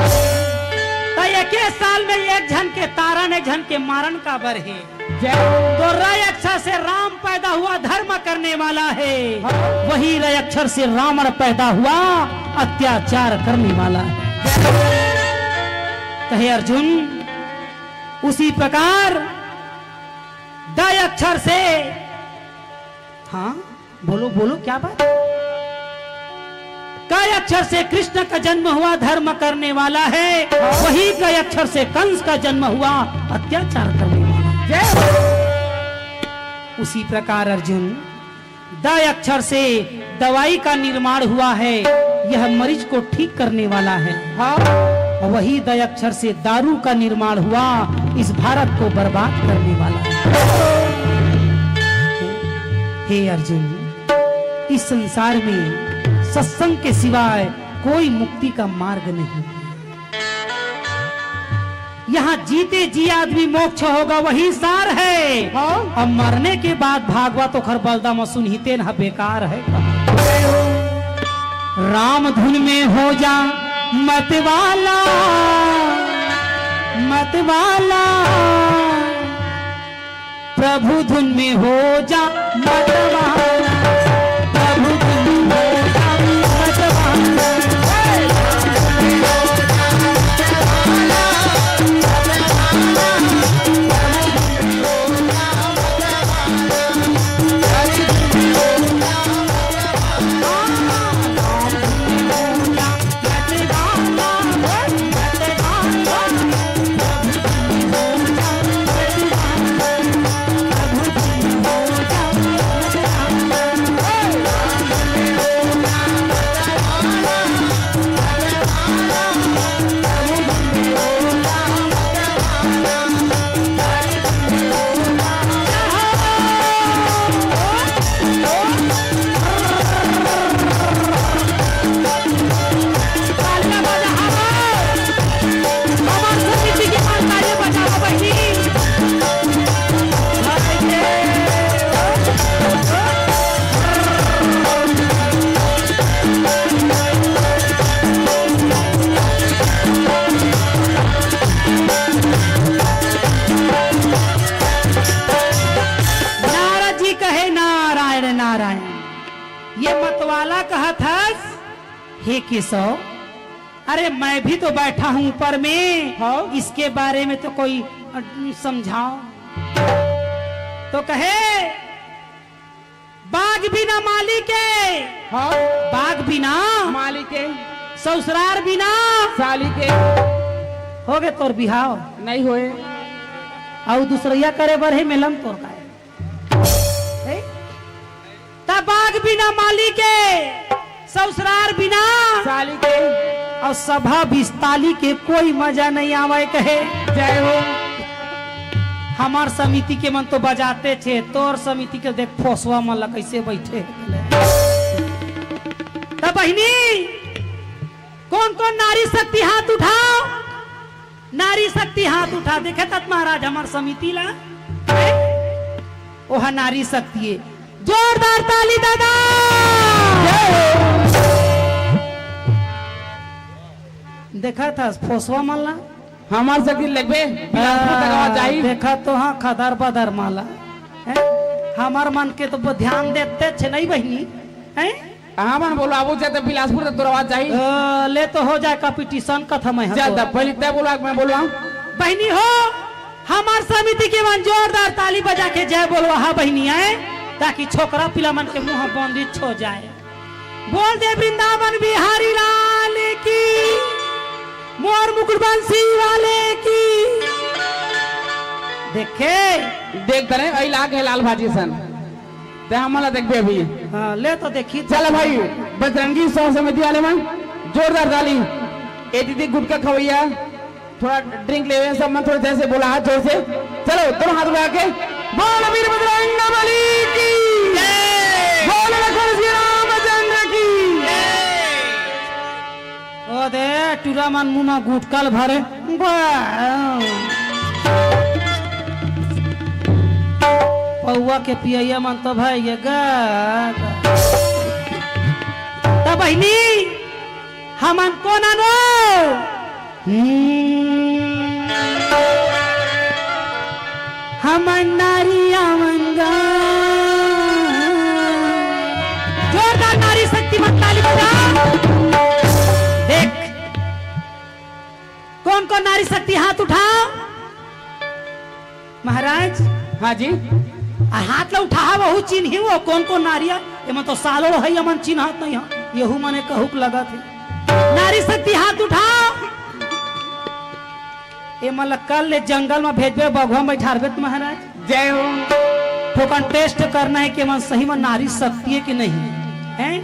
त एके साल में एक झन के तारन, एक झन के मारन काबर हे? जय। तो र अक्षर से राम पैदा हुआ, धर्म करने वाला है। हाँ। वही र अक्षर से रावण पैदा हुआ, अत्याचार करने वाला है। कहे अर्जुन, उसी प्रकार द अक्षर से, हाँ, बोलो, बोलो, क्या बात? क अक्षर से कृष्ण का जन्म हुआ, धर्म करने वाला है। वही क अक्षर से कंस का जन्म हुआ, अत्याचार करने वाला। जय हो। उसी प्रकार अर्जुन, द अक्षर से दवाई का निर्माण हुआ है, यह मरीज को ठीक करने वाला है। हाँ। और वही द अक्षर से दारू का निर्माण हुआ, इस भारत को बर्बाद करने वाला है। हे अर्जुन, इस संसार में सत्संग के सिवाय कोई मुक्ति का मार्ग नहीं। यहाँ जीते जी आदमी मोक्ष होगा, वही सार है। हाँ। अब मरने के बाद भागवत ओखर बलदा म सुनही, तेन ह बेकार है। राम धुन में हो जा मत वाला, मत वाला। प्रभु धुन में हो जा मत वाला, प्रभु धुन में हो जा मत वाला। हे केशव, अरे मैं भी तो बैठा हूँ ऊपर में, हाँ। इसके बारे में तो कोई, अ, समझाओ। तो कहे, बाग बिना माली के, हाँ। बाग बिना माली के, ससुरार बिना साली के। हो गे तोर बिहाव? नहीं होए। अउ दूसरइया करे बर हे मेलम तोर का हे? हे? त बाग बिना माली के, ससुरार बिना साली के। अउ सभा बिस्ताली के कोई मजा नहीं आवय कहे। जय हो। हमर समिति के मन तो बजाते छे, तोर समिति के देख फोसवा मन ला कइसे बइठे। त बहिनी, कोन कोन नारी शक्ति हाथ उठाव? नारी शक्ति हाथ उठा, देखे तात महाराज हमर समिति ला। ओहा नारी शक्ति हे। जोरदार ताली दादा। देखा था फोसवा मन ला? हमर शक्ति लगबे, बिलासपुर तक आवाज जाही। देखा तो हाँ, खदर बदर मन ला। हैं? हमर मन के तो ब-, ध्यान देते छे नहीं बहिनी, हैं? हाँ मन बोलो, आबू जाते बिलासपुर तक तोर आवाज जाही। अ, ले तो हो जाए competition कथा मैं हम जा तो। तब पहले तय बोला, मैं बोलवा। बहिनी हो, हमर समिति के मन जोरदार ताली बजा के जय बोलवा, हाँ बहिनी आए, ताकि छोकरा पिला मन के मुंह बंदिश हो जाए। बोल दे वृंदावन बिहारी लाल की, मोर मुकुट बंसी वाले की। देखे, देख तने, अई लाग हे लाल भाजी सन। ते हमन ला देखबे अभी। हाँ, ले तो देखी। चल भाई, बजरंगी सह समिति वाले मन, जोरदार ताली। ए दीदी गुटखा खवैया, थोड़ा drink लेवे, सब मन थोड़ा जैसे बोला, हाथ जोर से। चलो, दोनों हाथ उठा के, बोल वीर बजरंग बली की, जय। बोल लखन श्री रामचंद्र की। ओ दे, टूरा मन मुंह मा गुटखा ल भरे। बा। पौवा के पियैया मन तो भाई ये गा। त बहिनी, हमन कोन अनो? हम्म। हमन नारी आवन गा। जोरदार नारी शक्ति मन ताली बजा। देख, कोन कोन नारी शक्ति हाथ उठाव? महाराज। हाँ जी। आ हाथ ला उठाव, वहू चिन्ही वो कोन कोन नारी हे। एमन तो सालों हे, एमन चिन्हत नहीं हे। यहू मने कहूक लगत हे। नारी शक्ति हाथ उठाव। एमन ला कल ले जंगल में भेजबे, बघवा में बैठारबे त महाराज। जय हो। थोकन test करना हे कि एमन सही में नारी शक्ति हे कि नहीं। हैं?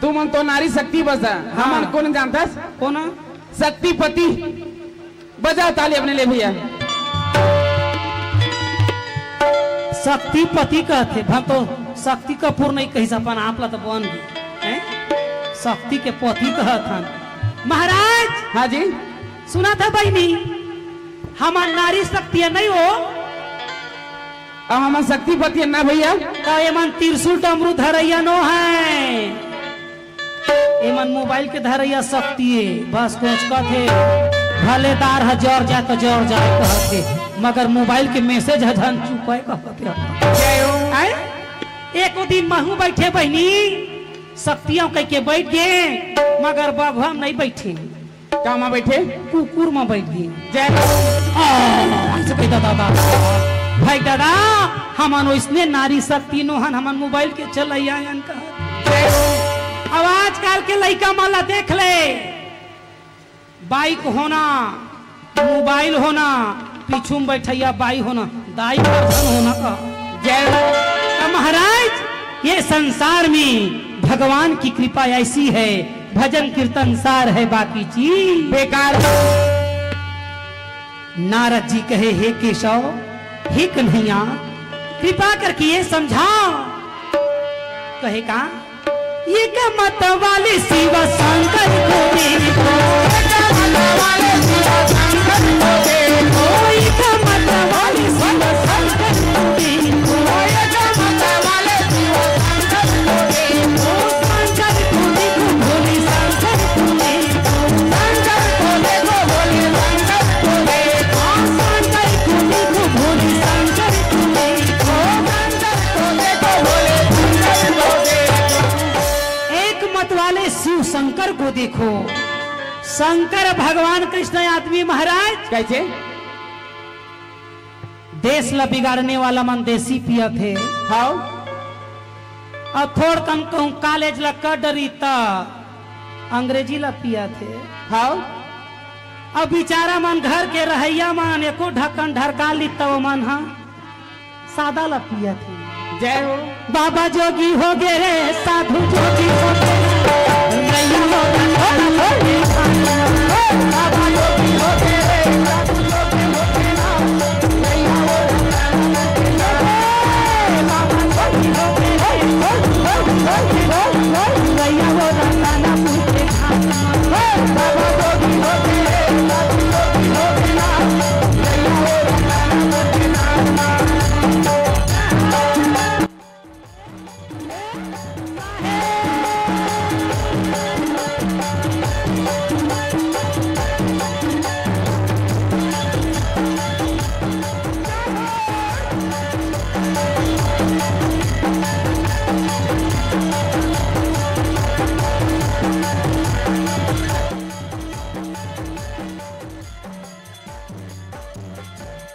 तुमन तो नारी शक्ति बस हे। हाँ। हमन कोन जानथस? कोन? शक्तिपति। बजा ताली अपने ले भैया। शक्तिपति कहथे, भा तो शक्ति कपूर नहीं कहिस, अपन आप ला तो बन गे, हैं? शक्ति के पति कहत हन। महाराज, हाँ जी। सुनत हव बहिनी, हमन नारी शक्ति नहीं हो। अब हमन शक्तिपति ना भैया। त एमन त्रिशूल डमरू धरैया नो हे। एमन मोबाइल के धरैया शक्ति हे, बस कोचकत हे, भले दार ह जर जाए त जर जाए कहत हे, मगर मोबाइल के message ह झन चुपय कहत हे। जय हो। आय? एको दिन महू बइठे बहिनी, शक्तियां कहिके बइठ गे, मगर बघवा म नइ बइठे। का म बइठे? कुकुर म बइठ गे। जय हो। आ, अइसे कहि दादा, दादा। भाई दादा, हमन ओइसने नारी शक्ति नोहन, हमन मोबाइल के चलइया अन कहत। जय हो। अब आजकल के लइका मन ला देख ले, बाइक होना, मोबाइल होना, पीछू म बइठइया बाई होना, दाई परधन होना का। जय हो। त महाराज, ये संसार में भगवान की कृपा ऐसी है, भजन कीर्तन सार है, बाकी चीज बेकार। नारद जी कहे, हे केशव, हे कन्हैया, कृपा करके ये समझा। कहे का? एक मत वाले शिव शंकर को देखो। एक मत वाले शिव शंकर को देखो। एक मत वाले शिव शंकर को देखो। एक मत वाले शिव शंकर को देखो। शंकर को देखो, भोले शंकर को देखो। शंकर को देखो, भोले शंकर को देखो। शंकर को देखो, भोले शंकर को देखो। शंकर को देखो, भोले शंकर को देखो। एक मत वाले शिव शंकर शंकर को देखो, शंकर भगवान कृष्ण आदमी महाराज। कैसे? देश ला बिगाड़ने वाला मन देसी पियत हे। हाव। अउ थोड़ कन कहूँ कॉलेज ला कर डरी त अंग्रेजी ला पियत हे। हाव। अब बेचारा मन घर के रहइया मन एको ढक्कन ढरका ली त ओमन ह सादा ला पियत हे। जय हो। बाबा जोगी हो गे रे, साधु जोगी हो गे रे। नैया हो रे, बाबा जोगी हो गे रे, साधु जोगी हो गे रे। नैया हो रे, बाबा जोगी हो गे रे, नैया हो रे,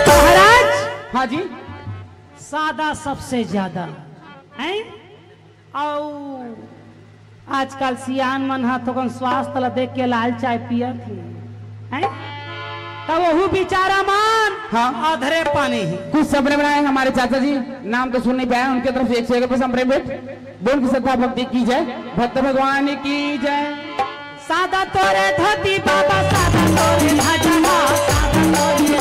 महाराज, हाँ जी। सादा सबसे ज्यादा, हैं? अउ आजकल सियान मन ह थोकन स्वास्थ्य ला देख के लाल चाय पियत हे, हैं? त वहू बेचारा मन हाँ। अधरे पानी ही। कुछ समय बनाए हमारे चाचा जी, नाम तो सुन नहीं पाया, उनके तरफ से एक सौ एक रुपये संप्रेम भेंट। बोल की श्रद्धा भक्ति की जय, भक्त भगवान की जय। सादा तोरे धोती बाबा, सादा तोरे भजवा, सादा तोरे,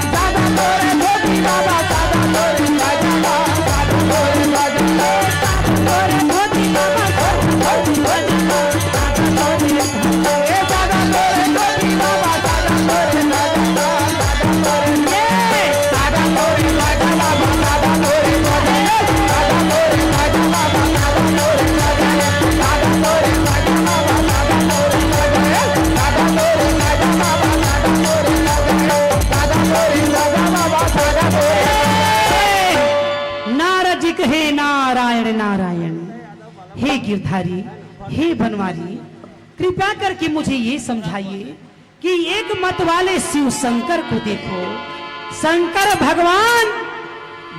सादा तोरे धोती बाबा, सादा तोरे भजवा, सादा तोरे भजवा, सादा तोरे धोती बाबा, सादा तोरे भजवा, सादा तोरे, ए सादा तोरे धोती बाबा, सादा तोरे भजवा। नारद जी कहे, नारायण नारायण, हे गिरधारी, हे बनवारी, कृपा करके मुझे ये समझाइए कि एक मत वाले शिव शंकर को देखो, शंकर भगवान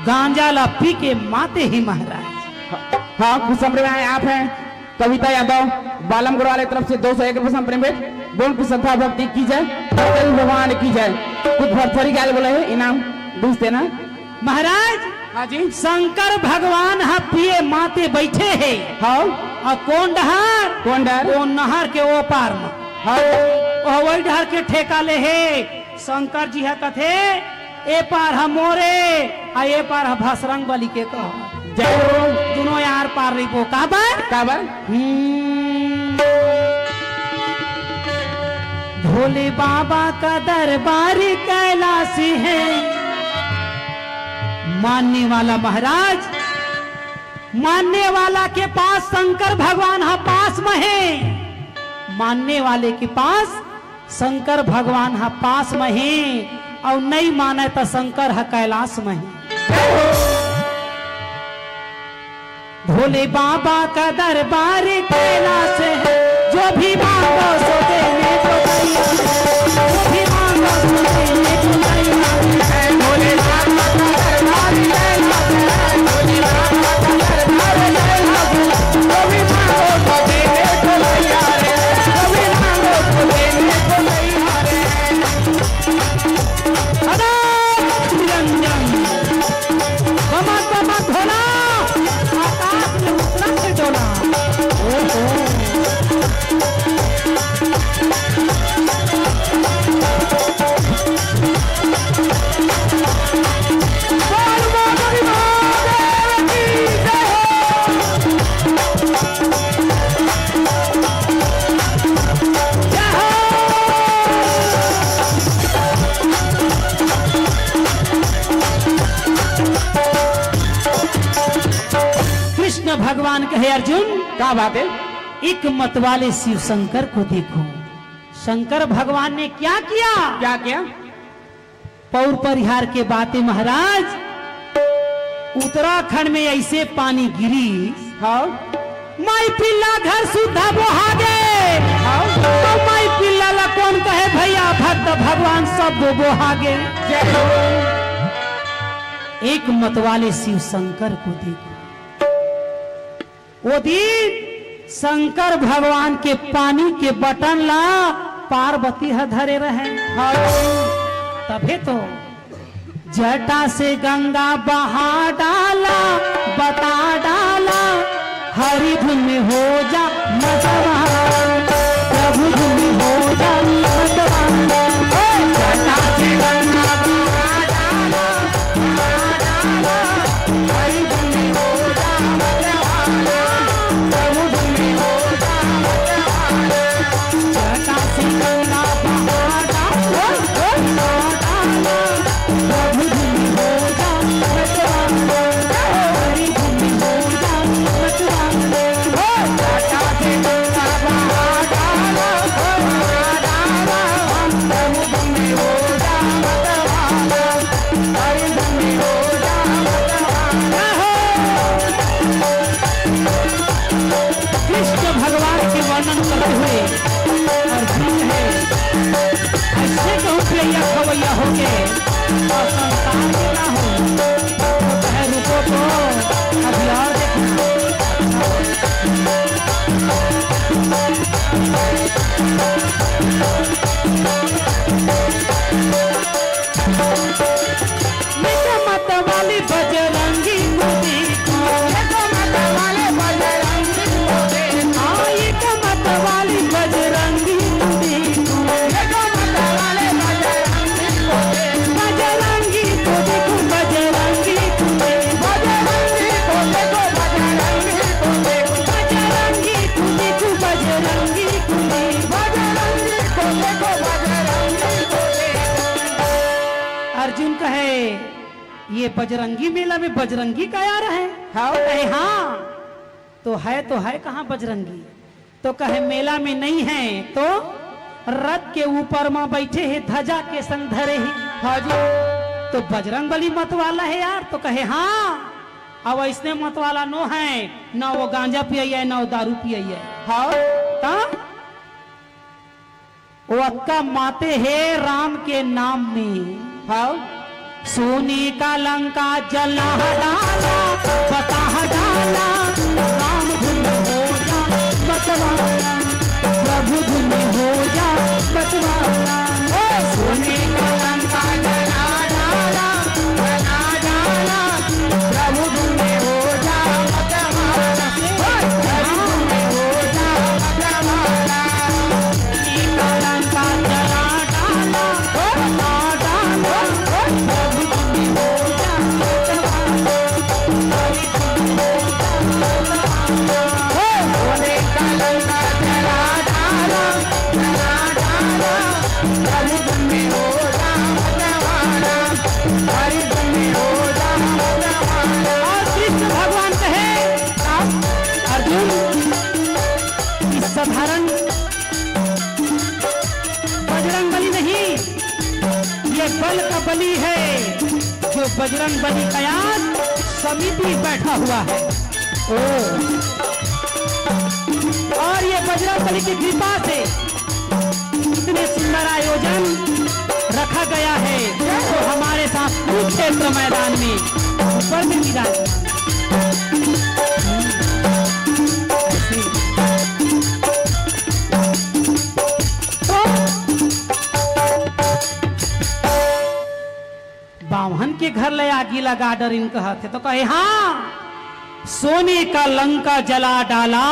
गांजा ला पी के माते ही महाराज। हाँ, कुछ संप्रेम आए आप हैं, कविता यादव, बालम गढ़वाल की तरफ से दो सौ एक रुपये संप्रेम भेंट। बोल की श्रद्धा भक्ति की जय, भगवान की जय। कुछ भरथरी गाय बोले है, इनाम बीस देना। महाराज, हाँ जी। शंकर भगवान ह पिए माते बैठे हे। हाँ। अउ कोन डहर? कोन डहर? ओ नहर के ओ पार म। हाँ। ओ वही डहर के ठेका ले हे। शंकर जी ह कथे, "ए पार ह मोरे, अउ ए पार ह भसरंग बली के कह।" जय हो। दुनों यार पार रहिबो। काबर? काबर? हम्म। भोले बाबा का दरबार कैलाश है। मानने वाला महाराज, मानने वाला के पास शंकर भगवान ह पास म हे, मानने वाले के पास शंकर भगवान ह पास म हे, अउ नइ माने त शंकर ह कैलाश म हे। भोले बाबा का दरबार कैलाश है, जो भी मांगो सो देने को तैयार है, जो भी मांगो सो देने को तैयार है। भोले बाबा का दरबार कैलाश है, भोले बाबा का दरबार कैलाश है, जो भी मांगो सो देने को तैयार है, जो भी मांगो सो देने को तैयार है। अनंत निरंजन। कमर, कमर भोला, आकाश में उतरा थे डोला। ओहो। बोल माधुरी महादेव की जय हो। कृष्ण भगवान कहे, अर्जुन, क्या बात है? एक मत वाले शिव शंकर को देखो। शंकर भगवान ने क्या किया? क्या किया? पौर परिहार के बात हे महाराज, उत्तराखंड में ऐसे पानी गिरी, हाँ। माई पिल्ला घर सुद्धा बोहा गे। तो माई पिल्ला ला कोन कहे भैया, भक्त भगवान सब बोहागे। एक मतवाले शिव शंकर को देखो, वो दिन शंकर भगवान के पानी के बटन ला पार्वती ह धरे रहे। तभे तो जटा से गंगा बहा डाला, बता डाला, हरि धुन में हो जा मतवाला, प्रभु धुन में हो जा मतवाला। जटा से गंगा बहा डाला, बहा डाला, हरि धुन में हो जा मतवाला, प्रभु धुन में हो जा मतवाला। जटा से गंगा बहा डाला, बहा डाला, प्रभु धुन हो जा मतवाला, हरि धुन हो जा मतवाला। हो जटा से गंगा बहा डाला, बहा डाला, प्रभु धुन हो जा मतवाला, हरि धुन हो जा मतवाला। कृष्ण भगवान के वर्णन करते हुए अर्जुन है, ऐसे कहूँ पियैया खवैया होके और संसार में ना हो, तो कहे रुको तो अभी और देखना। मत वाली बजरंगी को देखो। देखो मत वाले बजरंगी को देखो। हाँ, ये तो मत वाली बजरंगी को देखो। देखो मत वाले बजरंगी को देखो। बजरंगी को देखो, बजरंगी को देखो। बजरंगी को देखो, बजरंगी को देखो। बजरंगी को देखो, बजरंगी को देखो। बजरंगी को देखो, बजरंगी को देखो। अर्जुन कहे, ये बजरंगी मेला में बजरंगी का यार है? हाँ। कहे, हाँ। तो है, तो है कहाँ बजरंगी? तो कहे, मेला में नहीं है, तो रथ के ऊपर मा बैठे हे, ध्वजा के संग धरे हे। हाँ जी। तो बजरंग बली मत वाला है यार? तो कहे, हाँ। अब ऐसने मत वाला नो है, ना वो गांजा पियैया है, ना वो दारू पियैया है। हाँ। तो वो अतका माते हे राम के नाम में। हाँ। सोने का लंका जला डाला, बता डाला, राम धुन हो जा मतवाला, प्रभु धुन हो जा मतवाला। ओ सोने का लंका जला डाला, जला डाला, प्रभु धुन हो जा मतवाला। ओ प्रभु धुन हो जा मतवाला। और कृष्ण भगवान कहे, अर्जुन, इस साधारण बजरंग बली नहीं, ये बल का बली है, जो बजरंग बली का याद समिति बैठा हुआ है। ओ। और ये बजरंग बली की कृपा से इतने सुंदर आयोजन रखा गया है, जो हमारे साथ कुरुक्षेत्र मैदान में ऊपर में विराजमान। बाम्हन के घर ले आगी लगा डरिन कहत हे, तो कहे, हाँ, सोने का लंका जला डाला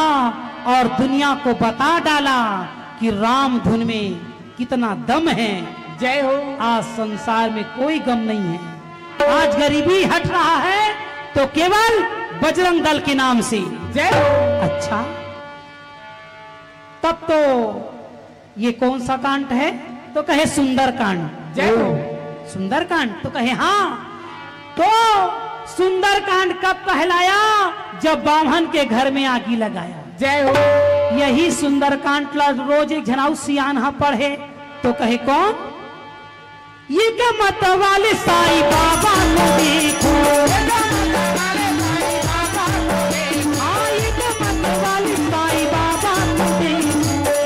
और दुनिया को बता डाला कि राम धुन में कितना दम है। जय हो। आज संसार में कोई गम नहीं है, आज गरीबी हट रहा है तो केवल बजरंग दल के नाम से। जय हो। अच्छा, तब तो ये कौन सा कांड है? तो कहे सुंदरकांड। जय हो। सुंदरकांड? तो कहे हाँ। तो सुंदरकांड कब कहलाया? जब बाम्हन के घर में आगी लगाया। जय हो। यही सुंदरकांड ला रोज एक झन अउ सियान हा पढ़े, तो कहे कौन? ये का मत वाले साईं बाबा को देखो। हाँ, ये का मत वाले साईं बाबा को देखो।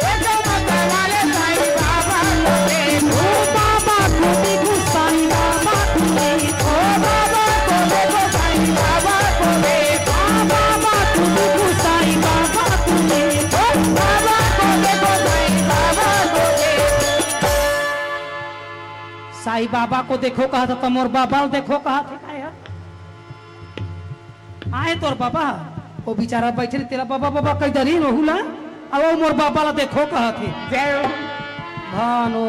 आई बाबा को देखो कहत हे, त मोर बाबा ल देखो कहत हे, काय हे? आए तोर बाबा, वो बेचारा बैठे रहे, तेला बाबा, बाबा कहि डरिन, ओहू ला, अब वो मोर बाबा ला देखो कहत हे। जय हो। भानो।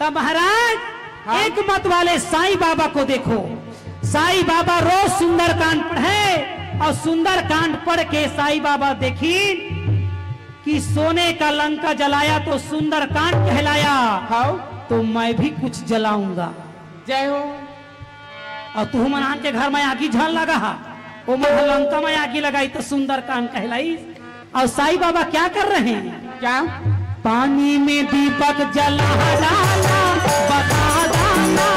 त महाराज, हाँ। एक मत वाले साईं बाबा को देखो। साईं बाबा रोज सुंदरकांड पढ़े और सुंदरकांड पढ़ के साईं बाबा देखिन कि सोने का लंका जलाया तो सुंदरकांड कहलाया, हाँ। तो मैं भी कुछ जलाऊंगा। जय हो। अउ तुहू मन आन के घर में आगी झन लगाहा, ओ मन ह लंका में आगी लगाई त सुंदरकांड कहलाई। अउ साईं बाबा क्या कर रहे हैं? क्या? पानी में दीपक जला डाला, बता डाला,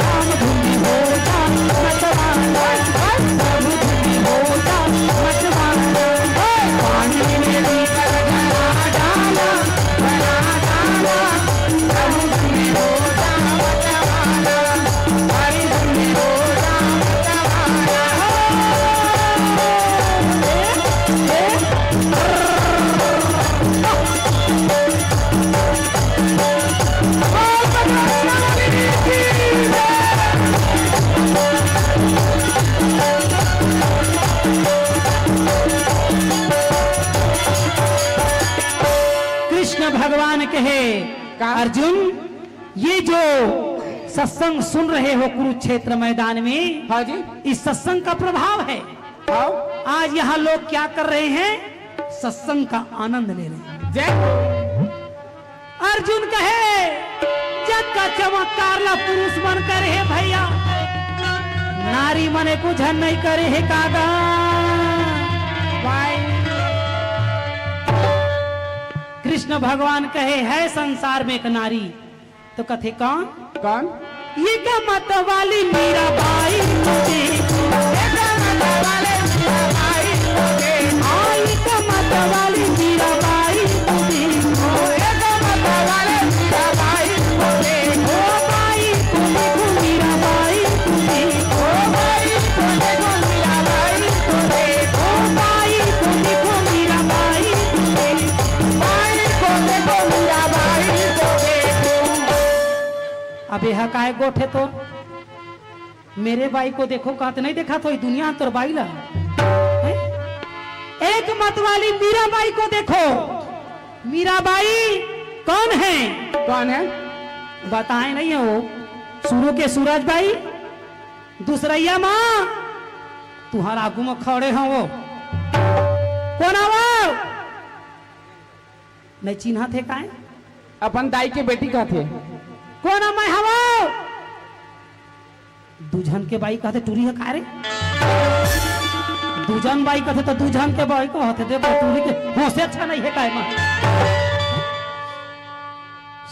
राम धुन हो जा मतवाला, राम धुन हो जा मतवाला। पानी में दीपक जला डाला, कृष्ण भगवान कहे, का? अर्जुन, ये जो सत्संग सुन रहे हो कुरुक्षेत्र मैदान में, हाँ जी। इस सत्संग का प्रभाव है। हाँ। आज यहाँ लोग क्या कर रहे हैं? सत्संग का आनंद ले रहे हैं। जय। अर्जुन कहे, "जग का चमत्कार ला पुरुष मन करे हे भैया, नारी मन एको झन नहीं करे हे कागा।" भाई। कृष्ण भगवान कहे, "है संसार में एक नारी।" तो कथे, "कौन?" कौन? "एक मत वाली मीराबाई को देखो।" एक मत वाली मीराबाई को देखो। हाँ, एक मत वाली मीराबाई को देखो। एक मत वाली मीराबाई को देखो। ओ बाई को देखो, मीराबाई को देखो। ओ बाई को देखो, मीराबाई को देखो। ओ बाई को देखो, मीराबाई को देखो। बाई को देखो, मीराबाई को देखो। अब एहा काय गोठ हे तोर? मेरे बाई को देखो, कहाँ तो नहीं देखा तो दुनिया तोर बाई ला। हैं? एक मत वाली मीराबाई को देखो। मीराबाई कौन है? कौन है? बताए नहीं हो। शुरू के सूरज बाई, दूसरैया माँ, तुहार आगू में खड़े हैं वो। कौन है वो? नहीं चिन्हत हे काय? अपन दाई के बेटी कहत हे। कोन मैं हवो? दू झन के बाई कहत हे, टूरी हे काय रे? दू झन बाई कहत हे त दू झन के बाई कहत हे, देखो टूरी के होश अच्छा नहीं हे काय मा?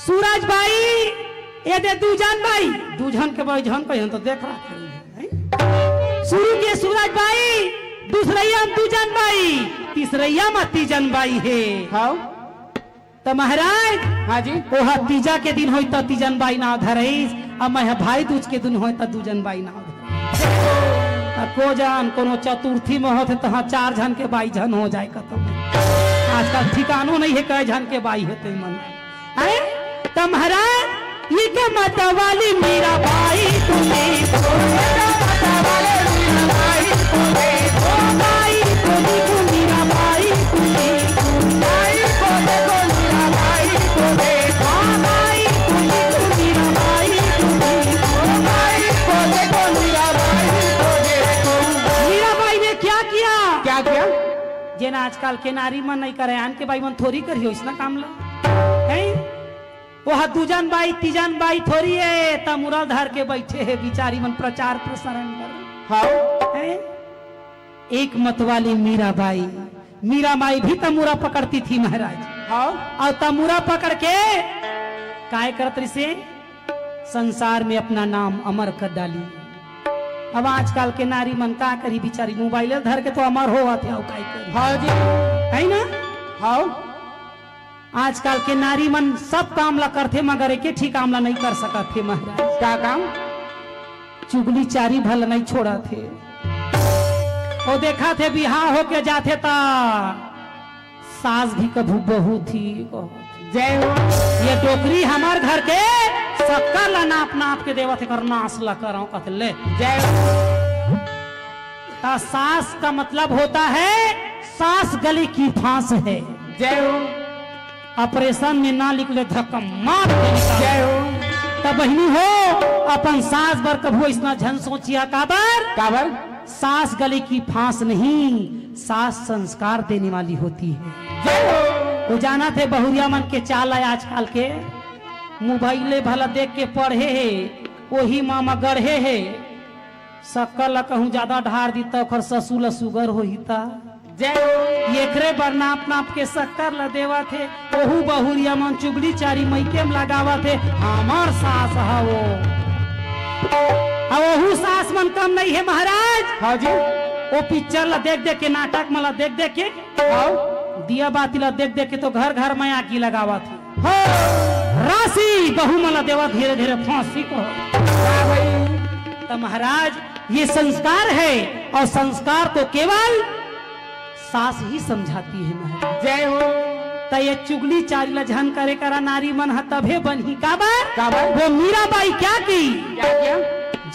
सूरज बाई, ये दे दू झन बाई, दू झन के बाई झन कहिन त देख रहा है। शुरू के सूरज बाई, दूसरैया म दू झन बाई, तीसरैया म तीजन बाई हे। हाँ। त महाराज, हाँ जी। ओहा तीजा के दिन होई त तीजन बाई नाव धरईस, अब मैं भाई दूज के दिन होई त दू झन बाई नाव धरईस। त को जान कोनो चतुर्थी में होथे तहाँ चार झन के बाई झन हो जाए कतौ। आजकल ठिकानो नहीं हे कै झन के बाई हे ते मन। हैं? त महाराज, ये के मत वाली मीरा बाई तू देखो, ये के मत वाली मीरा बाई तू देखो, बाई तू देखो, मीरा बाई तू देखो, बाई को देखो, मीरा बाई को देखो, हाँ, बाई तू देखो, मीरा बाई तू देखो, बाई को देखो, मीरा बाई को देखो। मीरा बाई ने क्या किया? क्या किया? जेन आजकल के नारी मन नहीं करे, आन के बाई मन थोरी करियो इसना काम ला। हैं? ओहा दूजन बाई, तीजन बाई थोरी हे, त मुरल धर के बैठे हे, बिचारी मन प्रचार प्रसारण कर। हाँ। हैं? एक मत वाली मीरा बाई, मीरा बाई भी तमूरा पकड़ती थी महाराज। हाँ। अउ तमूरा पकड़ के काय करत रहिसे? संसार में अपना नाम अमर कर डाली। अब आजकल के नारी मन का करी, बिचारी मोबाइल धर के तो अमर होवत हे, अउ काय करी? हाँ जी। है ना? हाँ। आजकल के नारी मन सब काम ला करथे, मगर एके ठी काम ला नहीं कर सकत हे महाराज। का काम? चुगली चारी भल नहीं छोड़त हे। ओ देखत हे बिहाव होके जाथे त सास भी कभू बहू थी कहो। जय हो। ये डोकरी हमर घर के शक्कर ला नाप नाप के देवत हे, एकर नाश ला करव कथे ले। जय हो। त सास का मतलब होता है, सास गले की फांस है। जय हो। ऑपरेशन में ना निकले, धक्का मार के निकाल। जय हो। त बहिनी हो, अपन सास बर कभू अइसना झन सोचिहा, काबर? काबर? सास गले की फांस नहीं, सास संस्कार देने वाली होती है। जय हो। वो जानत हे बहुरिया मन के चाल हे आजकल के, मोबाइले भला देख के पढ़े हे, ओही मा मा गढ़े हे। शक्कर ला कहूँ जादा ढार दी त ओखर ससुर ला सुगर होही त। जय हो। एकरे बर नाप नाप के शक्कर ला देवत हे। ओहू बहुरिया मन चुगली चारी मइके म लगावत हे, हमर सास ह वो। अब ओहू सास मन कम नहीं हे महाराज। हाँ जी। वो पिक्चर ला देख देख के, नाटक मन ला देख देख के, हाँ। दिया बाती ला देख देख के तो घर घर में आगी लगावत हे। हाँ। राशि बहू मन ला देवत धीरे धीरे फांसी को। हाँ भाई। तो महाराज, ये संस्कार है और संस्कार को केवल सास ही समझाती है महाराज। जय हो। त ये चुगली चारी ला झन करे करा, नारी मन ह तभे बनही। काबर? काबर? वो मीराबाई क्या की? क्या किया?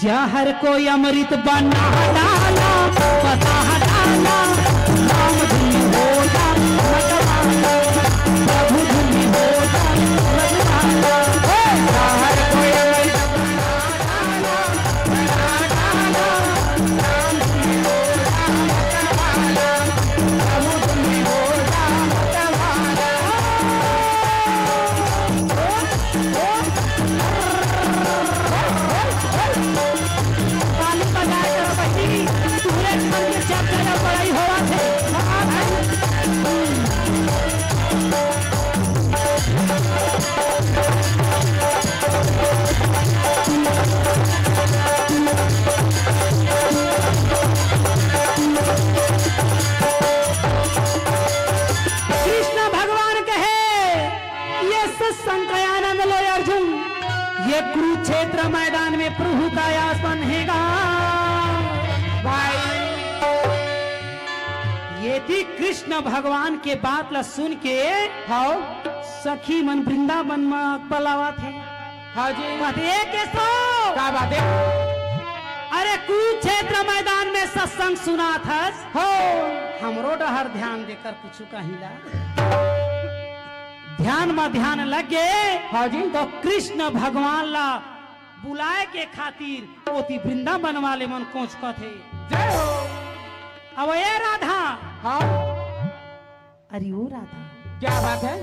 जहर को अमृत बना डाला, बता डाला, राम धुन हो जा मतवाला, प्रभु धुन हो जा मतवाला। हे! जहर को अमृत ताली बजाए करो बहिनी, तुहरे मन के चर्चा या बड़ाई होवत हे। कृष्ण भगवान कहे, ये सत्संग का आनंद लो अर्जुन, ये कुरुक्षेत्र मैदान में प्रभु का आसन हैगा। भाई, ये थी कृष्ण भगवान के बात ला सुन के, हाँ। सखी मन वृंदावन में पलावत हे। हाँ जी। कहत हे, "ए केशव, का बात हे?" अरे कुरुक्षेत्र मैदान में सत्संग सुनाथस, हो। हमरो डहर ध्यान देकर कुछ कहिला। ध्यान में ध्यान लग गे, हाँ जी। तो कृष्ण भगवान ला बुलाए के खातिर ओती वृंदावन वाले मन कोचकत हे। जय हो। अब ए राधा, हाँ। अरे ओ राधा, क्या बात है?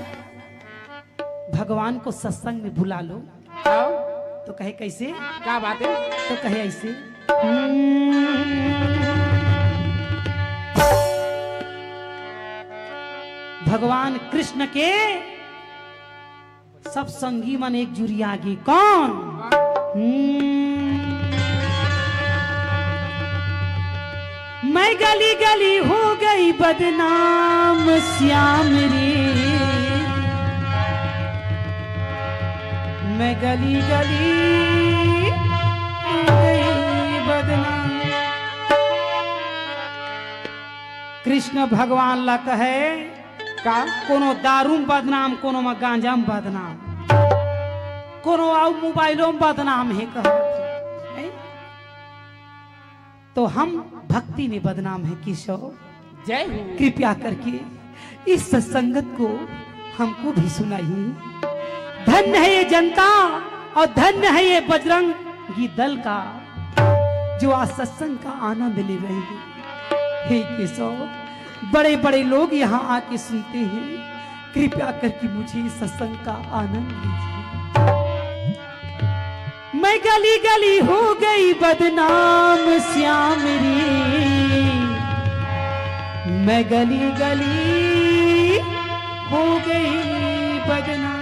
भगवान को सत्संग में बुला लो। हाँ। तो कहे कैसे? क्या बात है? तो कहे ऐसे, भगवान कृष्ण के सब संगी मन एक जुरिया गे। कौन? हम्म। मैं गली गली हो गई बदनाम श्याम रे, मैं गली गली हो गई बदनाम। कृष्ण भगवान ला कहे, का? कोनो दारू में बदनाम, कोनो में गांजा में बदनाम, कोनो अउ मोबाइलो में बदनाम हे कहत हे। तो हम भक्ति में बदनाम है केशव। जय हो। कृपया करके इस सत्संगत को हमको भी सुनाइए। धन्य है ये जनता और धन्य है ये बजरंगी दल का, जो आज सत्संग का आनंद ले रहे हैं। हे केशव, बड़े बड़े लोग यहाँ आके सुनते हैं, कृपया करके मुझे इस सत्संग का आनंद लीजिए। मैं गली गली हो गई बदनाम श्याम रे, मैं गली गली हो गई बदनाम।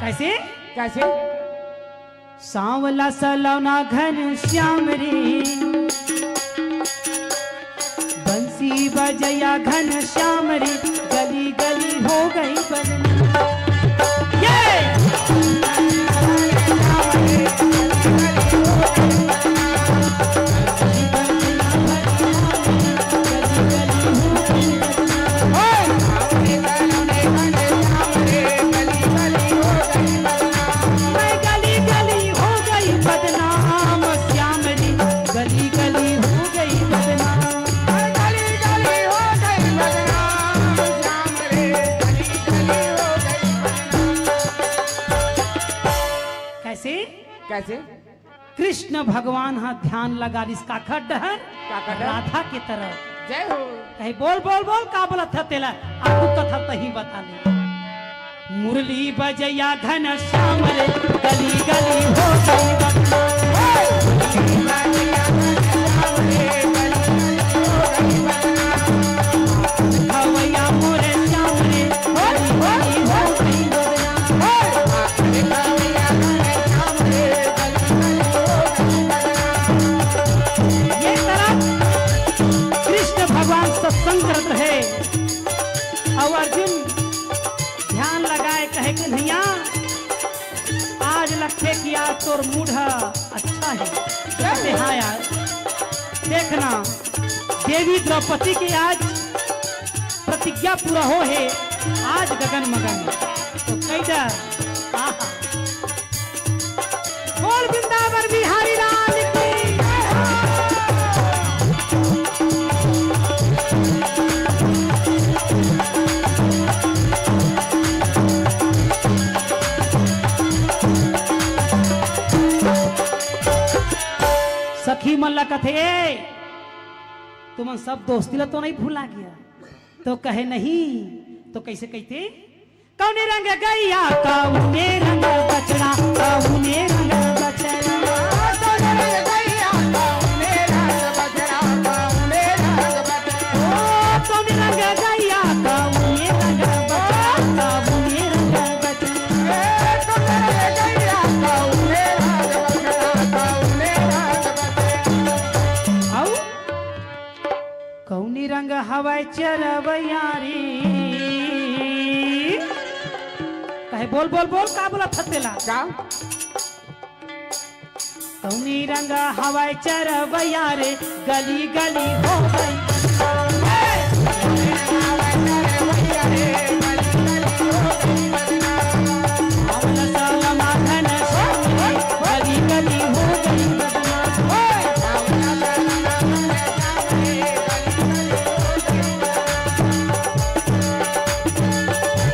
कैसे? कैसे? सांवला सलौना घन श्याम रे, बंसी बजैया घन श्याम रे, गली गली हो गई बदनाम। ये! से कैसे? कृष्ण भगवान हा ध्यान लगा लिस काखर डहर? काखर डहर? राधा के तरफ। जय हो। कहे, "बोल, बोल, बोल, का बोलत ह तेला?" आगू कथा तही बता ले। मुरली बजैया घनश्याम रे, गली गली हो गई बदनाम। गवैया मोरे श्याम रे, होली होली हो गई बदनाम। ये तरफ कृष्ण भगवान सत्संग करत रहे और अर्जुन ध्यान लगाए कहे, "कन्हैया, आज लगथे कि आज तोर मूड ह अच्छा हे।" कहते, "हाँ यार, देखना, देवी द्रौपदी के आज प्रतिज्ञा पूरा हो हे, आज गगन मगन।" तो कई डर, आहा। बोल वृंदावन बिहारी लाल की। सखी मन ला कथे, "ए, तुमन सब दोस्ती ला तो नहीं भुला गया?" तो कहे, "नहीं।" तो कैसे कहते? कौने रंग गैया, कौने रंग बछड़ा, कौने रंग बछड़ा। कौने रंग गैया, कौने रंग बछड़ा, कौने रंग बछड़ा। ओ, कौने रंग गैया, कौने रंग बछड़ा, कौने रंग बछड़ा। ए, कौने रंग गैया, कौने रंग बछड़ा, कौने रंग बछड़ा। आऊ? कौनी रंग हवय चरवैया रे? कहे, "बोल, बोल, बोल, का बोलत हस तेला?" का? कौनी रंग हवय चरवैया रे, गली गली हो गई।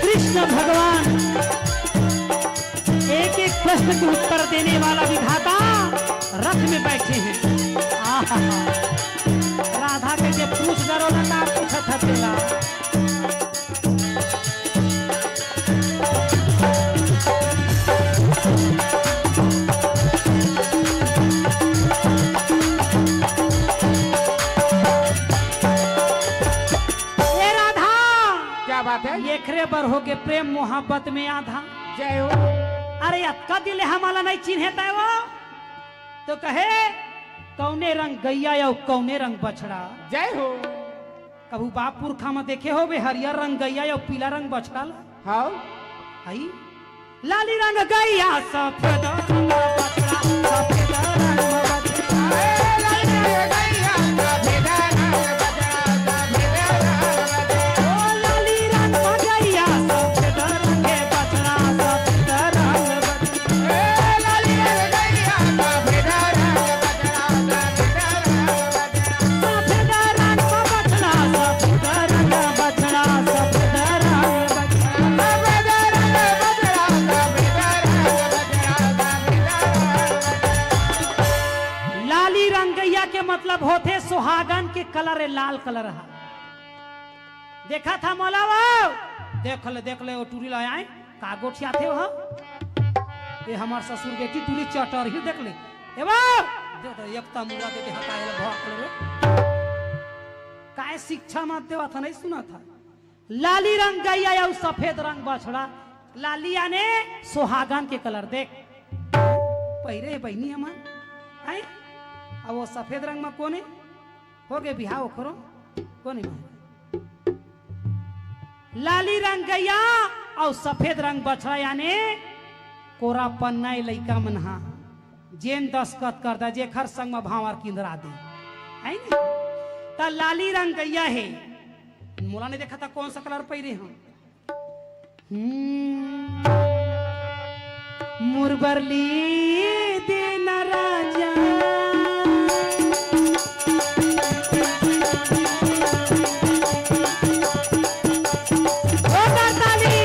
कृष्ण भगवान एक एक प्रश्न के उत्तर देने वाला विधाता रथ में बैठे हैं। आहा, राधा के जे पूछ डरो ना का पूछत ह तेला। ए राधा, क्या बात है? एखरे बर हो के प्रेम मोहब्बत में आधा। जय हो। अरे अतका दिन ले हमला नहीं चिन्हे तय वो। तो कहे, "कौने रंग गैया अउ कौने रंग बछड़ा?" जय हो। कभू बाप पुरखा म देखे होबे हरियर रंग गैया अउ पीला रंग बछड़ा ला? हाव। हई? लाली रंग गैया, सफेद रंग बछड़ा, सफेद रंग बछड़ा। ए, लाली रंग गैया, सफेद रंग बछड़ा, सफेद रंग बछड़ा। ओ, लाली रंग गैया, सफेद रंग बछड़ा, सफेद रंग बछड़ा। लाली रंग गैया के मतलब होथे सुहागन के कलर, ए लाल कलर ह। देखा था मोला वो? देख ले, देख ले, वो टूरी ला आए, का गोठियाथे वो? ये हमार ससुर बेटी टूरी चटर ही देख ले। ए वो? दे दे, एक तमुरा दे दे, हटा, ये भौंक ले रे। काय शिक्षा मत देवा था, नहीं सुना था। लाली रंग गैया अउ सफेद रंग बछड़ा, लाली आने सुहागन के कलर देख। पहिरे हे बहिनी हमन, हैं? अब वो सफेद रंग में कोने? हो गे बिहाव ओखरो, कोने में? लाली रंग गैया अउ सफेद रंग बछड़ा, याने कोरा पन्ना ए लइका मन हा, जेन दस्खत कर दा, जेखर संग म भांवर किंदरा दे, है नी? त लाली रंग गैया हे, मोला नहीं देखा था कौन सा कलर पहिरे हूँ। हम्म। मुरबरली देना राजा। ओ ताली।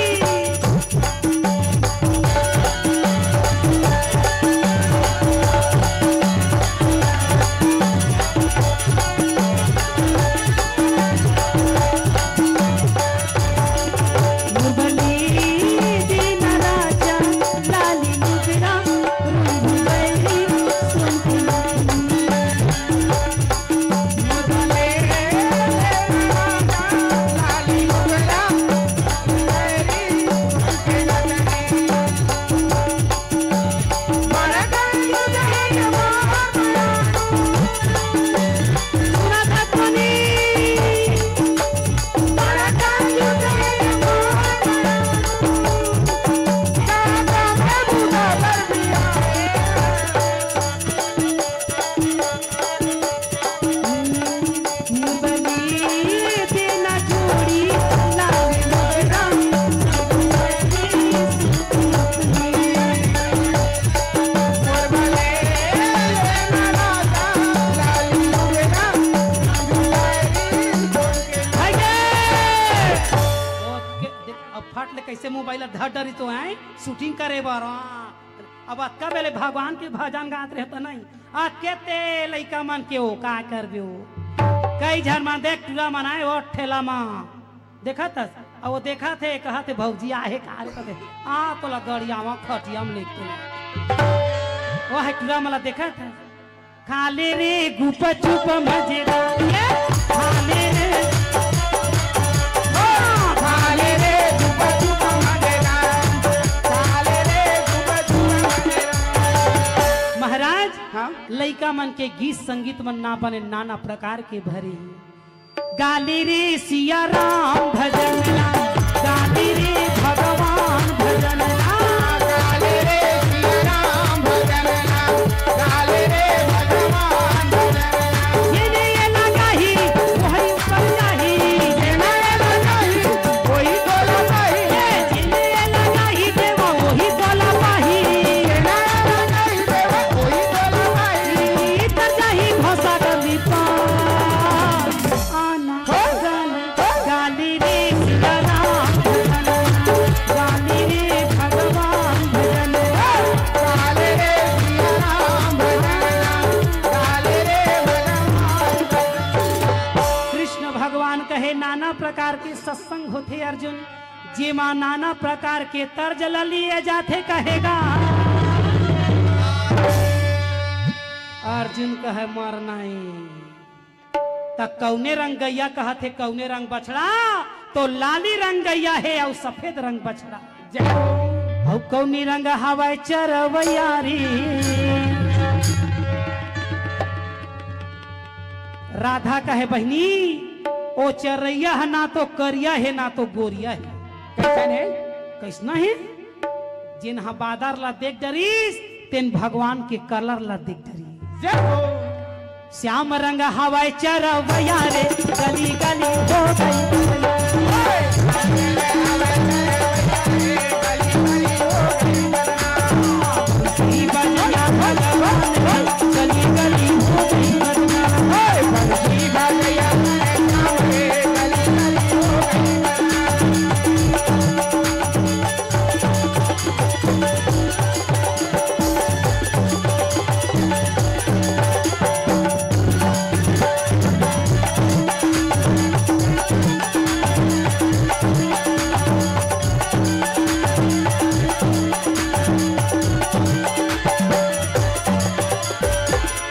पहले धर डरी तो है शूटिंग करे बर। हाँ। अब अतका बेले भगवान के भजन गात रहे तो नहीं। अतके ते लइका मन के ओ का करबे ओ। कई झन मन देख टूरा मन आए ओ ठेला म। देखत हस? अब वो देखत हे, कहत हे, "भौजी आहे का रे?" कहते, "आ तोला गड़ियावा खटिया म लेके।" वो है टूरा मन ला देखत हे। खा ले रे गुपचुप मजेदार, ये खा ले रे। हाँ, खा ले रे गुपचुप मजेदार, खा ले रे गुपचुप मजेदार। महाराज, हाँ? लइका मन के गीत संगीत मन ना बने, नाना प्रकार के भरे। गाली रे सिया राम भजन ला, गाली रे भगवान भजन ला। गाली रे सिया राम भजन ला, गाली रे भगवान भजन ला। ये ने ये लगाही, वही ऊपर जाही। ये ने ये लगाही, वही गोला पाही। ये जिने ये लगाही, देवा वही गोला पाही। ये ने ये लगाही, देवा वही गोला पाही। इतर जाही भसा गली पा। आना गाली, गाली रे सिया राम भजन, गाली रे भगवान भजन, गाली रे सिया राम भजन, गाली रे भगवान भजन। कृष्ण भगवान कहे, नाना प्रकार के सत्संग होथे अर्जुन, जेमा नाना प्रकार के तर्ज ल लिए जाथे कहेगा। अर्जुन कहे, मर नहीं। त कौने रंग गैया कहत हे, कौने रंग बछड़ा? तो लाली रंग गैया हे अउ सफेद रंग बछड़ा। जय हो। अउ कौनी रंग हवय चरवैया रे? राधा कहे, बहिनी, ओ चरैया ह ना तो करिया हे, ना तो गोरिया हे। कैसन हे? कैसना हे? जेन ह बादर ला देख डरिस, तेन भगवान के कलर ला देख डरिस। जय हो। श्याम रंग हवय चरवैया रे, गली गली हो गई।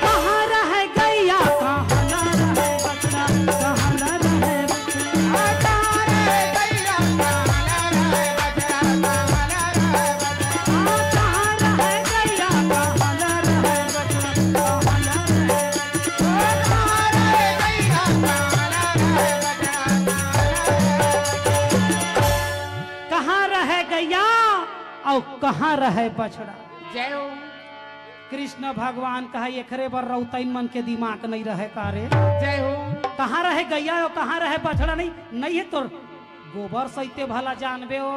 कहाँ रहे गैया, कहाँ न रहे बछड़ा, कहाँ न रहे बछड़ा। कहाँ रहे गैया, कहाँ न रहे बछड़ा, कहाँ न रहे बछड़ा। कहाँ रहे गैया, कहाँ न रहे बछड़ा, कहाँ न रहे। कहाँ रहे गैया, कहाँ न रहे बछड़ा, कहाँ न रहे। कहाँ रहे गैया अउ कहाँ रहे बछड़ा। जय हो। कृष्ण भगवान कहा, "एकरे बर रउतइन मन के दिमाग नइ रहे का रे?" जय हो। कहाँ रहे गैया अउ कहाँ रहे बछड़ा? नहीं, नहीं हे तोर गोबर सहिते भला जानबे ओ।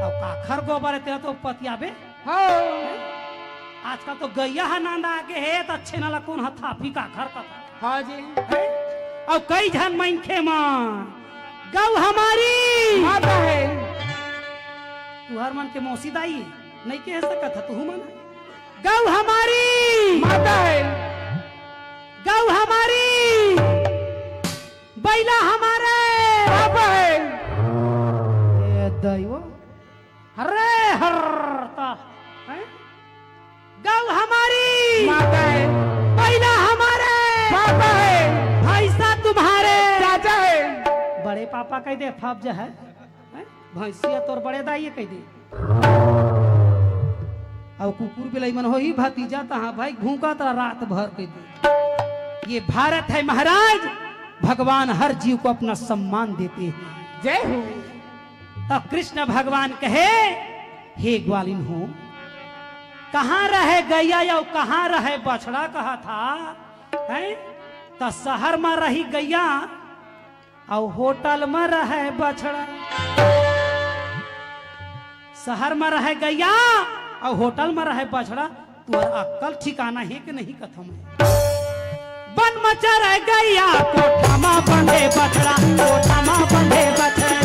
अउ काखर गोबर हे तेला तो पतियाबे। हाँ। आजकल तो गैया ह नांदा आगे हे, त अच्छे नाला कोन ह थापी काखर कथा। हाँ जी। अउ कई झन मनखे मन गऊ हमारी माता हे। तुहर मन के मौसी दाई नइ कह सकत ह, तुहू मन। गऊ हमारी माता हे। गऊ हमारी, बैला हमारे पापा हे। ए दैव, हरे हर ता, हैं? गऊ हमारी माता हे। बैला हमारे पापा हे। भैंसा तुम्हारे चाचा हे। बड़े पापा कह दे, फब जा है। हैं? भैंसिया तोर बड़े दाई कह दे। अउ कुकुर बिलाई मन होही भतीजा, तहाँ भाई भूखा तरा रात भर कह दे। ये भारत है महाराज, भगवान हर जीव को अपना सम्मान देते हैं। जय हो। तब कृष्ण भगवान कहे, "हे ग्वालिन हो, कहाँ रहे गैया या कहाँ रहे बछड़ा?" कहा था, हैं? त शहर म रही गैया अउ होटल म रहे बछड़ा। शहर म रहे गैया अउ होटल म रहे बछड़ा। तुहर अक्कल ठिकाना हे कि नहीं कथों मैं? बन म चरे गैया, कोठा म बंधे बछड़ा, कोठा म बंधे बछड़ा।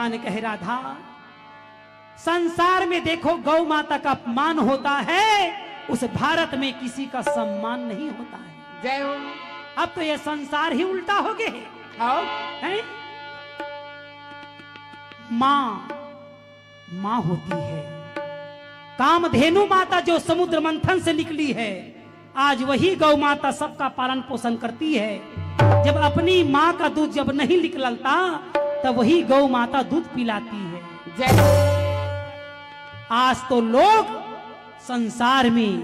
ने कहे, राधा, संसार में देखो, गौ माता का अपमान होता है, उस भारत में किसी का सम्मान नहीं होता है। जय हो। अब तो ये संसार ही उल्टा हो गए है। आओ। हैं? माँ, माँ होती है। कामधेनु माता जो समुद्र मंथन से निकली है, आज वही गौ माता सबका पालन पोषण करती है। जब अपनी माँ का दूध जब नहीं निकलता, तब वही गौ माता दूध पिलाती है। जय। आज तो लोग संसार में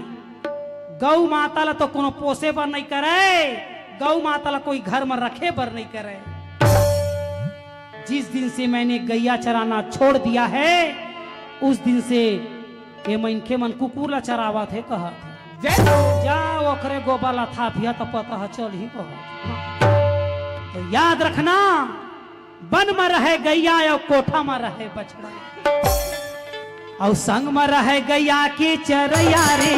गौ माता ला तो कोनो पोसे बर नहीं करे, गौ माता ला कोई घर में रखे बर नहीं करे। जिस दिन से मैंने गैया चराना छोड़ दिया है, उस दिन से ये मनखे मन कुकुर ला चरावत हे कहत हे। जय हो। जा ओकरे गोबर ला थापिया त पता ह चलही कहत। तो याद रखना, बन म रहे गैया अउ कोठा म रहे बछड़ा, अउ संग म रहे गैया के चरैया रे।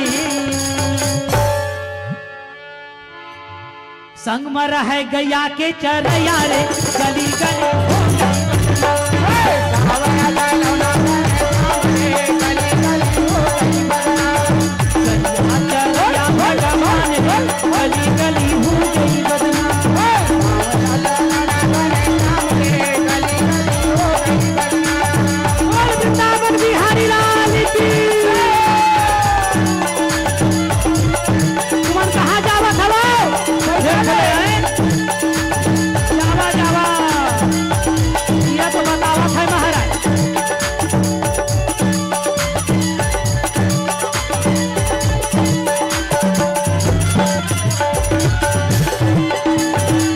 संग म रहय गैया के चरैया रे, गली गली हो गई बदनाम। हे, गावया ला लौना रे, गावया रे, गली गली हो गई बदनाम। गैया चरैया भगवान रे, गली गली हो गई बदनाम। हे, गावया ला लौना रे, गावया रे, गली गली हो गई बदनाम। बोल वृंदावन बिहारी लाल की। तुमन कहाँ जावत हवो? बैठे खड़े हैं। जावा, जावा। ये तो बतावत है महाराज।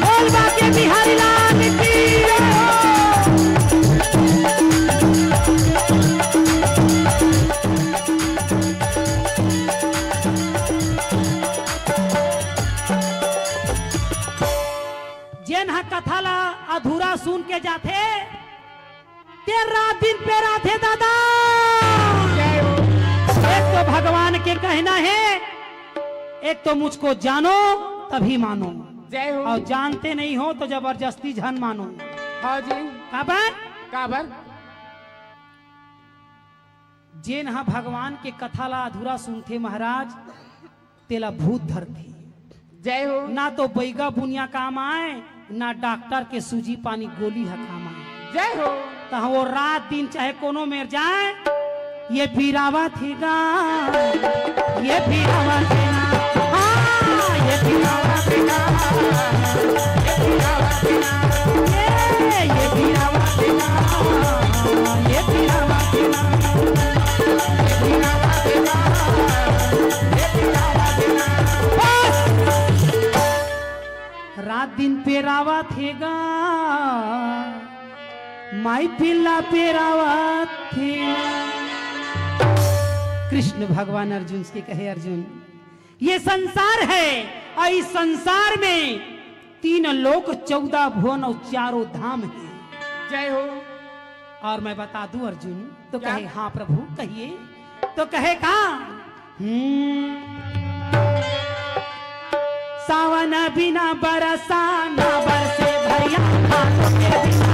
बोल बाके बिहारी लाल की जय हो। जेन ह कथा ला अधूरा सुन के जाथे, ते रात दिन पेराथे दादा। जय हो। एक तो भगवान के कहना है, एक तो मुझको जानो तभी मानो, जय हो। और जानते नहीं हो तो जबरदस्ती झन मानो। हाँ जी। काबर? काबर? जेन ह भगवान के कथा ला अधूरा सुनथे महाराज, तेला भूत धरथे। जय हो। ना तो बैगा बुनिया काम आए, ना डॉक्टर के सूजी पानी गोली ह काम आए। जय हो। त वो रात दिन चाहे कोनो मेर जाए, ये पीरावत हे गा, ये पीरावत हे ना, हाँ, ये पीरावत हे ना, ये पीरावत हे ना, ये, ये पीरावत हे ना, ये पीरावत हे ना। बस। रात दिन पेरावत हे गा, माई पिल्ला पेरावत हे। कृष्ण भगवान अर्जुन से कहे, अर्जुन, ये संसार है और इस संसार में तीन लोक, चौदह भुवन और चारों धाम है। जय हो। और मैं बता दूं अर्जुन, तो क्या? कहे, हाँ प्रभु, कहिए। तो कहे का? हम्म। सावन बिना बरसा ना बरसे भैया, भादो के बिना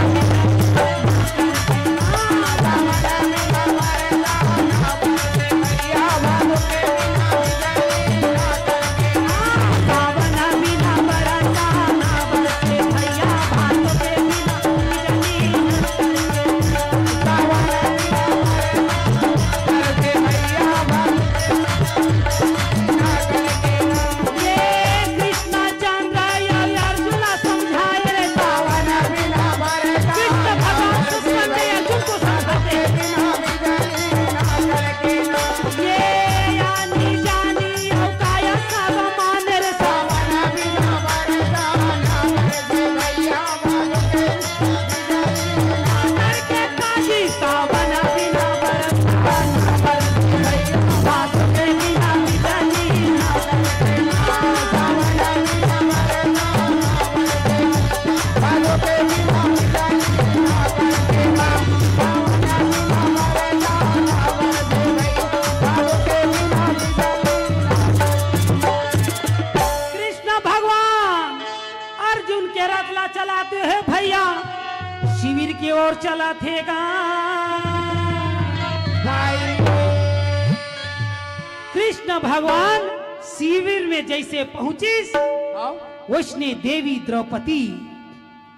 भगवान शिविर में जैसे पहुंचिस, हाँ। वैसने देवी द्रौपदी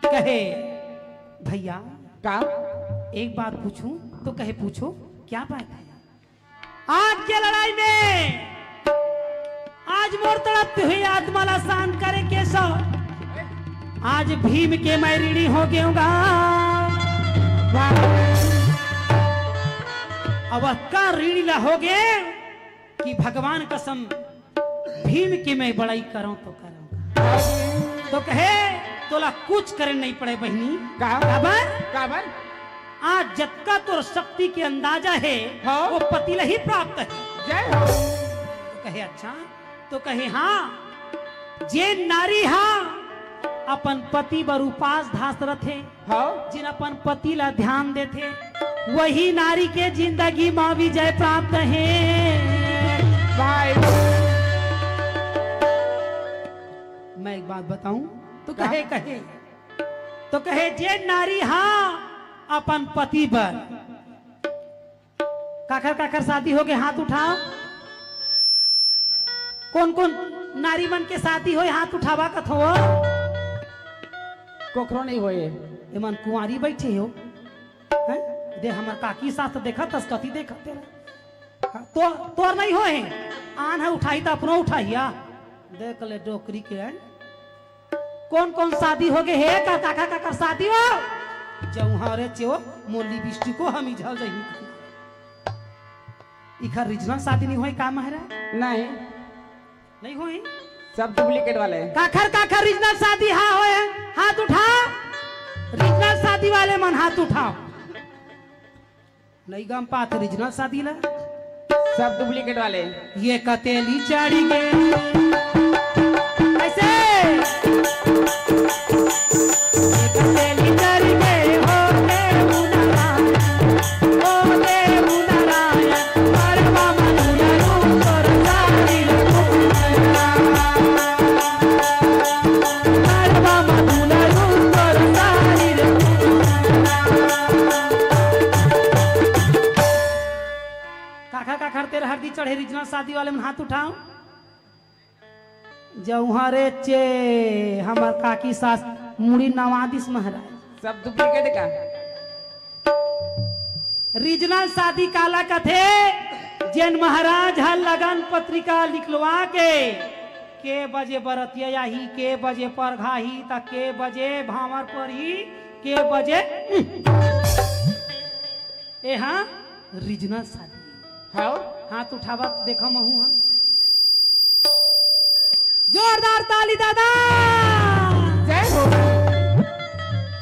कहे, "भैया, का? एक बात पूछूं?" तो कहे, "पूछो, क्या बात है?" आज के लड़ाई में आज मोर तड़पती हुई आत्मा ला शांत करे केशव, आज भीम के मैं ऋणी हो गयूंगा। अब का ऋणी ला हो गे कि भगवान कसम भीम के मैं बड़ाई करूं तो करूं। तो कहे, "तोला कुछ करे नहीं पड़े बहिनी।" का? काबर? काबर? आज जतका तोर शक्ति के अंदाजा हे, हाँ। वो पति ल ही प्राप्त हे। जय हो। तो कहे, "अच्छा?" तो कहे, "हाँ, जे नारी हा अपन पति बर उपास धास रथे, हाँ। जिन अपन पति ला ध्यान देथे, वही नारी के जिंदगी मा विजय प्राप्त हे।" भाई। मैं एक बात बताऊं, तो का? कहे, कहे, तो कहे, "जे नारी हा अपन पति बर।" काखर काखर शादी होगे, हाथ उठाव। कोन कोन नारी मन के शादी होय, हाथ उठावा कथो। कोखरो नहीं होय। एमन कुंवारी बैठे हो, हैं? दे हमर काकी सास देखत हस, कथी देखत तेला। तो तोर नहीं होय, आन ह उठाही त अपनो उठाही आ। देख ले डोकरी के, हैं? कोन कोन शादी होगे हे? का काखर काखर शादी हो? जऊहा रे चेव, मोर लिपस्टिको ह मिझल जही। इखर रिजनल शादी नहीं होय का महाराज? नहीं। नहीं होय? सब डुप्लीकेट वाले हैं। काखर काखर रिजनल शादी हा होय, हाथ उठा। रिजनल शादी वाले मन हाथ उठाव। नहीं गम पात रिजनल शादी ला। सब डुप्लीकेट वाले। ये कतेली चढ़ी गे। ऐसे। ये कतेली चढ़ी गे हो देव नारायण, हो देव नारायण, परवा मधुर रूप तोर सारी रे। काखर काखर तेरा हरदी चढ़े रिजनल शादी वाले मन हाथ उठाव। जऊहा रे चे, हमर काकी सास मुड़ी नवा दिस महाराज। सब डुप्लीकेट का। रिजनल शादी काला कथे? जेन महाराज ह लगन पत्रिका लिखलवा के, के बजे बरतिया आही, के बजे परघाही, त के बजे भांवर परही, के बजे। ए हाँ, रिजनल शादी। हाव। हाथ उठावा, देखा महू हाँ। जोरदार ताली दादा। जय हो।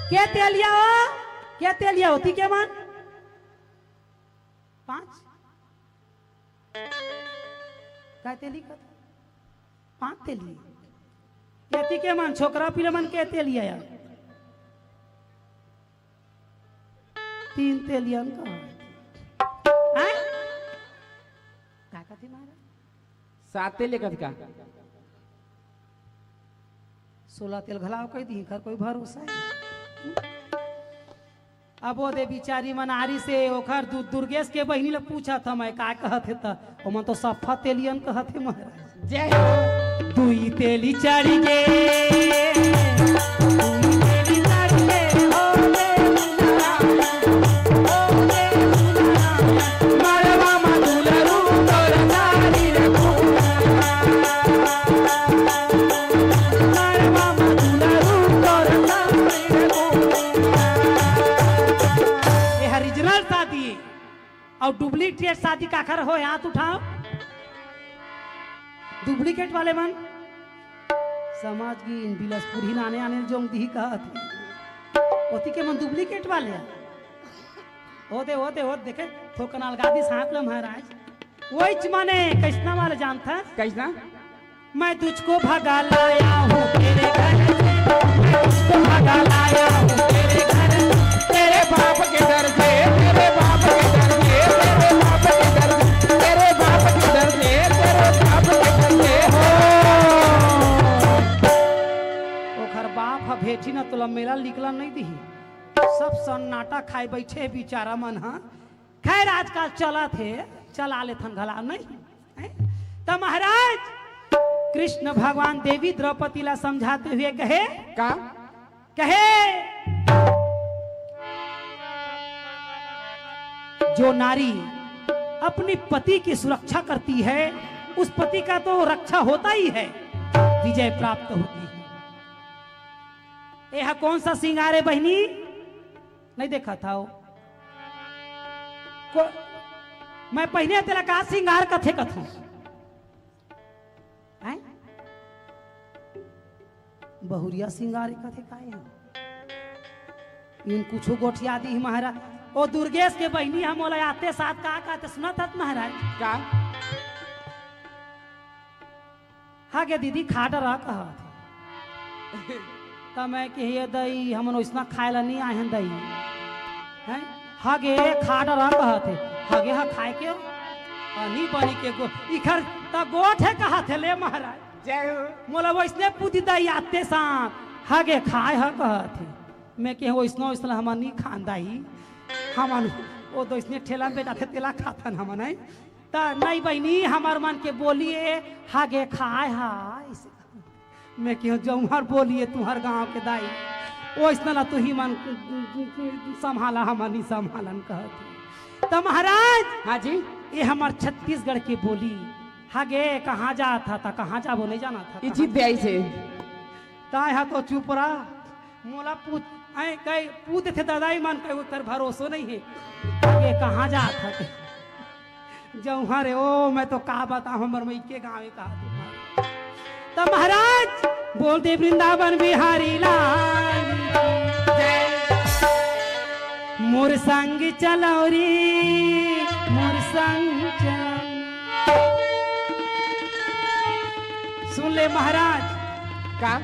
के तेलिया हो? के तेलिया होती के मन? पांच? का तेली का? पांच तेली। केती के मन, छोकरा पीले मन के तेलिया यार। तीन तेलियन का। हैं? का कथी मारा? साते लेखत का। सोलह तेल घलाव कह दी, कर कोई भरोसा है? अब वो दे बिचारी मनारी से ओखर दु-, दुर्गेश के बहिनी ले पूछा था मैं का कहत हे त ओमन तो सफा तेलियन कहत हे महाराज। जय हो। दुई तेली चढ़ी गे, दुई तेली चढ़ी गे, हो रे दुल्हा, हो रे दुल्हा, मड़वा मा दुलरू तोर सारी रे फूल। मड़वा मा दुलरू तोर सारी रे फूल। एहा रिजनल शादी। अउ डुप्लीकेट शादी काखर हो, हाथ उठाव। डुप्लीकेट वाले मन समझ गिन, बिलासपुर ही नाने आने जोंग दिही कहत हे। ओती के मन डुप्लीकेट वाले हे। ओदे, ओदे, ओदे, देखे, थोकन अलगा दिस हाथ ल महाराज। वहीच माने, कइसना वाले जानत हे? कइसना? मैं तुझको भगा लाया हूँ तेरे घर से, मैं तुझको भगा लाया हूँ तेरे घर से, तेरे बाप के घर से, तेरे बाप के घर से, तेरे बाप के घर से, तेरे बाप के घर से, तेरे बाप के घर से हो। ओखर बाप ह भेठी न तोला मेला निकला नहीं दिही। सब सन्नाटा खाए बैठे बिचारा मन ह। खैर, आजकल चलत हे, चला लेथन घला नहीं। हैं? त महाराज, कृष्ण भगवान देवी द्रौपदी ला समझाते हुए कहे, का? कहे, जो नारी अपनी पति की सुरक्षा करती है, उस पति का तो रक्षा होता ही है, विजय प्राप्त होती है। यह कौन सा श्रृंगार है बहिनी? नहीं देखा था वो। को-, मैं पहिने तेला का श्रृंगार कथे कथों? हैं? बहुरिया श्रृंगार कथे काय हे? इन कुछो गोठिया दी महाराज। ओ दुर्गेश के बहिनी हम ओला आते साथ का कहते सुनत हस महाराज? का? हाँ गे दीदी, खा डरा कहत हे। त मैं कहे, "ये दई, हमन ओइसना खाए ला नहीं आए हन दई।" हैं? हाँ गे, खा डरा कहत हे। हाँ गे, हाँ खाए के? अनी बनी के गो-, इखर त गोठ हे कहत हे ले महाराज। जय हो। मोला ओइसने पूछी दई आते साथ, "हाँ गे, खाए ह?" कहत हे। मैं कहे, "ओइसना, ओइसना हमन नहीं खान दई। हमन ओ तो ओइसने ठेला में बेचाथे, तेला खाथन हमन, हैं?" त नहीं बहिनी, हमर मन के बोली ए, "हाँ गे, खाए ह।" मैं कहेंव, "जौहर बोली ए तुंहर गांव के दाई, ओइसना ला तुही मन संभाला, हमन नहीं संभालन," कहत हे। त महाराज, हाँ जी। ये हमर छत्तीसगढ़ के बोली, "हाँ गे, कहाँ जात ह?" त कहाँ जाबो, नहीं जाना था, ये कहाँ जीत जाबो? आइसे। ताय हा तो चुप रहा, मोला पूछ, ऐ कई पूछ देथे दादाई मन, कई ओकर भरोसो नहीं हे। ये कहाँ जात हे? जौहर हे, ओ, मैं तो का बतावं, हमर मइके गाँव हे, कहा तुम। त महाराज, बोल दे वृंदावन बिहारी लाल की जय। मोर संग चलव रे, मोर संग चलव। सुन ले महाराज। का?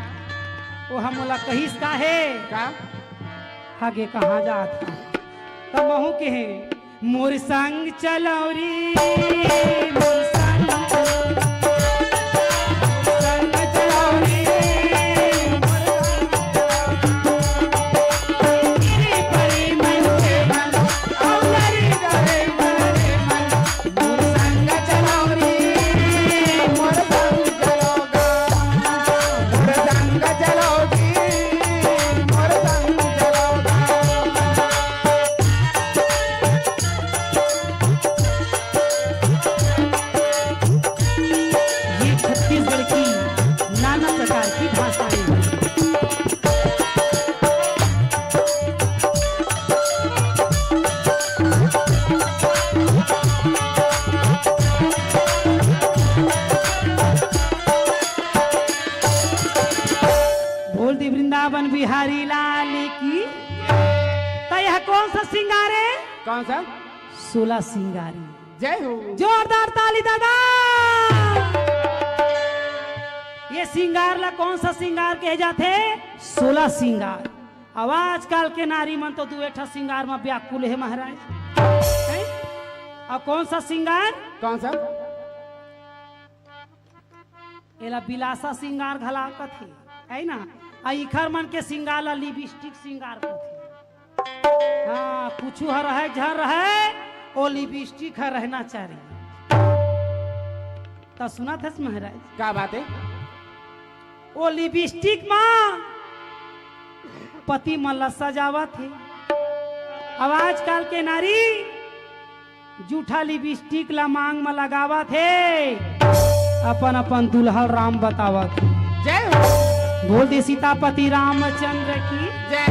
ओ हमला कहिस का हे? का? हगे कहाँ जात हे? त महूँ कहे, मोर संग चलव रे, मोर संग, संग चलव रे, मोर संग चलव रे। ये छत्तीसगढ़ की नाना प्रकार की भाषाएं हैं। बोल दे वृंदावन बिहारी लाल की। त यह कौन सा श्रृंगार हे? कौन सा? सोलह श्रृंगारी। जय हो। जोरदार ताली दादा। ये श्रृंगार ला कौन सा श्रृंगार कहे जाथे? सोलह श्रृंगार। अब आजकल के नारी मन तो दुए ठा श्रृंगार म व्याकुल हे महाराज। हैं? अब कौन सा श्रृंगार? कौन सा? एला बिलासा श्रृंगार घला कथे, है ना? आ इखर मन के श्रृंगार ला लिपस्टिक श्रृंगार कथे। हाँ, कुछु ह रहे, झन रहे, ओ लिपस्टिक ह रहना चाहिए। त सुनत हस महाराज? का बात हे? ओ लिपस्टिक मा पति मन ला सजावत हे। अब आजकल के नारी जूठा लिपस्टिक ला मांग म लगावत हे, अपन अपन दुल्हा राम बतावत हे। जय हो। बोल दे सीतापति रामचंद्र की। जय।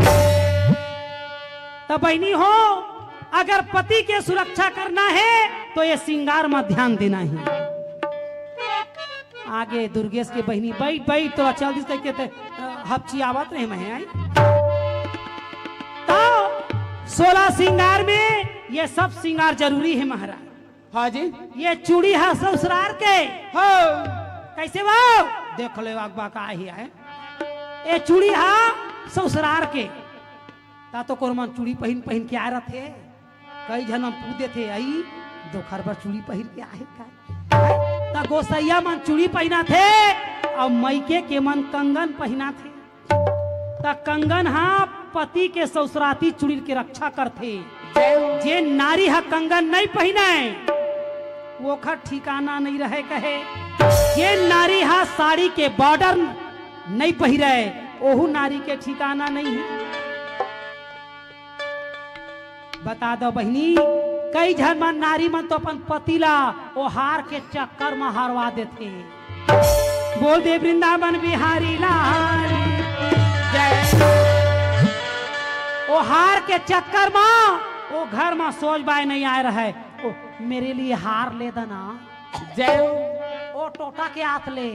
त बहिनी हो, अगर पति के सुरक्षा करना हे तो ये श्रृंगार म ध्यान देना हे। आगे दुर्गेश के बहिनी, "बैठ, बैठ, तोला चल दिस," कहिके ते, अ, हपचियावत रहे मैं, आई। तो सोलह श्रृंगार में ये सब श्रृंगार जरूरी हे महाराज। हाँ जी। ये चूड़ी हा ससुरार के। हो। कैसे वो? देख ले अगबा का ही हे। ये चूड़ी हा ससुरार के। त तो कोरमन चूड़ी पहिन, पहिन के आए रथे। कई झन मन पूछ देथे, "अई, दोखर बर चूड़ी पहिर के आहे का?" त गोसैया मन चूड़ी पहिनाथे अउ मइके के मन कंगन पहिनाथे। त कंगन हा पति के ससुराती चूड़ी के रक्षा करथे। जय हो। जे नारी हा कंगन नइ पहिने, ओखर ठिकाना नइ रहय कहे। ये नारी हा साड़ी के बॉर्डर नइ पहिरय, ओहू नारी के ठिकाना नइ हे। बता दव बहिनी, कई झन मन, नारी मन तो अपन पति ला ओ हार के चक्कर म हरवा देथे। बोल दे वृंदावन बिहारी लाल की जय। ओ हार के चक्कर म ओ घर म सोज बाय नइ आय रहय, ओ मेरे लिए हार ले देना। जय हो। ओ टोटा के हाथ ले।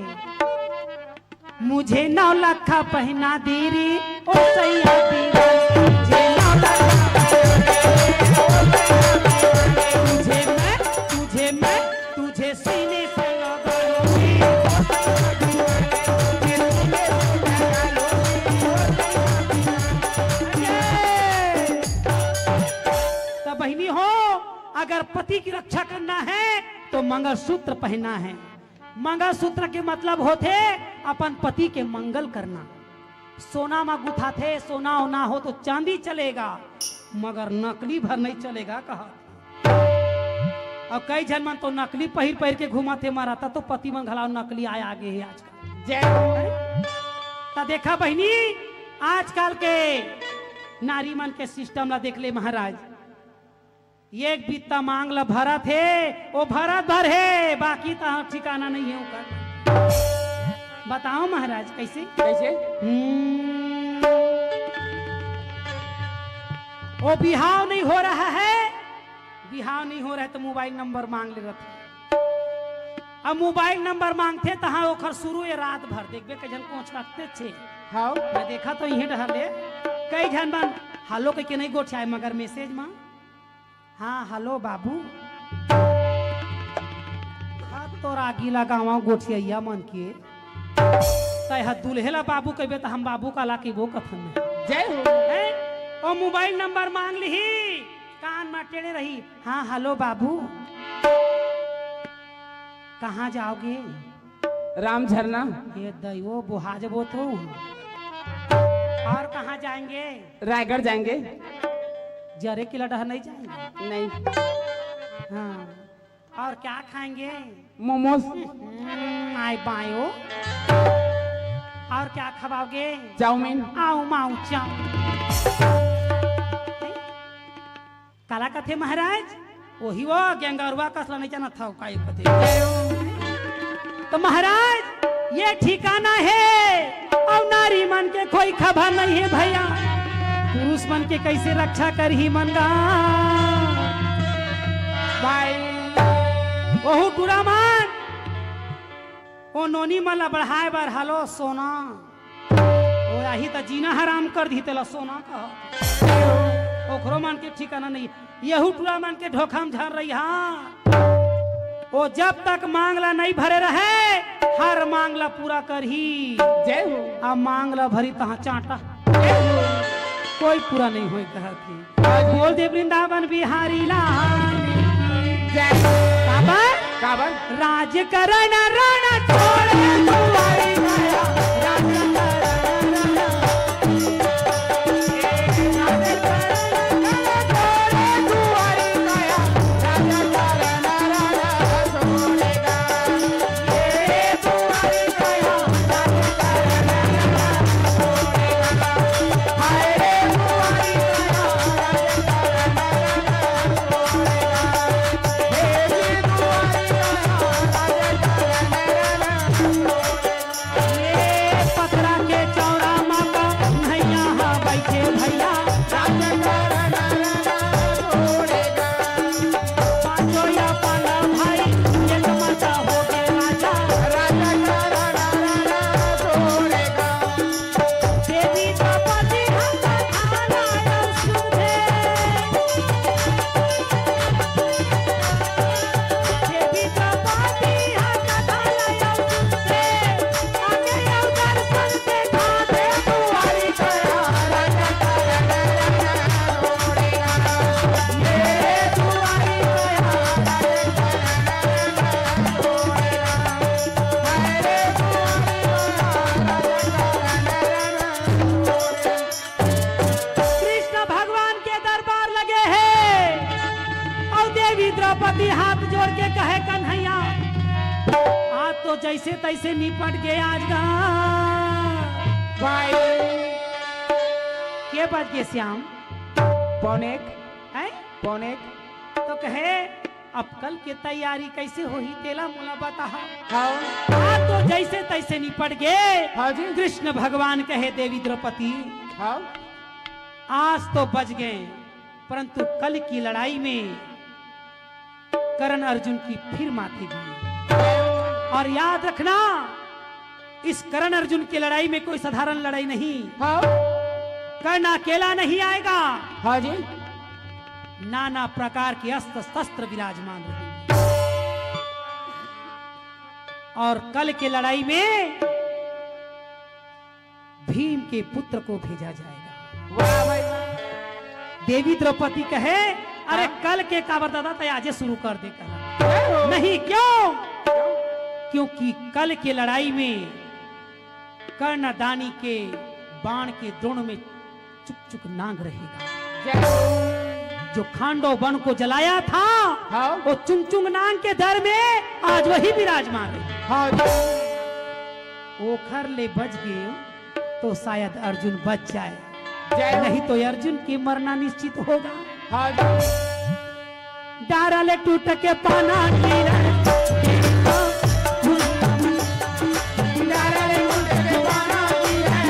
मुझे नौ लखा पहना दीरी, ओ सैया दीवान। मुझे नौ लखा पहना दीरी, ओ सैया दीवान। तुझे मैं, तुझे मैं, तुझे सीने से लगा लूंगी। तो बहिनी हो, अगर पति की रक्षा करना है तो मंगलसूत्र पहनना है। मंगलसूत्र के मतलब होथे अपन पति के मंगल करना। सोना म गुथाथे, सोना ओना हो तो चांदी चलेगा, मगर नकली भर नहीं चलेगा कहा। अउ कई झन मन तो नकली पहिर पहिर के घूमत हे, मरता तो पति मन घलाव नकली आय आगे हे आजकल। जय हो। त देखा बहिनी, आजकल के नारी मन के सिस्टम ला देख ले महाराज। एक बित्ता मांग ल भरत हे, ओ भरत भर हे, बाकी तहां ठिकाना नइ हे ओकर। बताओ महाराज, कइसे? कइसे? हम्म। ओ बिहाव नइ हो रहा है, बिहाव नइ हो रहा है त मोबाइल नंबर मांग ले रथे। अब मोबाइल नंबर मांगथे तहां ओखर सुरू ए रात भर देखबे कई झन कोंच रखते छे। हाव। मैं देखा तो इहें डहर ले कई झन मन हेलो कहिके नइ गोठियाय मगर मैसेज म हाँ, हेलो बाबू। हाँ, तोर आगी लगावा गोठियइया मन के। तैं ह दूल्हे ला बाबू कहिबे, त हम बाबू काला कहिबो कथन। जय हो। हैं? ओ मोबाइल नंबर मांग लिही, कान म टेढ़े रही। हाँ, हेलो बाबू। कहाँ जाओगे? राम झरना। ये दैवो, बोहा जबो तो। और कहाँ जाएंगे? रायगढ़ जाएंगे। जरे के लडहा नहीं जाएंगे? नहीं। हाँ। और क्या खाएंगे? मोमोज। हम्म, आय बायो। और क्या खवाओगे? चाउमीन। आओ माऊ चाउमीन। काला कथे महाराज? ओही वो गेंगरुआ कस ल नइ जानत हव, का कथे? त महाराज, ये ठिकाना हे, अउ नारी मन के कोई खबर नइ हे भइया। पुरुष मन के कइसे रक्षा करही मन गा? भाई, ओहू टूरा मन, ओ नोनी मन ल बढ़ाय बर हेलो सोना। ओ आही त जीना हराम कर दिही, तेला सोना कह। ओखरो मन के ठिकाना नहीं, यहू टूरा मन के धोखा म झन रही। हाँ, ओ जब तक मांग ला नहीं भरे रहे, हर मांग ला पूरा करही। जय हो। अब मांग ला भरी तहाँ चांटा, कोई पूरा नहीं होय कहत हे। बोल दे वृंदावन बिहारी लाल की जय। काबर? काबर? राजकरण रण छोड़ दुआरी माया, राजकरण रण। देवी द्रौपदी हाथ जोड़ के कहे, "कन्हैया, आज तो जैसे तैसे निपट गए आज का।" भाई। के बज गए श्याम? पौने एक। हैं? पौने एक। तो कहे, "अब कल के तैयारी कैसे होही, तेला मोला बताहा।" हाँ। आज तो जैसे तैसे निपट गए। हाँ जी। कृष्ण भगवान कहे, "देवी द्रौपदी, हाँ। आज तो बच गए, परंतु कल की लड़ाई में कर्ण अर्जुन की फिर माथे भी।" और याद रखना, इस कर्ण अर्जुन की लड़ाई में कोई साधारण लड़ाई नहीं। हाँ। कर्ण अकेला नहीं आएगा। हाँ जी। नाना प्रकार के अस्त्र शस्त्र विराजमान रहेंगे। और कल के लड़ाई में भीम के पुत्र को भेजा जाएगा। वाह भाई वाह। देवी द्रौपदी कहे, "अरे हाँ। कल के काबर दादा, तैं आजे शुरू कर दे," कहा। जय हो। "नहीं, क्यों?" क्यों? "क्योंकि कल के लड़ाई में कर्णदानी के बाण के द्रोण में चुक चुक नांग रहेगा।" जय हो। जो खांडव वन को जलाया था, हाँ। वो चुंग चुंग नांग के दर में आज वही विराजमान है। हाँ जी। ओखर ले बच गए तो शायद अर्जुन बच जाए, जय हो। नहीं तो अर्जुन के मरना निश्चित होगा। हाँ जी। डारा ले टूट के पाना गिरे। डारा ले टूट के पाना गिरे।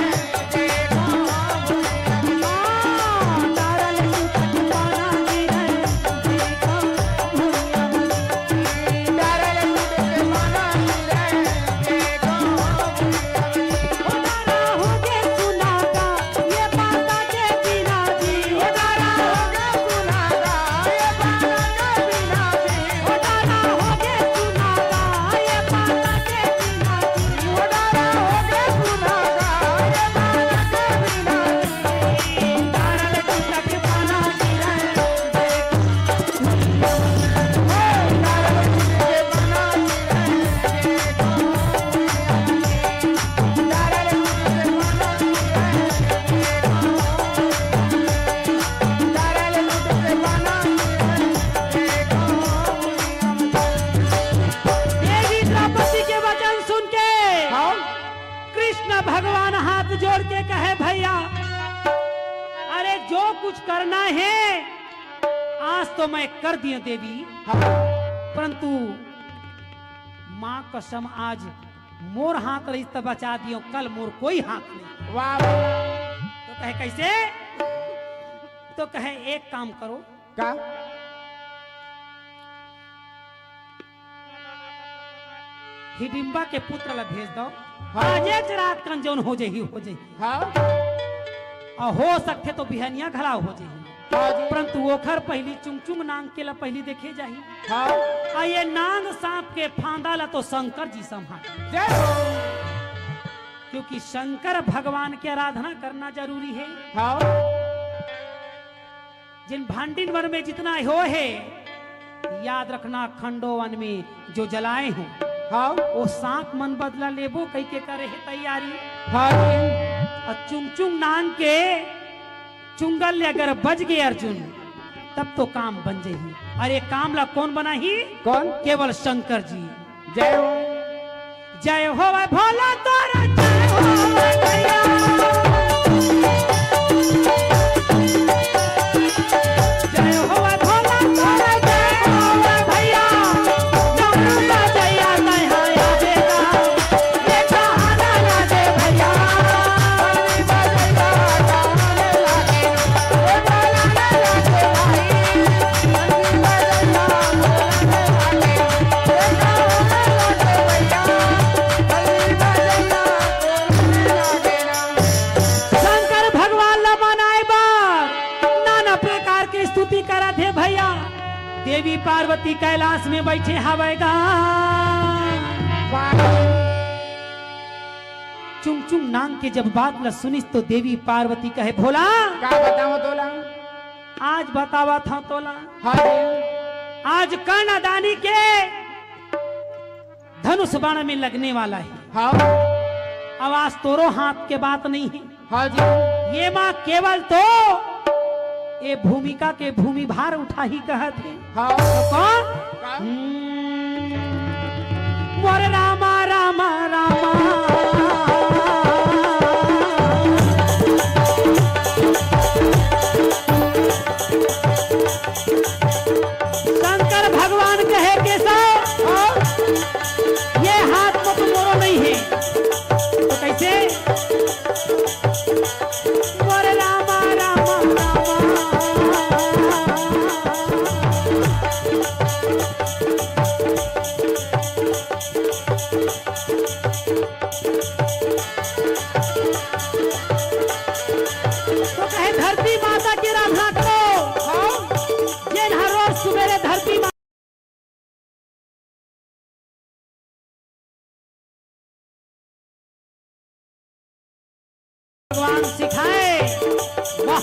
देवी द्रौपदी के वचन सुन के हाँ। कृष्ण भगवान हाथ जोड़ के कहे, "भैया, अरे जो कुछ करना है आज तो मैं कर दियो देवी, हाँ। परंतु माँ कसम आज मोर हाथ रहिस त बचा दियो, कल मोर कोई हाथ नहीं।" वाह, वाह। तो कहे, "कैसे?" तो कहे, "एक काम करो।" का? हिडिम्बा के पुत्र ला भेज दो। हाँ। आज एक रात कन जौन हो जही, हो जही। हाँ। और हो सकथे तो बिहनिया घला हो जही। हाँ जी। परंतु ओखर पहिली चुंगचुंग नांग के ला पहिली देखे जाही। हाँ। आ ये नांग सांप के फांदा ला तो शंकर जी संभाल। जय हो। क्योंकि शंकर भगवान की आराधना करना जरूरी है। हाँ। जिन भांडिन वन में जितना हो है, याद रखना, खंडो वन में जो जलाए हो, हाँ। वो सांप मन बदला लेबो कहि के करे है तैयारी। हाँ जी। और चुंगचुंग नांग के चुंगल ले अगर बज गए अर्जुन, तब तो काम बन जही। और ये काम ला कौन बनाही? कौन? केवल शंकर जी। जय हो। जय हो भाई भोला तोरा, जय हो भाई भैया। जय हो भाई भोला तोरा, जय हो भाई भैया। डमरू बजैया तैं हा आबे गा, ये कहाना ना दे भैया। शंकर भगवान ला मनाए बर नाना प्रकार के स्तुति करत हे भैया। देवी पार्वती कैलाश में बैठे हवय गा। चुंगचुंग नांग के जब बात ला सुनिस तो देवी पार्वती कहे, "भोला, का बतावं तोला? आज बतावत हंव तोला। हाँ जी। आज कर्णदानी के धनुष बाण में लगने वाला है। हाँ। अब आज तोरो हाथ के बात नहीं है। हाँ जी। ये माँ केवल तो ए भूमिका के भूमि भार उठाही कहत हे। हाँ। तो कौन? का? हम्म, मोर रामा, रामा, रामा। शंकर भगवान कहे, "केशव, हाँ? ये हाथ में तो मोरो नहीं है।" तो कैसे? मोर रामा, रामा, रामा। तो कहे, धरती माता की आराधना करो। हाँ। जेन हर रोज सुबेरे धरती मा- भगवान सिखाए। वाह।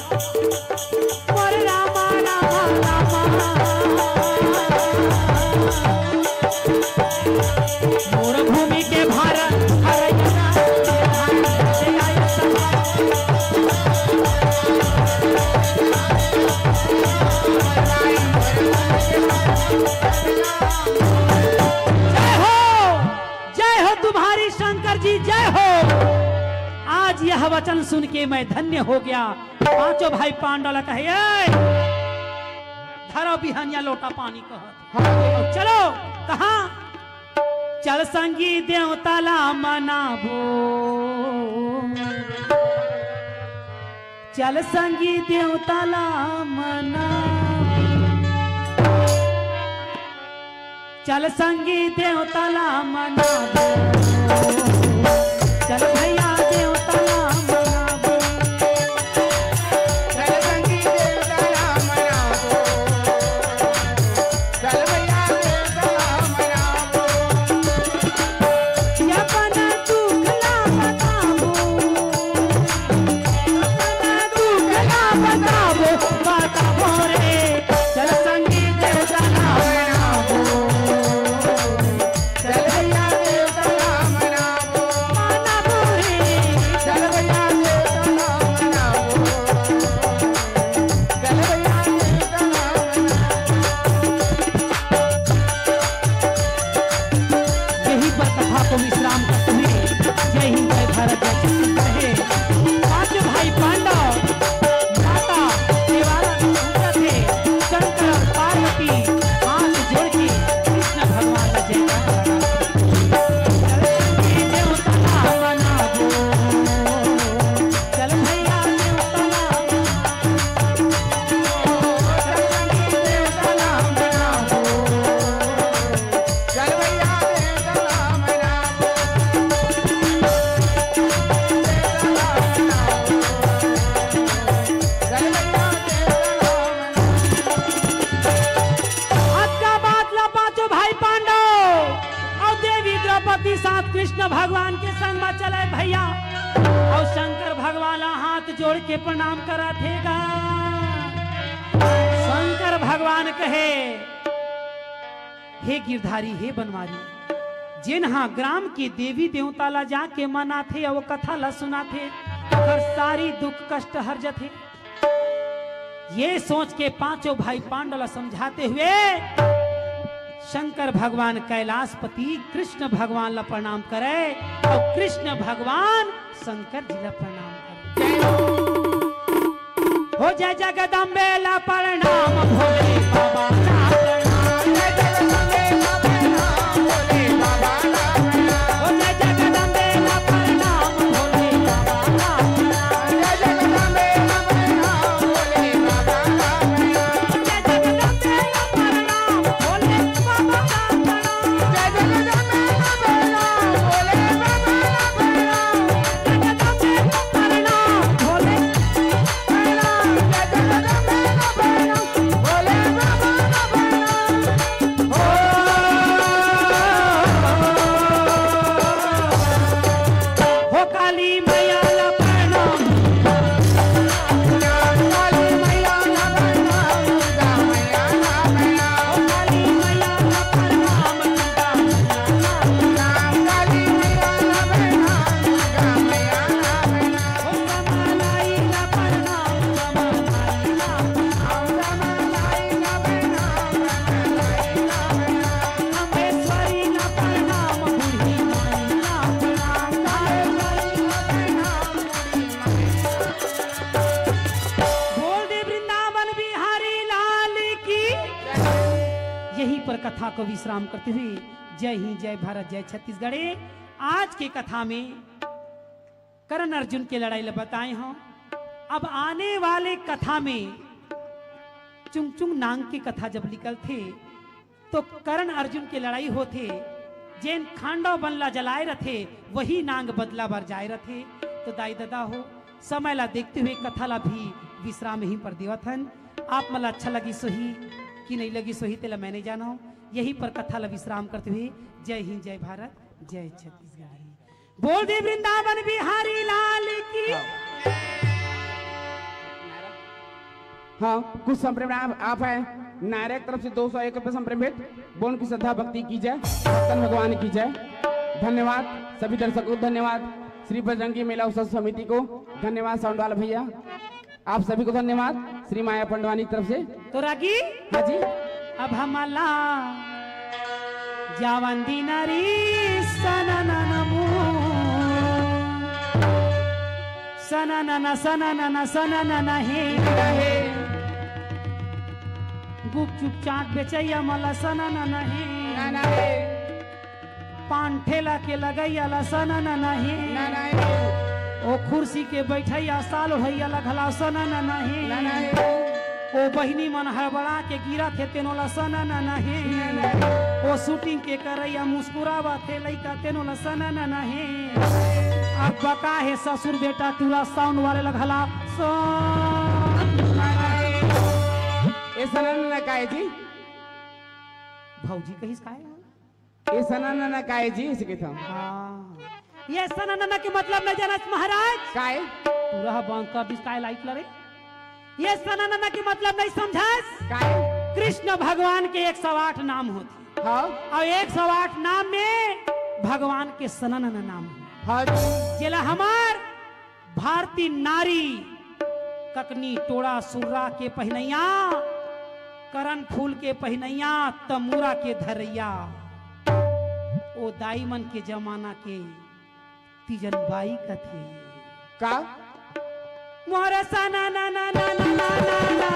मोर रामा, रामा, रामा। मोर भूमि के भारत हरैया। जय हो, जय हो तुम्हारी शंकर जी, जय हो। आज यह वचन सुन के मैं धन्य हो गया। पांचों भाई पांडव ला कहे, "ए, धरो बिहनिया लोटा पानी," कहत। हाँ। चलो, कहाँ? चल संगी देवता ला मनाबो, चल संगी देवता ला मनाबो, चल संगी देवता ला मनाबो, चल भैया देवता ला मनाबो। चल संगी देवता ला मनाबो। चल भैया देवता ला मनाबो। अपन दुख ला बताबो। अपन दुख ला बताबो, बताबो रे। चल संगी देवता ला मनाबो। चल भैया देवता ला मनाबो। मनाबो रे। चल भैया देवता ला मनाबो। चल भैया देवता ला मनाबो। यही पर कथा को विश्राम करते हैं। जय हिंद, जय भारत, जय छत्तीसगढ़ है। पांचों भाई पांडव माता देवारा में पहुंचा थे। शंकर और पार्वती हाथ जोड़ के कृष्ण भगवान का जयकारा लगा। चल भैया देवता ला मनाबो। चल भैया देवता ला मनाबो। चल भैया देवता ला मनाबो। चल भैया देवता ला मनाबो। चल भैया देवता ला मनाबो। अतका बात ला पांचों भाई पांडव अउ देवी द्रौपदी साथ कृष्ण भगवान के संग म चले भैया। अउ शंकर भगवान ला हाथ जोड़ के प्रणाम करत हे गा। शंकर भगवान कहे, हे गिरधारी, हे बनवारी, जेन हा ग्राम के देवी देवता ला जाके मनाथे अउ कथा ला सुनाथे, ओकर सारी दुख कष्ट हर जथे। ये सोच के पांचों भाई पांडव ला समझाते हुए शंकर भगवान कैलाशपति कृष्ण भगवान ला प्रणाम करे अउ कृष्ण भगवान शंकर जी ला प्रणाम करे। हो जय जगदम्बे ला प्रणाम, भोले बाबा ला प्रणाम। जय जगदम्बे ला प्रणाम, भोले बाबा ला प्रणाम। हो जय जगदम्बे ला प्रणाम, भोले बाबा ला प्रणाम। जय जगदम्बे ला प्रणाम, भोले बाबा ला प्रणाम। जय जगदम्बे ला प्रणाम, भोले बाबा ला प्रणाम। जय जगदम्बे ला प्रणाम, भोले बाबा ला प्रणाम। जय जगदम्बे ला प्रणाम, भोले पर कथा को विश्राम करते हुए जय हिंद, जय भारत, जय छत्तीसगढ़। आज के कथा में करण अर्जुन के लड़ाई ल बताए हंव। अब आने वाले कथा में चुंगचुंग नांग के कथा जब निकलथे, तो करण अर्जुन के लड़ाई होथे। जेन खांडव बन ला जलाए रथे, वही नांग बदला बर जाए रथे। तो दाई ददा हो, समय ला देखते हुए कथा ला भी विश्राम यहीं पर देवत हन। आप मन ला अच्छा लगिस होही कि नहीं लगिस होही, तेला मैं नहीं जानव। यहीं पर कथा ला विश्राम करते हुए जय हिंद, जय भारत, जय छत्तीसगढ़। बोल दे वृंदावन बिहारी लाल की। हाँ, कुछ संप्रेम आप, आप है, नायरा की तरफ से दो सौ एक रुपये संप्रेम भेंट। बोल की श्रद्धा भक्ति की जय, भक्तन भगवान की जय। धन्यवाद सभी दर्शकों, धन्यवाद श्री बजरंगी मेला उत्सव समिति को, धन्यवाद साउंड वाला भैया, आप सभी को धन्यवाद श्री माया पंडवानी की तरफ से। तो रागी, हाँ जी। अब हमला जावन दीना री सननन मू। सननन, सननन, सननन हे। गुपचुप चाट बेचैया मला सननन हे। पान ठेला के लगैया ला सननन हे। ओ कुर्सी के बैठैया साल भैया ला घला सननन हे। ओ बहिनी मन हड़बड़ा के गिरत हे तेनो ला सननन हे। ओ शूटिंग के करैया मुस्कुरावत हे लइका तेनो ला सननन हे। अब बका हे ससुर बेटा टूरा साउंड वाले ला घला सननन हे। ए सननन काय जी? भौजी कहिस काय? ए सननन काय जी, इसे कहता हूँ। हाँ। ये सननन के मतलब नहीं जानस महाराज? काय? पूरा बंद कर दिस काय लाइट लरे? ये सननन के मतलब नहीं समझस? काय? कृष्ण भगवान के एक सौ आठ नाम होथे। हाँ। अउ एक सौ आठ नाम में भगवान के सननन नाम हे। हाँ जी। जेला हमर भारतीय नारी ककनी टोड़ा सुर्रा के पहिनैया, करन फूल के पहिनैया, तमूरा के धरैया, ओ दाई मन के जमाना के तीजन बाई कथे। का? मोर सना ना ना ना ना ना ना ना ना।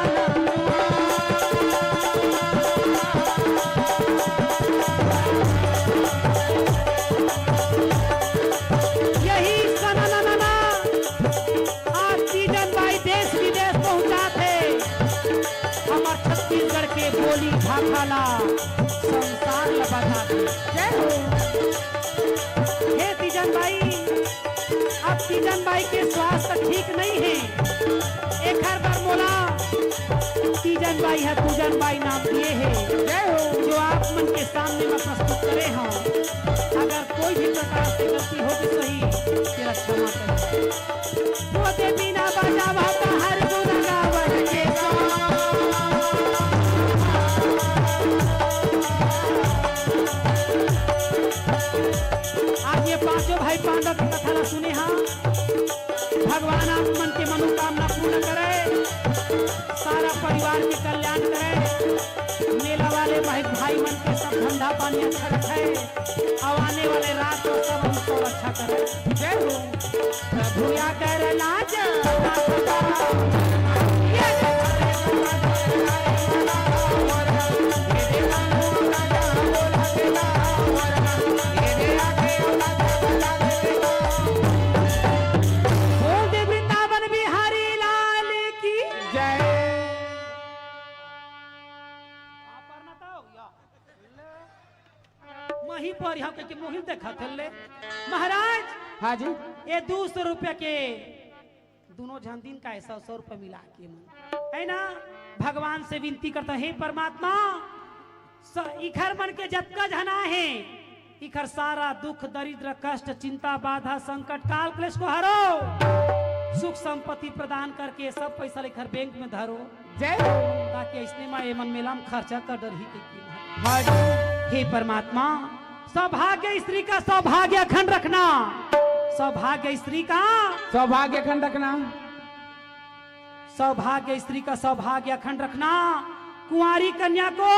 यही सना ना ना ना। आज तीजन बाई देश विदेश पहुंचात हे। हमर छत्तीसगढ़ के बोली भाखा ला संसार ला बतात हे। जय हो। हे तीजन बाई, अब तीजन बाई के स्वास्थ्य ठीक नहीं हे, एखर बर मोला तीजन बाई ह पूजन बाई नाम दिए हे। जय हो। जो आप मन के सामने मैं प्रस्तुत करे हूँ, अगर कोई भी प्रकार से गलती हो गई सही, तेरा क्षमा करें। वो दे बिना बजावा तहर गुण गावन के सो। आज ये पांचों भाई पांडव की कथा ला सुने हाँ। भगवान आप मन के मनोकामना पूर्ण करे, सारा परिवार के कल्याण करे, मेला वाले भाई, भाई मन के सब धंधा पानी अच्छा रखे, अब आने वाले रात को सब हमको अच्छा करे। जय हो। प्रभु या कर लाज। बोल दे वृंदावन बिहारी लाल की जय। मही पर यहाँ के मोहिल देखा थे ले। महाराज, हाँ जी। ये दो सौ रुपया के दोनों झन दिन का ऐसा सौ रुपया मिला के मन, है ना, भगवान से विनती करता, हे परमात्मा, स-, इखर मन के जतका झना हे, इखर सारा दुख, दरिद्र, कष्ट, चिंता, बाधा, संकट, काल, क्लेश को हरो, सुख संपत्ति प्रदान करके सब पैसा ला इखर बैंक में धरो। जय हो। ताकि अइसने मा एमन मेला में खर्चा कर डरही कहिके। हाँ जी। हे परमात्मा, सौभाग्य स्त्री का सौभाग्य अखंड रखना। सौभाग्य स्त्री का सौभाग्य अखंड रखना। सौभाग्य स्त्री का सौभाग्य अखंड रखना। कुंवारी कन्या को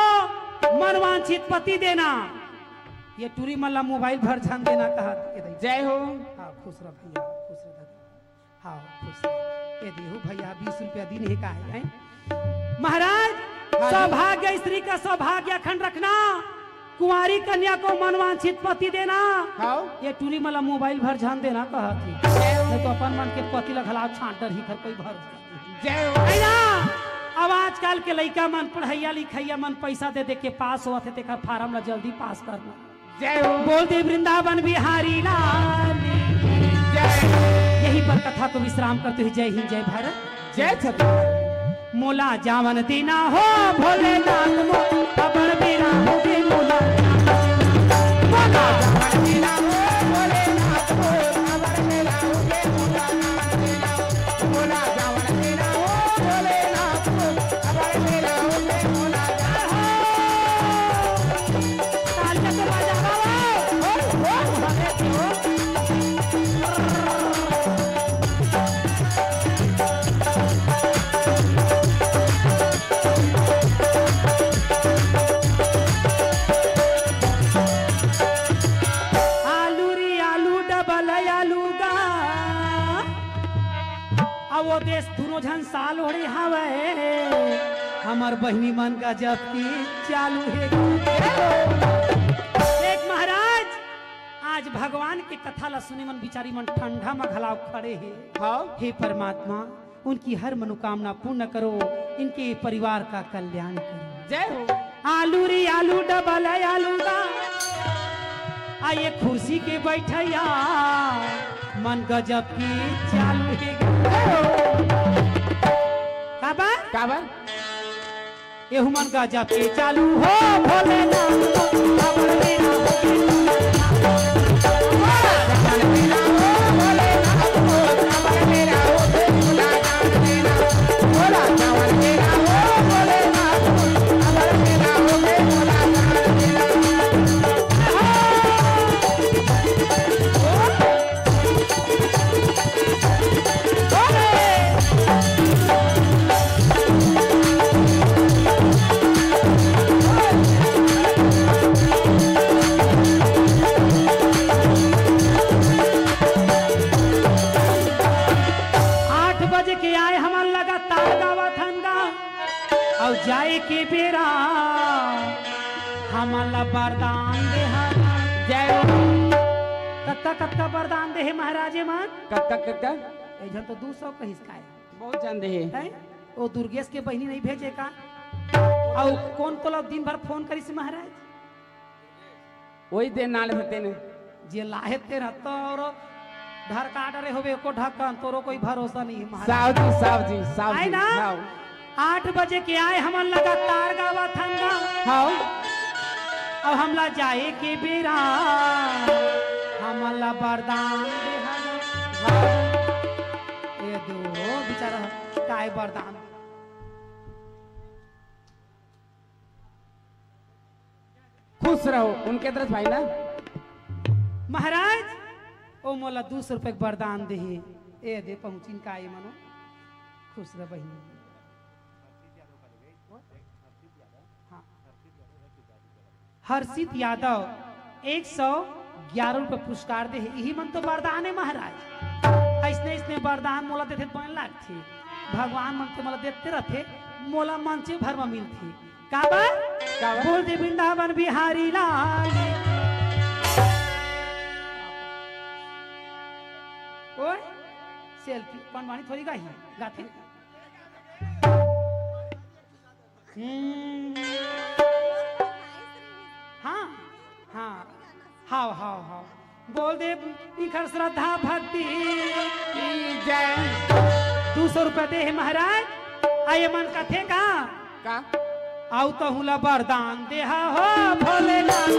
मनवांछित पति देना। ये टूरी मन ला मोबाइल भर झन देना कहा। जय हो। हाँ, खुश रह भैया, खुश रह दादा। हाँ, खुश रह। ये देहू भैया बीस रुपया दिन हे का हे, हैं? महाराज, हाँ जी। सौभाग्य, स्त्री का सौभाग्य अखंड रखना, कुंवारी कन्या को मनवांछित पति देना। हाँ। ये टूरी मला मोबाइल भर झन देना कहत हे, नहीं तो अपन मन के पति ला घला छांट डरही घर कोई भर। जय हो। है ना? अब आजकल के लइका मन, पढ़इया लिखइया मन, पैसा दे दे के पास होवत हे, तेकर फार्म ला जल्दी पास करना। जय हो। बोल दे वृंदावन बिहारी लाल। जय। यहीं पर कथा को विश्राम करते हुए जय हिंद, जय भारत। जय छत्तीसगढ़। मोला जावन देना हो भोलेनाथ मो, अबर बेरा हो गे मोला। मोला जावन देना हो भोलेनाथ मो, अबर बेरा हो गे मोला। मोला जावन देना हो भोलेनाथ मो, अबर बेरा हो गे मोला। तालियां तो बजावा हो। हो, हो, अरे हो। आलू री आलू, डबल आलू गा। अब वो देश दुनों झन साल ओढ़े हवय, हमर बहिनी मन गजब के चालू हे। देख महाराज, आज भगवान के कथा ला सुने मन बिचारी मन ठंडा म घलाव खड़े हे। हाँ। हे परमात्मा, उनकी हर मनोकामना पूर्ण करो, इनके परिवार का कल्याण करो। जय हो। आलू री आलू, डबल आलू गा। आ ये कुर्सी के बैठइया मन गजब के चालू हे। काबर? काबर? एहू मन गजब के चालू हो भोलेनाथ। आठ बजे के आए हमन लगातार गावत हन गा। अउ जाए के बेरा हमन ला वरदान दे हवय। जय हो। कतका कतका वरदान दे हे महाराज मन? कतका कतका? एक झन तो दू सौ कहिस काय? बहुत झन दे हे। हैं? ओ दुर्गेश के बहिनी नहीं भेजे का? अउ कोन तोला दिन भर फोन करिस महाराज? वही दे नाल होते ने। जे लाहे ते रहता और धर का डरे होवे एको ढक्कन, तोरो कोई भरोसा नहीं है महाराज। साहब जी, साहब जी, साहब आए जी, ना? साहब। आठ बजे के आए हमन लगातार गावत हन गा। हाँ। अब हमला जाए के बेरा, हमला वरदान दे हन। हाँ। ये दो बेचारा काय वरदान। खुश रहो, उनके तरफ भाई ना। महाराज, ओ मोला दू सौ रुपए के वरदान देहे। ए दे पहुंचिन का ए मनो। खुश रह बहिनी। हाँ। हर्षित यादव एक सौ ग्यारह रुपए पुरस्कार देहे। यही मन तो वरदान है महाराज। ऐसने ऐसने वरदान मोला देथे तो बने लागथे। भगवान मन तो मोला देते रहथे, मोला मंचे भर में मिलथे। काबर? काबर? बोल दे वृंदावन बिहारी लाल। ओए, सेल्फी, पंडवानी थोड़ी गाही, गाथे। हम्म। हाँ, हाँ, हाव, हाव, हाव। बोल दे, इखर श्रद्धा भक्ति की जय। दू सौ रुपया दे हे महाराज, आ ये मन कथे का? का? आउ तहूँ ला वरदान देहा हो भोलेनाथ।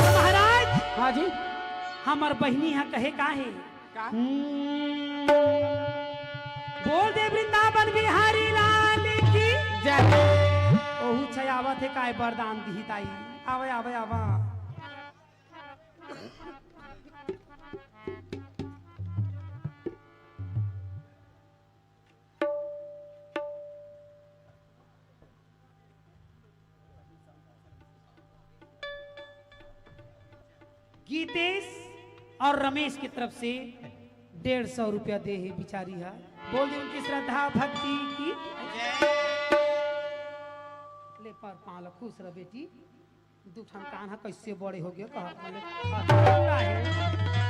महाराज, हाँ जी। हमर बहिनी ह कहे का हे? का? हम्म। बोल दे वृंदावन बिहारी लाल की जय। ओहू छै आवत हे, काय वरदान दिही ताई। आवे, आवे, आवा। गीतेश और रमेश की तरफ से डेढ़ सौ रुपया दे हे बिचारी हा। बोल दे उनकी श्रद्धा भक्ति की। ले पर पाँव ल, खुश रह बेटी। दू ठन कान ह कइसे बड़े हो गए, कहा बोले,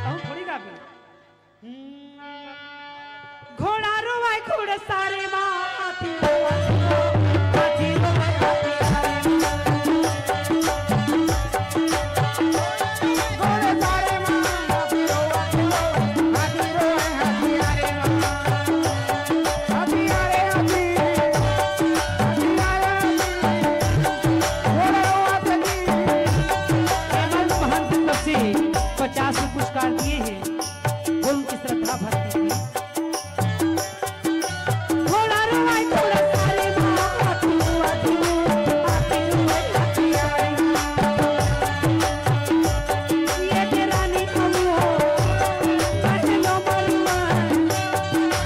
कहूँ थोड़ी गाबे। हम्म, घोड़ा रोवाय घोड़ा सारे माँ, हाथी रोवाय, हाथी रोवाय, हाथी सारे माँ। घोड़ा सारे माँ, हाथी रोवाय, हाथी रोवाय, हाथी सारे माँ। हाथी आ रे, हाथी। हाथी आ रे, हाथी। घोड़ा रोवाय, हाथी। हेमंत महंत की तरफ से पचास रुपये पुरस्कार दिए हैं। बोल उनकी श्रद्धा भक्ति की। घोड़ा रोवाय, घोड़ा सारे माँ, हाथी रोवाय, हाथी रोवाय, हाथी रोवाय, हाथी आ रे माँ। ये दे रानी अम्मू हो, पहलो मरुआ।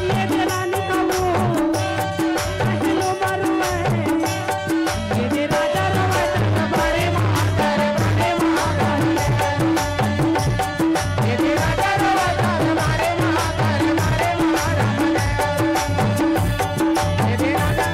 ये दे रानी अम्मू हो, पहलो मरुआ। ये दे राजा रोवाय, दरबारे माँ, दरबारे माँ। ये दे राजा रोवाय, दरबारे माँ, दरबारे माँ। ये दे राजा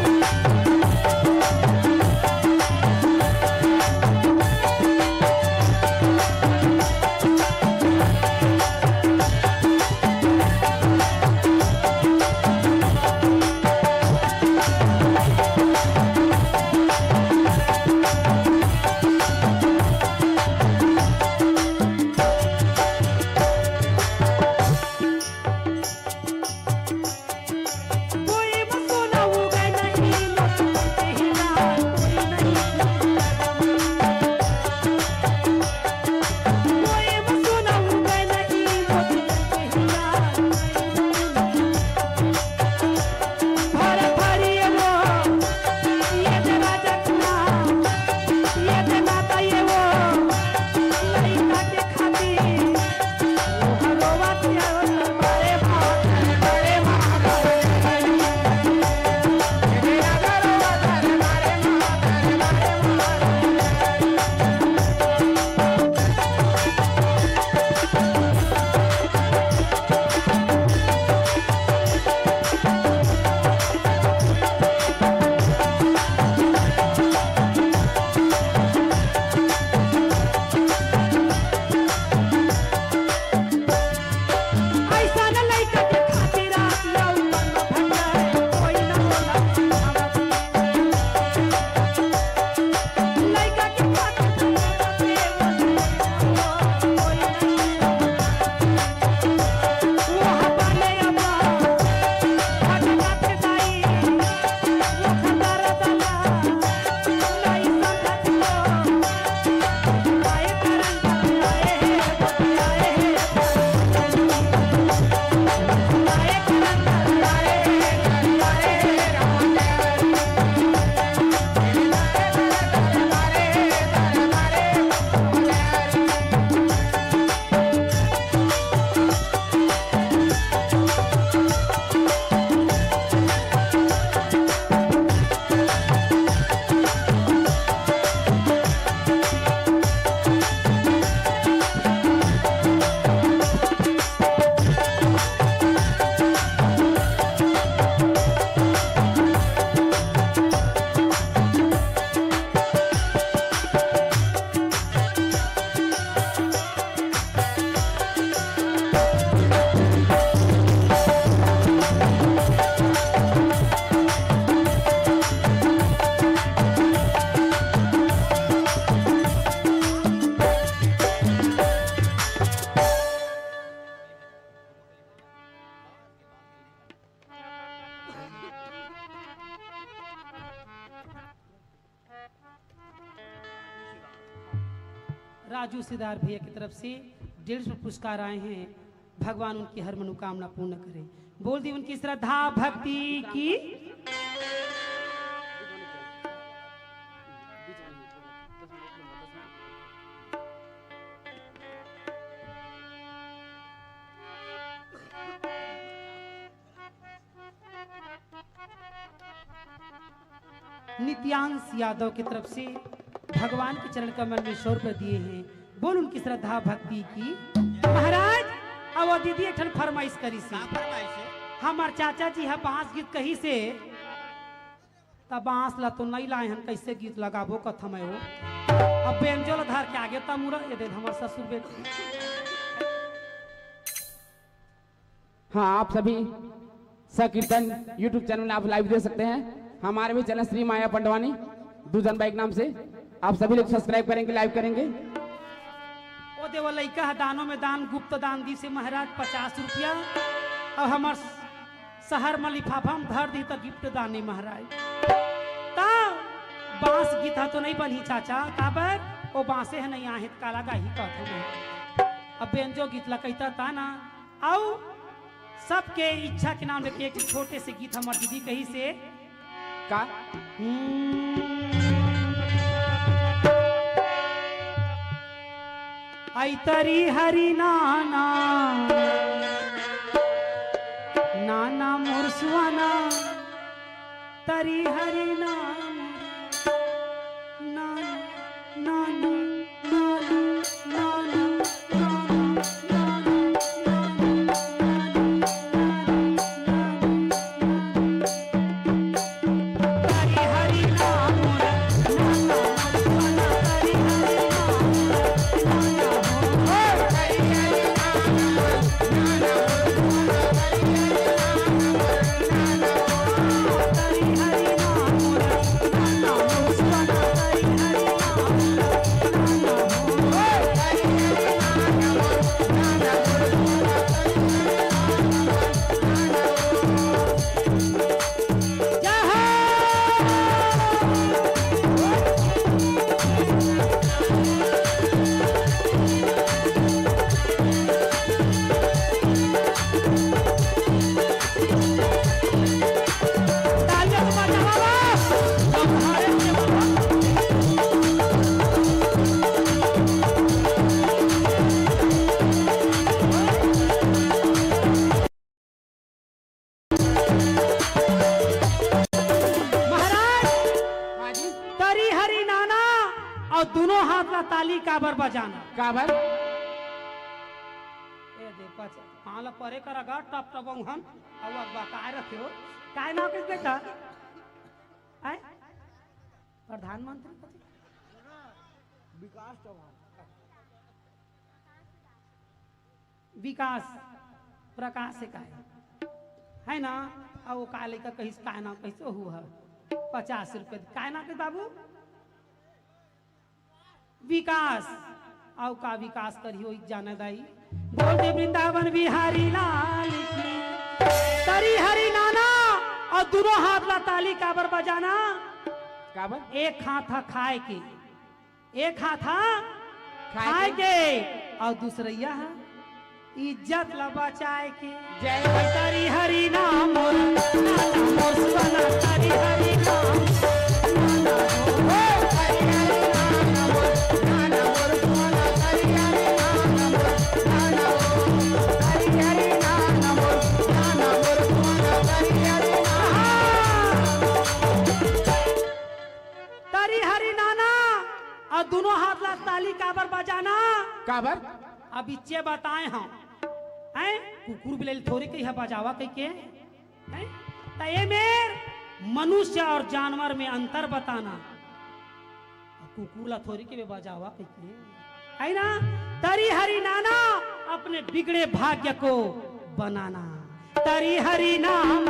राजू सिदार भैया की तरफ से डेढ़ सौ पुरस्कार आए हैं। भगवान उनकी हर मनोकामना पूर्ण करें। बोल दी उनकी श्रद्धा भक्ति की। नित्यांश यादव की तरफ से भगवान के चरण कमल में सौ रुपये दिए हैं। बोल उनकी श्रद्धा भक्ति की। महाराज, अब वो दीदी एक ठन फरमाइश करी सी। का फरमाइश है? हमार चाचा जी ह बांस गीत कही से, त बांस ला तो नहीं लाए हन, कैसे गीत लगाबो कथम है वो। अब बेंजो ला धर के आगे त मुड़ा ये दे हमार ससुर बेटी। हाँ, आप सभी संकीर्तन YouTube चैनल में आप लाइव दे सकते हैं। हमारे भी चैनल श्री माया पंडवानी दूजन बाई के नाम से आप सभी लोग सब्सक्राइब करेंगे, लाइव करेंगे। ओ देवा, लइका ह दानों में दान, गुप्त दान दी से महाराज पचास रुपया, और हमार शहर में लिफाफा में धर दी तो गिफ्ट दान नहीं महाराज। ता बांस गीत ह तो नहीं बनही चाचा, काबर ओ बांसे है नहीं आहे, काला गाही कहत हूँ। अब बेंजो गीत ला कहता ता ना, आऊ सबके इच्छा के नाम लेके एक छोटे से गीत हमार दीदी कही से। का? हम्म। आई तरी हरी नाना, नाना मोर सुहाना, तरी हरी नाना, नाना, नाना, नाना, नाना। महाराज, हाँ जी। तरी हरी नाना और दोनों हाथ ला ताली काबर बजाना? काबर? ए दे, पच-, हाँ ला परे करा गा, टप टप हम, अब, अब काय रखे हो? काय नाम किस बेटा? आय? प्रधानमंत्री कथी? विकास चौहान। विकास प्रकाश से कहे, है ना? अउ वो का लइका कहिस, "काय नाम कहिस?" ओहू ह पचास रुपये। "काय नाम कहिस बाबू?" "विकास।" अउ का विकास करिहो, एक जाने दाई। बोल दे वृंदावन बिहारी लाल की। तरी हरी नाना अउ दोनों हाथ ला ताली काबर बजाना? काबर? एक हाथ ह खाए के, एक हाथ ह खाए खाए के। के अउ दूसरइया ह इज्जत ला बचाए के। जय हो। तरी हरि नाम मोर, नाम मोर सुना, तरी हरि नाम। तरी हरि नाना, अउ दोनों हाथ ला ताली काबर बजाना? काबर? अब इच्चे बताए हम, हैं? कुकुर बिलई ल थोड़ी कही है बजावा कही के, हैं? त ए मेर मनुष्य और जानवर में अंतर बताना। कुकुर ला थोड़ी के बजावा कही के, है ना? तरी हरि नाना, अपने बिगड़े भाग्य को बनाना। तरी हरि नाम।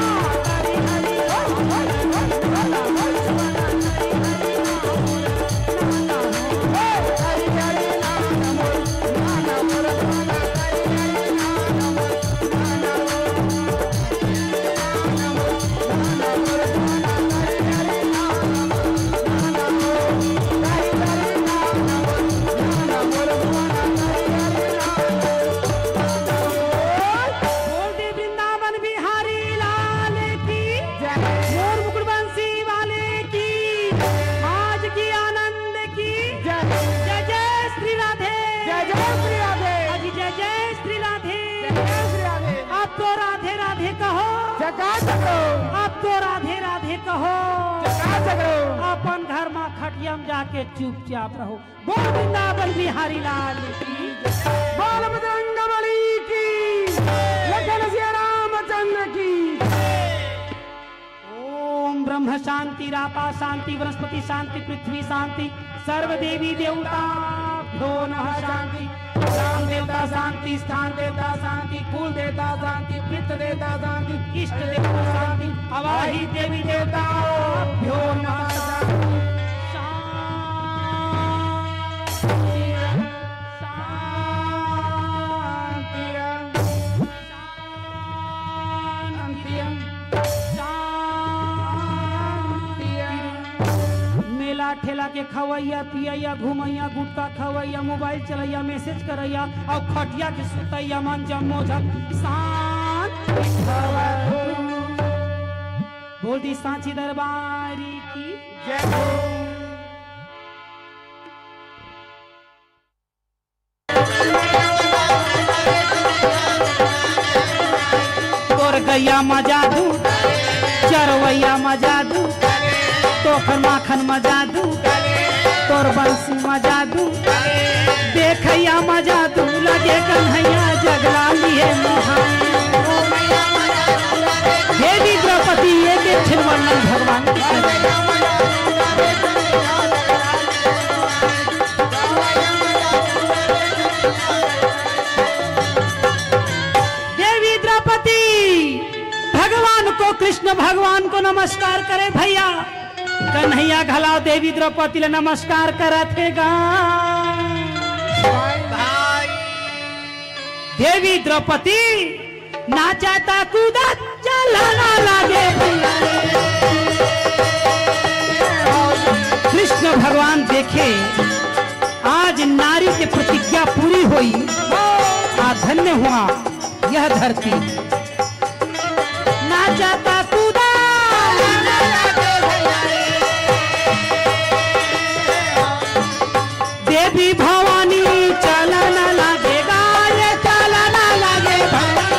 बोल दे वृंदावन बिहारी लाल की, जय। मोर मुकुट बंसी वाले की, आज की आनंद की, जय। जय जय श्री राधे। जय जय श्री राधे। अजी जय जय श्री राधे। जय जय श्री राधे। अब तो राधे राधे कहो। जकात करो। अब तो राधे राधे कहो। जकात करो। अपन घर मा खटिया म जाके चुपचाप रहो। बोल वृंदावन बिहारी लाल की। बोल बजरंग बली की। लखन सिया रामचंद्र की। ओम ब्रह्म शांति, रापा शांति, वनस्पति शांति, पृथ्वी शांति, सर्व देवी देवताभ्यो नमः शांति। ग्राम देवता शांति, स्थान देवता शांति, कुल देवता शांति, पितृ देवता शांति, इष्ट देवता शांति, अवाही देवी देवताभ्यो नमः शांति। शांति, शांति, शांति। मेला ठेला के खवैया, पियैया, घुमैया, गुटखा खवैया, मोबाइल चलैया, मैसेज करैया अउ खटिया के सुतैया मन जम्मो झन शांत भवतु। बोल दी सांची दरबारी की जय हो। तोर गैया म जादू, चरवैया म जादू, तोखर माखन म जादू, तोर बंसी म जादू, देखैया म जादू, लगे कन्हैया जगला लिए मुहाई। देवी द्रौपदी एक एक ठिन वर्णन भगवान के। देवी द्रौपदी भगवान को, कृष्ण भगवान को नमस्कार करे भैया। कन्हैया घला देवी द्रौपदी ला नमस्कार करत हे गा। देवी द्रौपदी नाचत कूदत चलना लागे भैया। कृष्ण भगवान देखे, आज नारी के प्रतिज्ञा पूरी होई। आ धन्य हुआ यह धरती। नाचत कूदत देवी भवानी चलन लागे गा, ये चलन लागे भवानी।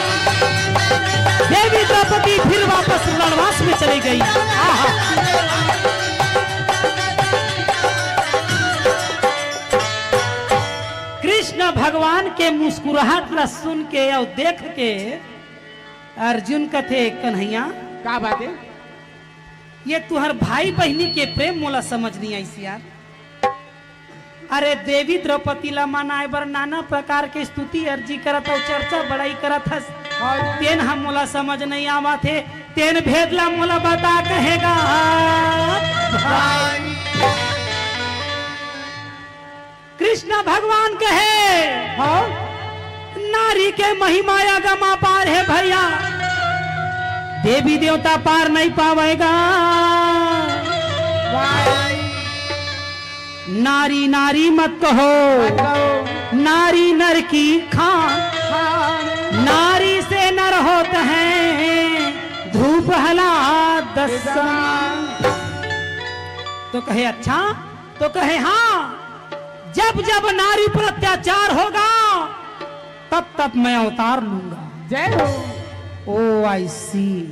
देवी द्रौपदी फिर वापस रणवास में चली गई। आहा। भगवान के मुस्कुराहट ला सुन के अउ देख के अर्जुन कथे, "कन्हैया, का बात हे?" ये तुहर भाई बहिनी के प्रेम मोला समझ नइ आइस यार। अरे, देवी द्रौपदी ला मनाए बर नाना प्रकार के स्तुति अर्जी करत अउ चर्चा बड़ाई करत हस। हाँ जी। तेन ह मोला समझ नइ आवत हे, तेन भेद ला मोला बता कहेगा। भाई। कृष्ण भगवान कहे, हाँ? नारी के महिमा अगम अपार हे भैया, देवी देवता पार नइ पावेगा। भाई। नारी नारी मत कहो, मत कहो। नारी नर की खान, खान। नारी से नर होत हैं ध्रुव प्रहलाद दस्सन। तो कहे, "अच्छा?" तो कहे, "हाँ, जब जब नारी पर अत्याचार होगा, तब तब मैं अवतार लूंगा।" जय हो। ओ, I see।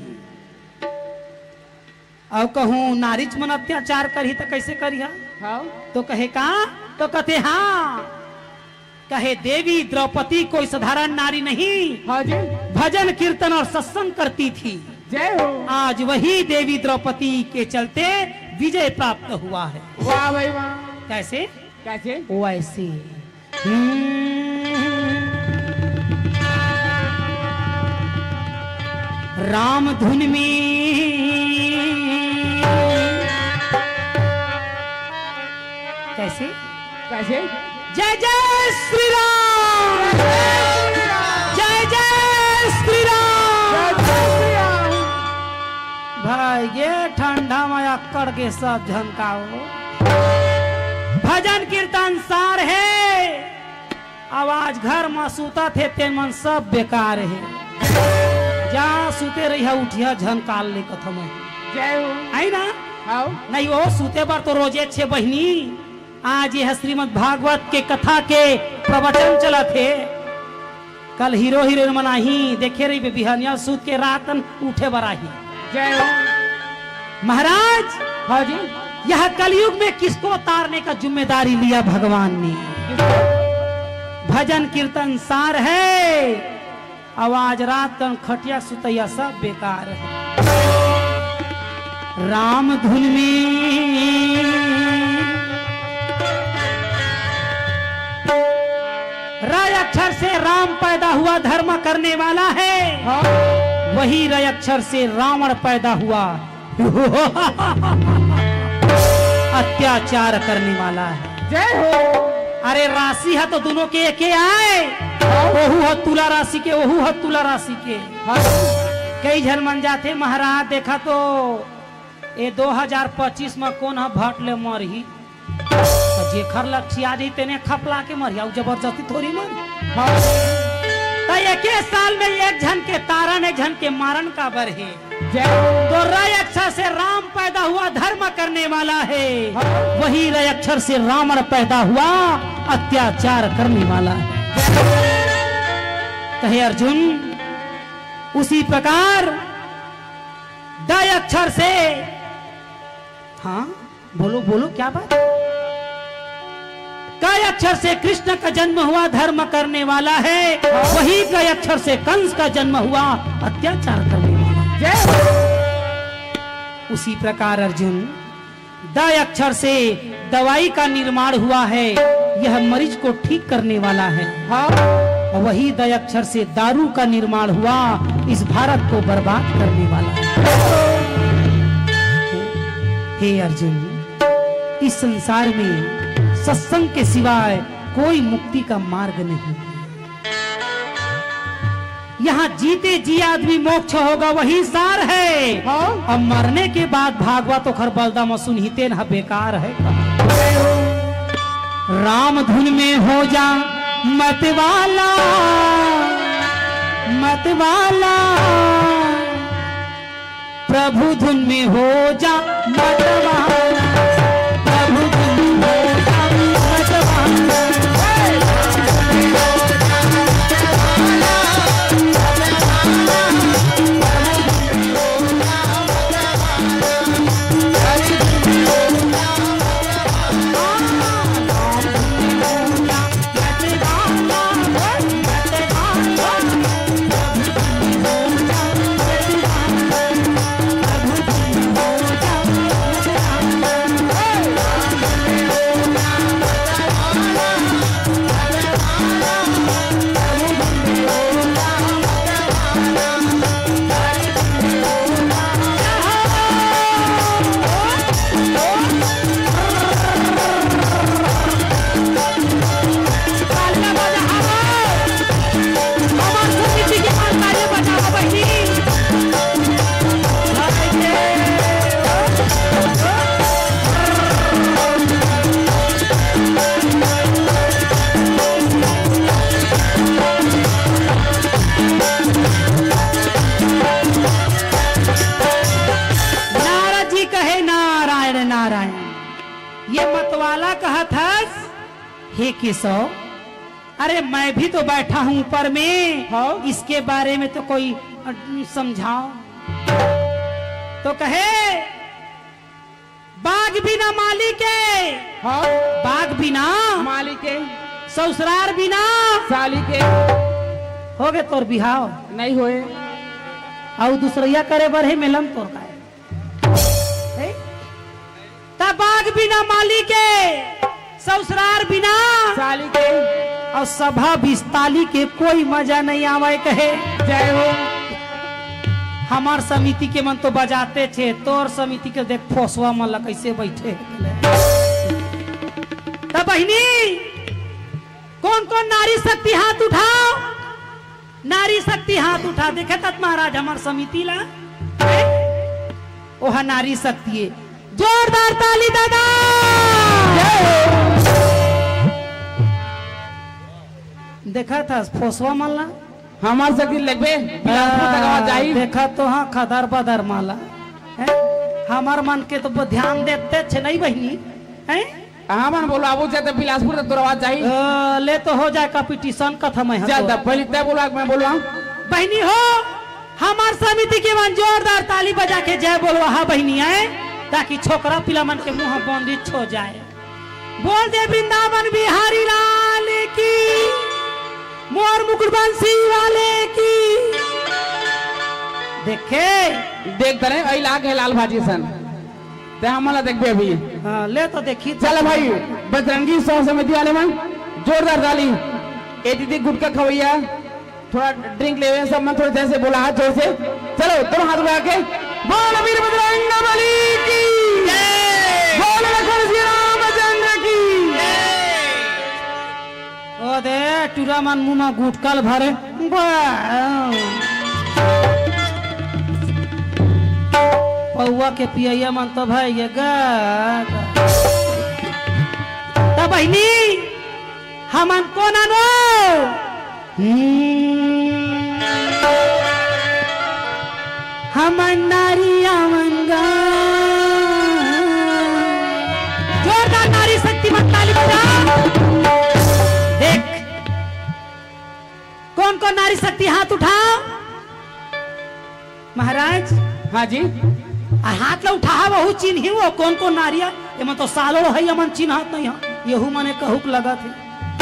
अउ कहूँ नारीच मन अत्याचार करही त कइसे करिहा? हाँ। तो कहे, "का?" तो कथे, "हाँ।" कहे, "देवी द्रौपदी कोई साधारण नारी नहीं।" हाँ जी। भजन कीर्तन और सत्संग करती थी। जय हो। आज वही देवी द्रौपदी के चलते विजय प्राप्त हुआ है। वाह भाई वाह। कैसे? कैसे? वैसे। हम्म। राम धुन में कैसे? कैसे? जय जय श्री राम। जय जय श्री राम। जय जय श्री राम। भाई, ये ठंडा में अक्कड़ के सब झन का हो। भजन कीर्तन सार हे, अउ आज घर म सुतत हे, तेन मन सब बेकार हे। जा सुते रहिहा, उठिहा झन काल ले कथम। जय हो। है ना? हाव। नहीं हो, सुते बर तो रोजे छे बहिनी। आज ये श्रीमद् भागवत के कथा के प्रवचन चलत हे। कल हीरो हीरोइन मन आही, देखे रहिबे, बिहनिया सूत के रात अन उठे बर आही। जय हो। महाराज, हाँ जी। यह कलयुग में किसको तारने का जिम्मेदारी लिया भगवान ने? किसको? भजन कीर्तन सार है, अउ आज रात कन खटिया सुतैया सब बेकार है। राम धुन में र अक्षर से राम पैदा हुआ, धर्म करने वाला है। हाँ। वही र अक्षर से रावण पैदा हुआ, अत्याचार करने वाला है। जय हो। अरे, राशि ह तो दोनों के एके आय। हाँ। ओहू ह तुला राशि के, ओहू ह तुला राशि के। हाँ। कई झन मन जाथे, महाराज, देखा तो ए दो हजार पच्चीस म कोन ह भट ले मरही। त जेखर लक्षिया जही तेने खपला के मरही, अउ जबरदस्ती थोड़ी मरही। हाँ। त एके साल में एक झन के तारन, एक झन के मारन काबर हे? जय हो। तो र अक्षर से राम पैदा हुआ, धर्म करने वाला है। हाँ। वही र अक्षर से रावण पैदा हुआ, अत्याचार करने वाला है। कहे अर्जुन, उसी प्रकार द अक्षर से, हाँ, बोलो, बोलो, क्या बात? क अक्षर से कृष्ण का जन्म हुआ, धर्म करने वाला है। वही क अक्षर से कंस का जन्म हुआ, अत्याचार करने वाला। जय हो। उसी प्रकार अर्जुन, द अक्षर से दवाई का निर्माण हुआ है, यह मरीज को ठीक करने वाला है। हाँ। और वही द अक्षर से दारू का निर्माण हुआ, इस भारत को बर्बाद करने वाला है। हे अर्जुन, इस संसार में सत्संग के सिवाय कोई मुक्ति का मार्ग नहीं। यहाँ जीते जी आदमी मोक्ष होगा, वही सार है। हाँ। अब मरने के बाद भागवत ओखर बलदा म सुनही, तेन ह बेकार है। राम धुन में हो जा मतवाला, मतवाला। प्रभु धुन में हो जा मतवाला, प्रभु धुन में हो जा मतवाला। काला कहत हस, हे केशव, अरे मैं भी तो बैठा हूँ ऊपर में, हाँ। इसके बारे में तो कोई, अ, समझाओ। तो कहे, बाग बिना माली के, हाँ। बाग बिना माली के, ससुरार बिना साली के। हो गे तोर बिहाव? नहीं होए। अउ दूसरैया करे बर हे मेलम तोर का हे? हे? त बाग बिना माली के, ससुरार बिना साली के। अउ सभा बिस्ताली के कोई मजा नहीं आवे कहे। जय हो। हमार समिति के मन तो बजाते छे, तोर समिति के देख फोसवा मन ला कैसे बैठे। त बहिनी, कौन कौन नारी शक्ति हाथ उठाओ? नारी शक्ति हाथ उठा, देखे तात महाराज हमार समिति ला। ओहा नारी शक्ति हे। जोरदार ताली दादा। देखा था फोसवा मन ला। हमार शक्ति लगबे, बिलासपुर तक आवाज जाही। देखा तो हाँ, खदर बदर माला। हैं? हमार मन के तो ब-, ध्यान देते छे नहीं बहिनी। हैं? हमन बोलवाबो, जा त बिलासपुर तक तोर आवाज जाही। अ, ले तो हो जाए competition, कथा मैं जा हतो। त पहले तय बोलवा, मैं बोलवा। बहिनी हो, हमार समिति के मन जोरदार ताली बजा के जय बोलवा हा बहिनी आए, ताकि छोकरा पिला मन के मुंह बंदिश हो जाए। बोल दे वृंदावन बिहारी लाल की, मोर मुकुट बंसी वाले की। देखे? देख तरे, अई लाग हे लाल भाजी सन। ते हमन ला देखबे अभी। हाँ, ले तो देखी। चल भाई, बजरंगी सह समिति वाले मन, जोरदार ताली। ए दीदी गुटखा खवैया, थोड़ा drink लेवे, सब मन थोड़ा जैसे बोला हाथ जोर से। चलो, दोनों हाथ उठा के। बोल वीर बजरंग बली की। जय। बोल लखन श्री रामचंद्र की। जय। ओ दे, टूरा मन मुंह म गुटखा ल भरे। बा-, पौवा के पियैया मन तो भाई ये गा, गा। त बहिनी, हमन कोन अनो? हम्म। हमन नारी आवन गा। जोरदार नारी शक्ति मन ताली बजा। देख, कौन कौन नारी शक्ति हाथ उठाओ महाराज। हाँ जी। आ हाथ ला उठाहा, वहू चिन्ही वो कौन कौन नारी हे। एमन तो सालों हे, एमन चिन्हत नहीं हे। यहू मने कहूक लगत हे।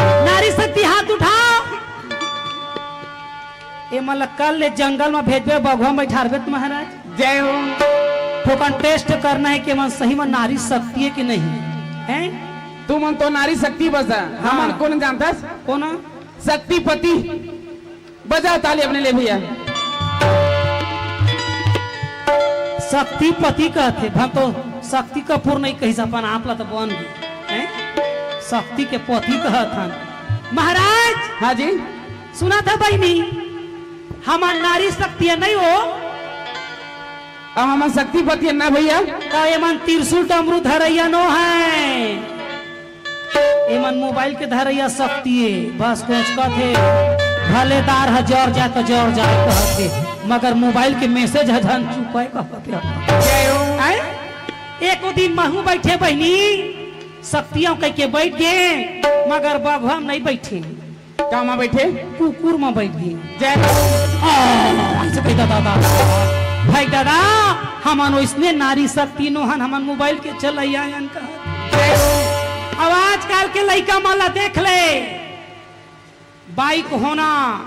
नारी शक्ति हाथ उठाओ। एमन ला कल ले जंगल में भेजबे, बघवा में बैठारबे त महाराज। जय हो। थोकन test करना हे कि एमन सही में नारी शक्ति हे कि नहीं। हैं? तुमन तो नारी शक्ति बस हे। हाँ। हमन कोन जानथस? कोन? शक्तिपति। बजाओ ताली अपने लिए भैया। शक्तिपति कहथे, हम तो शक्ति कपूर नहीं कहिस, अपन आप ला तो बन गए, हैं? शक्ति के पति कहत हन। महाराज! हाँ जी। सुनत हा बहिनी, हमन नारी शक्ति नहीं हो। अब हमन शक्तिपति ना भैया। तो एमन त्रिशूल डमरू धरैया नो हे। एमन mobile के धरैया शक्ति हे, बस कोचकत हे, भले दार ह जर जाए त जर जाए कहत हे, मगर mobile के message ह झन चुपे कहत हे। जय हो। आय? एको दिन महू बैठे बहिनी, शक्तियां कह के बैठ गे, मगर बघवा म नहीं बैठे। का मा बैठे? कुकुर मा बैठ गे। जय हो। आ, ऐसे कही दादा, दादा। भाई दादा, हमन ओइसने नारी शक्ति नो हन, हमन mobile के चलैया हन कहत। जय हो। अब आजकल के लइका मन ला देख ले, bike होना,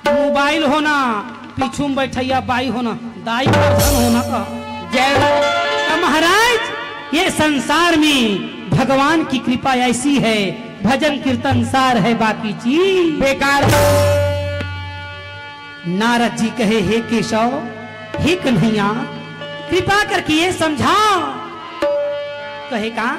mobile होना, पीछू में बैठैया बाई होना, दाई परधन होना का। जय हो। तो महाराज, ये संसार में भगवान की कृपा ऐसी है, भजन कीर्तन सार है, बाकी चीज बेकार। नारद जी कहे, हे केशव, हे कन्हैया, कृपा करके ये समझाओ। कहे का?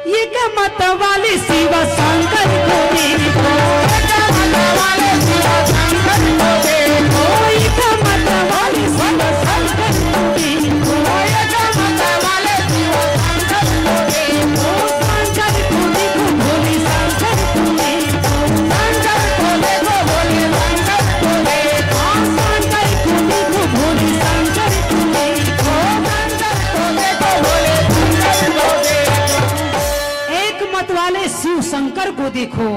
एक मत वाले शिव शंकर को देखो। एक मत वाले शिव शंकर को देखो। एक मत वाले शिव शंकर को देखो। एक मत वाले शिव शंकर को देखो। शंकर को देखो, भोले शंकर को देखो। शंकर को देखो, भोले शंकर को देखो। शंकर को देखो, भोले शंकर को देखो। शंकर को देखो, भोले शंकर को देखो। एक वाले शिव शंकर को देखो।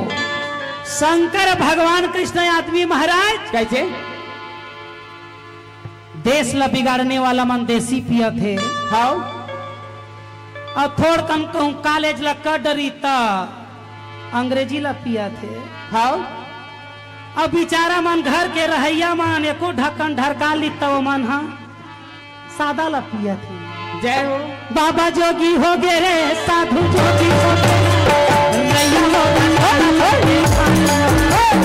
शंकर भगवान कृष्ण आदमी महाराज। कैसे? देश ला बिगाड़ने वाला मन देसी पियत हे। हाव। अउ थोड़ कन कहूँ कॉलेज ला कर डरी त अंग्रेजी ला पियत हे। हाव। अउ बिचारा मन घर के रहइया मन एको ढक्कन ढरका ली त ओमन ह सादा ला पियत हे। जय हो। बाबा जोगी हो गे रे, साधु जोगी हो गे रे। रैया हो गे रे,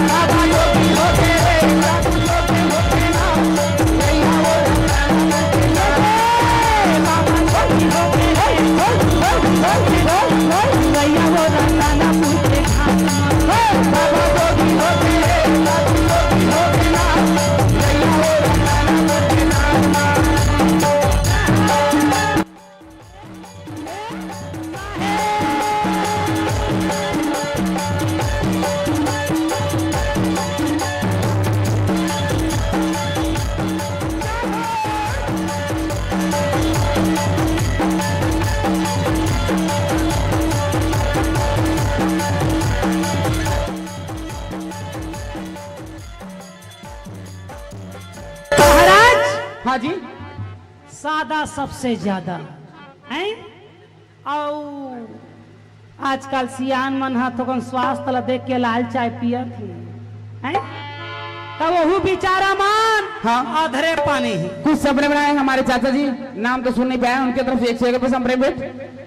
बाबा जोगी हो गे रे, साधु जोगी हो गे रे। रैया हो गे रे, बाबा जोगी हो गे रे, रैया हो गे रे। महाराज। हाँ जी। सादा सबसे ज्यादा, हैं? अउ आजकल सियान मन ह थोकन स्वास्थ्य ला देख के लाल चाय पियत हे, हैं? त वहू बिचारा मन हाँ। अधरे पानी हे। कुछ समय बनाए हमारे चाचा जी, नाम तो सुन नहीं पाया, उनके तरफ से एक सौ एक रुपये संप्रेम भेंट।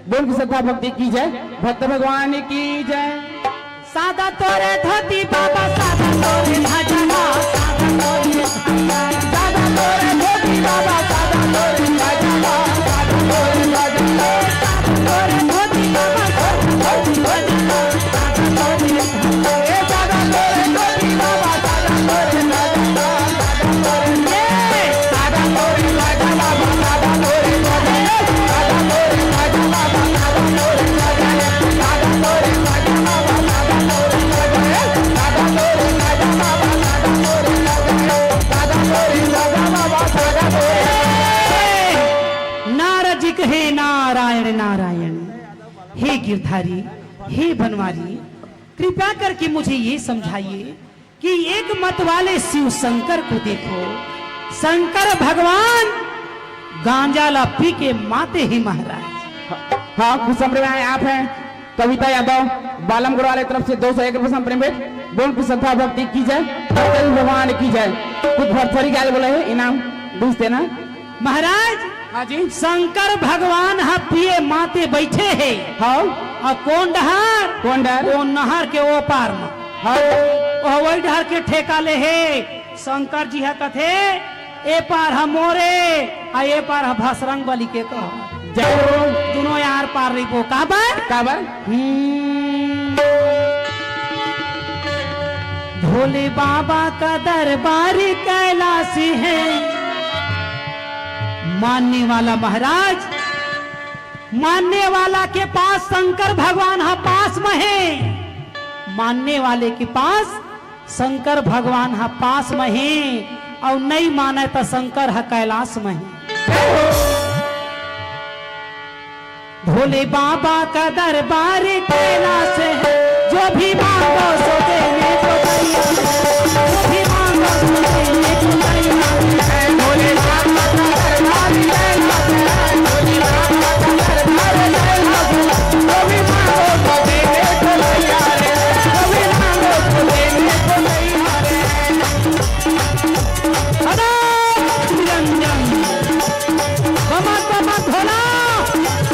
बोल की श्रद्धा भक्ति की जय, भक्त भगवान की जय। सादा तोरे धोती बाबा, सादा तोरे भजवा, सादा तोरे, सादा तोरे धोती बाबा, सादा तोरे भजवा, सादा तोरे भजवा, सादा तोरे धोती बाबा, सादा तोरे भजवा, सादा तोरे, ए सादा तोरे धोती बाबा, सादा तोरे भजवा। नारद जी कहे, नारायण नारायण। हे गिरधारी, हे बनवारी, कृपया करके मुझे ये समझाइए कि एक मत वाले शिव शंकर को देखो। शंकर भगवान गांजा ला पी के माते ही महाराज। हाँ, कुछ संप्रेम आए आप हैं, कविता यादव, बालमगढ़ वाले तरफ से दो सौ एक रुपये संप्रेम भेंट। बोल की श्रद्धा भक्ति की जय, भगवान की जय। कुछ भरथरी गाय बोले है, इनाम बीस देना। महाराज, हाँ जी। शंकर भगवान ह पिए माते बैठे हे। हाँ। अउ कोन डहर? कोन डहर? ओ नहर के ओ पार म। हाँ। ओ वही डहर के ठेका ले हे। शंकर जी ह कथे, "ए पार ह मोरे, अउ ए पार ह भसरंग बली के कह।" जय हो। दुनों यार पार रहिबो। काबर? काबर? हम्म। भोले बाबा का दरबार कैलाश है। मानने वाला महाराज, मानने वाला के पास शंकर भगवान ह पास में है। मानने वाले के पास शंकर भगवान ह पास में हे, अउ नइ मानय त शंकर ह कैलाश में हे। भोले बाबा का दरबार कैलाश है, जो भी मांगो सो देने को तैयार है, जो भी मांगो सो देने को तैयार है। भोले बाबा का दरबार कैलाश है, भोले बाबा का दरबार कैलाश है, जो भी मांगो सो देने को तैयार है। अनंत निरंजन। बमा बमा भोला,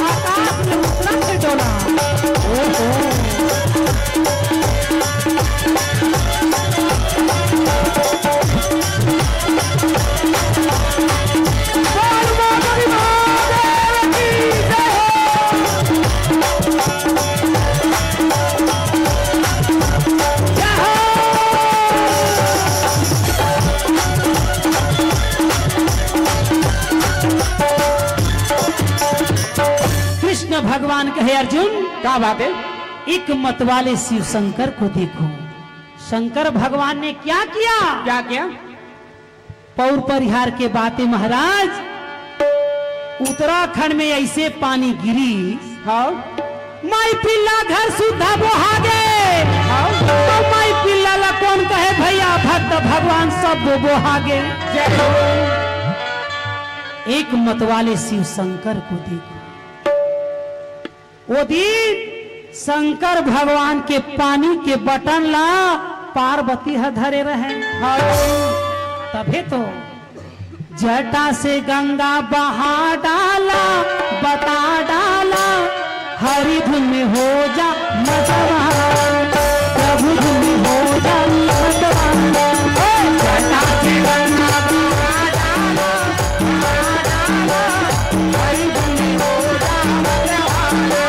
आकाश में उतरा से डोला। ओहो। बोल बोल महादेव की जय हो। कृष्ण भगवान कहे, अर्जुन, क्या बात है? एक मत वाले शिव शंकर को देखो। शंकर भगवान ने क्या किया? क्या किया? पौर परिहार के बात हे महाराज, उत्तराखंड में ऐसे पानी गिरी। हाँ। माई पिल्ला घर सुत बोबो हागे। जय हो। एक मतवाले शिव शंकर को देखो। वो दिन शंकर भगवान के पानी के बटन ला पार्वती ह धरे रहे। हाँ। तभे तो जटा से गंगा बहा डाला, बता डाला, हरि धुन में हो जा मतवाला, प्रभु धुन में हो जा मतवाला। जटा से गंगा बहा डाला, बहा डाला, हरि धुन में हो जा मतवाला,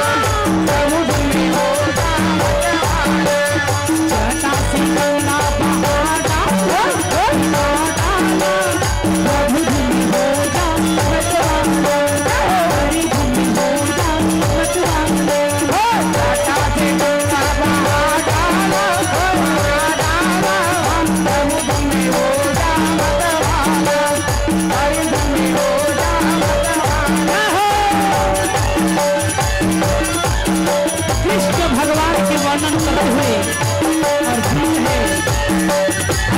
प्रभु धुन में हो जा मतवाला। जटा से गंगा बहा डाला, बहा डाला, कृष्ण भगवान के वर्णन करते हुए अर्जुन है,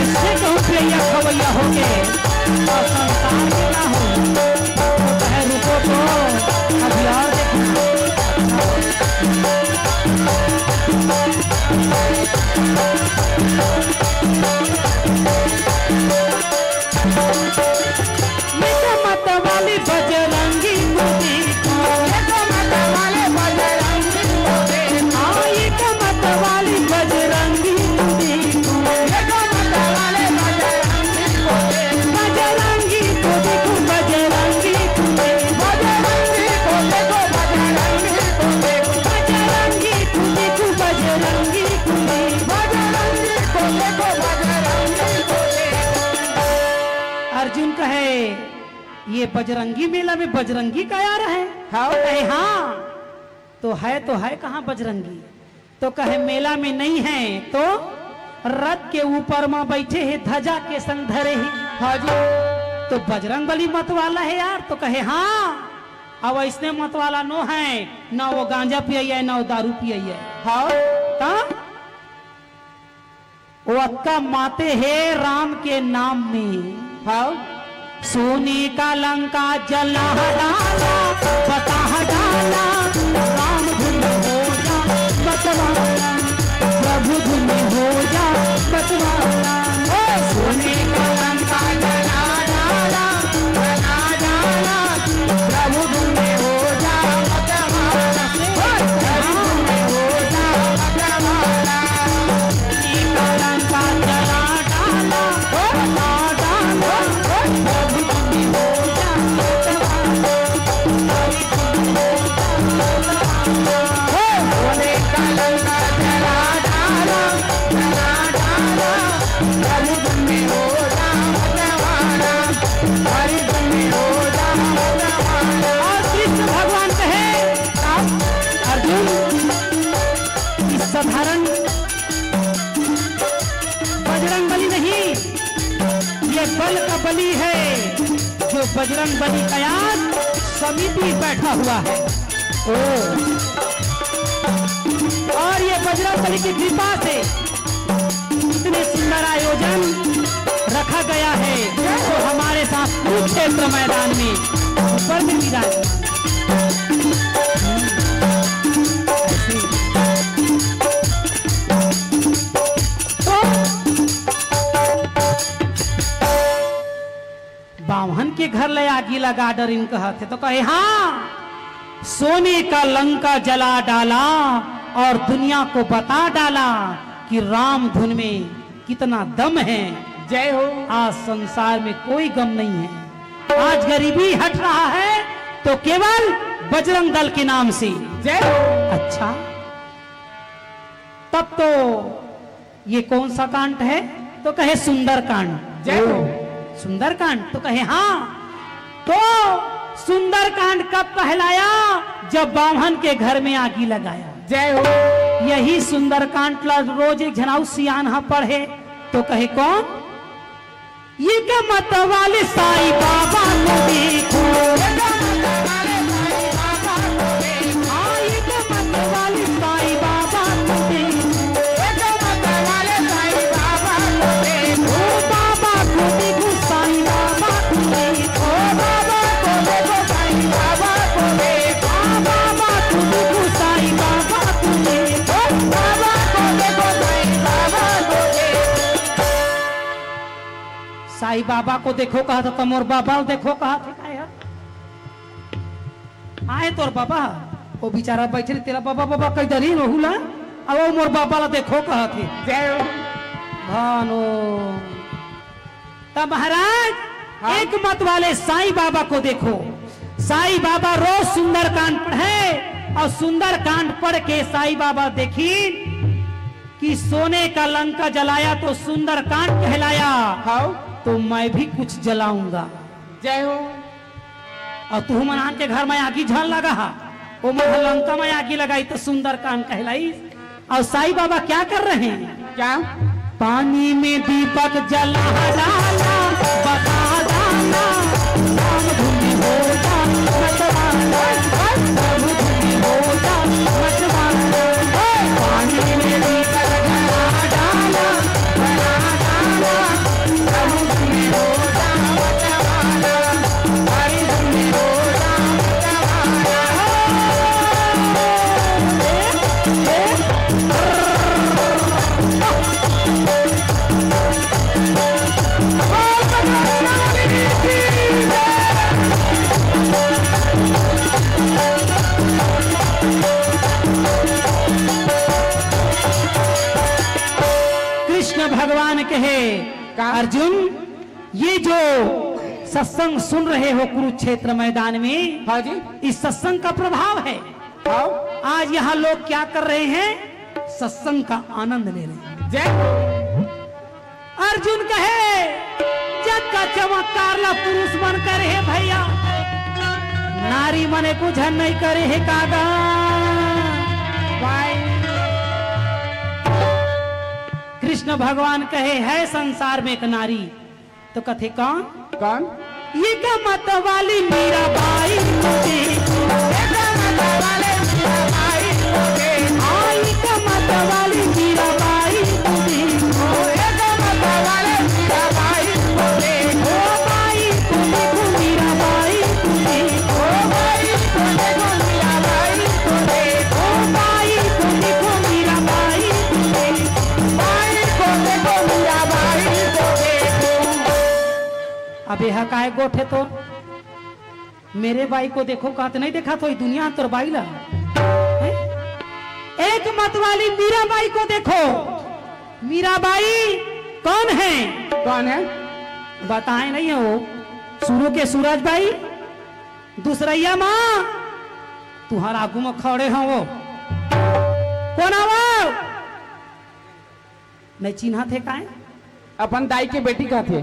ऐसे कहूँ प्रिया खवैया होके और संसार में ना हो, तो कहे रुको तो अभी और देखना। एक मत वाली बजरंगी को देखो। एक मत वाले बजरंगी को देखो। हाँ, एक मत वाली बजरंगी को देखो। एक मत वाले बजरंगी को देखो। बजरंगी को देखो, बजरंगी को देखो। बजरंगी को देखो, बजरंगी को देखो। बजरंगी को देखो, बजरंगी को देखो। बजरंगी को देखो, बजरंगी को देखो। अर्जुन कहे, ये बजरंगी मेला में बजरंगी का यार है? हाँ। तो कहे, हाँ। तो है, तो है कहाँ बजरंगी? तो कहे, मेला में नहीं है, तो रथ के ऊपर मा बैठे हे, ध्वजा के संग धरे हे। हाँ जी। तो बजरंग बली मत वाला है यार? तो कहे, हाँ। अब ऐसने मत वाला नो है, ना वो गांजा पियई है, ना वो दारू पियई है। हाँ। ता वो अतका माते हे राम के नाम में। हाँ। सोने का लंका जला डाला, बता डाला, राम धुन हो जा मतवाला, प्रभु धुन हो जा मतवाला। ओ सोने का लंका जला डाला, बता डाला, प्रभु धुन हो जा मतवाला। ओ प्रभु धुन हो जा मतवाला। और कृष्ण भगवान कहे, अर्जुन, इस साधारण बजरंग बली नहीं, ये बल का बली है, जो बजरंग बली का आज समिति बैठा हुआ है। ओ, और ये बजरंग बली की कृपा से इतने सुंदर आयोजन रखा गया है, जो हमारे साथ कुरुक्षेत्र मैदान में ऊपर में विराजमान। ऐसे। तो बाम्हन के घर ले आगी लगा डरिन कहत हे, तो कहे, हाँ, सोने का लंका जला डाला और दुनिया को बता डाला कि राम धुन में कितना दम है। जय हो। आज संसार में कोई गम नहीं है। आज गरीबी हट रहा है तो केवल बजरंग दल के नाम से। जय हो। अच्छा, तब तो ये कौन सा कांड है? तो कहे, सुंदरकांड। जय हो। सुंदरकांड? तो कहे, हाँ। तो सुंदरकांड कब कहलाया? जब बाम्हन के घर में आगी लगाया। जय हो। यही सुंदरकांड ला रोज एक झन अउ सियान ह पढ़े, तो कहे, कौन? एक मत वाले साईं बाबा को देखो। हाँ, एक मत वाले साईं बाबा को देखो। ओ बाबा को आई बाबा को देखो कहा था, तो मोर बाबा ल देखो कहा थे, काय है? आए तोर बाबा, वो बेचारा बैठे रहे, तेला बाबा, बाबा कह दरी, वहू ला, अब वो मोर बाबा ला देखो कहा थे। जय हो। भानो। तब महाराज, हाँ। एक मत वाले साईं बाबा को देखो। साईं बाबा रोज सुंदरकांड पढ़े और सुंदरकांड पढ़ के साईं बाबा देखी कि सोने का लंका जलाया तो सुंदरकांड कहलाया, हाँ। तो मैं भी कुछ जलाऊंगा। जय हो। और तुहू मन आन के घर में आगी झन लगा हा, ओ मन ह लंका में आगी लगाई तो सुंदरकांड कहलाई। और साईं बाबा क्या कर रहे हैं? क्या? पानी में दीपक जला डाला, बता डाला, राम धुन हो जा मतवाला, प्रभु धुन हो जा मतवाला। पानी में दीपक जला डाला, बता डाला, प्रभु धुन हो जा मतवाला। कृष्ण भगवान कहे, का? अर्जुन, ये जो सत्संग सुन रहे हो कुरुक्षेत्र मैदान में, हाँ जी। इस सत्संग का प्रभाव है। हाँ। आज यहाँ लोग क्या कर रहे हैं? सत्संग का आनंद ले रहे हैं। जय। अर्जुन कहे, "जग का चमत्कार ला पुरुष मन करे हे भैया, नारी मन एको झन नहीं करे हे कागा।" भाई। कृष्ण भगवान कहे, "है संसार में एक नारी।" तो कथे कौन? कौन? ये का मत वाली मीरा बाई को देखो। ये का मत वाले मीरा बाई को देखो। हाँ, ये का मत वाली मीरा बाई को देखो। ये का मत वाले मीरा बाई को देखो। ओ बाई को देखो, मीरा बाई को देखो। ओ बाई को देखो, मीरा बाई को देखो। ओ बाई को देखो, मीरा बाई को देखो। बाई को देखो, मीरा बाई को देखो। अब एहा काय गोठ हे तोर? मेरे बाई को देखो कहत नहीं देखा तो दुनिया तोर बाई ला। हैं? एक मत वाली मीरा बाई को देखो। मीरा बाई कौन है? कौन है? बताए नहीं हो। शुरू के सूरज बाई, दूसरैया माँ, तुहर आगू में खड़े हो वो। कौन है वो? नहीं चिन्हा थे काहे? अपन दाई के बेटी का थे।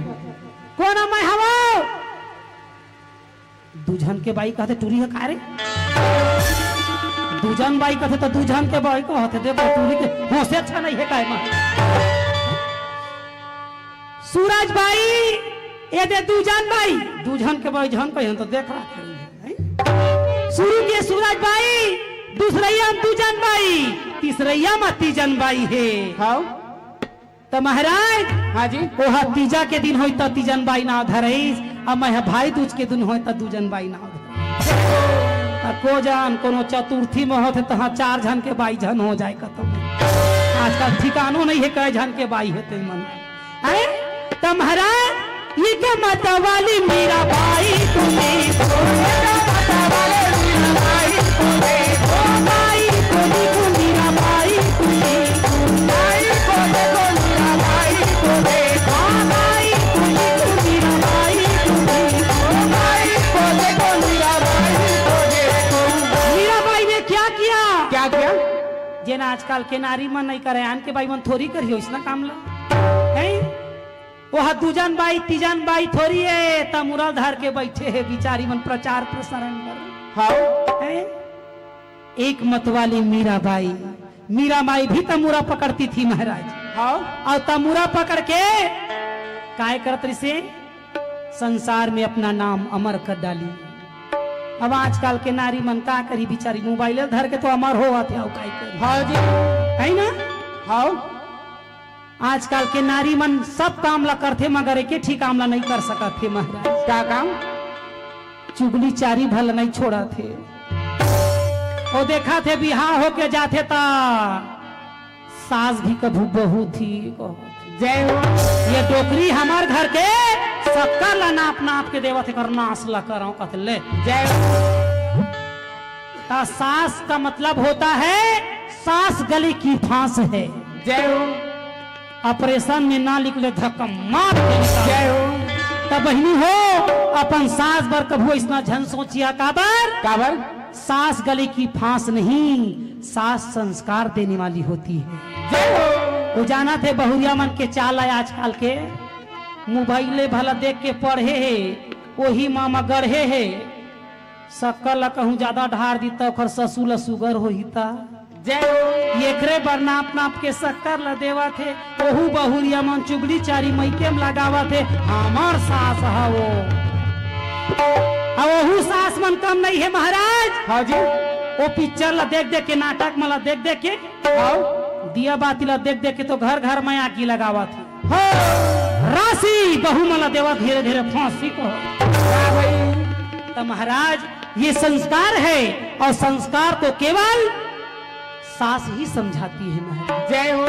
कौन है मैं हवो? दूझन के बाई कहते टूरी है का रे? दूझन बाई कहते तो दूझन के बाई कहते, देखो टूरी के होशे अच्छा नहीं है काय माँ। सूरज बाई, ये दे दूझन बाई, दूझन के बाई झन कहे तो देख रहा है। शुरू के सूरज बाई, दूसरैया में दूझन बाई, तीसरैया में तीजन बाई है। हाँ। त महाराज, हाँ जी। ओहा तीजा के दिन होई त तीजन बाई नाव धरईस, अब मैं भाई दूज के दिन होई त दूजन बाई नाव धरईस। आ को जान कोनो चतुर्थी में होथे तहाँ चार झन के बाई झन हो जाए कतौ। आजकल ठिकानो नहीं है कै झन के बाई हे ते मन। हैं? त महाराज, ये का मत वाली मीरा बाई को देखो, ये का मत वाले मीरा बाई को देखो, बाई को देखो, मीरा बाई को देखो, बाई को देखो, मीरा बाई को देखो, हाँ, बाई को देखो, मीरा बाई को देखो, बाई को देखो, मीरा बाई को देखो। मीरा बाई ने क्या किया? क्या किया? जेन आजकल के नारी मन नहीं करे, आन के बाई मन थोरी करियो इसना काम ला। हैं? ओह दूजन बाई, तीजन बाई थोरी हे, त मुरल धर के बैठे हे बिचारी मन प्रचार प्रसारण बर। हाँ। हैं? एक मत वाली मीरा बाई, मीरा बाई भी तमूरा पकड़ती थी महाराज। हाँ। और तमूरा पकड़ के काय करत रिसे? संसार में अपना नाम अमर कर डाली। अब आजकल के नारी मन का करी बिचारी, मोबाइल धर के तो अमर होवत हे, अउ काय करी? हाँ जी। है ना? हाँ। आजकल के नारी मन सब काम ला करथे, मगर एके ठी काम ला नहीं कर सकत हे महाराज। का काम? चुगली चारी भर ला नहीं छोड़त हे। ओ देखत हे बिहाव होके जाथे त सास भी कभू बहू थी कहो। जय हो। ये डोकरी हमर घर के शक्कर ला नाप नाप के देवत हे, कर नास ला करव कथे ले। जय हो। त सास का मतलब होता है, सास गले की फांस है। जय हो। ऑपरेशन में ना निकले, धक्का मार के निकाल। जय हो। त बहिनी हो, अपन सास बर कभू अइसना झन सोचिहा, काबर? काबर? सास गले की फांस नहीं, सास संस्कार देने वाली होती है। जय हो। वो जानत हे बहुरिया मन के चाल आय आजकल के, मोबाइले भला देख के पढ़े हे, ओही मा मा गढ़े हे। शक्कर ला कहूँ जादा ढार दी त ओखर ससुर ला सुगर होही त। जय हो। एकरे बर नाप नाप के शक्कर ला देवत हे। ओहू बहुरिया मन चुगली चारी मइके म लगावत हे, हमर सास ह वो। अउ ओहू सास मन कम नहीं हे महाराज। हाँ जी। वो पिक्चर ला देख देख के, नाटक मन ला देख देख के, हाँ। दिया बाती ला देख देख के तो घर घर में आगी लगावत हे। हाँ। राशि बहू मन ला देवत धीरे धीरे फांसी को। वाह भाई। त महाराज, ये संस्कार है और संस्कार को केवल सास ही समझाती है महाराज। जय हो।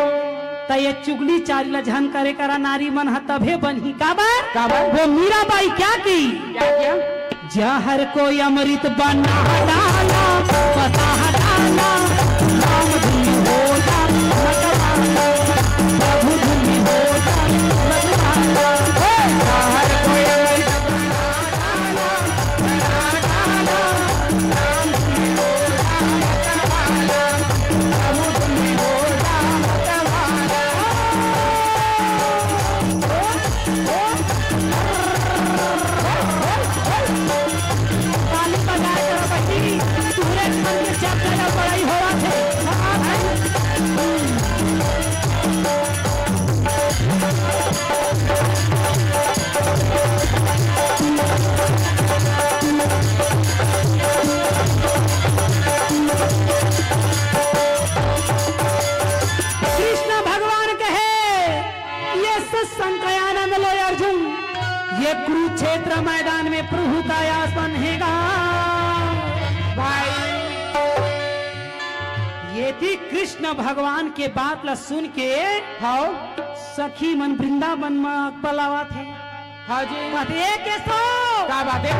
त ये चुगली चारी ला झन करे करा, नारी मन ह तभे बनही। काबर? काबर? वो मीराबाई क्या की? क्या किया? जहर को अमृत बना डाला, बता डाला, राम धुन हो जा मतवाला, प्रभु धुन हो जा मतवाला। हे! जहर को अमृत ताली बजाए करो बहिनी, तुहरे मन के चर्चा या बड़ाई होवत हे। कृष्ण भगवान कहे, ये सत्संग का आनंद लो अर्जुन, ये कुरुक्षेत्र मैदान में प्रभु का आसन हेगा। भाई, ये थी कृष्ण भगवान के बात ला सुन के, हाँ। सखी मन वृंदावन में पलावत हे। हाँ जी। कहत हे, "ए केशव, का बात हे?"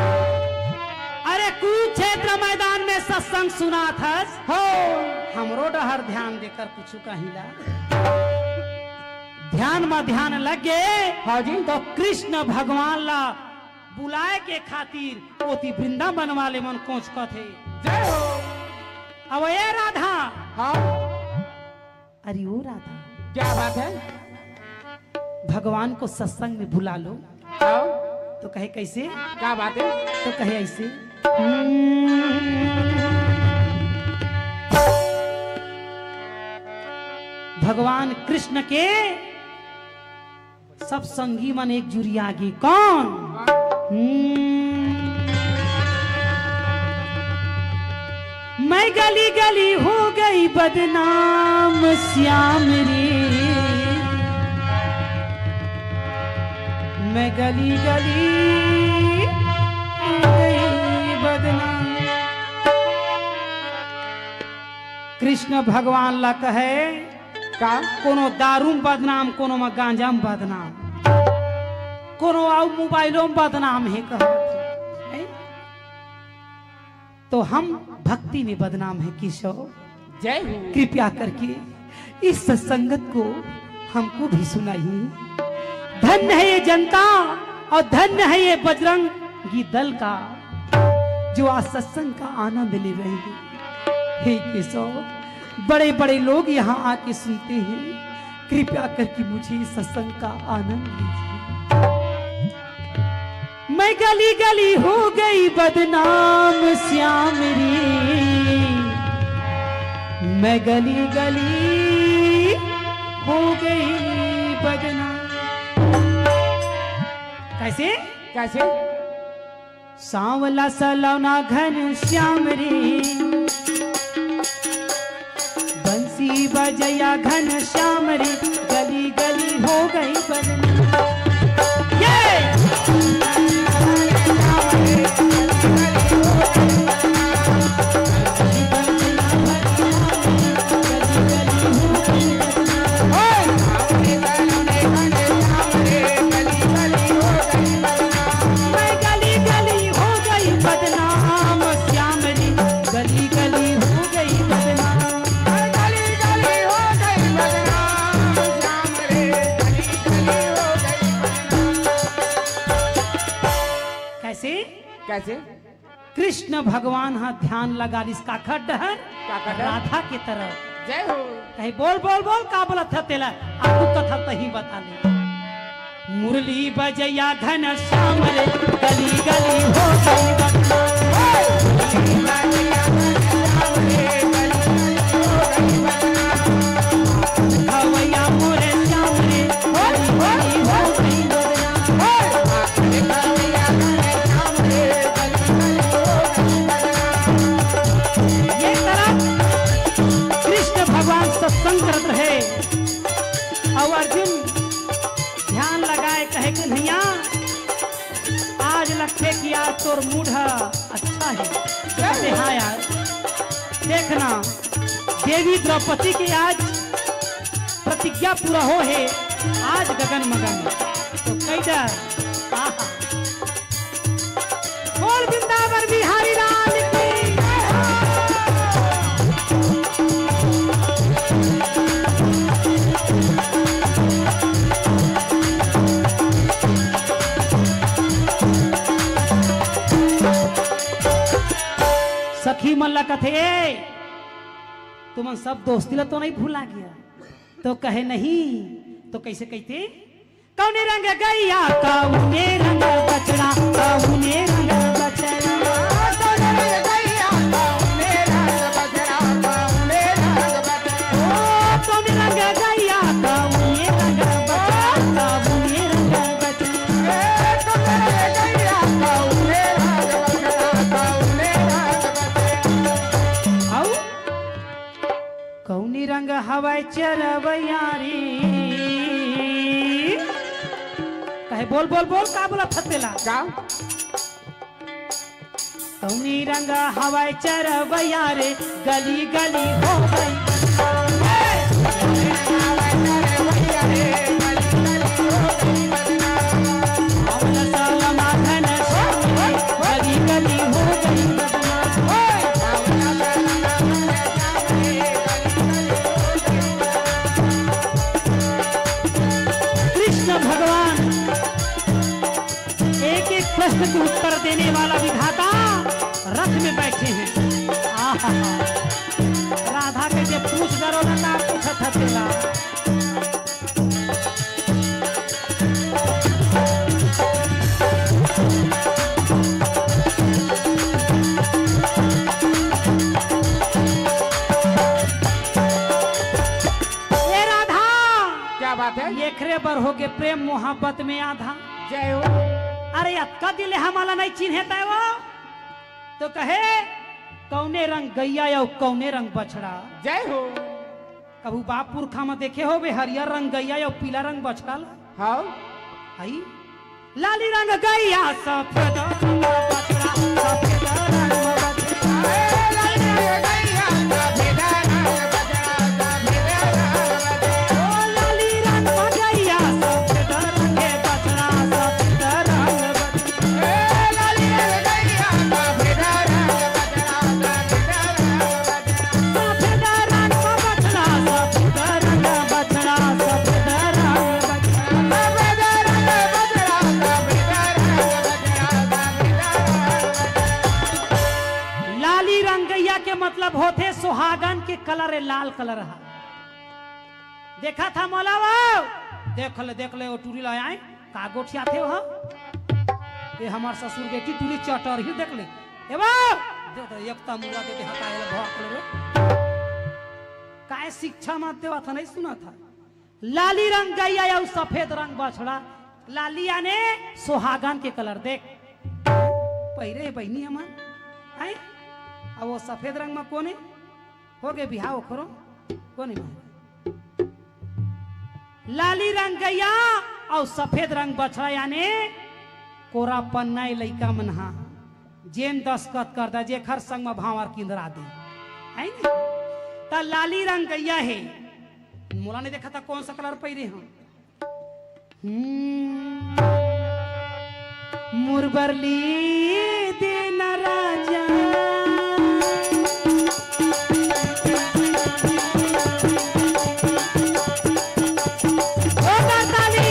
अरे कुरुक्षेत्र मैदान में सत्संग सुनात हस, हो। हमरो डहर ध्यान देकर कुछ कहिला। ध्यान में ध्यान लग गे, हाँ जी। तो कृष्ण भगवान ला बुलाए के खातिर ओती वृंदावन वाले मन कोचकत हे। जय हो। अब ए राधा, हाँ। अरे ओ राधा, क्या बात है? भगवान को सत्संग में बुला लो। हाँ। तो कहे, "कैसे?" क्या बात है? तो कहे ऐसे, भगवान कृष्ण के सब संगी मन एक जुरिया गे। कौन? हम्म। मैं गली गली हो गई बदनाम श्याम रे, मैं गली गली हो गई बदनाम। कृष्ण भगवान ला कहे, का? कोनो दारू में बदनाम, कोनो में गांजा में बदनाम, कोनो अउ मोबाइलो में बदनाम हे कहत हे। तो हम भक्ति में बदनाम है केशव। जय हो। कृपया करके इस सत्संगत को हमको भी सुनाइए। धन्य है ये जनता और धन्य है ये बजरंगी दल का, जो आज सत्संग का आनंद ले रहे हैं। हे केशव, बड़े बड़े लोग यहाँ आके सुनते हैं, कृपया करके मुझे इस सत्संग का आनंद दीजिए। मैं गली गली हो गई बदनाम श्याम रे, मैं गली गली हो गई बदनाम। कैसे? कैसे? सांवला सलोना घन श्याम रे, बंसी बजैया घन श्याम रे, गली गली हो गई बदनाम। ये! कृष्ण भगवान ह ध्यान लगा लिस काखर डहर? काखर डहर? राधा के तरफ। जय हो। कहे, "बोल, बोल, बोल, का बोलत ह तेला?" आगू कथा तही बता ले। मुरली बजैया घनश्याम रे, गली गली हो गई बदनाम। गवैया मोरे श्याम रे, गली गली हो गई बदनाम। ये तरफ कृष्ण भगवान सत्संग करत रहे, अउ अर्जुन ध्यान लगाए कहे, "कन्हैया, आज लगथे कि आज तोर मूड ह अच्छा हे।" कहते, "हाँ यार, देखना, देवी द्रौपदी के आज प्रतिज्ञा पूरा हो हे, आज गगन मगन।" तो कई डर, आहा। बोल वृंदावन बिहारी लाल की जय हो। सखी मन ला कथे, "ए, तुमन सब दोस्ती ला तो नहीं भुला गया?" तो कहे, "नहीं।" तो कैसे कहते? कौने रंग गैया, कौने रंग बछड़ा, कौने रंग बछड़ा। कौने रंग गैया, कौने रंग बछड़ा। ओ, कौने रंग गैया, कौने रंग बछड़ा, कौने रंग बछड़ा। ए, कौने रंग गैया, कौने रंग बछड़ा, कौने रंग बछड़ा। अउ कौनी रंग हवय चरवैया रे? कहे, "बोल, बोल, बोल, का बोलत हस तेला?" का? कौनी रंग हवय चरवैया रे, गली गली हो गई। कृष्ण भगवान एक एक प्रश्न के उत्तर देने वाला विधाता रथ में बैठे हैं। आहा, राधा के जे पूछ डरो ना, का पूछत ह तेला। ए राधा, क्या बात है? एकरे बर हो गे प्रेम मोहब्बत में आधा। जय हो। अरे अतका दिन ले हमला नहीं चिन्हे तय वो, तो कहे, "कौने रंग गैया अउ कौने रंग बछड़ा?" जय हो। कभू बाप पुरखा म देखे होबे हरियर रंग गैया अउ पीला रंग बछड़ा ला? हाँ। हई? लाली रंग गैया, सफेद रंग बछड़ा, सफेद रंग बछड़ा। ए, लाली रंग गैया, सफेद रंग बछड़ा, सफेद रंग बछड़ा। ओ, लाली रंग गैया, सफेद रंग बछड़ा, सफेद रंग बछड़ा। लाली रंगैया के मतलब होथे सुहागन के कलर, ए लाल कलर हा। देखत हा मोला वो? देख ले, देख ले, वो टूरी ला आए, का गोठियाथे हो? ये हमार ससुर बेटी टूरी चटर ही देख ले। ए बा! दे दे, एक तमुआ दे दे, हटा, ये भौंक ले रे। काय शिक्षा मत देवा था, नहीं सुना था। लाली रंग गैया अउ सफेद रंग बछड़ा। लाली आने सुहागन के कलर देख। पहिरे बहिनी हमार, हैं? अब वो सफेद रंग में कोने? हो गे बिहाव ओखरो, कोने में? लाली रंग गैया अउ सफेद रंग बछड़ा, याने कोरापन नए लइका मन हा, जेन दस्खत कर दा, जेखर संग म भांवर किंदरा दे, है नी? त लाली रंग गैया हे, मोला नहीं देखा था कौन सा कलर पहिरे हूँ। हम्म। मुरबरली देना राजा। जोरदार ताली।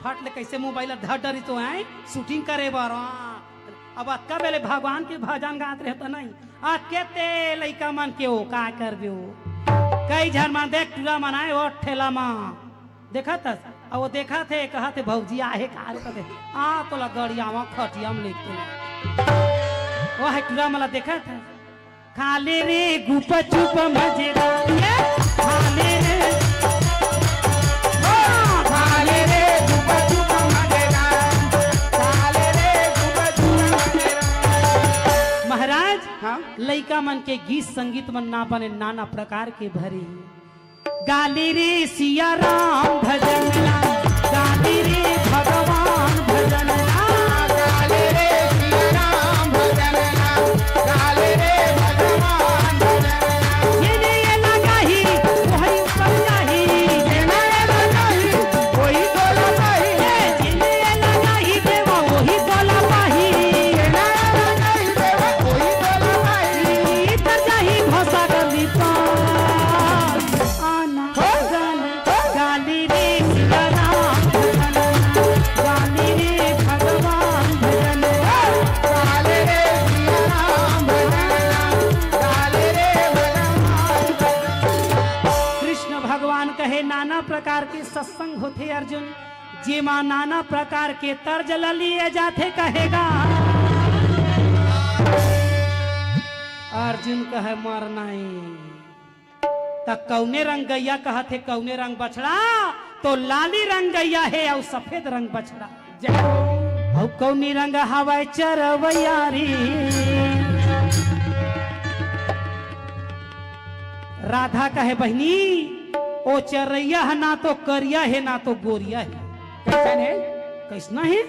फट ले कइसे मोबाइल ला धर डरी तो, हैं, शूटिंग करे बर। हाँ। अब अतका बेले भगवान के भजन गात रहे त नहीं, अतके ते लइका मन के ओ का करबे ओ। कई झन मन देख टूरा मन आए ओ ठेला म, देखत हस, अउ वो देखत हे, कहत हे, "भौजी आहे का रे?" कहत हे, "आ, तोला गड़ियावा खटिया म लेके।" वो हे टूरा मन ला देखत हे, "खा ले रे गुपचुप मजेदार, ये खा ले रे, हाँ, खा ले रे गुपचुप मजेदार, खा ले रे गुपचुप मजेदार।" महाराज, हाँ? लइका मन के गीत संगीत मन ना बने, नाना प्रकार के भरे। गाली रे सिया राम भजन ला, गाली रे भगवान भजन ला। गाली रे सिया राम भजन ला, गाली रे भगवान भजन ला। ये ने ये लगाही, वही ऊपर जाही। ये ने ये लगाही, वही गोला पाही। ये ने ये लगाही, देवा वही गोला पाही। ये ने ये लगाही, देवा वही गोला पाही। इतर जाही भसा गली पार। आना हो? जाना, गाली रे सिया राम भजन, गाली रे भगवान भजन। गाली रे सिया राम भजन, गाली रे भगवान भजन। कृष्ण भगवान कहे, नाना प्रकार के सत्संग होथे अर्जुन, जेमा नाना प्रकार के तर्ज ल लिए जाथे कहेगा। अर्जुन कहे, मरना ए। त कउने रंग गैया कहत हे, कउने रंग बछड़ा? तो लाली रंग गैया हे अउ सफेद रंग बछड़ा। जय हो। अउ कउने रंग हवय चरवैया रे? राधा कहे, बहिनी, ओ चरैया ह ना तो करिया हे, ना तो गोरिया हे। कइसन हे? कइसना हे?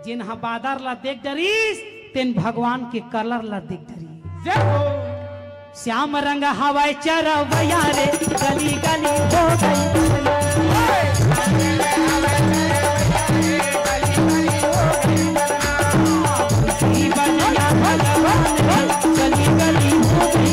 जेन ह बादर ला देख डरिस, तेन भगवान के कलर ला देख डरिस। जय हो। श्याम रंग हवय चरवैया रे, गली गली हो गई। गली गली हो गई।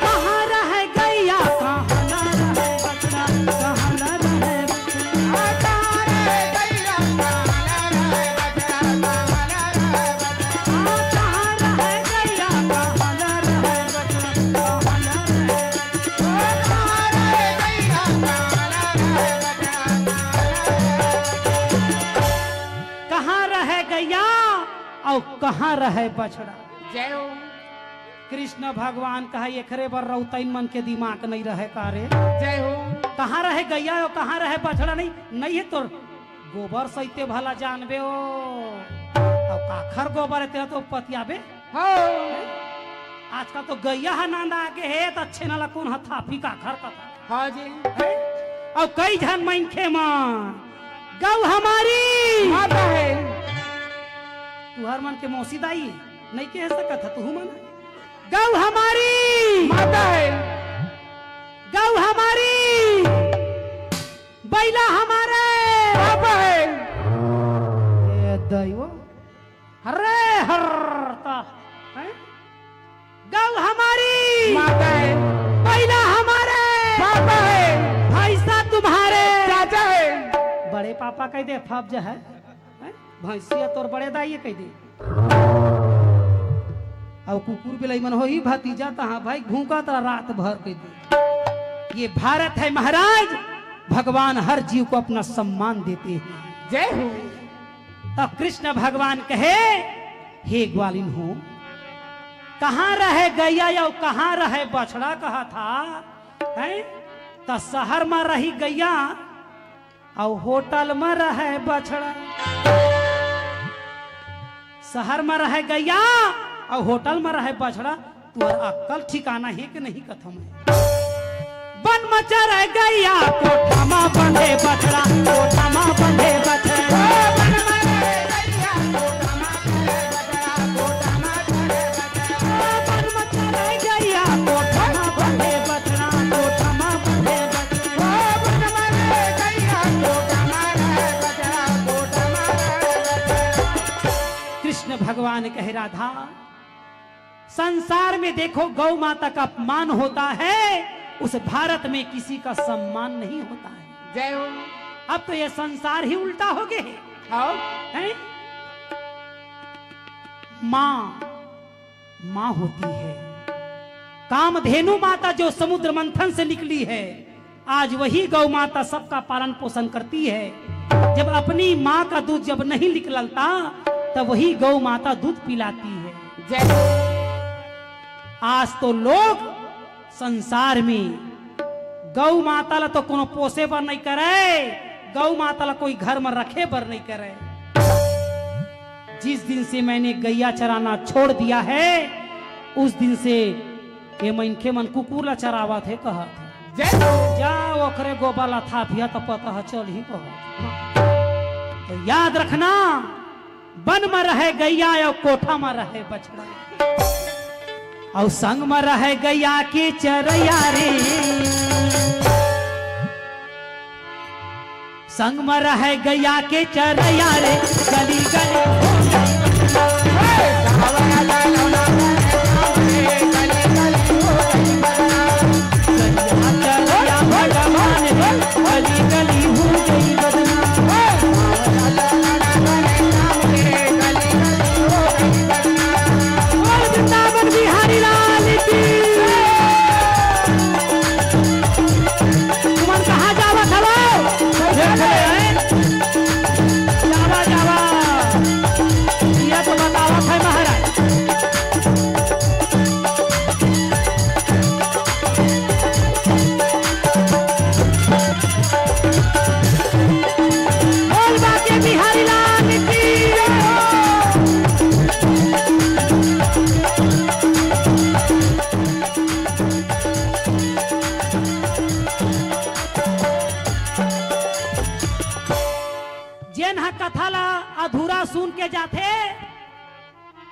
कहाँ रहे गैया, कहाँ न रहे बछड़ा, कहाँ न रहे बछड़ा। कहाँ रहे गैया, कहाँ न रहे बछड़ा, कहाँ न रहे बछड़ा। कहाँ रहे गैया, कहाँ न रहे बछड़ा, कहाँ न रहे बछड़ा। कहाँ रहे गैया, कहाँ न रहे बछड़ा, कहाँ न रहे बछड़ा। कहाँ रहे गैया अउ कहाँ रहे बछड़ा? जय हो। कृष्ण भगवान कहा, "एखरे बर रउतइन मन के दिमाग नइ रहे का रे?" जय हो। कहाँ रहे गैया अउ कहाँ रहे बछड़ा? नहीं, नहीं हे तोर गोबर सहिते भला जानबे ओ। अउ काखर गोबर हे तेला तो पतियाबे। हाँ। आजकल तो गैया ह नांदा आगे हे, त अच्छे नाला कोन ह थापी काखर कथा। हाँ जी। हैं? अउ कई झन मनखे मन, "गऊ हमारी माता हे।" तुहर मन के मौसी दाई नइ कह सकत ह, तुहू मन। "गऊ हमारी माता हे।" "गऊ हमारी, बैला हमारे पापा हे।" ए दैव। अरे हर ता, हैं? गऊ हमारी माता हे। बैला हमारे पापा हे। भैंसा तुम्हारे चाचा हे। बड़े पापा कहि दे, फब जे हे, हैं? भैंसिया तोर बड़े दाई कहि दे। अउ कुकुर बिलाई मन होही भतीजा, तहाँ भाई भूखा तरा रात भर कहि दे। ये भारत है महाराज, भगवान हर जीव को अपना सम्मान देते हैं। जय हो। तब कृष्ण भगवान कहे, "हे ग्वालिन हो, कहाँ रहे गैया अउ कहाँ रहे बछड़ा?" कहा था, हैं? त शहर म रही गैया अउ होटल म रहे बछड़ा। शहर म रहे गैया अउ होटल म रहे बछड़ा। तुहर अक्कल ठिकाना हे कि नहीं कथों मैं? बन म चरे गैया, कोठा म बंधे बछड़ा, कोठा म बंधे बछड़ा। भगवान कहे, राधा, संसार में देखो, गौ माता का अपमान होता है, उस भारत में किसी का सम्मान नहीं होता है। जय हो। अब तो ये संसार ही उल्टा हो गए है। आओ। हैं? माँ, माँ होती है। कामधेनु माता जो समुद्र मंथन से निकली है, आज वही गौ माता सबका पालन पोषण करती है। जब अपनी माँ का दूध जब नहीं निकलता, तब वही गौ माता दूध पिलाती है। जय। आज तो लोग संसार में गौ माता ला तो कोनो पोसे बर नहीं करे, गौ माता ला कोई घर में रखे बर नहीं करे। जिस दिन से मैंने गैया चराना छोड़ दिया है, उस दिन से ये मनखे मन कुकुर ला चरावत हे कहत हे। जय हो। जा ओकरे गोबर ला थापिया त पता ह चलही कहत। तो याद रखना, बन में रहे गैया अउ कोठा में रहे बछड़ा, अउ संग में रहे गैया के चरैया रे। संग में रहे गैया के चरैया रे, गली गली हो गई। गैया चरैया भगवान रे, गली गली हो गई बदनाम। बोल वृंदावन बिहारी लाल की। तुमन कहाँ जावत हवो? बैठे हैं? जावा, जावा। ये तो बतावत है महाराज। बोल बाके बिहारी लाल की जय हो। जेन ह कथा ला अधूरा सुन के जाथे,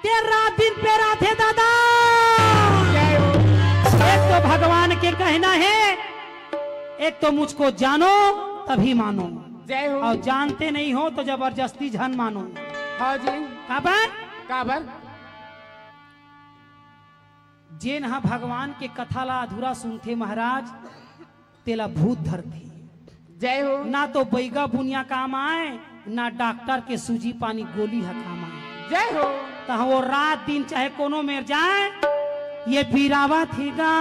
ते रात दिन पेराथे दादा। जय हो। एक तो भगवान के कहना है, एक तो मुझको जानो तभी मानो, जय हो। और जानते नहीं हो तो जबरदस्ती झन मानो। हाँ जी। काबर? काबर? जेन ह भगवान के कथा ला अधूरा सुनथे महाराज, तेला भूत धरथे। जय हो। ना तो बैगा बुनिया काम आए, ना डॉक्टर के सूजी पानी गोली ह काम आए। जय हो। त वो रात दिन चाहे कोनो मेर जाए, ये पीरावत हे गा,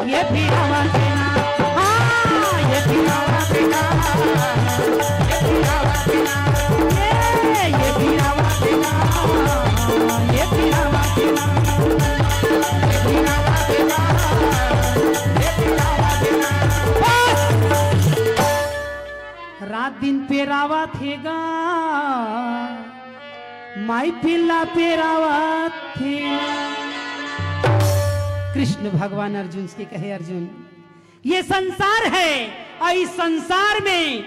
ये पीरावत हे ना, हाँ, ये पीरावत हे ना, ये पीरावत हे ना, ये, ये पीरावत हे ना, ये पीरावत हे ना, ये पीरावत हे ना। बस। रात दिन पेरावत हे गा, माई पिल्ला पेरावत हे। कृष्ण भगवान अर्जुन से कहे, अर्जुन, ये संसार है और इस संसार में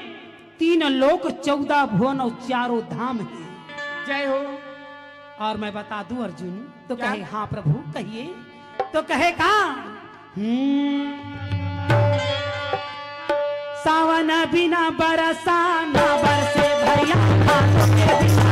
तीन लोक, चौदह भुवन और चारों धाम है। जय हो। और मैं बता दूं अर्जुन, तो क्या? कहे, हाँ प्रभु, कहिए। तो कहे का? हम्म। सावन बिना बरसा ना बरसे भैया, हाथों के बिना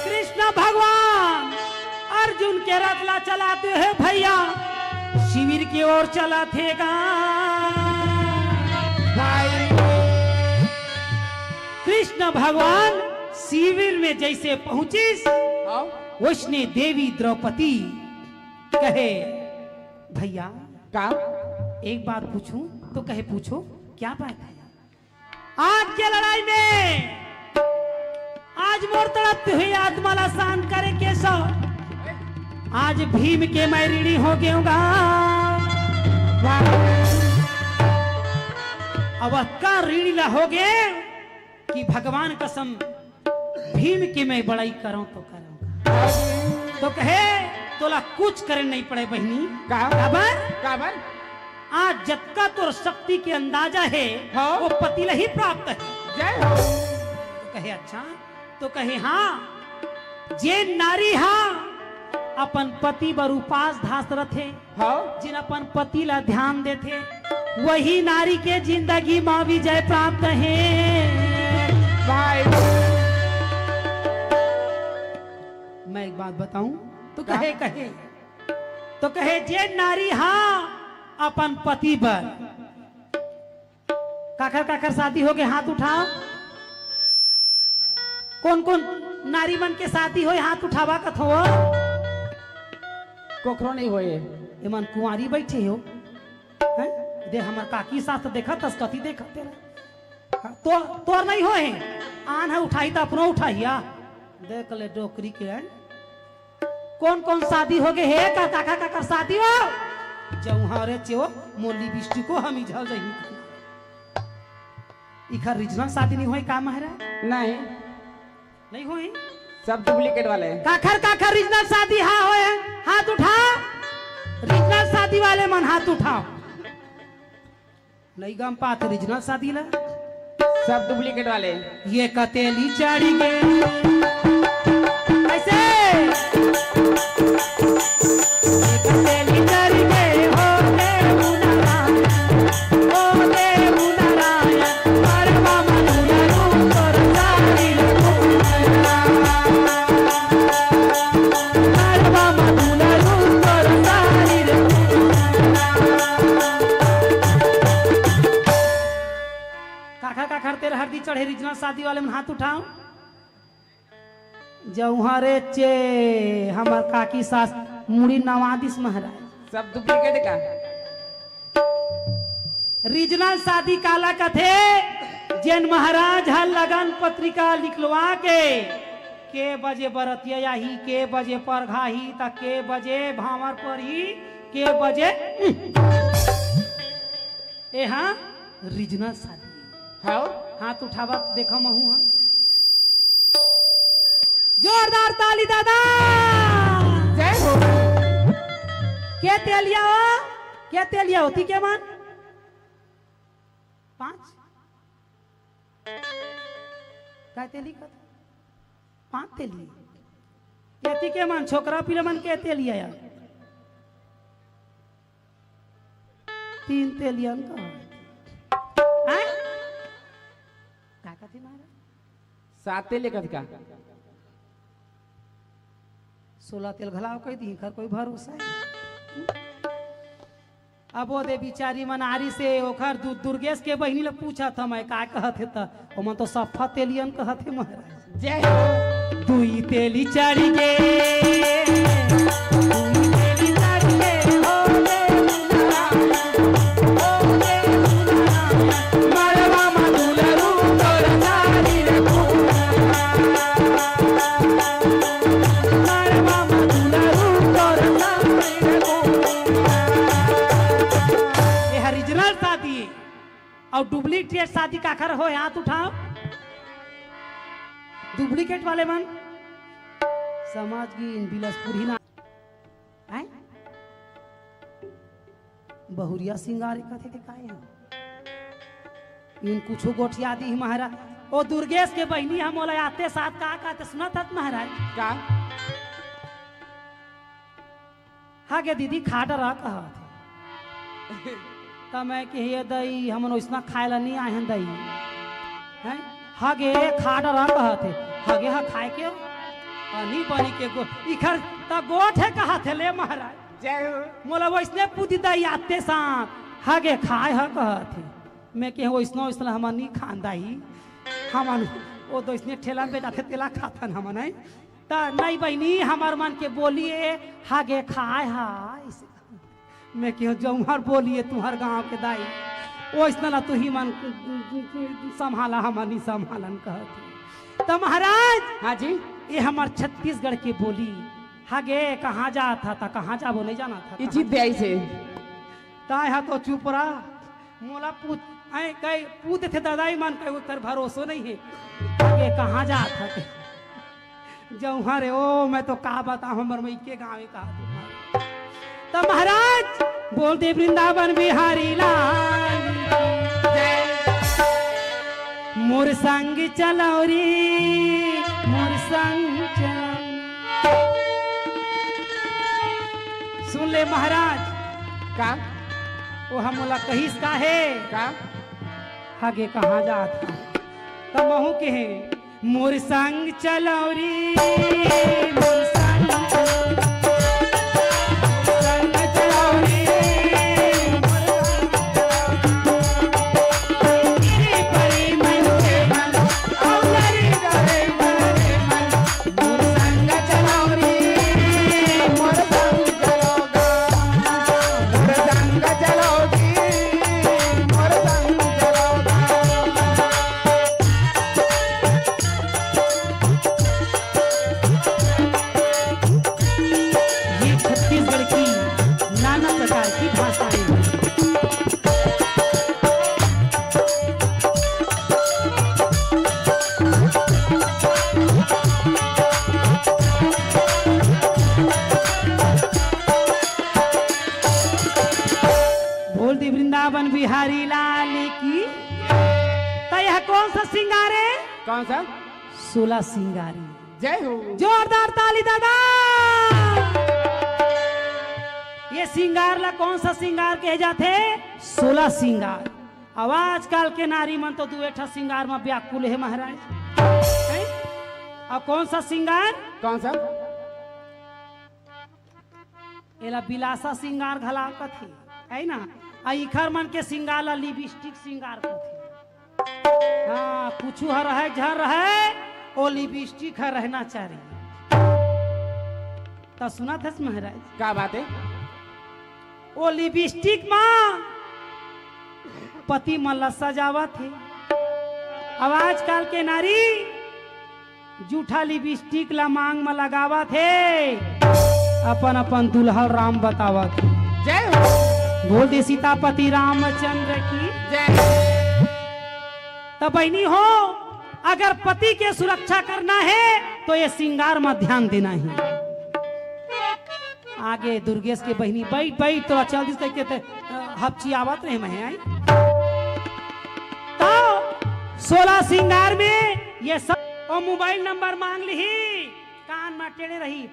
कृष्ण भगवान अर्जुन के रथ ला चलाते हैं भैया। शिविर के ओर चलत हे गा। भाई। कृष्ण भगवान शिविर में जैसे पहुंचिस, हाँ। वैसने देवी द्रौपदी कहे, "भैया, का? एक बात पूछूं?" तो कहे, "पूछो, क्या बात है?" आज के लड़ाई में आज मोर तड़पती हुई आत्मा ला शांत करे केशव, आज भीम के मैं ऋणी हो गेंव गा। अब का ऋणी ला हो गे कि भगवान कसम भीम के मैं बड़ाई करंव तो करंव। तो कहे, "तोला कुछ करे नहीं पड़े बहिनी।" का? काबर? काबर? आज जतका तोर शक्ति के अंदाजा हे, हाँ। वो पति ला ही प्राप्त हे। जय हो। तो कहे, "अच्छा?" तो कहे, "हाँ, जे नारी हा अपन पति बर उपास धास रथे, हाँ। जिन अपन पति ला ध्यान देथे, वही नारी के जिंदगी मा विजय प्राप्त हे।" भाई। मैं एक बात बताऊं, तो का? कहे, कहे, तो कहे, "जे नारी हा अपन पति बर।" काखर काखर शादी होगे, हाथ उठाव। कोन कोन नारी मन के शादी होय, हाथ उठावा कथो। कोखरो नहीं होय। एमन कुंवारी बैठे हो। हैं? दे हमर काकी सास तो देखत हस, कति देखत हे। तो तोर नहीं होय, आन ह उठाही त अपनो उठाही आ। देख ले डोकरी के, हैं? कोन कोन शादी होगे हे, का काखर काखर शादी हो? जऊहा रे चेव, मोर लिपस्टिको हमी झल जही। इखर रीजनल शादी नहीं होय का महाराज? नहीं। नहीं होय? सब डुप्लीकेट वाले हैं। काखर काखर रीजनल शादी हा होय, हाथ उठा। रीजनल शादी वाले मन हाथ उठाव। नहीं गम पात रीजनल शादी ला। सब डुप्लीकेट वाले। ये कतेली चढ़ी गे। कैसे? ये कतेली चढ़ी गे, हो देव नारायण, हो देव नारायण, मरवा मधुर रूप तोर सारी रे। मरवा मधुर रूप तोर सारी रे। काखर काखर तेल हरदी चढ़े रीजनल शादी वाले मन हाथ उठाव। जऊहा रे चे, हमर काकी सास मुड़ी नवा दिस महाराज। सब डुप्लीकेट का। रीजनल शादी काला कथे? जेन महाराज ह लगन पत्रिका लिखलवा के, के बजे बरतिया आही, के बजे परघाही, त के बजे भांवर परही, के बजे ए हा रीजनल शादी। हाँ। हाथ उठावा, देखा महू हा। जोरदार ताली दादा। जय हो। के तेलिया हो? के तेलिया होती के मन? पांच? का तेली का? पांच तेली। केती के मन छोकरा पिला मन के तेलिया यार। तीन तेलियन का। हैं? का कथी मारा? सात तेल एक अधिका। सोलह तेल घलाव कह दी, कर कोई भरोसा है? अब वो दे बिचारी मनारी से ओखर दु-, दुर्गेश के बहिनी ले पूछा था मैं का कहत हे त ओमन तो सफा तेलियन कहत हे महाराज। जय हो। दुई तेली चढ़ी गे, दुई तेली चढ़ी गे, हो गे दुलारा, हो गे दुलारा, मरवा मा दुलरू तोर सारी रे फूल। मरवा मा दुलरू तोर सारी रे फूल। ये हर रीजनल शादी। अउ डुप्लीकेट शादी काखर होय, हाथ उठाव। डुप्लीकेट वाले मन समझ गिन, बिलासपुर ही ना आय। बहुरिया सिंगार कथे के काय हे? इन कुछो गोठिया दी महाराज। ओ दुर्गेश के बहिनी हम ओला आते साथ का कहते सुनत हत महाराज? का? हा गे दीदी, खा डरा कहत हे। त मैं कहे, "ए दई, हमन ओइसना खाए ला नहीं आए हन दई।" हैं? हा गे, खा डरा कहत हे। हा गे, हा खाए के? अनी बनी के गो-, इखर त गोठ हे कहत हे, ले महाराज। जय हो। मोला वइसने पूछी दाई आते साथ, "हगे खाय ह?" कहत हे। मैं कहेंव, "वइसना, वइसना हमन नी खान दाई, हमन ओ तो वइसने ठेला में बेचाथे तेला खाथन हमन, हैं?" त नहीं बहिनी, हमर मन के बोली ए, "हगे खाय ह?" अइसे। मैं कहेंव, "जौहर बोली ए तुंहर गांव के दाई, वइसना ला तुही मन संभाला, हमन नी संभालन," कहत हे। त महाराज, हाँ जी। ए हमर छत्तीसगढ़ के बोली, "हगे कहाँ जात ह?" त कहाँ जाबो नहीं जानत ह। इज्जत दे ऐसे। ताय हा तो चुप रहा। मोला पूछ, ऐ कई पूछ देथे दादाई मन, कई ओकर भरोसो नहीं हे। हगे कहाँ जात ह? जौहर हे, ओ मैं तो का बतावंव, हमर मइके गाँव हे कहा। त महाराज, बोल दे वृंदावन बिहारी लाल की जय। मोर संग चलव रे, मोर संग चलव। सुन ले महाराज। का? ओ ह मोला कहिस का हे? का? हगे कहाँ जात ह? त महूँ कहेंव, मोर संग चलव रे, मोर संग, संग चलव रे, मोर संग चलव रे। गिरी परी मन के मन, अउ लरी डरे डरे मन, मोर संग चलव रे, मोर संग चलव गा, मोर संग चलव जी, मोर संग चलव गा। ये छत्तीसगढ़ की नाना प्रकार की भाषाएं हैं। बोल दे वृंदावन बिहारी लाल की। त यह कौन सा सिंगार हे? कौन सा? सोलह सिंगारी। जय हो। जोरदार ताली दादा। ये सिंगार ला कौन सा सिंगार कहे जाथे? सोलह सिंगार। अब आजकल के नारी मन तो दुए ठा सिंगार म व्याकुल हे महाराज। हैं? अब कौन सा सिंगार? कौन सा? एला बिलासा सिंगार घला कथे, है ना? आ इखर मन के सिंगार ला लिपस्टिक सिंगार कथे। हाँ, कुछु ह रहय झन रहय, ओ लिपस्टिक ह रहना चाहिए। त सुनत हस महाराज? का बात हे? ओ लिपस्टिक म पति मन ला सजावत हे। अब आजकल के नारी जूठा लिपस्टिक ला मांग म लगावत हे, अपन अपन दुल्हा राम बतावत हे। जय हो। बोल दे सीतापति रामचंद्र की। जय। त बहिनी हो, अगर पति के सुरक्षा करना हे तो ये सिंगार म ध्यान देना हे। आगे दुर्गेश के बहिनी, "बैठ, बैठ, तोला चल दिस," कहिके ते, अ, हपचियावत रहे मैं, आई। तो सोलह सिंगार में ये सब, अउ मोबाइल नंबर मांग लिही, कान म टेढ़े रही।